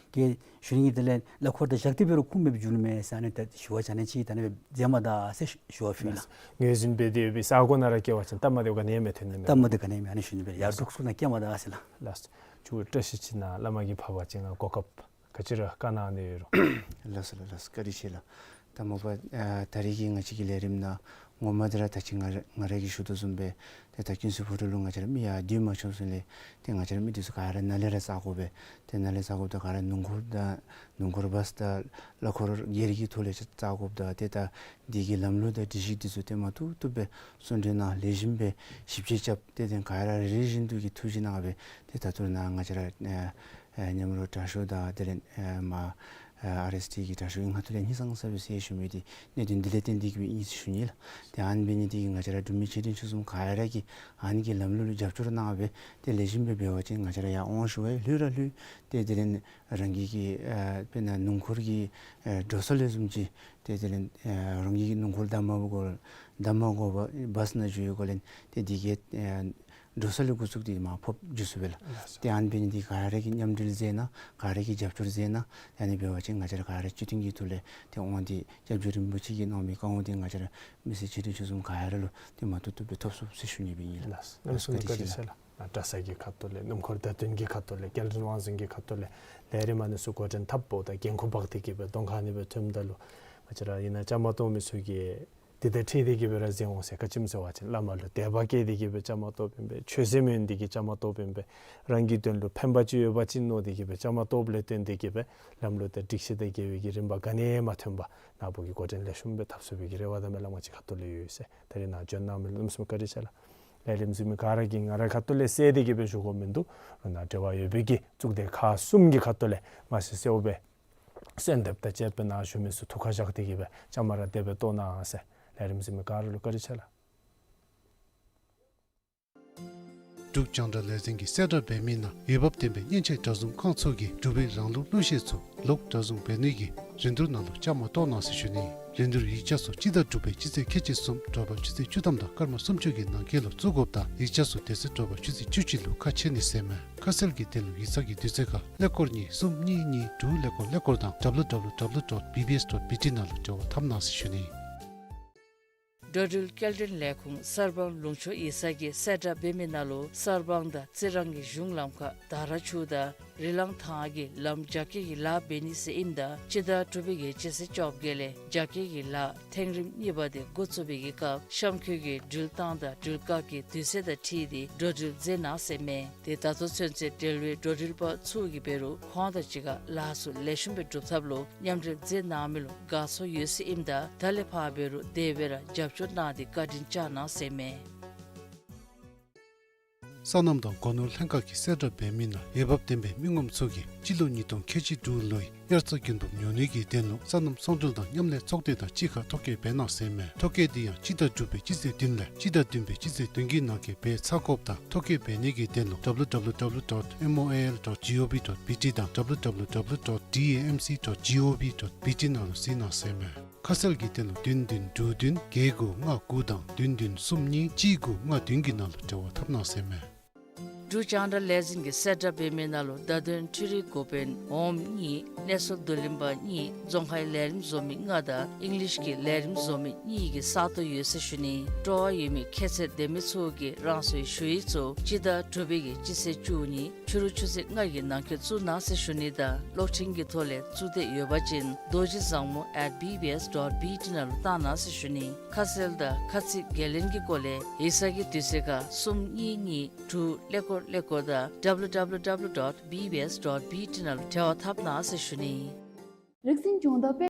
གི་ཞུ་ནི་དེ་ལས་གླ་འཁོར་དང་བཞག་སྟེ་འབད་རུང་ཁུངས་མེདཔ་འགྱོ་ནི་མས་ཟེར་ཨ་ནི་ད་ཞུ་བ་ཅིན་ཨ་ནི་ཅིག་ད་ཨ་ནི་སྦེ་མཛད་མ་ད་ཟེར་ཞུ་བ་ཕུལ་ལགས། ངོས་འཛིན་འབད་དེ་ཡོད་པའི་ས་གོ་ནང་ར་བསྐྱལ་བ་ཅིན་སྟབས་མ་བདེཝ་ག་ནི་ཡང་མི་ཐོན་ནི་མས། སྟབས་མ་བདེཝ་ག་ནི་ཡང་མེད། ཨ་ནི་ཞུ་ནི་སྦེ་ཡར་འབྲུག་སྐུལ་ནང་བསྐྱལ་མ་ད་ཟེར་ལགས། ལགས་སོ། མཇུག་བཀྲ་ཤིས་ཅིག་ནཱ་བླ་མ་གིས་ཕབ་པ་ཅིན་ང་གོ་སྐབས་ག་ཅི་ར་བཀའ་གནང་ནི་ཡོད་རུང་། ལགས་སོ་ལགས། ལགས་སོ། བཀའ་དྲིན་ཆེ་ལགས། ད་མ་པ་ཨ་ད་རེས་ཀྱི་ང་བཅས་ཀྱི་ལས་རིམ་ནང་ངོ་མ་འདི་ར་ད་ཅི་ང་ར་ང་ར་གིས་ཞུ་དོ་བཟུམ་སྦེ་ཏེ་ད་ཀུན་གསལ་ཕོ་བྲང་ལུ་ང་བཅས་ར་མི་ཡར་སྡོད་མ་ཆོགཔ་ཟེར་ལས་ཏེ་ང་བཅས་ར་མི་འདི་ཚུ་ག་ར་ནཱ་ལས་ར་བཙག་དགོ་པས། ཏེ་ནཱ་ལས་བཙག་དགོཔ་ད་ག་ར་སྣུམ་འཁོར་དང་སྣུམ་འཁོར་བཱས་དང་གླ་འཁོར་སྒེར་གྱི་ཐོག་ལས་བཙག་དགོཔ་ད་ཏེ་ད་འདི་གི་ལམ་ལུགས་དང་སྒྲིག་གཞི་འདི་ཚུ་ཏེ་མ་བཏུབ་བཏུབ་སྦེ་གསུང་གྲོས་གནང་ལེགས་ཤོམ་སྦེ་ཞིབ་དཔྱད་རྐྱབ། ཏེ་དེ་ག་ར་རེ་རེ་བཞིན་དུ་གིས་ཐུགས་བཞེད་གནང་སྦེ་ཏེ་ད་ལྟོ་ནཱ་ང་བཅས་ར་ཨ་ཨ་མཉམ་རོགས་དྲག་ཤོས་དང་དེ་ལས་ཨ་མར་ཨ་ཨར་ཨེསི་ཊི་གི་དྲག་ཤོས་ཨིན། ང་ཐུགས་ལས་ཧིང་སངས་ས་སྦེ་ཟེར་ཞུ་མི་འདི་གནད་དོན་འདི་ལས་བརྟེན་ཏེ་གིས་སྦེ་ཨིན་ཟེར་ཞུ་ནི་ལགས། ཏེ་ཨ་ནི་འབད་ནི་འདི་གིས་ང་བཅས་ར་འབྲུག་མི་ཆེ་འབྲིང་ཆུང་གསུམ་ག་ར་གིས་ཨ་ནི་གི་ལམ་ལུགས་ལུ་རྒྱབ་སྐྱོར་གནང་སྦེ་ཏེ་ལེགས་ཤོམ་སྦེ་འབད་བ་ཅིན་ང་བཅས་ར་ཡར་འོང་ཞུ་བ་ལྷོད་ར་ལྷོད། ཏེ་དེ་ལས་རང་གི་གི་ཨ་དཔེར་ན་སྣུམ་འཁོར་གྱི་ཨ་འགྲོ་སོང་ལས་བཟུམ་ཅིག་ཏེ་དེ་ལས་ཨ་རང་གི་གི་སྣུམ་འཁོར་བསྡམ་མ་དགོ་བསྡམ་མ་དགོ་པར་བཱས་ནང་འགྱོ་བའི་སྒང་ལས་ཏེ་འདི་གིས་ཨ་འགྲོ་སོང་ལས་འགོ་བཙུགས་ཏེ་མར་ཕབ་འགྱོ་ཚུགས་པས་ལགས། ལགས་སོ། ཏེ་ཨ་ནི་འབད་ནི་འདི་ག་ར་གིས་མཉམ་འབྲེལ་མཛད་གནང་། ག་ར་གིས་རྒྱབ་སྐྱོར་མཛད་གནང་། ཏེ་ཨ་ནི་འབད་བ་ཅིན་ང་བཅས་ར་ག་ར་སྤྱི་མཐུན་གྱི་ཐོག་ལས་ཏེ་འོང་སྟེ་སྐྱབས་རྗེ་རིན་པོ་ཆེ་གིས་གནང་མི་བཀའ་དབང་འདི་ང་བཅས་ར་མི་སེར་ཆེ་འབྲིང་ཆུང་གསུམ་ག་ར་ལུ་ཏེ་མ་བཏུབ་བཏུབ་སྦེ་ཐོབ་ཚུགས་ཟེར་ཞུ་ནི་སྦེ་ཨིན་ལགས། ལགས་སོ། གནམ་མེད་ས་མེད་བཀའ་དྲིན་ཆེ་ལགས། ནཱ་གྲྭ་ཚང་གི་ཁ་ཐུག་ལས་སྣུམ་འཁོར་བརྡ་སྟོན་གྱི་ཁ་ཐུག་ལས་སྐྱེལ་འདྲེན་དབང་འཛིན་གྱི་ཁ་ཐུག་ལས་ལས་རིམ་ཨ་ནི་ཚུ་འགོ་འདྲེན་འཐབ་འོངམ་ད་འགན་ཁུར་འབག་སྟེ་གིས་སྦེ་གདོང་ཁར་ཨ་ནི་སྦེ་ཐོནམ་ད་ལུ་ང་བཅས་ར་ཨིན་ན་བཅའ་མར་གཏོགས་མི་ཚུ་གིས་འདི་དང་འཁྲིལ་ཏེ་གིས་སྦེ་ར་གཟིགས་འོང་ཟེར། ག་ཅི་སྨོ་ཟེར་བ་ཅིན་བླ་མ་ལུ་དད་པ་བསྐྱེད་དེ་གིས་སྦེ་བཅའ་མར་གཏོགསཔ་ཨིན་པས། ཆོས་སེམས་ཡོད་དེ་གིས་བཅའ་མར་གཏོགསཔ་ཨིན་པས། རང་གི་དོན་ལུ་ཕན་པ་ཅིག་ཡོད་པ་ཅིན་མནོ་སྟེ་གིས་སྦེ་བཅའ་མར་གཏོགསཔ་ལས་བརྟེན་ཏེ་གིས་སྦེ་ལམ་ལུགས་དང་སྒྲིག་གཞི་དང་འགལ་བའི་གི་རིམ་པ་ག་ནི་ཡང་མ་ཐོན་པར་ནཱ་བུ་གིས་འགོ་འདྲེན་ལེགས་ཤོམ་སྦེ་འཐབ་ཚུགས་པའི་གི་རེ་བ་དང་སྨོན་ལམ་ང་བཅས་ཁ་ཐུག་ལས་ཡོད་ཟེར། ད་རིས་ནཱ་འབྱོན་གནང་མི་ལུ་གནམ་མེད་ས་མེད་བཀའ་དྲིན་ཆེ་ལགས། ལས་རིམ་གཟིགས་མི་ག་ར་གིས་ང་རའི་ཁ་ཐུག་ལས་གསལ་ཏེ་གིས་སྦེ་ཞུ་དགོཔ་མིན་འདུག། རུང་ནཱ་འབྲེལ་བ་ཡོད་པའི་གི་གཙུག་སྡེ་ཁག་གསུམ་གྱི་ཁ་ཐུག་ལས་མ་གསལ་གསལཝ་སྦེ་གསོལ་འདེབས་དང་བཅས་པའི་ནང་ཞུ་མི་ཚུ་ཐུགས་ཁར་བཞག་སྟེ་གིས་སྦེ་བཅའ་མར་ར་དེ་སྦེ་གཏོགས་གནང་ཟེར། ལས་རིམ་གཟིགས་མི་ག་ར་ལུ་བཀའ་དྲིན་ཆེ་ལགས། འབྲུག་རྒྱང་བསྒྲགས་ལས་འཛིན་གྱིས་གསལ་བསྒྲགས་འབད་མི་ནང་འོས་འབབ་ལྡན་པའི་མཉེན་ཆས་གྲྭ་བཟུང་ཁང་ཚུ་གིས་འབྲུག་པའི་རང་ལུགས་གླུ་གཞས་ཚུ་ལོག་གྲྭ་བཟུང་འབད་ནི་གི་རིན་བསྡུར་ནང་ལུ་བཅའ་མར་གཏོགས་གནང་ཟེར་ཞུ་ནི། རིན་བསྡུར་ཡིག་ཆ་ཚུ་སྤྱི་ཟླ་དྲུག་པའི་སྤྱི་ཚེས་ཁལ་གཅིག་གསུམ་དྲོ་པ་ཆུ་ཚོད་བཅུ་ཐམ་དང་སྐར་མ་སུམ་ཅུ་གི་ནང་འཁོད་ལུ་བཙུགས་དགོཔ་དང་ཡིག་ཆ་ཚུ་དེ་ཚེ་དྲོ་པ་ཆུ་ཚོད་བཅུ་གཅིག་ལུ་ཁ་ཕྱེ་ནི་ཟེར་མས། ཁ་གསལ་གྱི་དོན་ལུ་ཡིག་ཚང་གི་དུས་ཚོད་ཁར་ཀླད་ཀོར་གཉིས་གསུམ་གཉིས་གཉིས་དྲུག་ཀླད་ཀོར་ཀླད་ཀོར་དང་W W W dot B B S dot B T ནང་ལུ་འབྲེལ་བ་འཐབ་གནང་ཟེར་ཞུ་ནི། འགྲོ་འགྲུལ་སྐྱེལ་འདྲེན་ལས་ཁུངས་གསར་སྤང་ལུང་ཕྱོགས་ཡིག་ཚང་གིས་གསལ་བསྒྲགས་འབད་མི་ནང་ལུ་གསར་སྤང་དང་རྩི་རང་གི་གཞུང་ལམ་ཁར་དར་ར་ཆུ་དང་རི་ལང་ཐང་གི་ལམ་རྒྱ་སྐྱེད་ཀྱི་ལཱ་འབད་ནི་ཟེར་ཨིནམ་ད་སྤྱི་ཟླ་དྲུག་པའི་གི་སྤྱི་ཚེས་བཅོ་བརྒྱད་ལས་རྒྱ་སྐྱེད་ཀྱི་ལཱ་ཐེངས་རིམ་གཉིས་པ་དེ་འགོ་བཙུགས་པའི་གི་སྐབས་གཤམ་འཁོད་ཀྱི་འགྲུལ་བཏང་དང་འགྲུལ་བཀག་གི་དུས་ཚོད་དང་འཁྲིལ་ཏེ་འགྲོ་འགྲུལ་མཛད་གནང་ཟེར་མས། དེ་ད་ལྟོ་ཚུན་ཚོད་འབྲེལ་བའི་འགྲོ་འགྲུལ་པ་ཚུ་གིས་འབད་རུང་ཁོང་དང་གཅིག་ཁར་ལཱ་ཚུ་ལེགས་ཤོམ་སྦེ་སྒྲུབ་ཐབས་ལུ་མཉམ་འབྲེལ་མཛད་གནང་མི་ལུ་དགའ་ཚོར་ཡོད་ཟེར་ཨིནམ་ད་ད་ལས་ཕར་འབད་རུང་དེ་སྦེ་ར་རྒྱབ་སྐྱོར་གནང་སྟེ་བཀའ་དྲིན་བསྐྱང་གནང་ཟེར་མས། སོ་ནམ་དང་སྒོ་ནོར་ལྷན་ཁག་གིས་གསལ་བསྒྲགས་འབད་མི་ནང་འོས་འབབ་ལྡན་པའི་མི་ངོམ་ཚུ་གིས་སྤྱི་ལོ་ཉིས་སྟོང་ཁལ་གཅིག་དྲུག་ལོའི་དབྱར་རྩྭ་དགུན་འབུབ་ཉོ་ནི་གི་དོན་ལུ་སོ་ནམ་ཚོང་འབྲེལ་དང་མཉམ་ལས་ཚོགས་སྡེ་དང་གཅིག་ཁར་ཐོ་བཀོད་འབད་གནང་ཟེར་མས། ཐོ་བཀོད་འདི་ཡང་སྤྱི་ཟླ་དྲུག་པའི་སྤྱི་ཚེས་བདུན་ལས་སྤྱི་ཟླ་བདུན་པའི་སྤྱི་ཚེས་བདུན་གྱི་ནང་འཁོད་འབད་ཚར་དགོཔ་དང་ཐོ་བཀོད་འབད་ནི་གི་དོན་ལུ་W W W dot M O A L dot G O V dot B T དང་W W W dot D A M C dot G O V dot B T ནང་ལུ་གཟིགས་གནང་ཟེར་མས། ཁ་གསལ་གྱི་དོན་ལུ་བདུན་བདུན་དྲུག་བདུན་བརྒྱད་དགུ་ལྔ་དགུ་དང་བདུན་བདུན་གསུམ་གཉིས་གཅིག་དགུ་ལྔ་བདུན་གྱི་ནང་ལུ་འབྲེལ་བ་འཐབ་གནང་ཟེར་མས། འབྲུག་རྒྱང་བསྒྲགས་ལས་འཛིན་གྱིས་གསལ་བསྒྲགས་འབད་མི་ནང་ལུ་བརྡ་དོན་འཕྲུལ་རིག་འགོ་དཔོན་འོགམ་གཉིས་གནས་ཚུལ་བསྡུ་ལེན་པ་གཉིས་རྫོང་ཁའི་ལས་རིམ་བཟོ་མི་ལྔ་དང་ཨིང་ལིཤ་གི་ལས་རིམ་བཟོ་མི་གཉིས་ཀྱི་ས་སྟོང་ཡོད་ཟེར་ཞུ་ནི། སྤྲོ་བ་ཡོད་མི་ཁྱད་ཚད་ལྡན་མི་ཚུ་གིས་རང་སོའི་ཞུ་ཡིག་ཚུ་སྤྱི་ཟླ་དྲུག་པའི་གི་སྤྱི་ཚེས་བཅུ་གཉིས་ཕྱི་རུ་ཆུ་ཚོད་ལྔ་གི་ནང་འཁོད་བཙུགས་གནང་ཟེར་ཞུ་ནི་དང་གློག་འཕྲིན་གྱི་ཐོག་ལས་བཙུགས་འདོད་ཡོད་པ་ཅིན་རྡོ་རྗེ་བཟང་མོ་at B B S dot B T ནང་ལུ་བཏང་གནང་ཟེར་ཞུ་ནི། ཁ་གསལ་དང་ཁ་ཚིག་འགན་ལེན་གྱི་སྐོར་ལས་ཡིག་ཚང་གི་དུས་ཚོད་ཁར་གསུམ་གཉིས་གཉིས་དྲུག་ཀླད་ཀོར་ ཀླད་ཀོར་དང་W W W dot B B S dot B T ནང་ལུ་འབྲེལ་བ་འཐབ་གནང་ཟེར་ཞུ་ནི། རིག་འཛིན་ལྗོངས་བདག་དཔལ།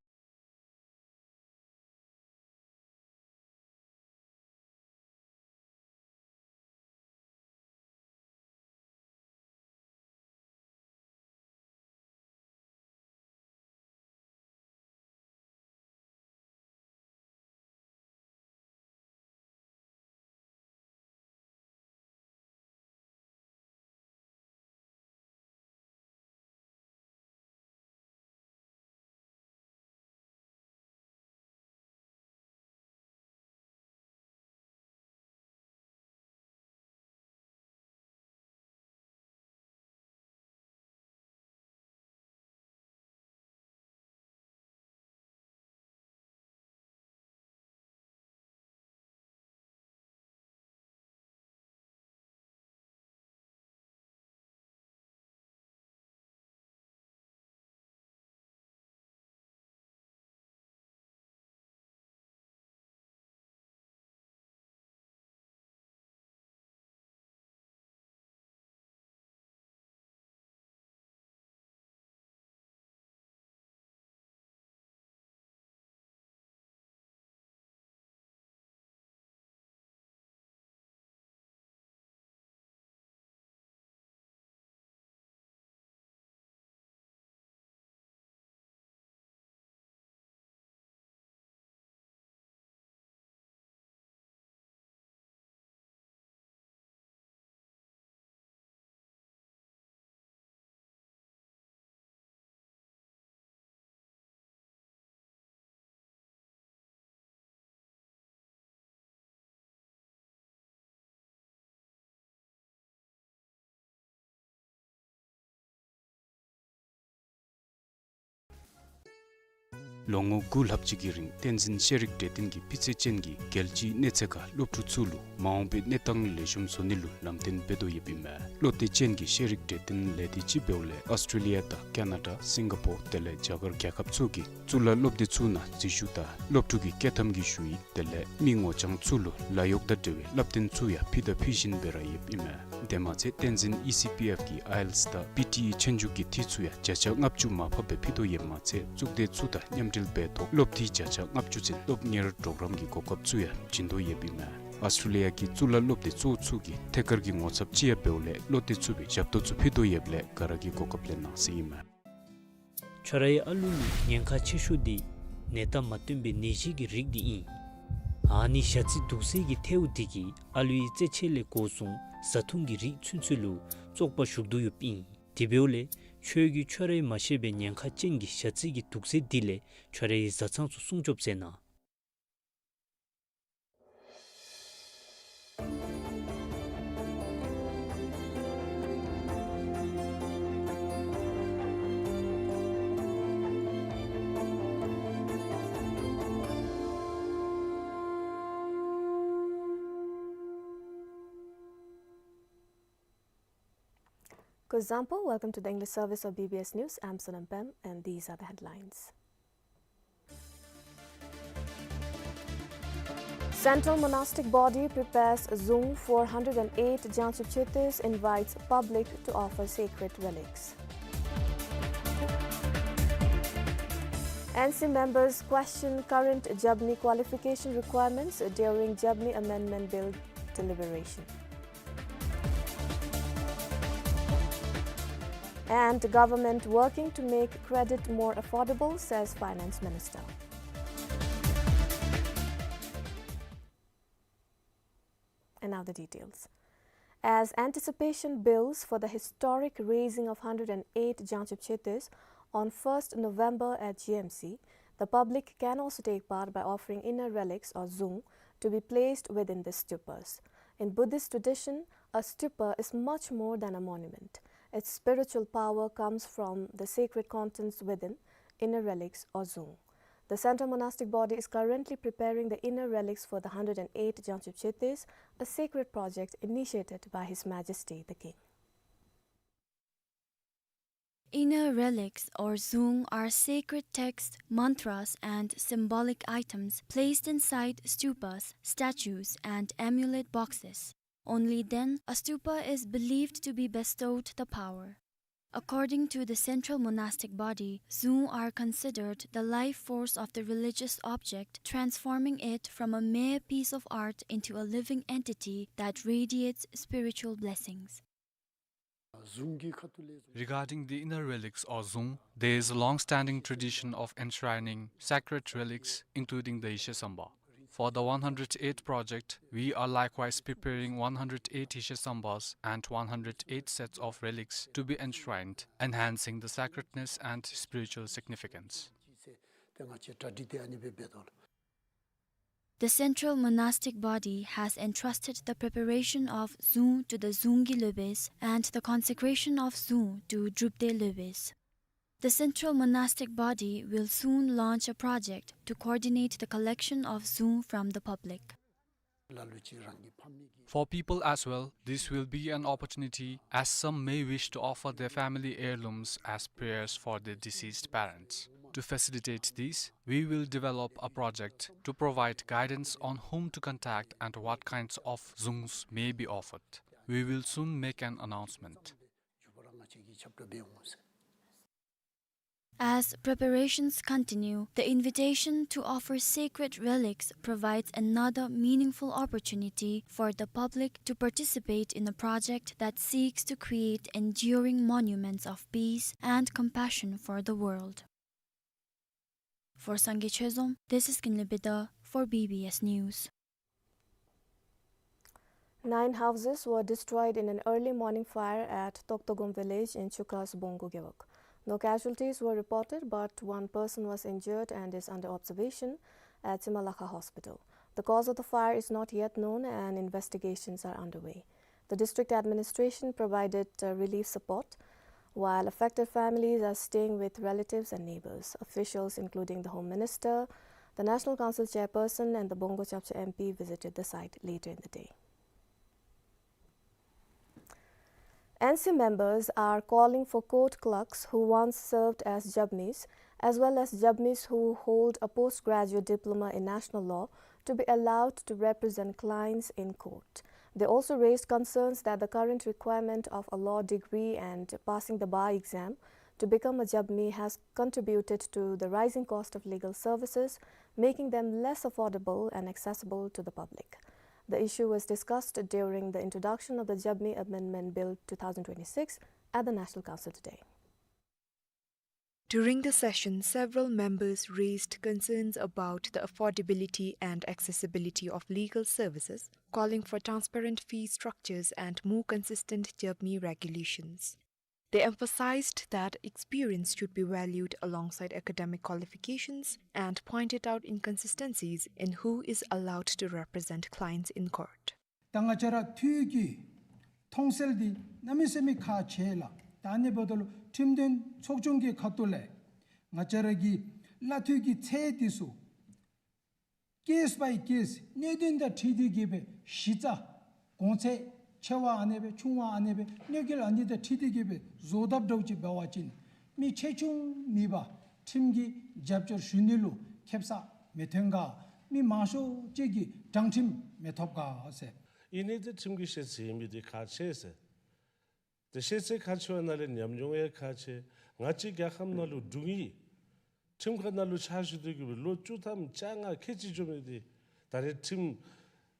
ལོ་ངོ་དགུ་ལྷག་ཅིག་གི་རིང་བསྟན་འཛིན་ཤེས་རིག་གྲོས་སྟོན་གྱི་སྤུས་ཚད་ཅན་གྱི་རྒྱལ་སྤྱིའི་གནས་ཚད་ཁར་སློབ་ཕྲུག་ཚུ་ལུ་མ་འོངས་པའི་གནས་སྟངས་ལེགས་ཤོམ་བཟོ་ནི་ལུ་ལམ་སྟོན་འབད་དོ་ཡོདཔ་ཨིན་མས། བློ་གཏད་ཅན་གྱི་ཤེས་རིག་གྲོས་སྟོན་ལས་སྡེ་ཅིག་འབདཝ་ལས་ཨཱོས་ཊྲེ་ལི་ཡ་དང་ཀ་ན་ཌ་སིང་ག་པོར་དེ་ལས་རྒྱ་གར་རྒྱལ་ཁབ་ཚུ་གི་གཙུག་ལག་སློབ་སྡེ་ཚུ་ནང་འཛུལ་ཞུགས་དང་སློབ་ཕྲུག་གི་བསྐྱོད་ཐམ་གྱི་ཞུ་ཡིག་དེ་ལས་མི་ངོ་རྐྱང་ཚུ་ལུ་ལཱ་གཡོག་དང་འབྲེལ་བའི་བསླབ་སྟོན་ཚུ་ཡང་ཕུལ་དང་ཕུལ་བཞིན་སྦེ་ར་ཡོདཔ་ཨིན་མས། དེ་མ་ཚད་བསྟན་འཛིན་ཨི་སི་པི་ཨེཕ་གི་ཨའི་ཨེལ་ཊི་ཨེས་དང་པི་ཊི་ཨི་ཆོས་རྒྱུགས་ཀྱི་འཐུས་ཚུ་ཡང་བརྒྱ་ཆ་ལྔ་བཅུ་མར་ཕབ་སྦེ་ཕུལ་དོ་ཡོདཔ་མ་ཚད་གཙུག་སྡེ་ཚུ་དང་མཉམ་འབྲེལ་འབད་ཐོག་སློབ་འཐུས་བརྒྱ་ཆ་ལྔ་བཅུ་ཚུན་སློབ་གཉེར་གྲོགས་རམ་གྱི་གོ་སྐབས་ཚུ་ཡང་བྱིན་དོ་ཡོདཔ་ཨིན་མས། ཨཱོས་ཊྲེ་ལི་ཡ་གི་གཙུག་ལག་སློབ་སྡེ་གཙོ་བོ་ཚུ་གི་ཐད་ཀར་གྱི་ངོ་ཚབ་ཅིག་ཡང་འབདཝ་ལས་བློ་གཏད་ཚུགས་པའི་ཞབས་ཏོག་ཚུ་ཕུལ་དོ་ཡོདཔ་ལས་ག་ར་གིས་གོ་སྐབས་ལེན་གནང་ཟེར་ཨིན་མས། ཁྱོད་རའི་ཨ་ལུ་ནི་ཉེན་ཁ་ཆེ་ཤོས་འདི་ནད་རྟགས་མ་སྟོན་པའི་ནད་གཞི་གི་རིགས་འདི་ཨིན། ཨ་ནི་ཞ་རྩི་དུག་སེལ་གྱི་ཐལཝ་འདི་གིས་ཨ་ལུའི་རྩེད་ཆས་ལས་འགོ་བཟུང་བཟའ་འཐུང་གི་རིགས་ཚུན་ཚོད་ལུ་བཙོག་པ་ཞུགས་དོ་ཡོདཔ་ཨིན། དེ་འབདཝ་ལས་ཁྱོད་ཀྱིས་ཁྱོད་རའི་མ་ཤེས་པའི་ཉེན་ཁ་ཅན་གྱི་ཞ་རྩི་གི་དུག་སེལ་འདི་ལས་ཁྱོད་རའི་བཟའ་ཚང་ཚུ་སྲུང་སྐྱོབ་མཛད་གནང་། Kuzuzangpo, welcome to the English service of B B S News. I'm Sonam Pem, and these are the headlines. Central Monastic Body prepares Zung for hundred and eight Jangchub Chetes, invites public to offer sacred relics. N C members question current Jabmi qualification requirements during Jabmi Amendment Bill deliberation. And government working to make credit more affordable, says Finance Minister. And now the details. As anticipation builds for the historic raising of hundred and eight Jangchub Chetes on first November at G M C, the public can also take part by offering inner relics or zung to be placed within the stupas. In Buddhist tradition, a stupa is much more than a monument. Its spiritual power comes from the sacred contents within, inner relics or zung. The Central Monastic Body is currently preparing the inner relics for the hundred and eight Jangchub Chetes, a sacred project initiated by His Majesty the King. Inner relics or zung are sacred texts, mantras, and symbolic items placed inside stupas, statues, and amulet boxes. only then a stupa is believed to be bestowed the power. According to the central monastic body, zung are considered the life force of the religious object, transforming it from a mere piece of art into a living entity that radiates spiritual blessings. Regarding the inner relics or zung, there is a long-standing tradition of enshrining sacred relics, including the Yeshe Samba. For the one hundred eight project, we are likewise preparing one hundred eight Yeshe Sambas and one hundred eight sets of relics to be enshrined, enhancing the sacredness and spiritual significance. The central monastic body has entrusted the preparation of zung to the Zunggi Lobes and the consecration of zung to Drupde Lobes. The central monastic body will soon launch a project to coordinate the collection of zung from the public. For people as well, this will be an opportunity, as some may wish to offer their family heirlooms as prayers for their deceased parents. To facilitate this, we will develop a project to provide guidance on whom to contact and what kinds of zungs may be offered. We will soon make an announcement. As preparations continue, the invitation to offer sacred relics provides another meaningful opportunity for the public to participate in a project that seeks to create enduring monuments of peace and compassion for the world. For Sangay Chezom, this is Kinley Bida for B B S News. Nine houses were destroyed in an early morning fire at Toktogum village in Chukras Bongo Gewog. No casualties were reported, but one person was injured and is under observation at Simalakha Hospital. The cause of the fire is not yet known and investigations are underway. The district administration provided, uh, relief support, while affected families are staying with relatives and neighbors. Officials, including the Home Minister, the National Council chairperson, and the Bongo Chapcha M P, visited the site later in the day. N C members are calling for court clerks who once served as jabmis, as well as jabmis who hold a postgraduate diploma in national law, to be allowed to represent clients in court. They also raised concerns that the current requirement of a law degree and passing the bar exam to become a jabmi has contributed to the rising cost of legal services, making them less affordable and accessible to the public. The issue was discussed during the introduction of the Jabmi Amendment Bill two thousand twenty-six at the National Council today. During the session, several members raised concerns about the affordability and accessibility of legal services, calling for transparent fee structures and more consistent Jabmi regulations. They emphasized that experience should be valued alongside academic qualifications and pointed out inconsistencies in who is allowed to represent clients in court. ད་ང་བཅས་ར་འཐུས་ཀྱི་མཐོང་གསལ་འདི་གནམ་མེད་ས་མེད་ཁག་ཆེ་ལགས། ད་ཨ་ནི་འབདཝ་ད་ལུ་ཁྲིམས་དོན་ཚོགས་ཆུང་གི་ཁ་ཐུག་ལས་ང་བཅས་ར་གི་གླ་འཐུས་ཀྱི་ཚད་འདི་ཚུ་case by case གནད་དོན་དང་འཁྲིལ་ཏེ་གི་སྦེ་གཞི་རྩ་གོང་ཚད་ཆེ་བ་ཨ་ནི་སྦེ་ཆུང་བ་ཨ་ནི་སྦེ་གནོད་འགེལ་ཨ་ནི་དང་འཁྲིལ་ཏེ་གི་སྦེ་བཟོ་ཐབས་འདྲཝ་ཅིག་འབད་བ་ཅིན་མི་ཆེ་ཆུང་མེད་པར་ཁྲིམས་ཀྱི་རྒྱབ་སྐྱོར་ཞུ་ནི་ལུ་ཁེབ་ས་མི་ཐོན་ག། མི་མང་ཤོས་ཅིག་གིས་དྲང་ཁྲིམས་མི་ཐོབ་ག་ཟེར། ཨིན་ནི་འདི་ཁྲིམས་ཀྱི་ཤེས་ཚད་མི་འདི་ཁག་ཆེ་ཟེར། ཏེ་ཤེས་ཚད་ཁག་ཆེ་བའི་ནང་ལས་ཉམས་མྱོང་ཡང་ཁག་ཆེ། ང་བཅས་རྒྱལ་ཁབ་ནང་ལུ་དྲུང་ཡིག་ཁྲིམས་ཁང་ནང་ལུ་ཕྱག་ཞུ་སྡོད་དགོ་པའི་ལོ་བཅུ་ཐམ་བཅོ་ལྔ་ཁལ་གཅིག་འགྱོ་མི་འདི་ད་རེས་ཁྲིམས་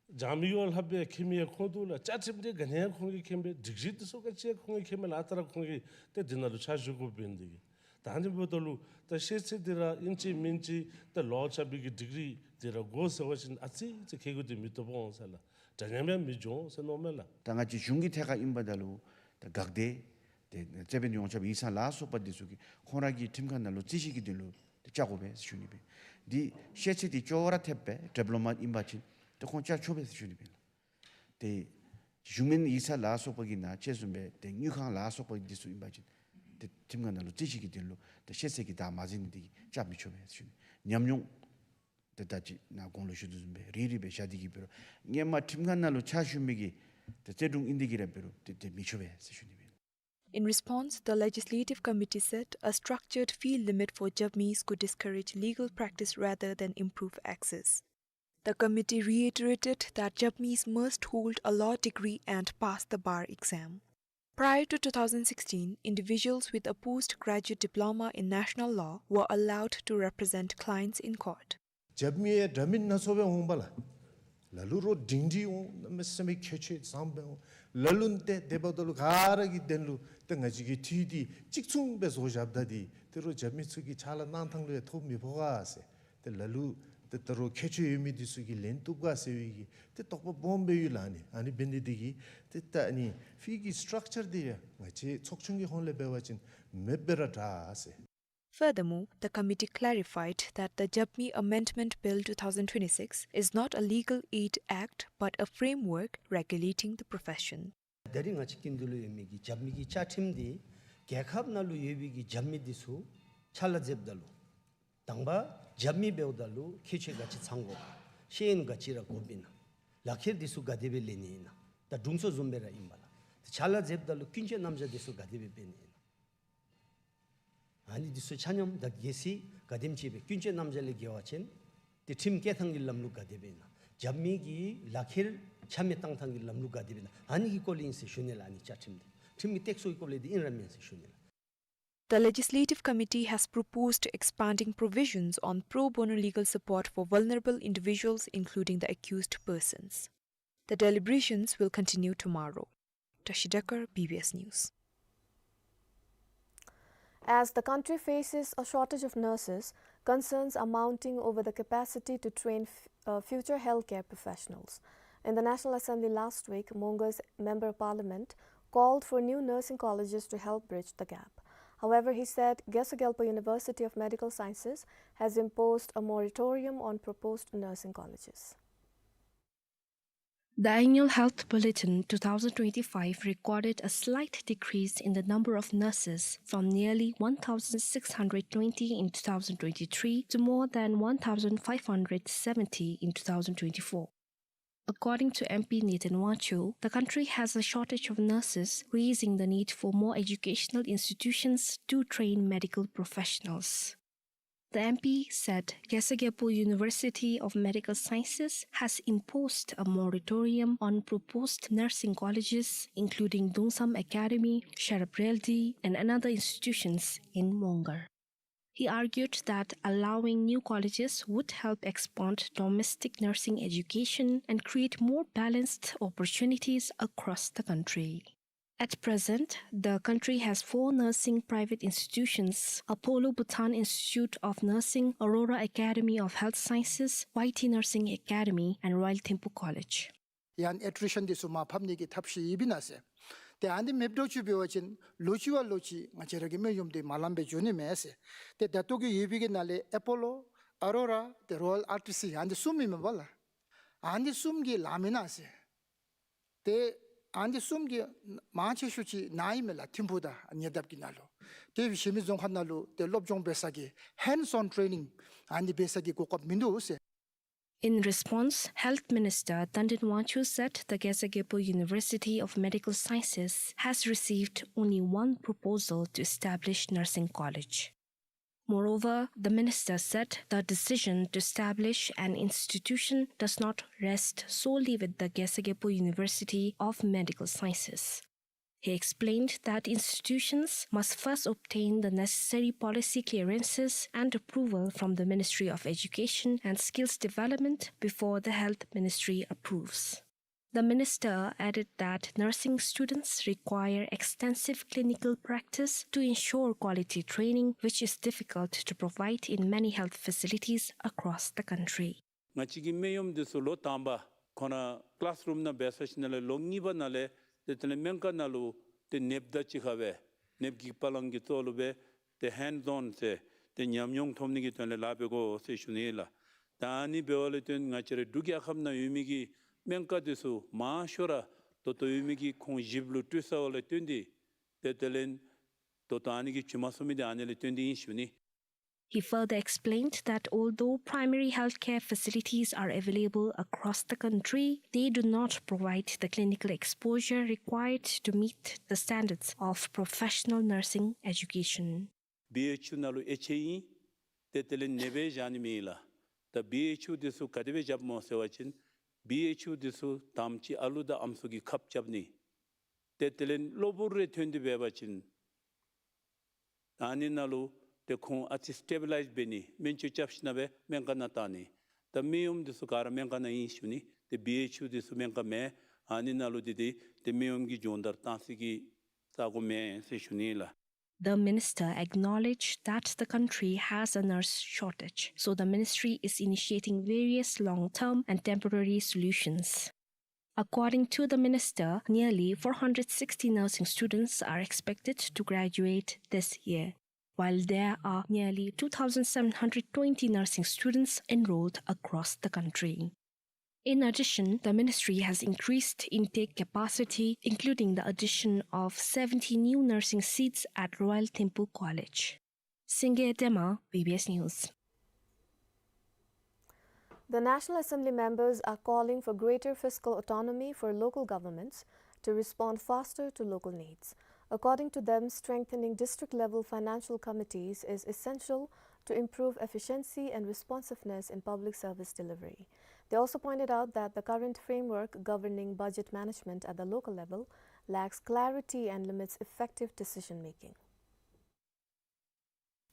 སྦྱང་མི་ཡོངས་ལྷགཔ་སྦེ་མཁྱེན་མི་ཡང་ཁོང་འདུག་ལགས། བཅའ་ཁྲིམས་འདི་ག་ནི་ཡང་ཁོང་གིས་མཁྱེན་པས། ཌིག་རི་འདི་ཚུ་ག་ཅི་ཡང་ཁོང་གིས་མཁྱེན་མས་ལགས། ཨ་རྟག་ར་ཁོང་གིས་ཏེ་འདི་ནང་ལུ་ཕྱག་ཞུ་དགོཔ་འབད་ནི་འདི་གིས། ད་ཨ་ནི་འབདཝ་ད་ལུ་ད་ཤེས་ཚད་འདི་ར་ཨིན་ཅི་མིན་ཅི་ད་ལོ་ཆ་བི་གི་ཌིག་རི་འདི་ར་དགོ་ཟེར་བ་ཅིན་ཨ་ཙི་ཙི་ཁེ་གུ་འདི་མི་བཏུབ་འོང་ཟེར་ལགས། འདྲ་མཉམ་ཡང་མི་འབྱུང་ཟེར་མནོཝ་མས་ལགས། ད་ང་བཅས་གཞུང་གི་ཐད་ཁར་ཨིན་པ་ད་ལུ་ད་འགག་སྡེ་ཏེ་རྩོད་དཔོན་ཡོངས་ཁྱབ་ཡིག་ཚང་ལ་སོགས་པ་འདི་ཚུ་གིས་ཁོང་ར་གི་ཁྲིམས་ཁང་ནང་ལུ་རྩོད་གཞི་གི་དོན་ལུ་ཏེ་བཅར་དགོ་པས་ཟེར་ཞུ་ནི་སྦེ། འདི་ཤེས་ཚད་འདི་ཅོག་ར་འཐདཔ་སྦེ་ཌིབ་ལོ་མཱཊ་ཨིན་པ་ཅིན་ཏེ་ཁོང་བཅར་ཆོག་པས་ཟེར་ཞུ་ནི་སྦེ་ལགས། ཏེ་གཞུང་མིན་ཡིག་ཚང་ལ་སོགས་པ་གི་ནང་ཅིག་བཟུམ་སྦེ་ཏེ་དངུལ་ཁང་ལ་སོགས་པ་འདི་ཚུ་ཨིན་པ་ཅིན་ཏེ་ཁྲིམས་ཁང་ནང་ལུ་རྩོད་གཞི་གི་དོན་ལུ་ཏེ་ཤེས་ཚད་ཀྱི་བདག་མ་འཛིན་ནི་འདི་གིས་བཅར་མི་ཆོག་པས་ཟེར་ཞུ་ནི། ཉམས་མྱོང་ཏེ་ད་ཅི་ནཱ་གོང་ལུ་ཞུ་དོ་བཟུམ་སྦེ་རིལ་རི་སྦེ་བཞག་སྟེ་གི་འབད་རུང་སྔོན་མ་ཁྲིམས་ཁང་ནང་ལུ་ཕྱག་ཞུ་མི་གི་ཏེ་རྩོད་དྲུང་ཨིན་ཏེ་གི་ར་འབད་རུང་ཏེ་ཏེ་མི་ཆོག་པས་ཟེར་ཞུ་ནི་སྦེ། In response, the Legislative Committee said a structured fee limit for jabmis could discourage legal practice rather than improve access. The committee reiterated that Jabmis must hold a law degree and pass the bar exam. Prior to two thousand sixteen, individuals with a postgraduate diploma in national law were allowed to represent clients in court. Jabmis འདྲ་མིན་སྣ་ཚོགས་སྦེ་འོང་པ་ལགས། ལ་ལུ་རོགས་སྒྲིང་སྒྲི་འོང་། གནམ་མེད་ས་མེད་ཁྱད་ཆོས་བཟང་པོ་འོང་། ལ་ལུ་ཏེ་དེ་འབདཝ་ད་ལུ་ག་ར་གི་དོན་ལུ་ཏེ་ང་བཅས་ཀྱི་འཐུས་འདི་གཅིག་མཚུངས་སྦེ་བཟོ་བཞགཔ་ད་འདི་ཏེ་རོགས་རྒྱབ་མི་ཚུ་གི་ཕྱག་ལཱ་གནང་ཐངས་ལུ་ཡང་ཐོ་མི་ཕོག་ག་ཟེར། ཏེ་ལ་ལུ་ཏེ་ད་རོགས་ཁྱད་ཆོས་ཡོད་མི་འདི་ཚུ་གིས་ལེན་བཏུབ་ག་ཟེར་བའི་གི་ཏེ་དོགས་པ་སྦོམ་སྦེ་ཡོད་ལགས། ཨ་ནི་ཨ་ནི་འབད་ནི་འདི་གིས་ཏེ་ད་ཨ་ནི་ཕི་གི་སི་ཊྲག་ཅར་འདི་ཡང་ང་བཅས་ཚོགས་ཆུང་གི་ཧོངས་ལས་འབད་བ་ཅིན་མེདཔ་སྦེ་ར་དྲག་ཟེར། Furthermore, the committee clarified that the Jabmi Amendment Bill two thousand twenty-six is not a legal aid act but a framework regulating the profession. ད་རིས་ང་བཅས་ཀྱི་འདི་ལུ་ཡོད་མི་གི་རྒྱབ་མི་གི་བཅའ་ཁྲིམས་འདི་རྒྱལ་ཁབ་ནང་ལུ་ཡོད་པའི་གི་རྒྱབ་མི་འདི་ཚུ་ཕྱག་ལཱ་མཛདཔ་ད་ལུ་དང་པ་རྒྱབ་མི་འབདཝ་ད་ལུ་ཁྱད་ཆོས་ག་ཅི་ཚང་དགོ་པས། ཤེས་ཡོན་ག་ཅི་ར་དགོཔ་ཨིན་ན། ལག་ཁྱེར་འདི་ཚུ་ག་དེ་སྦེ་ལེན་ནི་ཨིན་ན། ད་དྲུང་འཚོ་བཟུམ་སྦེ་ར་ཨིན་པས་ལགས། ད་ཕྱག་ལཱ་མཛདཔ་ད་ལུ་ཀུན་སྤྱོད་རྣམ་གཞག་འདི་ཚུ་ག་དེ་སྦེ་འབད་ནི་ཨིན་ན། ཨ་ནི་འདི་ཚུ་ཆ་མཉམ་ད་གལ་སྲིད་ག་དེམ་ཅིག་སྦེ་ཀུན་སྤྱོད་རྣམ་གཞག་ལས་འགལ་བ་ཅིན་ཏེ་ཁྲིམས་བཀལ་ཐངས་ཀྱི་ལམ་ལུགས་ག་དེ་སྦེ་ཨིན་ན། རྒྱབ་མི་གི་ལག་ཁྱེར་ཆ་མེད་བཏང་ཐངས་ཀྱི་ལམ་ལུགས་ག་དེ་སྦེ་ཨིན་ན། ཨ་ནི་གི་སྐོར་ལས་ཨིན་ཟེར་ཞུ་ནི་ལགས། ཨ་ནི་བཅའ་ཁྲིམས་འདི་ཁྲིམས་ཀྱི་སྟེགས་གསོ་གི་སྐོར་ལས་འདི་ཨིན་ར་མེན་ཟེར་ཞུ་ནི་ལགས། The Legislative Committee has proposed expanding provisions on pro bono legal support for vulnerable individuals, including the accused persons. The deliberations will continue tomorrow. Tashi Dekar, B B S News. As the country faces a shortage of nurses, concerns are mounting over the capacity to train f- uh, future healthcare professionals. In the National Assembly last week, Mongar's Member of Parliament called for new nursing colleges to help bridge the gap. However, he said Gyaltsagye Gyalpo University of Medical Sciences has imposed a moratorium on proposed nursing colleges. The annual health bulletin two thousand twenty-five recorded a slight decrease in the number of nurses, from nearly one thousand six hundred twenty in two thousand twenty-three to more than one thousand five hundred seventy in two thousand twenty-four. According to M P Nathan Wangchuk, the country has a shortage of nurses, raising the need for more educational institutions to train medical professionals. The M P said Gyaltsagye Gyalpo University of Medical Sciences has imposed a moratorium on proposed nursing colleges, including Dongsam Academy, Sharap Realty, and another institutions in Mongar. He argued that allowing new colleges would help expand domestic nursing education and create more balanced opportunities across the country. At present, the country has four nursing private institutions: Apollo Bhutan Institute of Nursing, Aurora Academy of Health Sciences, Y T Nursing Academy, and Royal Thimphu College. ཡང་ཨེ་ཊི་རི་ཤཱན་འདི་ཚུ་མར་ཕབ་ནི་གི་ཐབས་ཤེས་ཡོདཔ་ཨིན་ན་ཟེར། ཏེ་ཨ་ནི་མེདཔ་འགྱོ་ཚུགས་པ་ཅིན་ལོག་ཅི་བ་ལོག་ཅི་ང་བཅས་ར་གི་སྨན་གཡོགམ་འདི་མ་ལངམ་སྦེ་འགྱོ་ནི་མས་ཟེར། ཏེ་ད་ལྟོ་གི་ཡོད་པའི་གི་ནང་ལས་ཨེ་པོ་ལོ་ཨ་རོ་ར་ཏེ་རོ་ཡཱལ་ཨར་ཊི་སི་ཨ་ནི་གསུམ་ཨིན་མས་པ་ལགས། ཨ་ནི་གསུམ་གྱིས་ལངམ་ཨིན་ན་ཟེར། ཏེ་ཨ་ནི་གསུམ་གྱིས་མང་ཆེ་ཤོས་ཅིག་ནཱ་ཨིན་མས་ལགས། ཐིམ་ཕུ་དང་ཉེ་འདབས་ཀྱི་ནང་ལུ། ཏེ་གཞན་མི་རྫོང་ཁག་ནང་ལུ་ཏེ་སློབ་སྦྱོང་འབད་ས་གི་ཧེནཌསི་ཨོན་ཊེ་རེ་ནིང་ཨ་ནི་འབད་ས་གི་གོ་སྐབས་མིན་འདུག་ཟེར། In response, Health Minister Tandin Wangchuk said the Gyaltsagye Gyalpo University of Medical Sciences has received only one proposal to establish nursing college. Moreover, the minister said the decision to establish an institution does not rest solely with the Gyaltsagye Gyalpo University of Medical Sciences. He explained that institutions must first obtain the necessary policy clearances and approval from the Ministry of Education and Skills Development before the Health Ministry approves. The minister added that nursing students require extensive clinical practice to ensure quality training, which is difficult to provide in many health facilities across the country. ང་བཅས་ཀྱི་སྨན་གཡོགམ་འདི་ཚུ་ལོ་དང་པ་ཁོང་ར་ཀི་ལཱསི་རུམ་ནང་འབད་ཚར་ཞིནམ་ལས་ལོ་གཉིས་པ་ནང་ལས་ཏེ་དེ་ལས་སྨན་ཁང་ནང་ལུ་ཏེ་ནདཔ་དང་གཅིག་ཁར་སྦེ་ནདཔ་གི་པ་ལང་གི་ཚུ་ལུ་སྦེ་ཏེ་ཧེནཌསི་ཨོན་ཟེར་ཏེ་ཉམས་མྱོང་ཐོབ་ནི་གི་དོན་ལས་ལཱ་འབད་དགོ་ཟེར་ཞུ་ནི་ལགས། ད་ཨ་ནི་འབདཝ་ལས་བརྟེན་ང་བཅས་རའི་འབྲུག་རྒྱལ་ཁབ་ནང་ཡོད་མི་གི་སྨན་ཁང་འདི་ཚུ་མང་ཤོས་ར་ད་ལྟོ་ཡོད་མི་གི་ཁོང་ཞིབ་ལུ་སྤྲོད་ཚརཝ་ལས་བརྟེན་ཏེ་ཏེ་དེ་ལས་ད་ལྟོ་ཨ་ནི་གི་བྱུང་མ་ཚུགས་མི་འདི་ཨ་ནི་ལས་བརྟེན་ཏེ་ཨིན་ཞུ་ནི། He further explained that although primary healthcare facilities are available across the country, they do not provide the clinical exposure required to meet the standards of professional nursing education. བི་ཨེཆ་ཡུ་ནང་ལུ་ཨེཆ་ཨེ་ཨིན། ཏེ་དེ་ལས་ནདཔ་སྦེ་བཞག་ནི་མེད་ལགས། ད་བི་ཨེཆ་ཡུ་འདི་ཚུ་ག་དེ་སྦེ་རྐྱབ་སྨོ་ཟེར་བ་ཅིན་བི་ཨེཆ་ཡུ་འདི་ཚུ་དང་པ་ཅིག་ཨ་ལུ་དང་ཨམ་སྲུ་གི་ཁབ་རྐྱབ་ནི། ཏེ་དེ་ལས་གློ་བུར་རེ་ཐོན་ཏེ་འབད་བ་ཅིན་ཨ་ནི་ནང་ལུ་ཏེ་ཁོང་ཨ་ཙི་སི་ཊེ་བི་ལའིཛ་འབད་ནི། སྨན་བཅོས་རྐྱབ་ཞིནམ་ལས་སྨན་ཁང་ནང་བཏང་ནི། ད་སྨན་གཡོགམ་འདི་ཚུ་ག་ར་སྨན་ཁང་ནང་ཨིན་ཞུ་ནི། ཏེ་བི་ཨེཆ་ཡུ་འདི་ཚུ་སྨན་ཁང་མེན། ཨ་ནི་ནང་ལུ་འདི་འདི་ཏེ་སྨན་གཡོགམ་གི་སྦྱོང་བརྡར་བཏང་སའི་གི་ས་གོ་མེན་ཟེར་ཞུ་ནི་ལགས། The minister acknowledged that the country has a nurse shortage, so the ministry is initiating various long-term and temporary solutions. According to the minister, nearly four hundred sixty nursing students are expected to graduate this year, while there are nearly two thousand seven hundred twenty nursing students enrolled across the country. In addition, the ministry has increased intake capacity, including the addition of seventy new nursing seats at Royal Thimphu College. Singye Dema, B B S News. The National Assembly members are calling for greater fiscal autonomy for local governments to respond faster to local needs. According to them, strengthening district-level financial committees is essential to improve efficiency and responsiveness in public service delivery. They also pointed out that the current framework governing budget management at the local level lacks clarity and limits effective decision-making.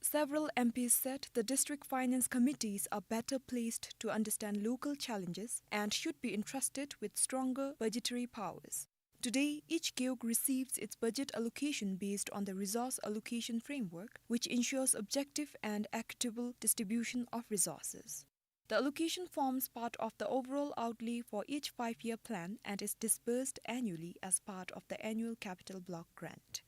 Several M Ps said the district finance committees are better placed to understand local challenges and should be entrusted with stronger budgetary powers. Today, each gewog receives its budget allocation based on the resource allocation framework, which ensures objective and equitable distribution of resources. The allocation forms part of the overall outlay for each five-year plan and is disbursed annually as part of the annual capital block grant.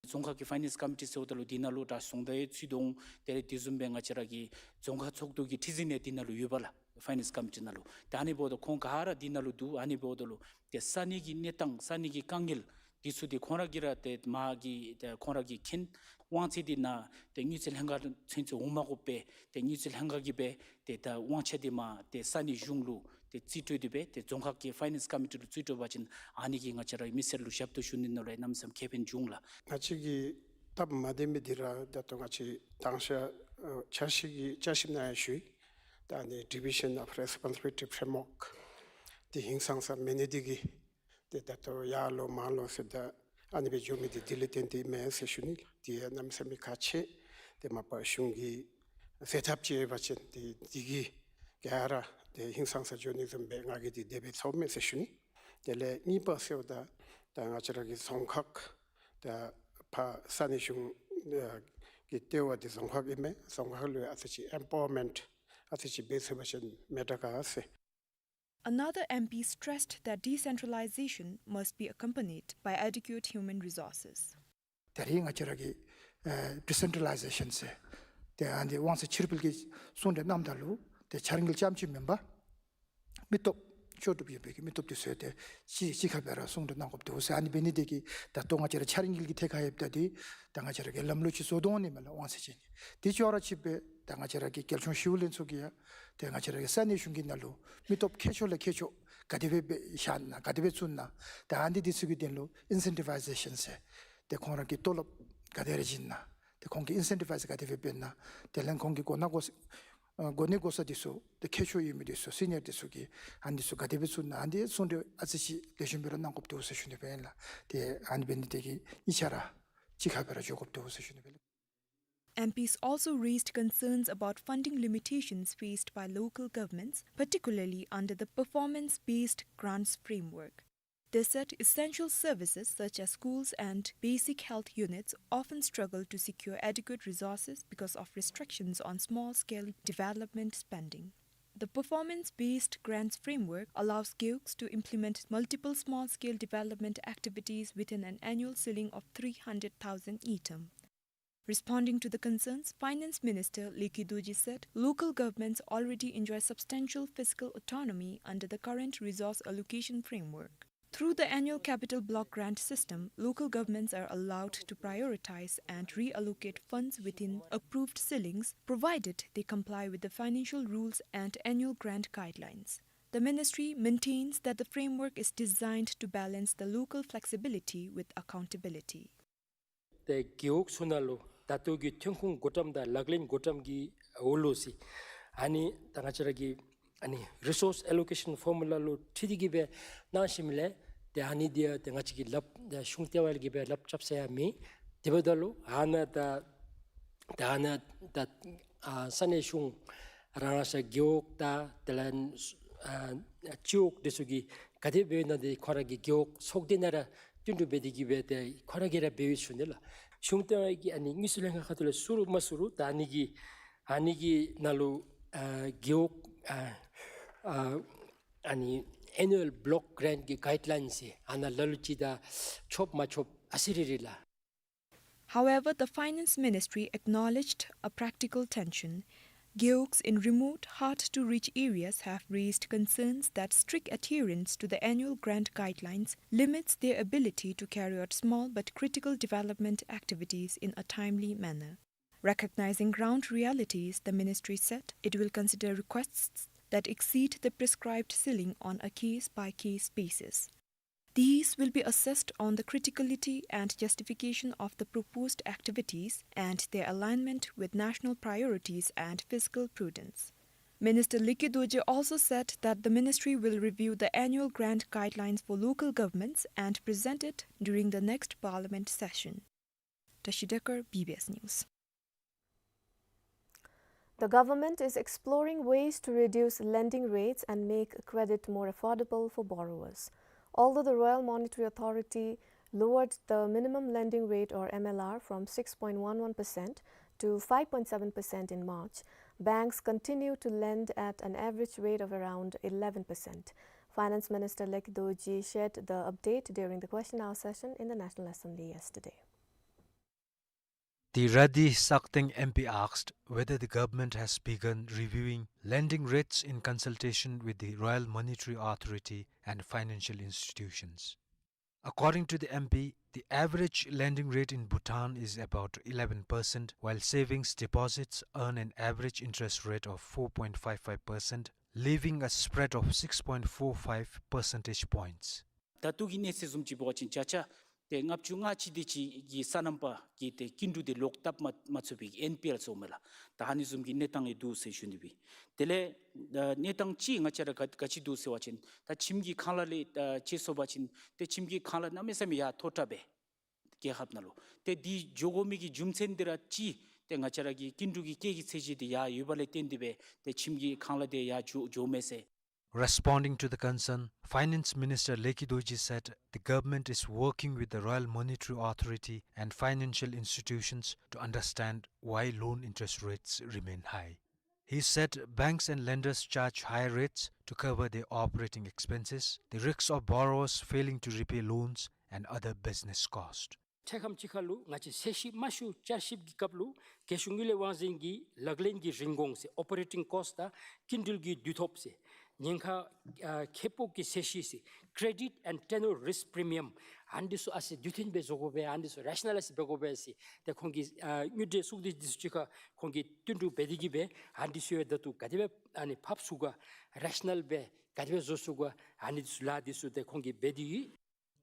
རྫོང་ཁག་གི་ཕའི་ནཱནསི་ཀོ་མི་ཊི་ཟེརཝ་ད་ལུ་འདི་ནང་ལུ་ད་རྫོང་བདག་ཡང་ཚུད་དོ་འོང་། དེ་ལས་དེ་བཟུམ་སྦེ་ང་བཅས་ར་གི་རྫོང་ཁག་ཚོགས་འདུ་གི་ཁྲི་འཛིན་ཡང་འདི་ནང་ལུ་ཡོད་པས་ལགས། ཕའི་ནཱནསི་ཀོ་མི་ཊི་ནང་ལུ། ད་ཨ་ནི་འབདཝ་ད་ཁོང་ག་ར་འདི་ནང་ལུ་འདུག། ཨ་ནི་འབདཝ་ད་ལུ་ཏེ་ས་གནས་ཀྱི་གནས་སྟངས་ས་གནས་ཀྱི་དཀའ་ངལ་འདི་ཚུ་ཏེ་ཁོང་ར་གིས་ར་ཏེ་མ་གི་ཏེ་ཁོང་ར་གིས་མཁྱེན། དབང་ཚད་འདི་ནཱ་ཏེ་དངུལ་རྩིས་ལྷན་ཁག་ཚུན་ཚོད་འོང་མ་དགོ་པར་ཏེ་དངུལ་རྩིས་ལྷན་ཁག་གིས་སྦེ་ཏེ་ད་དབང་ཆ་འདི་མར་ཏེ་ས་གནས་གཞུང་ལུ་ཏེ་རྩིས་སྤྲོད་དེ་སྦེ་ཏེ་རྫོང་ཁག་གི་ཕའི་ནཱནསི་ཀོ་མི་ཊི་ལུ་རྩིས་སྤྲོད་པ་ཅིན་ཨ་ནི་གིས་ང་བཅས་ར་མི་སེར་ལུ་ཞབས་ཏོག་ཞུ་ནི་ནང་ལུ་ཡང་གནམ་མེད་ས་མེད་ཁེ་ཕན་འབྱུང་ལགས། ང་བཅས་ཀྱི་སྟབས་མ་བདེ་མི་འདི་ར་ད་ལྟོ་ང་བཅས་དང་ཤ་ཨ་འཆར་གཞི་གི་བསྐྱར་ཞིབ་ནང་ཡང་ཞུ་ཡི། ད་ཨ་ནི་Division of Responsibility Framework འདི་ཧིང་སངས་ས་མེད་ནི་འདི་གིས་ཏེ་ད་ལྟོ་ཡར་ལོག་མར་ལོག་ཟེར་ད་ཨ་ནི་སྦེ་འགྱོ་མི་འདི་འདི་ལས་བརྟེན་ཏེ་མེན་ཟེར་ཞུ་ནི་ལགས། འདི་ཡང་གནམ་མེད་ས་མེད་ཁག་ཆེ། ཏེ་མ་པ་གཞུང་གིས་སེལ་ཐབས་ཅིག་འབད་བ་ཅིན་ཏེ་འདི་གིས་ག་ར་ཏེ་ཧིང་སངས་ས་འགྱོ་ནི་བཟུམ་སྦེ་ང་གིས་འདི་དེ་སྦེ་ཚོརཝ་མས་ཟེར་ཞུ་ནི། དེ་ལས་གཉིས་པ་ཟེརཝ་ད་ད་ང་བཅས་ར་གི་རྫོང་ཁག་ད་ཕར་ས་གནས་གཞུང་ཨ་གི་ལྟེ་བ་འདི་རྫོང་ཁག་ཨིན་མས། རྫོང་ཁག་ལུ་ཡང་ཨ་ཙི་ཅིག་ཨེམ་པ་ཝར་མེནཊ་ཨ་ཙི་ཅིག་འབད་ཚུགས་པ་ཅིན་མི་དྲག་ག་ཟེར། Another M P stressed that decentralization must be accompanied by adequate human resources. ད་རིས་ང་བཅས་ར་གི་ཨ་ཌི་སེན་ཊྲ་ལའི་ཟེ་ཤཱན་ཟེར་ཏེ་ཨ་ནི་དབང་ཚད་ཕྱིར་སྤེལ་གྱི་གསུང་གྲོས་གནངམ་ད་ལུ་ཏེ་འཆར་དངུལ་རྐྱངམ་ཅིག་མེན་པར་མི་སྟོབས་ལྕོགས་གྲུབ་ཡོད་པའི་གི་མི་སྟོབས་འདི་ཚུ་ཏེ་གཅིག་གཅིག་ཁར་སྦེ་ར་གསུང་གྲོས་གནང་དགོཔ་འདུག་ཟེར། ཨ་ནི་འབད་ནི་དེ་གིས་ད་ལྟོ་ང་བཅས་ར་འཆར་དངུལ་གྱི་ཐད་ཁར་ཡོདཔ་ད་འདི་ད་ང་བཅས་ར་གི་ལམ་ལུགས་ཅིག་བཟོ་དོ་འོང་ནི་མས་ལགས། དབང་ཚད་ཅན་གྱི་འདི་ཅོག་ར་ཅིག་སྦེ་ད་ང་བཅས་ར་གི་རྒྱལ་གཞུང་ཞི་གཡོག་ལྷན་ཚོགས་ཀྱིས་ཡང་ཏེ་ང་བཅས་ར་གི་ས་གནས་གཞུང་གི་ནང་ལུ་མི་སྟོབས་མཁས་མཆོག་ལས་མཁས་མཆོག་ག་དེ་སྦེ་སྦེ་བཞག་ན་ག་དེ་སྦེ་བཙུགས་ན་ད་ཨ་ནི་འདི་ཚུ་གི་དོན་ལུ་ཨིན་སེན་ཊི་བའི་ཟེ་ཤཱན་ཟེར་ཏེ་ཁོང་ར་གི་ཏོ་ལོབ་ག་དེ་ར་བྱིན་ན་ཏེ་ཁོང་གི་ཨིན་སེན་ཊི་བའི་ག་དེ་སྦེ་འབད་ན་དེ་ལས་ཁོང་གི་གོ་གནས་གོ་ས་ཨ་གོ་གནས་གོ་ས་འདི་ཚུ་ཏེ་མཁས་མཆོག་ཡོད་མི་འདི་ཚུ་སི་ནི་ཡར་འདི་ཚུ་གིས་ཨ་ནི་འདི་ཚུ་ག་དེ་སྦེ་བཙུགས་ན་ཨ་ནི་འདི་གསུང་གྲོས་ཨ་ཙི་ཅིག་ལེགས་ཤོམ་སྦེ་ར་གནང་དགོཔ་འདུག་ཟེར་ཞུ་ནི་སྦེ་ཨིན་ལགས། ཏེ་ཨ་ནི་འབད་ནི་དེ་གིས་གཉིས་ཆ་ར་གཅིག་ཁར་སྦེ་ར་འགྱོ་དགོཔ་འདུག་ཟེར་ཞུ་ནི་སྦེ་ཨིན་ལགས། M Ps also raised concerns about funding limitations faced by local governments, particularly under the performance-based grants framework. They said essential services such as schools and basic health units often struggle to secure adequate resources because of restrictions on small-scale development spending. The performance-based grants framework allows gewogs to implement multiple small-scale development activities within an annual ceiling of three hundred thousand ngultrum. Responding to the concerns, Finance Minister Lekhi Dorji said local governments already enjoy substantial fiscal autonomy under the current resource allocation framework. Through the annual capital block grant system, local governments are allowed to prioritize and reallocate funds within approved ceilings, provided they comply with the financial rules and annual grant guidelines. The ministry maintains that the framework is designed to balance the local flexibility with accountability. ཏེ་རྒེད་འོག་ཚུ་ནང་ལུ་ད་ལྟོ་གི་ཐོན་ཁུངས་བགོ་བཀྲམ་དང་ལག་ལེན་བགོ་བཀྲམ་གྱི་འོག་ལུ་ཟེར་ ཨ་ནི་ད་ང་བཅས་ར་གི་ཨ་ནི་resource allocation formula ལུ་འཁྲིལ་ཏེ་གིས་སྦེ་གནང་ཞིནམ་ལས་ཏེ་ཨ་ནི་འདི་ཡང་ཏེ་ང་བཅས་ཀྱིས་ལགཔ་ཏེ་གཞུང་ལྟེ་བ་ལས་གིས་སྦེ་ལགཔ་རྐྱབ་ས་ཡང་མེད། དེ་འབདཝ་ད་ལུ་ཨ་ནཱ་ད་ད་ཨ་ནཱ་ད་ཨ་ས་གནས་གཞུང་རང་རང་ས་རྒེད་འོག་དང་དེ་ལས་ཨ་སྤྱི་འོག་འདི་ཚུ་གིས་ག་དེ་འབདཝ་ཨིན་ན་ཏེ་ཁོང་ར་གི་རྒེད་འོག་ཚོགས་སྡེ་ནང་ར་བསྟུན་གྲོས་འབད་དེ་གིས་སྦེ་ཏེ་ཁོང་ར་གིས་ར་འབདཝ་ཨིན་ཞུ་ནི་ལགས། གཞུང་ལྟེ་བ་གིས་ཨ་ནི་དངུལ་རྩིས་ལྷན་ཁག་ཁ་ཐུག་ལས་བསུ་རུང་མ་བསུ་རུང་ད་ཨ་ནི་གི་ཨ་ནི་གི་ནང་ལུ་ཨ་རྒེད་འོག་ཨ་ཨ་ཨ་ནི་annual block grant གི་guidelines ཟེར་ཨ་ནཱ་ལ་ལུ་ཅིག་ད་ཆོགཔ་མ་ཆོགཔ་ཨ་ཙི་རེ་རེ་ལགས། However, the Finance Ministry acknowledged a practical tension. Rgeoks in remote, hard-to-reach areas have raised concerns that strict adherence to the annual grant guidelines limits their ability to carry out small but critical development activities in a timely manner. Recognizing ground realities, the ministry said it will consider requests that exceed the prescribed ceiling on a case-by-case basis. These will be assessed on the criticality and justification of the proposed activities and their alignment with national priorities and fiscal prudence. Minister Lekhi Dorji also said that the ministry will review the annual grant guidelines for local governments and present it during the next parliament session. Tashi Dekar, B B S News. The government is exploring ways to reduce lending rates and make credit more affordable for borrowers. Although the Royal Monetary Authority lowered the minimum lending rate, or M L R, from six point one one percent to five point seven percent in March, banks continue to lend at an average rate of around eleven percent. Finance Minister Lekhi Dorji shared the update during the question hour session in the National Assembly yesterday. The Radhi Sakteng M P asked whether the government has begun reviewing lending rates in consultation with the Royal Monetary Authority and financial institutions. According to the M P, the average lending rate in Bhutan is about eleven percent, while savings deposits earn an average interest rate of four point five five percent, leaving a spread of six point four five percentage points. ད་ལྟོ་གི་གནས་ཚད་བཟུམ་ཅིག་འབད་བ་ཅིན་བརྒྱ་ཆ་ཏེ་ལྔ་བཅུ་ང་གཅིག་དེ་ཅིག་གི་སོ་ནམ་པ་གིས་ཏེ་སྐྱིན་འགྲུལ་དེ་ལོག་བཏབ་མ་མ་ཚུགས་པའི་ཨེན་པི་ཨེལ་ཟེར་མས་ལགས། ད་ཨ་ནི་བཟུམ་གྱི་གནས་སྟངས་ཡང་འདུག་ཟེར་ཞུ་ནི་སྦེ། དེ་ལས་ཨ་གནས་སྟངས་ཅིག་ང་བཅས་ར་ག་ག་ཅི་འདུག་ཟེར་བ་ཅིན་ད་ཁྱིམ་གྱི་ཁང་གླ་ལས་ཨ་ཅིག་སོང་པ་ཅིན་ཏེ་ཁྱིམ་གྱི་ཁང་གླ་གནམ་མེད་ས་མེད་ཡར་མཐོ་དྲགས་སྦེ་རྒྱལ་ཁབ་ནང་ལུ། ཏེ་འདི་འགྱོ་དགོ་མི་གི་རྒྱུ་མཚན་འདི་ར་ཅིག་ཏེ་ང་བཅས་ར་གི་སྐྱིན་འགྲུལ་གྱི་སྐྱེད་ཀྱི་ཚད་གཞི་འདི་ཡར་ཡོད་པ་ལས་བརྟེན་ཏེ་སྦེ་ཏེ་ཁྱིམ་གྱི་ཁང་གླ་འདི་ཡར་འགྱོ་འགྱོཝ་མས་ཟེར། Responding to the concern, Finance Minister Lekhi Dorji said the government is working with the Royal Monetary Authority and financial institutions to understand why loan interest rates remain high. He said banks and lenders charge higher rates to cover their operating expenses, the risks of borrowers failing to repay loans, and other business costs. འཕྲལ་ཁམས་ཅིག་ཁར་ལུ་ང་བཅས་ཚད་གཞི་དམའ་ཤོས་བསྐྱར་ཞིབ་ཀྱི་སྐབས་ལུ་རྒྱལ་གཞུང་དངུལ་ལས་དབང་འཛིན་གྱིས་ལག་ལེན་གྱི་རིན་གོང་ཟེར་operating cost དང་སྐྱིན་འགྲུལ་གྱི་དུས་ཐོབ་ཟེར་ཉེན་ཁ་ཨ་ཁེ་སྤོགས་ཀྱི་ཚད་གཞི་ཟེར་credit and tenor risk premium ཨ་ནི་ཚུ་ཨ་ཙི་དུས་མཐུན་སྦེ་བཟོ་དགོ་པས། ཨ་ནི་ཚུ་རེ་ཤ་ནཱ་ལའིཛ་འབད་དགོ་པས་ཟེར་ཏེ་ཁོང་གིས་ཨ་དངུལ་འབྲེལ་གཙུག་སྡེ་འདི་ཚུ་གཅིག་ཁར་ཁོང་གིས་བསྟུན་གྲོས་འབད་དེ་གིས་སྦེ་ཨ་ནི་ཚུ་ཡང་ད་ལྟོ་ག་དེ་སྦེ་ཨ་ནི་ཕབ་ཚུགས་ག་རེ་ཤ་ནཱལ་སྦེ་ག་དེ་སྦེ་བཟོ་ཚུགས་ག་ཨ་ནི་ཚུ་ལཱ་འདི་ཚུ་ཏེ་ཁོང་གིས་འབད་དེ་ཡོད།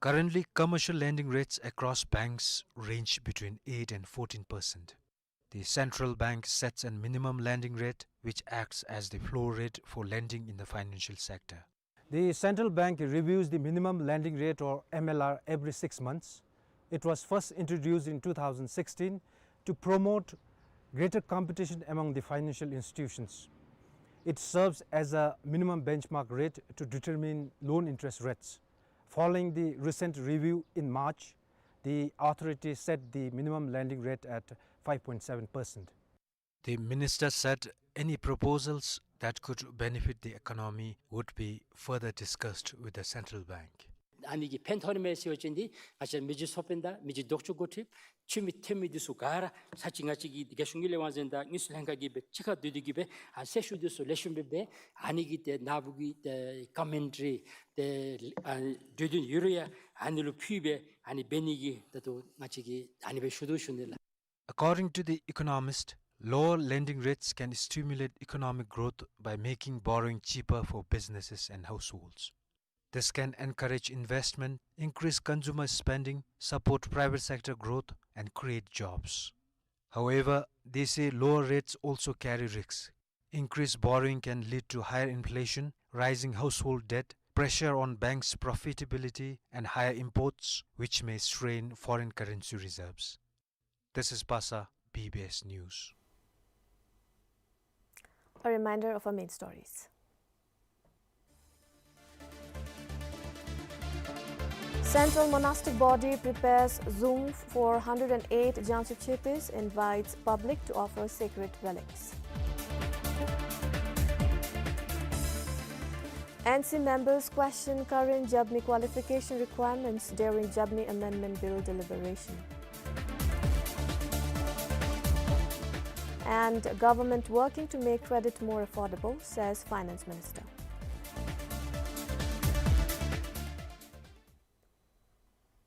Currently, commercial lending rates across banks range between eight and fourteen percent. The central bank sets a minimum lending rate, which acts as the floor rate for lending in the financial sector. The central bank reviews the minimum lending rate, or M L R, every six months. It was first introduced in two thousand sixteen to promote greater competition among the financial institutions. It serves as a minimum benchmark rate to determine loan interest rates. Following the recent review in March, the authority set the minimum lending rate at five point seven percent. The minister said any proposals that could benefit the economy would be further discussed with the central bank. ཨ་ནི་གིས་ཕན་ཐོགས་ནི་མས་ཟེར་བ་ཅིན་འདི་ང་བཅས་མི་རྗེ་ཚོགས་དཔོན་དང་མི་རྗེ་ལྡོག་ཕྱོགས་འགོ་ཁྲིདཔ་འཐུས་མི་འཐུས་མི་འདི་ཚུ་ག་ར་ཚར་གཅིག་ང་བཅས་ཀྱི་རྒྱལ་གཞུང་དངུལ་ལས་དབང་འཛིན་དང་དངུལ་རྩིས་ལྷན་ཁག་གིས་སྦེ་གཅིག་ཁར་སྡོད་དེ་གིས་སྦེ་ཨ་ཚད་གཞི་འདི་ཚུ་ལེགས་ཤོམ་སྦེ་འབད་ཨ་ནི་གི་ཏེ་ནཱ་བུ་གི་ཏེ་ཀོ་མེན་ཊ་རི་ཏེ་ཨ་གྲོས་བསྟུན་ཡོད་རུང་ཡང་ཨ་ནི་ལུ་ཕུལ་སྦེ་ཨ་ནི་འབད་ནི་གི་ད་ལྟོ་ང་བཅས་ཀྱིས་ཨ་ནི་སྦེ་ཞུ་དོ་ཞུ་ནི་ལགས། According to the economist, lower lending rates can stimulate economic growth by making borrowing cheaper for businesses and households. This can encourage investment, increase consumer spending, support private sector growth, and create jobs. However, they say lower rates also carry risks. Increased borrowing can lead to higher inflation, rising household debt, pressure on banks' profitability, and higher imports, which may strain foreign currency reserves. This is Basa, B B S News. A reminder of our main stories. Central Monastic Body prepares Zung four hundred and eight Jangchip Kshitij, invites public to offer sacred relics. N C members question current Jabmi qualification requirements during Jabmi Amendment Bill deliberation. And government working to make credit more affordable, says Finance Minister.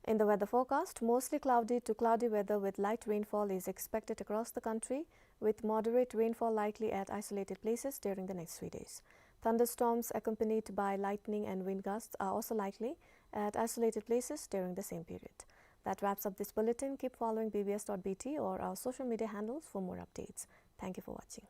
In the weather forecast, mostly cloudy to cloudy weather with light rainfall is expected across the country, with moderate rainfall likely at isolated places during the next three days. Thunderstorms accompanied by lightning and wind gusts are also likely at isolated places during the same period. That wraps up this bulletin. Keep following B B S dot B T or our social media handles for more updates. Thank you for watching.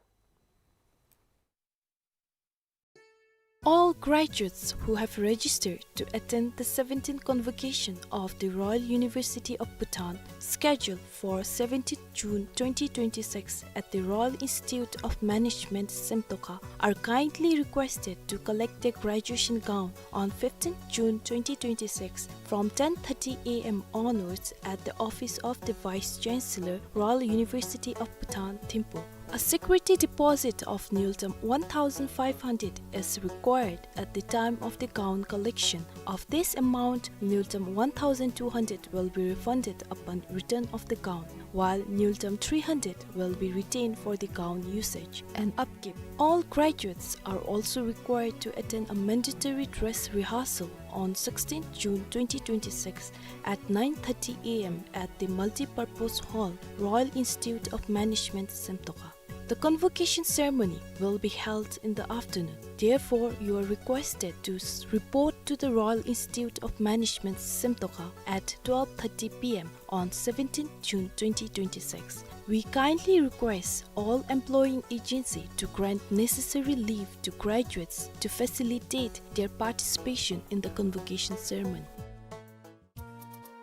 All graduates who have registered to attend the seventeenth convocation of the Royal University of Bhutan, scheduled for seventeenth June twenty twenty-six at the Royal Institute of Management, Simtoka, are kindly requested to collect their graduation gown on fifteenth June twenty twenty-six from ten thirty A M onwards at the office of the Vice Chancellor, Royal University of Bhutan, Thimphu. A security deposit of nultam one thousand five hundred is required at the time of the gown collection. Of this amount, nultam one thousand two hundred will be refunded upon return of the gown, while nultam three hundred will be retained for the gown usage and upkeep. All graduates are also required to attend a mandatory dress rehearsal on sixteenth June twenty twenty-six at nine thirty A M at the Multipurpose Hall, Royal Institute of Management, Simtoka. The convocation ceremony will be held in the afternoon. Therefore, you are requested to s-, report to the Royal Institute of Management, Simtoka at twelve thirty P M on seventeenth June twenty twenty-six. We kindly request all employing agency to grant necessary leave to graduates to facilitate their participation in the convocation ceremony.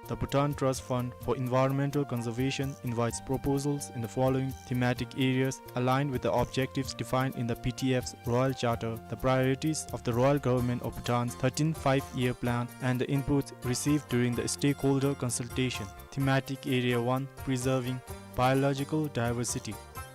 The Bhutan Trust Fund for Environmental Conservation invites proposals in the following thematic areas aligned with the objectives defined in the B T F's Royal Charter, the priorities of the Royal Government of Bhutan's thirteenth Five-Year Plan, and the inputs received during the stakeholder consultation. Thematic Area one, Preserving Biological Diversity.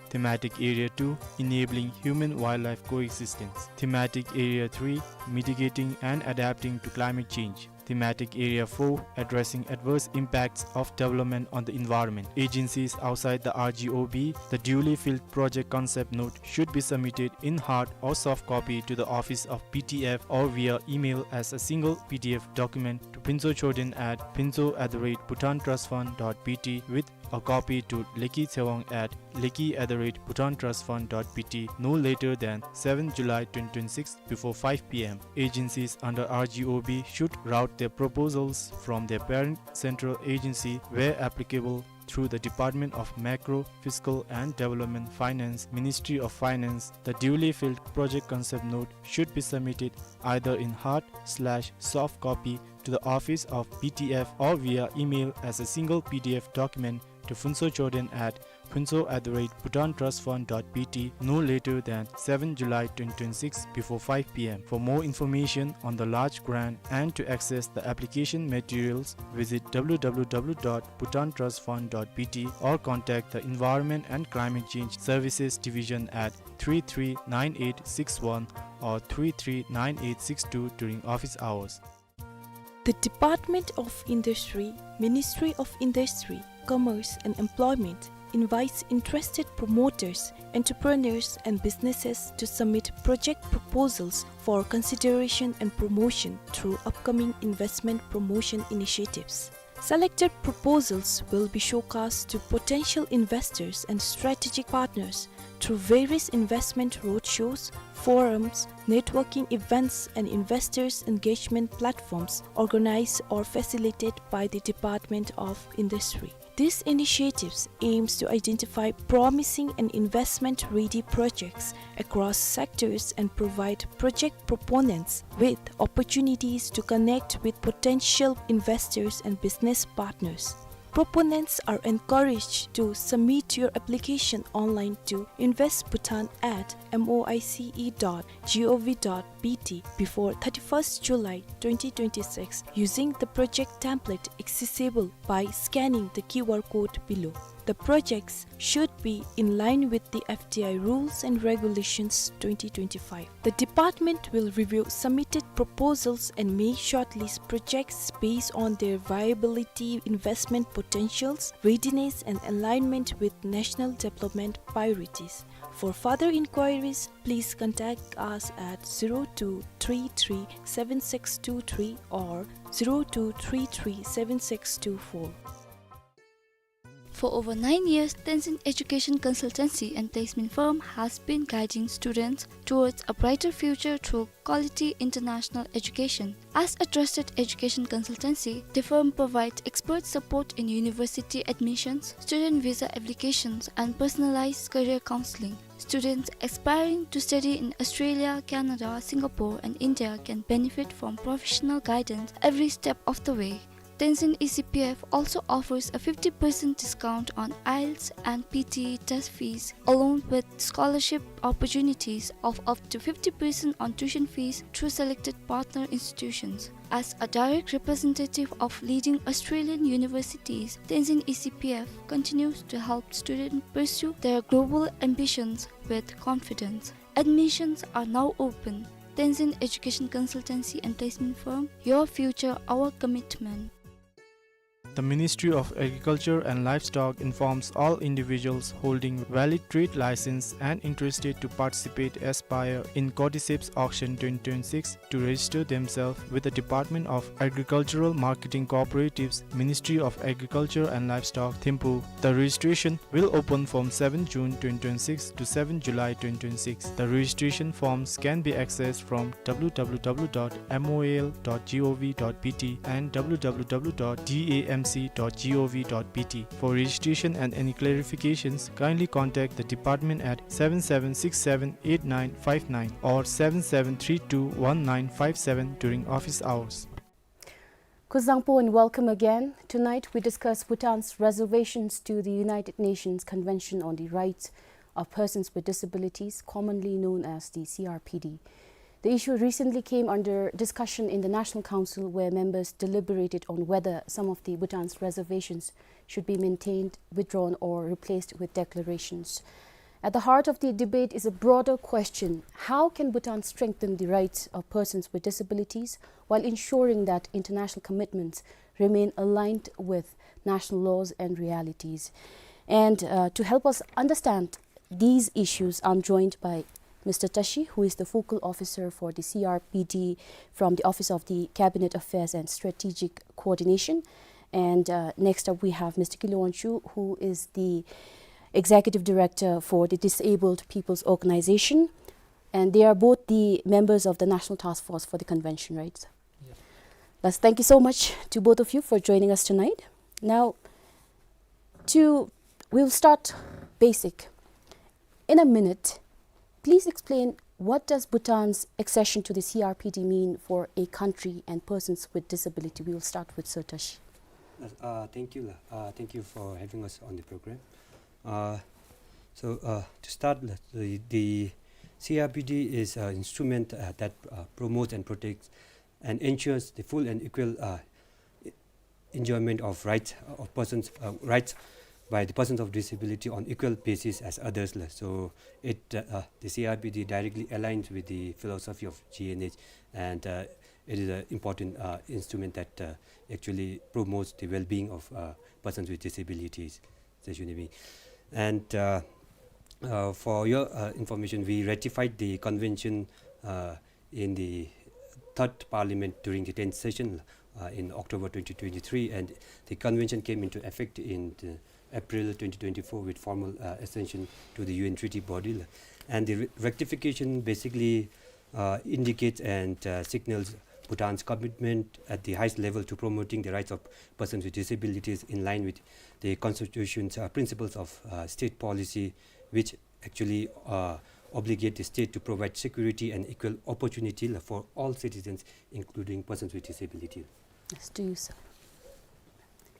Thematic Area two, Enabling Human-Wildlife Coexistence. Thematic Area three, Mitigating and Adapting to Climate Change. Thematic Area four, Addressing Adverse Impacts of Development on the Environment. Agencies outside the R G O B, the duly filled project concept note should be submitted in hard or soft copy to the office of B T F or via email as a single P D F document to phuntshochoden at phuntsho at the rate bhutantrustfund dot B T with a copy to Leki Tsewang at leki at the rate bhutantrustfund dot B T no later than seventh July twenty twenty-six before five P M. Agencies under R G O B should route their proposals from their parent central agency, where applicable, through the Department of Macro, Fiscal and Development Finance, Ministry of Finance. The duly filled project concept note should be submitted either in hard slash soft copy to the office of B T F or via email as a single P D F document to phuntshochoden at phuntsho at the rate bhutantrustfund dot B T no later than seventh July twenty twenty-six before five P M. For more information on the large grant and to access the application materials, visit W W W dot bhutantrustfund dot B T or contact the Environment and Climate Change Services Division at three three nine eight six one or three three nine eight six two during office hours. The Department of Industry, Ministry of Industry, Commerce and Employment invites interested promoters, entrepreneurs and businesses to submit project proposals for consideration and promotion through upcoming investment promotion initiatives. Selected proposals will be showcased to potential investors and strategic partners through various investment roadshows, forums, networking events, and investors' engagement platforms organized or facilitated by the Department of Industry. These initiatives aims to identify promising and investment-ready projects across sectors and provide project proponents with opportunities to connect with potential investors and business partners. Proponents are encouraged to submit your application online to invest bhutan at moice dot gov dot bt before thirty-first July twenty twenty-six using the project template accessible by scanning the Q R code below. The projects should be in line with the F D I rules and regulations twenty twenty-five. The department will review submitted proposals and may shortlist projects based on their viability, investment potentials, readiness, and alignment with national development priorities. For further inquiries, please contact us at zero two three three seven six two three or zero two three three seven six two four. For over nine years, Tenzin Education Consultancy and Placement Firm has been guiding students towards a brighter future through quality international education. As a trusted education consultancy, the firm provides expert support in university admissions, student visa applications, and personalized career counseling. Students aspiring to study in Australia, Canada, Singapore, and India can benefit from professional guidance every step of the way. Tenzin E C P F also offers a fifty percent discount on IELTS and P T E test fees, along with scholarship opportunities of up to fifty percent on tuition fees through selected partner institutions. As a direct representative of leading Australian universities, Tenzin E C P F continues to help students pursue their global ambitions with confidence. Admissions are now open. Tenzin Education Consultancy and Placement Firm, your future, our commitment. The Ministry of Agriculture and Livestock informs all individuals holding valid trade license and interested to participate, aspire in Cordyceps Auction twenty twenty-six to register themselves with the Department of Agricultural Marketing Cooperatives, Ministry of Agriculture and Livestock, Thimphu. The registration will open from seventh June twenty twenty-six to seventh July twenty twenty-six. The registration forms can be accessed from w w w dot m o a l dot g o v dot b t and w w w dot d a m c dot g o v dot b t. For registration and any clarifications, kindly contact the department at seven seven six seven eight nine five nine or seven seven three two one nine five seven during office hours. Kuzuzangpo and welcome again. Tonight we discuss Bhutan's reservations to the United Nations Convention on the Rights of Persons with Disabilities, commonly known as the C R P D. The issue recently came under discussion in the National Council, where members deliberated on whether some of the Bhutan's reservations should be maintained, withdrawn, or replaced with declarations. At the heart of the debate is a broader question: how can Bhutan strengthen the rights of persons with disabilities while ensuring that international commitments remain aligned with national laws and realities? And, uh, to help us understand these issues, I'm joined by Mister Tashi, who is the focal officer for the C R P D from the Office of the Cabinet Affairs and Strategic Coordination. And, uh, next up, we have Mister Kilo Wangchuk, who is the Executive Director for the Disabled People's Organization. And they are both the members of the National Task Force for the convention, right? Yes. Thus, thank you so much to both of you for joining us tonight. Now, to, we'll start basic. In a minute, please explain, what does Bhutan's accession to the C R P D mean for a country and persons with disability? We will start with Sir Tashi. Uh, uh, thank you, la. Uh, thank you for having us on the program. Uh, so, uh, to start, la, the, the C R P D is an instrument, uh, that, uh, promotes and protects and ensures the full and equal, uh, enjoyment of rights, uh, of persons, uh, rights by the persons of disability on equal basis as others, la. So it, uh, uh, the C R P D directly aligns with the philosophy of G N H, and, uh, it is an important, uh, instrument that, uh, actually promotes the well-being of, uh, persons with disabilities. And, uh, uh, for your, uh, information, we ratified the convention, uh, in the third parliament during the tenth session, uh, in October twenty twenty-three, and the convention came into effect in the, April twenty twenty-four with formal, uh, accession to the U N treaty body. And the re-, rectification basically, uh, indicates and, uh, signals Bhutan's commitment at the highest level to promoting the rights of persons with disabilities in line with the Constitution's, uh, principles of, uh, state policy, which actually, uh, obligate the state to provide security and equal opportunity for all citizens, including persons with disability. Yes, to you, sir.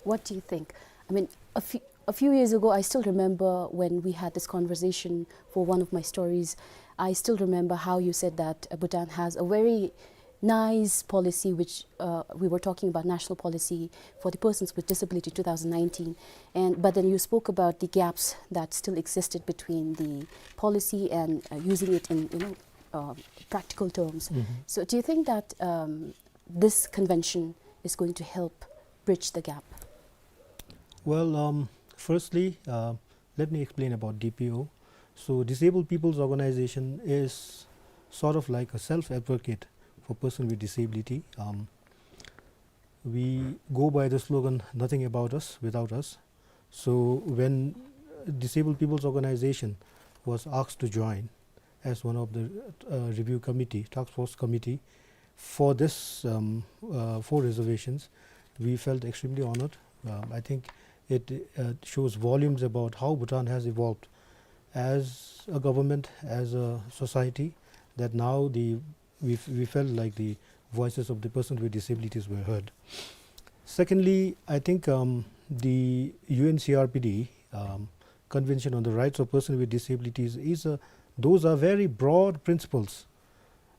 What do you think? I mean, a few, a few years ago, I still remember when we had this conversation for one of my stories. I still remember how you said that, uh, Bhutan has a very nice policy, which, uh, we were talking about national policy for the persons with disability two thousand nineteen. And, but then you spoke about the gaps that still existed between the policy and, uh, using it in, you know, uh, practical terms. Mm-hmm. So do you think that, um, this convention is going to help bridge the gap? Well, um, firstly, uh, let me explain about D P O. So, Disabled People's Organization is sort of like a self-advocate for person with disability. Um, we go by the slogan, "Nothing about us without us." So, when Disabled People's Organization was asked to join as one of the, uh, review committee, task force committee, for this, um, uh, four reservations, we felt extremely honored. Um, I think it, uh, shows volumes about how Bhutan has evolved as a government, as a society, that now the, we f-, we felt like the voices of the persons with disabilities were heard. Secondly, I think, um, the U N C R P D, um, Convention on the Rights of Persons with Disabilities is a, those are very broad principles,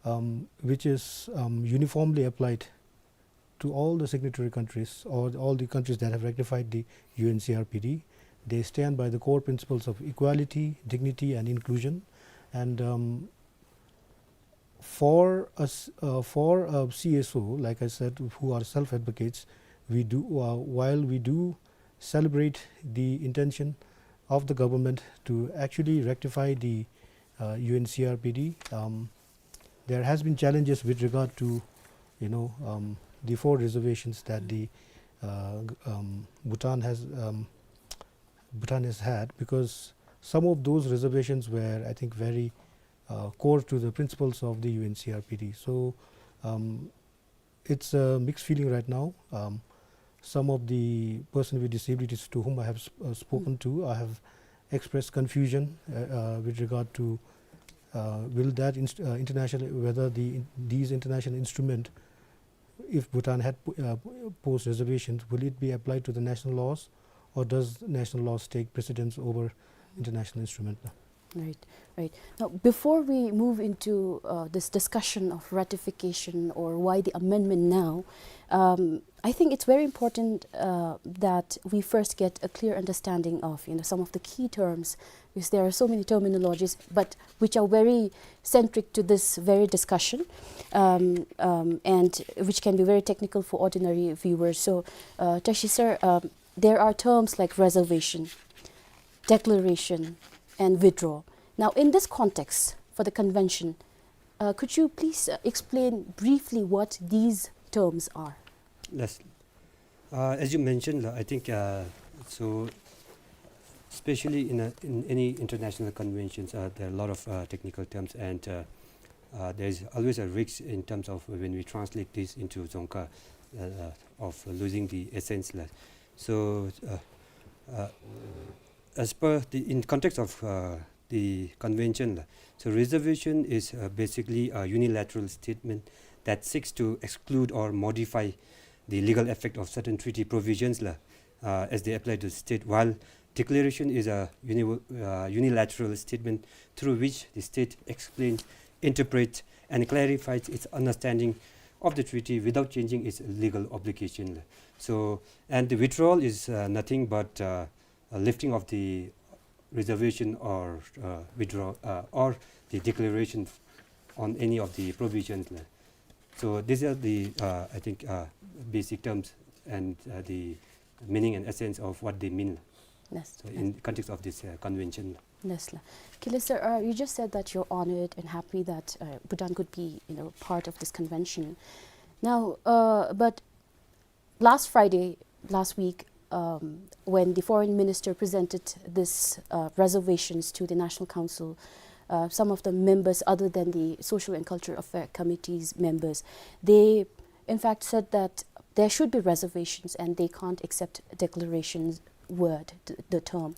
um, which is, um, uniformly applied to all the signatory countries or all the countries that have ratified the U N C R P D. They stand by the core principles of equality, dignity, and inclusion. And, um, for us, uh, for a C S O, like I said, who are self-advocates, we do, uh, while we do celebrate the intention of the government to actually rectify the, uh, U N C R P D, um, there has been challenges with regard to, you know, um, the four reservations that the, uh, g-, um, Bhutan has, um, Bhutan has had, because some of those reservations were, I think, very, uh, core to the principles of the U N C R P D. So, um, it's a mixed feeling right now. Um, some of the person with disabilities to whom I have sp-, uh, spoken to, I have expressed confusion, uh, uh, with regard to, uh, will that inst-, uh, international, whether the in-, these international instrument, if Bhutan had po-, uh, posed reservations, will it be applied to the national laws, or does national laws take precedence over international instrument? Right, right. Now, before we move into, uh, this discussion of ratification or why the amendment now, um, I think it's very important, uh, that we first get a clear understanding of, you know, some of the key terms, because there are so many terminologies, but which are very centric to this very discussion, um, um, and which can be very technical for ordinary viewers. So, uh, Tashi sir, um, there are terms like reservation, declaration, and withdrawal. Now, in this context, for the convention, uh, could you please, uh, explain briefly what these terms are? Yes. Uh, as you mentioned, la, I think, uh, so especially in a, in any international conventions, uh, there are a lot of, uh, technical terms, and, uh, uh, there is always a risk in terms of when we translate this into Dzongkha, uh, uh, of losing the essence, la. So, uh, uh, as per the, in context of, uh, the convention, la, so reservation is, uh, basically a unilateral statement that seeks to exclude or modify the legal effect of certain treaty provisions, la, uh, as they apply to the state, while declaration is a uni-, uh, unilateral statement through which the state explains, interprets, and clarifies its understanding of the treaty without changing its legal obligation, la. So, and the withdrawal is, uh, nothing but, uh, a lifting of the reservation or, uh, withdraw, uh, or the declaration on any of the provisions, la. So these are the, uh, I think, uh, basic terms and, uh, the meaning and essence of what they mean. Yes. So in context of this, uh, convention. Yes, la. Kinley sir, uh, you just said that you're honored and happy that, uh, Bhutan could be, you know, part of this convention. Now, uh, but last Friday, last week, um, when the foreign minister presented this, uh, reservations to the National Council, uh, some of the members, other than the Social and Cultural Affairs Committee's members, they in fact said that there should be reservations and they can't accept declarations word, th-, the term.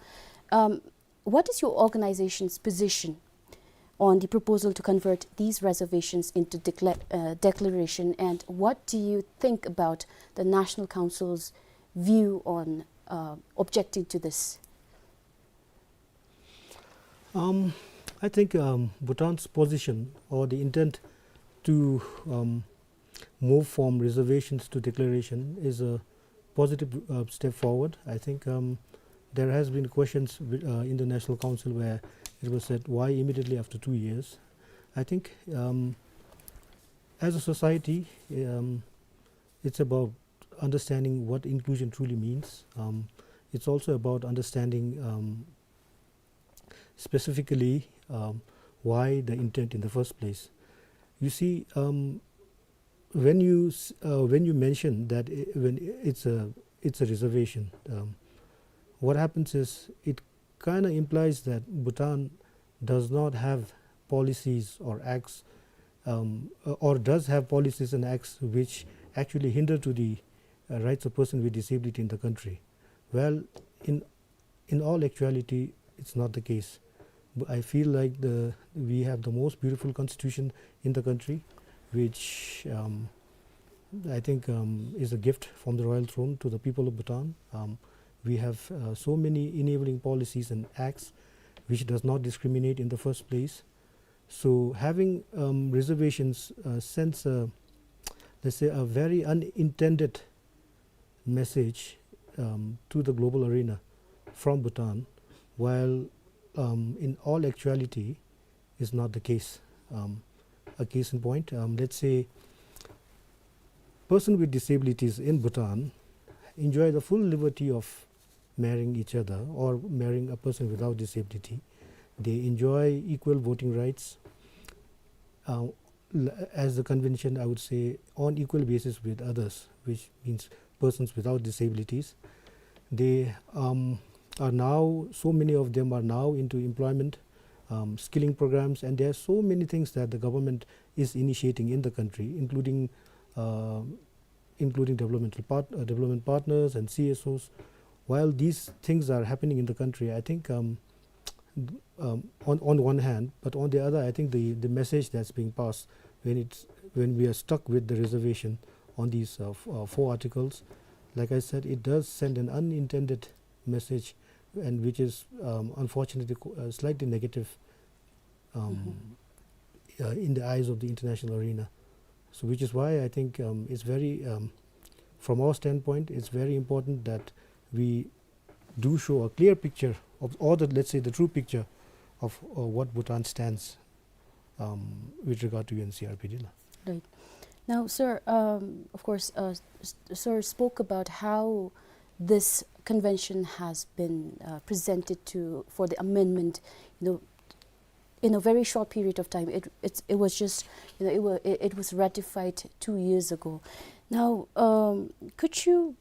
Um, what is your organization's position on the proposal to convert these reservations into decla-, uh, declaration, and what do you think about the National Council's view on, uh, objecting to this? Um, I think, um, Bhutan's position or the intent to, um, move from reservations to declaration is a positive, uh, step forward. I think, um, there has been questions wi-, uh, in the National Council where it was said, "Why immediately after two years?" I think, um, as a society, um, it's about understanding what inclusion truly means. Um, it's also about understanding, um, specifically, um, why the intent in the first place. You see, um, when you s-, uh, when you mention that i-, when i-, it's a, it's a reservation, um, what happens is it kinda implies that Bhutan does not have policies or acts, um, uh, or does have policies and acts which actually hinder to the, uh, rights of person with disability in the country. Well, in, in all actuality, it's not the case. B-, I feel like the, we have the most beautiful constitution in the country, which, um, I think, um, is a gift from the royal throne to the people of Bhutan. Um, we have, uh, so many enabling policies and acts which does not discriminate in the first place. So having, um, reservations, uh, sends a, let's say, a very unintended message, um, to the global arena from Bhutan, while, um, in all actuality is not the case. Um, a case in point, um, let's say, person with disabilities in Bhutan enjoy the full liberty of marrying each other or marrying a person without disability. They enjoy equal voting rights, uh, l-, as the convention, I would say, on equal basis with others, which means persons without disabilities. They, um, are now, so many of them are now into employment, um, skilling programs, and there are so many things that the government is initiating in the country, including, uh, including developmental part-, uh, development partners and C S Os. While these things are happening in the country, I think, um, um, on, on one hand, but on the other, I think the, the message that's being passed when it's, when we are stuck with the reservation on these, uh, f-, uh, four articles, like I said, it does send an unintended message, and which is, um, unfortunately co-, uh, slightly negative, um, uh, in the eyes of the international arena. So, which is why I think, um, it's very, um, from our standpoint, it's very important that we do show a clear picture of, or the, let's say, the true picture of, uh, what Bhutan stands, um, with regard to U N C R P D la. Right. Now, sir, um, of course, uh, s-, sir spoke about how this convention has been, uh, presented to, for the amendment, you know, in a very short period of time. It, it's, it was just, you know, it wa-, it, it was ratified two years ago. Now, um, could you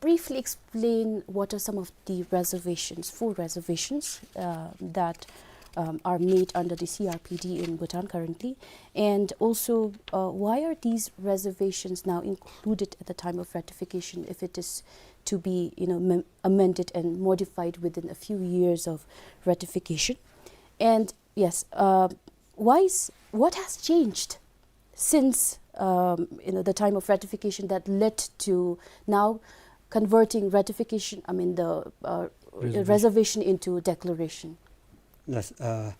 briefly explain what are some of the reservations, four reservations, uh, that, um, are made under the C R P D in Bhutan currently? And also, uh, why are these reservations now included at the time of ratification if it is to be, you know, mem-, amended and modified within a few years of ratification? And yes, uh, why is, what has changed since, um, you know, the time of ratification that led to now converting ratification, I mean, the, uh, reservation. Reservation into declaration? Yes, uh,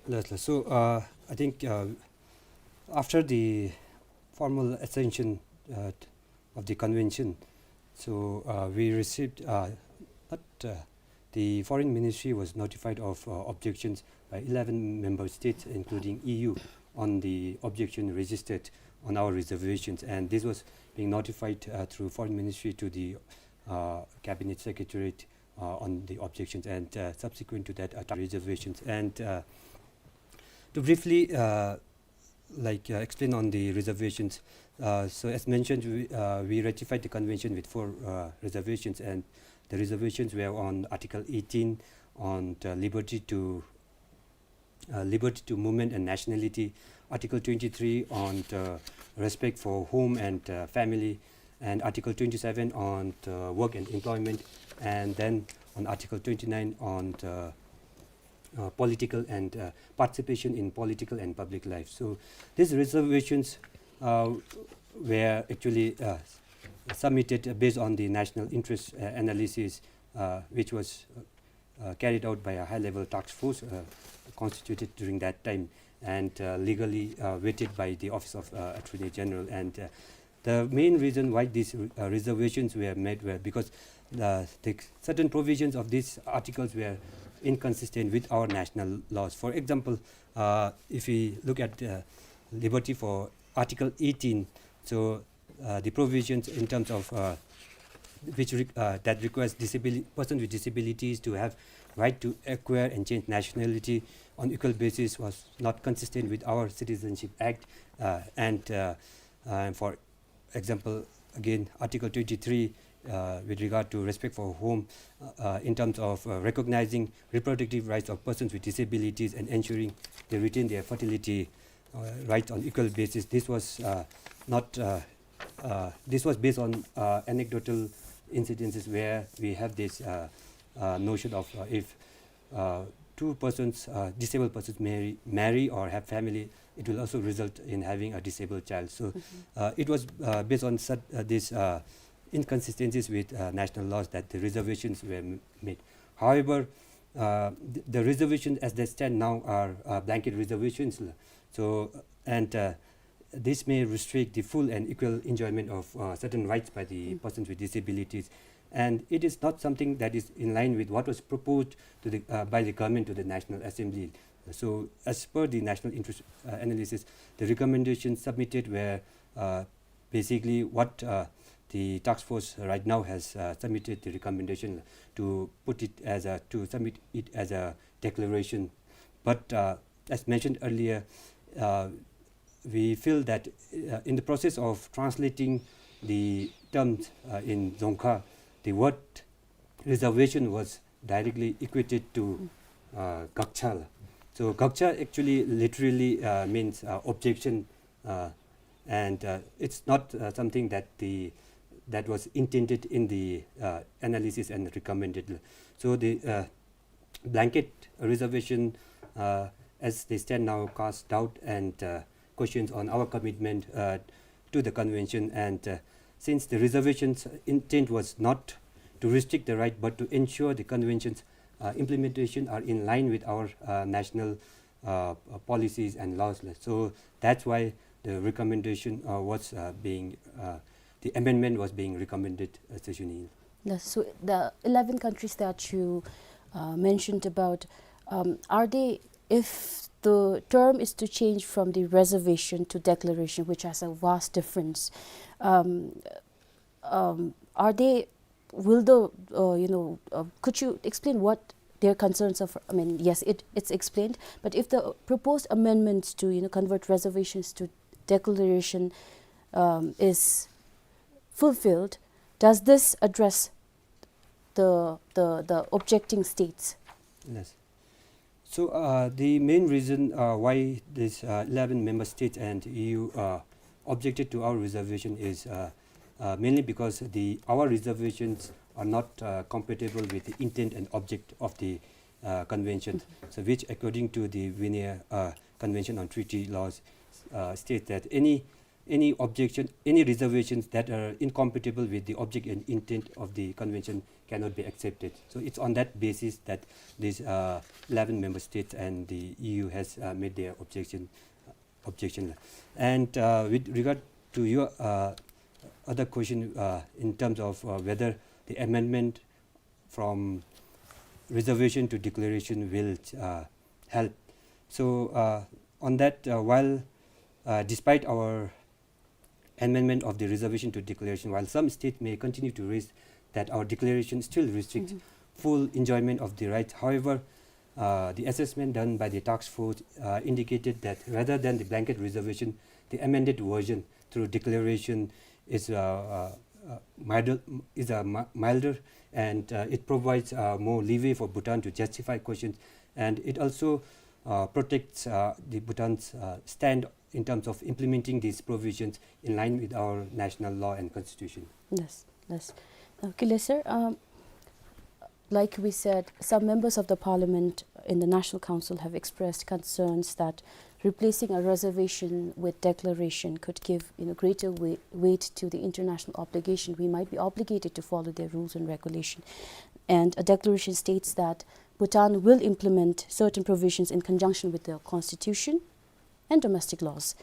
yes, yes. So, uh, I think, uh, after the formal accession, uh, of the convention, so, uh, we received, uh, not, uh, the foreign ministry was notified of, uh, objections by eleven member states, including E U, on the objection registered on our reservations, and this was being notified, uh, through foreign ministry to the, uh, cabinet secretariat, uh, on the objections, and, uh, subsequent to that, uh, reservations. And, uh, to briefly, uh, like, uh, explain on the reservations. Uh, so as mentioned, we, uh, we ratified the convention with four, uh, reservations, and the reservations were on Article eighteen, on the liberty to, uh, liberty to movement and nationality, Article twenty-three on the respect for home and, uh, family, and Article twenty-seven on the work and employment, and then on Article twenty-nine on the, uh, political and, uh, participation in political and public life. So these reservations, uh, were actually, uh, submitted based on the national interest, uh, analysis, uh, which was, uh, carried out by a high-level task force, uh, constituted during that time and, uh, legally, uh, vetted by the Office of, uh, Attorney General. And, uh, the main reason why these, uh, reservations were made were because the, the certain provisions of these articles were inconsistent with our national laws. For example, uh, if we look at, uh, liberty for Article eighteen, so, uh, the provisions in terms of, uh, which re-, uh, that requires disabili-, persons with disabilities to have right to acquire and change nationality on equal basis was not consistent with our Citizenship Act, uh, and, uh, uh, for example, again, Article twenty-three, uh, with regard to respect for home, uh, uh, in terms of, uh, recognizing reproductive rights of persons with disabilities and ensuring they retain their fertility, uh, rights on equal basis. This was, uh, not, uh, uh, this was based on, uh, anecdotal incidences where we have this, uh, uh, notion of, uh, if, uh, two persons, uh, disabled persons marry, marry or have family, it will also result in having a disabled child. So, uh, it was, uh, based on such, uh, this, uh, inconsistencies with, uh, national laws that the reservations were m-, made. However, uh, the, the reservations as they stand now are, uh, blanket reservations. So, and, uh, this may restrict the full and equal enjoyment of, uh, certain rights by the persons with disabilities. And it is not something that is in line with what was proposed to the, uh, by the government to the National Assembly. So, as per the national interest, uh, analysis, the recommendations submitted were, uh, basically what, uh, the task force right now has, uh, submitted the recommendation to put it as a, to submit it as a declaration. But, uh, as mentioned earlier, uh, we feel that, uh, in the process of translating the terms, uh, in Dzongkha, the word reservation was directly equated to, uh, gakcha. So gakcha actually literally, uh, means, uh, objection, uh, and, uh, it's not, uh, something that the, that was intended in the, uh, analysis and recommended. So the, uh, blanket reservation, uh, as they stand now, cast doubt and, uh, questions on our commitment, uh, to the convention. And, uh, since the reservation's intent was not to restrict the right, but to ensure the convention's, uh, implementation are in line with our, uh, national, uh, uh, policies and laws. So that's why the recommendation, uh, was, uh, being, uh, the amendment was being recommended, uh, Seshini. Yes, so the eleven countries that you, uh, mentioned about, um, are they, if the term is to change from the reservation to declaration, which has a vast difference, um, um, are they, will the, uh, you know, uh, could you explain what their concerns of, I mean, yes, it, it's explained, but if the proposed amendments to, you know, convert reservations to declaration, um, is fulfilled, does this address the, the, the objecting states? Yes. So, uh, the main reason, uh, why this, uh, eleven member states and E U, uh, objected to our reservation is, uh, uh, mainly because the, our reservations are not, uh, compatible with the intent and object of the, uh, convention. So, which, according to the Vienna, uh, Convention on Treaty Laws, uh, states that any any objection, any reservations that are incompatible with the object and intent of the convention cannot be accepted. So it's on that basis that these, uh, eleven member states and the E U has, uh, made their objection, objection. And, uh, with regard to your, uh, other question, uh, in terms of, uh, whether the amendment from reservation to declaration will, uh, help. So, uh, on that, uh, while, uh, despite our amendment of the reservation to declaration, while some states may continue to raise that our declaration still restricts full enjoyment of the rights, however, Uh, the assessment done by the task force, uh, indicated that rather than the blanket reservation, the amended version through declaration is, uh, uh, uh, milder, is a mi-, milder, and, uh, it provides, uh, more leeway for Bhutan to justify questions, and it also, uh, protects, uh, the Bhutan's, uh, stand in terms of implementing these provisions in line with our national law and constitution. Yes, yes. Okay, sir. Um, like we said, some members of the parliament in the National Council have expressed concerns that replacing a reservation with declaration could give, you know, greater wei-, weight to the international obligation we might be obligated to follow their rules and regulation. And a declaration states that Bhutan will implement certain provisions in conjunction with the constitution and domestic laws.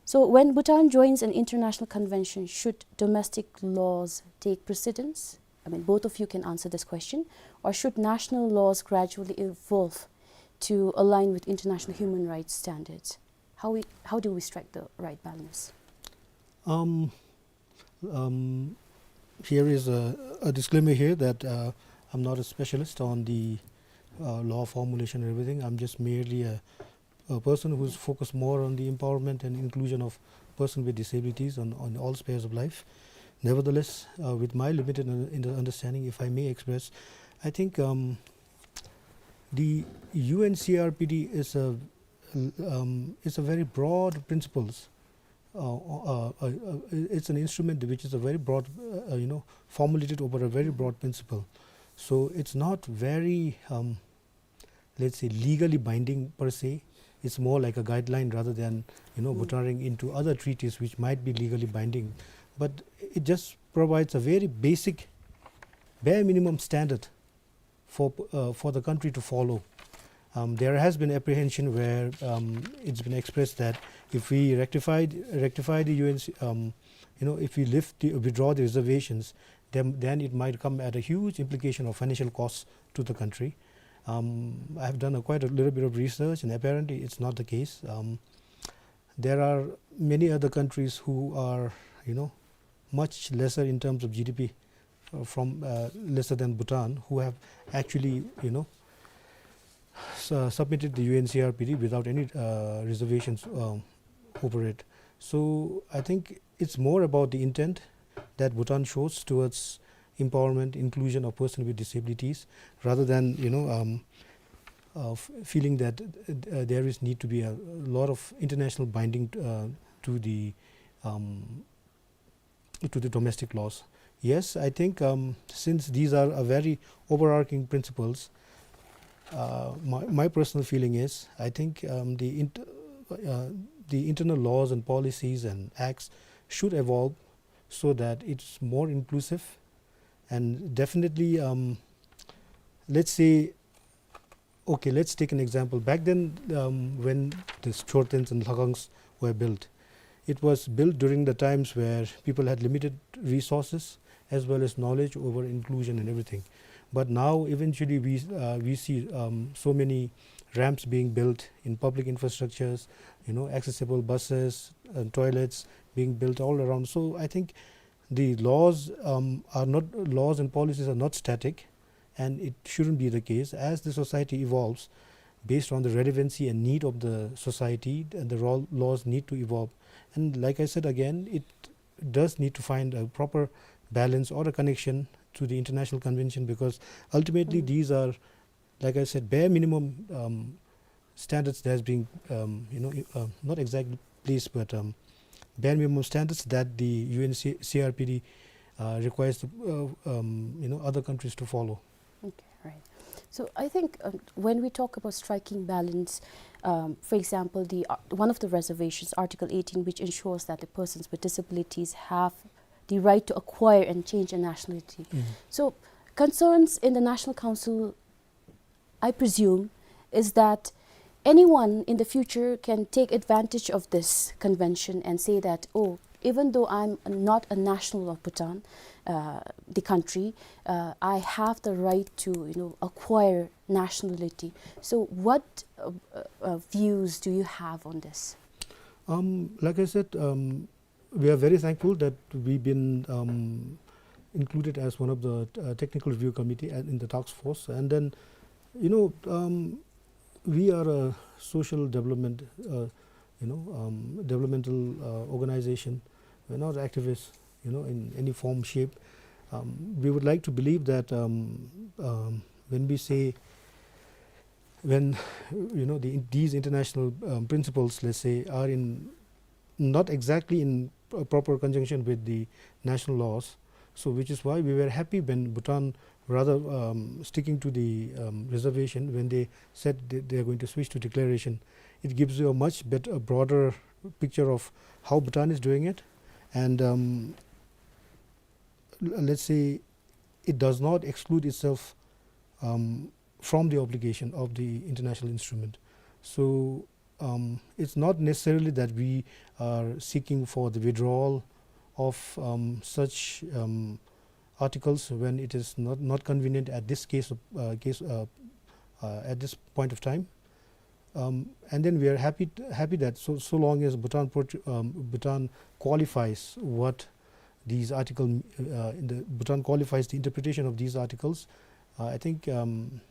So when Bhutan joins an international convention, should domestic laws take precedence? I mean, both of you can answer this question. Or should national laws gradually evolve to align with international human rights standards? How we, how do we strike the right balance? Um, um, here is a, a disclaimer here that, uh, I'm not a specialist on the, uh, law formulation and everything. I'm just merely a, a person who's focused more on the empowerment and inclusion of persons with disabilities on, on all spheres of life. Nevertheless, uh, with my limited un-, in the understanding, if I may express, I think, um, the U N C R P D is a, um, is a very broad principles. Uh, uh, uh, uh, it's an instrument which is a very broad, uh, uh, you know, formulated over a very broad principle. So it's not very, um, let's say, legally binding per se. It's more like a guideline rather than, you know, venturing into other treaties which might be legally binding. But it just provides a very basic, bare minimum standard for, uh, for the country to follow. Um, there has been apprehension where, um, it's been expressed that if we rectify, rectify the U N C, um, you know, if we lift the, withdraw the reservations, then, then it might come at a huge implication of financial costs to the country. Um, I have done a quite a little bit of research, and apparently it's not the case. Um, there are many other countries who are, you know, much lesser in terms of G D P, uh, from, uh, lesser than Bhutan, who have actually, you know, s-, uh, submitted the U N C R P D without any, uh, reservations, um, over it. So I think it's more about the intent that Bhutan shows towards empowerment, inclusion of persons with disabilities, rather than, you know, um, uh, f-, feeling that, uh, there is need to be a lot of international binding, uh, to the, um, to the domestic laws. Yes, I think, um, since these are a very overarching principles, uh, my, my personal feeling is, I think, um, the int-, uh, the internal laws and policies and acts should evolve so that it's more inclusive. And definitely, um, let's say, okay, let's take an example. Back then, um, when the Chortens and Lhakangs were built, it was built during the times where people had limited resources as well as knowledge over inclusion and everything. But now, eventually, we, uh, we see, um, so many ramps being built in public infrastructures, you know, accessible buses and toilets being built all around. So I think the laws, um, are not, laws and policies are not static, and it shouldn't be the case. As the society evolves, based on the relevancy and need of the society, and the ro-, laws need to evolve. And like I said again, it does need to find a proper balance or a connection to the international convention, because ultimately these are, like I said, bare minimum, um, standards that has been, um, you know, i-, uh, not exactly placed, but, um, bare minimum standards that the U N C R P D, uh, requires the, uh, um, you know, other countries to follow. Okay, right. So I think, um, when we talk about striking balance, um, for example, the, uh, one of the reservations, Article eighteen, which ensures that the persons with disabilities have the right to acquire and change a nationality. Mm. So concerns in the National Council, I presume, is that anyone in the future can take advantage of this convention and say that, "Oh, even though I'm not a national of Bhutan, uh, the country, uh, I have the right to, you know, acquire nationality." So what, uh, uh, uh, views do you have on this? Um, like I said, um, we are very thankful that we've been, um, included as one of the, uh, technical review committee and in the task force. And then You know, um, we are a social development, uh, you know, um, developmental, uh, organization. We're not activists, you know, in any form, shape. Um, we would like to believe that, um, um, when we say, when, you know, the, these international, um, principles, let's say, are in not exactly in p-, proper conjunction with the national laws. So, which is why we were happy when Bhutan, rather, um, sticking to the, um, reservation, when they said they, they are going to switch to declaration. It gives you a much better, a broader picture of how Bhutan is doing it, and, um, l-, let's say, it does not exclude itself, um, from the obligation of the international instrument. So, um, it's not necessarily that we are seeking for the withdrawal of, um, such, um, articles when it is not, not convenient at this case, uh, case, uh, uh, at this point of time. Um, and then we are happy, happy that so, so long as Bhutan prot-, um, Bhutan qualifies what these article, uh, in the Bhutan qualifies the interpretation of these articles, uh, I think, um,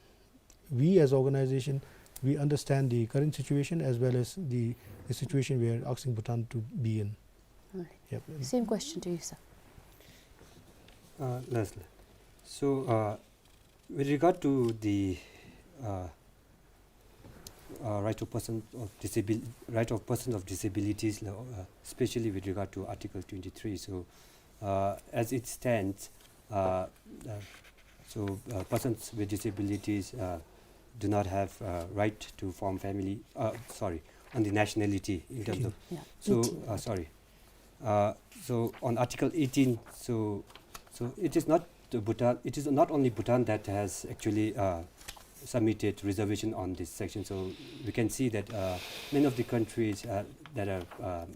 we as organization, we understand the current situation as well as the, the situation we are asking Bhutan to be in. All right. Yep. Same question to you, sir. Uh, Leslie. So, uh, with regard to the, uh, uh, right of person of disabil-, right of persons of disabilities, uh, especially with regard to Article twenty-three. So, uh, as it stands, uh, uh, so, uh, persons with disabilities, uh, do not have, uh, right to form family, uh, sorry, on the nationality in terms of, yeah, so, eighteen. Uh, sorry. Uh, so on Article eighteen, so, so it is not the Bhutan, it is not only Bhutan that has actually, uh, submitted reservation on this section. So we can see that, uh, many of the countries, uh, that are, um,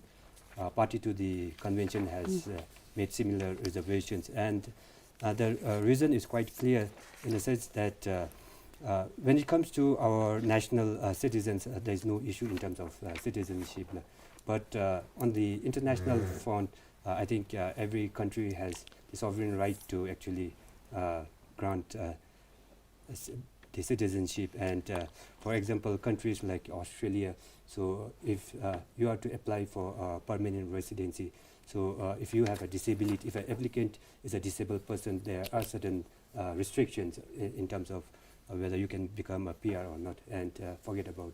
uh, party to the convention has, uh, made similar reservations. And, uh, the, uh, reason is quite clear in the sense that, uh, uh, when it comes to our national, uh, citizens, uh, there is no issue in terms of, uh, citizenship. But, uh, on the international front, uh, I think, uh, every country has the sovereign right to actually, uh, grant, uh, ci-, the citizenship. And, uh, for example, countries like Australia, so if, uh, you are to apply for, uh, permanent residency, so, uh, if you have a disability, if an applicant is a disabled person, there are certain, uh, restrictions in, in terms of, uh, whether you can become a P R or not, and, uh, forget about,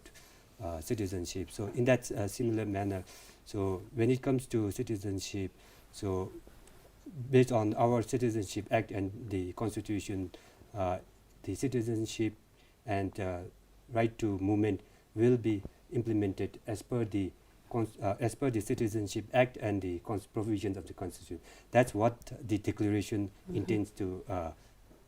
uh, citizenship. So in that, uh, similar manner, so when it comes to citizenship, so based on our Citizenship Act and the Constitution, uh, the Citizenship and, uh, Right to Movement will be implemented as per the cons-, uh, as per the Citizenship Act and the cons-, provisions of the Constitution. That's what the declaration intends to, uh,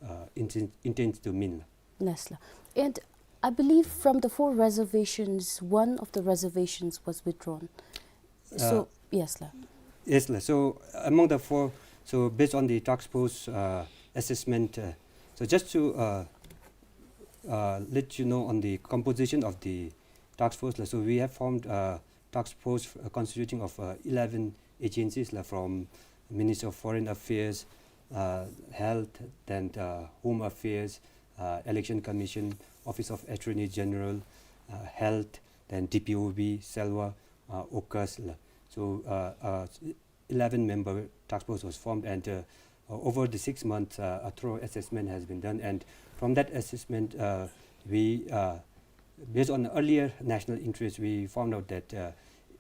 uh, inten-, intends to mean. Yes, la. And I believe from the four reservations, one of the reservations was withdrawn. So, uh, yes, la. Yes, la. So among the four, so based on the task force, uh, assessment, uh, so just to, uh, uh, let you know on the composition of the task force, la. So we have formed, uh, task force, uh, constituting of, uh, eleven agencies, la, from Ministry of Foreign Affairs, uh, Health, then, uh, Home Affairs, uh, Election Commission, Office of Attorney General, uh, Health, then D P O B, SELWA, uh, OCUS, la. So, uh, uh, eleven member task force was formed, and, uh, uh, over the six months, uh, a thorough assessment has been done. And from that assessment, uh, we, uh, based on earlier national interest, we found out that, uh,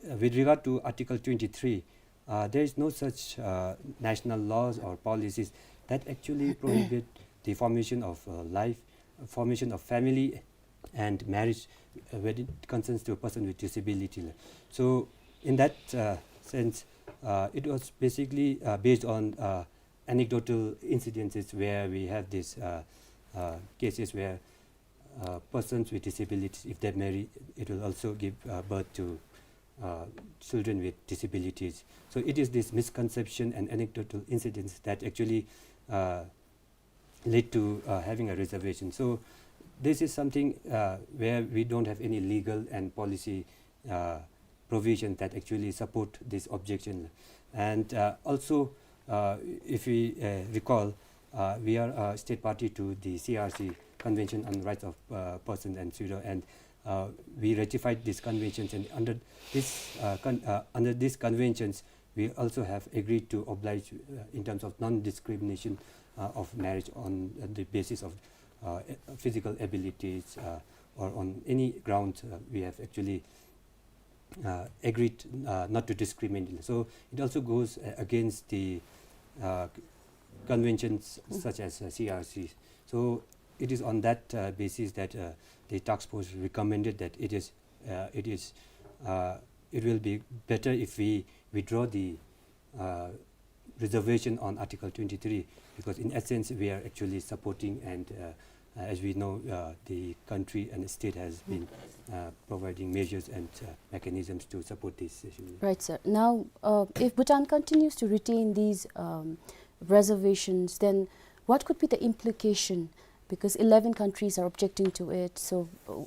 uh, with regard to Article twenty-three, uh, there is no such, uh, national laws or policies that actually prohibit the formation of, uh, life, formation of family and marriage, uh, when it concerns to a person with disability. So in that, uh, sense, uh, it was basically, uh, based on, uh, anecdotal incidences where we have these, uh, uh, cases where, uh, persons with disabilities, if they marry, it will also give, uh, birth to, uh, children with disabilities. So it is this misconception and anecdotal incidents that actually, uh, lead to, uh, having a reservation. So this is something, uh, where we don't have any legal and policy, uh, provision that actually support this objection. And, uh, also, uh, if we, uh, recall, uh, we are a state party to the C R C, Convention on Rights of, uh, Persons and Children, and, uh, we ratified these conventions. And under this, uh, con-, uh, under these conventions, we also have agreed to oblige, uh, in terms of non-discrimination, uh, of marriage on, uh, the basis of, uh, physical abilities, uh, or on any grounds. Uh, we have actually uh, agreed, uh, not to discriminate. So it also goes, uh, against the, uh, conventions such as, uh, C R C. So it is on that, uh, basis that, uh, the task force recommended that it is, uh, it is, uh, it will be better if we withdraw the, uh, reservation on Article twenty-three, because in essence we are actually supporting and, uh, uh, as we know, uh, the country and the state has been, uh, providing measures and, uh, mechanisms to support this issue. Right, sir. Now, uh, if Bhutan continues to retain these, um, reservations, then what could be the implication? Because eleven countries are objecting to it. So, uh,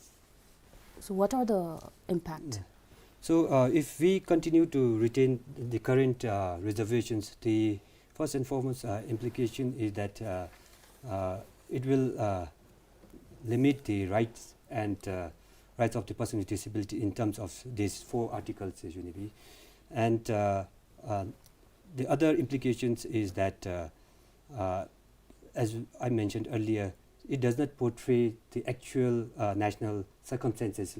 so what are the impact? Yeah. So, uh, if we continue to retain the current, uh, reservations, the first and foremost, uh, implication is that, uh, uh, it will, uh, limit the rights and, uh, rights of the person with disability in terms of these four articles, uh, Junibi. And, uh, uh, the other implications is that, uh, uh, as I mentioned earlier, it does not portray the actual, uh, national circumstances,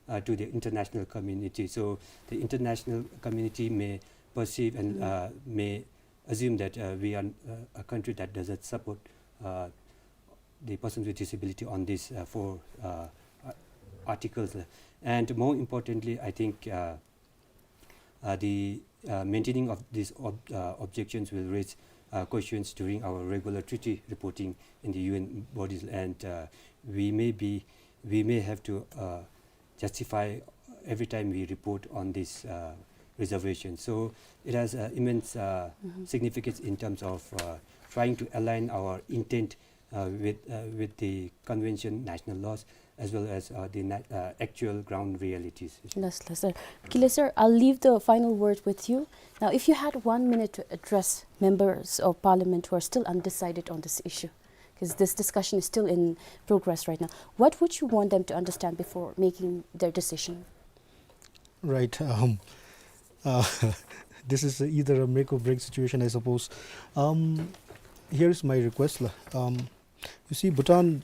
uh, to the international community. So the international community may perceive and, mm, uh, may assume that, uh, we are, uh, a country that doesn't support, uh, the persons with disability on these, uh, four, uh, uh, articles. And more importantly, I think, uh, uh, the, uh, maintaining of these ob-, uh, objections will raise, uh, questions during our regular treaty reporting in the U N bodies, and, uh, we may be, we may have to, uh, justify every time we report on this, uh, reservation. So it has, uh, immense, uh, mm-hmm, significance in terms of, uh, trying to align our intent, uh, with, uh, with the convention national laws as well as, uh, the na-, uh, actual ground realities. Yes, yes, sir. Kile sir, I'll leave the final word with you. Now, if you had one minute to address members of parliament who are still undecided on this issue, 'cause this discussion is still in progress right now, what would you want them to understand before making their decision? Right. Um, uh, this is either a make or break situation, I suppose. Um, here is my request, la. Um, you see, Bhutan,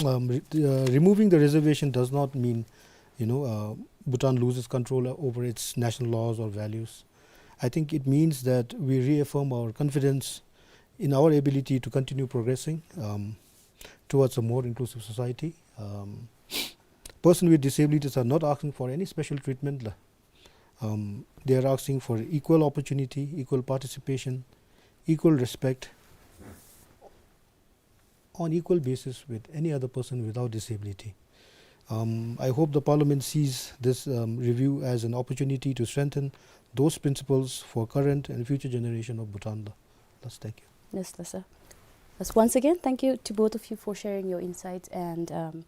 um, re-, uh, removing the reservation does not mean, you know, uh, Bhutan loses control over its national laws or values. I think it means that we reaffirm our confidence in our ability to continue progressing, um, towards a more inclusive society. Um, persons with disabilities are not asking for any special treatment, la. Um, they are asking for equal opportunity, equal participation, equal respect, on equal basis with any other person without disability. Um, I hope the Parliament sees this, um, review as an opportunity to strengthen those principles for current and future generation of Bhutan. That's, thank you. Yes, yes, sir. Yes, once again, thank you to both of you for sharing your insights, and, um,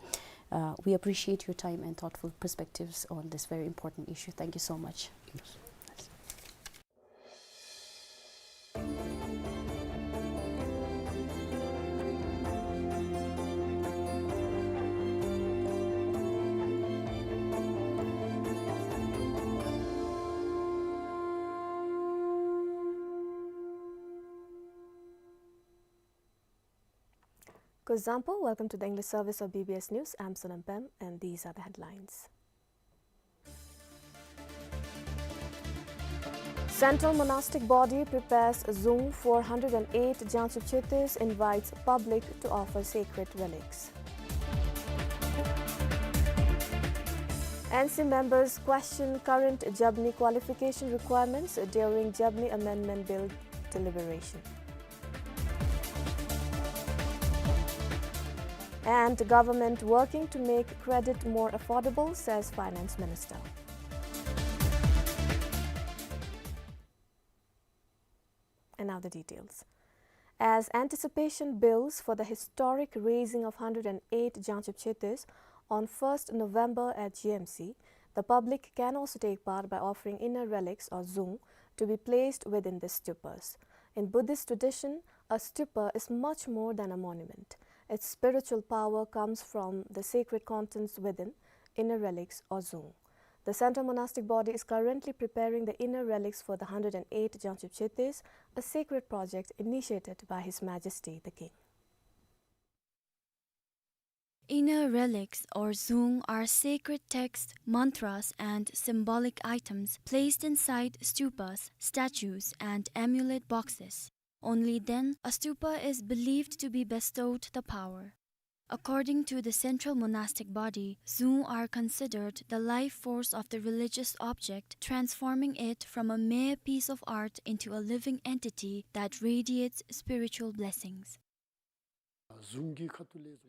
uh, we appreciate your time and thoughtful perspectives on this very important issue. Thank you so much. Yes. Kuzuzangpo, welcome to the English service of B B S News. I'm Sonam Pem, and these are the headlines. Central monastic body prepares zung for hundred and eight Jangchub Chöktes, invites public to offer sacred relics. N C members question current Jabmi qualification requirements during Jabmi Amendment Bill deliberation. And government working to make credit more affordable, says Finance Minister. And now the details. As anticipation builds for the historic raising of hundred and eight Jangchub Chöktes on first November at G M C, the public can also take part by offering inner relics or zung to be placed within the stupas. In Buddhist tradition, a stupa is much more than a monument. Its spiritual power comes from the sacred contents within, inner relics or zung. The central monastic body is currently preparing the inner relics for the hundred and eight Jangchub Chetes, a sacred project initiated by His Majesty the King. Inner relics or zung are sacred texts, mantras, and symbolic items placed inside stupas, statues, and amulet boxes. Only then a stupa is believed to be bestowed the power. According to the central monastic body, zung are considered the life force of the religious object, transforming it from a mere piece of art into a living entity that radiates spiritual blessings.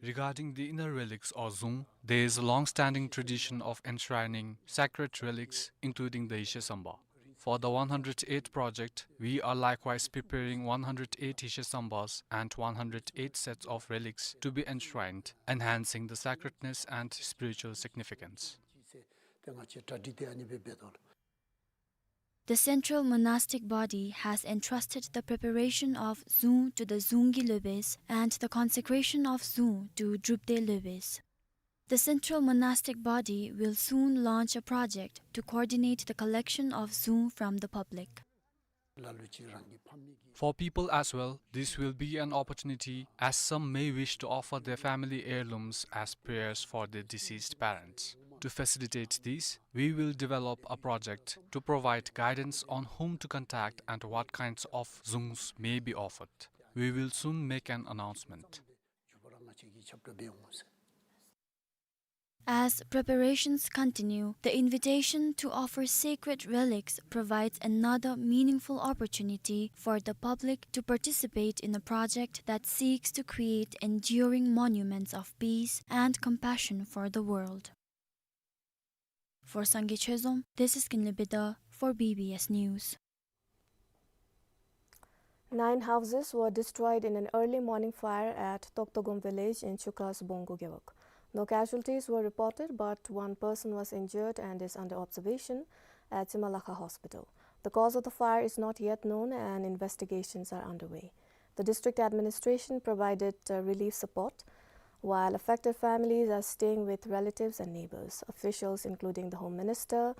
Regarding the inner relics or zung, there is a long-standing tradition of enshrining sacred relics, including the Yeshe Samba. For the one hundred eight project, we are likewise preparing one hundred eight Yeshe Sambas and one hundred eight sets of relics to be enshrined, enhancing the sacredness and spiritual significance. The central monastic body has entrusted the preparation of zung to the Zunggi Lobes and the consecration of zung to Drupde Lobes. The central monastic body will soon launch a project to coordinate the collection of zung from the public. For people as well, this will be an opportunity, as some may wish to offer their family heirlooms as prayers for their deceased parents. To facilitate this, we will develop a project to provide guidance on whom to contact and what kinds of zungs may be offered. We will soon make an announcement. As preparations continue, the invitation to offer sacred relics provides another meaningful opportunity for the public to participate in a project that seeks to create enduring monuments of peace and compassion for the world. For Sangay Chezom, this is Kinley Bidha for B B S News. Nine houses were destroyed in an early morning fire at Toktogum village in Chukas Bongo Gewog. No casualties were reported, but one person was injured and is under observation at Chimalakha Hospital. The cause of the fire is not yet known and investigations are underway. The district administration provided, uh, relief support, while affected families are staying with relatives and neighbors. Officials, including the Home Minister,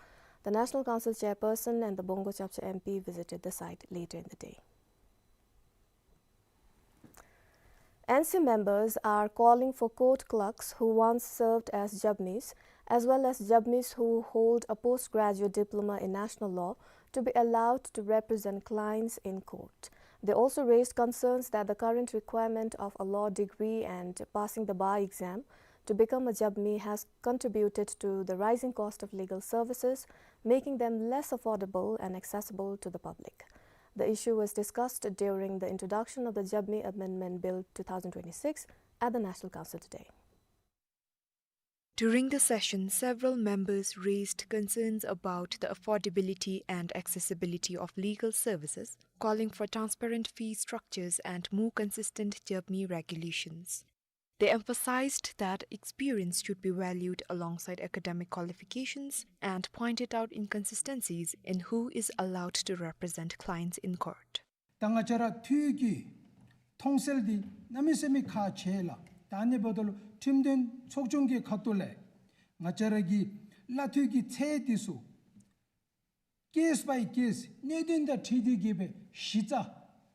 the National Council Chairperson, and the Bongo Chapcha M P visited the site later in the day. N C members are calling for court clerks who once served as Jabmis, as well as Jabmis who hold a postgraduate diploma in national law, to be allowed to represent clients in court. They also raised concerns that the current requirement of a law degree and passing the bar exam to become a Jabmi has contributed to the rising cost of legal services, making them less affordable and accessible to the public. The issue was discussed during the introduction of the Jabmi Amendment Bill two thousand twenty-six at the National Council today. During the session, several members raised concerns about the affordability and accessibility of legal services, calling for transparent fee structures and more consistent Jabmi regulations. They emphasized that experience should be valued alongside academic qualifications and pointed out inconsistencies in who is allowed to represent clients in court. ད་ང་བཅས་ར་འཐུས་ཀྱི་མཐོང་གསལ་འདི་གནམ་མེད་ས་མེད་ཁག་ཆེ་ལགས། ད་ཨ་ནི་འབདཝ་ད་ལུ་ཁྲིམས་དོན་ཚོགས་ཆུང་གི་ཁ་ཐུག་ལས་ང་བཅས་ར་གི་གླ་འཐུས་ཀྱི་ཚད་འདི་ཚུ་case by case གནད་དོན་དང་འཁྲིལ་ཏེ་གི་སྦེ་གཞི་རྩ་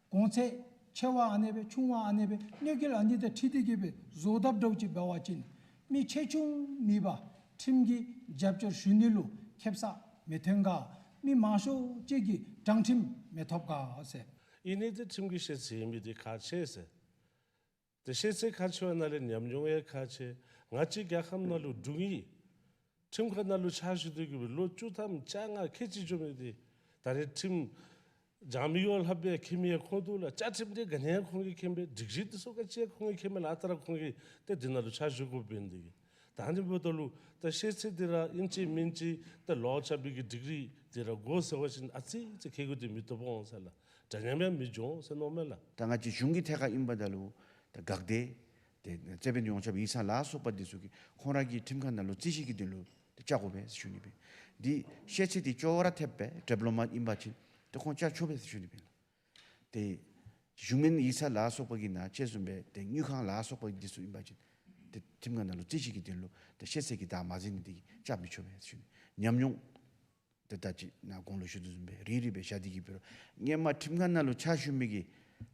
གོང་ཚད་ཆེ་བ་ཨ་ནི་སྦེ་ཆུང་བ་ཨ་ནི་སྦེ་གནོད་འགེལ་ཨ་ནི་དང་འཁྲིལ་ཏེ་གི་སྦེ་བཟོ་དཔ་འདྲཝ་ཅིག་འབད་བ་ཅིན་མི་ཆེ་ཆུང་མེད་པར་ཁྲིམས་ཀྱི་རྒྱབ་སྐྱོར་ཞུ་ནི་ལུ་ཁེབ་ས་མི་ཐོན་ག། མི་མང་ཤོས་ཅིག་གིས་དྲང་ཁྲིམས་མི་ཐོབ་ག་ཟེར། ཨིན་ནི་འདི་ཁྲིམས་ཀྱི་ཤེས་ཚད་ཨིན་མི་འདི་ཁག་ཆེ་ཟེར། ཏེ་ཤེས་ཚད་ཁག་ཆེ་བའི་ནང་ལས་ཉམས་མྱོང་ཡང་ཁག་ཆེ། ང་བཅས་རྒྱལ་ཁབ་ནང་ལུ་དྲུང་ཡིག་ཁྲིམས་ཁང་ནང་ལུ་ཕྱག་ཞུ་སྡོད་དགོ་པའི་ལོ་བཅུ་ཐམ་བཅོ་ལྔ་ཁལ་གཅིག་འགྱོ་མི་འདི་ད་རེས་ཁྲིམས་སྦྱང་མི་ཡོད་ལྷགཔ་སྦེ་མཁྱེན་མི་ཡང་ཁོང་འདུག་ལགས། བཅའ་ཁྲིམས་འདི་ག་ནི་ཡང་ཁོང་གིས་མཁྱེན་པས། སྒྲིག་གཞི་འདི་ཚུ་ག་ཅི་ཡང་ཁོང་གིས་མཁྱེན་མས་ལགས། ཨ་རྟག་ར་ཁོང་གིས་ཏེ་འདི་ནང་ལུ་ཕྱག་ཞུ་དགོཔ་འབད་ནི་འདི་གིས། ད་ཨ་ནི་འབདཝ་ད་ལུ་ད་ཤེས་ཚད་འདི་ར་ཨིན་ཅི་མིན་ཅི་ད་ལོག་རྐྱབ་པའི་གི་ཌིག་རི་འདི་ར་དགོ་ཟེར་བ་ཅིན་ཨ་ཙི་ཅིག་ཁེ་གུ་འདི་མི་བཏུབ་འོང་ཟེར་ལགས། འདྲ་མཉམ་ཡང་མི་འགྱོ་འོང་ཟེར་མནོཝ་མས་ལགས། ད་ང་བཅས་གཞུང་གི་ཐད་ཁར་ཨིན་པ་ད་ལུ་ད་འགག་སྡེ་ཏེ་རྩོད་དཔོན་ཡོངས་ཁྱབ་ཡིག་ཚང་ལ་སོགས་པ་འདི་ཚུ་གིས་ཁོང་ར་གི་ཁྲིམས་ཁང་ནང་ལུ་རྩོད་གཞི་གི་དོན་ལུ་ཏེ་བཅར་དགོ་པས་ཟེར་ཞུ་ནི་སྦེ། འདི་ཤེས་ཚད་འདི་ཅོག་ར་འཐདཔ་སྦེ་ཌིབ་ལོ་མ་ཨིན་པ་ཅིན་ཏེ་ཁོང་བཅར་ཆོག་པས་ཟེར་ཞུ་ནི་སྦེ་ལགས། ཏེ་ གཞུང་མིན་ཡིག་ཚང་ལ་སོགས་པ་གི་ནང་ཅིག་བཟུམ་སྦེ་ཏེ་དངུལ་ཁང་ལ་སོགས་པ་འདི་ཚུ་ཨིན་པ་ཅིན་ཏེ་ཁྲིམས་ཁང་ནང་ལུ་རྩོད་གཞི་གི་དོན་ལུ་ཏེ་ཤེས་ཚད་ཀྱི་བདའ་མ་འཛིན་ནི་འདི་གིས་བཅག་མི་ཆོག་པས་ཟེར་ཞུ་ནི། ཉམས་མྱོང་ཏེ་ད་ཅི་ནཱ་གོང་ལུ་ཞུ་དོ་བཟུམ་སྦེ་རིང་རིང་སྦེ་བཞག་སྟེ་གིས་འབད་རུང་སྔོན་མ་ཁྲིམས་ཁང་ནང་ལུ་ཕྱག་ཞུ་མི་གི་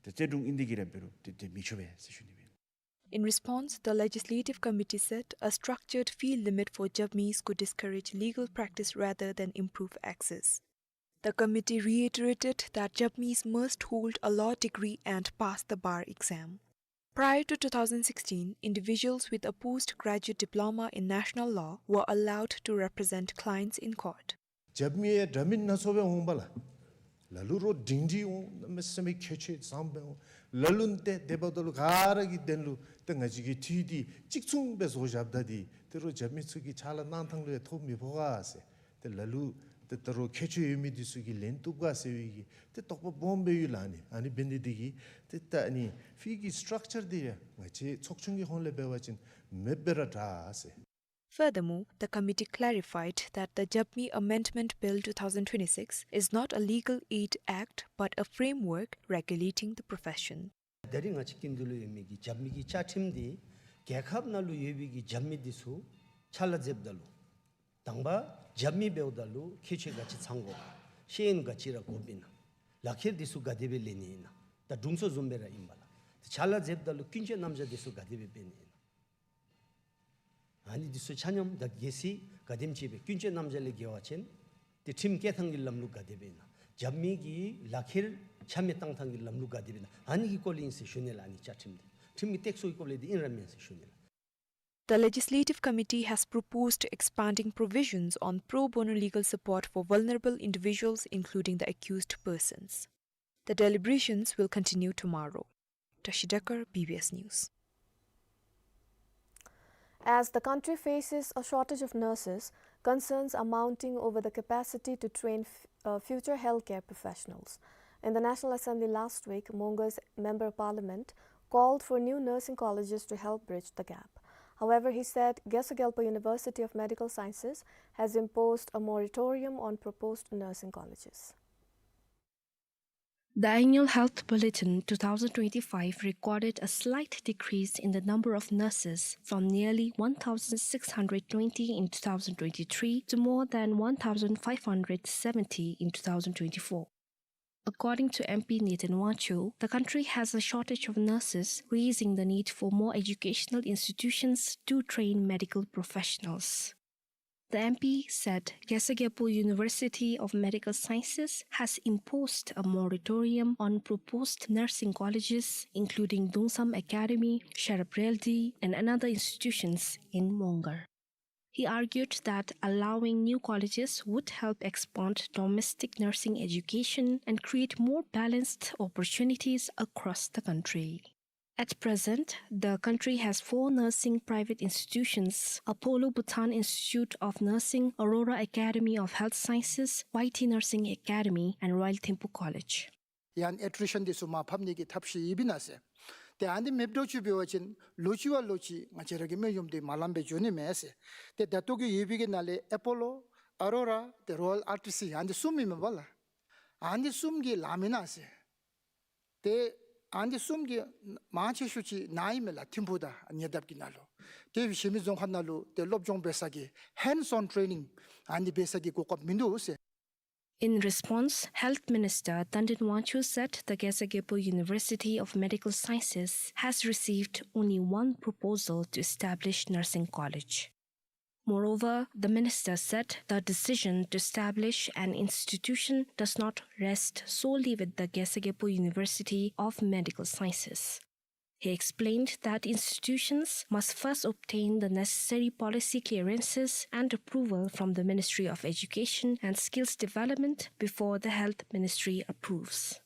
ཏེ་རྩོད་དྲུང་ཨིན་ཏེ་གིས་ར་འབད་རུང་ཏེ་ཏེ་མི་ཆོག་པས་ཟེར་ཞུ་ནི་སྦེ། In response, the Legislative Committee said a structured fee limit for Jabmis could discourage legal practice rather than improve access. The committee reiterated that Jabmis must hold a law degree and pass the bar exam. Prior to two thousand sixteen, individuals with a postgraduate diploma in national law were allowed to represent clients in court. རྒྱབ་མི་ཡང་འདྲ་མིན་སྣ་ཚོགས་སྦེ་འོང་པ་ལགས། ལ་ལུ་རོགས་འབྲིང་འབྲིང་འོང་། གནམ་མེད་ས་མེད་ཁྱད་ཆོས་བཟང་པོ་འོང་། ལ་ལུ་ཏེ་དེ་འབདཝ་ད་ལུ་ག་ར་གི་དོན་ལུ་ཏེ་ང་བཅས་ཀྱི་འཐུས་འདི་གཅིག་མཚུངས་སྦེ་བཟོ་བཞགཔ་ད་འདི་ཏེ་རོགས་རྒྱབ་མི་ཚུ་གི་ཕྱག་ལཱ་གནང་ཐངས་ལུ་ཡང་ཐོ་མི་ཕོག་ག་ཟེར། ཏེ་ལ་ལུ་ཏེ་ད་རོགས་ཁྱད་ཆོས་ཡོད་མི་འདི་ཚུ་གིས་ལེན་བཏུབ་ག་ཟེར་བའི་གི་ཏེ་དོགས་པ་སྦོམ་སྦེ་ཡོད་ལགས་ནི། ཨ་ནི་འབད་ནི་འདི་གིས་ཏེ་ད་ཨ་ནི་ཕི་གི་སི་ཊྲག་ཅར་འདི་ཡང་ང་བཅས་ཚོགས་ཆུང་གི་ཧོངས་ལས་འབད་བ་ཅིན་མེདཔ་སྦེ་ར་དྲག་ཟེར། Furthermore, the committee clarified that the Jabmi Amendment Bill two thousand twenty-six is not a legal aid act but a framework regulating the profession. ད་རིས་ང་བཅས་ཀྱི་འདི་ལུ་ཡོད་མི་གི་རྒྱབ་མི་གི་བཅའ་ཁྲིམས་འདི་རྒྱལ་ཁབ་ནང་ལུ་ཡོད་པའི་གི་རྒྱབ་མི་འདི་ཚུ་ཕྱག་ལཱ་མཛདཔ་ད་ལུ་དང་པ་རྒྱབ་མི་འབདཝ་ད་ལུ་ཁྱད་ཆོས་ག་ཅི་ཚང་དགོ་ག། ཤེས་ཡོན་ག་ཅི་ར་དགོཔ་ཨིན་ན། ལག་ཁྱེར་འདི་ཚུ་ག་དེ་སྦེ་ལེན་ནི་ཨིན་ན། ད་དྲུང་འཚོ་བཟུམ་སྦེ་ར་ཨིན་པས་ལགས། ད་ཕྱག་ལཱ་མཛདཔ་ད་ལུ་ཀུན་སྤྱོད་རྣམ་གཞག་འདི་ཚུ་ག་དེ་སྦེ་འབད་ནི་ཨིན་ན། ཨ་ནི་འདི་ཚུ་ཆ་མཉམ་ད་གལ་སྲིད་ག་དེམ་ཅིག་སྦེ་ཀུན་སྤྱོད་རྣམ་གཞག་ལས་འགལ་བ་ཅིན་ཏེ་ཁྲིམས་བཀལ་ཐངས་ཀྱི་ལམ་ལུགས་ག་དེ་སྦེ་ཨིན་ན། རྒྱབ་མི་གི་ལག་ཁྱེར་ཆ་མེད་བཏང་ཐངས་ཀྱི་ལམ་ལུགས་ག་དེ་སྦེ་ཨིན་ན། ཨ་ནི་གི་སྐོར་ལས་ཨིན་ཟེར་ཞུ་ནི་ལགས། ཨ་ནི་བཅའ་ཁྲིམས་འདི་ཁྲིམས་ཀྱི་སྟེགས་གསོ་གི་སྐོར་ལས་འདི་ཨིན་ར་མེན་ཟེར་ཞུ་ནི་ལགས། The Legislative Committee has proposed expanding provisions on pro bono legal support for vulnerable individuals, including the accused persons. The deliberations will continue tomorrow. Tashi Dekar, B B S News. As the country faces a shortage of nurses, concerns are mounting over the capacity to train f-, uh, future healthcare professionals. In the National Assembly last week, Mongar's Member of Parliament called for new nursing colleges to help bridge the gap. However, he said Khesar Gyalpo University of Medical Sciences has imposed a moratorium on proposed nursing colleges. The annual health bulletin two thousand twenty-five recorded a slight decrease in the number of nurses, from nearly one thousand six hundred twenty in two thousand twenty-three to more than one thousand five hundred seventy in two thousand twenty-four. According to M P Neten Wangchuk, the country has a shortage of nurses, raising the need for more educational institutions to train medical professionals. The M P said Khesar Gyalpo University of Medical Sciences has imposed a moratorium on proposed nursing colleges, including Dungsam Academy, Sharap Realty, and another institutions in Mongar. He argued that allowing new colleges would help expand domestic nursing education and create more balanced opportunities across the country. At present, the country has four nursing private institutions: Apollo Bhutan Institute of Nursing, Aurora Academy of Health Sciences, Y T Nursing Academy, and Royal Thimphu College. ཡང་ཨེ་ཊི་རི་ཤཱན་འདི་ཚུ་མར་ཕབ་ནི་གི་ཐབས་ཤེས་ཡོདཔ་ཨིན་ན་ཟེར། ཏེ་ཨ་ནི་མེདཔ་འདྲཝ་ཅིག་འབད་བ་ཅིན་ལོག་ཅི་བ་ལོག་ཅི་ང་བཅས་ར་གི་སྨན་གཡོགམ་འདི་མ་ལངམ་སྦེ་འགྱོ་ནི་མས་ཟེར། ཏེ་ད་ལྟོ་གི་ཡོད་པའི་གི་ནང་ལས་ཨེ་པོ་ལོ་ཨ་རོ་ར་ཏེ་རོ་ཡལ་ཨར་ཊི་སི་ཨ་ནི་གསུམ་ཨིན་མས་པ་ལགས། ཨ་ནི་གསུམ་གྱིས་ལངམ་ཨིན་ན་ཟེར། ཏེ་ཨ་ནི་གསུམ་གྱིས་མང་ཆེ་ཤོས་ཅིག་ནཱ་ཨིན་མས་ལགས། ཐིམ་ཕུ་དང་ཉེ་འདབས་ཀྱི་ནང་ལུ། ཏེ་གཞན་མི་རྫོང་ཁག་ནང་ལུ་ཏེ་སློབ་སྦྱོང་འབད་ས་གི་ཧེནཌསི་ཨོན་ཊེ་ནིང་ཨ་ནི་འབད་ས་གི་གོ་སྐབས་མིན་འདུག་ཟེར། In response, Health Minister Tandin Wangchuk said the Khesar Gyalpo University of Medical Sciences has received only one proposal to establish nursing college. Moreover, the minister said the decision to establish an institution does not rest solely with the Khesar Gyalpo University of Medical Sciences. He explained that institutions must first obtain the necessary policy clearances and approval from the Ministry of Education and Skills Development before the Health Ministry approves.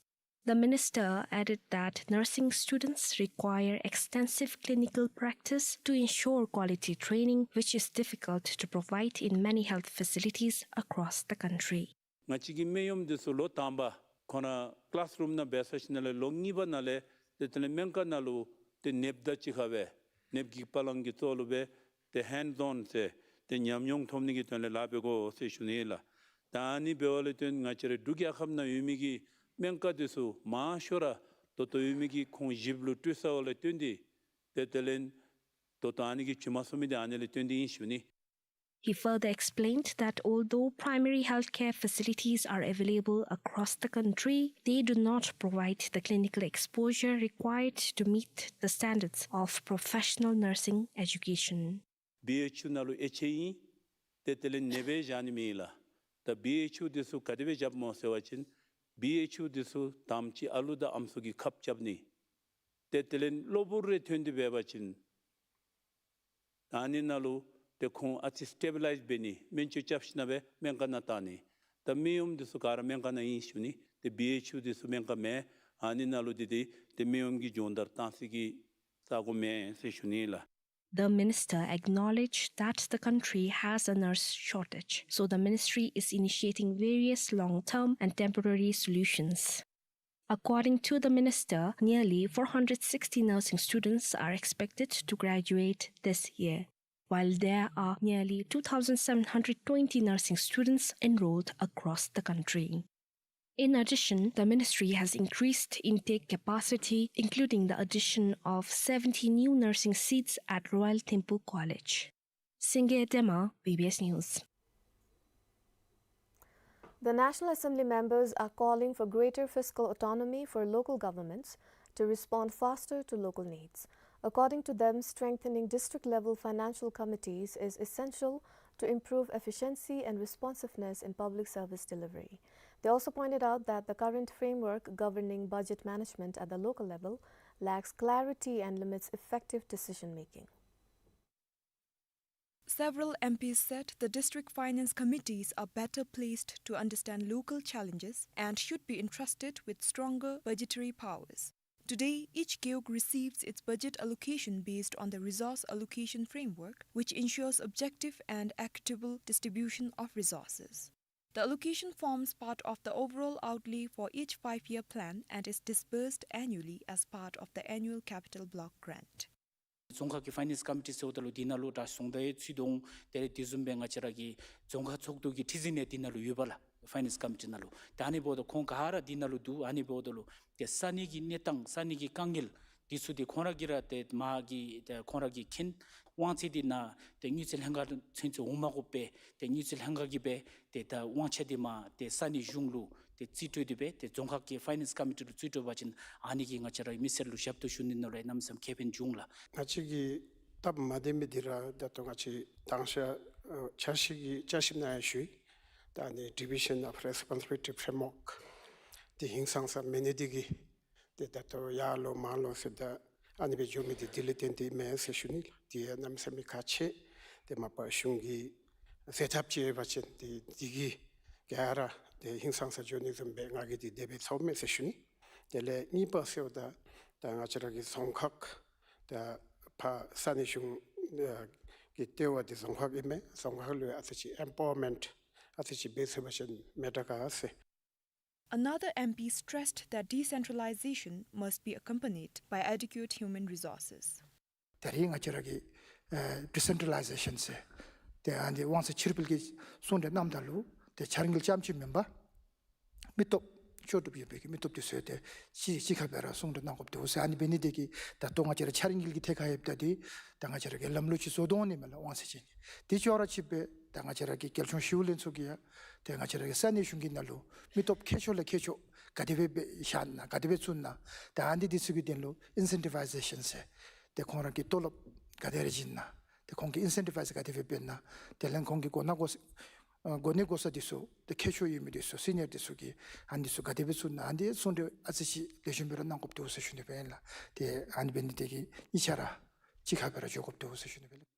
The minister added that nursing students require extensive clinical practice to ensure quality training, which is difficult to provide in many health facilities across the country. ང་བཅས་ཀྱི་སྨན་གཡོགམ་འདི་ཚུ་ལོ་དང་པ་ཁོང་ར་ཀི་ལཱསི་རུམ་ནང་འབད་ཚར་ཞིནམ་ལས་ལོ་གཉིས་པ་ནང་ལས་ཏེ་དེ་ལས་སྨན་ཁང་ནང་ལུ་ཏེ་ནདཔ་དང་གཅིག་ཁར་སྦེ་ནདཔ་གི་པ་ལང་གི་ཙོགས་ལུ་སྦེ་ཏེ་ཧེནཌསི་ཨོན་ཟེར་ཏེ་ཉམས་མྱོང་ཐོབ་ནི་གི་དོན་ལས་ལཱ་འབད་དགོ་ཟེར་ཞུ་ནི་ཨིན་ལགས། ད་ཨ་ནི་འབདཝ་ལས་བརྟེན་ང་བཅས་རའི་འབྲུག་རྒྱལ་ཁབ་ནང་ཡོད་མི་གི་སྨན་ཁང་འདི་ཚུ་མང་ཤོས་ར་ ད་ལྟོ་ཡོད་མི་གི་ཁོང་ཞིབ་ལུ་སྤྲོད་ས་བ་ལས་བརྟེན་ཏེ་ཏེ་དེ་ལས་ད་ལྟོ་ཨ་ནི་གི་བྱུང་མ་སོང་མི་འདི་ཨ་ནི་ལས་བརྟེན་ཏེ་ཨིན་ཞུ་ནི། He further explained that although primary healthcare facilities are available across the country, they do not provide the clinical exposure required to meet the standards of professional nursing education. བི་ཨེཆ་ཡུ་ནང་ལུ་ཨེཆ་ཨེ་ཨིན། ཏེ་དེ་ལས་ནད་པ་བཞག་ནི་མེད་ལགས། ད་བི་ཨེཆ་ཡུ་འདི་ཚུ་ག་དེ་སྦེ་རྐྱབ་སྨོ་ཟེར་བ་ཅིན་བི་ཨེཆ་ཡུ་འདི་ཚུ་དང་པ་ཅིག་ཨ་ལུ་དང་ཨམ་སྲུ་གི་ཁབ་རྐྱབ་ནི། ཏེ་དེ་ལས་གློ་བུར་རེ་ཐོན་ཏེ་འབད་བ་ཅིན་ཨ་ནི་ནང་ལུ་ཏེ་ཁོང་ཨ་ཙི་སི་ཊེ་བི་ལའིཛ་འབད་ནི་སྨན་བཅོས་རྐྱབ་ཞིནམ་སྦེ་སྨན་ཁང་ནང་བཏང་ནི། ད་སྨན་གཡོགམ་འདི་ཚུ་ག་ར་སྨན་ཁང་ནང་ཨིན་ཞུ་ནི། ཏེ་བི་ཨེཆ་ཡུ་འདི་ཚུ་སྨན་ཁང་མེན། ཨ་ནི་ནང་ལུ་འདི་ཏེ་ཏེ་སྨན་གཡོགམ་གྱི་སྦྱོང་བརྡར་བཏང་སའི་གི་ས་གོ་མེན་ཟེར་ཞུ་ནི་ལགས། The minister acknowledged that the country has a nurse shortage, so the ministry is initiating various long-term and temporary solutions. According to the minister, nearly four hundred sixty nursing students are expected to graduate this year, while there are nearly two thousand seven hundred twenty nursing students enrolled across the country. In addition, the ministry has increased intake capacity, including the addition of seventy new nursing seats at Royal Thimphu College. Singye Dema, B B S News. The National Assembly members are calling for greater fiscal autonomy for local governments to respond faster to local needs. According to them, strengthening district-level financial committees is essential to improve efficiency and responsiveness in public service delivery. They also pointed out that the current framework governing budget management at the local level lacks clarity and limits effective decision-making. Several M Ps said the district finance committees are better placed to understand local challenges and should be entrusted with stronger budgetary powers. Today, each gewog receives its budget allocation based on the resource allocation framework, which ensures objective and equitable distribution of resources. The allocation forms part of the overall outlay for each five-year plan and is disbursed annually as part of the annual capital block grant. རྫོང་ཁག་གི་ཕའི་ནཱནསི་ཀོ་མི་ཊི་ཟེརཝ་ད་ལུ་འདི་ནང་ལུ་ད་སོང་ད་ཡི་ཚུ་དོ་དེ་ལས་དེ་བཟུམ་སྦེ་ང་བཅས་ར་གི་རྫོང་ཁག་ཚོགས་འདུ་གི་ཁྲི་འཛིན་ཡང་འདི་ནང་ལུ་ཡོད་པས་ལགས། ཕའི་ནཱནསི་ཀོ་མི་ཊི་ནང་ལུ། ཏེ་ཨ་ནི་འབདཝ་ད་ཁོང་ག་ར་འདི་ནང་ལུ་འདུག། ཨ་ནི་འབདཝ་ད་ལུ་ཏེ་ས་གནས་ཀྱི་གནས་སྟངས་ས་གནས་ཀྱི་དཀའ་ངལ་འདི་ཚུ་ཏེ་ཁོང་ར་གིས་ར་ཏེ་མ་གི་ཏེ་ཁོང་ར་གིས་མཁྱེན། དབང་ཚད་འདི་ནཱ་ཏེ་དངུལ་རྩིས་ལྷན་ཁག་ཚུན་ཚོད་འོང་མ་དགོ་པར་ཏེ་དངུལ་རྩིས་ལྷན་ཁག་གིས་སྦེ་ཏེ་ད་དབང་ཆ་འདི་མ་ཏེ་ས་གནས་གཞུང་ལུ་ཏེ་རྩིས་སྤྲོད་དེ་སྦེ་ཏེ་རྫོང་ཁག་གི་ཕའི་ནཱནསི་ཀོ་མི་ཊི་ལུ་རྩིས་སྤྲོད་པ་ཅིན་ཨ་ནི་གིས་ང་བཅས་ར་མི་སེར་ལུ་ཞབས་ཏོག་ཞུ་ནི་ནང་ལུ་གནམ་མེད་ས་མེད་ཁེ་ཕན་འབྱུང་ལགས། ང་བཅས་ཀྱི་སྟབས་མ་བདེ་མི་འདི་ར་ད་ལྟོ་ང་བཅས་དང་ཤ་ཨ་བསྐྱར་ཞིབ་ཀྱི་བསྐྱར་ཞིབ་ནང་ཡང་ཞུ་ཡི། ད་ཨ་ནི་Division of Responsibility Framework འདི་ཧིང་སངས་ས་མེད་ནི་འདི་གིས་ཏེ་ད་ལྟོ་ཡར་ལོག་མར་ལོག་ཟེར་ད་ཨ་ནི་སྦེ་འགྱོ་མི་འདི་འདི་ལས་བརྟེན་ཏེ་མེན་ཟེར་ཞུ་ནི་ལགས། འདི་ཡང་གནམ་མེད་ས་མེད་ཁག་ཆེ། ཏེ་མ་པ་གཞུང་གིས་ཟད་ཐབས་ཅིག་འབད་བ་ཅིན་ཏེ་འདི་གིས་ག་ར་ཏེ་ཧིང་སངས་ས་འགྱོ་ནི་བཟུམ་སྦེ་ང་གིས་འདི་དེ་སྦེ་ཚོརཝ་མས་ཟེར་ཞུ་ནི། དེ་ལས་གཉིས་པ་ཟེརཝ་ད་ད་ང་བཅས་ར་གི་རྫོང་ཁག་ད་ཕར་ས་གནས་གཞུང་ཨ་གི་ལྟེ་བ་འདི་རྫོང་ཁག་ཨིན་མས། རྫོང་ཁག་ལུ་ཨ་ཙི་ཅིག་ཨེམ་པ་ཝར་མེནཊ་ཨ་ཙི་ཅིག་འབད་ཚུགས་པ་ཅིན་མི་དྲག་ག་ཟེར། Another M P stressed that decentralization must be accompanied by adequate human resources. ད་རིས་ང་བཅས་ར་གིས་ཨེ་ཌི་སེན་ཊ་ལའི་ཟེ་ཤཱན་ཟེར་ཏེ་ཨ་ནི་དབང་ཚད་ཕྱིར་སྤེལ་གྱི་གསུང་གྲོས་གནངམ་ད་ལུ་ཏེ་འཆར་དངུལ་རྐྱངམ་ཅིག་མེན་པར་མི་སྟོབས་ལྕོགས་གྲུབ་ཡོད་པའི་གི་མི་སྟོབས་འདི་ཚུ་ཏེ་གཅིག་གཅིག་ཁར་སྦེ་ར་གསུང་གྲོས་གནང་དགོཔ་འདུག་ཟེར། ཨ་ནི་འབད་ནི་དེ་གིས་ད་ལྟོ་ང་བཅས་ར་འཆར་དངུལ་གྱི་ཐད་ཁར་ཡོདཔ་ད་འདི་ད་ང་བཅས་ར་གི་ལམ་ལུགས་ཅིག་བཟོ་དོ་འོང་ནི་མས་ལགས། དབང་ཚད་ཅིག་འདི་ཅོག་ར་ཅིག་སྦེ་ད་ང་བཅས་ར་གི་རྒྱལ་གཞུང་ཞི་གཡོག་ལྷན་ཚོགས་ཀྱིས་ཡང་ཏེ་ང་བཅས་ར་གི་ས་གནས་གཞུང་གི་ནང་ལུ་མི་སྟོབས་མཁས་མཆོག་ལས་མཁས་མཆོག་ག་དེ་སྦེ་སྦེ་བཞག་ན་ག་དེ་སྦེ་བཙུགས་ན་ད་ཨ་ནི་འདི་ཚུ་གི་དོན་ལུ་ཨིན་སེན་ཊི་བའི་ཟེ་ཤཱན་ཟེར་ཏེ་ཁོང་ར་གི་ཏོ་ལོབ་ག་དེ་རེ་བྱིན་ན་ཏེ་ཁོང་གི་ཨིན་སེན་ཊི་བའིཛ་ག་དེ་སྦེ་འབད་ན་དེ་ལས་ཁོང་གི་གོ་གནས་གོ་ས་ཨ་གོ་གནས་གོ་ས་འདི་ཚུ་ཏེ་མཁས་མཆོག་ཡོད་མི་འདི་ཚུ་སི་ནི་ཡར་འདི་ཚུ་གིས་ཨ་ནི་འདི་ཚུ་ག་དེ་སྦེ་བཙུགས་ན་ཨ་ནི་འདི་གསུང་གྲོས་ཨ་ཙི་ཅིག་ལེགས་ཤོམ་སྦེ་ར་གནང་དགོཔ་འདུག་ཟེར་ཞུ་ནི་སྦེ་ཨིན་ལགས། ཏེ་ཨ་ནི་འབད་ནི་དེ་གིས་གཉིས་ཆ་ར་གཅིག་ཁར་སྦེ་ར་འགྱོ་དགོཔ་འདུག་ཟེར་ཞུ་ནི་སྦེ་ཨིན་ལགས།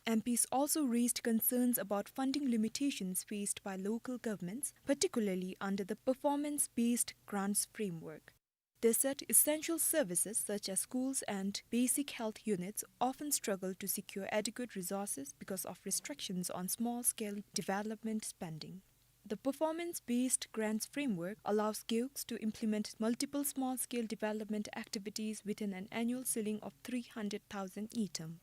M Ps also raised concerns about funding limitations faced by local governments, particularly under the performance-based grants framework. They said essential services such as schools and basic health units often struggle to secure adequate resources because of restrictions on small-scale development spending. The performance-based grants framework allows gewogs to implement multiple small-scale development activities within an annual ceiling of three hundred thousand ngultrum.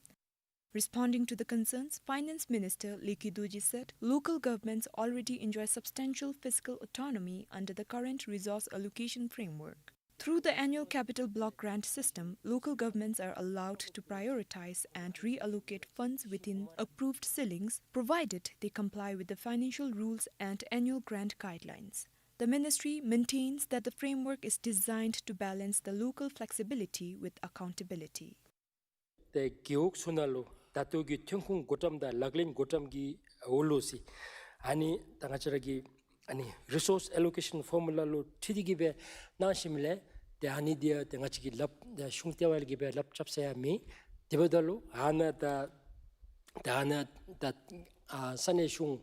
Responding to the concerns, Finance Minister Lekhi Dorji said local governments already enjoy substantial fiscal autonomy under the current resource allocation framework. Through the annual capital block grant system, local governments are allowed to prioritize and reallocate funds within approved ceilings, provided they comply with the financial rules and annual grant guidelines. The ministry maintains that the framework is designed to balance the local flexibility with accountability. ཏེ་རྒེད་འོག་ཚུ་ནང་ལུ་ད་ལྟོ་གི་ཐོན་ཁུངས་བགོ་བཀྲམ་དང་ལག་ལེན་བགོ་བཀྲམ་གྱི་འོག་ལུ་ཟེར་ཨ་ནི་ད་ང་བཅས་ར་གི་ཨ་ནི་resource allocation formula ལུ་འཁྲིལ་ཏེ་གི་སྦེ་གནང་ཞིནམ་ལས་ཏེ་ཨ་ནི་འདི་ཡང་ཏེ་ང་བཅས་ཀྱིས་ལགཔ་ཏེ་གཞུང་ལྟེ་བ་ལས་གི་སྦེ་ལགཔ་རྐྱབ་ས་ཡང་མེད། དེ་འབདཝ་ད་ལུ་ཨ་ནཱ་ད་ད་ཨ་ནཱ་ད་ཨ་ས་གནས་གཞུང་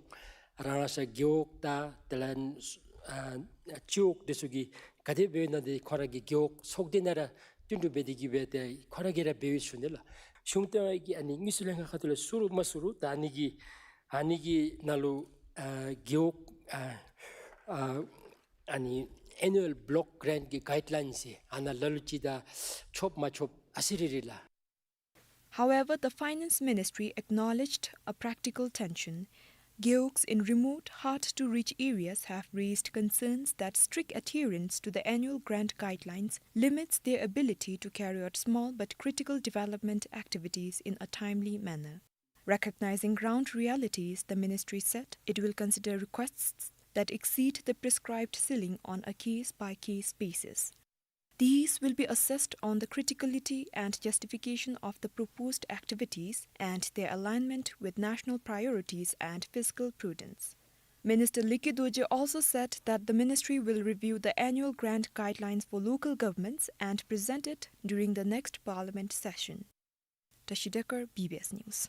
རང་རང་ས་རྒེད་འོག་དང་དེ་ལས་ཨ་སྤྱི་འོག་འདི་ཚུ་གིས་ག་དེ་འབད་ན་ཏེ་ཁོང་ར་གི་རྒེད་འོག་ཚོགས་སྡེ་ནང་ར་བསྟུན་གྲོས་འབད་དེ་གི་སྦེ་ཏེ་ཁོང་ར་གིས་ར་འབད་བའི་ཚུལ་ཨིན་ལགས། གཞུང་ལྟེ་བ་གིས་ཨ་ནི་དངུལ་རྩིས་ལྷན་ཁག་ཁ་ཐུག་ལས་བསུ་རུང་མ་བསུ་རུང་ད་ཨ་ནི་གི་ཨ་ནི་གི་ནང་ལུ་ཨ་རྒེད་འོག་ཨ་ཨ་ཨ་ནི་annual block grant གི་guidelines ཟེར་ཨ་ནཱ་ལ་ལུ་ཅིག་ད་ཆོགཔ་མ་ཆོགཔ་ཨ་ཙི་རེ་རེ་ལགས། However, the Finance Ministry acknowledged a practical tension. Geoks in remote, hard-to-reach areas have raised concerns that strict adherence to the annual grant guidelines limits their ability to carry out small but critical development activities in a timely manner. Recognizing ground realities, the ministry said it will consider requests that exceed the prescribed ceiling on a case-by-case basis. These will be assessed on the criticality and justification of the proposed activities and their alignment with national priorities and fiscal prudence. Minister Lekhi Dorji also said that the ministry will review the annual grant guidelines for local governments and present it during the next parliament session. Tashi Dekar, B B S News.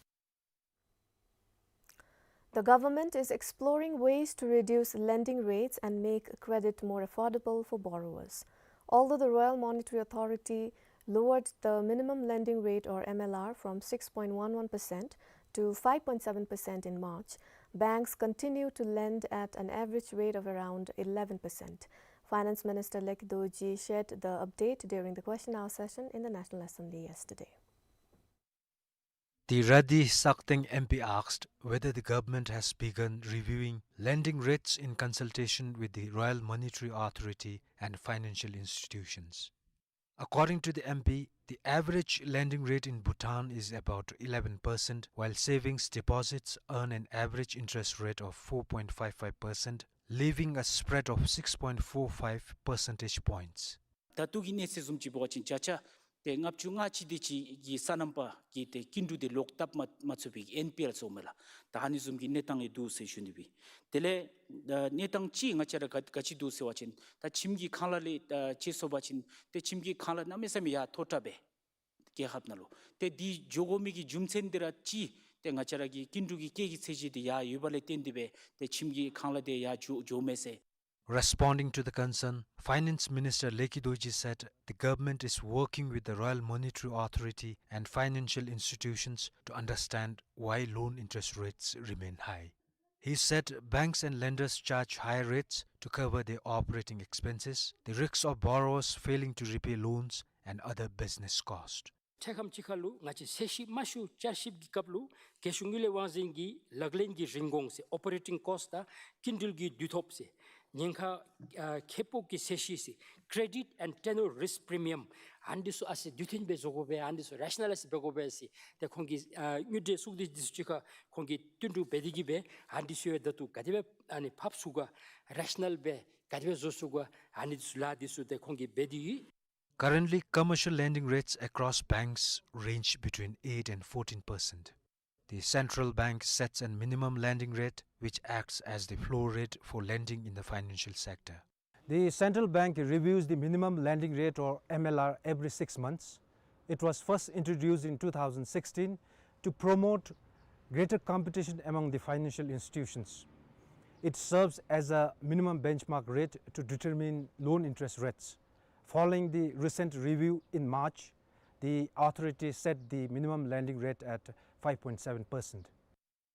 The government is exploring ways to reduce lending rates and make credit more affordable for borrowers. Although the Royal Monetary Authority lowered the minimum lending rate, or M L R, from six point one one percent to five point seven percent in March, banks continue to lend at an average rate of around eleven percent. Finance Minister Lekhi Dorji shared the update during the question hour session in the National Assembly yesterday. The Radhi Sakteng M P asked whether the government has begun reviewing lending rates in consultation with the Royal Monetary Authority and financial institutions. According to the M P, the average lending rate in Bhutan is about eleven percent, while savings deposits earn an average interest rate of four point five five percent, leaving a spread of six point four five percentage points. ད་ལྟོ་གི་གནས་ཚད་བཟུམ་ཅིག་འབད་བ་ཅིན་བརྒྱ་ཆ་ཏེ་ལྔ་བཅུ་ང་གཅིག་དེ་ཅིག་གི་སོ་ནམ་པ་གི་ཏེ་སྐྱིན་འགྲུལ་དེ་ལོག་བཏབ་མ་མ་ཚུགས་པའི་ཨེན་པི་ཨེལ་ཟེར་མས་ལགས། ད་ཨ་ནི་བཟུམ་གྱི་གནས་སྟངས་ཡང་འདུག་ཟེར་ཞུ་ནི་སྦེ། དེ་ལས་ཨ་གནས་སྟངས་ཅིག་ང་བཅས་ར་ག་ག་ཅི་འདུག་ཟེར་བ་ཅིན་ད་ཁྱིམ་གྱི་ཁང་གླ་ལས་ཨ་ཅིག་སོང་པ་ཅིན་ཏེ་ཁྱིམ་གྱི་ཁང་གླ་གནམ་མེད་ས་མེད་ཡར་མཐོ་དྲགས་སྦེ་རྒྱལ་ཁབ་ནང་ལུ་ཏེ་འདི་འགྱོ་དགོ་མི་གི་རྒྱུ་མཚན་འདི་ར་ཅིག་ཏེ་ང་བཅས་ར་གི་སྐྱིན་འགྲུལ་གྱི་སྐྱེད་ཀྱི་ཚད་གཞི་འདི་ཡར་ཡོད་པ་ལས་བརྟེན་ཏེ་སྦེ་ཏེ་ཁྱིམ་གྱི་ཁང་གླ་འདི་ཡར་འགྱོ་འགྱོཝ་མས་ཟེར། Responding to the concern, Finance Minister Lekhi Dorji said the government is working with the Royal Monetary Authority and financial institutions to understand why loan interest rates remain high. He said banks and lenders charge higher rates to cover their operating expenses, the risks of borrowers failing to repay loans, and other business costs. འཕྲལ་ཁམས་ཅིག་ཁར་ལུ་ང་བཅས་ཚད་གཞི་དམའ་ཤོས་བསྐྱར་ཞིབ་ཀྱི་སྐབས་ལུ་རྒྱལ་གཞུང་དངུལ་ལས་དབང་འཛིན་གྱི་ལག་ལེན་གྱི་རིན་གོང་ཟེར་operating cost དང་སྐྱིན་འགྲུལ་གྱི་དུས་ཐོབ་ཟེར་ཉེན་ཁ་ཨ་ཁེ་སྤོགས་ཀྱི་ཚད་གཞི་ཟེར་credit and tenor risk premium ཨ་ནི་ཚུ་ཨ་ཙི་དུས་མཐུན་སྦེ་བཟོ་དགོ་པས། ཨ་ནི་ཚུ་རེ་ཤ་ནཱ་ལའིཛ་འབད་དགོ་པས་ཟེར་ཏེ་ཁོང་གིས་ཨ་དངུལ་འབྲེལ་གཙུག་སྡེ་འདི་ཚུ་གཅིག་ཁར་ཁོང་གིས་བསྟུན་གྲོས་འབད་དེ་གི་སྦེ་ཨ་ནི་ཚུ་ཡང་ད་ལྟོ་ག་དེ་སྦེ་ཨ་ནི་ཕབ་ཚུགས་ག་རེ་ཤ་ནཱལ་སྦེ་ག་དེ་སྦེ་བཟོ་ཚུགས་ག་ཨ་ནི་ཚུ་ལཱ་འདི་ཚུ་ཏེ་ཁོང་གིས་འབད་དེ་ཡོད། Currently, commercial lending rates across banks range between eight and fourteen percent. The central bank sets a minimum lending rate, which acts as the floor rate for lending in the financial sector. The central bank reviews the minimum lending rate, or M L R, every six months. It was first introduced in two thousand sixteen to promote greater competition among the financial institutions. It serves as a minimum benchmark rate to determine loan interest rates. Following the recent review in March, the authority set the minimum lending rate at five point seven percent.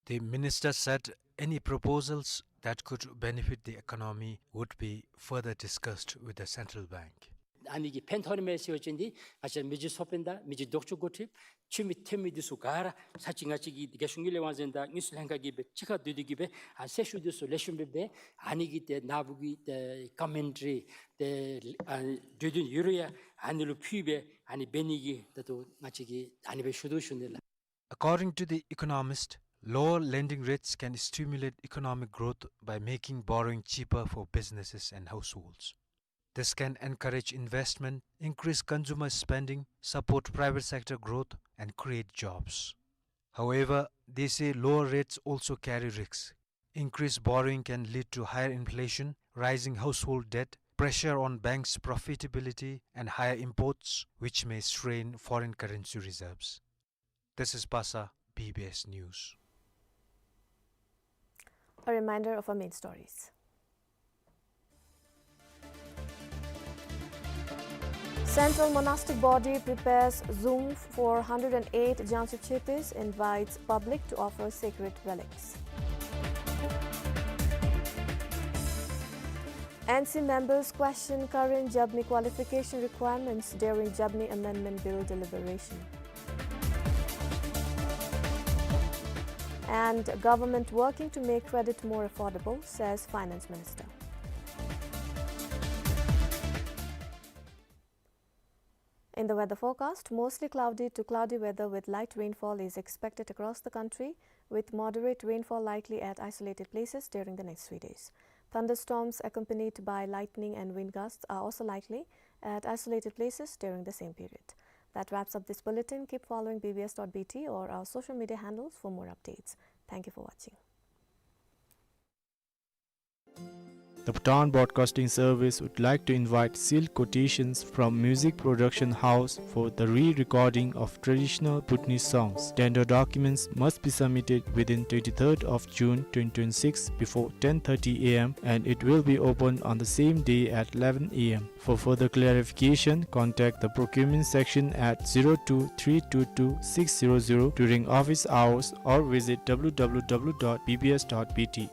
The minister said any proposals that could benefit the economy would be further discussed with the central bank. ཨ་ནི་གི་ཕན་ཐོགས་ནི་མས་ཟེར་བ་ཅིན་འདི་ང་བཅས་མི་རྗེ་ཚོགས་དཔོན་དང་མི་རྗེ་ལྡོག་ཕྱོགས་འགོ་ཁྲིདཔ་འཐུས་མི་འཐུས་མི་འདི་ཚུ་ག་ར་ས་ཅིག་ང་བཅས་ཀྱི་རྒྱལ་གཞུང་གི་ལས་དབང་འཛིན་དང་དངུལ་རྩིས་ལྷན་ཁག་གིས་སྦེ་གཅིག་ཁར་སྡོད་དེ་གིས་སྦེ་ཨ་གསལ་ཞུ་འདི་ཚུ་ལེགས་ཤོམ་སྦེ་འབད། ཨ་ནི་གི་ཏེ་ནཱ་བུ་གི་ཏེ་ཀོ་མེན་ཊ་རི་ཏེ་ཨ་གྲོས་བསྟུན་ཡོད་རུང་ཡང་ཨ་ནི་ལུ་ཕུལ་སྦེ་ཨ་ནི་འབད་ནི་གི་ད་ལྟོ་ང་བཅས་ཀྱིས་ཨ་ནི་སྦེ་ཞུ་དོ་ཞུ་ནི་ལགས། According to The Economist, lower lending rates can stimulate economic growth by making borrowing cheaper for businesses and households. This can encourage investment, increase consumer spending, support private sector growth, and create jobs. However, they say lower rates also carry risks. Increased borrowing can lead to higher inflation, rising household debt, pressure on banks' profitability, and higher imports, which may strain foreign currency reserves. This is Pasa, B B S News. A reminder of our main stories. Central Monastic Body prepares zung for hundred and eight Jamshaid Kshitris, invites public to offer sacred relics. N C members question current Jabmi qualification requirements during Jabmi Amendment Bill deliberation. And government working to make credit more affordable, says Finance Minister. In the weather forecast, mostly cloudy to cloudy weather with light rainfall is expected across the country, with moderate rainfall likely at isolated places during the next three days. Thunderstorms accompanied by lightning and wind gusts are also likely at isolated places during the same period. That wraps up this bulletin. Keep following B B S dot B T or our social media handles for more updates. Thank you for watching. The Bhutan Broadcasting Service would like to invite sealed quotations from music production house for the re-recording of traditional Bhutanese songs. Tender documents must be submitted within twenty-third of June twenty twenty-six before ten thirty A M, and it will be opened on the same day at eleven A M. For further clarification, contact the procurement section at zero two three two two six zero zero during office hours or visit W W W dot B B S dot B T.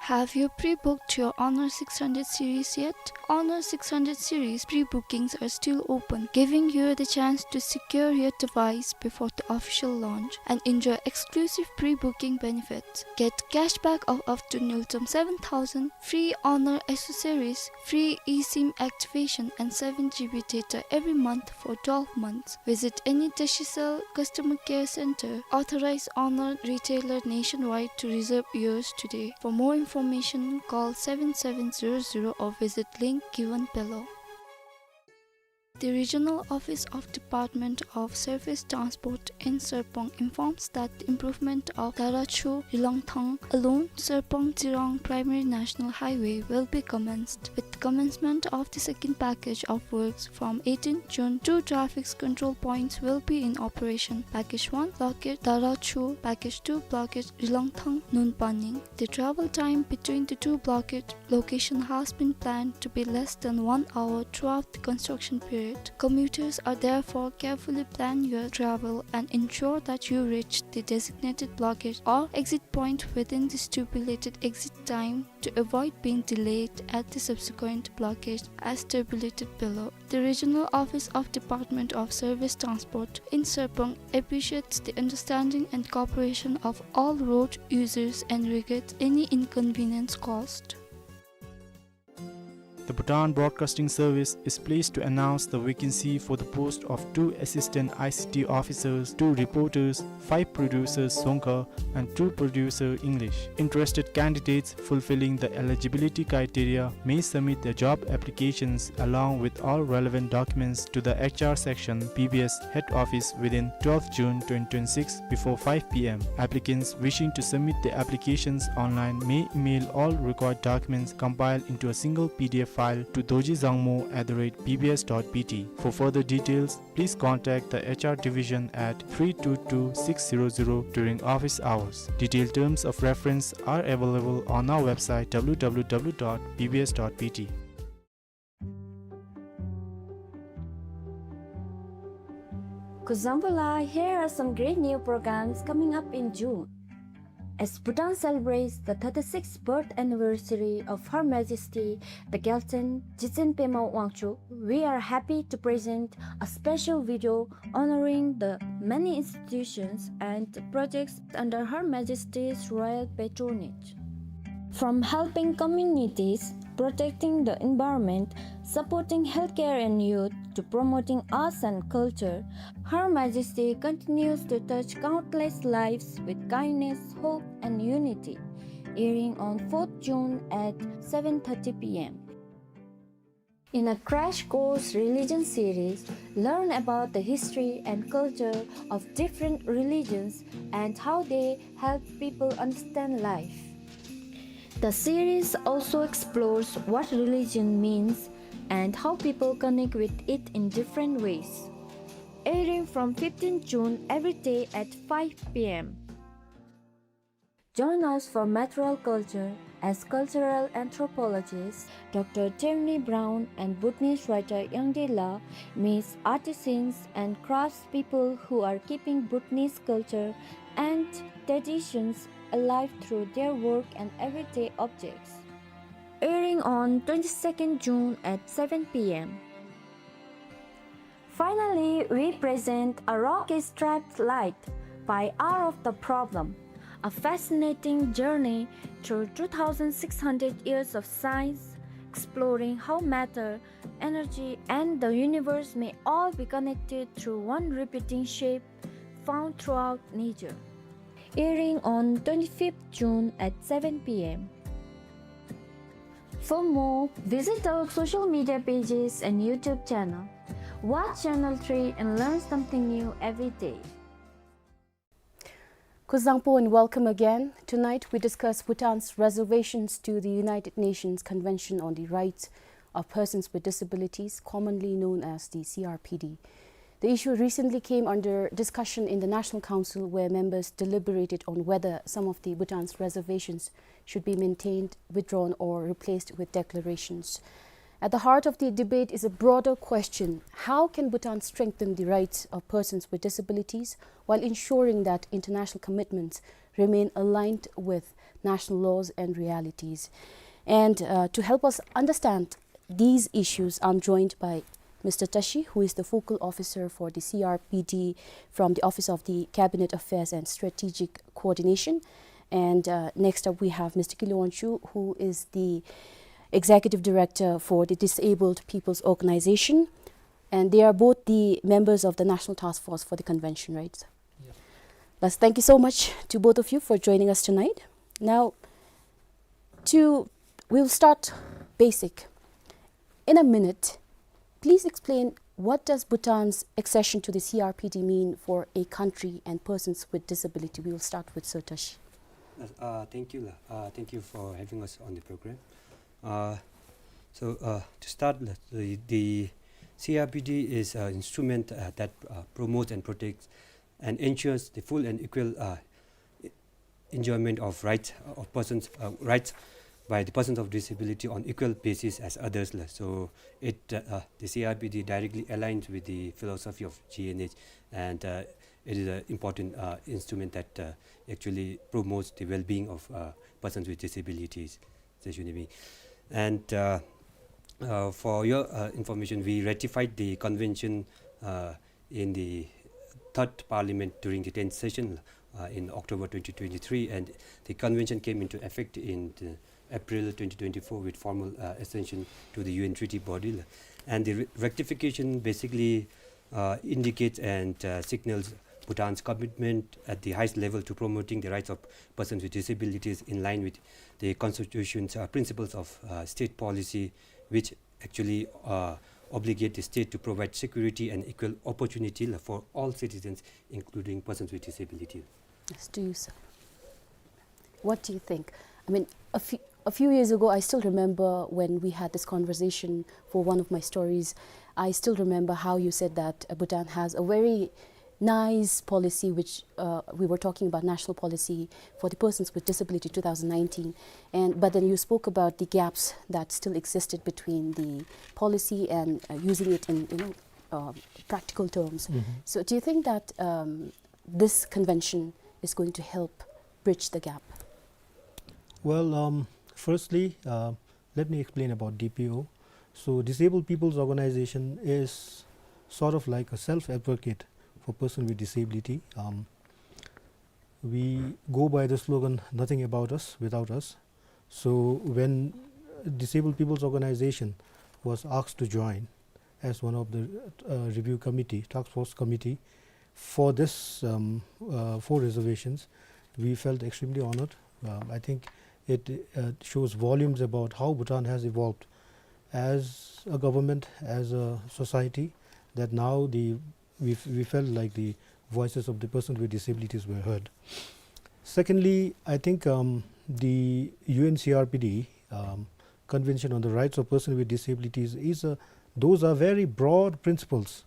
Have you pre-booked your Honor six hundred series yet? Honor six hundred series pre-bookings are still open, giving you the chance to secure your device before the official launch and enjoy exclusive pre-booking benefits. Get cashback of up to nil point seven thousand, free Honor accessories, free eSIM activation, and seven G B data every month for twelve months. Visit any Digicel customer care center, authorized Honor retailer nationwide to reserve yours today. For more information, call seven seven zero zero or visit link given below. The Regional Office of Department of Surface Transport in Serpong informs that the improvement of Darachu Rilangthang along Serpong Tsirang Primary National Highway will be commenced. With commencement of the second package of works from eighteenth June, two traffic control points will be in operation. Package one, blockade Darachu. Package two, blockade Rilangthang Nunpaning. The travel time between the two blockade location has been planned to be less than one hour throughout the construction period. Commuters are therefore carefully plan your travel and ensure that you reach the designated blockade or exit point within the stipulated exit time to avoid being delayed at the subsequent blockade as tabulated below. The Regional Office of Department of Surface Transport in Serpong appreciates the understanding and cooperation of all road users and regrets any inconvenience caused. The Bhutan Broadcasting Service is pleased to announce the vacancy for the post of two assistant I C T officers, two reporters, five producers Dzongkha, and two producer English. Interested candidates fulfilling the eligibility criteria may submit their job applications along with all relevant documents to the H R section, B B S head office within twelfth June twenty twenty-six before five P M. Applicants wishing to submit their applications online may email all required documents compiled into a single P D F file to dorji dzangmo at the rate B B S dot B T. For further details, please contact the H R division at three two two six zero zero during office hours. Detailed terms of reference are available on our website W W W dot B B S dot B T. Kuzuzangpo la, here are some great new programs coming up in June. As Bhutan celebrates the thirty-sixth birth anniversary of Her Majesty the Gyaltsuen Jigtsen Pema Wangchuck, we are happy to present a special video honoring the many institutions and projects under Her Majesty's royal patronage. From helping communities, protecting the environment, supporting healthcare and youth, to promoting arts and culture, Her Majesty continues to touch countless lives with kindness, hope, and unity. Airing on fourth June at seven thirty p m. In a crash course religion series, learn about the history and culture of different religions and how they help people understand life. The series also explores what religion means and how people connect with it in different ways. Airing from fifteenth June every day at five p m. Join us for Material Culture as cultural anthropologists Doctor Tierney Brown and Bhutanese writer Yangde La meets artisans and craftspeople who are keeping Bhutanese culture and traditions alive through their work and everyday objects. Airing on twenty-second June at seven p m. Finally, we present A Rock is Striped Light by Hour of the Problem, a fascinating journey through two thousand six hundred years of science, exploring how matter, energy, and the universe may all be connected through one repeating shape found throughout nature. Airing on twenty-fifth June at seven p m. For more, visit our social media pages and YouTube channel. Watch Channel three and learn something new every day. Kuzuzangpo and welcome again. Tonight we discuss Bhutan's reservations to the United Nations Convention on the Rights of Persons with Disabilities, commonly known as the C R P D. The issue recently came under discussion in the National Council, where members deliberated on whether some of the Bhutan's reservations should be maintained, withdrawn, or replaced with declarations. At the heart of the debate is a broader question: how can Bhutan strengthen the rights of persons with disabilities while ensuring that international commitments remain aligned with national laws and realities? And, uh, to help us understand these issues, I'm joined by Mister Tashi, who is the focal officer for the C R P D from the Office of the Cabinet Affairs and Strategic Coordination. And, uh, next up, we have Mister Kile Wangchuck, who is the executive director for the Disabled People's Organization. And they are both the members of the National Task Force for the convention, right? Yes. Thus, thank you so much to both of you for joining us tonight. Now, to, we'll start basic. In a minute, please explain, what does Bhutan's accession to the C R P D mean for a country and persons with disability? We will start with Sir Tashi. Uh, uh, thank you, la. Uh, thank you for having us on the program. Uh, so, uh, to start, la, the, the C R P D is an instrument, uh, that, uh, promotes and protects and ensures the full and equal, uh, enjoyment of rights, uh, of persons, uh, rights by the persons of disability on equal basis as others, la. So it, uh, uh, the C R P D directly aligns with the philosophy of G N H, and, uh, it is an important, uh, instrument that, uh, actually promotes the well-being of, uh, persons with disabilities. And, uh, uh, for your, uh, information, we ratified the convention, uh, in the third parliament during the tenth session, uh, in October twenty twenty-three, and the convention came into effect in the April twenty twenty-four with formal, uh, accession to the U N treaty body. And the re-, ratification basically, uh, indicates and, uh, signals Bhutan's commitment at the highest level to promoting the rights of persons with disabilities in line with the constitution's, uh, principles of, uh, state policy, which actually, uh, obligate the state to provide security and equal opportunity, la, for all citizens, including persons with disability. Yes, to you, sir. What do you think? I mean, a few, a few years ago, I still remember when we had this conversation for one of my stories. I still remember how you said that, uh, Bhutan has a very nice policy, which, uh, we were talking about national policy for the persons with disability two thousand nineteen. And, but then you spoke about the gaps that still existed between the policy and, uh, using it in, you know, uh, practical terms. Mm-hmm. So do you think that, um, this convention is going to help bridge the gap? Well, um, firstly, uh, let me explain about D P O. So, Disabled People's Organization is sort of like a self-advocate for persons with disability. Um, we go by the slogan, "Nothing about us without us." So, when Disabled People's Organization was asked to join as one of the, uh, review committee, task force committee, for this, um, uh, for reservations, we felt extremely honored. Um, I think it, uh, shows volumes about how Bhutan has evolved as a government, as a society, that now the, we, f- we felt like the voices of the persons with disabilities were heard. Secondly, I think, um, the U N C R P D, um, Convention on the Rights of Persons with Disabilities is a, those are very broad principles,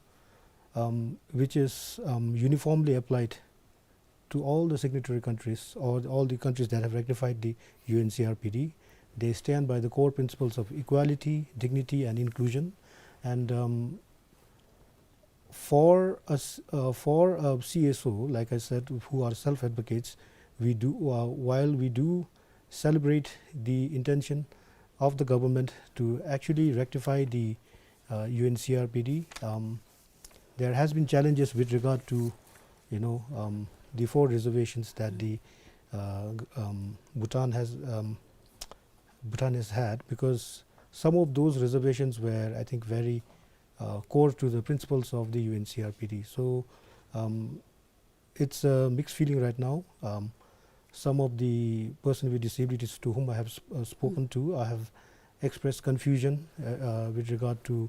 um, which is, um, uniformly applied to all the signatory countries, or all the countries that have ratified the U N C R P D. They stand by the core principles of equality, dignity, and inclusion. And, um, for us, uh, for, uh, C S O, like I said, who are self-advocates, we do, uh, while we do celebrate the intention of the government to actually rectify the, uh, U N C R P D, um, there has been challenges with regard to, you know, um, the four reservations that the, uh, g- um, Bhutan has, um, Bhutan has had, because some of those reservations were, I think, very, uh, core to the principles of the U N C R P D. So, um, it's a mixed feeling right now. Um, some of the persons with disabilities to whom I have sp- uh, spoken to, I have expressed confusion, uh, uh, with regard to,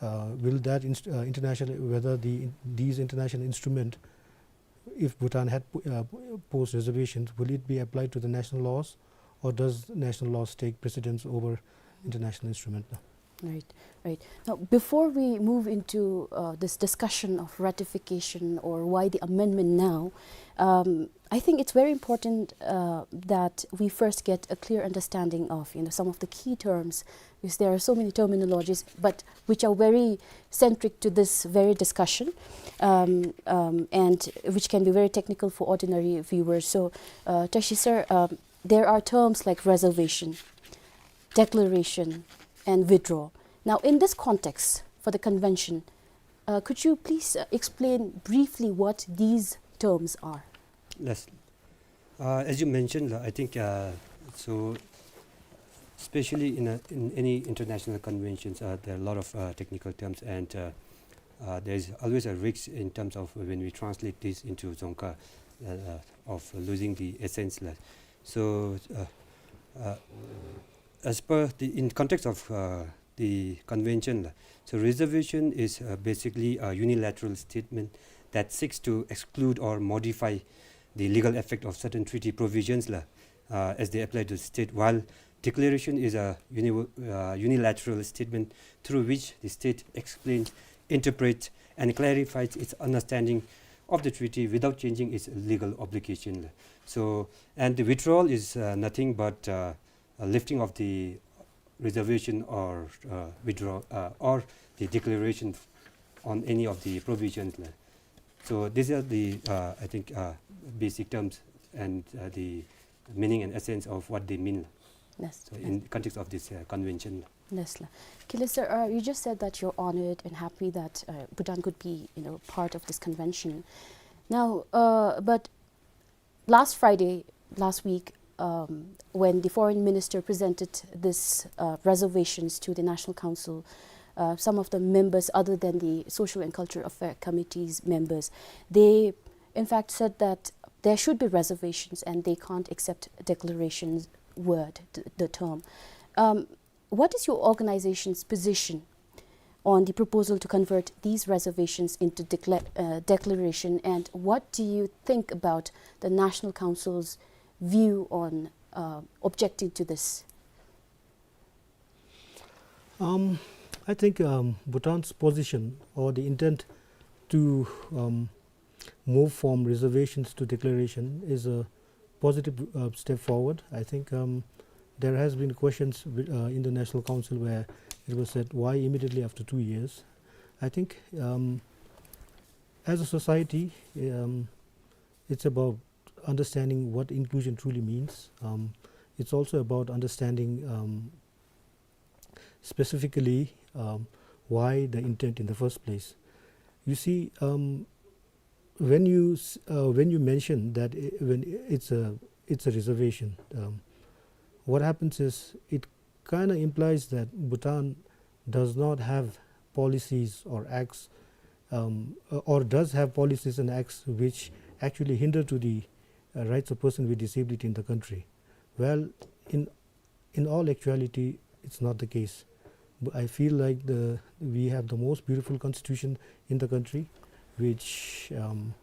uh, will that inst- uh, international, whether the in- these international instrument, if Bhutan had p- uh, posed reservations, will it be applied to the national laws, or does national laws take precedence over international instrument? Right, right. Now, before we move into, uh, this discussion of ratification or why the amendment now, um, I think it's very important, uh, that we first get a clear understanding of, you know, some of the key terms, because there are so many terminologies, but which are very centric to this very discussion, um, um, and which can be very technical for ordinary viewers. So, uh, Tashi sir, um, there are terms like reservation, declaration, and withdrawal. Now, in this context, for the convention, uh, could you please, uh, explain briefly what these terms are? Yes. Uh, as you mentioned, uh, I think, uh, so especially in a, in any international conventions, uh, there are a lot of, uh, technical terms, and, uh, uh, there is always a risk in terms of when we translate this into Dzongkha, uh, uh, of losing the essence, la. So, uh, uh, as per the, in context of, uh, the convention, la, so reservation is, uh, basically a unilateral statement that seeks to exclude or modify the legal effect of certain treaty provisions, la, uh, as they apply to state, while declaration is a uni- uh, unilateral statement through which the state explains, interprets, and clarifies its understanding of the treaty without changing its legal obligation, la. So, and the withdrawal is, uh, nothing but, uh, a lifting of the reservation or, uh, withdraw, uh, or the declaration on any of the provisions, la. So these are the, uh, I think, uh, basic terms and, uh, the meaning and essence of what they mean, la. Yes. So in context of this, uh, convention, la. Yes, la. Kile sir, uh, you just said that you're honored and happy that, uh, Bhutan could be, you know, part of this convention. Now, uh, but last Friday, last week, um, when the foreign minister presented this, uh, reservations to the National Council, uh, some of the members, other than the Social and Cultural Affair Committee's members, they in fact said that there should be reservations and they can't accept declarations word, th- the term. Um, what is your organization's position on the proposal to convert these reservations into decla- uh, declaration, and what do you think about the National Council's view on, uh, objecting to this? Um, I think, um, Bhutan's position or the intent to, um, move from reservations to declaration is a positive, uh, step forward. I think, um, there has been questions wi- uh, in the National Council where it was said, "Why immediately after two years?" I think, um, as a society, um, it's about understanding what inclusion truly means. Um, it's also about understanding, um, specifically, um, why the intent in the first place. You see, um, when you s- uh, when you mention that i- when i- it's a it's a reservation, um, what happens is it kind of implies that Bhutan does not have policies or acts, um, uh, or does have policies and acts which actually hinder to the uh, rights of person with disability in the country. Well, in in all actuality, it's not the case. But I feel like the we have the most beautiful constitution in the country, which, um,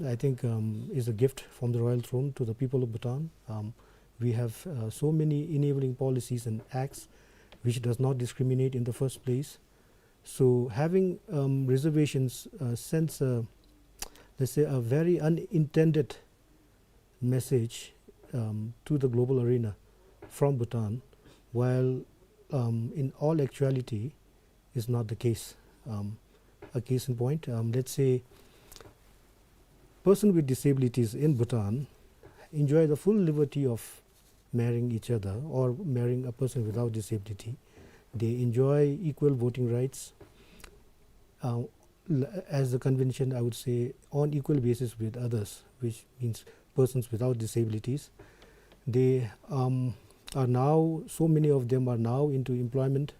I think, um, is a gift from the royal throne to the people of Bhutan. Um, we have uh, so many enabling policies and acts which does not discriminate in the first place. So having um, reservations uh, sends a, let's say, a very unintended message um, to the global arena from Bhutan, while um, in all actuality is not the case. Um, a case in point, um, let's say, person with disabilities in Bhutan enjoy the full liberty of marrying each other or marrying a person without disability. They enjoy equal voting rights. Uh, l- as the convention, I would say, on equal basis with others, which means persons without disabilities. They um, are now, so many of them are now into employment,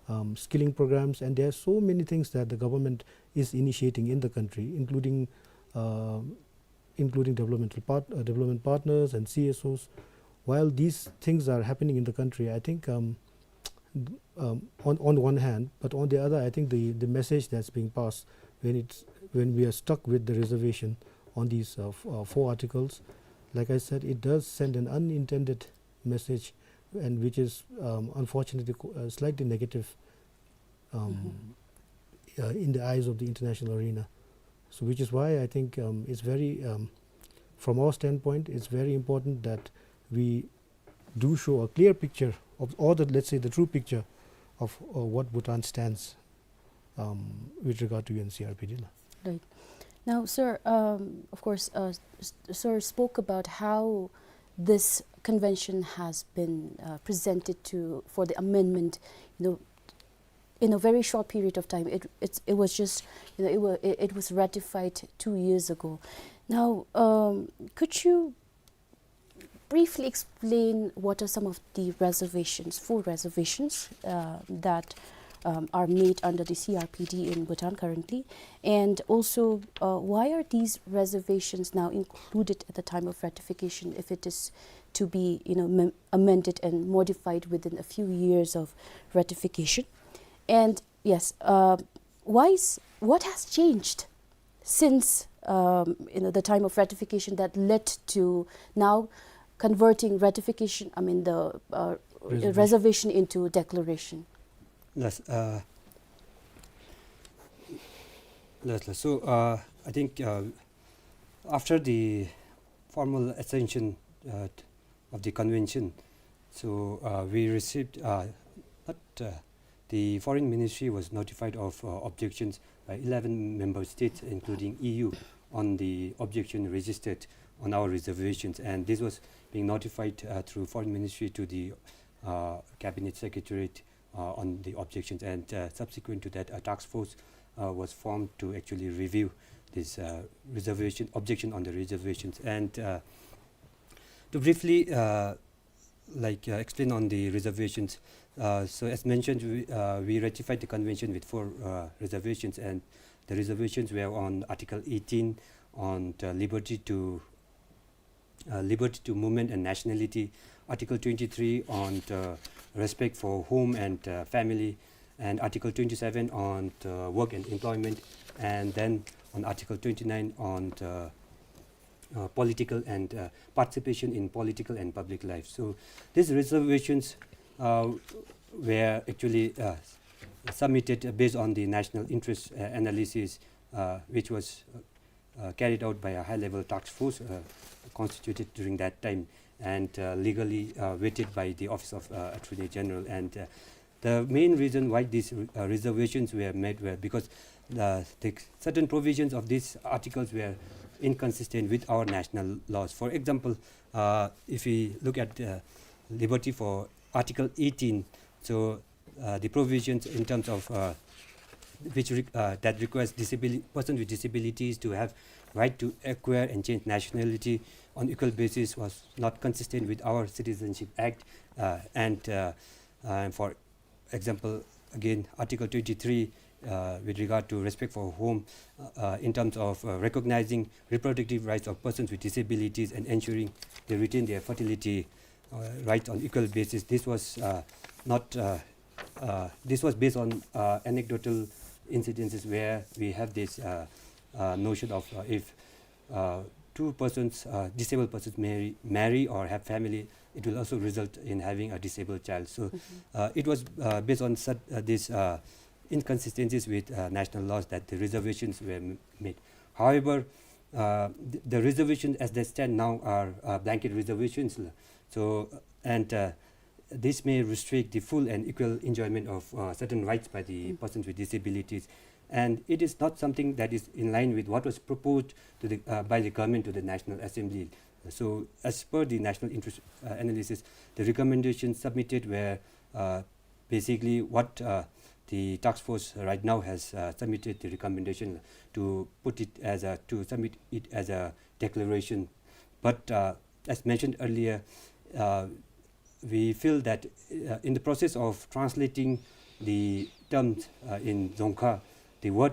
um, skilling programs, and there are so many things that the government is initiating in the country, including uh, including developmental part, uh, development partners and C S Os. While these things are happening in the country, I think um, um, on on one hand, but on the other, I think the the message that's being passed when it's when we are stuck with the reservation on these uh, f- uh, four articles, like I said, it does send an unintended message, and which is um, unfortunately co- uh, slightly negative um, uh, in the eyes of the international arena. So, which is why I think um, it's very, um, from our standpoint, it's very important that we do show a clear picture of, or the, let's say, the true picture of uh, what Bhutan stands um, with regard to U N C R P D. Right. Now, sir, um, of course, uh, s- sir spoke about how this convention has been uh, presented to for the amendment, you know, in a very short period of time. It it's, it was just, you know, it, wa- it, it was ratified two years ago. Now, um, could you briefly explain what are some of the reservations, four reservations uh, that um, are made under the C R P D in Bhutan currently, and also uh, why are these reservations now included at the time of ratification if it is to be, you know, mem- amended and modified within a few years of ratification? And yes, uh, why is what has changed since um, you know, the time of ratification that led to now converting ratification, I mean the uh, Reservation. Reservation into declaration? Yes, uh, yes, yes. So uh, I think uh, after the formal accession uh, of the convention, so uh, we received uh, not uh, the foreign ministry was notified of uh, objections by eleven member states, including E U, on the objection registered on our reservations, and this was being notified uh, through foreign ministry to the uh, cabinet secretariat uh, on the objections, and uh, subsequent to that, a task force uh, was formed to actually review this uh, reservation objection on the reservations. And uh, to briefly uh, like uh, explain on the reservations. Uh, so as mentioned, we, uh, we ratified the convention with four uh, reservations, and the reservations were on Article eighteen on the liberty to uh, liberty to movement and nationality, Article twenty-three on the respect for home and uh, family, and Article twenty-seven on the work and employment, and then on Article twenty-nine on the uh, political and uh, participation in political and public life. So these reservations uh, were actually uh, submitted based on the national interest uh, analysis, uh, which was uh, carried out by a high-level task force uh, constituted during that time and uh, legally uh, vetted by the Office of uh, Attorney General. And uh, the main reason why these uh, reservations were made were because uh, the certain provisions of these articles were inconsistent with our national laws. For example, uh, if we look at the liberty for Article eighteen, so uh, the provisions in terms of uh, which re- uh, that requires disabili- persons with disabilities to have right to acquire and change nationality on equal basis was not consistent with our Citizenship Act, uh, and uh, uh, for example, again, Article twenty-three, uh, with regard to respect for home, uh, uh, in terms of uh, recognizing reproductive rights of persons with disabilities and ensuring they retain their fertility uh, rights on equal basis. This was uh, not. Uh, uh, this was based on uh, anecdotal incidences where we have this uh, uh, notion of uh, if uh, two persons, uh, disabled persons marry, marry or have family, it will also result in having a disabled child. So uh, it was uh, based on such, uh, these uh, inconsistencies with uh, national laws that the reservations were m- made. However, uh, the, the reservations as they stand now are uh, blanket reservations. So, and uh, this may restrict the full and equal enjoyment of uh, certain rights by the persons with disabilities. And it is not something that is in line with what was proposed to the, uh, by the government to the National Assembly. So, as per the national interest uh, analysis, the recommendations submitted were uh, basically what uh, the task force right now has uh, submitted the recommendation to put it as a, to submit it as a declaration. But uh, as mentioned earlier, uh, we feel that uh, in the process of translating the terms uh, in Dzongkha, the word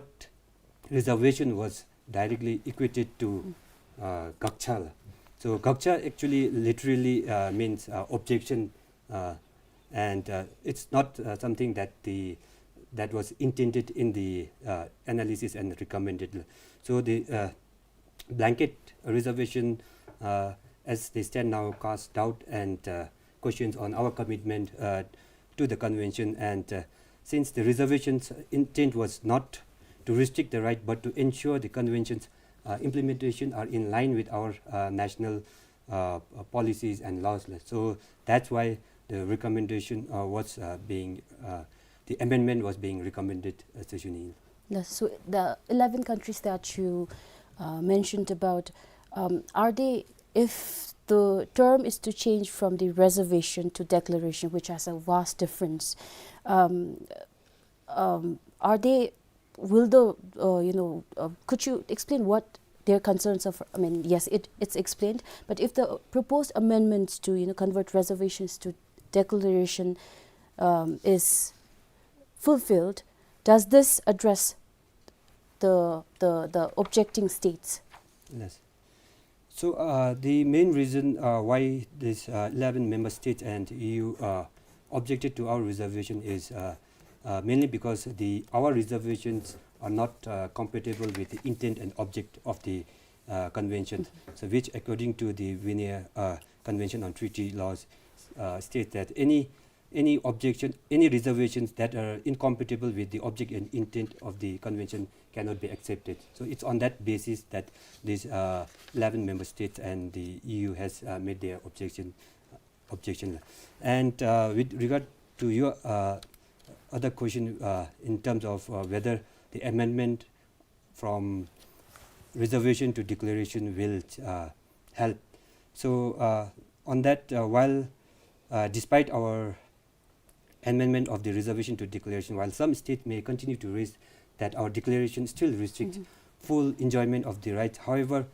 reservation was directly equated to uh, gakcha. So gakcha actually literally uh, means uh, objection, uh, and uh, it's not uh, something that the that was intended in the uh, analysis and recommended. So the uh, blanket reservation uh, as they stand now cast doubt and uh, questions on our commitment uh, to the convention. And uh, since the reservation's intent was not to restrict the right but to ensure the convention's uh, implementation are in line with our uh, national uh, uh, policies and laws. So that's why the recommendation uh, was uh, being, uh, the amendment was being recommended, uh, Seshini. Yes, so the eleven countries that you uh, mentioned about, um, are they, if the term is to change from the reservation to declaration, which has a vast difference, um, um, are they, will the, uh, you know, uh, could you explain what their concerns of, I mean, yes, it, it's explained, but if the proposed amendments to, you know, convert reservations to declaration um, is fulfilled, does this address the, the, the objecting states? Yes. So uh, the main reason uh, why this uh, eleven member states and E U uh, objected to our reservation is uh, uh, mainly because the our reservations are not uh, compatible with the intent and object of the uh, convention. So which, according to the Vienna uh, Convention on Treaty Laws, uh, states that any any objection, any reservations that are incompatible with the object and intent of the convention cannot be accepted. So it's on that basis that these uh, eleven member states and the E U has uh, made their objection. Objection. And uh, with regard to your uh, other question uh, in terms of uh, whether the amendment from reservation to declaration will uh, help. So uh, on that, uh, while uh, despite our amendment of the reservation to declaration, while some states may continue to raise that our declaration still restricts full enjoyment of the rights. However,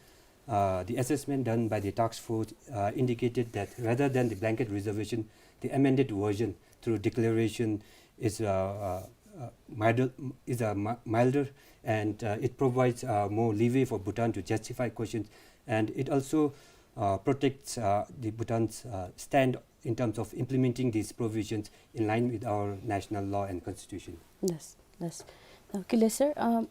uh, the assessment done by the task force uh, indicated that rather than the blanket reservation, the amended version through declaration is uh, uh, uh, milder, is a mi- milder, and uh, it provides uh, more leeway for Bhutan to justify questions, and it also uh, protects uh, the Bhutan's uh, stand in terms of implementing these provisions in line with our national law and constitution. Yes, yes. Okay, sir. Um,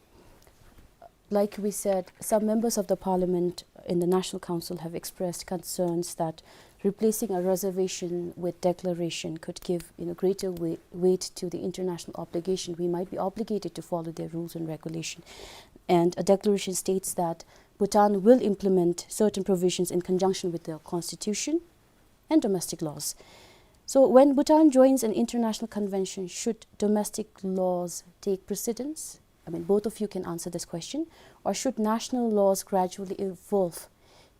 like we said, some members of the parliament in the National Council have expressed concerns that replacing a reservation with declaration could give, you know, greater wei- weight to the international obligation we might be obligated to follow their rules and regulation. And a declaration states that Bhutan will implement certain provisions in conjunction with the constitution and domestic laws. So when Bhutan joins an international convention, should domestic laws take precedence? I mean, both of you can answer this question, or should national laws gradually evolve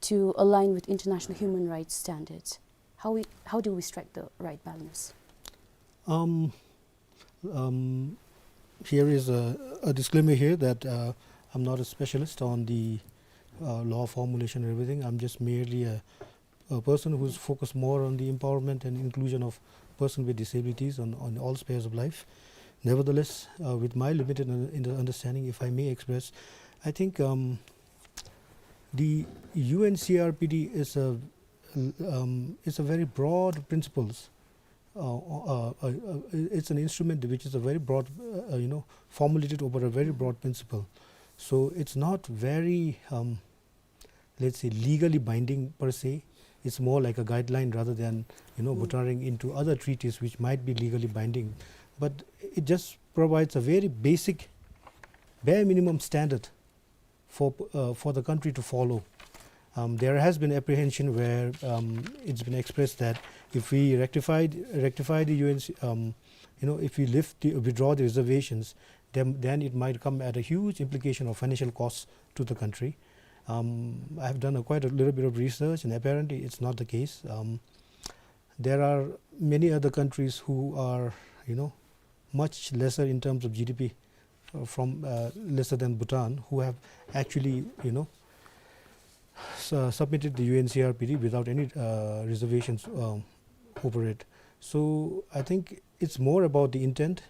to align with international human rights standards? How we, how do we strike the right balance? Um, um, here is a, a disclaimer here that uh, I'm not a specialist on the uh, law formulation and everything. I'm just merely a, a person who's focused more on the empowerment and inclusion of persons with disabilities on, on all spheres of life. Nevertheless, uh, with my limited un- in the understanding, if I may express, I think um, the U N C R P D is a um, is a very broad principles. Uh, uh, uh, uh, it's an instrument which is a very broad, uh, uh, you know, formulated over a very broad principle. So it's not very, um, let's say, legally binding per se. It's more like a guideline rather than, you know, venturing into other treaties which might be legally binding. But it just provides a very basic, bare minimum standard for, uh, for the country to follow. Um, there has been apprehension where um, it's been expressed that if we rectify, rectify the U N C, um, you know, if we lift the, withdraw the reservations, then, then it might come at a huge implication of financial costs to the country. Um, I have done a quite a little bit of research, and apparently it's not the case. Um, there are many other countries who are, you know, much lesser in terms of G D P uh, from uh, lesser than Bhutan, who have actually, you know, s- uh, submitted the U N C R P D without any uh, reservations um, over it. So I think it's more about the intent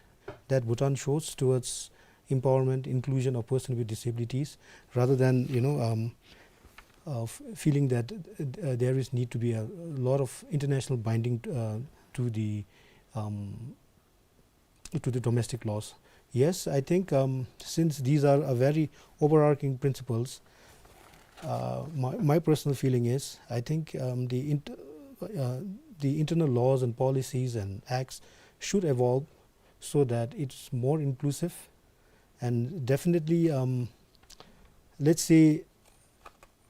that Bhutan shows towards empowerment, inclusion of persons with disabilities, rather than, you know, um, uh, f- feeling that uh, there is need to be a lot of international binding uh, to the um, to the domestic laws. Yes, I think um, since these are a very overarching principles, uh, my, my personal feeling is I think um, the int- uh, the internal laws and policies and acts should evolve so that it's more inclusive, and definitely, um, let's say,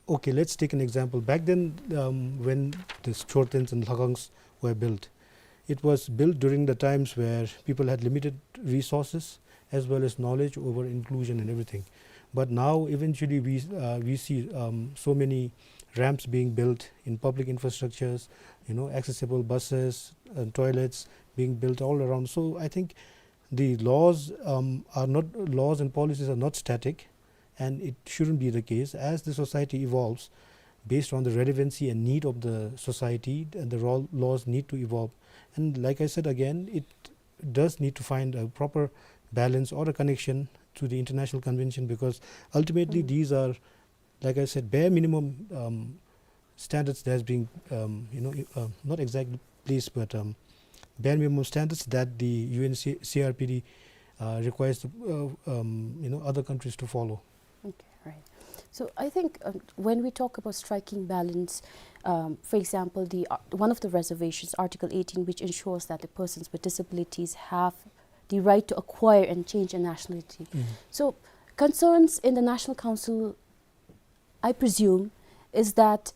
okay, let's take an example. Back then, um, when the Chortens and Lhakangs were built, it was built during the times where people had limited resources as well as knowledge over inclusion and everything. But now, eventually, we uh, we see um, so many ramps being built in public infrastructures, you know, accessible buses and toilets being built all around. So I think the laws um, are not laws and policies are not static, and it shouldn't be the case. As the society evolves, based on the relevancy and need of the society, and the ro- laws need to evolve. And like I said again, it does need to find a proper balance or a connection to the international convention, because ultimately these are, like I said, bare minimum um, standards that has been, um, you know, uh, not exactly placed, but um, bare minimum standards that the U N C R P D uh, requires the, uh, um, you know, other countries to follow. Okay, right. So I think um, when we talk about striking balance, um, for example, the uh, one of the reservations, Article eighteen, which ensures that the persons with disabilities have the right to acquire and change a nationality. So concerns in the National Council, I presume, is that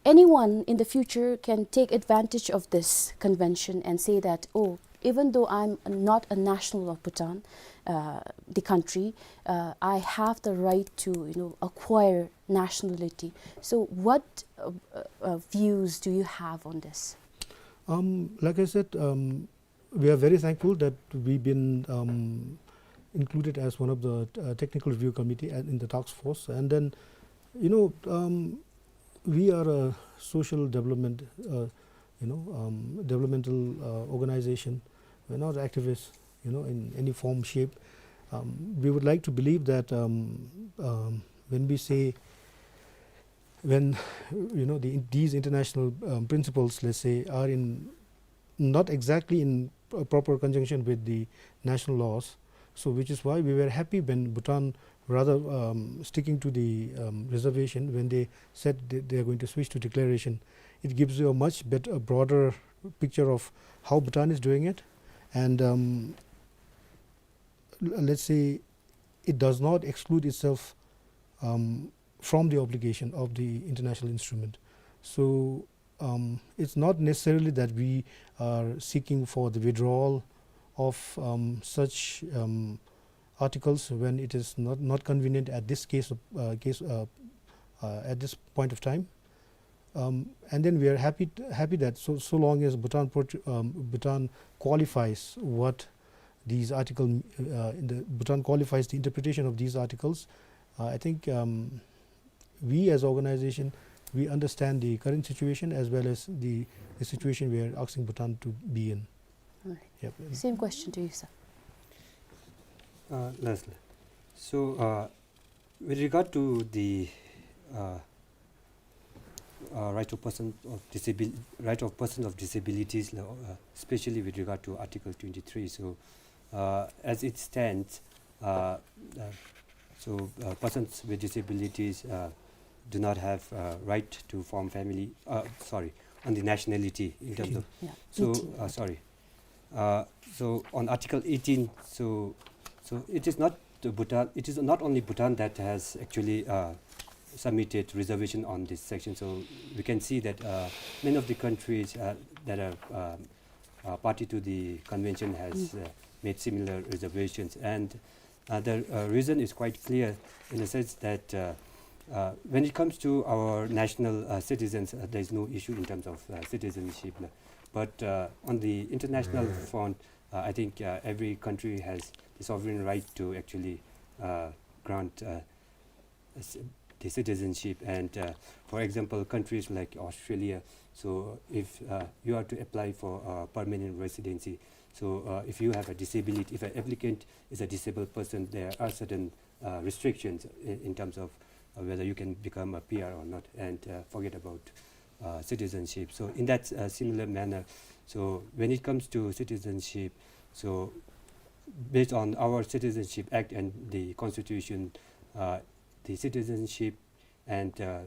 anyone in the future can take advantage of this convention and say that, oh, even though I'm not a national of Bhutan, uh, the country, uh, I have the right to, you know, acquire nationality. So what uh, uh, uh, views do you have on this? Um, like I said, um, we are very thankful that we've been um, included as one of the uh, technical review committee and in the task force. And then, you know, um, we are a social development, uh, you know, um, developmental uh, organization. We're not activists, you know, in any form, shape. Um, we would like to believe that um, um, when we say, when, you know, the, these international um, principles, let's say, are in not exactly in a proper conjunction with the national laws. So, which is why we were happy when Bhutan, rather um, sticking to the um, reservation, when they said that they are going to switch to declaration. It gives you a much better, a broader picture of how Bhutan is doing it, and um, l- let's say it does not exclude itself um, from the obligation of the international instrument. So um, it's not necessarily that we are seeking for the withdrawal of um, such um, articles when it is not, not convenient at this case, uh, case, uh, uh, at this point of time. Um, and then we are happy, happy that so, so long as Bhutan, prot-, um, Bhutan qualifies what these article, uh, in the, Bhutan qualifies the interpretation of these articles, uh, I think, um, we as organization, we understand the current situation as well as the, the situation we are asking Bhutan to be in. All right. Yep. Same question to you, sir. Uh, Leslie. So, uh, with regard to the, uh, uh, right of person of disabil-, right of persons of disabilities, uh, especially with regard to Article twenty-three. So, uh, as it stands, uh, uh, so, uh, persons with disabilities, uh, do not have, uh, right to form family, uh, sorry, on the nationality in terms of, yeah, so, eighteen. Uh, sorry. Uh, so on Article eighteen, so, so it is not the Bhutan, it is not only Bhutan that has actually, uh, submitted reservation on this section. So we can see that, uh, many of the countries, uh, that are, um, uh, party to the convention has, uh, made similar reservations. And, uh, the, uh, reason is quite clear in the sense that, uh, uh, when it comes to our national, uh, citizens, uh, there is no issue in terms of, uh, citizenship. But, uh, on the international front, uh, I think, uh, every country has the sovereign right to actually, uh, grant, uh, c-, the citizenship. And, uh, for example, countries like Australia, so if, uh, you are to apply for, uh, permanent residency, so, uh, if you have a disability, if an applicant is a disabled person, there are certain, uh, restrictions in, in terms of, uh, whether you can become a P R or not, and, uh, forget about, uh, citizenship. So in that, uh, similar manner, so when it comes to citizenship, so based on our Citizenship Act and the Constitution, uh, the citizenship and, uh,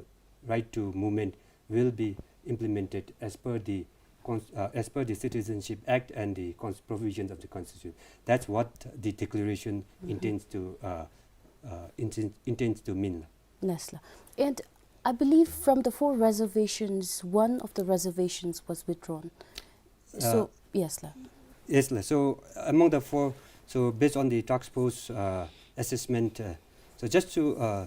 right to movement will be implemented as per the cons-, uh, as per the Citizenship Act and the cons-, provisions of the Constitution. That's what the declaration intends to, uh, uh, inten-, intends to mean. Yes, sir. And I believe from the four reservations, one of the reservations was withdrawn. So, uh, yes, sir. Yes, sir. So among the four, so based on the task force, uh, assessment, uh, so just to, uh,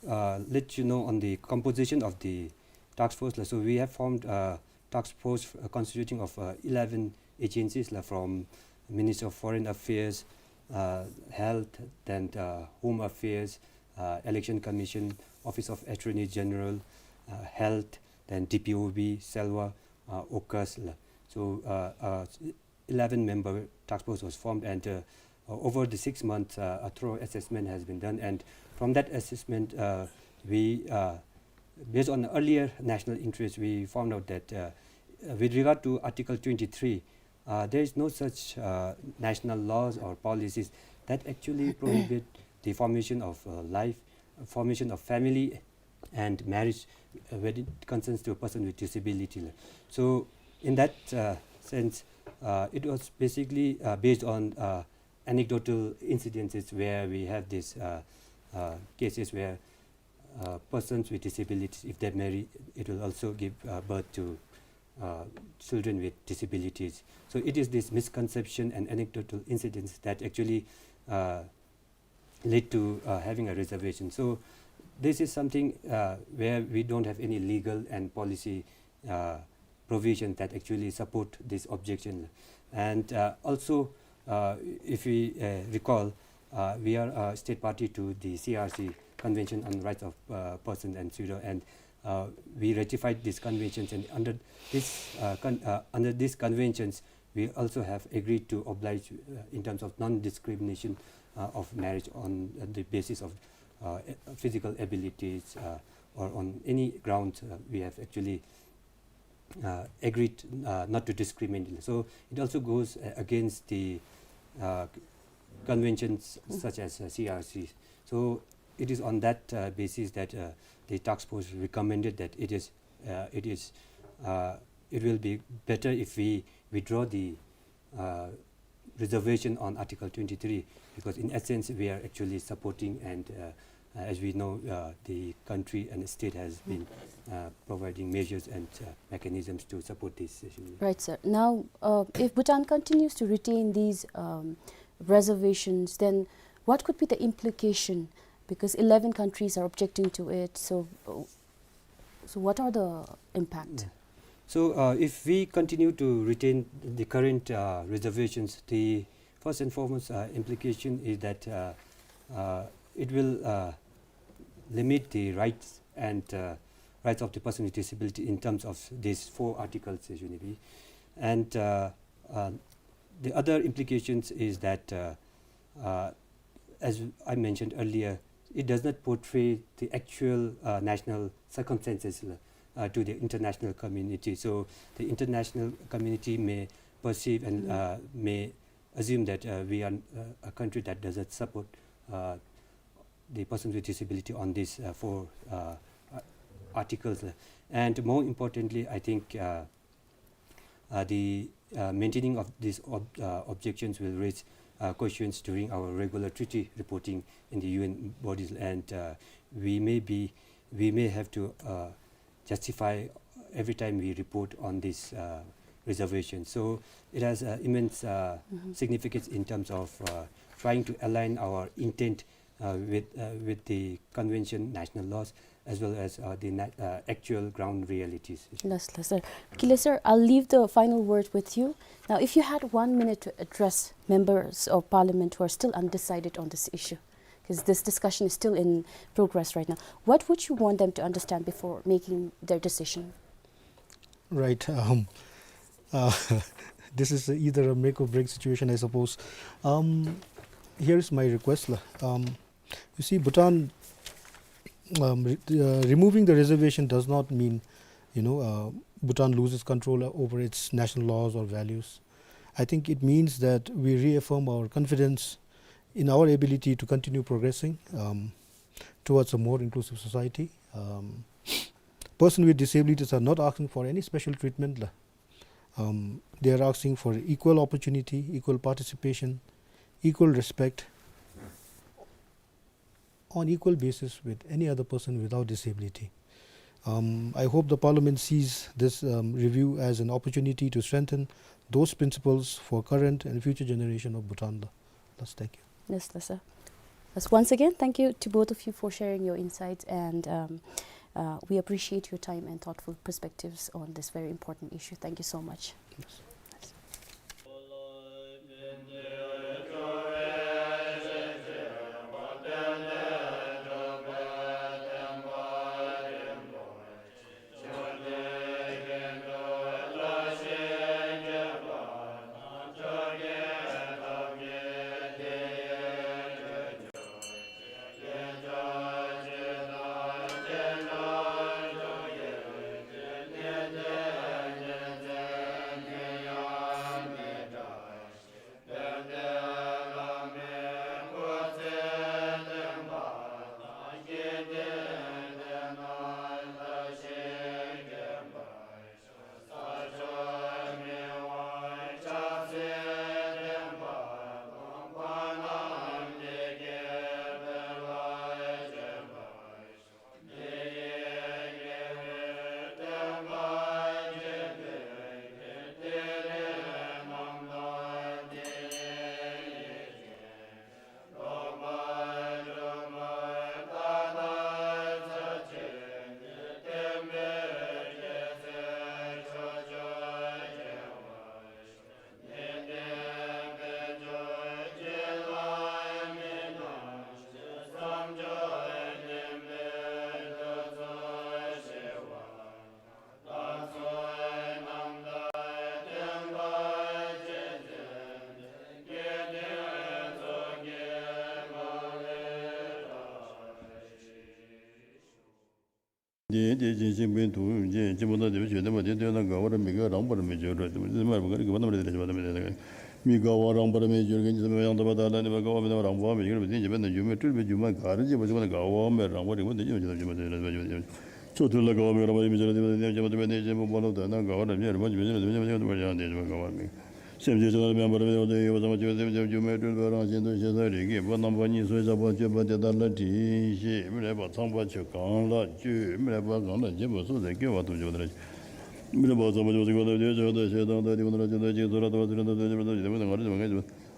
uh, let you know on the composition of the task force, sir. So we have formed, uh, task force, uh, constituting of, uh, eleven agencies, sir, from Ministry of Foreign Affairs, uh, Health, then, uh, Home Affairs, uh, Election Commission, Office of Attorney General, uh, Health, then D P O B, SELWA, uh, OCUS, sir. So, uh, uh, eleven member task force was formed, and, uh, uh, over the six months, uh, a thorough assessment has been done. And from that assessment, uh, we, uh, based on earlier national interest, we found out that, uh, uh, with regard to Article twenty-three, uh, there is no such, uh, national laws or policies that actually prohibit the formation of, uh, life, formation of family and marriage, uh, when it concerns to a person with disability. So in that, uh, sense, uh, it was basically, uh, based on, uh, anecdotal incidences where we have these, uh, uh, cases where, uh, persons with disabilities, if they marry, it will also give, uh, birth to, uh, children with disabilities. So it is this misconception and anecdotal incidents that actually, uh, lead to, uh, having a reservation. So this is something, uh, where we don't have any legal and policy, uh, provision that actually support this objection. And, uh, also, uh, if we, uh, recall, uh, we are a state party to the C R C, Convention on Rights of, uh, Persons and Children, and, uh, we ratified these conventions. And under this, uh, con-, uh, under these conventions, we also have agreed to oblige, uh, in terms of non-discrimination, uh, of marriage on, uh, the basis of, uh, physical abilities, uh, or on any grounds, uh, we have actually, uh, agreed, uh, not to discriminate. So it also goes, uh, against the, uh, conventions such as, uh, C R C. So it is on that, uh, basis that, uh, the task force recommended that it is, uh, it is, uh, it will be better if we withdraw the, uh, reservation on Article twenty-three, because in essence we are actually supporting and, uh, uh, as we know, uh, the country and the state has been, uh, providing measures and, uh, mechanisms to support this issue. Right, sir. Now, uh, if Bhutan continues to retain these, um, reservations, then what could be the implication? Because eleven countries are objecting to it. So, uh, so what are the impact? Yeah. So, uh, if we continue to retain the current, uh, reservations, the first and foremost, uh, implication is that, uh, uh, it will, uh, limit the rights and, uh, rights of the person with disability in terms of these four articles, uh, yu ni bi. And, uh, uh, the other implications is that, uh, uh, as I mentioned earlier, it does not portray the actual, uh, national circumstances, uh, to the international community. So the international community may perceive and, uh, may assume that, uh, we are, uh, a country that doesn't support, uh, the persons with disability on these, uh, four, uh, uh, articles. And more importantly, I think, uh, uh, the, uh, maintaining of these ob-, uh, objections will raise, uh, questions during our regular treaty reporting in the U N bodies, and, uh, we may be, we may have to, uh, justify every time we report on this, uh, reservation. So it has, uh, immense, uh, significance in terms of, uh, trying to align our intent, uh, with, uh, with the convention national laws as well as, uh, the na-, uh, actual ground realities. Yes, yes, sir. Kile sir, I'll leave the final word with you. Now, if you had one minute to address members of parliament who are still undecided on this issue, 'cause this discussion is still in progress right now, what would you want them to understand before making their decision? Right. Um, uh, this is either a make or break situation, I suppose. Um, here is my request, la. Um, you see, Bhutan, um, re-, uh, removing the reservation does not mean, you know, uh, Bhutan loses control over its national laws or values. I think it means that we reaffirm our confidence in our ability to continue progressing, um, towards a more inclusive society. Um, person with disabilities are not asking for any special treatment, la. Um, they are asking for equal opportunity, equal participation, equal respect on equal basis with any other person without disability. Um, I hope the Parliament sees this, um, review as an opportunity to strengthen those principles for current and future generation of Bhutan. Thus, thank you. Yes, yes, sir. Yes, once again, thank you to both of you for sharing your insights, and, um, uh, we appreciate your time and thoughtful perspectives on this very important issue. Thank you so much. Yes. དེ་དེ་བཞིན་གཤེགས་པའི་ཐུགས་རྗེ་ཆེན་པོ་དང་དེ་བཞིན་གཤེགས་པ་དེ་དོན་དང་འགལ་བར་མི་འགལ་རངས་པར་མི་འགྱུར་རོ། དེ་མ་རབ་གར་གྱི་བ་རྣམས་རེ་རེ་བཞིན་པ་དང་མི་འགལ་རངས་པར་མི་འགྱུར་གྱི་ཉན་ཐོས་པ་དག་ལ་ནི་བ་འགལ་བ་མེད་ན་རངས་པ་མི་འགྱུར་བ་དེ་བཞིན་པ་ན་སྒྱུ་མའི་སྤྲུལ་པའི་སྒྱུ་མ་གར་བྱེད་པ་ཞིག་པ་ན་འགལ་བ་མེད་རངས་པ་རིག་པ་དེ་བཞིན་པ་སྒྱུ་མ་སྒྱུ་མ་དེ་བཞིན་པ་ཕྱོགས་དུས་ལ་འགལ་བ་མེད་རངས་པ་རིག་མི་འགྱུར་དེ་བཞིན་པ་དེ་བཞིན་པ་དེ་བཞིན་པ་དེ་བཞིན་པ་འགལ་བ་རབ་ཉེར་མ་སྒྱུ་མ་སྒྱུ་མ་དེ་བཞིན་པ་འགལ་བ་མེད། སེམས་ཅན་ཆོས་ལ་དམན་པར་མི་འོང་དོ་ཡོད་པ་ཚང་མ་ཆོས་སེམས་ཅན་སྒྱུ་མའི་སྤྲུལ་པ་རང་བཞིན་དུ་ཤེས་སོགས་རིགས་ཀྱི་བུ་རྣམ་པ་གཉིས་སུ་བཞག་པ་སྤྱོད་པ་དེ་དག་ལ་དྲིས་ཤིག་མི་རིགས་པ་ཚངས་པ་ཆོས་གང་ལ་སྤྱོད། མི་རིགས་པ་གང་ལ་སྤྱོད་པ་སོ་སོའི་སྐྱེ་བ་ཐོབ་ཆོག་པ་དེ་ལ་མི་རིགས་པ་ཚངས་པ་ཆོས་སུ་གང་ལ་སྤྱོད་ཆོག་ཏུ་ཤེས་དང་དང་དེ་ཀུན་ལ་སྤྱོད་དང་གཅིག་ཚོར་ལ་ཐོབ་ཚུལ་དང་དོན་གྱི་མི་དང་ངར་གྱི་མ་ངེས་ཀྱི།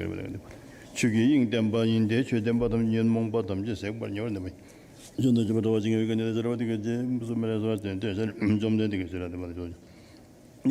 བཀལ་བ་དང་། ཆོས་ཀྱི་དབྱིངས་བརྟན་པ་ཡིན་ཏེ། ཆོས་བསྟན་པ་ཐམས་ཅད་ཉོན་མོངས་པ་ཐམས་ཅད་ཟད་པར་འགྱུར་བར་ནུས་པ་ཡིན། བྱང་ཆུབ་ཀྱི་ཕྲེང་བ་ཅན་གྱི་སྐུ་ཉིད་ཏེ་ཤེས་རབ་ཏུ་སྐྱེས་ཏེ། བཅོམ་ལྡན་འདས་ཀྱི་ཤེས་རབ་ཏུ་མ་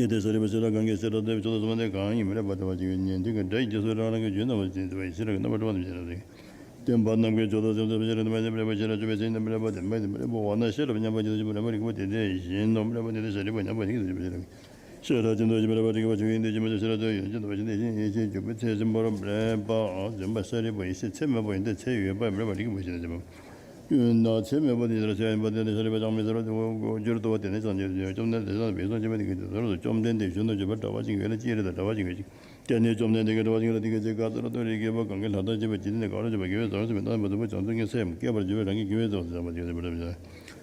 ཏེ་ཤེས་རབ་ཏུ་མ་ཏེ་ཤེས་རབ་ཏུ་མ་ཏེ་ཤེས་རབ་ཏུ་མ་ཏེ་གང་ཡིན་མི་རབ་པ་དེ་བ་ཅིག་ཉན་ཐོས་ཀྱི་སྒྲ་ཡི་རྗེས་སུ་རང་རང་གི་རྒྱུད་རྣམ་པར་ཤེས་པ་ཡི་ཤེས་རབ་ཀྱི་རྣམ་པར་གྲོལ་བ་དེ་ཤེས་རབ་ཏུ། བསྟན་པ་རྣམས་ཀྱི་མཆོག་ཏུ་གྱུར་ཏོ། ཤེས་རབ་ཏུ་མ་ཏེ་མི་རབ་པ་ཤེས་རབ་ཏུ་མ་ཏེ་མི་རབ་པ་དེ་མ་ཏེ་མི་རབ་པ་འོ་ན་ཤེས་རབ་མཉམ་པ་ཉིད་དུ་ཞུགས་པ་རྣམ་པར་རིག་པ་དེ་དེ་བཞིན་ནོ། མི་རབ་པ་དེ་དེ་ཤེས་རིག་པ་མཉམ་པ་ཉིད་དུ་ཞུགས་པ་ཤེས་རབ་ཀྱི། ཤེས་རབ་ཀྱི་མདོ་ཞེས་པ་རབ་ཏུ་གྲགས་པ་ཆོས་དབྱིངས་དེ་ཆོས་མ་ཆོས་ཤེས་རབ་ཏུ་ཡོན་ཏན་ཐོབ་པ་ཅིན་དེ་བཞིན་ཡེ་ཤེས་འཇུག་པའི་ཚེ་ཟིན་པ་རོ། འབྲེལ་པ་འཛིན་པ་ཤེས་རིག་པ་ཡི་ཚེ་ཚེ་མེད་པ་ཡིན་ཏེ། ཚེ་ཡོད་པ་མི་རབ་པ་རིག་པ་ཞེས་བྱ་བ། ཡོད་ན་ཚེ་མེད་པ་དེ་ཉིད་ལ་ཚེ་ཡིན་པ་དེ་ནི་ཤེས་རིག་པ་ཅང་མི་ཟེར་རོ། འགྱུར་ཏོ། དེ་ན་ཙམ་ཉིད་དུ་བཅོམ་ལྡན་འདས་ཀྱང་བྱས་ཙང་དེ་གིས་དེ་ཟེར་རོ། བཅོམ་ལྡན་འདས་གཞོན་ནུ་གྱུར་པ་གྲགས་པ་ཅན་གྱི་ཡུལ་ལ་ཅི་རིགས་དང་འདྲ་བ་ཅན་གྱི་ཡུལ་ཅིག་དེ་ནི་བཅོམ་ལྡན་འདས་ཀྱིས་གྲགས་པ་ཅན་གྱི་ཡུལ་ལ་དེ་སྐད་ཅེས་བཀའ་སྩལ་ཏོ། རིགས་བརྒྱད་པོ་གང་གིས་ལྷ་དང་བཅས་པ་ཇི་སྲིད་ནས་གང་རུང་བྱེད་པར་འགྱུར་བའི་བྱང་ཆུབ་ཀྱི་སེམས་བསྐྱེད་པར་འགྱུར་བའི་རང་གི་དགེ་བའི་རྩ་བ་ཟེར་བ་དེ་གིས་ཟེར་བ་རེད།